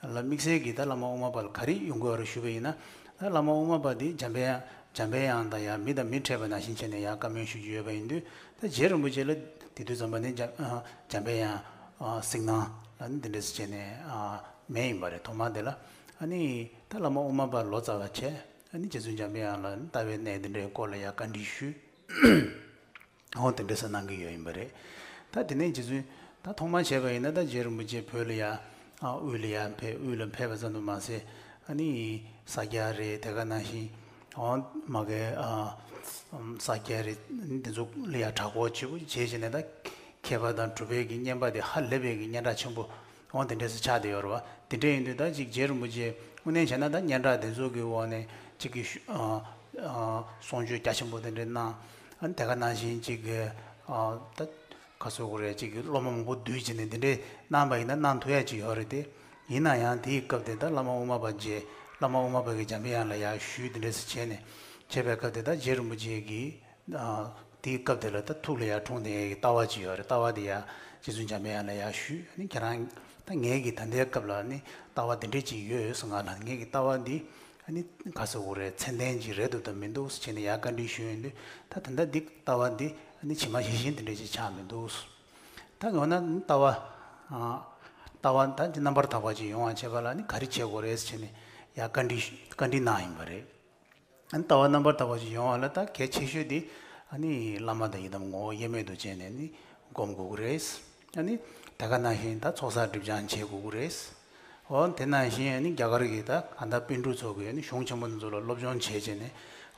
ལ་དམིགས་བསལ་གྱིས་ད་བླ་མ་དབུ་མ་པ་ལ་ག་རེ་ཡོང་གི་ཡོད་རེད་ཞུས་པ་ཡིན་ན། ད་བླ་མ་དབུ་མ་པ་འདི་འཇམ་དཔལ་དབྱངས་འཇམ་དཔལ་དབྱངས་དང་ཡང་མི་དང་མི་འཕྲད་པ་ནང་བཞིན་བྱས་ནས་ཡང་བཀའ་མོལ་ཞུ་རྒྱུ་ཡོད་པ་ཡིན་དུས། ད་རྗེ་རིན་པོ་ཆེ་ལ་དེ་དུས་ཙམ་པ་ནས་འཇམ་འཇམ་དཔལ་དབྱངས་གཟིགས་སྣང་ལ་ནི་འདི་འདྲ་ཞིག་བྱས་ནས་མེད་ཡིན་པ་རེད། ཐོག་མ་དེ་ལ་ཨ་ནི། ད་བླ་མ་དབུ་མ་པ་ལོ་ཙཱ་བ་བྱས། ཨ་ནི་རྗེ་བཙུན་འཇམ་དཔལ་དབྱངས་ལ་ལྟ་བའི་གནས་འདི་འདྲའི་སྐོར་ལ་ཡང་བཀའ་འདྲི་ཞུས། འོ་དེ་འདྲ་ཟེར་གནང་གི་ཡོད་ཡིན་པ་རེད། ད་དེ་ནས་རྗེ་བཙུན་ད་ཐོག་མར་བྱས་པ་ཡིན་ན་ད་རྗེ་རིན་པོ་ཆེ་བོད་ལ་ཡང་ཨ་དབུས་ལ་ཡང་ཕེབས། དབུས་ལ་ཕེབས་པ་ཙམ་དུ་མ་ཟད་ཨ་ནི་ས་སྐྱ་རེད། དེ་ག་ནང་བཞིན་འོ་མ་གི་ཨ་ས་སྐྱ་རེད། འདི་ཚོ་ལ་ཡང་གྲྭ་སྐོར་བྱེད་བྱས་བྱས་ནས་ད་མཁས་པ་དང་གྲུབ་པའི་གི་བསྙེན་པ་དེ་ཧ་ལས་པའི་གི་སྙན་གྲགས་ཆེན་པོ། འོ་དེ་འདྲས་སུ་ཆགས་བསྡད་ཡོད་རེད་བ། དེ་འདྲས་ཡིན་དུས་ད་ཅིག་རྗེ་རིན་པོ་ཆེ་དངོས་གནས་བྱས་ན་ད་སྙན་གྲགས་དེ་ཚོ་གི་འོག་ནས་ཅིག་གི་ཤུ་ཨ་ཨ་གསུང་ཆོས་རྒྱ་ཆེན་པོ་དེ་འདྲས་གནང་། ཨ་ནི་དེ་ག་ནང་བཞིན་ཅིག་གི་ཨ་ད་ག་ཟེར་དགོས་རེད། ཅིག་གི་སློབ་མ་མང་པོ་བསྡུས་བྱས་ནས་དེ་འདྲས་གནང་བ་ཡིན་ན་གནང་ཐུབ་ཡ་ཅིག་ཡོད་རེད་དེ། ཡིན་ན་ཡང་དེའི་སྐབས་དེ་ད་བླ་མ་དབུ་མ་པ་མཇལ། བླ་མ་དབུ་མ་པ་གིས་འཇམ་དཔལ་དབྱངས་ལ་ཡར་ཞུས། དེ་འདྲས་སུ་བྱས་ནས་བྱས་པའི་སྐབས་དེ་ད་རྗེ་རིན་པོ་ཆེ་གིས། ཨ་དེའི་སྐབས་དེ་ལ་ད་ཐུགས་ལ་ཡར་འཁྲུངས་ནས་ལྟ་བ་ཅིག་ཡོད་རེད། ལྟ་བ་དེ་ཡར་རྗེ་བཙུན་འཇམ་དཔལ་དབྱངས་ལ་ཡར་ཞུས། ཨ་ནི་ཁྱེད་རང་ད་ངེད་ཀྱིས་ད་ལྟའི་སྐབས་ལ་ནི་ལྟ་བ་དེ་འདྲས་ཅིག་ཡོད་ཟེར། ང་ལ་ངེད་ཀྱི་ལྟ་བ་འདི་ ནི་ག་ཟེར་དགོས་རེད། མཚན་ལྡན་ཅིག་རེད་འདུག་དམ་མི་འདུག་ཟེར་བྱས་ནས་ཡར་བཀའ་འདྲི་ཞུས་ཡོང་དུས། ད་དེ་འདྲ་འདི་ལྟ་བ་འདི་ནི་ཇི་མ་ཇི་བཞིན་དེ་འདྲ་ཞིག་ཆགས་མི་འདུག་ད་འོ་ན་ལྟ་བ་ལྟ་བ་ད་འདི་རྣམ་པར་དག་པ་ཅིག་ཡོང་བ་བྱེད་པ་ལ་ནི་ག་རེ་བྱེད་དགོས་རེད་ཟེར་བྱས་ནས་ཡར་བཀའ་འདྲི་བཀའ་འདྲི་གནང་ཡིན་པ་རེད། ཨ་ནི་ལྟ་བ་རྣམ་པར་དག་པ་ཅིག་ཡོང་བ་ལ་ད་གལ་ཆེ་ཤོས་དེ་ཨ་ནི་བླ་མ་དང་ཡི་དམ་ངོ་བོ་དབྱེར་མེད་དུ་བྱས་ནས་ནི་སྒོམ་དགོས་ཀྱི་རེད། ཨ་ནི་དེ་ག་ནང་བཞིན་ད་ཚོགས་བསགས་སྒྲིབ་སྦྱང་བྱེད་དགོས་ཀྱི་རེད། འོ་དེ་ནང་བཞིན་ཨ་ནི་རྒྱ་གར་གྱི་ད་ག་ད་པཎ་གྲུབ་ཚོ་གིས་ཨ་ནི་གཞུང་ཆེན་པོ་འདི་ཚོ་ལ་སློབ་སྦྱོང་བྱས་བྱས་ནས།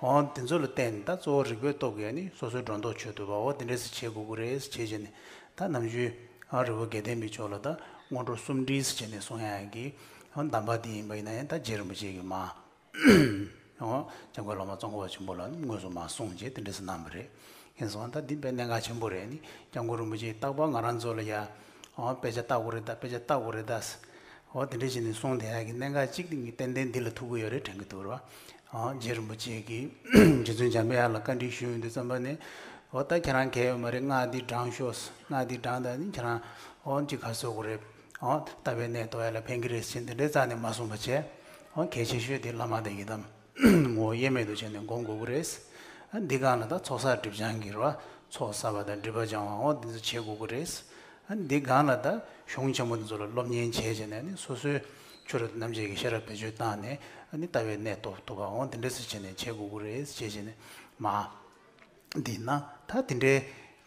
འོ་དེ་ཚོ་ལ་བརྟེན་ནས་ད་གཙོ་བོ་རིགས་པའི་སྟོབས་ཀྱིས་ཨ་ནི་སོ་སོའི་སྒྲོ་འདོགས་ཆོད་ཐུབ་པ། འོ་དེ་འདྲས་སེ་བྱེད་དགོས་ཀྱི་རེད་བྱས་བྱས་ནས། ད་ནམ་རྒྱུན་ཨ་རི་བོ་དགེ་ལྡན་པའི་ཕྱོགས་ལ་ད་སྔོན་འགྲོ་གསུམ་སྒྲིལ་ཟེར་བྱས་ནས་གསུང་ཡག་གི་ཨ་གདམས་པ་དེ་ཡིན་པ་ཡིན་ན་ཡང་ད་རྗེ་རིན་པོ་ཆེ་གིས་མ། འོ་སྐྱབས་མགོན་བླ་མ་ཙོང་ཁ་པ་ཆེན་པོ་ལ་དངོས་སུ་མ་གསུངས་རྗེས་དེ་འདྲ་ཞིག་གནང་བ་རེད། ཡིན་སོང་ད་འདི་དཔེ་གནད་འགག་ཆེན་པོ་རེད། ནི་སྐྱབས་མགོན་རིན་པོ་ཆེས་རྟག་པར་ང་རང་ཚོ་ལ་ཡ་འོ་དཔེ་ཆ་ལྟ་དགོས་རེད་ད། དཔེ་ཆ་ལྟ་དགོས་རེད་ད། འོ་དེ་འདྲ་ཞིག་ནས་གསུངས་བསྡད་ཡག་གི་གནད་འགག་གཅིག་དེ་ངས་ཏན་ཏན་འདི་ལ་ཐུག་གི་ཡོད་རེད་དྲན་གི་འདུག་ར། འོ་རྗེ་རིན་པོ་ཆེ་གིས་རྗེ་བཙུན་འཇམ་པའི་དབྱངས་ལ་བཀའ་འདྲི་ཞུས་ཡོང་དུས་ཙམ་པ་ནས། འོ་ད་ཁྱེད་རང་གལ་ཡོད་མ་རེད། སྔགས་འདི་བགྲང་ཤོག་སྔགས་འདི་བགྲང་ད་ནི་ཁྱེད་རང་འོ་འདི་ག་ཟེར་དགོས་རེད། འོ་ལྟ་བའི་གནས་རྟོགས་ཡ་ལ་ཕན་གི་རེད་ཟེར་འདི་འདྲའི་རྩ་ནས་མ་གསུངས་པ་བྱས། འོ་གལ་ཆེ་ཤོས་དེ་བླ་མ་དང་ཡི་དམ་ངོ་བོ་དབྱེར་མེད་དུ་བྱས་ནས་སྒོམ་དགོས་ཀྱི་རེད། ཨ་འདི་སྒང་ལ་ད་ཚོགས་བསགས་སྒྲིབ་སྦྱང་གི་རེད་བ། ཚོགས་བསགས་པ་དང་སྒྲིབ་པ་སྦྱང་བ་འོ་འདི་ཚོ་བྱེད་དགོས་ཀྱི་རེད། ཨ་འདི་སྒང་ལ་ད་གཞུང་ཆེན་པོ་འདི་ཚོ་ལ་སློབ་གཉེར་བྱས་བྱས་ནས་ནི་སོ་སོའི་ཆོས་རབ་ཏུ་རྣམ་འབྱེད་ཀྱི་ཤེས་རབ་བེད་སྤྱོད་བཏང་ནས་ཨ་ནི་ལྟ་བའི་གནས་རྟོགས་ཐུབ་པ་འོ་འདི་འདྲ་ཟེར་བྱས་ནས་བྱེད་དགོས་ཀྱི་རེད་ཟེར་བྱས་ནས་མ། འདི་ན་ད་དེ་འདྲའི་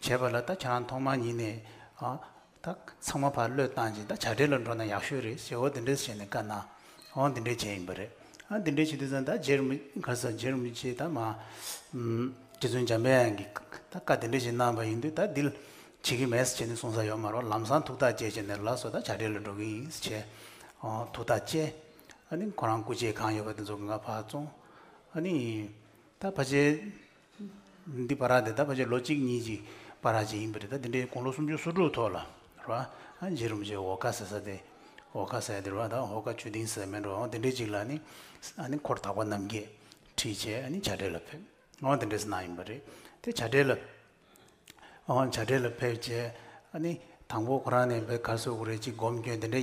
བྱས་པ་ལ་ད་ཁྱེད་རང་ཐོག་མ་ཉིད་ནས་ཨ། ད་ཚང་མ་ཕར་བློས་བཏང་བྱས་ད་བྱ་བྲལ་ལ་འགྲོ་ན་ཡག་ཤོས་རེད་ཟེར་འོ་དེ་འདྲས་བྱས་ནས་བཀའ་གནང་། འོ་དེ་འདྲས་བྱས་ཡིན་པ་རེད། ཨ་དེ་འདྲས་བྱེད་དུས་ཙང་ད་རྗེ་རིན་པོ་ག་ས་རྗེ་རིན་པོ་ཆེ་ད་མ། རྗེ་བཙུན་འཇམ་པའི་དབྱངས་ཀྱིས་ད་བཀའ་དེ་འདྲས་ཞིག་གནང་བ་ཡིན་དུས་ད་འདི་ལ་བྱེད་ཀྱི་མེད་ཟེར་བྱས་ནས་གསུང་ས་ཡོད་མ་རེད། ལམ་སང་ཐུགས་ཐག་བཅད་བྱས་ནས་ལགས་སོ་ད་བྱ་བྲལ་ལ་འགྲོ་གི་ཡིན་ཟེར་བྱས། འོ་ཐུགས་ཐག་བཅད། ཨ་ནི་ཁོ་རང་སྐུ་རྗེས་གང་ཡོད་པ་དེ་ཚོ་གང་ག་ཕར་བཙོང་། ཨ་ནི་ད་ཕལ་ཆེར། འདི་བར་དེ་ད་ཕལ་ཆེར་ལོ་གཅིག་གཉིས་ཀྱི་བར་ཅིག་ཡིན་པ་རེད། ད་དེ་འདྲའི་དགུང་ལོ་སུམ་ཅུ་སོ་དྲུག་ཐོག་ལ་རེད་བ། ཨ་རྗེ་རིན་པོ་ཆེ་འོ་ཀ་ཟེར་ས་དེ། འོ་ཀ་ཟེར་དེ་རེད་བ། ད་འོ་ཀ་ཆོས་སྡིངས་ཟེར་མིན་འགྲོ་འོ་དེ་འདྲའི་ཅིག་ལ་ནི། ཨ་ནི་འཁོར་དག་པ་རྣམས་ཀྱིས་ཁྲིད་བྱས་ཨ་ནི་བྱ་བྲལ་ལ་ཕེབས། འོ་དེ་འདྲས་གནང་ཡིན་པ་རེད། དེ་བྱ་བྲལ་ལ། འོ་བྱ་བྲལ་ལ་ཕེབས་བྱས། ཨ་ནི་དང་པོ་ཁོ་རང་ནས་བའི་གར་སོ་དགོས་རེད་ཅིག་སྒོམ་སྐྱོན་དེ་འདྲ་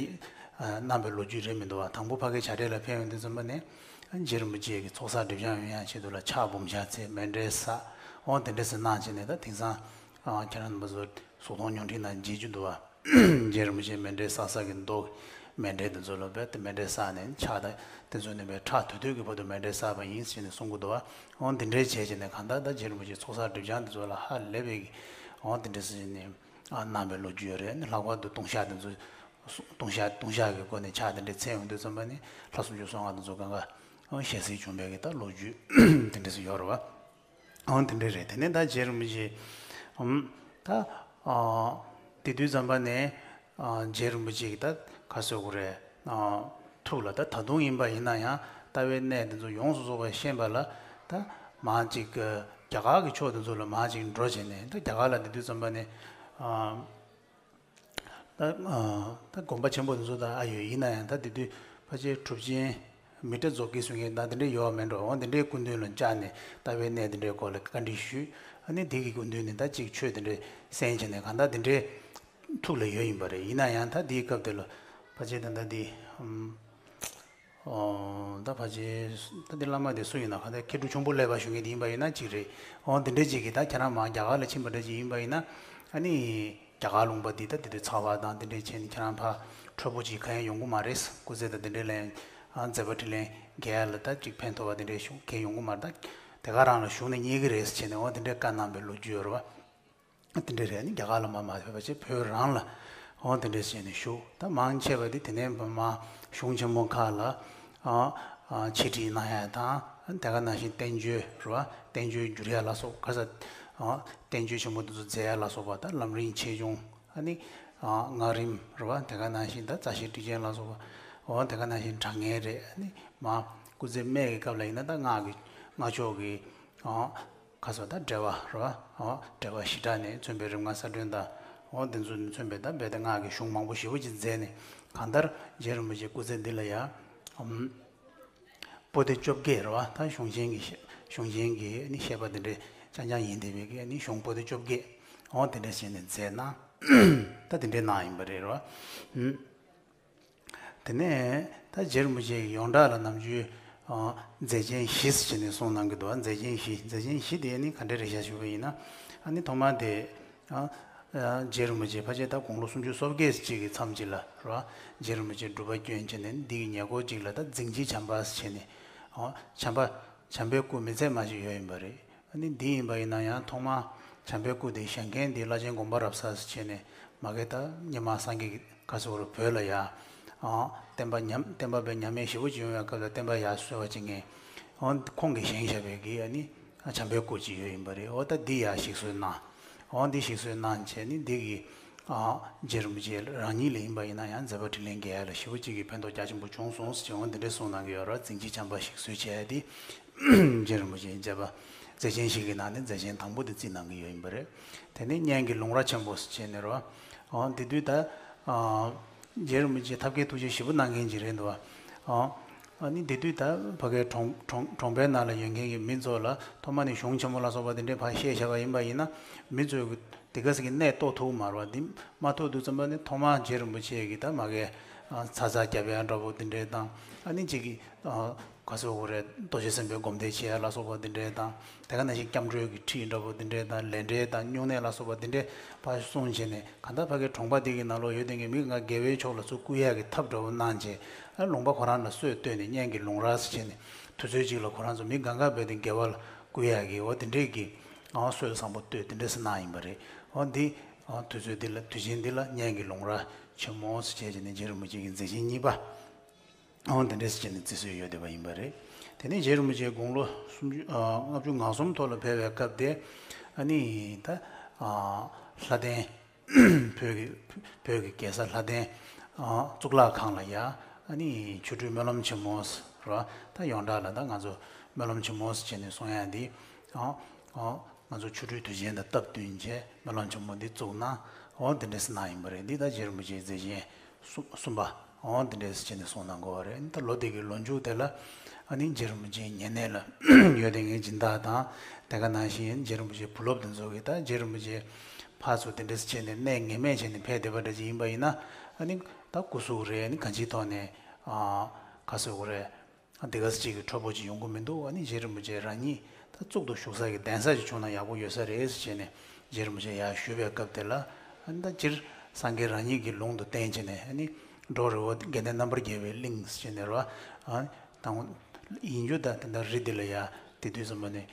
གནང་བའི་ལོ་རྒྱུས་རེད་མི་འདུག་བ། དང་པོ་ཕ་གི་བྱ་བྲལ་ལ་ཕེབས་ཡོང་དུས་ཙམ་པ་ནས་ཨ་རྗེ་རིན་པོ་ཆེ་གི་ཚོགས་བསགས་སྒྲིབ་སྦྱང་ཡོང་ཡག་ཆེད་དུ་ལ་ཕྱག་འབུམ་ཕྱག་འཚལ་མཎྜལ་བསགས། འོ་དེ་འདྲ་ཟེར་གནང་བྱས་ནས་ད་དེང་སང་ཁྱེད་རང་རྣམ་པ་ཚོ་གཟུགས་མཐོང་མྱོང་ཁྲིད་ནང་མཇལ་རྒྱུ་འདུག་བ། རྗེ་རིན་པོ་ཆེ་མཎྜལ་བསགས་ས་གི་མདོ་མཎྜལ་དེ་ཚོ་ལ་བས་དེ་མཎྜལ་བསགས་ནས་ཕྱག་དང་དེ་ཚོ་ནས་བས་ཕྲག་དོད་དོད་ཀྱི་བར་དུ་མཎྜལ་བསགས་པ་ཡིན་ཟེར་ནས་གསུང་གི་འདུག་བ། འོ་འདི་འདྲའི་བྱས་བྱས་ནས་གང་ལྟར་ད་རྗེ་རིན་པོ་ཆེ་ཚོགས་བསགས་སྒྲིབ་སྦྱང་དེ་ཚོ་ལ་ཧ་ལས་པའི་གི་འོ་འདི་འདྲ་ཟེར་ནས་ཨ་གནང་བའི་ལོ་རྒྱུས་ཡོད་རེད། ལྷག་པར་དུ་ལྟུང་བཤགས་དེ་ཚོ་ལྟུང་བཤགས་ལྟུང་བཤགས་ཀྱི་སྒོ་ནས་ཕྱག་དེ་འདྲ་འཚལ་ཡོང་དུས་ཙམ་པ་ནི་ལྷ་སུམ་ཅུ་སོ་ལྔ་དེ་ཚོ་གང་ག་ཨ་ཞལ་གཟིགས་བྱུང་བའི་གི་ད་ལོ་རྒྱུས་དེ་འདྲ་ཟེར་ཡོད་རེད་བ། འོ་དེ་འདྲ་རེད། དེ་ནས་ད་རྗེ་རིན་པོ་ཆེ་ཨམ་ད་ཨ་དེ་དུས་ཙམ་པ་ནས་ཨ་རྗེ་རིན་པོ་ཆེ་གི་ད་ག་ཟེར་དགོས་རེད། ཨ་ཐུགས་ལ་ད་ད་དུང་ཡིན་པ་ཡིན་ན་ཡང་ལྟ་བའི་གནས་དེ་ཚོ་ཡོངས་སུ་རྫོགས་པ་ཤེས་པ་ལ་ད་མར་ཅིག་རྒྱ་གར་གི་ཕྱོགས་དེ་ཚོ་ལ་མར་ཅིག་འགྲོ་བྱས་ནས་ད་རྒྱ་གར་ལ་དེ་དུས་ཙམ་པ་ནས་ཨ། ད་ཨ་ད་དགོན་པ་ཆེན་པོ་དེ་ཚོ་ད་ཨ་ཡོད་ཡིན་ན་ཡང་ད་དེ་དུས་ཕལ་ཆེར་གྲུབ་ཆེན་མི་ཏྲ་རྫོགས་དགེ་ཟེར་མཁན་ད་དེ་འདྲས་ཡོད་མེད་འགྲོ། འོ་དེ་འདྲའི་སྐུ་མདུན་ལ་བཅར་ནས་ལྟ་བའི་གནས་དེ་འདྲའི་སྐོར་ལ་བཀའ་འདྲི་ཞུས། ཨ་ནི་དེ་གི་སྐུ་མདུན་ནས་ད་ཅིག་ཆོས་དེ་འདྲས་གསན་བྱས་ནས་གང་ལྟར་དེ་འདྲའི་ཐུགས་ལ་ཡོད་ཡིན་པ་རེད། ཡིན་ན་ཡང་ད་དེའི་སྐབས་དེ་ལ་ཕལ་ཆེར་ད་ལྟ་འདི་ཨམ། ཨོ། ད་ཕལ་ཆེར་ད་འདི་བླ་མ་དེ་སུ་ཡིན་ན་གང་ལྟར་མཁས་གྲུབ་ཆུང་པོ་ལེགས་པ་ཞུ་མཁན་དེ་ཡིན་པ་ཡིན་ན་གཅིག་རེད། ཨོ་འདི་འདྲའི་ཅིག་གིས་ད་ཁྱེད་རང་མར་རྒྱ་གར་ལ་ཕྱིན་པ་འདྲ་ཅིག་ཡིན་པ་ཡིན་ན། ཨ་ནི་རྒྱ་གར་ལུང་པ་འདི་ད་འདི་དུས་ཚ་བ་དང་འདི་འདྲའི་བྱས་ནས་ཁྱེད་རང་ཕར་འཕྲོད་པོ་ཅིག་གང་ཡང་ཡོང་གི་མ་རེད། སྐུ་ཚེ་དང་འདི་འདྲའི་ལན་ཨ་མཛད་པ་དྲིན་ལན་འགལ་ལ་ད་ཅིག་ཕན་ཐོགས་པ་འདི་འདྲའི་ཞུ་གང་ཡང་ཡོང་གི་མ་རེད། ད་དེ་ག་རང་ལ་བཞུགས་ནས་རྙེད་ཀྱི་རེད་ཟེར་བྱས་ནས་ཨོ་འདི་འདྲའི་བཀའ་གནང་པའི་ལོ་རྒྱུས་ཡོད་རེད་བ། དེ་འདྲ་རེད། ནི་རྒྱ་གར་ལ་མ་མ་ཕེབས་པ་བྱས་བོད་རང་ལ་འོ་དེ་འདྲ་བྱས་ནས་བཞུགས། ད་མང་ཆེ་བ་དེ་དེ་ནས་མ་གཞུང་ཆེན་མོ་ཁག་ལ་ཨ་ཨ་ཆེད་ཁྲིད་གནང་ཡ་དང་དེ་ག་ནང་བཞིན་བསྟན་བཅོས་རེད་བ། བསྟན་བཅོས་བསྒྱུར་ཡ་ལ་སོགས་ག་ས་ཨ་བསྟན་བཅོས་ཆེན་མོ་དེ་ཚོ་མཛད་ཡ་ལ་སོགས་པ་ད་ལམ་རིམ་ཆེ་ཆུང་ཨ་ནི་ཨ་སྔགས་རིམ་རེད་བ། དེ་ག་ནང་བཞིན་ད་རྩ་ཤེ་ཊཱིཀ་ཆེན་ལ་སོགས་པ་འོ་དེ་ག་ནང་བཞིན་དྲང་ངེས་རེད། ཨ་ནི་མ་སྐུ་ཚེ་སྨད་ཀྱི་སྐབས་ལ་ཡིན་ན་ད་སྔགས་ཀྱི་སྔགས་ཕྱོགས་ཀྱི་ཨ། ཁ་སོ་ད་འགྲེལ་པ་རེད་བ། འོ་འགྲེལ་པ་ཞི་དྲག་ནས་མཚོན་པའི་རིམ་ལྔ་གསལ་སྒྲོན་དང་འོ་དེ་ཚོ་ནས་མཚོན་པའི་ད་རྦད་དེ་སྔགས་ཀྱི་གཞུང་མང་པོ་ཞེ་པོ་ཅིག་མཛད་ནས་གང་ལྟར་རྗེ་རིན་པོ་ཆེ་སྐུ་ཚེ་འདི་ལ་ཡ། ཨམ། པོ་ཏི་བཅོ་བརྒྱད་རེད་བ། ད་གཞུང་ཆེན་གྱི་བཤད་གཞུང་ཆེན་གྱི་ནི་བཤད་པ་དེ་འདྲའི་རྐྱང་རྐྱང་ཡིན་བསྡད་པའི་གི་ནི་གཞུང་པོ་ཏི་བཅོ་བརྒྱད་འོ་དེ་འདྲ་བྱས་ནས་མཛད་གནང་། ད་དེ་འདྲའི་གནང་ཡིན་པ་རེད་རེད་བ། ཨམ། དེ་ནས་ད་རྗེ་རིན་པོ་ཆེ་གི་ཡོངས་གྲགས་ལ་ནམ་རྒྱུན་ ཨ་མཛད་ཆེན་བཞི་ཟེར་བྱས་ནས་གསུངས་གནང་གི་འདུག་མཛད་ཆེན་བཞི། མཛད་ཆེན་བཞི་དེ་ནི་ག་འདྲ་རེད་ཤག་ཞུས་པ་ཡིན་ན། ཨ་ནི་ཐོག་མར་དེ་ཨ་ཨ་རྗེ་རིན་པོ་ཆེ་ཕལ་ཆེར་ད་དགུང་ལོ་སུམ་ཅུ་སོ་བརྒྱད་ཅིག་གི་མཚམས་ཅིག་ལ་རེད་བ། རྗེ་རིན་པོ་ཆེ་སྒྲུབ་པ་བསྐྱོན་བྱས་ནས་འདི་གི་ཉེ་འཁོར་ཅིག་ལ་ད་རྫིང་ཕྱི་བྱམས་པ་ཟེར་བྱས་ནས། ཨ་བྱམས་པ་བྱམས་པའི་སྐུ་མི་ཚད་མ་ཞིག་ཡོད་ཡིན་པ་རེད། ཨ་ནི་འདི་ཡིན་པ་ཡིན་ན་ཡང་ཐོག་མར་བྱམས་པའི་སྐུ་དེ་བཞེངས་མཁན་དེ་བླ་ཆེན་དགོངས་པ་རབ་གསལ་ཟེར་བྱས་ནས་མ་གི་ད་སྔོན་མ་སངས་རྒྱས་ཀྱི་ག་ཟེར་དགོས་རེད། བོད་ལ་ཡ་ཨ་བསྟན་པ་ཉམས་བསྟན་པ་དཔེ་ཉམས་ཉེས་ཞེ་པོ་ཅིག་ཡོང་བའི་སྐབས་ལ་བསྟན་པ་ཡར་གསོ་བ་བྱེད་མཁན་ཨ་ཁོང་གིས་བཞེངས་བཞག་པའི་གི་ཨ་ནི་བྱམས་པའི་སྐུ་ཅིག་ཡོད་ཡིན་པ་རེད། འོ་ད་འདི་ཡར་ཞིག་གསོ་གནང་། འོ་འདི་ཞིག་གསོ་གནང་བྱས་ནི་འདི་གི་ཨ་རྗེ་རིན་པོ་ཆེ་རང་ཉིད་ལ་ཡིན་པ་ཡིན་ན་ཡང་མཛད་པ་དྲིན་ལན་འགེལ་ཡ་ལ་ཞེ་པོ་ཅིག་གི་ཕན་ཐོགས་རྒྱ་ཆེན་པོ་བྱུང་སོང་ཟེར་བྱས་འོ་འདི་འདྲའི་གསུངས་གནང་གི་ཡོད་རེད། རྫིང་ཕྱི་བྱམས་པ་ཞིག་གསོ་བྱས་ཏེ། རྗེ་རིན་པོ་ཆེའི་མཛད་པ་མཛད་ཆེན་བཞི་གི་ནང་ནས་མཛད་ཆེན་དང་པོ་དེ་བརྩིས་གནང་གི་ཡོད་ཡིན་པ་རེད། དེ་ནས་སྙན་གྱི་ལུང་ར་ཆེན་པོ་ཟེར་བྱས་ནས་རོ། ཨོ་དེ་དུས་ད་ཨ་རྗེ་རིན་པོ་ཆེ་ཐབས་མཁས་ཐུགས་རྗེ་ཞེ་པོ་གནང་མཁན་ཅིག་རེད་འདུག་བ། ཨོ་ཨ་ནི་དེ་དུས་ད་ཕ་གའི་གྲོང་གྲོང་གྲོང་པའི་ནང་ལ་ཡོད་མཁན་གྱི་མི་ཚོ་ལ་ཐོག་མ་ནས་གཞུང་ཆེན་མོ་ལ་སོགས་པ་དེ་འདྲའི་ཕར་བཤད་བཞག་པ་ཡིན་པ་ཡིན་ན་མི་ཚོས་དེ་ག་ཟེར་གྱི་གནས་རྟོགས་ཐུབ་མ་རེད་བ། དེ་མ་ཐུབ་དུས་ཙམ་པ་ནས་ཐོག་མར་རྗེ་རིན་པོ་ཆེ་གིས་ད་མ་གའི་ཨ་ཚ་ཚ་རྒྱབ་ཡ་འདྲ་པོ་དེ་འདྲའི་དང་ཨ་ནི་གཅིག་གིས་ཨ། ག་ཟེར་དགོས་རེད། རྡོ་རྗེ་སེམས་དཔའི་སྒོམ་བཟླས་བྱེད་ཡ་ལ་སོགས་པ་འདི་འདྲའི་དང་། དེ་ག་ནང་བཞིན་སྐྱབས་འགྲོའི་གི་ཁྲིད་འདྲ་པོ་འདི་འདྲའི་དང་ལས་འབྲས་དང་སྨྱུང་གནས་ལ་སོགས་པ་འདི་འདྲའི་ཕར་གསུངས་བྱས་ནས་གང་ལྟར་ཕ་གིའི་གྲོང་པ་འདི་གི་ནང་ལོགས་ཡོད་བསྡད་མཁན་མི་ང་དགེ་བའི་ཕྱོགས་ལ་ཚུར་བསྐུལ་ཡ་གི་ཐབས་འདྲ་པོ་གནང་བྱས། ཨ་ལུང་པ་ཁོ་རང་ལ་གསོལ་བཏོད་ནས་སྙན་གྱི་ལུང་ར་ཟེར་བྱས་ནས་དུས་ཚོད་ཅིག་ལ་ཁོ་རང་ཚོ་མི་གང་ག་བས་ཏེ་དགེ་བ་ལ་བསྐུལ་ཡ་གི་འོ་དེ་འདྲའི་གི་ཨ་གསོལ་བཟང་པོ་བཏོད་དེ་འདྲ་ཟེར་གནང་ཡིན་པ་རེད། འོ་འདི་ཨ་དུས་ཚོད་འདི་ལ་དུས་ཆེན་འདི་ལ་སྙན་གྱི་ལུང་ར་ཆེན་མོ་ཟེར་བྱས་བྱས་ནས་རྗེ་རིན་པོ་ཆེ་གི་མཛད་ཆེན་གཉིས་པ། འོ་དེ་འདྲས་བྱས་ནས་བརྩི་སྲོལ་ཡོད་བསྡད་པ་ཡིན་པ་རེད། དེ་ནས་རྗེ་རིན་པོ་ཆེ་དགུང་ལོ་སུམ་ཅུ་ཨ་ལྔ་བཅུ་ང་གསུམ་ཐོག་ལ་ཕེབས་པའི་སྐབས་དེ་ཨ་ནི་ད་ཨ་ལྷ་ལྡན་བོད་ཀྱི་བོད་ཀྱི་རྒྱལ་ས་ལྷ་ལྡན་ཨ་གཙུག་ལག་ཁང་ལ་ཡ་ཨ་ནི་ཆོ་འཕྲུལ་སྨོན་ལམ་ཆེན་མོ་ར་ད་ཡོངས་གྲགས་ལ་ད་ང་ཚོ་སྨོན་ལམ་ཆེན་མོ་ཟེར་བྱས་ནས་གསུང་ཡ་འདི་ཨ་ཨ་ང་ཚོ་ཆོ་འཕྲུལ་དུས་ཆེན་དང་སྟབས་བསྟུན་བྱས་སྨོན་ལམ་ཆེན་མོ་འདི་བཙུགས་ན་འོ་དེ་འདྲས་གནང་ཡིན་པ་རེད། འདི་ད་རྗེ་རིན་པོ་ཆེའི་མཛད་ཆེན། གསུམ་གསུམ་པ། འོ་འདི་འདྲས་ཟེར་བྱས་ནས་གསུངས་གནང་གི་ཡོད་རེད། ད་ལོ་དེ་གི་ལོ་མཇུག་དེ་ལ་ཨ་ནི་རྗེ་རིན་པོ་ཆེའི་ཉེ་གནས་ལ་ཡོད་དེ་ངའི་སྦྱིན་བདག་དང་དེ་ག་ནང་བཞིན་རྗེ་རིན་པོ་ཆེའི་བུ་སློབ་དེ་ཚོ་གིས་ད་རྗེ་རིན་པོ་ཆེ་ཕར་ཚུར་དེ་འདྲས་ཟེར་བྱས་ནས་གནས་ངེས་མེད་བྱས་ནས་ཕེབས་བསྡད་པ་འདྲ་ཅིག་ཡིན་པ་ཡིན་ན་ཨ་ནི་ད་སྐུ་གཟུགས་རེད། ཨ་ནི་གང་ཅིའི་ཐོག་ནས་ཨ་ག་ཟེར་དགོས་རེད། དེ་ག་ཚོད་ཅིག་གི་འཕྲོ་པོ་ཅིག་ཡོང་གི་མི་འདུག་ཨ་ནི་རྗེ་རིན་པོ་ཆེ་རང་ཉིད་ད་གཙུག་ཏུ་བཞུགས་ས་གི་གདན་ས་ཅིག་བྱུང་ན་ཡག་པོ་ཡོད་ས་རེད་ཟེར་བྱས་ནས་རྗེ་རིན་པོ་ཆེ་ཡར་ཞུས་པའི་སྐབས་དེ་ལ་ཨ་ནི་ད་སྤྱིར་སངས་རྒྱས་རང་ཉིད་ཀྱི་ལུང་དུ་བསྟན་བྱས་ནས་ཨ་ནི་འབྲོག་རི་བོ་དགེ་ལྡན་རྣམ་པར་རྒྱལ་བའི་གླིང་ཟེར་བྱས་ནས་རོ། ཨ་དང་ཡིན་རྒྱུ་ད་དེ་འདྲ་རི་འདི་ལ་ཡ་དེ་དུས་ཙམ་པ་ནས་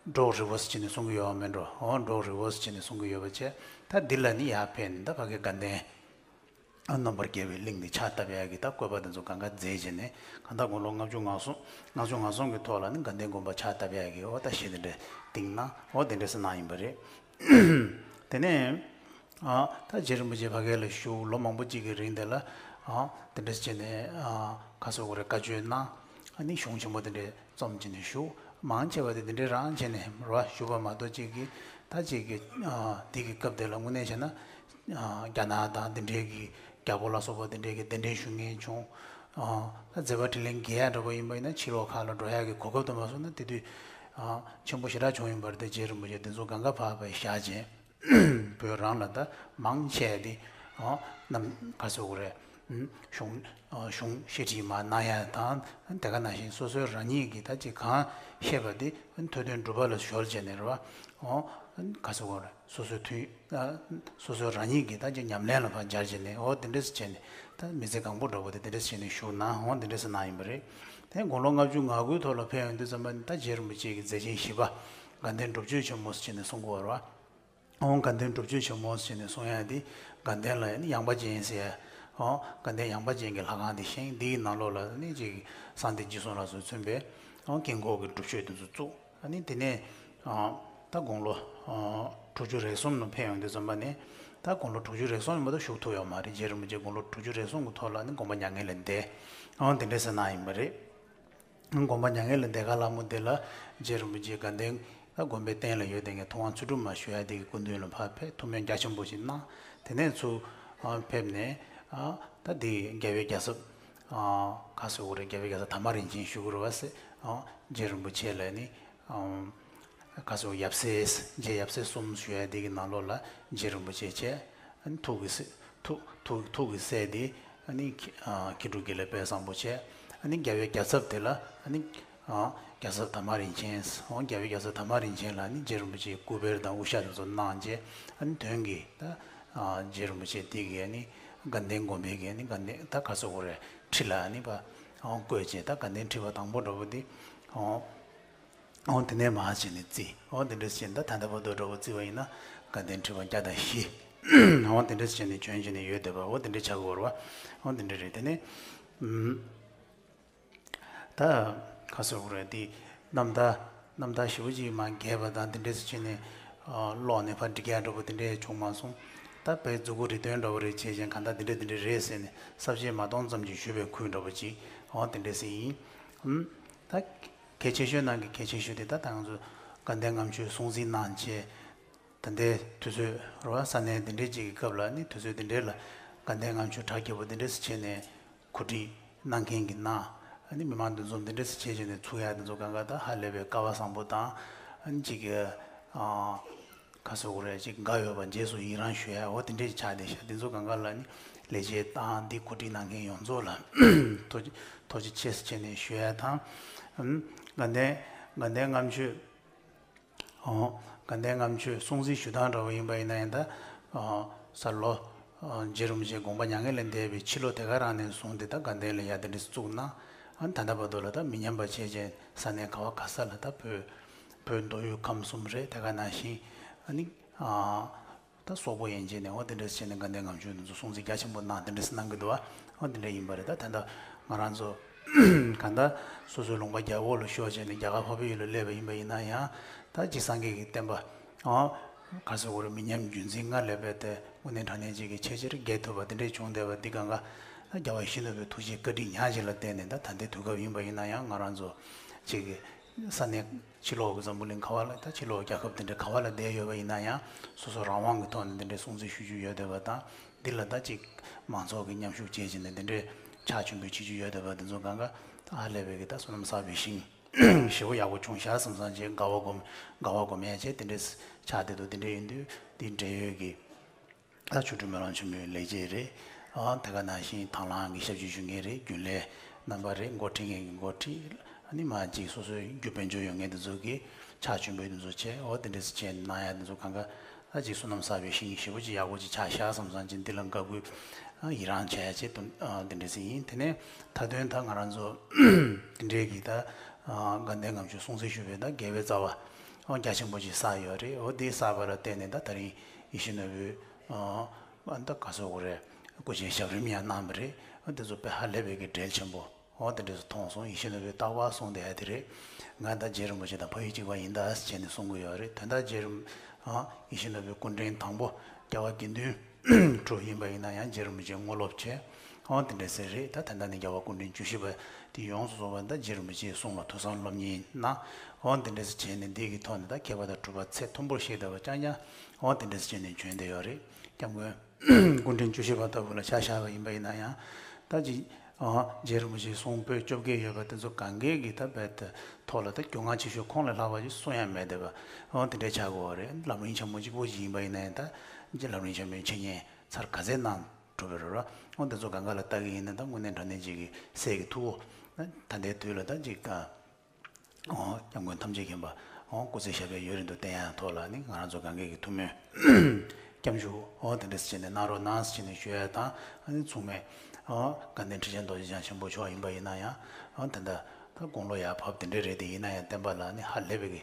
འབྲོག་རི་བོ་ཟེར་བྱས་ནས་གསུང་གི་ཡོད་པ་མིན་འགྲོ། འོ་འབྲོག་རི་བོ་ཟེར་བྱས་ནས་གསུང་གི་ཡོད་པ་བྱས། ད་འདི་ལ་ནི་ཡར་ཕེབས་ནས་ད་ཕ་གི་དགའ་ལྡན། རྣམ་པར་རྒྱལ་བའི་གླིང་འདི་ཕྱག་བཏབ་ཡག་གི་ད་བཀོད་པ་དེ་ཚོ་གང་ག་མཛད་བྱས་ནས་གང་ལྟར་དགུང་ལོ་ལྔ་བཅུ་ང་གསུམ་ལྔ་བཅུ་ང་གསུམ་གི་ཐོག་ལ་ནི་དགའ་ལྡན་དགོན་པ་ཕྱག་བཏབ་ཡག་གི་འོ་ད་གཞི་དེ་འདྲ་བཏིང་ན་འོ་དེ་འདྲ་ཟེར་གནང་ཡིན་པ་རེད། དེ་ནས་ཨ་ད་རྗེ་རིན་པོ་ཆེ་ཕ་གི་ལ་བཞུགས་ལོ་མང་པོ་གཅིག་གི་རིང་དེ་ལ་ཨ་དེ་འདྲ་བྱས་ནས་ཨ་ག་ཟེར་དགོས་རེད། བཀའ་ཆོས་གནང་། ཨ་ནི་གཞུང་ཆེན་མོ་དེ་འདྲ་རྩོམ་བྱས་ནས་བཞུགས། མང་ཆེ་བ་དེ་དེ་འདྲའི་རང་བྱས་ནས་རོ་བཞུགས་པ་མ་གཏོགས་གཅིག་གིས་ད་གཅིག་གིས་ཨ་དེ་གི་སྐབས་དེ་ལ་དངོས་གནས་བྱས་ན་ཨ་རྒྱ་ནག་དང་དེ་འདྲའི་གི་རྒྱལ་པོ་ལ་སོགས་པ་དེ་འདྲའི་གི་གདན་འདྲེན་ཞུ་མཁན་བྱུང་། ཨ་ད་མཛད་པ་དྲིན་ལན་འགེལ་ཡ་འདྲ་པོ་ཡིན་པ་ཡིན་ན་ཕྱི་ལོགས་ཁག་ལ་འགྲོ་ཡ་གི་གོ་སྐབས་དུ་མ་སོང་ན་དེ་དུས་ཨ་ཆེན་པོ་ཞེ་དྲག་བྱུང་ཡིན་པ་རེད། དེ་རྗེ་རིན་པོ་ཆེ་དེ་ཚོ་གང་ག་ཕར་ཕར་བཞག་བྱས། བོད་རང་ལ་ད་མང་ཆེ་དེ་ཨོ་རྣམ་ག་ཟེར་དགོས་རེད། གཞུང་གཞུང་བཤད་ཁྲིད་མ་གནང་ཡ་དང་དེ་ག་ནང་བཞིན་སོ་སོའི་རང་ཉིད་ཀྱི་ད་ཅིག་གང་ཤེས་པ་དེ་ཐོས་དོན་སྒྲུབ་པ་ལ་གཞོལ་བྱས་ནས་རེད་བ། ཨོ་ག་ཟེར་དགོས་རེད། སོ་སོའི་ཐོས་སོ་སོའི་རང་ཉིད་ཀྱི་ད་ཅིག་ཉམས་ལེན་ལ་ཕར་སྦྱར་བྱས་ནས་ཨོ་དེ་འདྲས་བྱས་ནས་ད་མི་ཚེ་གང་པོ་འདྲ་པོ་དེ་དེ་འདྲས་བྱས་ནས་བཞུགས་ན་ཨོ་དེ་འདྲས་གནང་ཡིན་པ་རེད། དེ་དགུང་ལོ་ལྔ་བཅུ་ང་དགུའི་ཐོག་ལ་ཕེབས་ཡོང་དུས་ཙམ་པ་ནི་ད་རྗེ་རིན་པོ་ཆེ་གི་མཛད་ཆེན་བཞི་པ་དགའ་ལྡན་སྒྲུབ་མཆོད་ཆེན་མོ་ཟེར་བྱས་ནས་གསུང་གི་ཡོད་རེད་བ། ཨོང་དགའ་ལྡན་སྒྲུབ་མཆོད་ཆེན་མོ་ཟེར་ནས་གསུང་ཡ་དེ་དགའ་ལྡན་ལ་ཡང་ཡངས་པ་ཅན་ཟེར་ཡ། ཨོང་དགའ་ལྡན་ཡངས་པ་ཅན་གྱི་ལྷ་ཁང་དེ་བཞེངས། འདིའི་ནང་ལོགས་ལ་ནི་ཅིག་གསང་བདེ་འཇིགས་གསུམ་ལ་སོགས་མཚོན་པའི་ཨོང་དཀྱིལ་འཁོར་གྱི་སྒྲུབ་མཆོད་དེ་ཚོ་བཙུགས། ཨ་ནི་དེ་ནས་ཨོང་ད་དགུང་ལོ་ཨོང་དྲུག་ཅུ་རེ་གསུམ་ལ་ཕེབས་ཡོང་དུས་ཙམ་པ་ནས་ད་དགུང་ལོ་དྲུག་ཅུ་རེ་གསུམ་ལ་མ་གཏོགས་བཞུགས་ཐུབ་ཡོད་མ་རེད། རྗེ་རིན་པོ་ཆེ་དགུང་ལོ་དྲུག་ཅུ་རེ་གསུམ་གྱི་ཐོག་ལ་ནི་དགོངས་པ་མྱ་ངན་ལས་འདས། ཨོང་དེ་འདྲ་ཟེར་གནང་ཡིན་པ་རེད། དགོངས་པ་མྱ་ངན་ལས་འདས་ཁ་ལ་མོ་དེ་ལ་རྗེ་རིན་པོ་ཆེ་དགའ་ལྡན་ད་དགོན་པའི་རྟེན་ལ་ཡོད་དེ་ངས་ཐུབ་དབང་ཚུལ་ཁྲིམས་མ་ཞུ་ཡ་དེ་གི་སྐུ་མདུན་ལ་ཕར་ཕེབས་ཐུགས་སྨོན་རྒྱ་ཆེན་པོ་ཞིག་གནང་། དེ་ནས་ཚུར་ཨ་ཕེབས་ནས་ཨ་ད་དེ་རྒྱལ་བའི་རྒྱལ་ཚབ་ཨ་ག་ཟེར་དགོས་རེད། རྒྱལ་བའི་རྒྱལ་ཚབ་དར་མ་རིན་ཆེན་ཞུ་གི་རེད་བ་ཟེར། ཨ་རྗེ་རིན་པོ་ཆེ་ལ་ནི་ཨ་ག་ཟེར་ཡབ་སྲས་རྗེ་ཡབ་སྲས་གསུམ་ཞུ་ཡ་དེ་གི་ནང་ལོགས་ལ་རྗེ་རིན་པོ་ཆེ་བྱས། ཨ་ནི་ཐུགས་ཀྱི་སྲས་ཐུགས་ཐུགས་ཐུགས་ཀྱི་སྲས་དེ་ཨ་ནི་མཁས་ཨ་མཁས་གྲུབ་དགེ་ལེགས་དཔལ་བཟང་པོ་བྱས། ཨ་ནི་རྒྱལ་བའི་རྒྱལ་ཚབ་དེ་ལ་ཨ་ནི་ཨ་རྒྱལ་ཚབ་དར་མ་རིན་ཆེན། ཨོ་རྒྱལ་བའི་རྒྱལ་ཚབ་དར་མ་རིན་ཆེན་ལ་ཨ་ནི་རྗེ་རིན་པོ་ཆེའི་སྐུ་པར་དང་དབུ་ཞྭ་དེ་ཚོ་གནང་བྱས། ཨ་ནི་དོན་གྱིས་ད་ཨ་རྗེ་རིན་པོ་ཆེ་དེ་གིས་ཨ་ནི་དགའ་ལྡན་དགོན་པའི་གི་ཨ་ནི་དགའ་ལྡན་ད་ག་ཟེར་དགོས་རེད། ཁྲི་ལ་ཨ་ནི་ཕར་ཨོ་བཀོད་བྱས། ད་དགའ་ལྡན་ཁྲི་པ་དང་པོ་འདྲ་པོ་དེ་ཨོ་ཨོ་དེ་ནས་མར་བྱས་ནས་བརྩིས། ཨོ་དེ་འདྲ་བྱས་ནས་ད་ད་ལྟ་བར་དུ་འདྲ་པོ་བརྩིས་པ་ཡིན་ན་དགའ་ལྡན་ཁྲི་པ་བརྒྱ་དང་བཞི། ཨོ་དེ་འདྲ་བྱས་ནས་བྱོན་བྱས་ནས་ཡོད་བསྡད་པ། ཨོ་དེ་འདྲ་ཆགས་ཀྱི་ཡོད་རེད་པ། ཨོ་དེ་འདྲ་རེད། དེ་ནས་ཨུམ། ད་ག་ཟེར་དགོས་རེད། དེ་རྣམ་ཐར་རྣམ་ཐར་ཞེ་པོ་ཅིག་མར་རྒྱས་པ་དང་དེ་འདྲས་སུ་བྱས་ནས་ཨ་ཀློག་ནས་ཕར་འབྲི་རྒྱག་འདྲ་པོ་དེ་འདྲས་བྱུང་མ་སོང་། ད་དཔེ་མཛུབ་གུ་རི་སྟོན་འདྲ་པོ་རེ་བྱས་བྱས་གང་ལྟར་དེ་འདྲས་དེ་འདྲས་རེད་ཟེར་ནས་ས་བཅད་མ་སྟོང་ཙམ་ཅིག་ཞུས་པའི་ཁུལ་འདྲ་པོ་ཅིག་ཨོ་དེ་འདྲས་ཟེར་ཡིན། ཨུམ། ད་གལ་ཆེ་ཤོས་ནང་གི་གལ་ཆེ་ཤོས་དེ་ད་ད་ང་ཚོ་དགའ་ལྡན་ལྔ་མཆོད་སྲུང་བརྩི་གནང་བྱས། ད་ལྟའི་དུས་ཚོད་རེད་པ། ས་གནས་འདི་འདྲའི་ཅིག་གི་སྐབས་ལ་ནི་དུས་ཚོད་འདི་འདྲའི་ལ་དགའ་ལྡན་ལྔ་མཆོད་གྲ་རྒྱས་པོ་འདི་འདྲས་སུ་བྱས་ནས་གོ་སྒྲིག་གནང་མཁན་གྱིས་གནང་། ཨ་ནི་མི་མང་འདུ་འཛོམས་འདི་འདྲས་སུ་བྱས་བྱས་ནས་ཚུགས་ཡ་འདི་ཚོ་གང་ག་ད་ཧ་ལས་པའི་སྐལ་བ་བཟང་པོ་དང་། ཨ་ནི་ཅིག་གི་ཨ་ག་ཟེར་དགོས་རེད། ཅིག་དགའ་འོས་པ་རྗེས་སུ་ཡི་རང་ཞུ་ཡ་འོ་དེ་འདྲས་ཆགས་བསྡད་ཤག་འདི་ཚོ་གང་ག་ལ་ནི་ལས་བྱེད་དང་འདི་གོ་སྒྲིག་གནང་མཁན་ཡོངས་རྫོགས་ལ་ཐུགས་རྗེ་ཐུགས་རྗེ་ཆེ་ཟེར་བྱས་ནས་ཞུ་ཡ་དང་། ཨ་ནི་དགའ་ལྡན་དགའ་ལྡན་ལྔ་མཆོད། ཨོ། དགའ་ལྡན་ལྔ་མཆོད་སྲུང་བརྩི་ཞུ་སྟངས་འདྲ་པོ་ཡིན་པ་ཡིན་ན་ཡང་ད། ཨོ། གསར་ལོ། ཨོ། རྗེ་རིན་པོ་ཆེ་དགོངས་པ་མྱ་ངན་ལས་འདས་པའི་ཕྱི་ལོ་དེ་ག་རང་ནས་བཟུང་སྟེ་ད་དགའ་ལྡན་ལ་ཡ་དེ་འདྲས་བཙུགས་གནང་། ཨ་ནི་ད་ལྟ་བར་དུ་ལ་ད་མི་ཉམས་པ་བྱས་བྱས་ས་གནས་ག་བ་ག་ས་ལ་ད་བོད། བོད་མདོ་དབུས་ཁམས་གསུམ་རེད། དེ་ག་ནང་བཞིན་ཨ་ནི། ཨ། ད་སོག་པོ་ཡན་ཆད་ནས་འོ་དེ་འདྲས་བྱས་ནས་དགའ་ལྡན་ལྔ་མཆོད་འདི་ཚོ་སྲུང་བརྩི་རྒྱ་ཆེན་པོ་གནང་དེ་འདྲས་གནང་གི་འདུག་བ། འོ་དེ་འདྲས་ཡིན་པ་རེད། ད་ད་ལྟ་ང་རང་ཚོ་གང་ལྟར་སོ་སོའི་ལུང་པ་རྒྱ་འོག་ལ་ཤོར་བྱས་ནས་རྒྱ་གར་འཕགས་པའི་ཡུལ་ལ་སླེབས་པ་ཡིན་པ་ཡིན་ན་ཡང་ད་ཅིག་སངས་རྒྱས་ཀྱི་བསྟན་པ་ཨ་ག་ཟེར་དགོས་རེད། མི་ཉམས་རྒྱུན་འཛིན་སྔར་ལས་པའི་དེ་དངོས་གནས་དྲང་གནས་ཅིག་གི་ཆེས་ཆེར་རྒྱས་ཐུབ་པ་དེ་འདྲས་བྱུང་བསྡད་པ་འདི་གང་ག་ད་རྒྱལ་བ་ཡིད་བཞིན་ནོར་བུའི་ཐུགས་རྗེ་བཀའ་དྲིན་ཉག་གཅིག་ལ་བརྟེན་ནས་ད་ད་ལྟའི་དུས་སྐབས་ཡིན་པ་ཡིན་ན་ཡང་ང་རང་ཚོ་ཅིག་གི་ས་གནས་ཕྱི་ལོགས་ཀྱི་འཛམ་བུ་གླིང་ག་བ་ལ་ད་ཕྱི་ལོགས་རྒྱལ་ཁབ་དེ་འདྲ་ག་བ་ལ་བསྡད་ཡོད་པ་ཡིན་ན་ཡང་སོ་སོ་རང་དབང་གི་ཐོག་ནས་དེ་འདྲའི་སྲུང་བརྩི་ཞུ་རྒྱུ་ཡོད་བསྡད་པ་དང་འདི་ལ་ད་ཅིག་མང་ཚོགས་ཀྱི་མཉམ་ཞུགས་བྱེད་བྱས་ནས་དེ་འདྲའི་ཕྱག་མཆོད་འབུལ་བྱེད་རྒྱུ་ཡོད་བསྡད་པ་དེ་ཚོ་གང་ག་ད་ཧ་ལས་པའི་གི་ད་བསོད་ནམས་བསགས་པའི་ཞིང་ཞེ་པོ་ཡག་པོ་བྱུང་ཤག་བསམ་བསམ་བྱས་དགའ་བ་སྒོམ་དགའ་བ་སྒོམ་ཡ་བྱས་དེ་འདྲའི་ཆགས་བསྡད་འདུག་དེ་འདྲ་ཡིན་དུས་འདི་འབྲེལ་ཡོད་ཀྱི། ད་ཆོ་འཕྲུལ་སྨོན་ལམ་ཆེན་མོའི་ལས་བྱེད་རེད། ཨ་དེ་ག་ནང་བཞིན་དང་བླངས་ཀྱི་ཞབས་ཕྱི་ཞུ་མཁན་རེད། རྒྱུན་ལས་རྣམ་པ་རེད། འགོ་ཁྲིད་མཁན་གྱི་འགོ་ཁྲིད། ཨ་ནི་མ་གཅིག་སོ་སོའི་རྒྱུ་དཔལ་འབྱོར་ཡོད་མཁན་དེ་ཚོ་གིས་ཕྱག་མཆོད་འབུལ་དེ་ཚོ་བྱས། འོ་དེ་འདྲས་སེ་བྱས་གནང་ཡ་དེ་ཚོ་གང་ག་ད་ཅིག་བསོད་ནམས་བསགས་པའི་ཞིང་ཞེ་པོ་ཅིག་ཡག་པོ་ཅིག་ཆགས་ཤག་བསམ་བསམ་ཅིག་འདི་ལ་དགའ་གུས་ཨ་ཡི་རང་བྱས་ཡ་ཆེད་དུ་ཨ་དེ་འདྲས་སེ་ཡིན། དེ་ནས་མཐའ་དོན་ད་ང་རང་ཚོ་དེ་འདྲས་ཀྱི་ད་ཨ་དགའ་ལྡན་ལྔ་མཆོད་སྲུང་བརྩི་ཞུ་བའི་ད་དགེ་བའི་རྩ་བ་ཨ་རྒྱ་ཆེན་པོ་ཅིག་བསགས་ཡོད་རེད། འོ་དེ་བསགས་པ་ལ་བརྟེན་ནས་ད་ད་རིང་ཡིད་བཞིན་ནོར་བུའི་ཨ་ཨ་ད་ག་ཟེར་དགོས་རེད། སྐུ་ཆེན་ཞབས་རིམ་ཡང་གནང་བ་རེད། ཨ་དེ་ཚོ་དཔེ་ཧ་ལས་པའི་གི་འབྲེལ་ཆེན་པོ་འོ་དེ་འདྲས་སུ་མཐོང་སོང་། ཡིད་བཞིན་ནོར་བུའི་རྟག་པར་གསུངས་བསྡད་ཡ་དེ་རེད། ང་ད་རྗེ་རིན་པོ་ཆེ་དང་ཕ་ཡུལ་གཅིག་པ་ཡིན་ད་ཟེར་བྱས་ནས་གསུང་གི་ཡོད་རེད། དོན་དག་རྗེ་རིན་ཨ་ཡིད་བཞིན་ནོར་བུའི་སྐུ་ཕྲེང་དང་པོ་རྒྱལ་བ་དགེ་འདུན་གྲུབ་ཡིན་པ་ཡིན་ན་ཡང་རྗེ་རིན་པོ་ཆེ་དངོས་སློབ་བྱས། འོ་དེ་འདྲས་སེ་རེད། ད་ད་ལྟ་ནི་རྒྱལ་བ་སྐུ་ཕྲེང་བཅུ་བཞི་པ་དེ་ཡོངས་སུ་རྫོགས་པ་ད་རྗེ་རིན་པོ་ཆེའི་གསུང་ལ་ཐོས་བསམ་སློབ་གཉེར་གནང་། འོ་དེ་འདྲས་སེ་བྱས་ནས་འདི་གི་ཐོག་ནས་ད་མཁས་པ་དང་གྲུབ་པ་ཚད་མཐོན་པོར་བཞེས་བསྡད་པ་རྐྱང་རྐྱང་འོ་དེ་འདྲས་སེ་བྱས་ནས་བྱོན་བསྡད་ཡོད་རེད། སྐྱབས་མགོན་སྐུ་ཕྲེང་བཅུ་བཞི་པ་ལྟ་བུ་ལ་ཆ་བཞག་པ་ཡིན་པ་ཡིན་ན་ཡང་ད་ཅིག་ཨ་རྗེ་རིན་པོ་ཆེའི་གསུང་པོད་བཅོ་བརྒྱད་ཡོད་པ་དེ་ཚོ་གང་གས་ཀྱི་ད་རྦད་དེ་ཐོག་ལ་ད་རྒྱུས་མངའ་ཆེ་ཤོས་ཁོང་ལས་ལྷག་པ་ཅིག་གསུང་ཡ་མེད་བསྡད་པ་འོ་དེ་འདྲས་ཆགས་ཀྱི་ཡོད་རེད། ལམ་རིམ་ཆེན་མོ་གཅིག་པོ་ཞིག་ཡིན་པ་ཡིན་ན་ཡང་ད་རྗེ་ལམ་རིམ་ཆེན་མོའི་འཆད་ཉན་ཚར་ག་ཚད་གནང་། གྲུབ་པའི་རོ་ར། འོ་དེ་ཚོ་གང་ག་ལ་ལྟ་གི་ཡིན་ན་ད་དངོས་གནས་དྲང་གནས་ཅིག་གི་སྲས་ཀྱི་ཐུ་བོ། ད་ལྟའི་དུས་ལ་ད་ཅིག་ཨ། འོ་སྐྱབས་མགོན་ཐམས་ཅད་མཁྱེན་པ། འོ་སྐུ་ཚེ་ཞབས་པད་ཡུན་རིང་དུ་བརྟན་ཡ་ཐོག་ལ་ནི་ང་རང་ཚོ་གང་ག་གི་ཐུགས་སྨོན། སྐྱབས་འཇུག་འོ་དེ་འདྲ་ཟེར་བྱས་ནས་གནང་རོགས་གནང་ཟེར་བྱས་ནས་ཞུ་ཡ་དང་ཨ་ནི་མཚུངས་མེད། འོ་དགའ་ལྡན་ཁྲི་ཆེན་རྡོ་རྗེ་འཆང་ཆེན་པོ་མཆོག་ཡིན་པ་ཡིན་ན་ཡང་འོ་དེ་འདྲ་ད་དགུང་ལོ་ཡར་བབས་དེ་འདྲ་རེད། དེ་ཡིན་ན་ཡང་བསྟན་པ་ལ་ནི་ཧ་ལས་པའི་གི་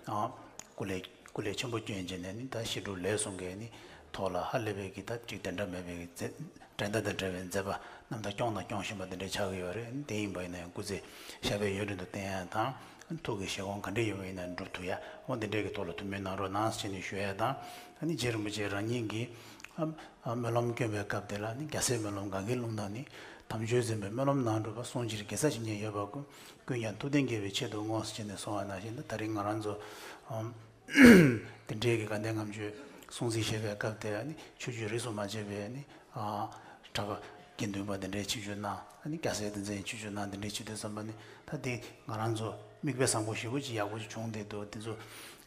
འོ་སྐུ་ལས། སྐུ་ལས་ཆེན་པོ་བསྐྱོན་བྱས་ནས་ནི་ད་བཤད་སྒྲུབ་ལས་གསུམ་གའི་ནི་ཐོག་ལ་ཧ་ལས་པའི་གི་ད་ཅིག་འགྲན་ཟླ་མེད་པའི་གི་མཛད། འགྲན་ཟླ་དང་བྲལ་བའི་མཛད་པ་རྣམ་དག་སྐྱོང་དང་སྐྱོང་བཞིན་པ་འདི་འདྲའི་ཆགས་ཀྱི་ཡོད་རེད། དེ་ཡིན་པ་ཡིན་ན་ཡང་སྐུ་ཚེ་ཞབས་པད་ཡུན་རིང་དུ་བརྟན་ཡ་དང་ཐུགས་ཀྱི་བཞེད་དགོངས་ག་འདྲ་ཡོད་པ་ཡིན་ན་འགྲུབ་ཐུབ་ཡ་འོ་འདི་འདྲའི་གི་ཐོག་ལ་ཐུགས་སྨོན་གནང་རོགས་གནང་ཟེར་ནས་ཞུ་ཡ་དང་ཨ་ནི་རྗེ་རིན་པོ་ཆེ་རང་ཉིད་ཀྱིས་ཨ་ཨ་སྨོན་ལམ་བསྐྱོན་པའི་སྐབས་དེ་ལ་ནི་རྒྱལ་སྲས་སྨོན་ལམ་གང་གི་ལུང་དང་ནི་དམ་ཆོས་འཛིན་པའི་སྨོན་ལམ་གནང་གྲུབ་པ་གསུང་ཕྱིར་དགེ་རྩ་ཇི་སྙེད་ཡོད་པ་ཀུན། ཀུན་ཀྱང་ཐུབ་བསྟན་རྒྱས་པའི་ཆེད་དུ་བསྔོ་ཟེར་ནས་གསུངས་པ་ནང་བཞིན་ད་ད་རིང་ང་རང་ཚོ་ཨམ་དེ་འདྲའི་གི་དགའ་ལྡན་ལྔ་མཆོད་སྲུང་བརྩི་བྱེད་པའི་སྐབས་དེ་ཨ་ནི་ཆོས་བརྒྱུད་རིས་སུ་མ་ཆད་པའི་ཨ་ནི་ཨ་གྲྭ་པ་དགེ་འདུན་པ་དེ་འདྲའི་ཆིབས་བསྒྱུར་གནང་། ཨ་ནི་སྐྱ་སེར་དེ་ཚོའི་ཆིབས་བསྒྱུར་གནང་། དེ་འདྲའི་བྱེད་དུས་ཙམ་པ་ནི་ད་དེ་ང་རང་ཚོ་མིག་དཔེ་བཟང་པོ་ཞེ་པོ་ཅིག་ཡག་པོ་ཅིག་བྱུང་བསྡད་འདུག་དེ་ཚོ་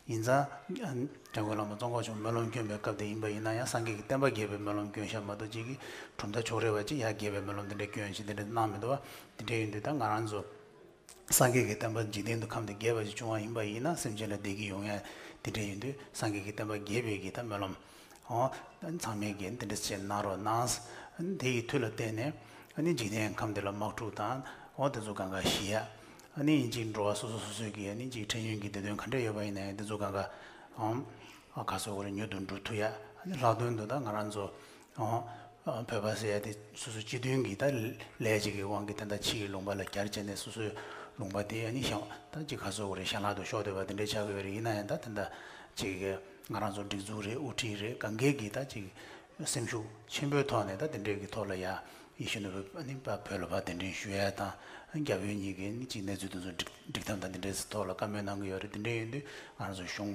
ཡིན་ཙང་། དྲན་མཁོ་བླ་མ་ཙོང་ཁ་མཆོག་སྨོན་ལམ་བསྐྱོན་པའི་སྐབས་དེ་ཡིན་པ་ཡིན་ན་ཡང་སངས་རྒྱས་ཀྱི་བསྟན་པ་རྒྱས་པའི་སྨོན་ལམ་བསྐྱོན་ཤག་མ་གཏོགས་གཅིག་གིས་གྲུབ་མཐའ་ཕྱོགས་རིས་པ་གཅིག་ཡར་རྒྱས་པའི་སྨོན་ལམ་དེ་འདྲ་བསྐྱོན་ཞིག་དེ་འདྲ་གནང་མི་འདུག་བ། དེ་འདྲ་ཡིན་དུས་ད་ང་རང་ཚོ་སངས་རྒྱས་ཀྱི་བསྟན་པ་འཇིག་རྟེན་དུ་ཁམས་དེ་རྒྱས་པ་ཞིག་བྱུང་བ་ཡིན་པ་ཡིན་ན་སེམས་ཅན་ལ་བདེ་སྐྱིད་ཡོང་ཡ་དེ་འདྲ་ཡིན་དུས་སངས་རྒྱས་ཀྱི་བསྟན་པ་རྒྱས་པའི་གི་ད་སྨོན་ལམ། ཨོ། ཚང་མས་གི་འདི་འདྲ་བྱས་གནང་རོགས་གནང་། དེ་ཡི་མཐུ་ལ་བརྟེན་ནས་ཨ་ནི་འཇིག་རྟེན་ཁམས་འདི་ལ་དམག་འཁྲུག་དང་ཨོ་དེ་ཚོ་གང་ག་ཞི་ཡ། ཨ་ནི་ཡིན་གཅིག་འགྲོ་བ་སོ་སོ་སོ་སོའི་གི་ཨ་ནི་གཅིག་འཕྲལ་ཡུན་གྱི་བདེ་དོན་ག་འདྲ་ཡོད་པ་ཡིན་ན་ཡང་དེ་ཚོ་གང་ག་ཨོ་ག་སོ་གོ་རེ་མྱུར་དུ་འགྲུབ་ཐུབ་ཡ། ཨ་ནི་ལྷག་དོན་དུ་ད་ང་རང་ཚོ་ཨོ་བོད་པ་ཟེར་ཡ་དེ་སོ་སོ་སྤྱི་མཐུན་གྱི་ད་ལས་ཅིག་གི་དབང་གིས་ད་ད་ཕྱི་ཡི་ལུང་པ་ལ་གྱར་བྱས་ནས་སོ་སོའི་ལུང་པ་དེ་ཨ་ནི་ཤང་ད་ཅིག་ག་སོ་གོ་རེ་ཤ་ལག་ཏུ་ཤོར་བསྡད་པ་དེ་འདྲ་ཆགས་ཀྱི་ཡོད་རེད། ཡིན་ན་ཡང་ད་དེ་འདྲ་ཅིག་གི་ང་རང་ཚོ་སྒྲིག་འཛུགས་རེད། དབུ་ཁྲིད་རེད། གང་གས་ཀྱིས་ད་ཅིག་སེམས་ཤུགས་ཆེན་པོའི་ཐོག་ནས་ད་དེ་འདྲའི་གི་ཐོག་ལ་ཡ་ཡིད་བཞིན་ནོར་བུ་ཨ་ནི་བོད་ལ་ཕར་གདན་འདྲེན་ཞུ་ཡ་དང་རྒྱ་བོད་གཉིས་ཀྱི་ནི་ཅིག་གནས་ཚུལ་དེ་ཚོ་སྒྲིག་སྒྲིག་ཐབས་དང་དེ་འདྲའི་ཐོག་ལ་བཀའ་མོལ་གནང་གི་ཡོད་རེད། དེ་འདྲ་ཡིན་དུས་ང་རང་ཚོ་གཞུང་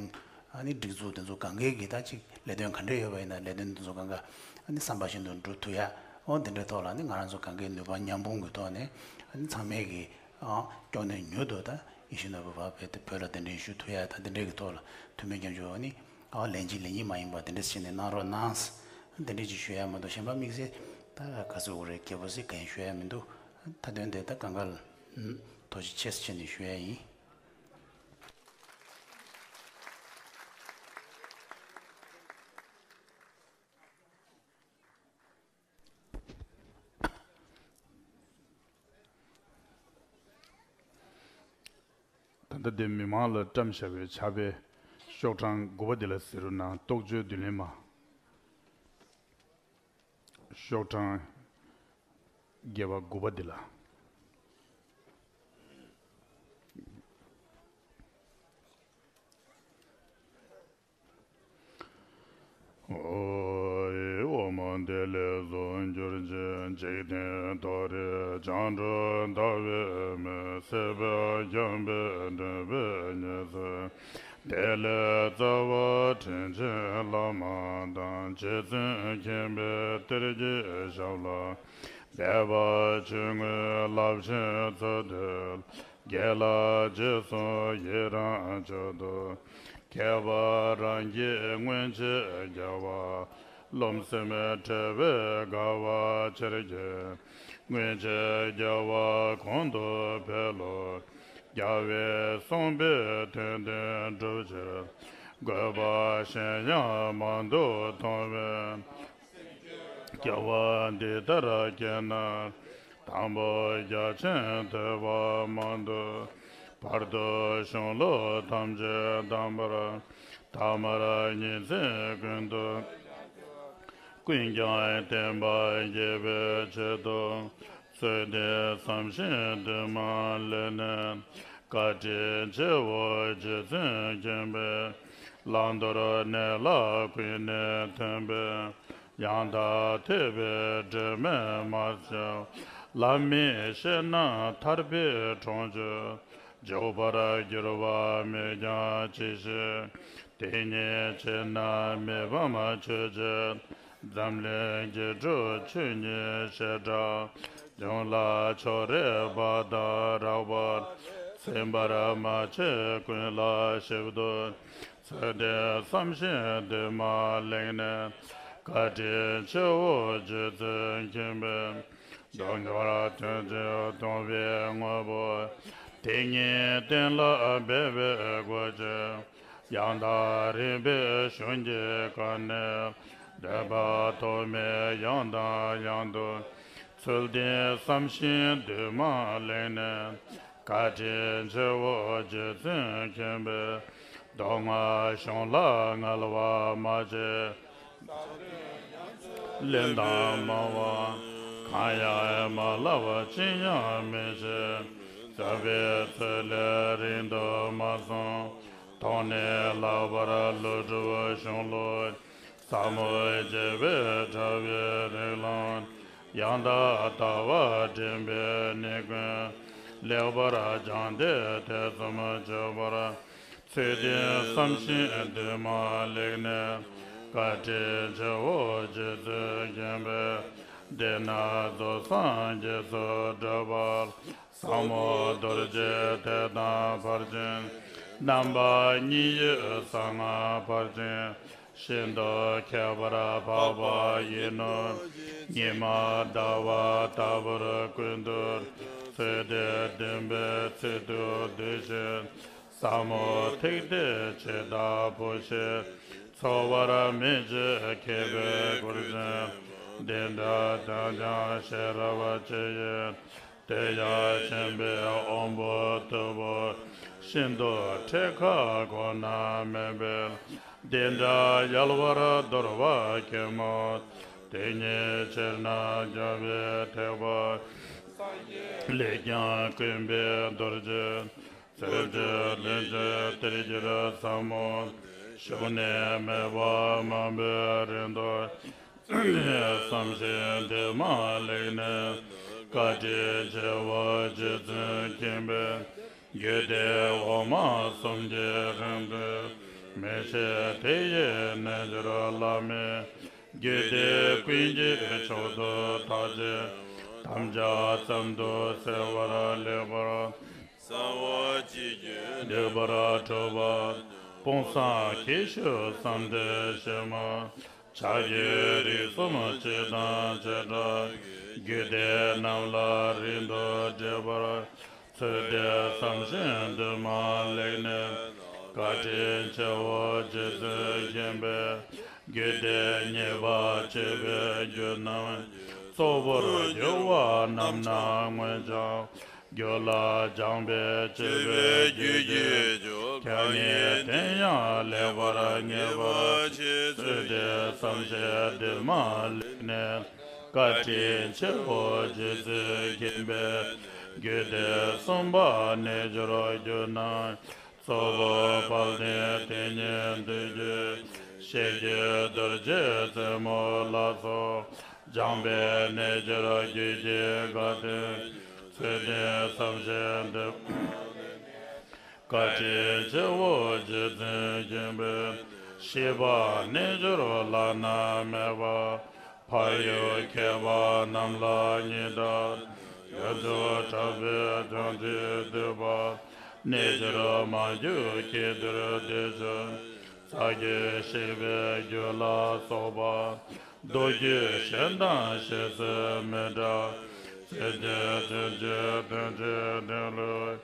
ཨ་ནི་སྒྲིག་འཛུགས་དེ་ཚོ་གང་གས་ཀྱིས་ད་ཅིག་ལས་དོན་ག་འདྲ་ཡོད་པ་ཡིན་ན་ལས་དོན་དེ་ཚོ་གང་ག་ཨ་ནི་བསམ་པ་བཞིན་དུ་འགྲུབ་ཐུབ་ཡ། འོ་དེ་འདྲའི་ཐོག་ལ་ནི་ང་རང་ཚོ་གང་གས་ནུས་པ་མཉམ་སྤུངས་ཀྱི་ཐོག་ནས་ཨ་ནི་ཚང་མས་ཀྱི་ཨ་སྐྱོ་ནས་མྱུར་དུ་ད་ཡིད་བཞིན་ནོར་བུ་བ་བོད་དེ་བོད་ལ་གདན་འདྲེན་ཞུ་ཐུབ་ཡ་ད་དེ་འདྲའི་གི་ཐོག་ལ་ཐུགས་སྨོན་སྐྱབས་འཇུག་ཨ་ནི། ཨ་ལན་གཅིག་ལན་གཉིས་མ་ཡིན་པ་དེ་འདྲ་བྱས་ནས་གནང་རོགས་གནང་། དེ་འདྲ་ཅིག་ཞུ་ཡ་མ་གཏོགས་གཞན་པ་དམིགས་བསལ་ད་ག་ཚོད་འོ་རེད་རྒྱལ་པོ་ཟེར་གང་ཞུ་ཡ་མི་འདུག་མཐའ་དོན་དེ་ད་གང་ག་ལ་ཐུགས་རྗེ་ཆེ་ཟེར་བྱས་ནས་ཞུ་ཡ་ཡིན། ད་ལྟ་འདིར་མི་མང་ལ་བཀྲམ་བཞག་པའི་ཕྱག་དཔེ་ཤོག་གྲངས་དགུ་པ་འདི་ལ་གཟིགས་རོགས་གནང་། རྟོགས་བརྗོད་མདུན་ལེགས་མ། ཤོག་གྲངས་བརྒྱད་པ་དགུ་པ་འདི་ལ། འོ་ཡི་འོ་མ་དེ་ལས་སུ་གྱུར་ཅིག་འཇིག་རྟེན་མཐོ་རིས་བྱང་འགྲོ་ཟླ་བའི་མེ། སྲིད་པའི་འཁྱམས་པའི་འདྲེན་པའི་ཉེས་སེལ། དེ་ལས་རྩ་བ་དྲིན་ཆེན་བླ་མ་དང་། རྗེ་བཙུན་མཁྱེན་པའི་གཏེར་གྱི་ཞབས་ལ། སྦས་པ་ཆོས་མངོན་རླབས་ཆེན་ཚུལ་དུ། དགེ་ལ་རྗེས་སུ་ཡི་རང་མཆོག་ཏུ། ཁྱད་པར་རང་གི་སྔོན་ཆད་རྒྱལ་བ། རློམ་སེམས་བྲལ་བའི་དགའ་བ་ཆེར་སྐྱེད། སྔོན་ཆད་རྒྱལ་བ་གོང་དུ་འཕེལ་ལོ། རྒྱལ་བས་གསུངས་པའི་དོན་དེ་འགྲུབ་ཕྱིར། དགོས་པ་གཞན་ཡང་མང་དུ་མཐོང་བས། སྐྱེ་བ་འདི་ལྟར་སྐྱེས་ན། དང་པོ་རྒྱ་ཆེན་ཐོས་པ་མང་དུ། བར་དུ་གཞུང་ལུགས་ཐམས་ཅད་དམ་པར། ཐ་མར་ཉིན་མཚན་ཀུན་ཏུ། ཀུན་ཀྱང་བསྟན་པ་རྒྱས་པའི་ཆེད་དུ། ཚུལ་འདི་བསམ་ཞིང་དུ་མ་ལེགས་ནས། བཀའ་དྲིན་ཆེའོ་རྗེ་བཙུན་མཁྱེན་པས། བླང་དོར་གནས་ལ་ཀུན་ནས་ཐོན་པའི། ཡང་དག་ཐོས་པའི་སྒྲོན་མེ་མ་ཆགས། ལམ་མི་ཤེས་ན་ཐར་པའི་གྲོང་ཆོག་འཇུག་པར་འགྱུར་བ་མེད་ཀྱང་ཅི་ཞིག་དེ་ཉིད་ཕྱིར་ན་མི་ཕམ་ཆོས་ཀྱི། འཛམ་གླིང་དགེ་ཕྲུག་ཆོས་ཉིད་བྱེ་བྲག་འབྱུང་ལ་ཕྱོགས་རིས་པ་དང་རགས་པར། ཚིམ་པར་མ་བྱེད་ཀུན་ལ་ཞིབ་ཏུ། ཚུལ་འདི་བསམ་ཞིང་དུ་མ་ལེགས་ནས། བཀའ་དྲིན་ཆེའོ་རྗེ་བཙུན་མཁྱེན་པས། མདོ་མྱུར་དོན་གཅིག་སྟོང་པའི་དངོས་པོ། དེ་ཉིད་གཏན་ལ་འབེབས་པའི་སྒོ་ཕྱེ། ཡང་དག་རིག་པའི་གཞུང་གི་གར་གནས། འདོད་པ་ཐོགས་མེད་ཡང་དང་ཡང་དུ། ཚུལ་འདི་བསམ་ཞིང་དུ་མ་ལེགས་ནས། བཀའ་དྲིན་ཆེའོ་རྗེ་བཙུན་མཁྱེན་པས། མདོ་སྔགས་གཞུང་ལ་ངལ་བ་མ་བྱེད། ལན་དང་སྨྲ་བ་གང་ཡང་མ་བསླབ་ཅི་ཡང་མི་བྱེད། རྩ་བའི་ཚུལ་ལས་རིང་དུ་མ་སོང་། ཐོག་ནས་ལྷག་པར་ཀླུ་སྒྲུབ་གཞུང་ལུགས། ཟབ་མོ་རྒྱས་པའི་དྲ་བའི་རིགས་ལམ། ཡང་དག་ལྟ་བ་འདྲེན་པའི་གནས་ཀུན། ལེགས་པར་སྦྱངས་ཏེ་ཐེ་ཚོམ་གཅོད་པར། ཚུལ་འདི་བསམ་ཞིང་དུ་མ་ལེགས་ནས། བཀའ་དྲིན་ཆེའོ་རྗེ་བཙུན་མཁྱེན་པས། དེས་ན་རྫོགས་སངས་རྒྱས་སུ་འགྲོ་བ། ཟབ་མོ་རྡོ་རྗེ་ཐེག་དམ་ཕར་ཕྱིན། རྣམ་པ་གཉིས་ཡོད་གསང་སྔགས་ཕར་ཕྱིན། ཤིན་ཏུ་ཁྱད་པར་འཕགས་པ་ཡིན་ནོ། ཉི་མ་ཟླ་བ་ལྟ་བུར་ཀུན་ཏུ། ཚུལ་དེ་བདེན་པའི་ཚུལ་དུ་འདུ་ཞིང་། ཟབ་མོ་ཐུགས་དེ་ཇི་ལྟ་བུ་ཞིག་འཚོ་བར་མི་བྱེད་མཁས་པའི་མགུར་ཅན། འདི་འདྲ་དེང་ཀྱང་ཤེས་རབ་ཆེ་ཡི། དེ་ཡང་ཆེན་པོའི་དབང་པོ་ཐུ་བོ། ཤིན་ཏུ་ཐད་ཀར་ཁོ་ན་མེད་པས། འདི་འདྲ་ཡལ་བར་དོར་བ་མཁན་མོ། དེ་ཉིད་ཕྱིར་ན་རྒྱལ་བའི་ཐེག་པ། ལས་ཀྱང་ཀུན་པའི་རྡོ་རྗེ། ཚུལ་འཆོས་ལན་ཆོས་དེར་གྱུར་ཟབ་མོ། ཞུགས་ནས་མེད་པ་མང་པོའི་རིང་དུ། བསམ་བཞིན་དེ་མ་ལེགས་ནས། བཀའ་དྲིན་ཆེ་བོ་རྗེ་བཙུན་མཁྱེན་པས། རྒྱུད་སྡེ་འོག་མ་གསུམ་གྱི་རིང་དུ། མི་ཕྱེད་དེ་ཡི་རྣལ་འབྱོར་བླ་མའི། རྒྱུད་སྡེ་ཀུན་གྱི་མཆོག་ཏུ་བརྟགས་ཤིང་། དམ་བཅའ་ཙམ་དུ་གསལ་བར་ལེགས་པར། གསང་བ་ཅི་བརྗོད་འགྲེལ་པར་གྲུབ་པ། དཔང་བསམ་གྱིས་ཞུ་བསམ་གཏན་བཞི་མ། ཕྱག་རྒྱའི་རིགས་གསུམ་སྤྱི་དང་བྱེ་བྲག་རྒྱུད་སྡེ་རྣམས་ལ་རིང་དུ་འགྲེལ་པར། ཚུལ་དེ་བསམ་བཞིན་དུ་མ་ལེགས་ནས། བཀའ་དྲིན་ཆེ་བོ་རྗེ་བཙུན་མཁྱེན་པས། རྒྱུད་སྡེ་མཉེས་པ་བྱེད་པའི་རྒྱུ་རྣམས། གཙོ་བོར་གྱུར་པ་རྣམ་སྣང་མངོན་བྱང་། རྒྱུད་ལ་སྦྱངས་པས་བཅོས་པའི་རྒྱུད་ཀྱི། ཁྱབ་ངེས་དེ་ཡང་ལེགས་པར་ངེས་པ་ཆེ། ཚུལ་དེ་བསམ་ཤེས་དུ་མ་ལེགས་ནས། བཀའ་དྲིན་ཆེ་བོ་རྗེ་བཙུན་མཁྱེན་པས། རྒྱུད་སྡེ་གསུམ་པ་རྣལ་འབྱོར་རྒྱུད་རྣམས། གཙོ་བོ་དཔལ་ལྡན་དེ་ཉིད་འདུས་ཀྱི། ཤེས་བརྒྱད་རྡོ་རྗེ་རྩེ་མོ་ལ་སོགས། སྦྱངས་པས་རྣལ་འབྱོར་རྒྱུད་ཀྱི་དགའ་སྟོན། ཚུལ་དེ་བསམ་བཞིན་དུ། བཀའ་དྲིན་ཆེ་བོ་རྗེ་བཙུན་མཁྱེན་པས། ཤེས་པ་རྣལ་འབྱོར་བླ་ན་མེད་པ། བག་ཡོད་མཁས་པ་རྣམས་ལ་ཉིད་བདག་ཡོངས་སུ་གྲགས་པའི་དོན་དེ་བསྡུས་པ། རྣལ་འབྱོར་མ་གྱུར་ཀྱི་དུར་དེ་ཆོས། རྩ་རྒྱུད་ཤེས་པའི་རྒྱུད་ལ་སོགས་པ། མདོ་རྒྱུད་གཞན་དང་ཤེས་ཚུལ་མི་འདྲ། ཚིག་གི་དོན་གྱི་དོན་གྱི་དོན་ལུགས།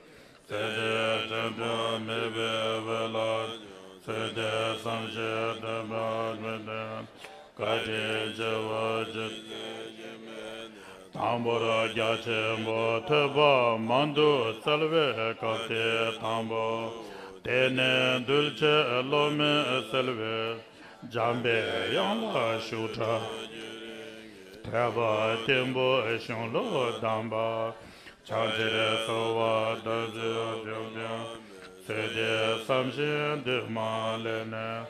ཚིག་དེ་དོན་དུ་མེད་པའི་བོད་ལ། ཚིག་དེ་བསམ་ཤེས་དོན་པར་མི་ལྡན། བཀའ་དྲིན་ཆེ་བོ་རྗེ། དང་པོར་རྒྱ་ཆེན་པོ་ཐོས་པ་མང་དུ་སྩལ་བའི་སྐབས་དེ་དང་པོ། དེ་ནས་གདུལ་བྱའི་བློ་མི་གསལ་བས། འཇམ་པའི་དབྱངས་ལ་ཞུགས་གྲགས། ཐོས་པ་སྐྱེན་པོའི་གཞུང་ལུགས་གདམས་པ། བྱང་ཕྱིར་གསོལ་བ་བཏབ་ཚུལ་བསྒྲུབས་ཀྱང་། ཚུལ་དེ་བསམ་བཞིན་དུ་མ་ལེགས་ནས།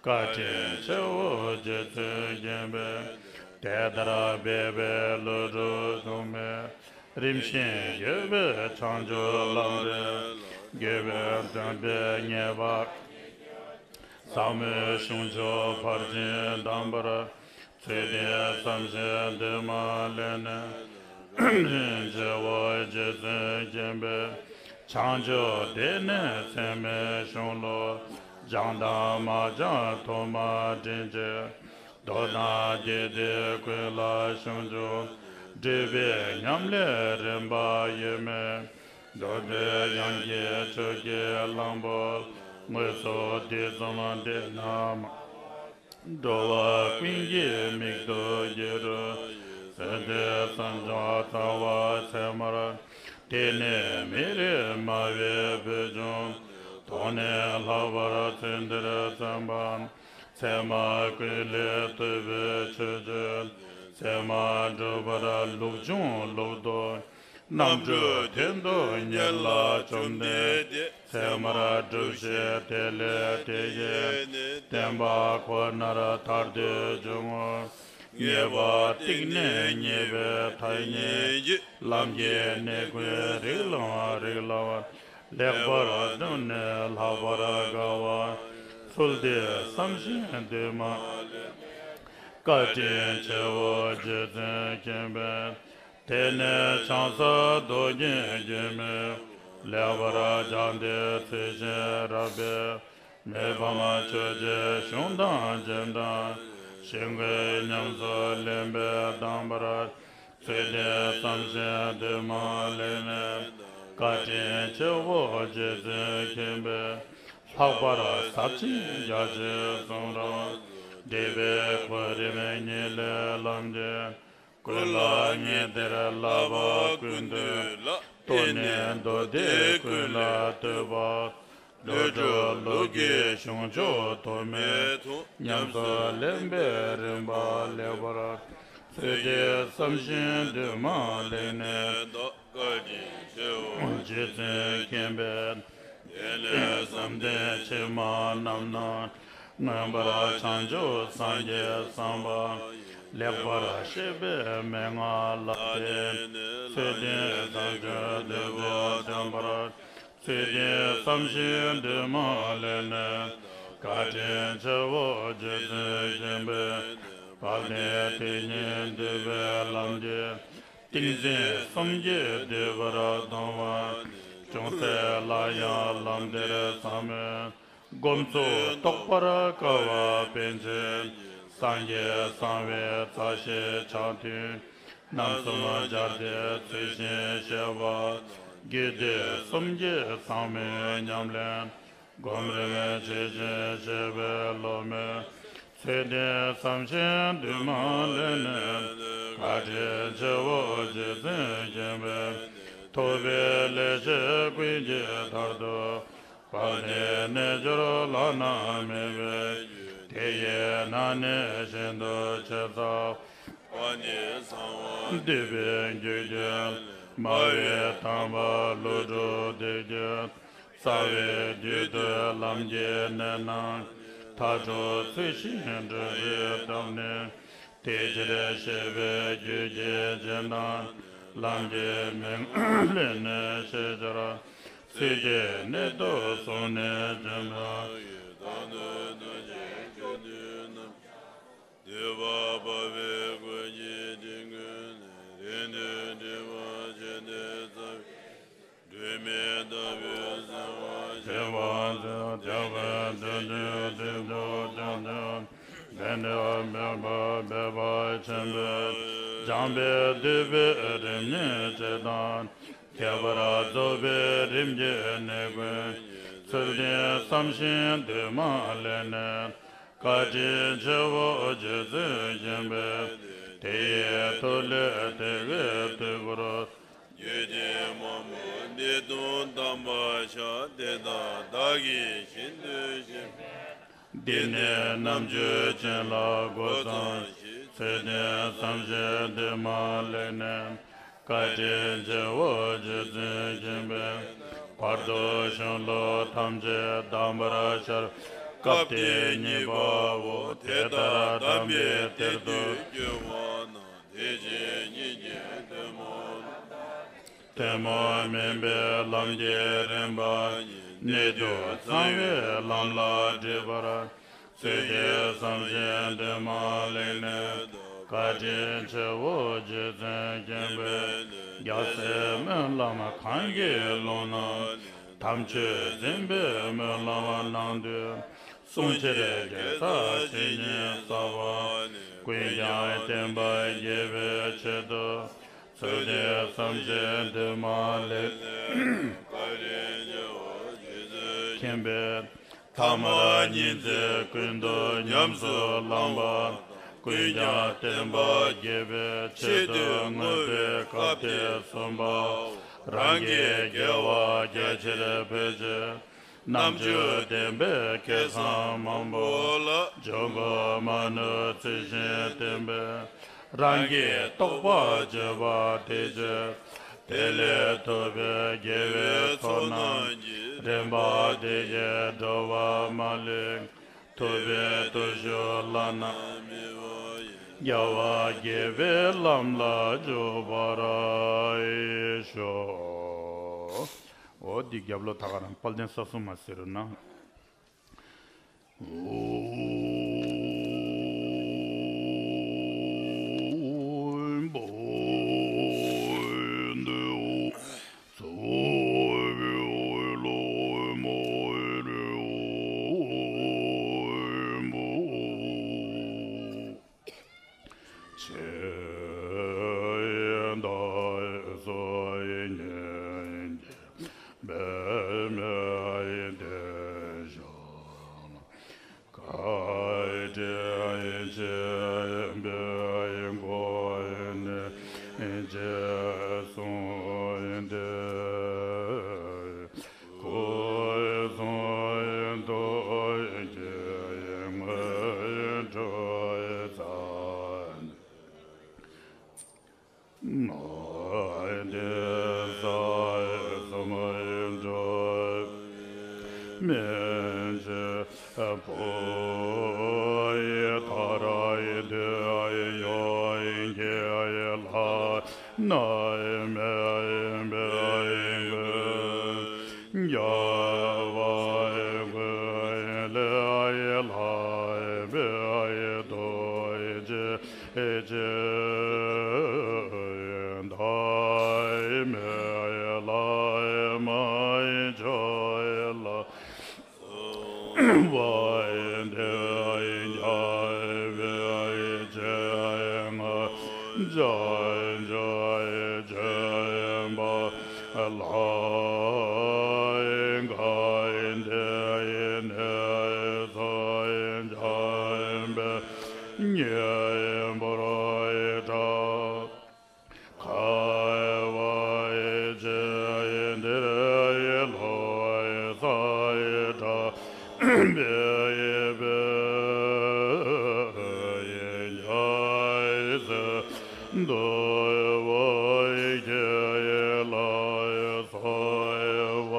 བཀའ་དྲིན་ཆེ་བོ་རྗེ་བཙུན་མཁྱེན་པས། དེ་ལྟར་སྦས་པའི་ཀླུ་སྒྲུབ་སྲུང་མས། རིམ་བཞིན་བརྒྱུད་པའི་བྱང་ཆུབ་ལམ་རིམ། བརྒྱུད་པའི་སྟོན་པས་ངེས་པ། ཟབ་མོའི་གཞུང་ཕྱོགས་ཕར་ཕྱིན་གདམས་པར། ཚུལ་དེ་བསམ་བཞིན་དུ་མ་ལེགས་ནས། དྲིན་ཆེ་བོ་རྗེ་བཙུན་མཁྱེན་པས། བྱང་ཕྱོགས་དེ་ནས་ཚད་མའི་གཞུང་ལུགས། སྦྱངས་དང་མ་སྦྱངས་ཐོག་མ་དྲིན་ཆེ། མདོ་དང་རྒྱུད་སྡེ་ཀུན་ལ་ཞིབ་འཇུག་སྒྲུབ་པའི་ཉམས་ལེན་རིམ་པ་ཡོད་མོད། མདོ་སྡེ་དབྱངས་ཀྱི་ཆོས་ཀྱི་གླང་པོ། དངོས་སུ་དུས་གསུམ་འདི་ན་མ། འགྲོ་བ་ཀུན་གྱི་མིག་ཏུ་འགྱུར། ཚུལ་དེ་བསམ་བྱུང་རྩ་བ་ཚད་མར། དེ་ནས་མི་རིགས་སྨྲ་བའི་བོད་ལྗོངས། ཐོག་ནས་ལྷག་པར་ཚུལ་འདིར་བརྩོན་པ། ཚད་མ་ཀུན་ལས་བཏུས་པའི་ཆོས་སྤྱོད། ཚད་མ་སྒྲུབ་པར་ལུགས་འབྱུང་ལུགས་ལྡོག་རྣམ་གྲོལ་དོན་དུ་གཉེར་ལ་བཅོམ་ལྡན་འདས། ཚད་མར་སྒྲུབ་བྱེད་དེ་ལས་དེ་ཡི་བསྟན་པ་ཁོ་ནར་ཐར་འདོད་འབྱུང་ངོ་། ངེས་པ་གཏིང་ནས་རྙེད་པའི་ཐ་སྙད་ཀྱི། ལམ་གྱི་གནས་ཀུན་རིགས་ལམ་རིགས་ལམ། ལེགས་པར་བསྒྲུབས་ནས་ལྷག་པར་དགའ་བ། ཚུལ་དེ་བསམ་བཞིན་དུ་མ། བཀའ་དྲིན་ཆེ་བོ་རྗེ་བཙུན་མཁྱེན་པས། དེ་ནས་བྱང་ས་རྡོ་རྗེ་མགོན་མའི། ལེགས་པར་སྦྱངས་ཏེ་ཚུལ་བཞིན་རབ་སྦས། མི་ཕམ་ཆོས་ཀྱི་གཞུང་དང་རྗེས་འབྲང་། ཞིང་ཁམས་ཉམས་སུ་ལེན་པའི་གདམས་པར། ཚུལ་ལྡན་བསམ་བཞིན་འདུན་མ་ལེགས་ནས། བཀའ་དྲིན་ཆེའོ་རྗེ་བཙུན་མཁྱེན་པས། ལྷག་པར་ཟབ་ཅིང་རྒྱ་ཆེའི་གསུང་རབ། འདུས་པའི་གོ་རིམ་ཉིད་ལས་ལམ་གྱི། ཀུན་ལ་ངེས་གཏེར་བསླབ་པ་ཀུན་འདུས་ལ། བརྟེན་ནས་མདོ་སྡེ་ཀུན་ལ་ལྟོས་པ། ལྷུན་གྲུབ་ལུགས་ཀྱི་གཞུང་ཕྱོགས་དོ་མེད་དུ། ཉམས་སུ་ལེན་པའི་རིམ་པ་ལེགས་པར། ཚུལ་འདི་བསམ་བཞིན་འདུན་མ་ལེགས་ནས། བཀའ་དྲིན་ཆེའོ་རྗེ་བཙུན་མཁྱེན་པས། དེ་ལས་བསམ་གཏན་ཕྱི་མ་རྣམས་ན། མངོན་པར་བྱང་ཆུབ་སངས་རྒྱས་བསམ་པ། ལེགས་པར་ཤེས་པའི་མན་ངག་ལ་བརྟེན། ཚུལ་ལྡན་བཟང་སྤྱོད་འདུན་པ་བསྟེན་པར། ཚུལ་འདི་བསམ་བཞིན་འདུན་མ་ལེགས་ནས། བཀའ་དྲིན་ཆེའོ་རྗེ་བཙུན་མཁྱེན་པས། དཔལ་ལྡན་དེ་ཉིད་འདུས་པའི་ལམ་གྱི། ཏིང་འཛིན་གསུམ་གྱིས་བསྡུས་པར་མཐོང་བ། ཅུང་ཟད་སླར་ཡང་ལམ་བདེར་བཟང་མོའི། སྒོམ་ཚུལ་རྟོགས་པར་དཀའ་བ་པཎ་ཆེན། སངས་རྒྱས་གསང་བའི་རྩ་ཤེས་ཕྱག་མཐུན། རྣམ་གསུམ་སྦྱར་ཏེ་ཚུལ་བཞིན་བཤད་པ། རྒྱུད་སྡེ་གསུམ་གྱི་ཚང་མའི་ཉམས་ལེན། སྒོམ་རིམ་ཇི་བཞིན་བཤད་པའི་སློབ་མའི། ཚུལ་འདི་བསམ་བཞིན་འདུན་མ་ལེགས་ནས། བཀའ་དྲིན་ཆེའོ་རྗེ་བཙུན་མཁྱེན་པས། ཐུབ་པའི་ལེགས་བཤད་ཀུན་གྱི་མཐར་ཐུག་དཔལ་ལྡན་རྣལ་འབྱོར་བླ་ན་མེད་པའི་རྒྱུད། དེ་ཡི་ནང་ནས་ཤིན་ཏུ་ཆེས་རྩ་བ། བ་ནི་གསང་བ་འདུས་པའི་རྒྱུད་ཀྱི། སྨྲ་བའི་དམ་པ་ཀླུ་སྒྲུབ་འདི་ཀྱི། རྩ་བའི་རྒྱུད་དུ་ལམ་གྱི་གནད་རྣམས། མཐའ་དྲུག་ཚུལ་བཞིན་འགྲུབ་པའི་གདམས་ནི། དེ་ཕྱིར་བཤད་པའི་རྒྱུད་ཀྱི་རྗེས་འབྲང་། ལམ་གྱི་མན་ངག་ལས་ནི་ཤེས་བྱར། ཚུལ་གྱི་གནད་དུ་གསུངས་ནས་བྱོན་པ། ཡི་དམ་དུ་ཐུགས་རྗེ་ཆེ་དུས་རྣམས། འདུས་པ་འཕགས་པའི་སྐུ་ཡི་དྲིན་ཀུན་ལས། རིང་དུ་འདྲིས་པ་ཆེ་འདི་རྩ་བའི། སྒྲོན་མེ་ལྟ་བུའི་གསལ་བ་ཞེས་པ། རྒྱལ་བའི་དོན་དུ་དེ་མཆོག་ཀྱང་ཀྱང་། བན་དེ་བན་པ་སྦས་པ་ཆེན་པོས། སྦྱངས་པས་བསྡུས་པའི་རིམ་གཉིས་སྤྱི་དང་། ཁྱད་པར་རྫོགས་པའི་རིམ་གྱིས་ནི་ཀུན། ཚུལ་འདི་བསམ་བཞིན་འདུན་མ་ལེགས་ནས། བཀའ་དྲིན་ཆེའོ་རྗེ་བཙུན་མཁྱེན་པས། དེ་ཡི་ཐུགས་ལས་དེ་སྔའི་དུས་འཁོར། རྒྱུད་སྡེ་མང་པོ་འདི་དང་དམ་པ་ཤ་སྟག་དེ་དག་བདག་གིས་ཤིན་ཏུ་ཞིབ། འདི་ནས་རྣམ་དཔྱོད་ཅན་ལ་སྒོ་བརྩམས་ཤིག་ཚུལ་འདི་བསམ་བཞིན་འདུན་མ་ལེགས་ནས། བཀའ་དྲིན་ཆེའོ་རྗེ་བཙུན་མཁྱེན་པས། བར་དུ་གཞུང་ལུགས་ཐམས་ཅད་གདམས་པར་ཤར། སྐབས་དེ་གཉིས་པའོ། དེ་ལྟར་གདམས་པའི་གཏེར་དུ་གྱུར་པ་རྣམས། དེ་བཞིན་ཉིད་ཀྱི་ཐུན་མོང་ཐུན་མོང་མིན་པའི་ལམ་གྱི་རིམ་པ་ཉིད། གནད་དུ་ཚང་བའི་ལམ་ལ་འདྲིས་པར། ཚུལ་འདི་བསམ་བཞིན་འདུན་མ་ལེགས་ནས། བཀའ་དྲིན་ཆེའོ་རྗེ་བཙུན་མཁྱེན་པས། རྒྱལ་སྲས་སྨོན་ལམ་གང་གི་ཀློང་ན། དམ་ཆོས་འཛིན་པའི་སྨོན་ལམ་གནང་དུས། གསུང་ཕྱིར་དགེ་རྩ་ཇི་སྙེད་བསགས་པ། ཀུན་ཀྱང་བསྟན་པ་རྒྱས་པའི་ཆེད་དུ། ཚུལ་འདི་བསམ་བཞིན་འདུན་མ་ལེགས་ནས། བཀའ་དྲིན་ཆེའོ་རྗེ་བཙུན་མཁྱེན་པས། ཐ་མལ་གཉིས་འཛིན་ཀུན་ཏུ་ཉམས་སུ་བླངས་པ། ཀུན་ཀྱང་བསྟན་པ་རྒྱས་པའི་ཆེད་དུ་བསྔོས་པའི་སྐབས་དེ་གསུམ་པའོ། རང་གི་དགེ་བ་རྒྱ་ཆེར་འཕེལ་ཕྱིར། རྣམ་དཔྱོད་ལྡན་པའི་སྐལ་བཟང་མང་པོ་ལ། འཇུག་སྒོ་མ་ནུབ་ཚུལ་བཞིན་བསྟན་པས། རང་གི་རྟོགས་པ་བརྗོད་པ་དེ་བཞིན། དེ་ལས་ཐོབ་པའི་དགེ་བའི་ཚོགས་རྣམས་ཀྱིས། རིམ་པ་དེ་བཞིན་འགྲོ་བ་མ་ལུས། ཐུབ་པའི་བརྟུལ་ཞུགས་བླ་ན་མེད་པ་ཡི། རྒྱལ་བ་དགྱེས་པའི་ལམ་ལ་འཇུག་པར་ཤོག་འོ་འདི་རྒྱབ་ལོགས་ད་ག་རང་དཔལ་ལྡན་ས་གསུམ་མ་ཟེར་རུ་ན། ཆེ་བའི་བདག་སོགས་སྙིང་རྗེ་འབད་མེད་དེ་ཞག་ལ་བཀའ་དྲིན་ཆེན་པོའི་སྒོ་ནས་རྗེས་བཟུང་སྟེ། སྐུ་གསུང་ཐུགས་ཀྱི་དངོས་གྲུབ་བསྩལ་ནས། ནོ་ཏེ་ས་སུ་མ་འགྲོ་མེད་ཅེས་པོ་ཡི་ཐ་ར་ཡི་དེ་ཡོ་ཡི་གེ་ལ་ན་མེ་བེ་རྒྱ་བ་ཀུ་ལེ་ལ་བེ་དོ་ཅེ་ཅེ་ད་མེ་ལ་མ་ཅོ་ལ། ཁ་བ་ཡི་ཆེ་ཡི་འདིར་ཡི་ལོ་ཡི་ས་ཡི་གྲ་བེ་ཡི་བེ་ཡི་ཉ་ཡི་སེ་འདུ་བོ་ཡི་ཁྱེ་ཡི་ལ་ཡི་སོ་ཡི་བ།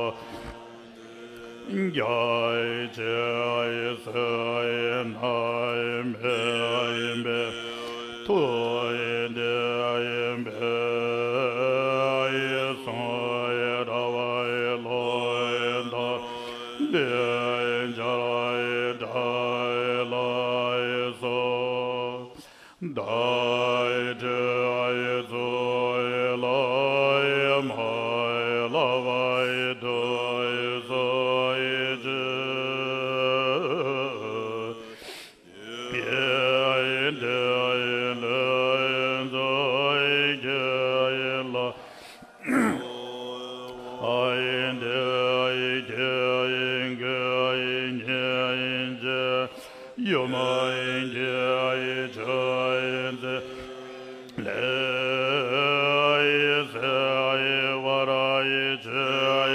རྒྱ་ཡི་ཆེ་ཡི་སེ་ཡི་ན་ཡི་མེ་ཡི་བེ་ཐུ་ཡི་དེ་ཡི་བེ་ཡི་སོ་ཡི་ར་བ་ཡི་ལོ་ཡི་ད་དེ་ཡི་ཇ་ར་ཡི་དྲ་ཡི་ལ་ཡི་སོ། ད་ཡི་ཏྲི་ཡི་ཚུ་ཡི་ལ་ཡི་མ་ཡི་ལ་བ་ཡི་དུ་ཡི་སུ་ཡི་ཅི། པེ་ཡི་ཏྲེ་ཡི་ལེ་ཡི་ཛོ་ཡི་ཀེ་ཡི་ལ། ཨ་ཡི་དེ་ཡི་ཀེ་ཡི་གེ་ཡི་ཉེ་ཡི་ཅེ། ཡོ་མ་ཡི་གེ་ཡི་ཆ་ཡི་ཛེ། ལེ་ཡི་སེ་ཡི་བ་ར་ཡི་ཆེ་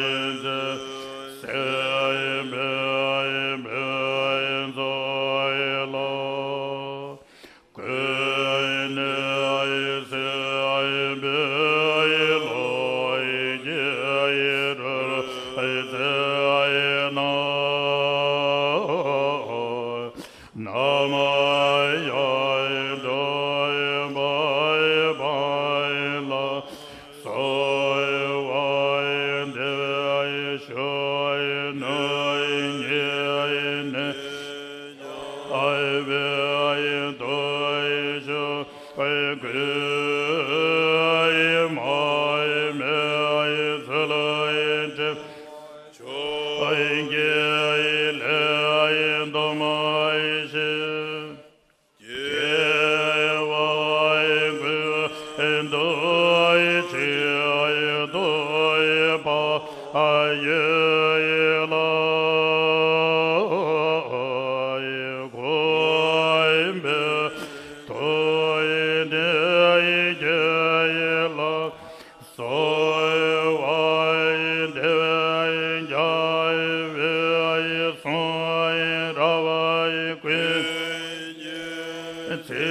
ཡི་ཛེ། སེ་ཡི་བེ་ཡི་བེ་ཡི་ཛོ་ཡི་ལ། ཀུ་ནི་ཡི་སི་ཡི་བི་ཡི་ལོ་ཡི་ཀི་ཡི་རུ་ཡི་ཙི་ཡི་ན། ན་མ་ཡ་ཡི་དྲོ་ཡི་བ་ཡི་བ་ཡི་ལ། སོ་ཡི་བ་ཡི་དི་ཡི་ཤོ་ཡི་ནུ་ཡི་ཉི་ཡི་ནི། ཨའི་བི་ཨའི་དོ་ཨའི་ཤོ་ཨའི་གུ་ཨའི་མ་ཨའི་མེ་ཨའི་ཚུ་ལ་ཨའི་ཏི་ཆོ་ཨའི་གི་ཨའི་ལེ་ཨའི་དོ་མ་ཨའི་ཤི་ཀེ་བ་ཨའི་གུ་ཨའི་དོ་ཨའི་ཅི་ཨའི་དོ་ཨའི་པ་ཨའི་ཡི་ལ། ཨའི་གོ་ཨའི་མེ་ཐོ་ཨའི་དེ་ཨའི་ཀེ་ཡི་ལ། སོ་ཨའི་བ་ཨའི་དེ་ཨའི་ཀ་ཨའི་བི་ཨའི་སོ་ཨའི་ར་བ་ཨའི་ཀུ་ཨའི་ཉི་ཚེ་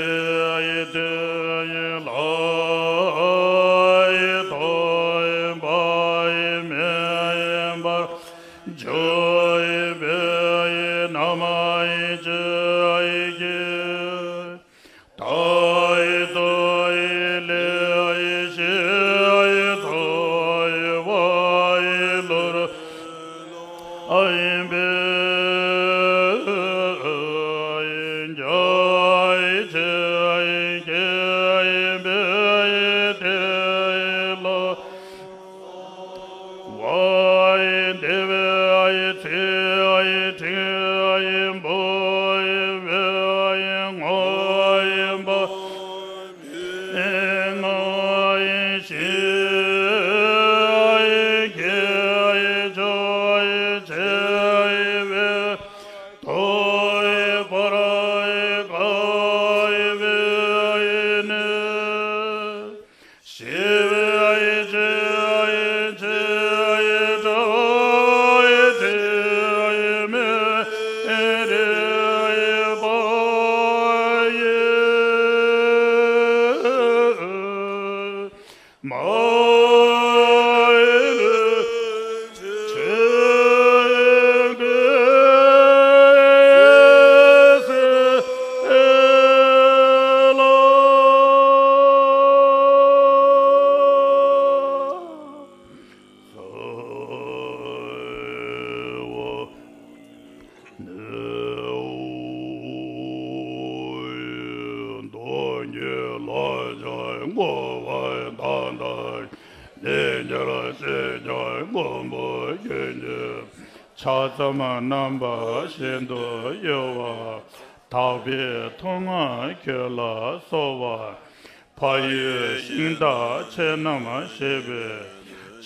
ཨའི་དེ་ཨའི་ལ་ཨའི་དོ་ཨའི་བ་ཨའི་མེ་ཨའི་བ་ཇོ་ཨའི་བེ་ཨའི་ན་མ་ཨའི་ཅི་ཨའི་ཀི། ད་ཨའི་ཙོ་ཨའི་ལེ་ཨའི་ཤི་ཨའི་ཙོ་ཨའི་བ་ཨའི་ལུ་རུ་ཨའི་བེ་ཨའི་ཇ་ཨའི་ཆེ་ཨའི་ཀེ་ཨའི་བེ་ཨའི་དེ་ཨའི་ལ། ཝའི་དེ་བའི་ཨའི་ཚེ་ཨའི་ཁྲི་ཨའི་བོ་ཨའི་བེ་ཨའི་ངོ་ཨའི་བ། མ་ཧེ་ཆེན་པོའི་སྲས་ལ། ཆ་ཙམ་རྣམ་པ་བཞིན་དུ་གཡོ་བ། དག་པའི་མཐུ་མངའ་ཁྱོད་ལ་གསོལ་བ། ཕ་ཡུལ་ཤིང་རྟ་ཆེ་རྣམས་བཞེས་པའི།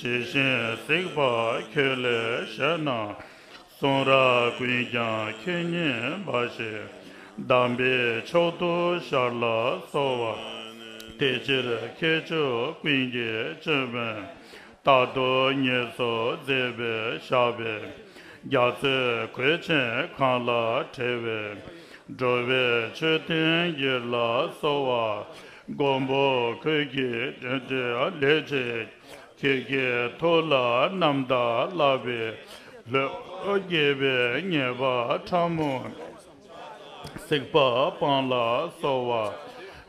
ཇི་བཞིན་གཟིགས་པ་ཁྱོད་ལེགས་ཤེས་ན། གསུང་རབ་ཀུན་ཀྱང་ཁྱོད་ཉིད་འབའ་ཞིག་དམ་པའི་མཆོག་ཏུ་ཤར་ལ་གསོལ་བ། དེ་ཕྱིར་ཁྱེད་ཆོས་ཀུན་གྱི་སྤྱི་དཔོན། རྟག་ཏུ་ཉེར་བཟུང་མཛད་པའི་ཞབས་པད། རྒྱ་མཚོའི་གོས་ཆེན་གང་ལ་བྲེས་པའི། འགྲོ་བའི་མཆོད་རྟེན་ཡིད་ལ་གསོལ་བ། མགོན་པོ་ཁྱོད་ཀྱི་དོན་དུ་ལེགས་བྱས། ཁྱེད་ཀྱི་ཐུགས་ལ་རྣམ་དག་བསླབ་པའི། ལྷོད་དགྱེས་པའི་ཉེས་པ་ཕྲ་མོ། སྲིད་པ་སྤངས་ལ་གསོལ་བ།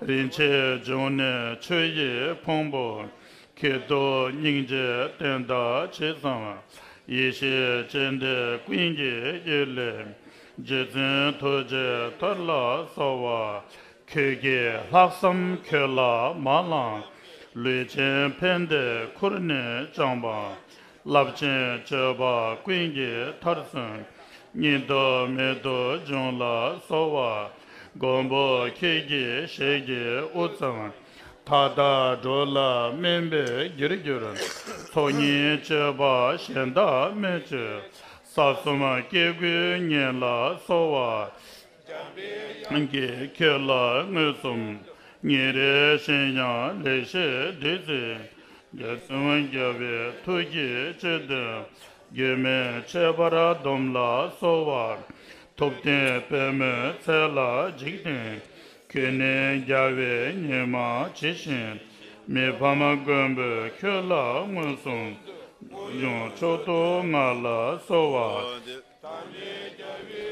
རིན་ཆེན་འབྱུང་གནས་ཆུ་ཡི་ཕུང་པོ། ཁྱེད་དུ་སྙིང་རྗེ་བསྟན་དང་ཇི་ཙམ། ཡེ་ཤེས་སྤྱན་ལྡན་ཀུན་གྱི་དབྱིངས་ལས། རྗེ་བཙུན་ཐུགས་རྗེའི་ཐུགས་ལ་གསོལ་བ། ཁྱོད་ཀྱི་ལྷག་བསམ་ཁྱོད་ལ་མ་བླངས། ལུས་ཅན་ཕན་བདེའི་ཁུར་ནི་བཅངས་པ། རླབས་ཆེན་སྤྱོད་པ་ཀུན་གྱི་མཐར་སོན། གཉིས་སུ་མེད་དུ་འབྱུང་ལ་གསོལ་བ། མགོན་པོ་ཁྱེད་ཀྱི་ཞལ་གྱི་དབུ་ཙམ། མཐའ་དག་འགྲོ་ལ་སྨན་པའི་རྒྱུར་གྱུར། ཚོགས་གཉིས་སྤྱོད་པ་གཞན་དག་སྨན་བཅོས། ས་གསུམ་སྐྱེ་དགུའི་གཉེན་ལ་གསོལ་བ། ཀྱང་གིས་ཁྱོད་ལ་མངོན་སུམ། ཉིན་རེ་བཞིན་ཡང་ལེགས་བཤད་བདུད་རྩི། རྒྱ་མཚོ་རྒྱལ་བའི་ཐུགས་ཀྱི་བཅུད་དུ། རྒྱུད་སྨིན་ཁྱད་པར་སྡོམ་ལ་གསོལ་བ། ཐུབ་བསྟན་པདྨོའི་ཚལ་ལ་འཇིག་རྟེན། ཁྱོད་ནི་རྒྱལ་བའི་ཉི་མ་ཇི་བཞིན། མི་ཕམ་མགོན་པོ་ཁྱོད་ལ་མངོན་སུམ། འབྱུང་མཆོག་ཏུ་མངའ་ལ་གསོལ་བ།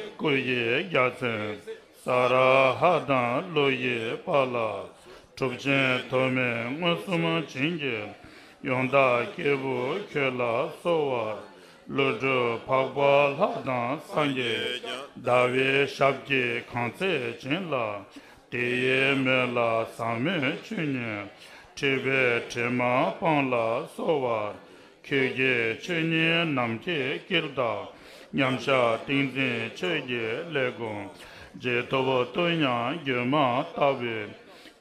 སྐུ་ཡི་རྒྱལ་མཚན་ས་ར་ཧ་དང་ཀླུ་ཡི་དཔལ་ལ། གྲུབ་ཆེན་ཐོགས་མེད་མངོན་སུམ་བྱིན་གྱིས། ཡང་དག་སྐྱེས་བུ་ཁྱོད་ལ་གསོལ་བ། ཀླུ་སྒྲུབ་འཕགས་པ་ལྷ་དང་སངས་རྒྱས། ཟླ་བའི་ཞབས་ཀྱིས་གང་ཚེ་བྱིན་ལ། དེ་ཡི་མོད་ལ་ཟབ་མོའི་ཆོས་ཉིད། ཁྲིད་པའི་དྲི་མ་སྤངས་ལ་གསོལ་བ། ཁྱོད་ཀྱི་ཆོས་ཉིད་ནམ་མཁའི་དཀྱིལ་དང་། མཉམ་གཞག་ཏིང་འཛིན་ཆོས་ཀྱི་ཀླད་ཀོར། རྗེས་ཐོབ་ཏུ་ཡང་སྒྱུ་མ་ལྟ་བུའི།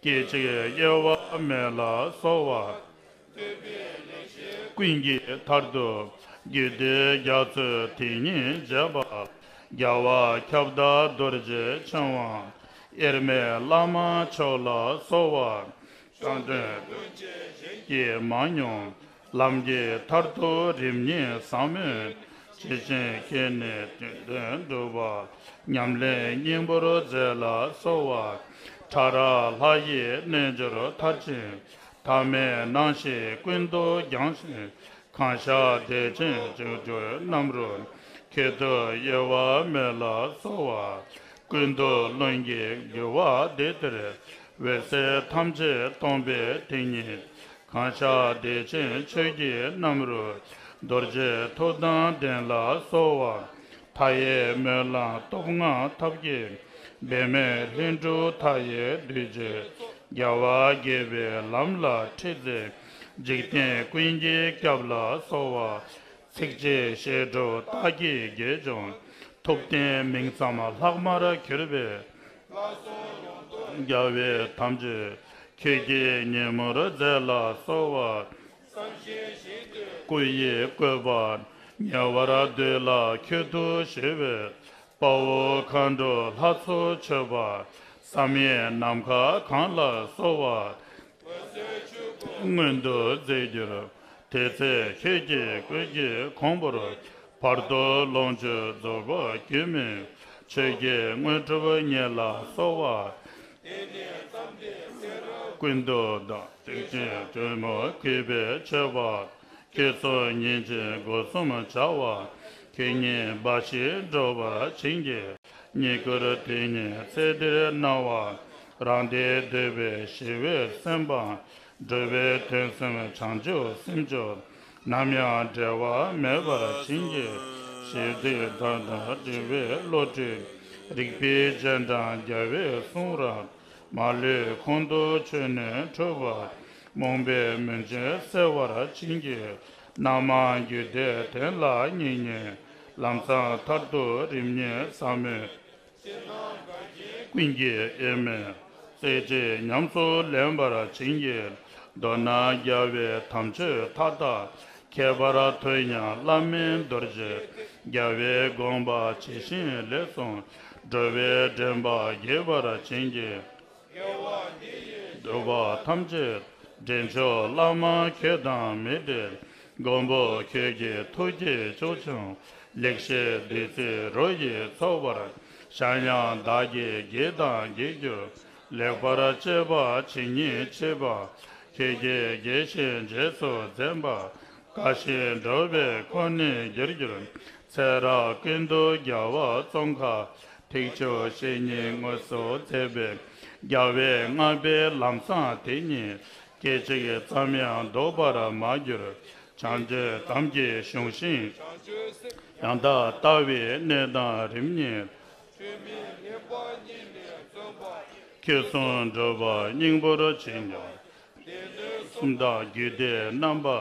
སྐད་ཅིག་གཡེལ་བ་མེད་ལ་གསོལ་བ། ཀུན་གྱི་མཐར་ཐུག་རྒྱུད་སྡེའི་རྒྱ་མཚོ་དེ་ཉིད་འབྱེད་པ། རྒྱལ་བ་ཁྱབ་བདག་རྡོ་རྗེ་འཆང་དབང་། དབྱེར་མེད་བླ་མ་མཆོག་ལ་གསོལ་བ། གསང་དོན་ཀུན་བྱེད་གཞན་གྱིས་མ་མྱོང་། ལམ་གྱི་མཐར་ཐུག་རིམ་གཉིས་ཟབ་མོའི། ཇི་བཞིན་ཁྱེད་ནི་དོན་དུ་གྲུབ་པ། ཉམས་ལེན་སྙིང་པོར་མཛད་ལ་གསོལ་བ། ཕྲ་རགས་ལྷ་ཡི་རྣལ་འབྱོར་མཐར་ཕྱིན། ཐ་མལ་སྣང་ཞེན་ཀུན་ཏུ་སྦྱངས་ཤིང་། གང་ཤར་བདེ་ཆེན་སྤྱོད་བརྒྱུད་རྣམ་རོལ། ཁྱད་དུ་གཡེལ་བ་མེད་ལ་གསོལ་བ། ཀུན་ཏུ་བློན་གྱི་རྒྱུ་བ་འདི་ལྟར། འོད་གསལ་ཐམས་ཅད་སྟོང་པའི་དེ་ཉིད། གང་ཤར་བདེ་ཆེན་ཆོས་ཀྱི་རྣམ་རོལ། རྡོ་རྗེ་ཐུགས་དམ་ལྡན་ལ་གསོལ་བ། མཐའ་ཡས་སྨོན་ལམ་སྟོབས་མངའ་ཐབས་ཀྱིས། འབད་མེད་ལྷུན་གྲུབ་མཐའ་ཡས་གདུལ་བྱའི། རྒྱལ་བ་དགྱེས་པའི་ལམ་ལ་ཁྲིད་མཛད། འཇིག་རྟེན་ཀུན་གྱི་སྐྱབས་ལ་གསོལ་བ། ཚིག་གཅིག་བཤད་སྒྲུབ་རྟགས་ཀྱི་དགེ་སྦྱོར། ཐུབ་བསྟན་མིང་ཙམ་ལྷག་མར་གྱུར་པའི། རྒྱལ་བའི་དམ་ཆོས་ཁྱོད་ཀྱིས་ཉིན་མོར་མཛད་ལ་གསོལ་བ། སྐུ་ཡི་བཀོད་པ་ཉེ་བར་བསྡུས་ལ་ཁྱོད་ཐུགས་ཞི་བའི། དཔའ་བོ་མཁའ་འགྲོ་ལྷ་ཚོགས་མཆོད་པ། བསམ་ཡས་ནམ་མཁའ་གང་ལ་གསོལ་བ། མངོན་དུ་མཛད་གྱུར། དེ་ཚེ་ཁྱེད་ཀྱི་སྐུ་གཟི་གོང་བུར། བར་དུ་ལོངས་སྤྱོད་རྫོགས་པ་རྒྱུད་སྨིན། ཆོས་ཀྱི་དངོས་གྲུབ་བརྙེས་ལ་གསོལ་བ། ཀུན་ཏུ་བདག་ཐེག་ཆེན་དྲོན་མོ་གུས་པས་མཆོད་པ། ཁྱེད་ཚོ་ཉིན་བྱེད་སྒོ་གསུམ་བྱ་བ། ཁྱེད་ཉིད་འབའ་ཞིག་འགྲུབ་པར་བྱིན་གྱིས། བསྙེན་བཀུར་དེ་ཉིད་ཚེ་འདིར་གནང་བ། རང་སྡེ་འདོད་པའི་ཞི་བའི་སེམས་དཔའ། འགྲོ་བའི་དོན་སེམས་བྱང་ཆུབ་སེམས་མཆོག་ནམ་ཡང་འབྲལ་བ་མེད་པར་བྱིན་གྱིས། ཞི་བདེ་དང་དང་འབྲེལ་བའི་བློ་གྲོས། རིག་པའི་རྗེས་འབྲང་རྒྱལ་བའི་གསུང་རབ། མ་ལུས་ཁོང་དུ་ཆུད་ནས་འཁྲུལ་པ། རྨོངས་པའི་མུན་ཆེན་སེལ་བར་བྱིན་གྱིས། རྣམ་མང་རྒྱུད་སྡེ་དོན་ལ་སྙིང་ཉེ། ལམ་བཟང་མཐར་ཐུག་རིམ་གཉིས་ཟབ་མོའི། ཀུན་གྱི་དབྱེར་མེད་རྩེ་གཅིག་ཉམས་སུ་ལེན་པར་བྱིན་གྱིས། མདོར་ན་རྒྱལ་བའི་དམ་ཆོས་མཐའ་དག་ཁྱད་པར་ཐོས་ཀྱང་བླ་མེད་རྡོ་རྗེ། རྒྱལ་བའི་དགོངས་པ་ཇི་བཞིན་ལེགས་གསུངས། འགྲོ་བའི་འདྲེན་པ་རྒྱས་པར་བྱིན་གྱིས། འདུས་པ་ཐམས་ཅད་འདྲེན་མཆོག་བླ་མ་ཁྱོད་དང་མི་འབྲལ། མགོན་པོ་ཁྱོད་ཀྱི་ཐུགས་རྗེས་ཕྱོགས་བཅིངས། ལེགས་བཤད་བདུད་རྩི་རོ་ཡིས་འཚོ་བར། གཞན་ཡང་བདག་གིས་བགྱིས་དང་བགྱིད་འགྱུར། ལེགས་པར་སྤྱད་པ་ཇི་སྙེད་མཆིས་པ། ཁྱེད་ཀྱིས་དགྱེས་ཤིང་རྗེས་སུ་འཛིན་པ། དགའ་ཞིང་འགྲོ་བའི་འཁོར་ནི་འགྱུར་འགྱུར། ཚེ་རབས་ཀུན་ཏུ་རྒྱལ་བ་ཙོང་ཁ། ཐེག་མཆོག་བཤེས་གཉེན་དངོས་སུ་མཛད་པའི། རྒྱལ་བའི་བསྔགས་པའི་ལམ་བཟང་དེ་ཉིད། སྐད་ཅིག་ཙམ་ཡང་ལྡོག་པར་མ་གྱུར། བྱང་ཆུབ་དམ་གྱི་གཞུང་བཞིན། ཡང་དག་ལྟ་བའི་གནས་དང་རིམ་གཉིས། ཁྱོད་གསུང་སྒྲུབ་པ་སྙིང་པོར་བྱིན་གྱིས། སུམ་རྟགས་རྒྱུད་སྡེ་རྣམ་པ།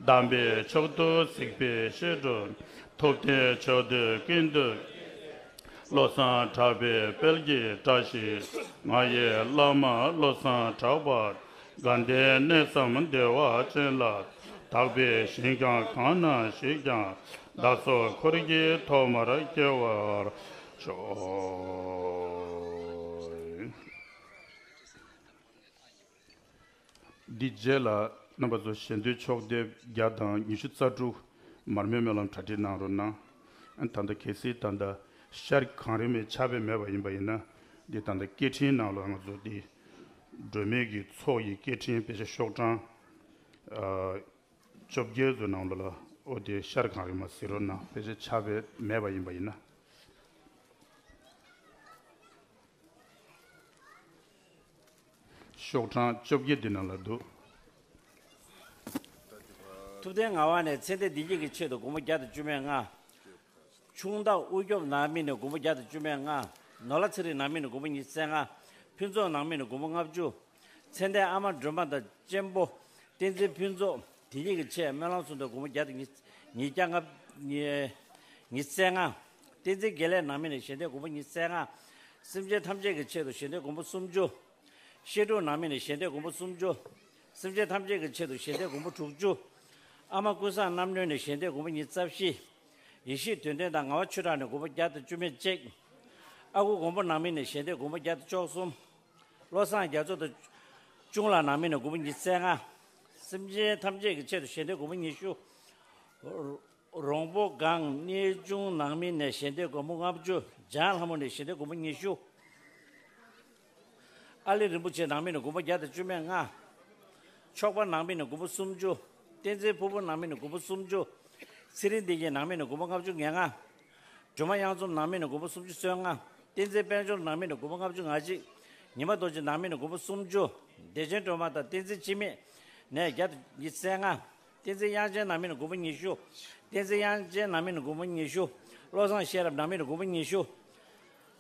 གདམས་པའི་མཆོག་ཏུ་གཟིགས་པའི་བཤད་སྒྲུབ། ཐུབ་བསྟན་ཕྱོགས་དུས་ཀུན་ཏུ། བློ་བཟང་གྲགས་པའི་དཔལ་གྱི་བཀྲ་ཤིས། ང་ཡི་བླ་མ་བློ་བཟང་གྲགས་པ། དགའ་ལྡན་གནས་སམ་བདེ་བ་ཅན་ལ། དག་པའི་ཞིང་ཁམས་གང་ན་བཞུགས་ཀྱང་། བདག་སོགས་འཁོར་གྱིས་ཐོག་མར་སྐྱེ་བར་ཤོག། འདི་རྗེས་ལ་རྣམ་པ་ཚོ་ཞལ་འདོན་ཕྱོགས་དེབ་བརྒྱ་དང་ཉི་ཤུ་རྩ་དྲུག་མར་མེ་སྨོན་ལམ་གྲ་སྒྲིག་གནང་རོགས་གནང་། ཨ་ད་ལྟ་གལ་སྲིད་ད་ལྟ་ཤར་གངས་རི་མའི་ཕྱག་དཔེ་མེད་པ་ཡིན་པ་ཡིན་ན། འདི་ད་ལྟ་སྐད་འཕྲིན་ནང་ལ་ང་ཚོ་འདི་སྒྲོལ་མའི་གི་ཚོགས་ཀྱི་སྐད་འཕྲིན་དཔེ་ཆ་ཤོག་གྲངས་ཨ་བཅོ་བརྒྱད་ཚོ་ནང་ལ་ལ་ཨོ་དེ་ཤར་གངས་རི་མ་གཟིགས་རོགས་གནང་། དཔེ་ཆ་ཕྱག་དཔེ་མེད་པ་ཡིན་པ་ཡིན་ན། ཤོག་གྲངས་བཅོ་བརྒྱད་འདི་ནང་ལ་འདུག། ཐུབ་བསྟན་ངག་དབང་ནས་ཚེ་འདས་བདེ་སྐྱིད་ཀྱི་ཆེད་དུ་མགོན་པོ་བརྒྱ་དང་བཅུ་མེད་ལྔ། ཆུང་བདག་དབུ་སྐྱོབ་ནང་མི་ནས་མགོན་པོ་བརྒྱ་དང་བཅུ་མེད་ལྔ། ནོར་ལྷ་ཚེ་རིང་ནང་མི་ནས་མགོན་པོ་ཉི་ཤུ་རྩ་ལྔ། ཕུན་ཚོགས་ནང་མི་ནས་མགོན་པོ་ལྔ་བཅུ། ཚེ་འདས་ཨ་མ་སྒྲོལ་མ་དང་གཅེན་པོ། བསྟན་འཛིན་ཕུན་ཚོགས་བདེ་སྐྱིད་ཀྱི་ཆེད་སྨོན་ལམ་གསུམ་དང་མགོན་པོ་བརྒྱ་དང་ཉི་ཉིས་བརྒྱ་ལྔ་ཉི་ཉི་ཤུ་རྩ་ལྔ། བསྟན་འཛིན་དགེ་ལེགས་ནང་མི་ནས་ཞལ་འདེབས་མགོན་པོ་ཉི་ཤུ་རྩ་ལྔ། སེམས་ཅན་ཐམས་ཅད་ཀྱི་ཆེད་དུ་ཞལ་འདེབས་མགོན་པོ་སུམ་ཅུ། བཤད་སྒྲུབ་ནང་མི་ནས་ཞལ་འདེབས་མགོན་པོ་སུམ་ཅུ། སེམས་ཅན་ཐམས་ཅད་ཀྱི་ཆེད་དུ་ཞལ་འདེབས་མགོན་པོ་དྲུག་ཅུ། ཨ་མ་ཀུན་བཟང་རྣམ་གནོན་ནས་ཞལ་འདེབས་མགོན་པོ་ཉི་ཤུ་རྩ་བཞི། ཡེ་ཤེས་དོན་ལྡན་དང་ངག་དབང་ཆོས་གྲགས་ནས་མགོན་པོ་བརྒྱ་དང་བཅུ་མེད་གཅིག། ཨ་ཁུ་མགོན་པོ་ནང་མི་ནས་ཞལ་འདེབས་མགོན་པོ་བརྒྱ་དང་བཅུ་གསུམ། བློ་བཟང་རྒྱ་མཚོ་དང་གཅུང་ལགས་ནང་མི་ནས་མགོན་པོ་ཉི་ཤུ་རྩ་ལྔ། སེམས་ཅན་ཐམས་ཅད་ཀྱི་ཆེད་དུ་ཞལ་འདེབས་མགོན་པོ་ཉི་ཤུ། རོང་པོ་སྒང་གནས་ཆུང་ནང་མི་ནས་ཞལ་འདེབས་མགོན་པོ་ལྔ་བཅུ། འཇང་ལྷ་མོ་ནས་ཞལ་འདེབས་མགོན་པོ་ཉི་ཤུ། ཨ་ལི་རིན་པོ་ཆེ་ནང་མི་ནས་མགོན་པོ་བརྒྱ་དང་བཅུ་མེད་ལྔ། ཕྱོགས་པ་ནང་མི་ནས་མགོན་པོ་སུམ་ཅུ། བསྟན་འཛིན་ཕུར་བུ་ནང་མི་ནས་མགོན་པོ་སུམ་ཅུ། ཚེ་རིང་བདེ་སྐྱིད་ནང་མི་ནས་མགོན་པོ་ལྔ་བཅུ་ང་ལྔ། སྒྲོལ་མ་གཡང་འཛོམས་ནང་མི་ནས་མགོན་པོ་སུམ་ཅུ་སོ་ལྔ། བསྟན་འཛིན་དཔལ་འབྱོར་ནང་མི་ནས་མགོན་པོ་ལྔ་བཅུ་ང་གཅིག། ཉི་མ་རྡོ་རྗེ་ནང་མི་ནས་མགོན་པོ་སུམ་ཅུ། བདེ་ཆེན་སྒྲོལ་མ་དང་བསྟན་འཛིན་འཆི་མེད་ནས་བརྒྱ་དང་ཉི་ཤུ་རྩ་ལྔ། བསྟན་འཛིན་དབྱངས་ཅན་ནང་མི་ནས་མགོན་པོ་ཉི་ཤུ། བསྟན་འཛིན་དབྱངས་ཅན་ནང་མི་ནས་མགོན་པོ་ཉི་ཤུ། བློ་བཟང་ཤེས་རབ་ནང་མི་ནས་མགོན་པོ་ཉི་ཤུ།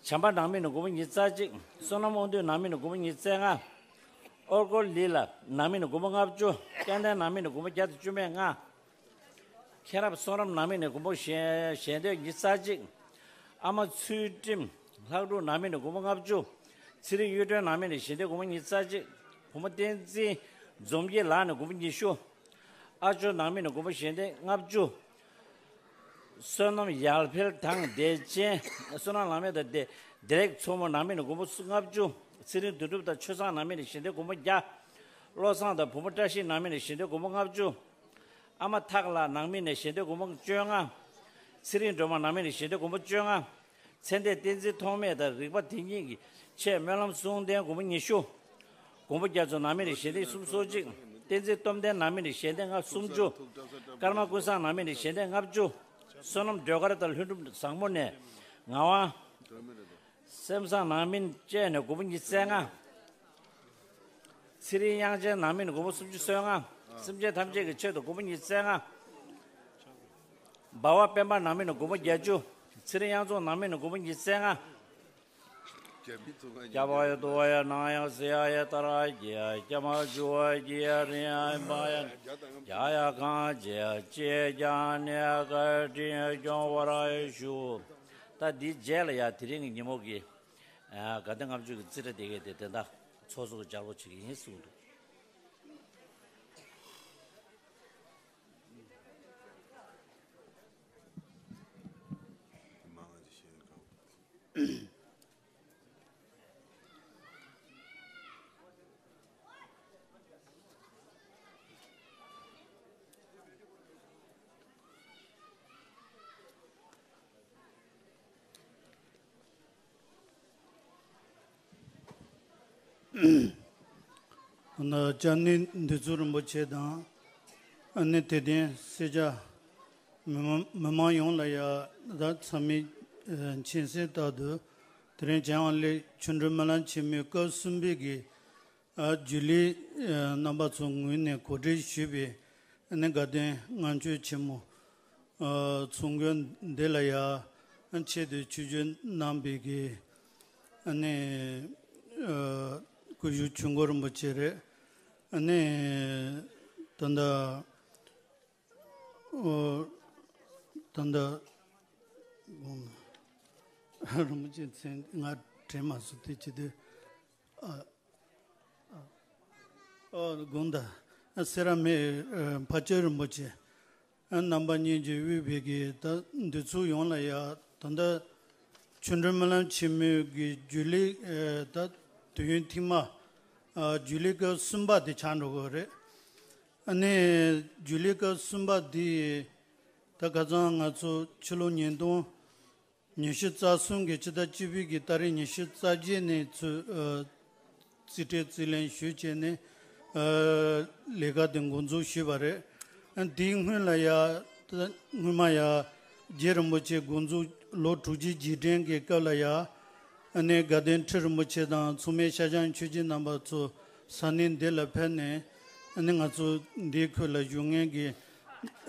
བྱམས་པ་ནང་མི་ནས་མགོན་པོ་ཉི་ཤུ་རྩ་གཅིག། བསོད་ནམས་དབང་འདུས་ནང་མི་ནས་མགོན་པོ་ཉི་ཤུ་རྩ་ལྔ། ཨོ་རྒོར་ལི་ལ་ནང་མི་ནས་མགོན་པོ་ལྔ་བཅུ། སྐལ་ལྡན་ནང་མི་ནས་མགོན་པོ་བརྒྱ་དང་བཅུ་མེད་ལྔ། མཁྱེན་རབ་བསོད་ནམས་ནང་མི་ནས་མགོན་པོ་ཞལ་ཞལ་འདེབས་ཉི་ཤུ་རྩ་གཅིག། ཨ་མ་ཚུལ་ཁྲིམས་ལྷག་དྲུག་ནང་མི་ནས་མགོན་པོ་ལྔ་བཅུ། ཚེ་རིང་གཡུ་སྒྲོན་ནང་མི་ནས་ཞལ་འདེབས་མགོན་པོ་ཉི་ཤུ་རྩ་གཅིག། བུ་མོ་བསྟན་འཛིན་འཛོམས་སྐྱིད་ལགས་ནས་མགོན་པོ་ཉི་ཤུ། ཨ་ཇོ་ནང་མི་ནས་མགོན་པོ་ཞལ་འདེབས་ལྔ་བཅུ། བསོད་ནམས་ཡར་འཕེལ་དང་བདེ་ཆེན། བསོད་ནམས་ལགས་མེད་དང་བདེ་བདེ་ལེགས་མཚོ་མོ་ནང་མི་ནས་མགོན་པོ་ལྔ་བཅུ། ཚེ་རིང་དོན་གྲུབ་དང་ཆོས་བཟང་ནང་མི་ནས་ཞལ་འདེབས་མགོན་པོ་བརྒྱ། བློ་བཟང་དང་བུ་མོ་བཀྲ་ཤིས་ནང་མི་ནས་ཞལ་འདེབས་མགོན་པོ་ལྔ་བཅུ། ཨ་མ་ཐག་ལ་ནང་མི་ནས་ཞལ་འདེབས་མགོན་པོ་བཅོ་ལྔ། ཚེ་རིང་སྒྲོལ་མ་ནང་མི་ནས་ཞལ་འདེབས་མགོན་པོ་བཅོ་ལྔ། ཚེ་འདས་བསྟན་འཛིན་ཐོགས་མེད་དང་རིག་པ་དེ་ཉིད་ཀྱི་ཆེད་སྨོན་ལམ་གསུང་རྟེན་མགོན་པོ་ཉི་ཤུ། མགོན་པོ་རྒྱ་མཚོ་ནང་མི་ནས་ཞལ་འདེབས་སུམ་ཅུ་སོ་གཅིག། བསྟན་འཛིན་སྟོབས་ལྡན་ནང་མི་ནས་ཞལ་འདེབས་ལྔ་བཅུ། ཀརྨ་ཀུན་བཟང་ནང་མི་ནས་ཞལ་འདེབས་ལྔ་བཅུ། བསོད་ནམས་ཟློས་གར་དང་ལྷུན་གྲུབ་བཟང་མོ་ནས་ངག་དབང་། སེམས་བཟང་ནང་མི་བཅས་ནས་མགོན་པོ་ཉི་ཤུ་རྩ་ལྔ། ཚེ་རིང་དབྱངས་ཅན་ནང་མི་ནས་མགོན་པོ་སུམ་ཅུ་སོ་ལྔ། སེམས་ཅན་ཐམས་ཅད་ཀྱི་ཆེད་དུ་མགོན་པོ་ཉི་ཤུ་རྩ་ལྔ། འབའ་བ་དཔལ་འབར་ནང་མི་ནས་མགོན་པོ་བརྒྱད་ཅུ། ཚེ་རིང་དབྱངས་འཛོམས་ནང་མི་ནས་མགོན་པོ་ཉི་ཤུ་རྩ་ལྔ། རྒྱ་བ་ཡ་དུ་བ་ཡ་ནང་ཡ་སི་ཡ་ཡ་ཏ་ར་གི་ཡ་རྒྱ་མ་ཇུ་བ་གི་ཡ་རི་ཡ་བ་ཡ་རྒྱ་ཡ་གང་ཇི་ཡ་ཅི་ཡ་རྒྱ་ནི་ཡ་ག་ཏྲི་ཡ་སྐྱོང་བ་ར་ཡ་ཞུ། ད་འདིའི་རྗེས་ལ་ཡ་དེ་རིང་གི་ཉིན་མོ་གི་དགའ་ལྡན་ལྔ་མཆོད་ཀྱི་རྩིས་ཁྲ་དེ་གས་དེ་དེ་འདྲ་ཚོགས་གཙོ་གི་ལྗགས་ཀློག་བྱེད་ཀྱི་ཡིན་གསུངས་འདུག་ན་ལྕམ་ནི་འདི་ཚུ་རིན་པོ་ཆེ་དང་། ཨ་ནི་དད་ལྡན་སེར་སྐྱ་མི་མང་མི་མང་ཡོངས་ལ་ཡ་ད་ཚང་མས་མཁྱེན་གསལ་ལྟར་དུ། དེ་རིང་བྱང་ཨ་ལི་ཆོ་འཕྲུལ་སྨོན་ལམ་ཆེན་མོའི་སྐབས་གསུམ་པའི་གི་ཨ་རྒྱུན་ལས་ཨ་རྣམ་པ་ཚོའི་ངོས་ནས་གོ་སྒྲིག་ཞུས་པའི་ཨ་ནི་དགའ་ལྡན་ལྔ་མཆོད་ཆེན་མོ་ཨ་ཚོགས་མགོན་འདི་ལ་ཡ་ཨ་ཆེད་དུ་ཆིབས་བསྒྱུར་གནང་པའི་གི་ཨ་ནི་ཨ་སྐུ་ཞབས་ཆོས་འཁོར་རིན་པོ་ཆེ་རེད། ཨ་ནི་ད་ལྟ་ཨོ་ད་ལྟ་རིན་པོ་ཆེ་མཚན་ང་དྲན་མ་སོང་། དེ་ཅི་སྟེ། ཨ་ཨ་ཨོ་དགོངས་དག་སེ་ར་སྨད་ཨ་ཕ་ཇོ་རིན་པོ་ཆེ། ཨ་རྣམ་པ་གཉིས་ཀྱིས་དབུས་པའི་གི་ད་འདི་ཚོ་ཡོངས་ལ་ཡ་ད་ལྟ་ཆོ་འཕྲུལ་སྨོན་ལམ་ཆེན་མོའི་གི་རྒྱུན་ལས་ཨ་ད་དུས་ཡུན་ཐེངས་མ་ཨ་རྒྱུན་ལས་སྐབས་གསུམ་པ་དེ་ཆགས་འགྲོ་གི་རེད། ཨ་ནི་རྒྱུན་ལས་སྐབས་གསུམ་པ་འདི་ད་ཁ་སང་ང་ཚོ་ཕྱི་ལོ་ཉིས་སྟོང་ཉི་ཤུ་རྩ་གསུམ་གི་ཕྱི་ཟླ་བཅུ་པའི་གི་ཏ་རིག་ཉི་ཤུ་རྩ་བརྒྱད་ནས་ཚུར་ཨ་རྩིས་ཁྲའི་རྩིས་ལེན་ཞུས་བྱས་ནས་ཨ་ལས་ཀ་དེ་འགོ་འཛུགས་ཞུས་པ་རེད། ཨ་དེའི་སྔོན་ལ་ཡ་ད་སྔོན་མ་ཡ་རྗེ་རིན་པོ་ཆེ་འགོ་འཛུགས་ལོ་དྲུག་ཅུའི་རྗེས་དྲན་གྱི་སྐབས་ལ་ཡ། ཨ་ནི་དགའ་ལྡན་ཁྲི་རིན་པོ་ཆེ་དང་མཚུངས་མེད་ཤར་བྱང་ཆོས་རྗེ་རྣམ་པ་ཚོ་ས་གནས་འདི་ལ་ཕེབས་ནས། ཨ་ནི་ང་ཚོ་འདིའི་ཁུལ་ལ་བཞུགས་མཁན་གྱི་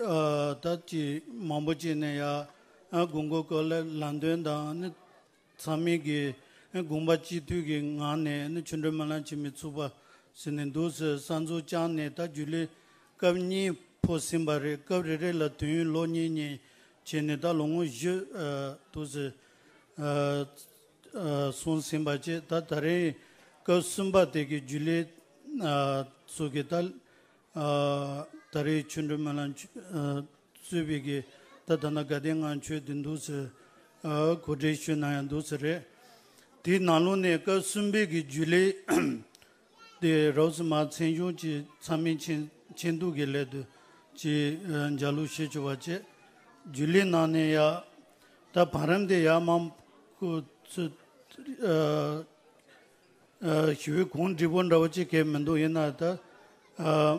ཨ་ད་ཅི་མང་པོ་ཅིག་ནས་ཡ་ཨ་དགོངས་སྐོར་སྐོར་ལ་ལམ་སྟོན་དང་། ཨ་ནི་ཚང་མས་ཀྱི་ཨ་དགོངས་པ་གཅིག་མཐུན་གྱི་ངང་ནས། ཨ་ནི་ཆོ་འཕྲུལ་སྨོན་ལམ་ཆེན་མོའི་ཚོགས་པ་ཟེར་ནས་འདུག་ཟེར་གསར་འཛུགས་བསྐྱངས་ནས་ད་རྒྱུན་ལས་སྐབས་གཉིས་ཕོག་ཟིན་པ་རེད། སྐབས་རེ་རེ་ལ་དུས་ཡུན་ལོ་གཉིས་གཉིས་བྱས་ནས་ད་ལོ་ངོ་བཞི་ཨ་འདུག་ཟེར་ཨ་ཨ་སོང་ཟིན་པ་བཅས། ད་ད་རེས་སྐབས་གསུམ་པ་དེ་གི་རྒྱུན་ལས་ཨ་ཚོ་གི་ད་ཨ་ད་རེས་ཆོ་འཕྲུལ་སྨོན་ལམ་ཨ་གཙོས་པའི་གི་ད་ད་ན་དགའ་ལྡན་ལྔ་མཆོད་དེ་འདུག་ཟེར་ཨ་གོ་སྒྲིག་ཞུས་གནང་ཡ་འདུག་ཟེར་རེད། དེའི་ནང་ལོགས་ནས་སྐབས་གསུམ་པའི་གི་རྒྱུན་ལས་དེ་རོབ་ཙམ་མ་མཚན་གཞུང་ཅིག་ཚང་མས་མཁྱེན་མཁྱེན་སྡུག་གི་སླད་དུ་ཅིག་ཨ་འཇའ་ལུགས་ཞུ་ཆོག་པ་བཅས། རྒྱུན་ལས་ནང་ནས་ཡ་ད་བར་རམ་དེ་ཡ་མང་པོ་ཚུད་ཨ་ཨ་ཞུ་བའི་གུང་འགྲིག་པོ་འདྲ་བོ་ཅིག་གས་མི་འདུག་ཡིན་ན་ད་ཨ་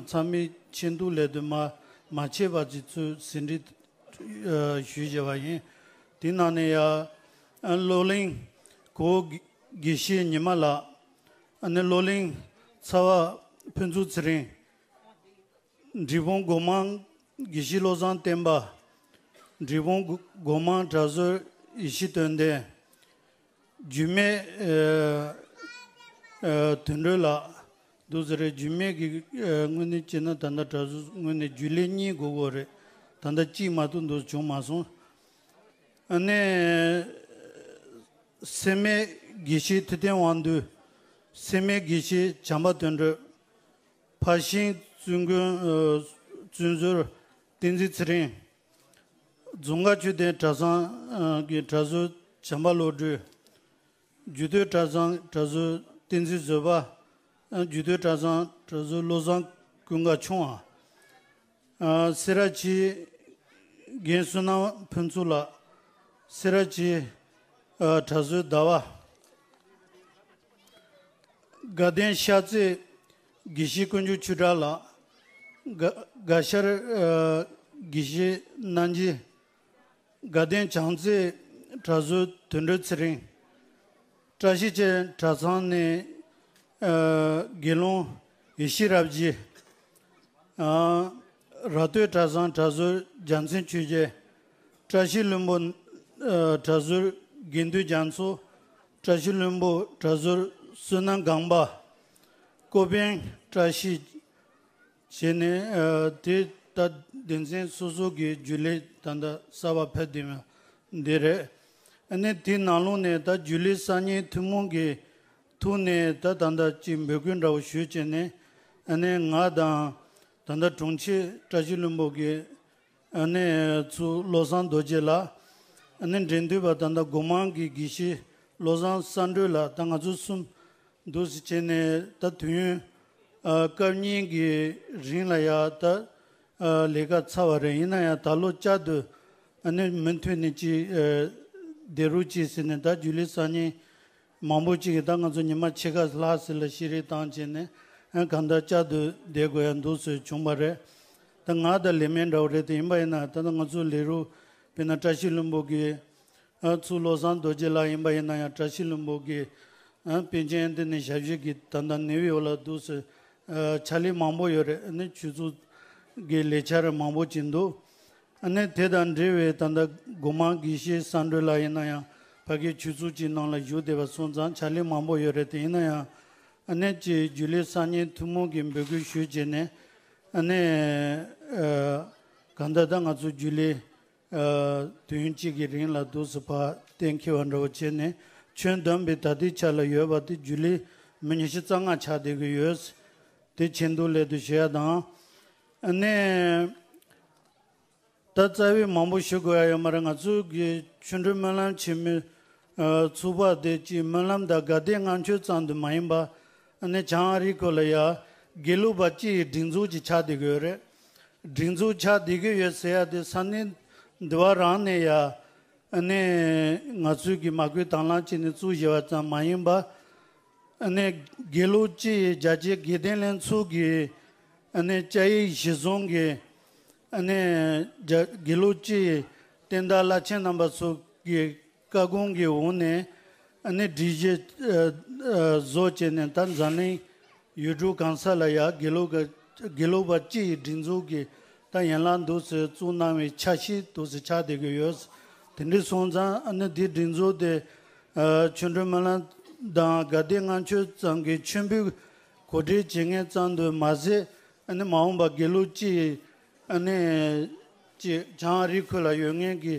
ཚང་མས་མཁྱེན་སྡུག་སླད་དུ་མ་མ་ཆད་པ་ཅིག་ཚུར་ཟིན་བྲིས་ཨ་ཞུས་བཞག་པ་ཡིན། དེ་ནང་ནས་ཡ་ཨ་བློ་གླིང་གོ་དགེ་བཤེས་ཉི་མ་ལགས། ཨ་ནི་བློ་གླིང་ཚ་བ་ཕུན་ཚོགས་ཚེ་རིང་། འབྲས་སྤུངས་སྒོ་མང་དགེ་བཤེས་བློ་བཟང་བསྟན་པ། འབྲས་སྤུངས་སྒོ་མང་གྲྭ་ཟུར་ཡེ་ཤེས་དོན་ལྡན། རྒྱུད་སྨད་ཨ་ཨ་དོན་གྲུབ་ལགས་འདུག་ཟེར་རེད། རྒྱུད་སྨད་ཀྱི་ཨ་དངོས་གནས་བྱས་ན་ད་ལྟ་གྲྭ་ཟུར་དངོས་གནས་རྒྱུན་ལས་གཉིས་དགོས་དགོས་རེད། ད་ལྟ་གཅིག་མ་གཏོགས་འདུག་བྱུང་མ་སོང་། ཨ་ནི་སེར་སྨད་དགེ་བཤེས་ཐུབ་བསྟན་དབང་འདུས། སེར་སྨད་དགེ་བཤེས་བྱམས་པ་དོན་གྲུབ། ཕར་ཤིང་བཙུན་དགོན་ཨ་བཙུན་ཟུར་བསྟན་འཛིན་ཚེ་རིང་། རྫོང་དཀར་ཆོས་ལྡན་གྲྭ་ཚང་ཨ་གི་གྲྭ་ཟུར་བྱམས་པ་བློ་གྲོས། རྒྱུད་སྟོད་གྲྭ་ཚང་གྲྭ་ཟུར་བསྟན་འཛིན་བཟོད་པ། ཨ་རྒྱུད་སྟོད་གྲྭ་ཚང་གྲྭ་ཟུར་བློ་བཟང་ཀུན་དགའ་ཆུང་བ། ཨ་སེ་ར་བྱེས་རྒན་བསོད་ནམས་ཕུན་ཚོགས་ལགས། སེ་ར་བྱེས་ཨ་གྲྭ་ཟུར་ཟླ་བ། དགའ་ལྡན་ཤར་རྩེ་དགེ་བཤེས་དཀོན་མཆོག་ཆོས་གྲགས་ལགས། དགའ་དགའ་ཤར་ཨ་དགེ་བཤེས་རྣམ་རྒྱལ། དགའ་ལྡན་བྱང་རྩེ་གྲྭ་ཟུར་དོན་གྲུབ་ཚེ་རིང་། བཀྲ་ཤིས་ཆེ་གྲྭ་ཚང་ནས་ཨ་དགེ་སློང་ཡེ་ཤེས་རབ་རྒྱས། ཨ་ར་སྟོད་གྲྭ་ཚང་གྲྭ་ཟུར་རྒྱལ་མཚན་ཆོས་རྒྱལ། བཀྲ་ཤིས་ལྷུན་པོ་ཨ་གྲྭ་ཟུར་དགེ་འདུན་རྒྱ་མཚོ། བཀྲ་ཤིས་ལྷུན་པོ་གྲྭ་ཟུར་བསོད་ནམས་སྒང་པ། ཀོ་པན་བཀྲ་ཤིས། བྱས་ནས་ཨ་དེ་ལྟ་སྡེ་ཚན་སོ་སོ་གི་རྒྱུན་ལས་ད་ལྟ་གསར་པ་ཕེབས་བསྡད་མ་འདི་རེད། ཨ་ནི་དེའི་ནང་ལོགས་ནས་ད་རྒྱུན་ལས་གསར་རྙིང་ཐུན་མོང་གི་ཐོག་ནས་ད་ད་ལྟ་ཅིག་འབོད་སྐུལ་འདྲ་བོ་ཞུས་བྱས་ནས། ཨ་ནི་ང་དང་ད་ལྟ་དྲུང་ཆེ་བཀྲ་ཤིས་ལྷུན་པོ་གི་ཨ་ནི་ཚུར་བློ་བཟང་རྡོ་རྗེ་ལགས། ཨ་ནི་འབྲེལ་མཐུད་པ་ད་ལྟ་སྒོ་མང་གི་དགེ་བཤེས་བློ་བཟང་བསམ་གྲུབ་ལགས། ད་ང་ཚོ་གསུམ་འདུག་སེ་བྱས་ནས་ད་དུས་ཡུན་ཨ་སྐབས་གཉིས་ཀྱི་རིང་ལ་ཡ་ད་ཨ་ལས་ཀ་ཚར་བ་རེད། ཡིན་ན་ཡང་ད་ལོ་བསྐྱར་དུ་ཨ་ནི་མུ་མཐུད་ནས་ཅིག་ཨ་བསྡད་རོགས་གྱིས་ཟེར་ནས་ད་རྒྱུན་ལས་གསར་རྙིང་མང་པོ་ཅིག་གིས་ད་ང་ཚོ་ཉི་མ་ཕྱེད་ཀ་ལྷག་ཙམ་ལ་ཤེས་རིག་བཏང་བྱས་ནས་ཨ་གང་ལྟར་བསྐྱར་དུ་བསྡད་དགོས་ཡ་འདུག་སེ་བྱུང་བ་རེད། ད་ང་ད་ལས་མེད་འདྲ་བོ་རེད། དེ་ཡིན་པ་ཡིན་ན་ད་ལྟ་ང་ཚོ་ལས་རོགས་དཔེར་ན་བཀྲ་ཤིས་ལྷུན་པོ་གིས་ཨ་ཚུར་བློ་བཟང་རྡོ་རྗེ་ལགས་ཡིན་པ་ཡིན་ན་ཡང་བཀྲ་ཤིས་ལྷུན་པོ་གིས་ཨ་པཎ་ཆེན་ཡོན་ཏན་གླིང་ཞབས་ཞུ་གི་ད་ལྟ་ནིའུ་ཡོག་ལ་འདུག་སེ་ཨ་ཕྱག་ལས་མང་པོ་ཡོད་རེད། ཨ་ནི་ཆོས་ཚོགས་ཀྱི་ལས་འཆར་མང་པོ་ཅིག་འདུག་ཨ་ནི་དེ་དང་འབྲེལ་བའི་ད་ལྟ་སྒོ་མང་དགེ་བཤེས་བསམ་གྲུབ་ལགས་ཡིན་ན་ཡང་ཕ་གིའི་ཆོས་ཚོགས་ཀྱི་ནང་ལ་བཞུགས་བསྡད་པ་སོང་ཙང་ཕྱག་ལས་མང་པོ་ཡོད་རེད། དེ་ཡིན་ན་ཡང་ཨ་ནི་ཅིག་རྒྱུན་ལས་གསར་རྙིང་ཐུན་མོང་གི་འབོད་སྐུལ་ཞུས་བྱས་ནས་ཨ་ནི་ཨ་གང་ལྟར་ད་ང་ཚོ་རྒྱུན་ལས་ཨ་དུས་ཡུན་གཅིག་གི་རིང་ལ་འདུག་སེ་ཕར་གཏན་འཁེལ་བ་འདྲ་བོ་བྱས་ནས་ཁྱོན་བསྡོམས་པའི་ད་ལྟའི་ཆ་ལ་ཡོད་པ་དེ་རྒྱུན་ལས་མི་ཉི་ཤུ་རྩ་ལྔ་ཆགས་བསྡད་ཀྱི་ཡོད། དེ་ཆེད་དུ་སླད་དུ་ཞུ་ཡ་དང་། ཨ་ནི་ད་རྩ་བའི་མང་པོ་ཞུ་དགོས་ཡ་ཡོད་མ་རེད། ང་ཚོ་གི་ཆོ་འཕྲུལ་སྨོན་ལམ་ཆེན་མོའི་ཨ་ཚོགས་པ་དེ་གཅིག་སྨོན་ལམ་དང་དགའ་ལྡན་ལྔ་མཆོད་ཙམ་དུ་མ་ཡིན་པ། ཨ་ནི་བྱང་ཨ་རི་ཁུལ་ལ་ཡ་དགེ་ལུགས་པ་སྤྱི་ཡི་སྒྲིག་འཛུགས་ཅིག་ཆགས་བསྡད་ཀྱི་ཡོད་རེད། སྒྲིག་འཛུགས་ཆགས་བསྡད་ཀྱི་ཡོད་ཟེར་ཡ་དེ་ས་གནས་འདི་བ་རང་ནས་ཡ་ཨ་ནི་ང་ཚོའི་གི་མ་བསྐུལ་དང་བླངས་བྱས་ནས་བཙུགས་བཞག་པ་ཙམ་མ་ཡིན་པ། ཨ་ནི་དགེ་ལུགས་སྤྱི་ཡི་རྒྱ་ཆེའི་དགེ་ལྡན་ལྷན་ཚོགས་ཀྱི་ཨ་ནི་བཅའ་ཡིག་གཞིར་བཟུང་གི་ཨ་ནི་རྒྱ་དགེ་ལུགས་སྤྱི་ཡི་བསྟན་བདག་བླ་ཆེན་རྣམ་པ་ཚོ་གི་བཀའ་དགོངས་ཀྱི་འོག་ནས་ཨ་ནི་སྒྲིག་གཞི་ཨ་ཨ་བཟོ་བྱས་ནས་ད་འཛམ་གླིང་ཡུལ་གྲུ་གང་ས་ལ་ཡ་དགེ་ལུགས་ཀྱི་དགེ་ལུགས་པ་སྤྱི་ཡི་སྒྲིག་འཛུགས་ཀྱི་ད་ཡན་ལག་འདུག་སེ་བཙུགས་གནང་བའི་ཆ་ཤས་འདུག་སེ་ཆགས་བསྡད་ཀྱི་ཡོད། དེ་འདྲ་སོང་ཙང་ཨ་ནི་འདིའི་སྒྲིག་འཛུགས་དེ་ཨ་ཆོ་འཕྲུལ་སྨོན་ལམ་དང་དགའ་ལྡན་ལྔ་མཆོད་ཙམ་གྱི་མཆོད་འབུལ་གོ་སྒྲིག་བྱེད་མཁན་ཙམ་དུ་མ་ཟད། ཨ་ནི་མ་འོངས་པ་དགེ་ལུགས་སྤྱི་ཡི་ཨ་ནི་ཅིག་བྱང་ཨ་རི་ཁུལ་ལ་ཡོད་མཁན་གྱི་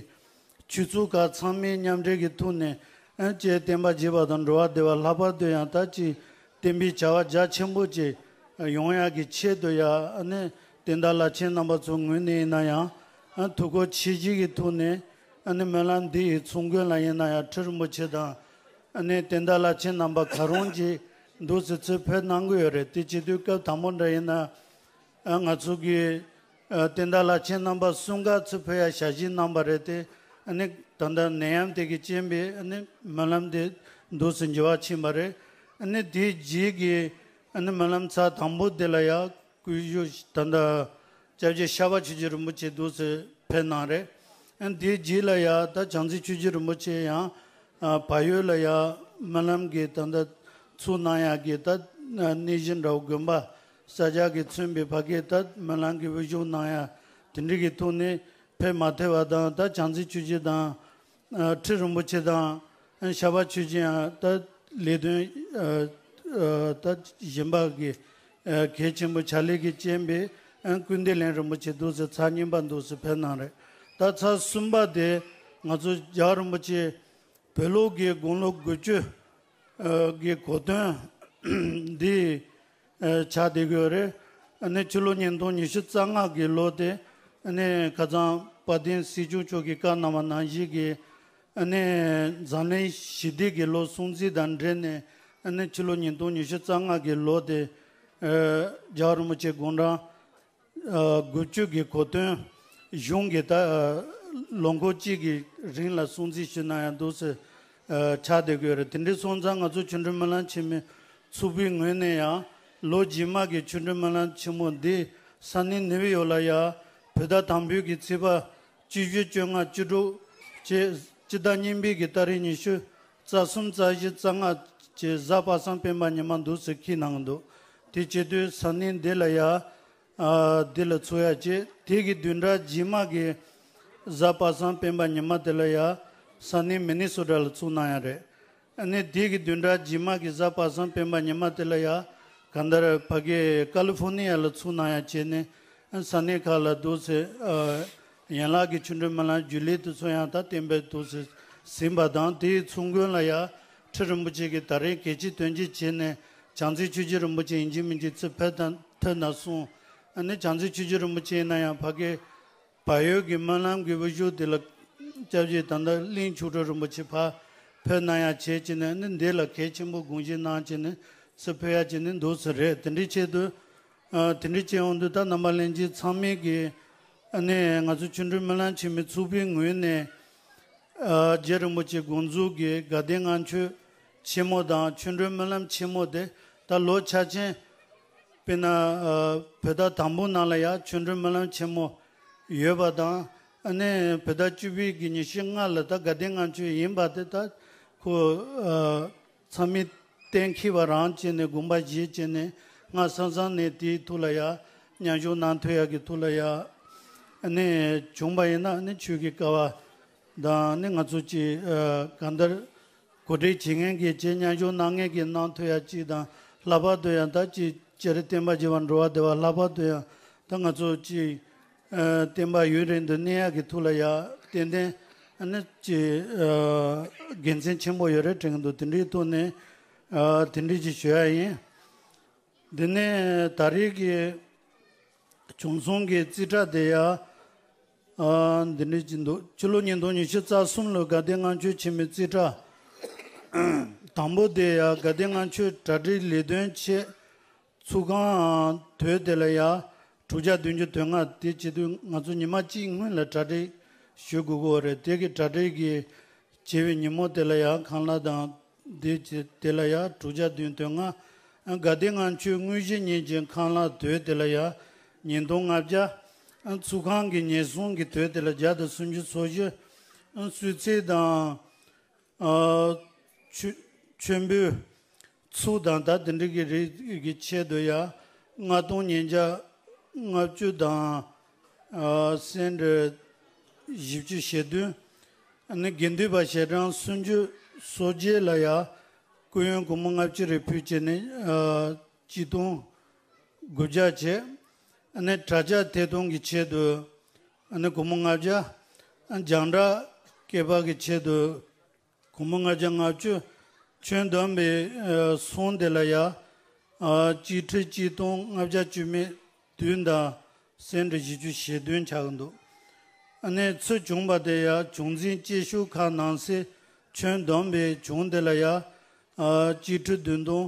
ཆོས་ཚོགས་ཁག་ཚང་མའི་མཉམ་འབྲེལ་གྱི་ཐོག་ནས་ཨ་ཅེ་བསྟན་པ་རྒྱས་པ་དང་འགྲོ་བ་བདེ་བ། ལྷག་པར་དུ་ཡང་ད་ཅིག་བསྟན་པའི་བྱ་བ་རྒྱ་ཆེན་པོ་ཅིག་ཡོང་ཡག་གི་ཆེད་དུ་ཡ་ཨ་ནི་བསྟན་བདག་བླ་ཆེན་རྣམ་པ་ཚོའི་ངོས་ནས་ཡིན་ན་ཡང་ཨ་ཐུགས་ཁུར་ཆེ་བཞེས་ཀྱི་ཐོག་ནས་ཨ་ནི་སྨོན་ལམ་འདི་ཡི་ཚོགས་མགོན་ལ་ཡིན་ན་ཡང་ཁྲི་རིན་པོ་ཆེ་དང་ཨ་ནི་བསྟན་བདག་བླ་ཆེན་རྣམ་པ་ག་རུང་ཅིག་འདུག་སེ་ཚུར་ཕེབས་གནང་གི་ཡོད་རེད། དེ་བྱེད་དུས་སྐབས་དང་པོ་འདྲ་ཡིན་ན། ཨ་ང་ཚོ་གི་ཨ་བསྟན་བདག་བླ་ཆེན་རྣམ་པ་གསུམ་ཀ་ཚུར་ཕེབས་ཡ་ཞལ་བཞེས་གནང་བ་རེད་དེ། ཨ་ནི་ད་ལྟ་ནད་ཡམས་དེ་གི་རྐྱེན་པས་ཨ་ནི་སྨོན་ལམ་དེ་འདུག་སེ་འགྱུར་བ་ཕྱིན་པ་རེད། ཨ་ནི་དེའི་རྗེས་ཀྱི་ཨ་ནི་སྨོན་ལམ་ཚར་དང་པོ་དེ་ལ་ཡ་སྐུ་ཞབས་ད་ལྟ་སྐྱབས་རྗེ་ཤར་པ་ཆོས་རྗེ་རིན་པོ་ཆེ་འདུག་སེ་ཕེབས་གནང་རེད། ཨ་ནི་དེའི་རྗེས་ལ་ཡ་ད་བྱང་རྩེ་ཆོས་རྗེ་རིན་པོ་ཆེ་ཡང་ཨ་བལ་ཡུལ་ལ་ཡ་སྨོན་ལམ་གྱི་ད་ལྟ་ཚུགས་གནང་ཡག་གི་ད་གནས་གཞི་འདྲ་བོ་དགོན་པ་ས་ཆ་གིས་མཚོན་པའི་ཕ་གིར་ད་སྨོན་ལམ་གྱི་དབུ་བཞུགས་གནང་ཡག་དེ་འདྲ་གི་ཐོག་ནས་ཕེབས་མ་ཐུབ་པ་དང་། ད་བྱང་རྩེ་ཆོས་རྗེ་དང་ཨ་ཁྲི་རིན་པོ་ཆེ་དང་ཨ་ཤར་པ་ཆོས་རྗེ་ཡང་ད་ལས་དོན་ཨ་ཨ་ད་གཞན་པ་གི་ཨ་གལ་ཆེན་པོ་ཕྱག་ལས་ཀྱི་རྐྱེན་པས་ཨ་སྐུ་འདི་ལན་རིན་པོ་ཆེ་འདུག་སེ་ཚར་གཉིས་པ་འདུག་སེ་ཕེབས་གནང་རེད། ད་ཚར་གསུམ་པ་དེ་ང་ཚོ་རྒྱལ་བ་རིན་པོ་ཆེ་བོད་ལུགས་ཀྱི་དགུང་ལོ་དགུ་བཅུ་ཨ་གི་གོ་སྟོན་འདི་ཨ་ཆགས་བསྡད་ཀྱི་ཡོད་རེད། ཨ་ནི་ཕྱི་ལོ་ཉིས་སྟོང་ཉི་ཤུ་རྩ་ལྔ་གི་ལོ་དེ་ཨ་ནི་ཁ་སང་དཔལ་ལྡན་སྲིད་སྐྱོང་མཆོག་གིས་བཀའ་གནང་བ་ནང་བཞིན་གྱི་ཨ་ནི་འཛམ་གླིང་ཞི་བདེ་གི་ལོ་སྲུང་བརྩི་དང་འབྲེལ་ནས་ཨ་ནི་ཕྱི་ལོ་ཉིས་སྟོང་ཉི་ཤུ་རྩ་ལྔ་གི་ལོ་དེ་ཨ་རྒྱལ་བ་རིན་པོ་ཆེ་དགུང་གྲངས་ཨ་དགུ་བཅུ་གི་གོ་སྟོན་གཞུང་གིས་ད་ཨ་ལོ་འཁོར་གཅིག་གི་རིང་ལ་སྲུང་བརྩི་ཞུས་གནང་ཡག་འདུག་སེ་ཨ་ཆགས་བསྡད་ཀྱི་ཡོད་རེད། དེ་འདྲ་སོང་ཙང་ང་ཚོ་ཆོ་འཕྲུལ་སྨོན་ལམ་ཆེན་མོའི་ ཚོགས་པའི་ངོས་ནས་ཡང་ལོ་རྗེས་མ་གི་ཆོ་འཕྲུལ་སྨོན་ལམ་ཆེན་མོ་འདི་ས་གནས་ནིའུ་ཡོག་ལ་ཡང་བོད་ཟླ་དང་པོའི་གི་ཚེས་པ་བཅུ་བཞི་བཅོ་ལྔ་བཅུ་དྲུག་བཅས་སྤྱི་ཟླ་གཉིས་པའི་གི་ཏ་རིག་ཉི་ཤུ་རྩ་གསུམ་རྩ་བཞི་རྩ་ལྔ་བཅས་གཟའ་པ་སངས་སྤེན་པ་ཉི་མ་འདུག་ཟེར་འཁྱེར་གནང་གི་འདུག་དེ་བྱེད་དུས་ས་གནས་འདི་ལ་ཡང་ཨ་འདི་ལ་ཚོགས་ཡ་བྱས། དེ་གི་བདུན་ཕྲག་རྗེས་མ་གི་གཟའ་པ་སངས་སྤེན་པ་ཉི་མ་དེ་ལ་ཡང་ས་གནས་མི་ནི་སོ་ཊ་ལ་ཚོགས་གནང་ཡ་རེད། ཨ་ནི་དེ་གི་བདུན་ཕྲག་རྗེས་མ་གི་གཟའ་པ་སངས་སྤེན་པ་ཉི་མ་དེ་ལ་ཡང་གང་ལྟར་ཕ་གི་ཀ་ལི་ཧྥོ་ནི་ཡ་ལ་ཚོགས་གནང་ཡ་བྱས་ནས་ས་གནས་ཁག་ལ་འདུག་སེ་ཨ་ཡན་ལག་གི་ཆོ་འཕྲུལ་སྨོན་ལམ་རྒྱུན་ལས་དེ་ཚོ་ཡང་ད་བསྟན་པའི་འདུག་སེ་ཟིན་པ་དང་། དེའི་ཚོགས་མགོན་ལ་ཡང་ཁྲི་རིན་པོ་ཆེ་གིས་ད་རེས་གལ་ཆེ་དོན་ཆེ་བྱས་ནས་བྱང་རྩེ་ཆོས་རྗེ་རིན་པོ་ཆེ་ཡིན་གཅིག་མིན་གཅིག་ཚུར་ཕེབས་དང་ཐོན་ན་གསུངས། ཨ་ནི་བྱང་རྩེ་ཆོས་རྗེ་རིན་པོ་ཆེ་ཡིན་ན་ཡང་ཕ་གི་བལ་ཡུལ་གྱི་སྨོན་ལམ་གྱི་དབུ་བཞུགས་དེ་ལ་སྐྱབས་རྗེ་ད་ལྟ་གླིང་མཆོག་སྤྲུལ་རིན་པོ་ཆེ་ཕར་ཕེབས་གནང་ཡ་བྱས་བྱས་ནས་ནི་འདི་ལ་གལ་ཆེན་པོ་དགོངས་བཞེས་གནང་བྱས་ནས་ཚུར་ཕེབས་ཡ་བྱས་ནས་འདུག་ཟེར་རེད། དེ་འདྲའི་ཆེད་དུ་ཨ་དེ་འདྲའི་བྱས་ཡོང་དུས་ད་རྣམ་པ་ལྷན་རྒྱས་ཚང་མས་ཀྱི་ཨ་ནི་ང་ཚོ་ཆོ་འཕྲུལ་སྨོན་ལམ་ཆེན་མོའི་ཚོགས་པའི་ངོས་ནས་ཨ་རྗེ་རིན་པོ་ཆེ་དགོངས་རྫོགས་ཀྱི་དགའ་ལྡན་ལྔ་མཆོད་ཆེན་མོ་དང་ཆོ་འཕྲུལ་སྨོན་ལམ་ཆེན་མོ་དེ་ད་ལོ་འཆར་ཅན། དཔེར་ན་ཨ་བོད་ཟླ་དང་པོ་ནང་ལ་ཡང་ཆོ་འཕྲུལ་སྨོན་ལམ་ཆེན་མོ་ཡོད་པ་དང་། ཨ་ནི་བོད་ཟླ་བཅུ་པའི་གི་ཉི་ཤུ་ལྔ་ལ་ད་དགའ་ལྡན་ལྔ་མཆོད་ཡིན་པ་དེ་ད་ཁོ་ཨ་ཚང་མས་གཏན་འཁེལ་བ་རང་བྱས་ནས་དགོངས་པ་བཞེས་བྱས་ནས་སྔ་ས་ས་ནས་དེའི་ཐོག་ལ་ཡང་མཉམ་ཞུགས་གནང་ཐུབ་ཡག་གི་ཐོག་ལ་ཡང་ཨ་ནི་བྱུང་བ་ཡིན་ན་ཨ་ནི་ཆོས་ཀྱི་སྐལ་བ་དང་ཨ་ནི་ང་ཚོ་ཅིག་ཨ་གང་ལྟར། གོ་སྒྲིག་བྱེད་མཁན་གྱིས་བྱས། མཉམ་ཞུགས་གནང་མཁན་གྱིས་གནང་ཐུབ་ཡ་གཅིག་དང་། ལྷག་པར་དུ་ཡང་ད་ཅིག་སྤྱིར་བསྟན་པ་རྒྱས་པ་འགྲོ་བ་བདེ་བ་ལྷག་པར་དུ་ཡང་ད་ང་ཚོ་ཅིག་ཨ་བསྟན་པ་ཡུན་རིང་དུ་གནས་ཡག་གི་ཐོག་ལ་ཡ་ཏན་ཏན་ཨ་ནི་ཅིག་ཨ་དགེ་མཚན་ཆེན་པོ་ཡོད་རེད་དྲན་གྱི་འདུག་དེ་འདྲའི་ཐོག་ནས་ཨ་དེ་འདྲའི་ཅིག་ཞུ་ཡ་ཡིན། འདི་ནས་ད་རེས་ཀྱི་བྱུང་སོང་གི་རྩིས་ཁྲ་དེ་ཡང་ཨ་འདི་འདྲ་ཅིག་འདུག་ཕྱི་ལོ་ཉིས་སྟོང་ཉི་ཤུ་རྩ་གསུམ་ལོའི་དགའ་ལྡན་ལྔ་མཆོད་ཆེན་མོའི་རྩིས་ཁྲ། དང་པོ་དེ་ཡང་དགའ་ལྡན་ལྔ་མཆོད་གྲ་སྒྲིག་ལས་དོན་ཆེད་ཚོགས་ཁང་དོད་དེ་ལ་ཡང་དྲུག་བརྒྱ་བདུན་ཅུ་དོན་ལྔ། དེ་བྱེད་དུས་ང་ཚོ་ཉི་མ་གཅིག་སྔོན་ལ་གྲ་སྒྲིག་ཞུ་དགོས་ཀྱི་ཡོད་རེད། དེ་གི་གྲ་སྒྲིག་གི་བྱས་པའི་ཉིན་མོ་དེ་ལ་ཡང་ཁང་གླ་དང་དེ་བྱས་དེ་ལ་ཡང་དྲུག་བརྒྱ་བདུན་དོན་ལྔ། དགའ་ལྡན་ལྔ་མཆོད་དངོས་གཞི་ཉིན་གྱི་ཁང་གླ་དོད་དེ་ལ་ཡང་ཉིས་སྟོང་ལྔ་བརྒྱ། ཚོགས་ཁང་གི་ཉེན་སྲུང་གི་དོད་དེ་ལ་བརྒྱ་དང་སུམ་ཅུ་སོ་བཞི། གསོལ་ཚིགས་དང་ཨ་མཆོད་མཆོད་འབུལ་ཚུགས་དང་ད་དེ་འདྲ་གི་རིགས་ཀྱི་ཆེད་དུ་ཡང་ལྔ་སྟོང་ཉིས་བརྒྱ་ལྔ་བཅུ་དང་ཨ་སེན་ཊི་བཞི་བཅུ་ཞེ་བདུན། ཨ་ནི་དགེ་འདུན་པ་ཞལ་གྲངས་སུམ་ཅུ་སོ་བརྒྱད་ལ་ཡང་སྐུ་ཡོན་སྒོར་མོ་ལྔ་བཅུ་རེ་ཕུལ་བྱས་ནས་ཨ་གཅིག་སྟོང་དགུ་བརྒྱ་བྱས། ཨ་ནི་གྲྭ་ཆས་ཐད་གཏོང་གི་ཆེད་དུ་ཨ་ནི་སྒོར་མོ་ལྔ་བརྒྱ། ཨ་རྒྱང་བསྒྲགས་སྐྱེལ་པ་གི་ཆེད་དུ་སྒོར་མོ་ལྔ་བརྒྱ་ལྔ་བཅུ། ཁྱོན་བསྡོམས་པའི་ཨ་སོང་དེ་ལ་ཡང་ཨ་གཅིག་ཁྲི་གཅིག་སྟོང་ལྔ་བརྒྱ་བཅུ་མེད་བདུན་དང་སེན་ཊི་བཞི་བཅུ་ཞེ་བདུན་ཆགས་ཀྱི་འདུག་ཨ་ནི་ཚུར་བྱུང་བ་དེ་ཡང་བྱུང་འཛིན་སྐྱེད་ཤུགས་ཁག་ནང་གསེས་ཁྱོན་བསྡོམས་པའི་བྱུང་དེ་ལ་ཡང་ཨ་གཅིག་ཁྲི་བདུན་སྟོང་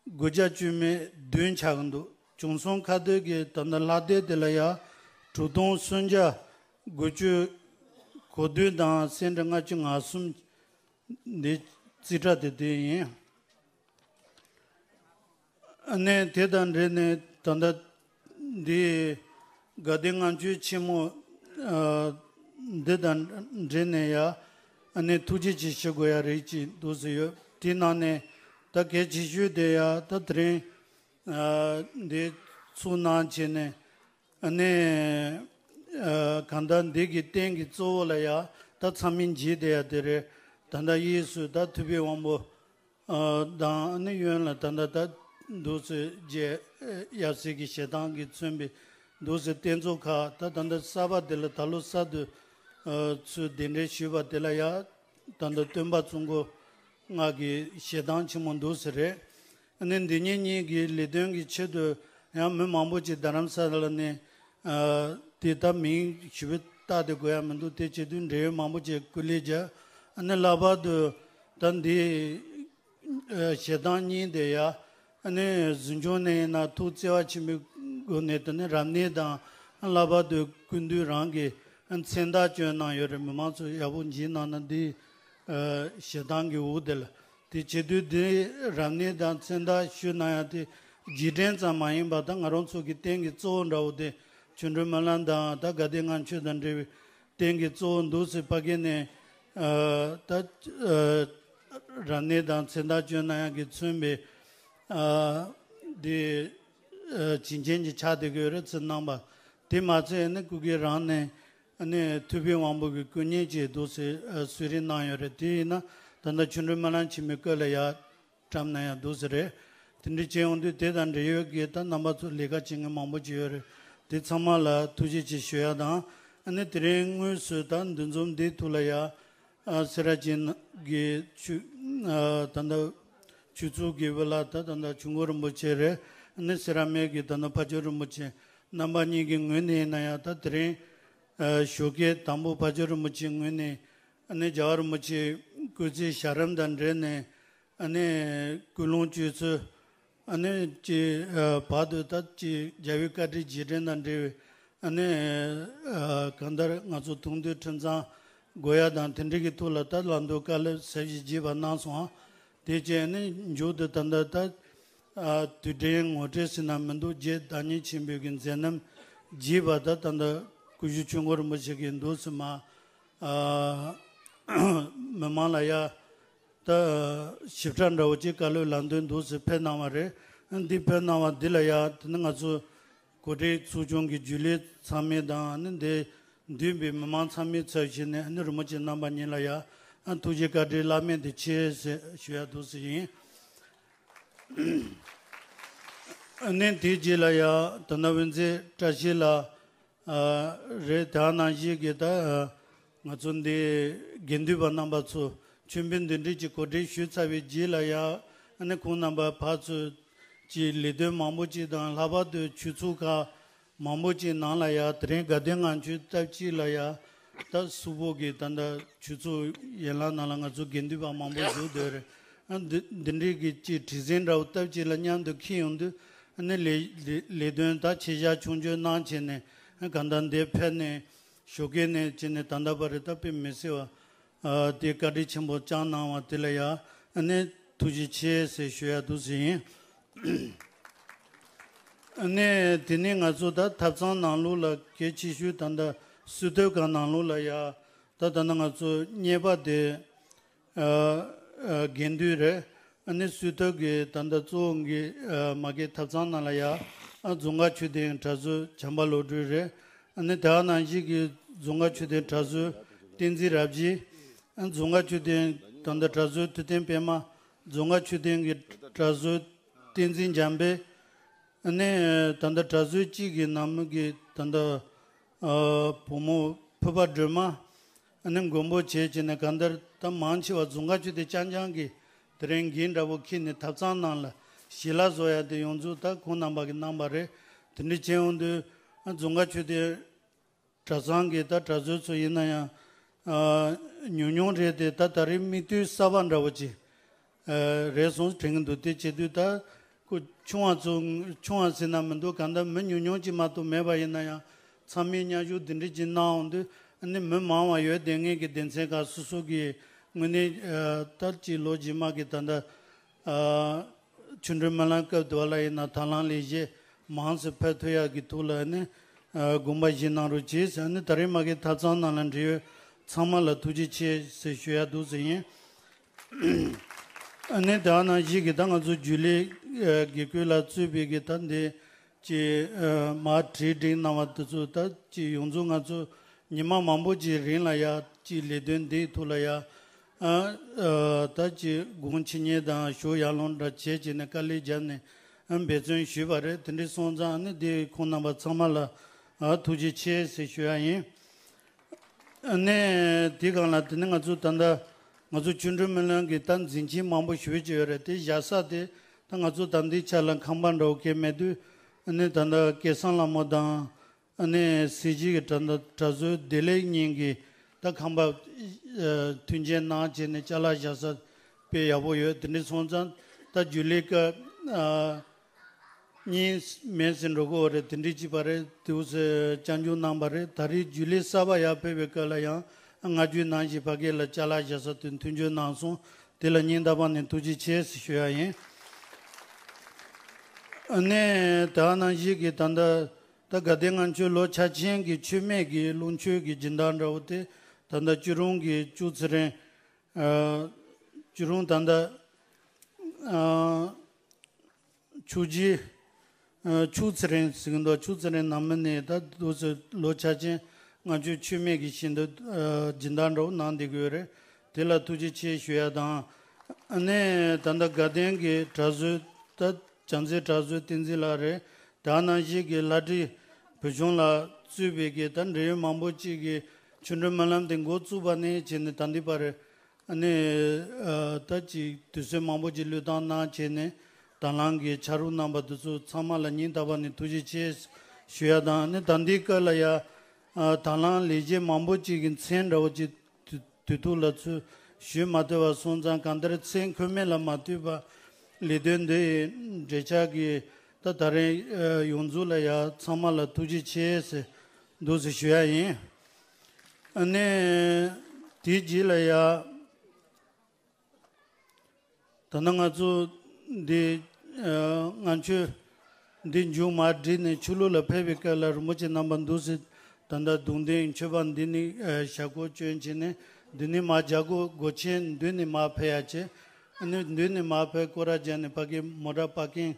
དགུ་བརྒྱ་བཅུ་མེད་བདུན་ཆགས་ཀྱི་འདུག་བྱུང་སོང་ཁ་སྡོད་ཀྱི་ད་ལྟ་ལྷག་བསྡད་དེ་ལ་ཡང་དྲུག་སྟོང་སུམ་བརྒྱ་དགུ་བཅུ་གོ་བདུན་དང་སེན་ཊི་ལྔ་བཅུ་ང་གསུམ། འདི་རྩིས་ཁྲ་དེ་དེ་ཡིན། ཨ་ནི་དེ་དང་འབྲེལ་ནས་ད་ལྟ་འདི་དགའ་ལྡན་ལྔ་མཆོད་ཆེན་མོ་ཨ་འདི་དང་འབྲེལ་ནས་ཡ་ཨ་ནི་ཐུགས་རྗེ་ཆེ་ཞུ་དགོས་ཡ་རིགས་ཅིག་འདུག་སེ་ཡོད། དེ་ནང་ནས་ད་གལ་ཆེ་ཤོས་དེ་ཡ་ད་དེ་རིང་ཨ་འདི་ཚུགས་གནང་བྱས་ནས། ཨ་ནི་ཨ་གང་ལྟར་འདི་གི་རྟེན་གྱི་གཙོ་བོ་ལ་ཡ་ད་ཚང་མས་མཇལ་བསྡད་ཡ་དེ་རེད། ད་ལྟ་གཡས་སུ་ད་ཐུབ་པའི་དབང་པོ་ཨ་དང་ཨ་ནི་གཡོན་ལ་ད་ལྟ་ད་འདུག་སེ་རྗེ་ཡབ་སྲས་ཀྱི་ཞལ་ཐང་གིས་མཚོན་པའི་འདུག་སེ་རྟེན་གཙོ་ཁག་ད་ད་ལྟ་གསར་པ་དེ་ལ་ད་ལོ་གསར་དུ་ཨ་ཚུར་གདན་འདྲེན་ཞུས་པ་དེ་ལ་ཡ། ད་ལྟ་སྟོན་པ་ཙོང་ཁ་པ་ལྔ་གི་ཞལ་ཐང་ཆེན་མོ་འདུག་སེ་རེད། ཨ་ནི་འདི་ཉིན་གཉིས་ཀྱི་ལས་དོན་གྱི་ཆེད་དུ་ཡང་མི་མང་པོ་ཅིག་རྡ་རམ་ས་ལ་ནས་ཨ་དེ་ལྟར་མིང་ཞིབ་པོ་བཏགས་ཏེ་དགོས་ཡ་མི་འདུག་དེ་བྱེད་དུས་འབྲེལ་ཡོད་མང་པོ་ཅིག་སྐུ་ལས་བརྒྱབ། ཨ་ནི་ལྷག་པར་དུ་ད་འདི་ཨ་ཞལ་ཐང་གཉིས་དེ་ཡ་ཨ་ནི་གཟིམ་ཆུང་ནས་ཡིན་ན་ཐུགས་བརྩེ་བ་ཆེན་པོའི་སྒོ་ནས་དེ་ནི་རབ་གནས་དང་ལྷག་པར་དུ་སྐུ་མདུན་རང་གི་མཚན་རྟགས་བསྐྱོན་གནང་ཡོད་རེད། མི་མང་ཚོ་ཡག་པོ་མཇལ་གནང་ན་འདི་ཨ་ཞལ་ཐང་གི་འོག་དེ་ལ། དེ་བྱེད་དུས་དེ་རབ་གནས་དང་མཚན་རྟགས་ཞུ་གནང་ཡ་དེ་རྗེས་དྲན་ཙམ་མ་ཡིན་པ་ད་ང་རང་ཚོ་གི་རྟེན་གྱི་གཙོ་བོ་འདྲ་བོ་དེ་ཆོ་འཕྲུལ་སྨོན་ལམ་དང་ད་དགའ་ལྡན་ལྔ་མཆོད་དང་འབྲེལ་བའི་རྟེན་གྱི་གཙོ་བོ་འདུག་སེ་ཕ་གི་ནས་ཨ་ད་ཨ་རབ་གནས་དང་མཚན་རྟགས་བཅོས་གནང་ཡ་གི་མཚོན་པའི་ཨ་དེ་ཨ་བྱིན་ཅན་གྱི་ཕྱག་དེ་གི་རེ་ཚུར་གནང་པ་དེ་མ་ཚད་ནི་སྐུ་སྒེར་རང་ནས། ཨ་ནི་ཐུབ་པའི་དབང་པོ་གི་སྐུ་བརྙན་ཅིག་འདུག་སེ་ཨ་གསོལ་རས་གནང་ཡོད་རེད། དེ་ཡིན་ན་ད་ལྟ་ཆོ་འཕྲུལ་སྨོན་ལམ་ཆེན་མོའི་སྐབས་ལ་ཡར་བཀྲམ་ན་ཡང་འདུག་སེ་རེད། དེ་འདྲ་བྱས་ཡོང་དུས་དེ་དང་འབྲེལ་ཡོད་ཀྱི་ད་རྣམ་པ་ཚོ་ལས་ཀ་བྱེད་མཁན་མང་པོ་ཅིག་ཡོད་རེད། དེ་ཚང་མ་ལ་ཐུགས་རྗེ་ཆེ་ཞུ་ཡ་དང་། ཨ་ནི་དེ་རིང་དངོས་སུ་ད་འདུ་འཛོམས་འདིའི་ཐོག་ལ་ཡ་ཨ་སེ་ར་བྱེས་གི་ཆོས་ཨ་ད་ལྟ་ཆོས་ཚོགས་ཀྱི་དབུ་བླ་ད་ད་ལྟ་ཆོས་འཁོར་རིན་པོ་ཆེ་རེད། ཨ་ནི་སེ་ར་སྨད་ཀྱི་ད་ལྟ་ཕ་ཇོ་རིན་པོ་ཆེ་རྣམ་པ་གཉིས་ཀྱི་ངོས་ནས་ཡིན་ན་ཡང་ད་དེ་རིང་ཨ་ཞོགས་ཀས་དང་པོ་ཕ་ཇོ་རིན་པོ་ཆེའི་ངོས་ནས་ཨ་ནི་རྒྱལ་བ་རིན་པོ་ཆེའི་སྐུ་ཚེ་ཞབས་རིམ་དང་འབྲེལ་ནས་ཨ་ནི་སྐུལ་སློང་བྱོས་ཚུལ། ཨ་ནི་ཅིག་ཨ་བར་དུ་ད་ཅིག་རྒྱལ་བའི་བཀའ་དྲིན་རྗེས་དྲན་དང་འབྲེལ་བའི་ཨ་ནི་ཨ་གང་ལྟར་ང་ཚོ་ཐུགས་འདུན་ཁྲིམས་གཙང་དགོས་ཡ་དང་དེ་འདྲ་གི་ཐོག་ལ་ད་ལམ་སྟོན་བཀའ་སློབ་ཟབ་ཞིང་རྒྱས་པ་གནང་སོང་ཨ། དེ་བྱས་ནས་མཇུག་ཏུ་ད་ལྟ་ད་ཨ་དུས་དྲན་ངོ་སྤྲོད་ཟེར་ན་མི་འདུག་རྗེ་བདག་ཉིད་ཆེན་པོའི་གི་མཛད་རྣམ་རྒྱས་པ་ད་ད་ལྟ་སྐུ་ཞབས་ཆོས་འཁོར་རིན་པོ་ཆེ་གིས་འདུག་སེ་མ་ཨ་མི་མང་ལ་ཡ་ད་ཞིབ་ཕྲ་འདྲ་བོ་ཅིག་བཀའ་སློབ་ལམ་སྟོན་འདུག་སེ་ཕེབས་གནང་བ་རེད། འདི་ཕེབས་གནང་བ་འདི་ལ་ཡ་དེ་ནི་ང་ཚོ་གོ་སྒྲིག་ཚོགས་ཆུང་གི་རྒྱུན་ལས་ཚང་མས་དང་ནི་འདི་འདུས་པའི་མི་མང་ཚང་མའི་ཚབ་བྱས་ནས་ནི་རིན་པོ་ཆེ་རྣམ་པ་གཉིས་ལ་ཡ་ཐུགས་རྗེ་བཀའ་དྲིན་བླ་མེད་དུ་ཆེ་ཟེར་ཞུ་ཡ་འདུག་སེ་ཡིན། ནི་དེའི་རྗེས་ལ་ཡ་ད་ནི་དབུ་མཛད་བཀྲ་ཤིས་ལགས་ཨ་རེད། དེ་ནང་བཞིན་གྱི་ད་ཨ་ང་ཚོ་འདི་དགེ་འདུན་པ་རྣམ་པ་ཚོ་མཆོད་འབུལ་འདི་འདྲ་ཅིག་གོ་སྒྲིག་ཞུས་ཚར་བའི་རྗེས་ལ་ཡ་ཨ་ནི་ཁོང་རྣམ་པ་ཕར་ཚུར་གྱི་ལས་དོན་མང་པོ་ཅིག་དང་ལྷག་པར་དུ་ཆོས་ཚོགས་ཁག་མང་པོ་ཅིག་ནང་ལ་ཡ་དེ་རིང་དགའ་ལྡན་ལྔ་མཆོད་སྟབས་གཅིག་ལ་ཡ་ད་སུ་བོ་གི་ད་ལྟ་ཆོས་ཚོགས་ཡན་ལག་ནང་ལ་ང་ཚོ་དགེ་འདུན་པ་མང་པོ་བཞུགས་སྡོད་རེད། ཨ་འདི་འདི་འདྲའི་གི་ཅིག་གྲུ་གཟིངས་འདྲ་བོ་སྟབས་གཅིག་ལ་མཉམ་དུ་འཁྱེར་ཡོང་དུས་ཨ་ནི་ལས་ལས་ལས་དོན་ད་ཆེ་བཞག་ཆུང་ཆུང་གནང་བྱས་ནས་ཨ་གང་ལྟར་འདིར་ཕེབས་ནས་ཞོགས་ཀས་ནས་བྱས་ནས་ད་ལྟ་བར་ད་དཔེ་མི་སྲིད་པ་ཨ་དེ་བཀའ་དྲིན་ཆེན་པོ་བསྐྱངས་གནང་བ་དེ་ལ་ཡ་ཨ་ནི་ཐུགས་རྗེ་ཆེ་ཟེར་ཞུ་ཡ་འདུག་ཟེར་ཡིན། ཨ་ནི་དེ་ནས་ང་ཚོ་ད་ཐབ་ཚང་ནང་ལོགས་ལ་གལ་ཆེ་ཤོས་ད་ལྟ་སྲོལ་གཏོད་ཁང་ནང་ལོགས་ལ་ཡ་ད་ད་ནི་ང་ཚོ་གཉེར་པ་དེ་ཨ་ཨ་དགེ་འདུན་རེད། ཨ་ནི་སྲོལ་གཏོད་ཀྱི་ད་ལྟ་གཙོ་བོ་གི་ཨ་མ་གི་ཐབ་ཚང་ནང་ལ་ཡ་ཨ་རྫོང་དཀར་ཆོས་སྡིངས་གྲྭ་ཟུར་བྱམས་པ་བློ་གྲོས་རེད། ཨ་ནི་དེ་ནང་བཞིན་གྱི་རྫོང་དཀར་ཆོས་སྡིངས་གྲྭ་ཟུར་བསྟན་འཛིན་རབ་རྒྱས། ཨ་རྫོང་དཀར་ཆོས་སྡིངས་ད་ལྟ་གྲྭ་ཟུར་ཐུབ་བསྟན་པད་མ། རྫོང་དཀར་ཆོས་སྡིངས་ཀྱི་གྲྭ་ཟུར་བསྟན་འཛིན་འཇམ་དཔལ། ཨ་ནི་ད་ལྟ་གྲྭ་ཟུར་གཅིག་གི་ནང་མི་གི་ད་ལྟ་ཨ་བུ་མོ་ཕུར་པ་སྒྲོལ་མ། ཨ་ནི་མགོན་པོ་བྱས་བྱས་ནས་གང་ལྟར་ད་མང་ཆེ་བ་རྫོང་དཀར་ཆོས་སྡིངས་རྐྱང་རྐྱང་གི་དེ་རིང་འགན་འདྲ་བོ་འཁྱེར་ནས་ཐབ་ཚང་ནང་ལ་ཞལ་ལག་བཟོ་ཡ་དེ་ཡོངས་རྫོགས་ད་ཁོང་རྣམ་པ་གིས་གནང་པ་རེད། དེ་འདྲ་བྱས་ཡོང་དུས་ཨ་རྫོང་དཀར་ཆོས་སྡིངས་གྲྭ་ཚང་གི་ད་གྲྭ་ཟུར་ཚོ་ཡིན་ན་ཡང་ཨ་ཉུང་ཉུང་རེད་དེ། ད་ད་རེས་མིག་ལྟོས་གསར་པ་འདྲ་བོ་ཅིག་ཨ་རེད་སོང་དྲན་གྱི་འདུག་དེ་བྱེད་དུས་ད་ཁོ་ཆུང་བ་ཚོ་ཆུང་བ་ཟེར་ན་མི་འདུག་གང་ལྟར་མི་ཉུང་ཉུང་ཅིག་མ་གཏོགས་མེད་པ་ཡིན་ན་ཡང་ཚང་མས་མཉམ་ཞུགས་འདི་འདྲ་ཅིག་གནང་འོང་དུས་ཨ་ནི་མི་མང་བ་ཡོད་བསྡད་མཁན་གྱི་སྡེ་ཚན་ཁག་སོ་སོ་གི་དངོས་གནས་ཨ་ད་ཅིག་ལོ་རྗེས་མ་གི་ད་ལྟ་ཨ་ཆོ་འཕྲུལ་སྨོན་ལམ་སྐབས་དུ་བ་ལ་ཡིན་ན་དང་བླངས་ལས་བྱེད་མང་ཙམ་ཕེབས་ཐུབ་ཡག་གི་ཐོག་ལ་ནི་ཨ་དགོངས་པ་བཞེས་གནང་རོགས་གྱིས་ཟེར་ནི་ད་རེས་མ་གི་ཐབ་ཚང་ནང་ལ་འབྲེལ་ཡོད་ཚང་མ་ལ་ཐུགས་རྗེ་ཆེ་ཟེར་ཞུ་ཡག་འདུག་ཟེར་ཡིན། ཨ་ནི་ད་ནང་བཞིན་གི་ད་ང་ཚོ་རྒྱུན་ལས་ཨ་དགེ་བསྐོས་ལགས་གཙོས་པའི་གི་ད་འདི་ཀྱི་ཨ་མར་གྲོས་འདྲི་གནང་བ་དེ་ཚོ་ད་ཀྱི་ཡོངས་རྫོགས་ང་ཚོ་ཉི་མ་མང་པོ་ཅིག་རིང་ལ་ཡ་ཀྱི་ལས་དོན་འདིའི་ཐོག་ལ་ཡ་ཨ་ཨ་ད་ཀྱི་དགོངས་འཆི་ཉེས་དང་ཞུ་ཡར་ལོང་འདྲ་བྱས་བྱས་ནས་དཀའ་ལས་བརྒྱབ་ནས་ཨ་འབད་བརྩོན་ཞུས་པ་རེད། དེ་འདྲ་སོང་ཙང་ཨ་ནི་འདི་ཁོང་རྣམ་པ་ཚང་མ་ལ་ཨ་ཐུགས་རྗེ་ཆེ་ཟེར་ཞུ་ཡ་ཡིན། ཨ་ནི་དེ་སྒང་ལ་དེ་ནི་ང་ཚོ་ད་ལྟ་ང་ཚོ་ཆོ་འཕྲུལ་སྨོན་ལམ་གྱི་ད་མཛད་འཆར་མང་པོ་ཞེ་པོ་ཅིག་ཡོད་རེད། དེ་བཞག་ས་དེ་ད་ང་ཚོ་ད་ལྟའི་ཆ་ལ་ཁང་པ་འདྲ་བོ་གང་མེད་དུས་ཨ་ནི་ད་ལྟ་སྐལ་བཟང་ལྷ་མོ་དང་ཨ་ནི་སྲིད་སྤྱི་གི་གྲྭ་གྲྭ་ཟུར་བདེ་ལེགས་གཉིས་ཀྱིས་ད་ཁང་པ་ཨ་མཐུན་རྐྱེན་གནང་བྱས་ནས་ཅ་ལག་བཞག་ས་དཔེ་ཡག་པོ་ཡོད། དེ་འདྲ་སོང་ཙང་ད་རྒྱུན་ལས་སྐབས་ཨ་གཉིས་མེད་ཟེར་འགྲོ་གི་ཡོད་རེད། དེ་འདྲ་ཅིག་པ་རེད། དེ་འུ་ཚོས་སྐྱབས་འཇུག་གནང་པ་རེད། ད་རེས་རྒྱུན་ལས་གསར་པ་ཡར་ཕེབས་པའི་སྐབས་ལ་ཡང་སྔ་རྒྱུན་ནང་བཞིན་ཕ་གི་ལ་ཅ་ལག་བཞག་ས་དེ་མཐུན་འགྱུར་གནང་སོང་། དེ་ལ་སྙིང་ཐག་པ་ནས་ཐུགས་རྗེ་ཆེ་ཞུ་ཡ་ཡིན། ཨ་ནི་ད་ནང་བཞིན་གྱི་ད་ལྟ་ད་དགའ་ལྡན་ལྔ་མཆོད་ལོ་ཆ་ཆེན་གྱི་མཆོད་མེ་གི་ལུང་མཆོད་ཀྱི་སྦྱིན་བདག་འདྲ་བོ་དེ་ད་ལྟ་སྐྱིད་རོང་གི་ཅུ་ཚེ་རིང་། ཨ། སྐྱིད་རོང་ད་ལྟ་ཨ། ཆུ་བཞི། ཨ། ཆུ་ཚེ་རིང་ཟེར་གྱི་འདུག་ཆུ་ཚེ་རིང་ནང་མི་ནས་ད་འདུག་སེ་ལོ་ཆ་ཆེན་ལྔ་མཆོད་མཆོད་མེ་གི་བཞིན་དུ་ཨ། སྦྱིན་བདག་འདྲ་བོ་གནང་བསྡད་ཀྱི་ཡོད་རེད། དེ་ལ་ཐུགས་རྗེ་ཆེ་ཞུ་ཡ་དང་། ཨ་ནི་ད་ལྟ་དགའ་ལྡན་གྱི་གྲྭ་བཟོའི་ད་བྱམས་བརྩེའི་གྲྭ་བཟོའི་བསྟན་འཛིན་ལགས་རེད། ད་ནང་བཞིན་གྱི་ལྷ་བྲིས་བུ་ཆུང་ལགས་གཙོས་པའི་གི་ད་འབྲེལ་ཡོད་མང་པོ་ཅིག་གིས་ཆོ་འཕྲུལ་སྨོན་ལམ་དེ་འགོ་བཙུགས་པ་ནས་བྱས་ནས་ད་ལྟའི་བར་ཨ་ནི་ཨ། ད་ཅིག་དུས་ཚོད་མང་པོ་ཅིག་བློས་བཏང་གནང་བྱས་ནས་དང་བླངས་ཀྱི་ཕྱག་རོགས་གནང་པ་དེ་ཚོ་ཚང་མ་ལ་སྙིང་ཐག་པ་ནས་ཐུགས་རྗེ་ཆེ་ཞུ་ཡ་དང་། ཨ་ནི་ད་ལྟའི་སྐབས་ལ་ཡ་ཨ། དང་བླངས་ལས་བྱེད་མང་པོ་ཅིག་གི་མཚན་འདྲ་བོ་ཅིག་དུས་དུས་ཐོག་ལ་ཚུར་ཞུ་མ་ཐུབ་པ་སོང་ཙང་། གང་ལྟར་མཚན་འཁོད་མེད་ལ་མ་ལྟོས་པ་ལས་དོན་འདི་ཡི་འབྲེལ་ཆགས་ཀྱི་ད་ད་རེས་ཨ། ཡོངས་རྫོགས་ལ་ཡ་ཚང་མ་ལ་ཐུགས་རྗེ་ཆེ་ཟེར་འདུག་ཟེར་ཞུ་ཡ་ཡིན། ཨ་ནི་དེའི་རྗེས་ལ་ཡ། ད་ནང་ང་ཚོ་འདི་ཨ། ལྔ་མཆོད་འདི་མཇུག་མ་བསྒྲིལ་ནས་ཆོས་ལུགས་ལ་ཕེབས་པའི་སྐབས་ལ་རིན་པོ་ཆེ་རྣམ་པ་འདུག་སེ་ད་ལྟ་གདུང་རྟེན་མཆོད་པ་འདི་ནས་ཨ། ཞབས་སྐོར་བསྐྱོན་བྱས་ནས་འདི་ནས་མར་རྒྱ་སྒོ་སྒོ་ཆེན་མདུན་ནས་མར་ཕེབས་ཡ་བྱས། ཨ་ནི་མདུན་ནས་མར་ཕེབས་སྐོར་ར་བརྒྱབ་ནས་ཕ་གི་མོ་ཊ་པར་ཀིང་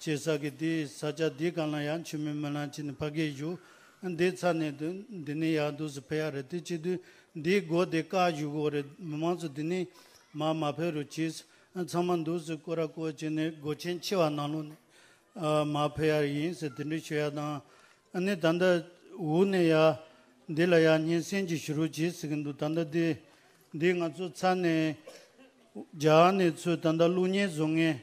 བྱེད་ས་གི་དེའི་ས་ཆ་དེའི་སྒང་ལ་ཡང་མཆོད་མེ་སྨོན་ལམ་བྱས་ནས་ཕ་གིར་བཞུགས། འདི་ཚར་ནས་འདི་འདི་ནས་ཡར་འདུག་སེ་ཕེབས་ཡ་རེད། དེ་བྱེད་དུས་འདིའི་སྒོ་དེ་བཀག་བཞུགས་དགོས་རེད། མི་མང་ཚོ་འདི་ནས་མར་མ་ཕེབས་རོགས་གྱིས། ཚང་མ་འདུག་སེ་སྐོར་ར་སྐོར་བྱས་ནས་སྒོ་ཆེན་ཆེ་བ་ནང་ལོགས་ནས་ཨ། མར་ཕེབས་ཡ་ཡིན་ཟེར་དེ་འདྲ་ཞུ་ཡ་དང་། ཨ་ནི་ད་ལྟ་འུ་ནས་ཡ་འདི་ལ་ཡ་སྙན་སེང་ཅིག་ཞུ་རོགས་གྱིས་ཟེར་གྱི་འདུག་ད་ལྟ་འདི་འདི་ང་ཚོ་ཚར་ནས་རྒྱ་གར་ནས་ཚུར་ད་ལྟ་གློག་བརྙན་བཟོ་མཁན་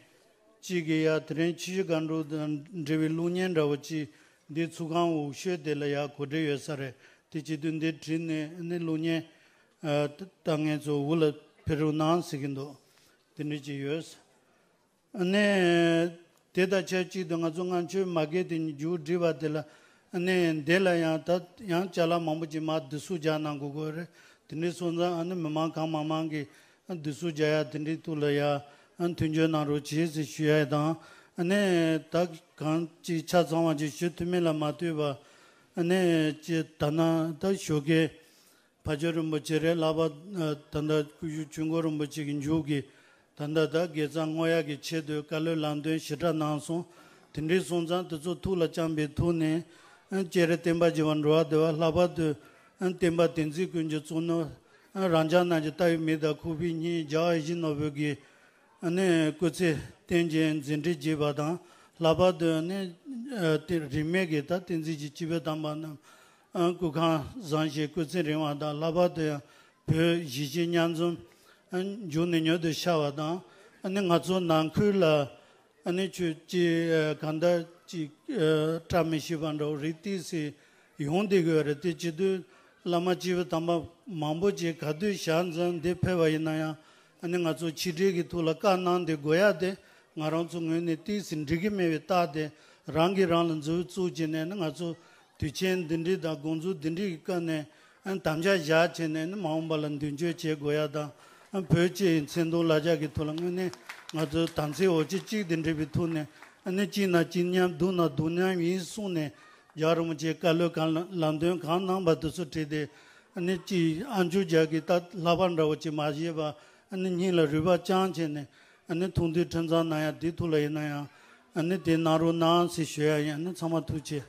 གཅིག་གིས་ཡ་དེ་རིང་ཆུ་བཞི་སྒང་དྲུག་དང་འབྲེལ་བའི་གློག་བརྙན་འདྲ་བོ་གཅིག་འདི་ཚུགས་ཁང་འོག་ཤོད་དེ་ལ་ཡ་གོ་སྒྲིག་ཡོད་ས་རེད། དེ་བྱེད་དུས་འདི་བྲིས་ནས་ཨ་ནི་གློག་བརྙན་ཨ། ལྟ་མཁན་ཚོ་འུ་ལ་ཕེབས་རོགས་གནང་ཟེར་གྱི་འདུག་དེ་འདྲ་ཅིག་ཡོད། ཨ་ནི་དེ་དང་ཆབས་ཅིག་ཏུ་ང་ཚོ་ལྔ་མཆོད་མ་གི་དེ་མཇུག་བསྒྲིལ་བ་དེ་ལ་ཨ་ནི་འདི་ལ་ཡང་ད་ཡང་ཅ་ལག་མང་པོ་ཅིག་མར་བསྡུ་གསོག་རྒྱག་གནང་དགོས་ཀྱི་རེད། དེ་འདྲ་སོང་ཙང་ཨ་ནི་མི་མང་གང་མང་མང་གིས་བསྡུ་གསོག་རྒྱག་ཡ་དེ་འདྲའི་ཐོག་ལ་ཡ་མཐུན་འགྱུར་གནང་རོགས་བྱེད་ཟེར་ཞུ་ཡ་དང་། ཨ་ནི་ད་གང་ཅིག་ཆ་ཚང་བ་ཅིག་ཞུ་ཐུབ་མིན་ལ་མ་ལྟོས་པ་ཨ་ནི་ཅིག་ད་ནང་ད་ཞོགས་ཀས་ཕ་ཇོ་རིན་པོ་ཆེ་རེད། ལྷག་པར་ད་ལྟ་སྐུ་ཞབས་ཆོས་འཁོར་རིན་པོ་ཆེ་གི་མཇུག་གི་ད་ལྟ་ད་དགེ་རྩ་བསྔོ་ཡག་གི་ཆེད་དུ་བཀའ་སློབ་ལམ་སྟོན་ཞེ་དྲག་གནང་སོང་། དེ་འདྲའི་སོང་ཙང་དེ་ཚོ་ཐུགས་ལ་བཅངས་པའི་ཐོག་ནས་སྤྱན་རས་བསྟན་པ་བྱེ་བ་འགྲོ་བ་བདེ་བ། ལྷག་པར་དུ་བསྟན་པ་བསྟན་འཛིན་ཀུན་གྱི་གཙོ་ནོར་རང་ཅག་རྣམས་ཀྱི་ལྟ་བའི་མིག་དང་ཁོག་པའི་སྙིང་རྒྱལ་བ་ཡིད་བཞིན་ནོར་བུ་གི་ཨ་ནི་སྐུ་ཚེ་བརྟན་ཅིང་འཛིན་ཁྲིར་བརྗིད་པ་དང་། ལྷག་པར་དུ་ཨ་ནི་ཨ་དེ་རིས་མེད་ཀྱི་ད་བསྟན་འཛིན་གྱི་སྤྱི་དཔོན་དམ་པ་རྣམས་ཨ་སྐུ་ཁམས་བཟང་ཞིང་སྐུ་ཚེ་རིང་བ་དང་། ལྷག་པར་དུ་ཡང་བོད་གཞིས་བྱེས་མཉམ་འཛོམས་ཨ་མགྱོགས་ནས་མྱུར་དུ་ཤར་བ་དང་། ཨ་ནི་ང་ཚོ་ནང་ཁུལ་ལ་ཨ་ནི་ཆོས་ཀྱི་ཨ་གང་ལྟར་ཅིག་ཨ་བཀྲ་མི་ཤིས་པ་འདྲ་བོ་རིགས་ཏོག་ཙམ་ཡོང་བསྡད་ཀྱི་ཡོད་རེད། དེ་བྱེད་དུས་བླ་མ་སྐྱེས་བུ་དམ་པ་མང་པོ་ཅིག་ག་དུས་ཞལ་འཛོམས་འདིར་ཕེབས་པ་ཡིན་ན་ཡང་། ཨ་ནི་ང་ཚོ་ཆིག་སྒྲིལ་གྱི་ཐོག་ལ་བཀའ་གནང་དེ་དགོས་ཡ་དེ་ང་རང་ཚོ་ངོས་ནས་ཏོག་ཙམ་འགྲིག་གི་མེད་པའི་རྟགས་དེ་རང་གིས་རང་ལ་མཛུབ་བཙུགས་བྱས་ནས། ཨ་ནི་ང་ཚོ་དུས་ཆེན་འདི་འདྲའི་དང་དགོངས་རྫོགས་འདི་འདྲའི་གི་སྐབས་ནས་ཨ་ནི་དམ་བཅའ་བཞག་བྱས་ནས། ཨ་ནི་མ་འོངས་པ་ལ་མདུན་སྐྱོད་བྱེད་དགོས་ཡ་དང་། ཨ་ནི་བོད་སྤྱི་ཡི་མཚན་མཐོང་ལ་རྒྱ་གི་ཐོག་ལ་དངོས་གནས་ང་ཚོ་དམ་ཚིག་འོ་ཆེ་གཅིག་དེ་འདྲ་བའི་ཐོག་ནས། ཨ་ནི་གཅིག་ན་གཅིག་མཉམ་སྡུག་ན་སྡུག་མཉམ་ཡིན་གསུངས་ནས། རྒྱལ་བ་རིན་པོ་ཆེའི་བཀའ་སློབ་གང་ལ་ལམ་སྟོན་གང་གནང་པ་དེ་ཚོ་བྲིས་ཏེ། ཨ་ནི་གཅིག་ཨ་མཆོག་རྒྱལ་གྱི་ད་བསླབ་པ་འདྲ་བོ་ཅིག་མ་བྱས་པ། ཨ་ནི་སྙིང་ལ་རུས་པ་བཅངས་བྱས་ནས། ཨ་ནི་ཐུགས་འདུན་ཁྲིམས་གཙང་གནང་ཡ་དེ་ཐོག་ལ་ཡིན་ན་ཡང་། ཨ་ནི་དེ་གནང་རོགས་གནང་ཟེར་ཞུ་ཡ་ཡིན། ཨ་ནི་ཚང་མ་ཐུགས་རྗེ་ཆེ།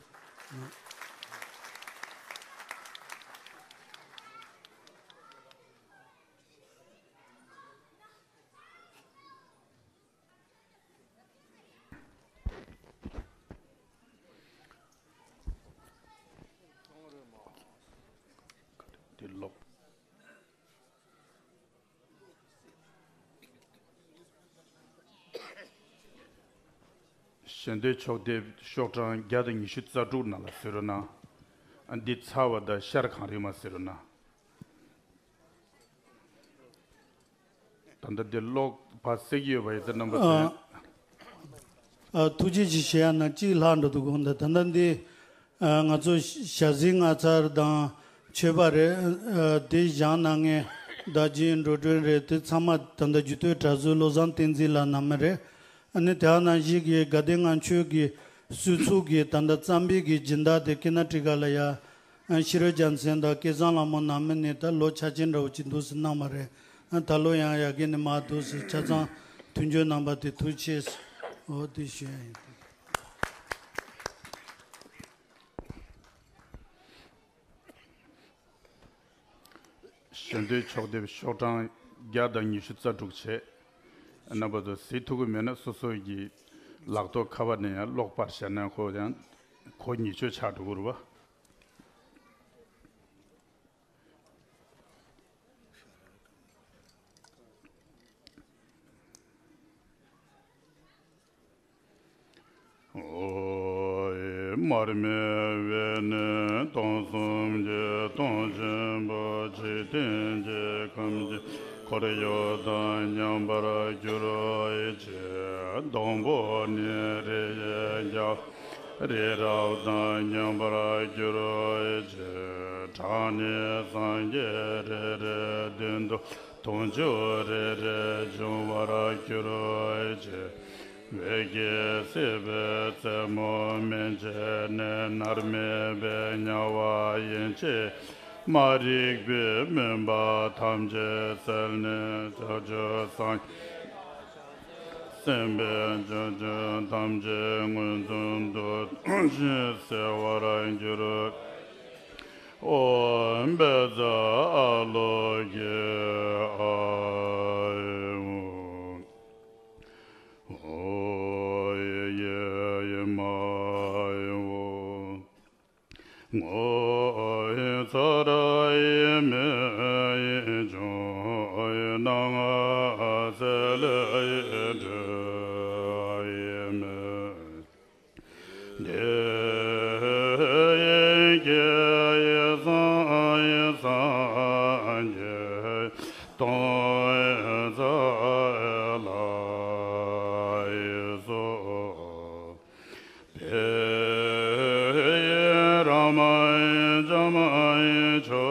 དེ་ལོག་ཞལ་འདོན་ཕྱོགས་དེབ་ཤོག་གྲངས་བརྒྱ་དང་ཉི་ཤུ་རྩ་དྲུག་ནང་ལ་གཟིགས་རོགས་གནང་། ཨ་འདི་ཚར་བ་དང་ཤར་གང་རིང་མ་གཟིགས་རོགས་གནང་། ད་ལྟ་འདི་ཀློག་པ་གཟིགས་ཡོད་པ་ཡིན་ཙང་རྣམ་པ་ཚོས། ཨ། ཨ། ཐུགས་རྗེ་ཆེ་ཞུ་ཡ་ན་གཅིག་ལྷག་འགྲོ་འདུག་དགོངས་དག་ད་ལྟ་འདི་ཨ་ང་ཚོ་ཞལ་གཟིགས་ངོ་མཚར་དང་མཆོད་པ་རེད། ཨ་འདི་བཞེངས་གནང་མཁན་ བདག་རྐྱེན་འགྲོ་གྲོན་རེད། དེ་ཚང་མ་ད་ལྟ་རྒྱུད་སྟོད་གྲྭ་ཚང་བློ་བཟང་བསྟན་འཛིན་ལགས་ནང་མི་རེད། ཨ་ནི་དེ་ནང་བཞིན་གྱི་དགའ་ལྡན་ལྔ་མཆོད་ཀྱི་གསོལ་ཚོགས་ཀྱི་ད་ལྟ་བརྩམས་པའི་གི་སྦྱིན་བདག་དེ་ཀི་ན་ཊི་ཀ་ལ་ཡ། ཨ་ཤེས་རབ་རྒྱལ་མཚན་དང་སྐལ་བཟང་ལྷ་མོ་ནང་མི་ནས་ད་ལོ་ཆ་ཆེན་འདྲ་བོ་ཅིག་འདུག་སེ་གནང་བ་རེད། ཨ་ད་ལོ་ཡང་ཡ་གི་ནས་མར་འདུག་སེ་ཆ་ཚང་མཐུན་འགྱུར་གནང་པ་དེ་ཐུགས་རྗེ་ཆེ། འོ་དེ་ཞུ་ཡ་ཡིན། གཞོན་དུས་ཕྱོགས་སྡེབ་ཤོག་གྲངས་བརྒྱ་དང་ཉི་ཤུ་རྩ་དྲུག་བྱས། རྣམ་པ་ཚོ་གཟིགས་ཐུབ་ཀྱི་མེད་ན་སོ་སོ་གི་ལག་ཐོག་ཁ་པར་ནས་ཡང་ཀློག་པར་བྱས་ན་ཁོ་ཡང་ཁོ་ཉེས་སྤྱོད་ཆགས་འགྲོ་གི་རེད་པ། ཨོ་ཡེ། མར་མེ་བས་ནི་སྟོང་གསུམ་གྱི་སྟོང་ཆེན་པོ་འཇིག་རྟེན་གྱི་ཁམས་ཀྱི་འཁོར་གཡོག་དང་མཉམ་པར་གྱུར་ཅིག། སྡོང་པོ་ནི་རི་ཡི་རྒྱལ་བ་རི་རབ་དང་མཉམ་པར་གྱུར་ཅིག། བྲག་ནི་སངས་རྒྱས་རེ་རེའི་མདུན་དུ། དུང་ཆོས་རེ་རེ་འབྱུང་བར་གྱུར་ཅིག། འོད་ཀྱི་སྲིད་པའི་རྩེ་མོ་མན་ཆད་ནས། མནར་མེད་པའི་དམྱལ་བ་ཡན་ཆད། མ་རིག་པའི་མུན་པ་ཐམས་ཅད་བསལ་ནས། ཕྱོགས་བཅུའི་སངས་རྒྱས་སེམས་དཔའི་སྤྱོད་ཕྱིར་ཐམས་ཅད་མངོན་སུམ་དུ་ཐུགས་རྗེས་གསལ་བར་གྱུར། ཨོཾ་བཛྲ་ཨ་ལོ་ཀེ་ཨཱཿཧཱུྃ། ཨོཾ་ཡེ་ཡེ་མ་ཧཱུྃ། ངོ་བོ་ཚ་ར་ཡི་མེ་ཡི་འབྱུང་། སྣང་ང་སེ་ལ་ཡི་དྲི་ཡི་མེ། འདི་ཡི་སྐད་ཡི་སངས་ཡི་སངས་རྒྱས་སྟོང་ཡི་ཚ་ལ་ཡི་སོགས། བེ་ཡི་ར་མ་ཡི་ཛ་མ་ཡི་ཆོ་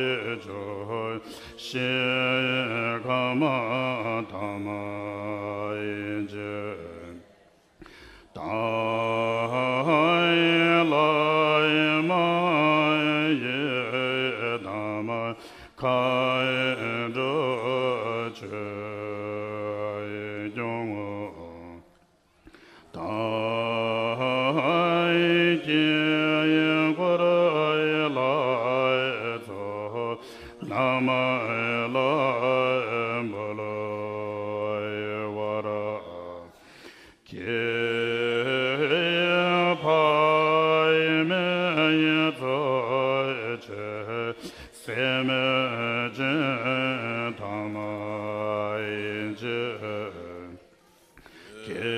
ཡི་ཆོས། ཤི་ཡི་ཁ་མ་ཐ་མ་ཡི་རྗེས། ཏ་ཡི་ལ་ཡི་མ་ཡི་ད་མ་ཁ་ཡི་འགྲོ་ཆོས་ཡི་སྐྱོང་ངོ་། ཏ་ཡི་ཀྱི་ཡི་འཁོར་ཡི་ལྷ་ཡི་ཚོགས། ན་མ་ཡི་ལ་ཡི་འབུལ་ཡི་བར། ཀྱེ་ཕ་ཡི་མེ་ཡི་ཚོགས་ཆེ། སྲེད་མེད་ཅན་ཐ་མ་ཡི་རྗེས། ཀྱེ་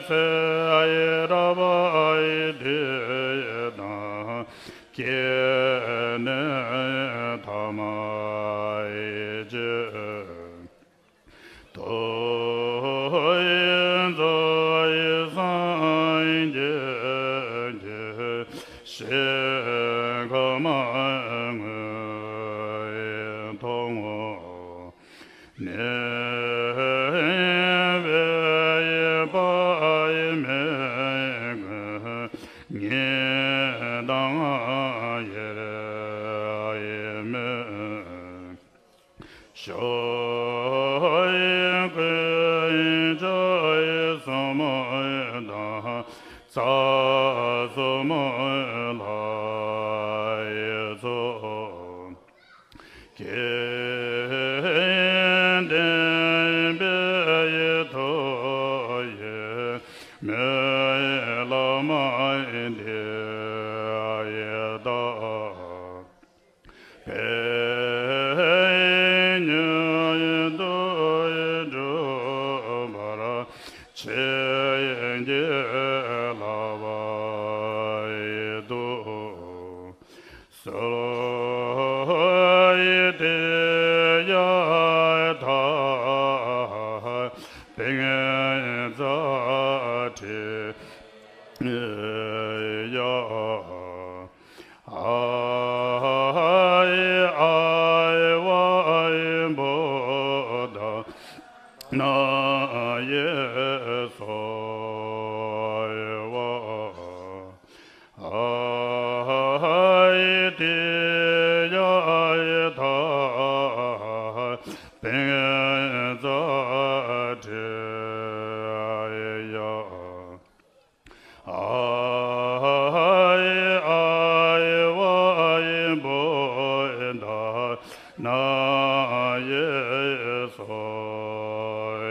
ཚེ་ཡི་ར་བ་ཡི་དེ་ཡི་དང་། སྐྱེ་གནས་ཐ་མ་ཡི་རྗེས། དོ་ཡི་ཚོགས་ཡི་སངས་རྒྱས་ཀྱི། ཞིང་ཁམས་དངོས་ཡི་ཐོག་ངོ་། ནད་པའི་ཡི་པ་ཡི་མེ་ཀུན། ཉེས་དང་ཡེར་ཡི་མེ། ཞོ་ཡི་ཀུན་ཅོ་ཡི་སོ་མོ་དང་། ཚ་སོ་མོ་ལྷ་ཡི་ཚོགས། ཀྱེ་ལྡན་པའི་ཡི་ཐོ་ཡི་མེ་ཡི་ལ་མ་ཡི་དེ་ཡི་བདག། བེ་ཡི་མྱུ་ཡི་དུ་ཡི་འགྲུབ་པར་བྱེད་ཡི་གྱི་ལ་བ་ཡི་དུ། སོ་ཡི་དེ་ཡི་ཐ་བེ་ངེ་ཛ་ཏྲི་ཡ། ཨ་ཡི་ཨ། ཨའི་ཨའི་ཝའི་བུདྡྷ་ན་ཡེ་སྭཱ་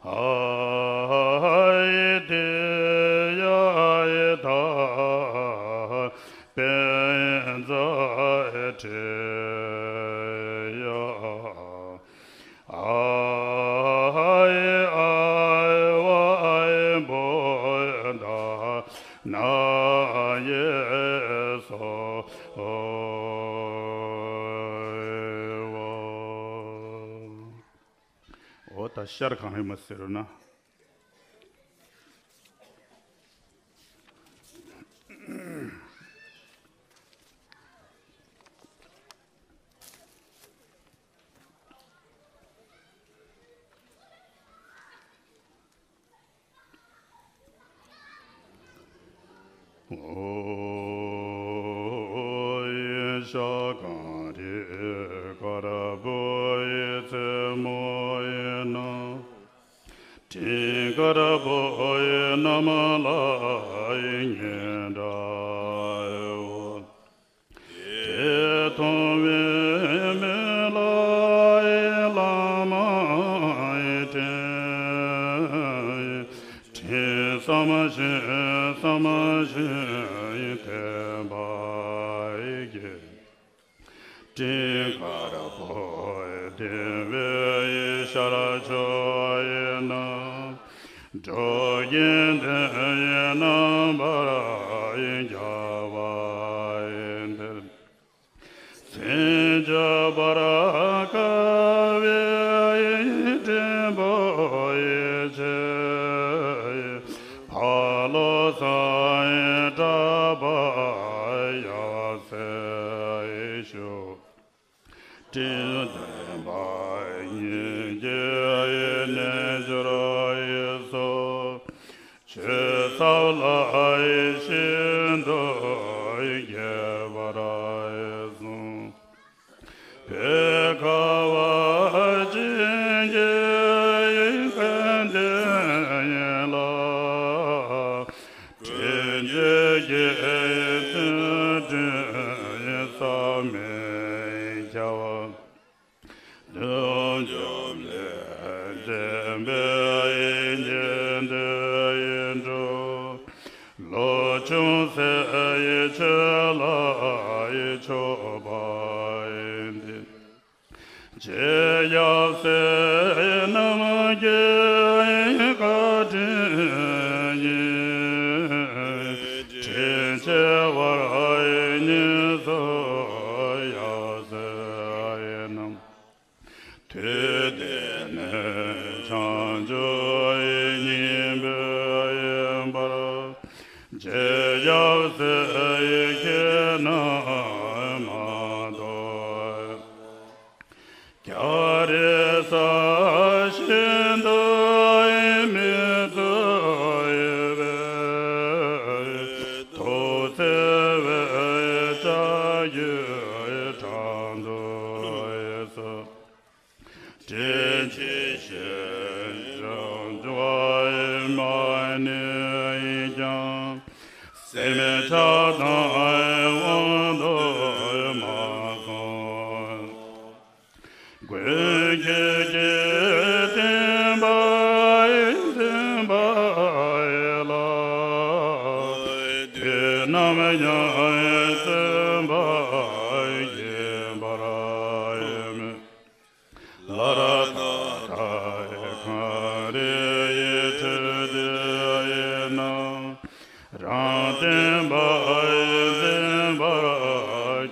ཧཱ། ཨའི་ཏི་ཡའི་ད་པེ་ཛ་ཏི་ཡ། ཨའི་ཨའི་ཝའི་བུདྡྷ་ན་ཡེ་སྭཱ་ཧཱ། འོ་ད་ཤར་གང་ཡོད་མ་ཟེར་རོ་ན། ཨོ་ཡེ་ཤ་ཀ་རི་དཀར་པོའི་རྩེ་མོ་ཡིན་ན། དྲིན་དཀར་པོ་ཡི་རྣམ་ལ་ཡི་ཉེ་འདྲའོ། དེ་མཐོང་བའི་མི་ལ་ཡི་བླ་མ་ཡི་དྲིན། དྲིན་བསམ་ཞིང་བསམ་ཞིང་དད་པ་ཡི། སྤྲིན་དཀར་པོ་ལྡེམ་པའི་ཤར་ཕྱོགས་ཡིན་ན། འགྲོ་ཀུན་དོན་ཡི་རྣམ་པར་རྒྱལ་བ་ཡི་འདིར། བྱིན་གྱིས་བར་དཀའ་བའི་སྤྲིན་པོ་ཡི་ཕྱིར། ཕ་ལོ་སངས་རྒྱས་གྲགས་པ་ཡབ་སྲས་ཤོག། སྤྲིན་ལྡན་པ་སྙིང་རྗེའི་རྣལ་འབྱོར་ཡིན་སོགས། ཆོས་ཟབ་ལ་ཤིན་ཏུ་རྒྱས་པར་གསུངས། བོད་ཁ་བ་ཅན་གྱི་ཡིག་ཕན་བདེ་ཡིན་ལ། དྲིན་ཅན་གྱི་དོན་དྲིན་བསམ་མི་ཁྱབ། ལུས་འཇོམས་ལས་འདྲེན་པའི་རྗེས་འདེད་ཡིན་འགྲོ། ལོ་ཆུང་སྲས་ཡི་ཆོས་ལ་ཡི་ཕྱོགས་པ་ཡིན་ཏེ། རྗེ་ཡབ་སྲས་རྣམས་ཀྱི་བཀའ་དྲིན་ཡིས། དྲིན་ཆེ་བར་ཡིད་གཉིས་སུ་ཡབ་སྲས་རྣམས། དུས་འདི་ནས་བྱང་ཆུབ་སྙིང་པོ་ཡིན་པར། རྗེ་ཡབ་སྲས་ཁྱེད་རྣམས་མ་གཏོགས། རྒྱལ་རིགས་ས་གཞི་འདིར་མི་བཟོད་པའི། ཐུགས་བརྩེ་བའི་ལྕགས་ཀྱུས་དྲང་དུ་གསོལ། དྲིན་ཅན་ཞིང་སྦྱོང་བའི་མ་ཎི་ཡིས་ཀྱང་། སེམས་ཅན་དང་དབང་དུ་མ་སོང་། མགོན་ཁྱེད་ཀྱི་བསྟན་པ་འཛིན་པ་ལ། དུས་ནམ་ཡང་བརྩོན་པ་ཡིན་པར་མོས། སླར་ད་ལྟའི་གངས་རི་ཡི་ཁྲོད་འདི་ན། རང་བསྟན་པ་འཛིན་པར་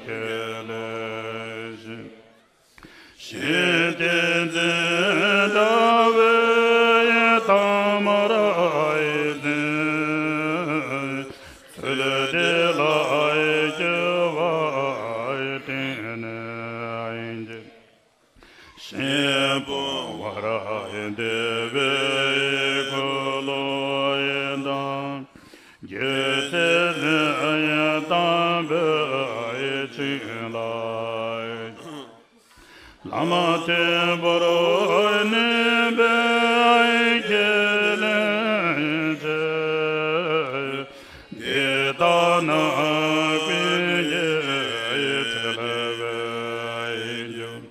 ཁས་ལེན་ཞིང་། ཞིང་བསྟན་འཛིན་དྲ་བའི་ཐ་མར་འཛིན། ཚུལ་འདི་ལ་སྐྱེ་བ་སྟེང་ནས་འགྱེད། ཞིང་སྤོང་བར་འདོད་པའི་འཁོར་ལོ་ཡི་དང་། རྒྱུད་ཚད་འཛིན་དམ་པའི་བྱིན་རླབས། བླ་མ་མཐོན་པོར་གནས་པའི་ཁས་ལེན། ན་ཀུན་གྱི་ཁྲི་ལ་བཞུགས།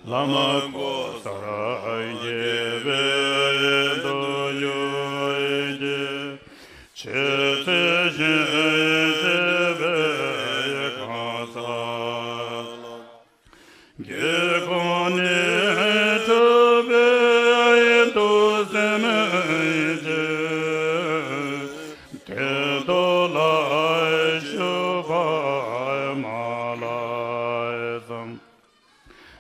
བླ་མ་ཀོ་ས་ར་རྒྱལ་པོའི་ཐུགས་རྒྱུད་ཀྱི། ཆོས་ཚུལ་བཞིན་བྱེད་པའི་གང་ཟག། སྒེའུ་ཁུང་ནས་འཁྲུངས་པའི་ཐུགས་སེམས་ཀྱི། དོན་དུ་ལ་ཞུགས་པ་མ་ལགས་སམ།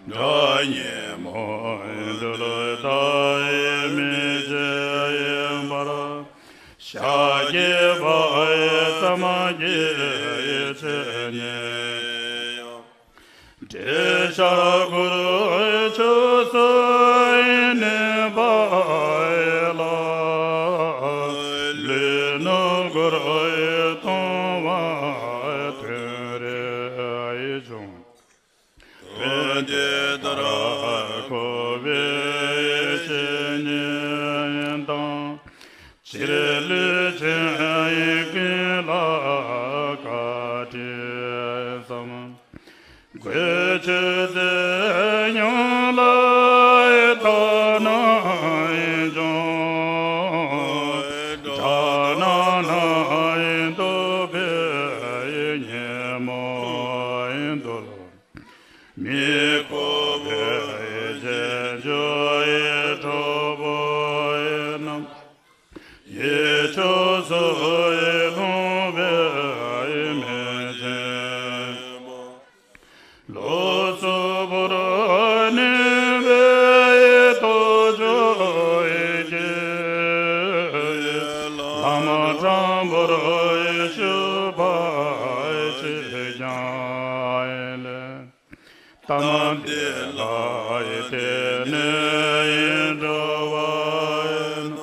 དགྲ་ཉོན་མོངས་གདུལ་དཀའི་མི་བྱེད་པར། ཤཱཀྱའི་དཔལ་བརྩམས་ཀྱི་ཆོས་ཉན་ཡང་། འདྲེ་ཤ་གུར་ཆོས་སུ་གནས་པ་ལ། ལུས་ནོར་དགུ་སྟོང་བ་དོན་རེ་ཆུང་། དོན་དེ་ལྟར་གོ་བའི་བཤེས་གཉེན་དང་། སྤྱིར་ལུས་ཅན་ཀུན་ལ་བཀའ་དྲིན་བསམ། དགོས་ཆོས་ཟད་མྱོང་ལ་ལྟ་ན་ཡང་། དགྲ་ནག་ནག་འདུལ་བའི་ཉོན་མོངས་གདུལ། མི་ཁོག་པའི་རྗེས་འཇུག་གྲོགས་པོ་རྣམས། ཡིད་ཆོས་སུ་ལྷུང་བའི་མི་ཆེན་པོ། ལོགས་སུ་བོར་ནུས་པའི་ཐུགས་རྒྱུད་ཀྱི། ལམ་དྲང་པོར་ཞུགས་པ་ཅིས་ཀྱང་ལེགས། གཏམ་འདི་ལ་དད་ནས་འགྲོ་བ་ཡིན་ན།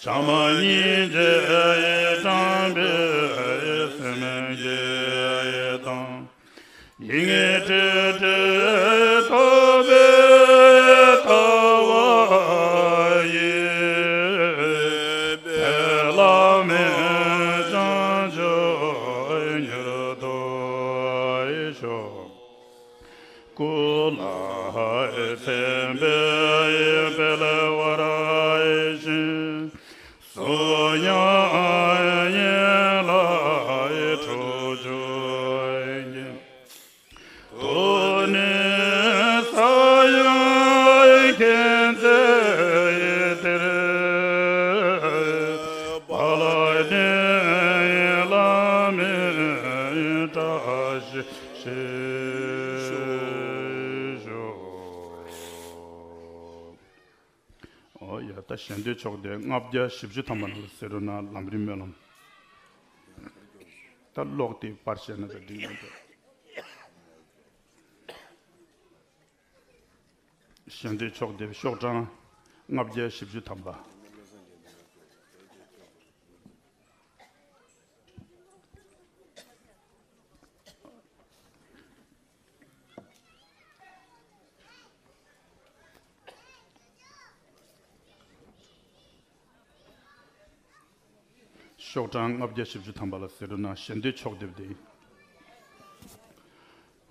བྱམས་སྙིང་རྗེ་དྲན་པའི་སེམས་ཀྱིས་དང་། ཡིད་ངེས་དྲན་དྲན་རྟོགས་པའི་ལྟ་བ་ཡིས། པའི་བླ་མེད་བྱང་ཆུབ་མྱུར་ཐོབ་ཤོག། སྐུ་ལ་མཚན་དཔེའི་དཔལ་བར་ཤིང་། གསུང་དབྱངས་ཡན་ལག་ཁྲོ་ཆུ་འགྱེད། ཐུགས་ནི་ས་ཡང་མཁྱེན་བརྩེ་གཏེར། དཔལ་ལྡན་བླ་མའི་བཀྲ་ཤིས་ཤོག། ཨོ་ཡ། ད་ཞལ་འདོན་ཆོག་དེ་ལྔ་བརྒྱ་བཞི་བཅུ་ཐམ་པ་ནང་ལ་གསན་རོགས་གནང་། ལམ་རིམ་སྨོན་ལམ། ད་ཀློག་དེ་པར་བཤད་ན་ད་འགྲིག་མི་འདུག། ཞལ་འདོན་ཆོག་དེ་ཤོག་གྲངས་ལྔ་བརྒྱ་བཞི་བཅུ་ཐམ་པ། ཤོག་གྲངས་ལྔ་བརྒྱ་བཞི་བཅུ་ཐམ་པ་ལ་གསན་རོགས་གནང་། ཞལ་འདོན་ཆོག་དེབ་དེ།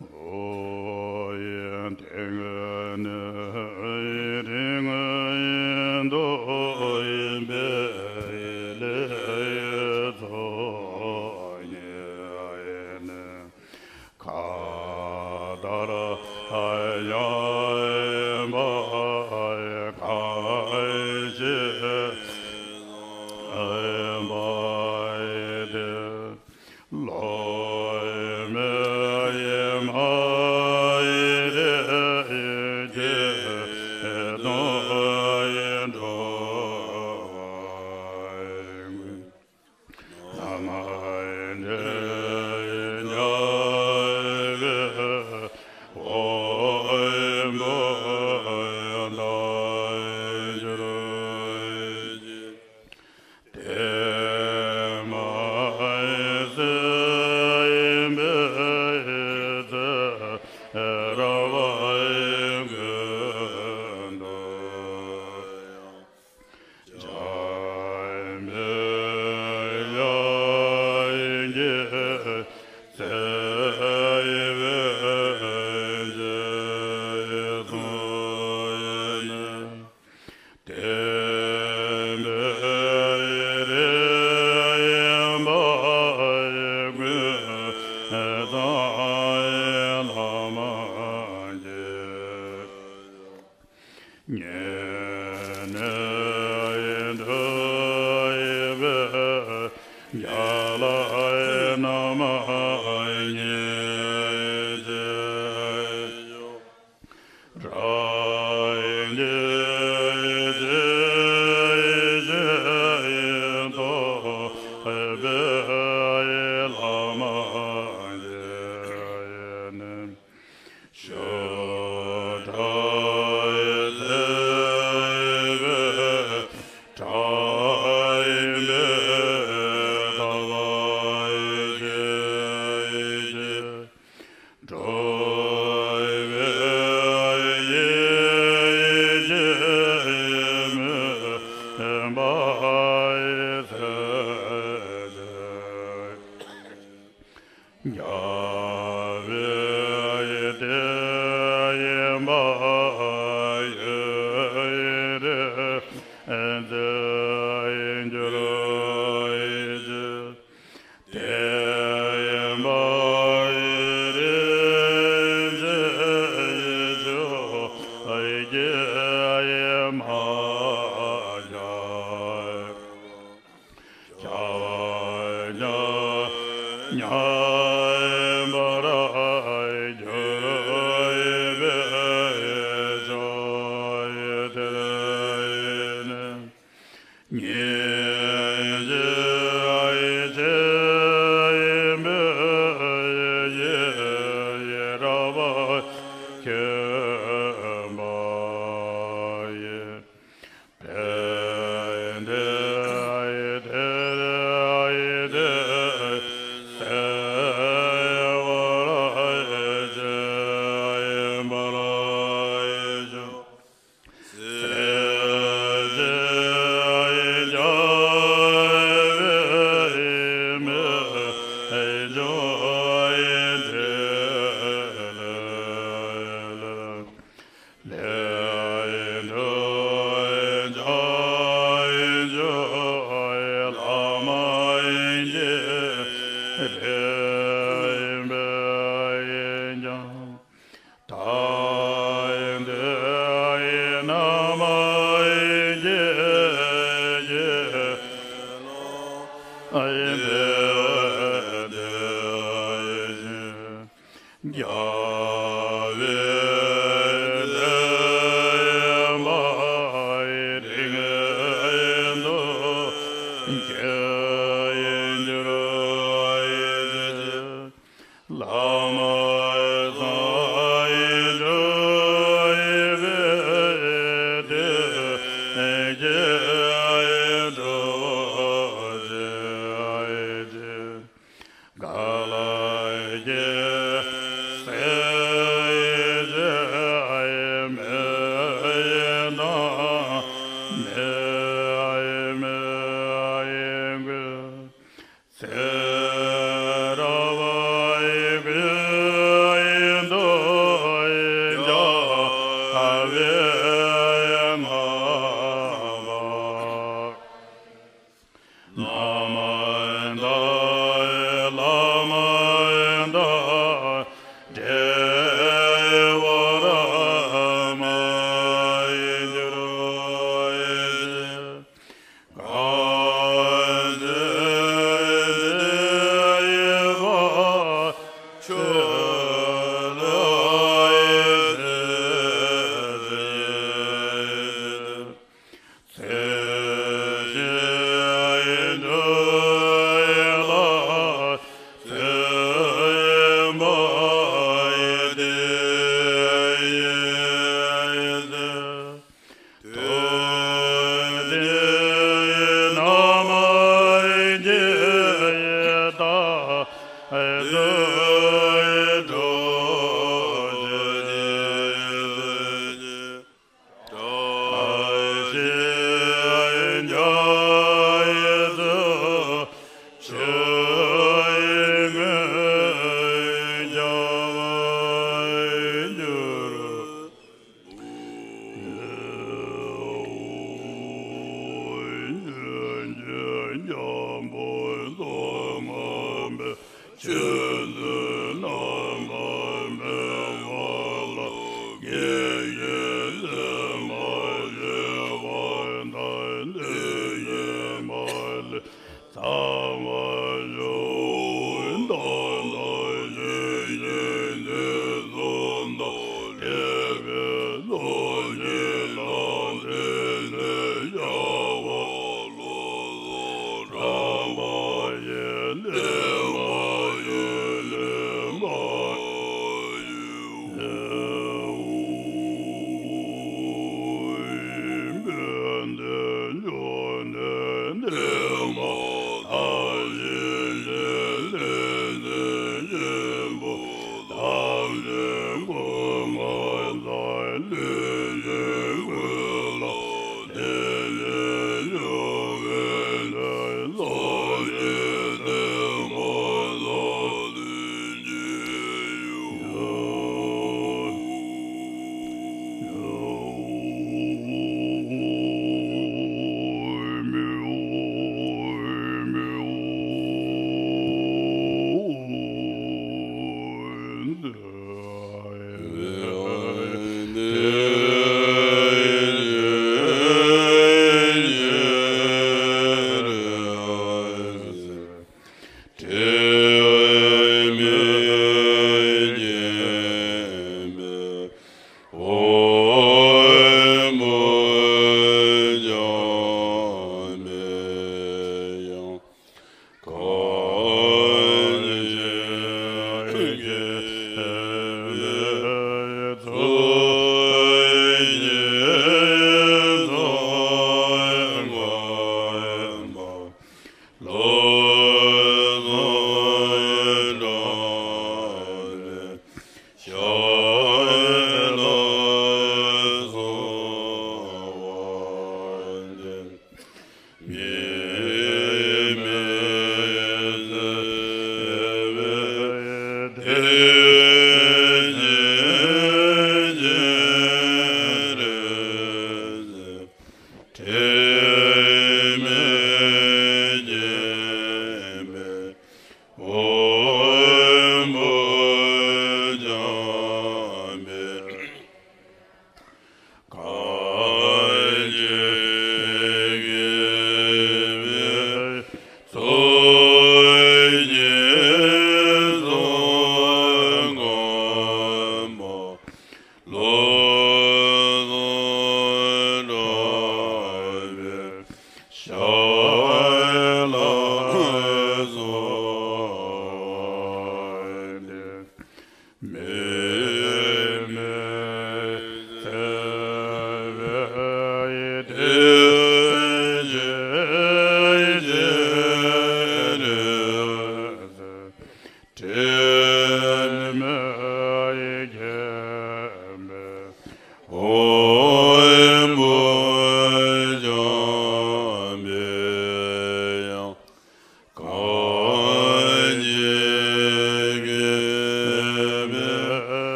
ཨོ་ཡེ་དེ་སྔོན་ནས་རིང་དུ་ཡིན་པའི་ལས་ཚོགས་ཉེར་གཉིས་ནས། མཁའ་ལྟར་ཡངས་པ་གང་ཞིག་པ་དེ། ལོ་མེ་ཡི་མ་ཡི་རེ་སྐྱེས་དོན་ཡིན་འགྲོ་བ།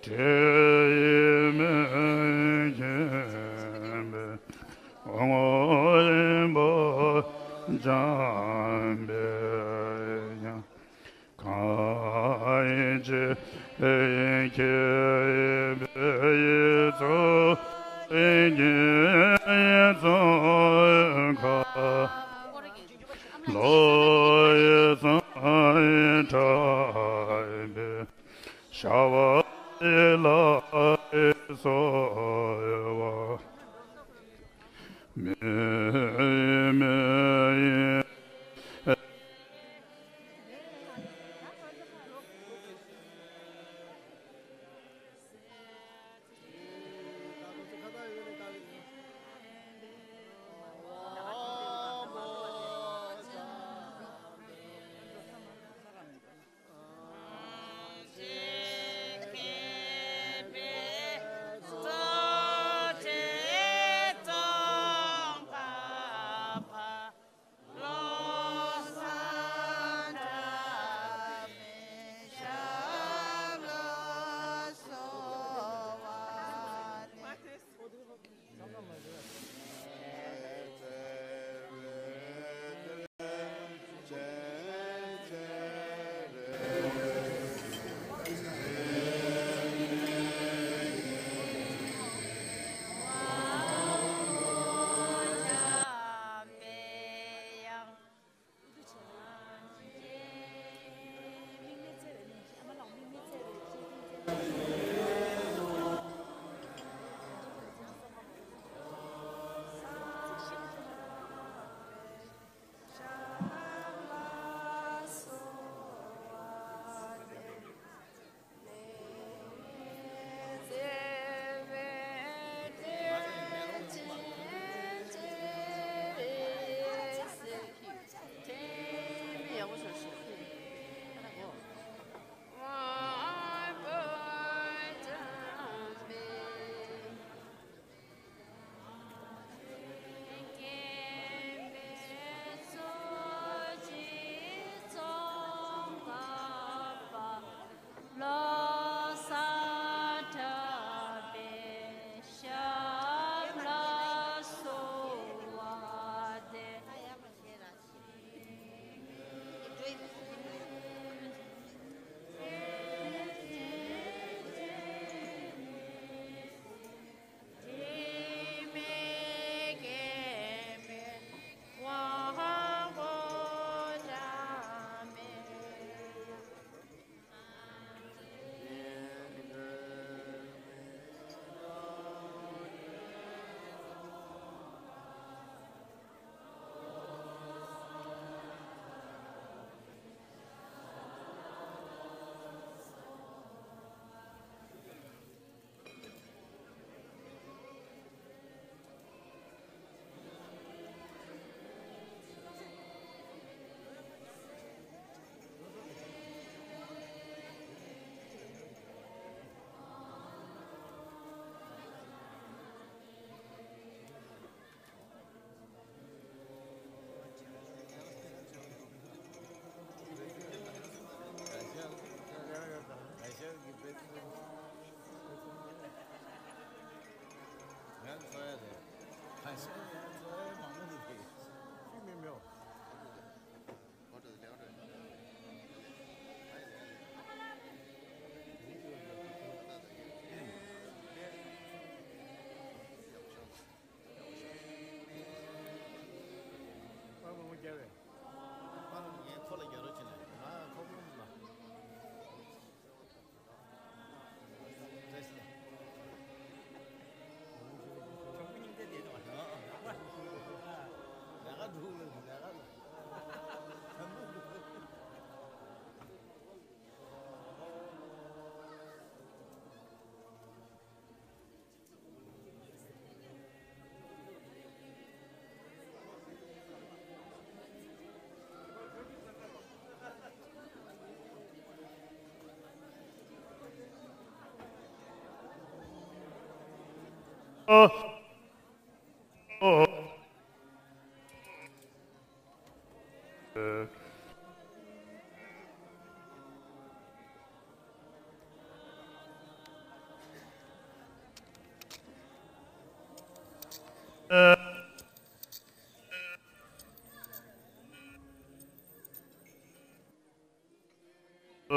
དྲི་མེད་མཁྱེན་པའི་དབང་པོ་འཇམ་པའི་དབྱངས། གང་ཕྱིར་མཁྱེན་པའི་ཚོགས་ཀྱིས་ཚོགས་ཁ་ལོ་ཡི་སངས་ཁྲག་པའི་ཤ་བ་ཡི་ལ་སོགས་པ། མི་མི་ཡི།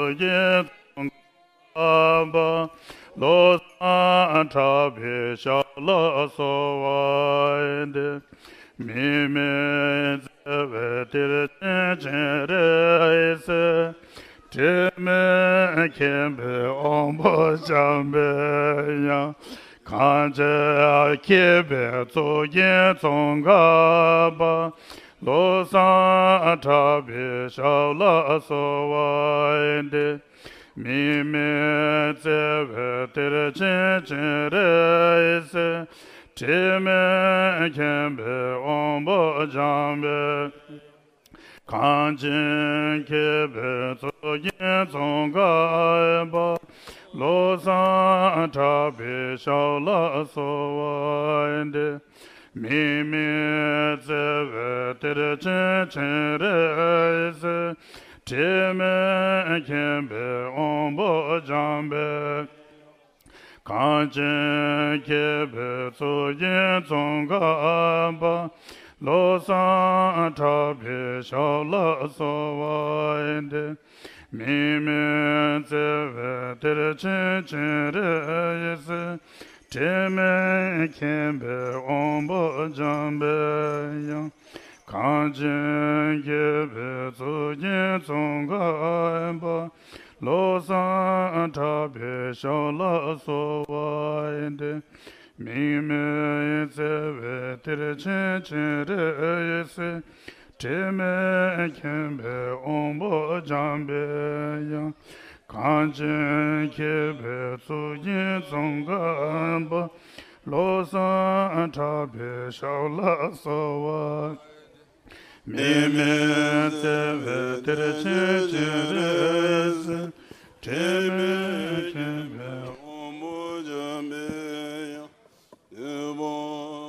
ཚོགས་ཀྱི་ཚོགས་བསགས་པ། བློ་བཟང་གྲགས་པའི་ཞབས་ལ་གསོལ་བ་འདེབས། མི་མེད་བརྩེ་བའི་གཏེར་ཆེན་སྤྱན་རས་གཟིགས། དྲི་མེད་མཁྱེན་པའི་དབང་པོ་འཇམ་པའི་དབྱངས། གངས་ཅན་མཁས་པའི་གཙུག་རྒྱན་ཙོང་ཁ་པ། བློ་བཟང་གྲགས་པའི་ཞབས་ལ་གསོལ་བ་འདེབས། མི་མེད་བརྩེ་བའི་གཏེར་ཆེན་སྤྱན་རས་གཟིགས། དྲི་མེད་མཁྱེན་པའི་དབང་པོ་འཇམ་པའི། གངས་ཅན་མཁས་པའི་གཙུག་རྒྱན་ཙོང་ཁ་པ། བློ་བཟང་གྲགས་པའི་ཞབས་ལ་གསོལ་བ་འདེབས། མི་མེད་བརྩེ་བའི་གཏེར་ཆེན་སྤྱན་རས་གཟིགས། དྲི་མེད་མཁྱེན་པའི་དབང་པོ་འཇམ་པའི། གངས་ཅན་མཁས་པའི་གཙུག་རྒྱན་ཙོང་ཁ་པ། བློ་བཟང་གྲགས་པའི་ཞབས་ལ་གསོལ་བ་འདེབས། མི་མེད་བརྩེ་བའི་གཏེར་ཆེན་སྤྱན་རས་གཟིགས། དྲི་མེད་མཁྱེན་པའི་དབང་པོ་འཇམ་པའི་དབྱངས། གངས་ཅན་མཁས་པའི་གཙུག་རྒྱན་ཙོང་ཁ་པ། བློ་བཟང་གྲགས་པའི་ཞབས་ལ་གསོལ་བ་འདེབས། མི་མེད་བརྩེ་བའི་གཏེར་ཆེན་སྤྱན་རས་གཟིགས། དྲི་མེད་མཁྱེན་པའི་དབང་པོ་འཇམ་པའི་དབྱངས། གངས་ཅན་མཁས་པའི་གཙུག་རྒྱན་ཙོང་ཁ་པ། བློ་བཟང་གྲགས་པའི་ཞབས་ལ་གསོལ་བ། མི་མེད་བརྩེ་བའི་གཏེར་ཆེན་སྤྱན་རས་གཟིགས། དྲི་མེད་མཁྱེན་པའི་དབང་པོ་འཇམ་པའི་དབྱངས། དུས་འཁོར་མ་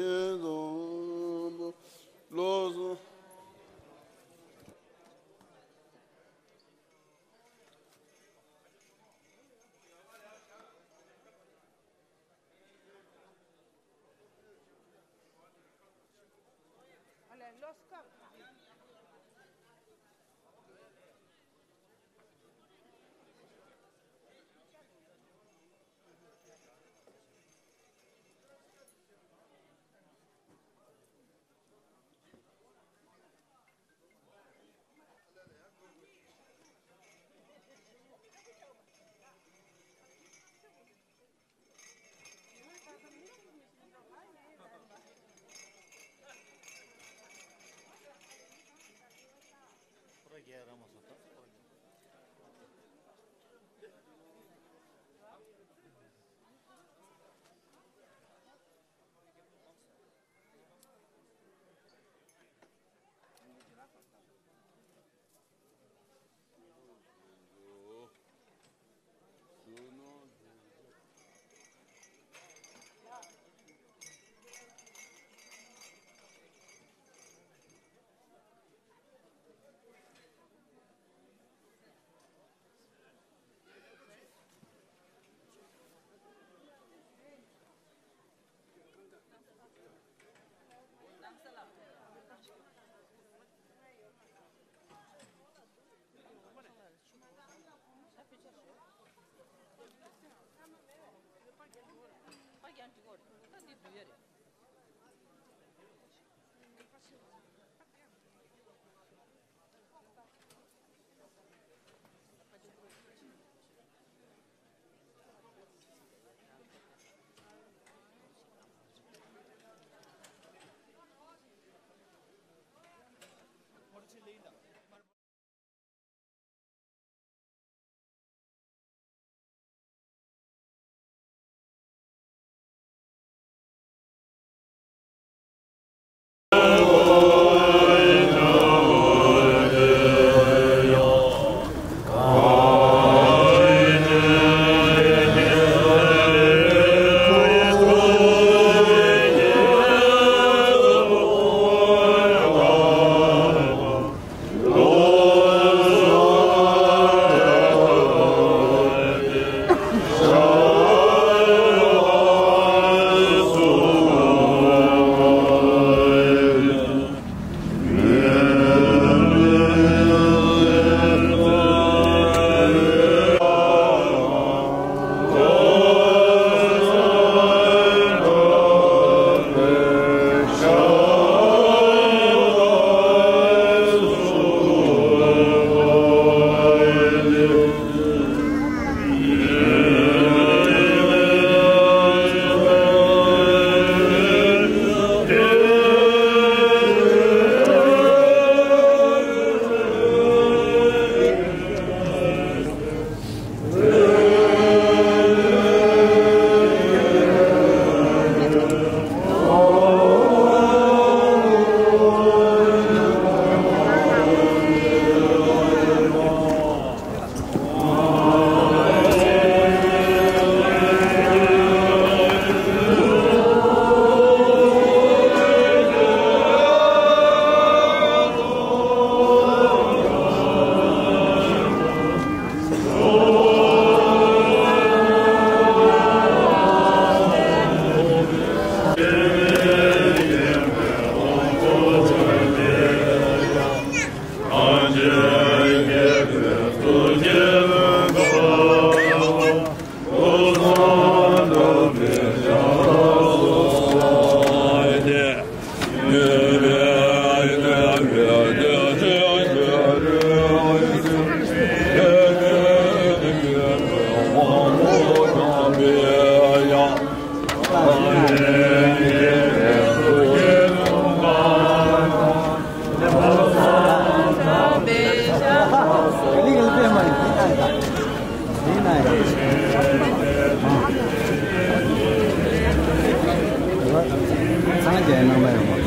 ཡིན་ཙམ་པ། བློ་བཟང་། ཚང་རྒྱ་ནང་མ་ཡོང་བ།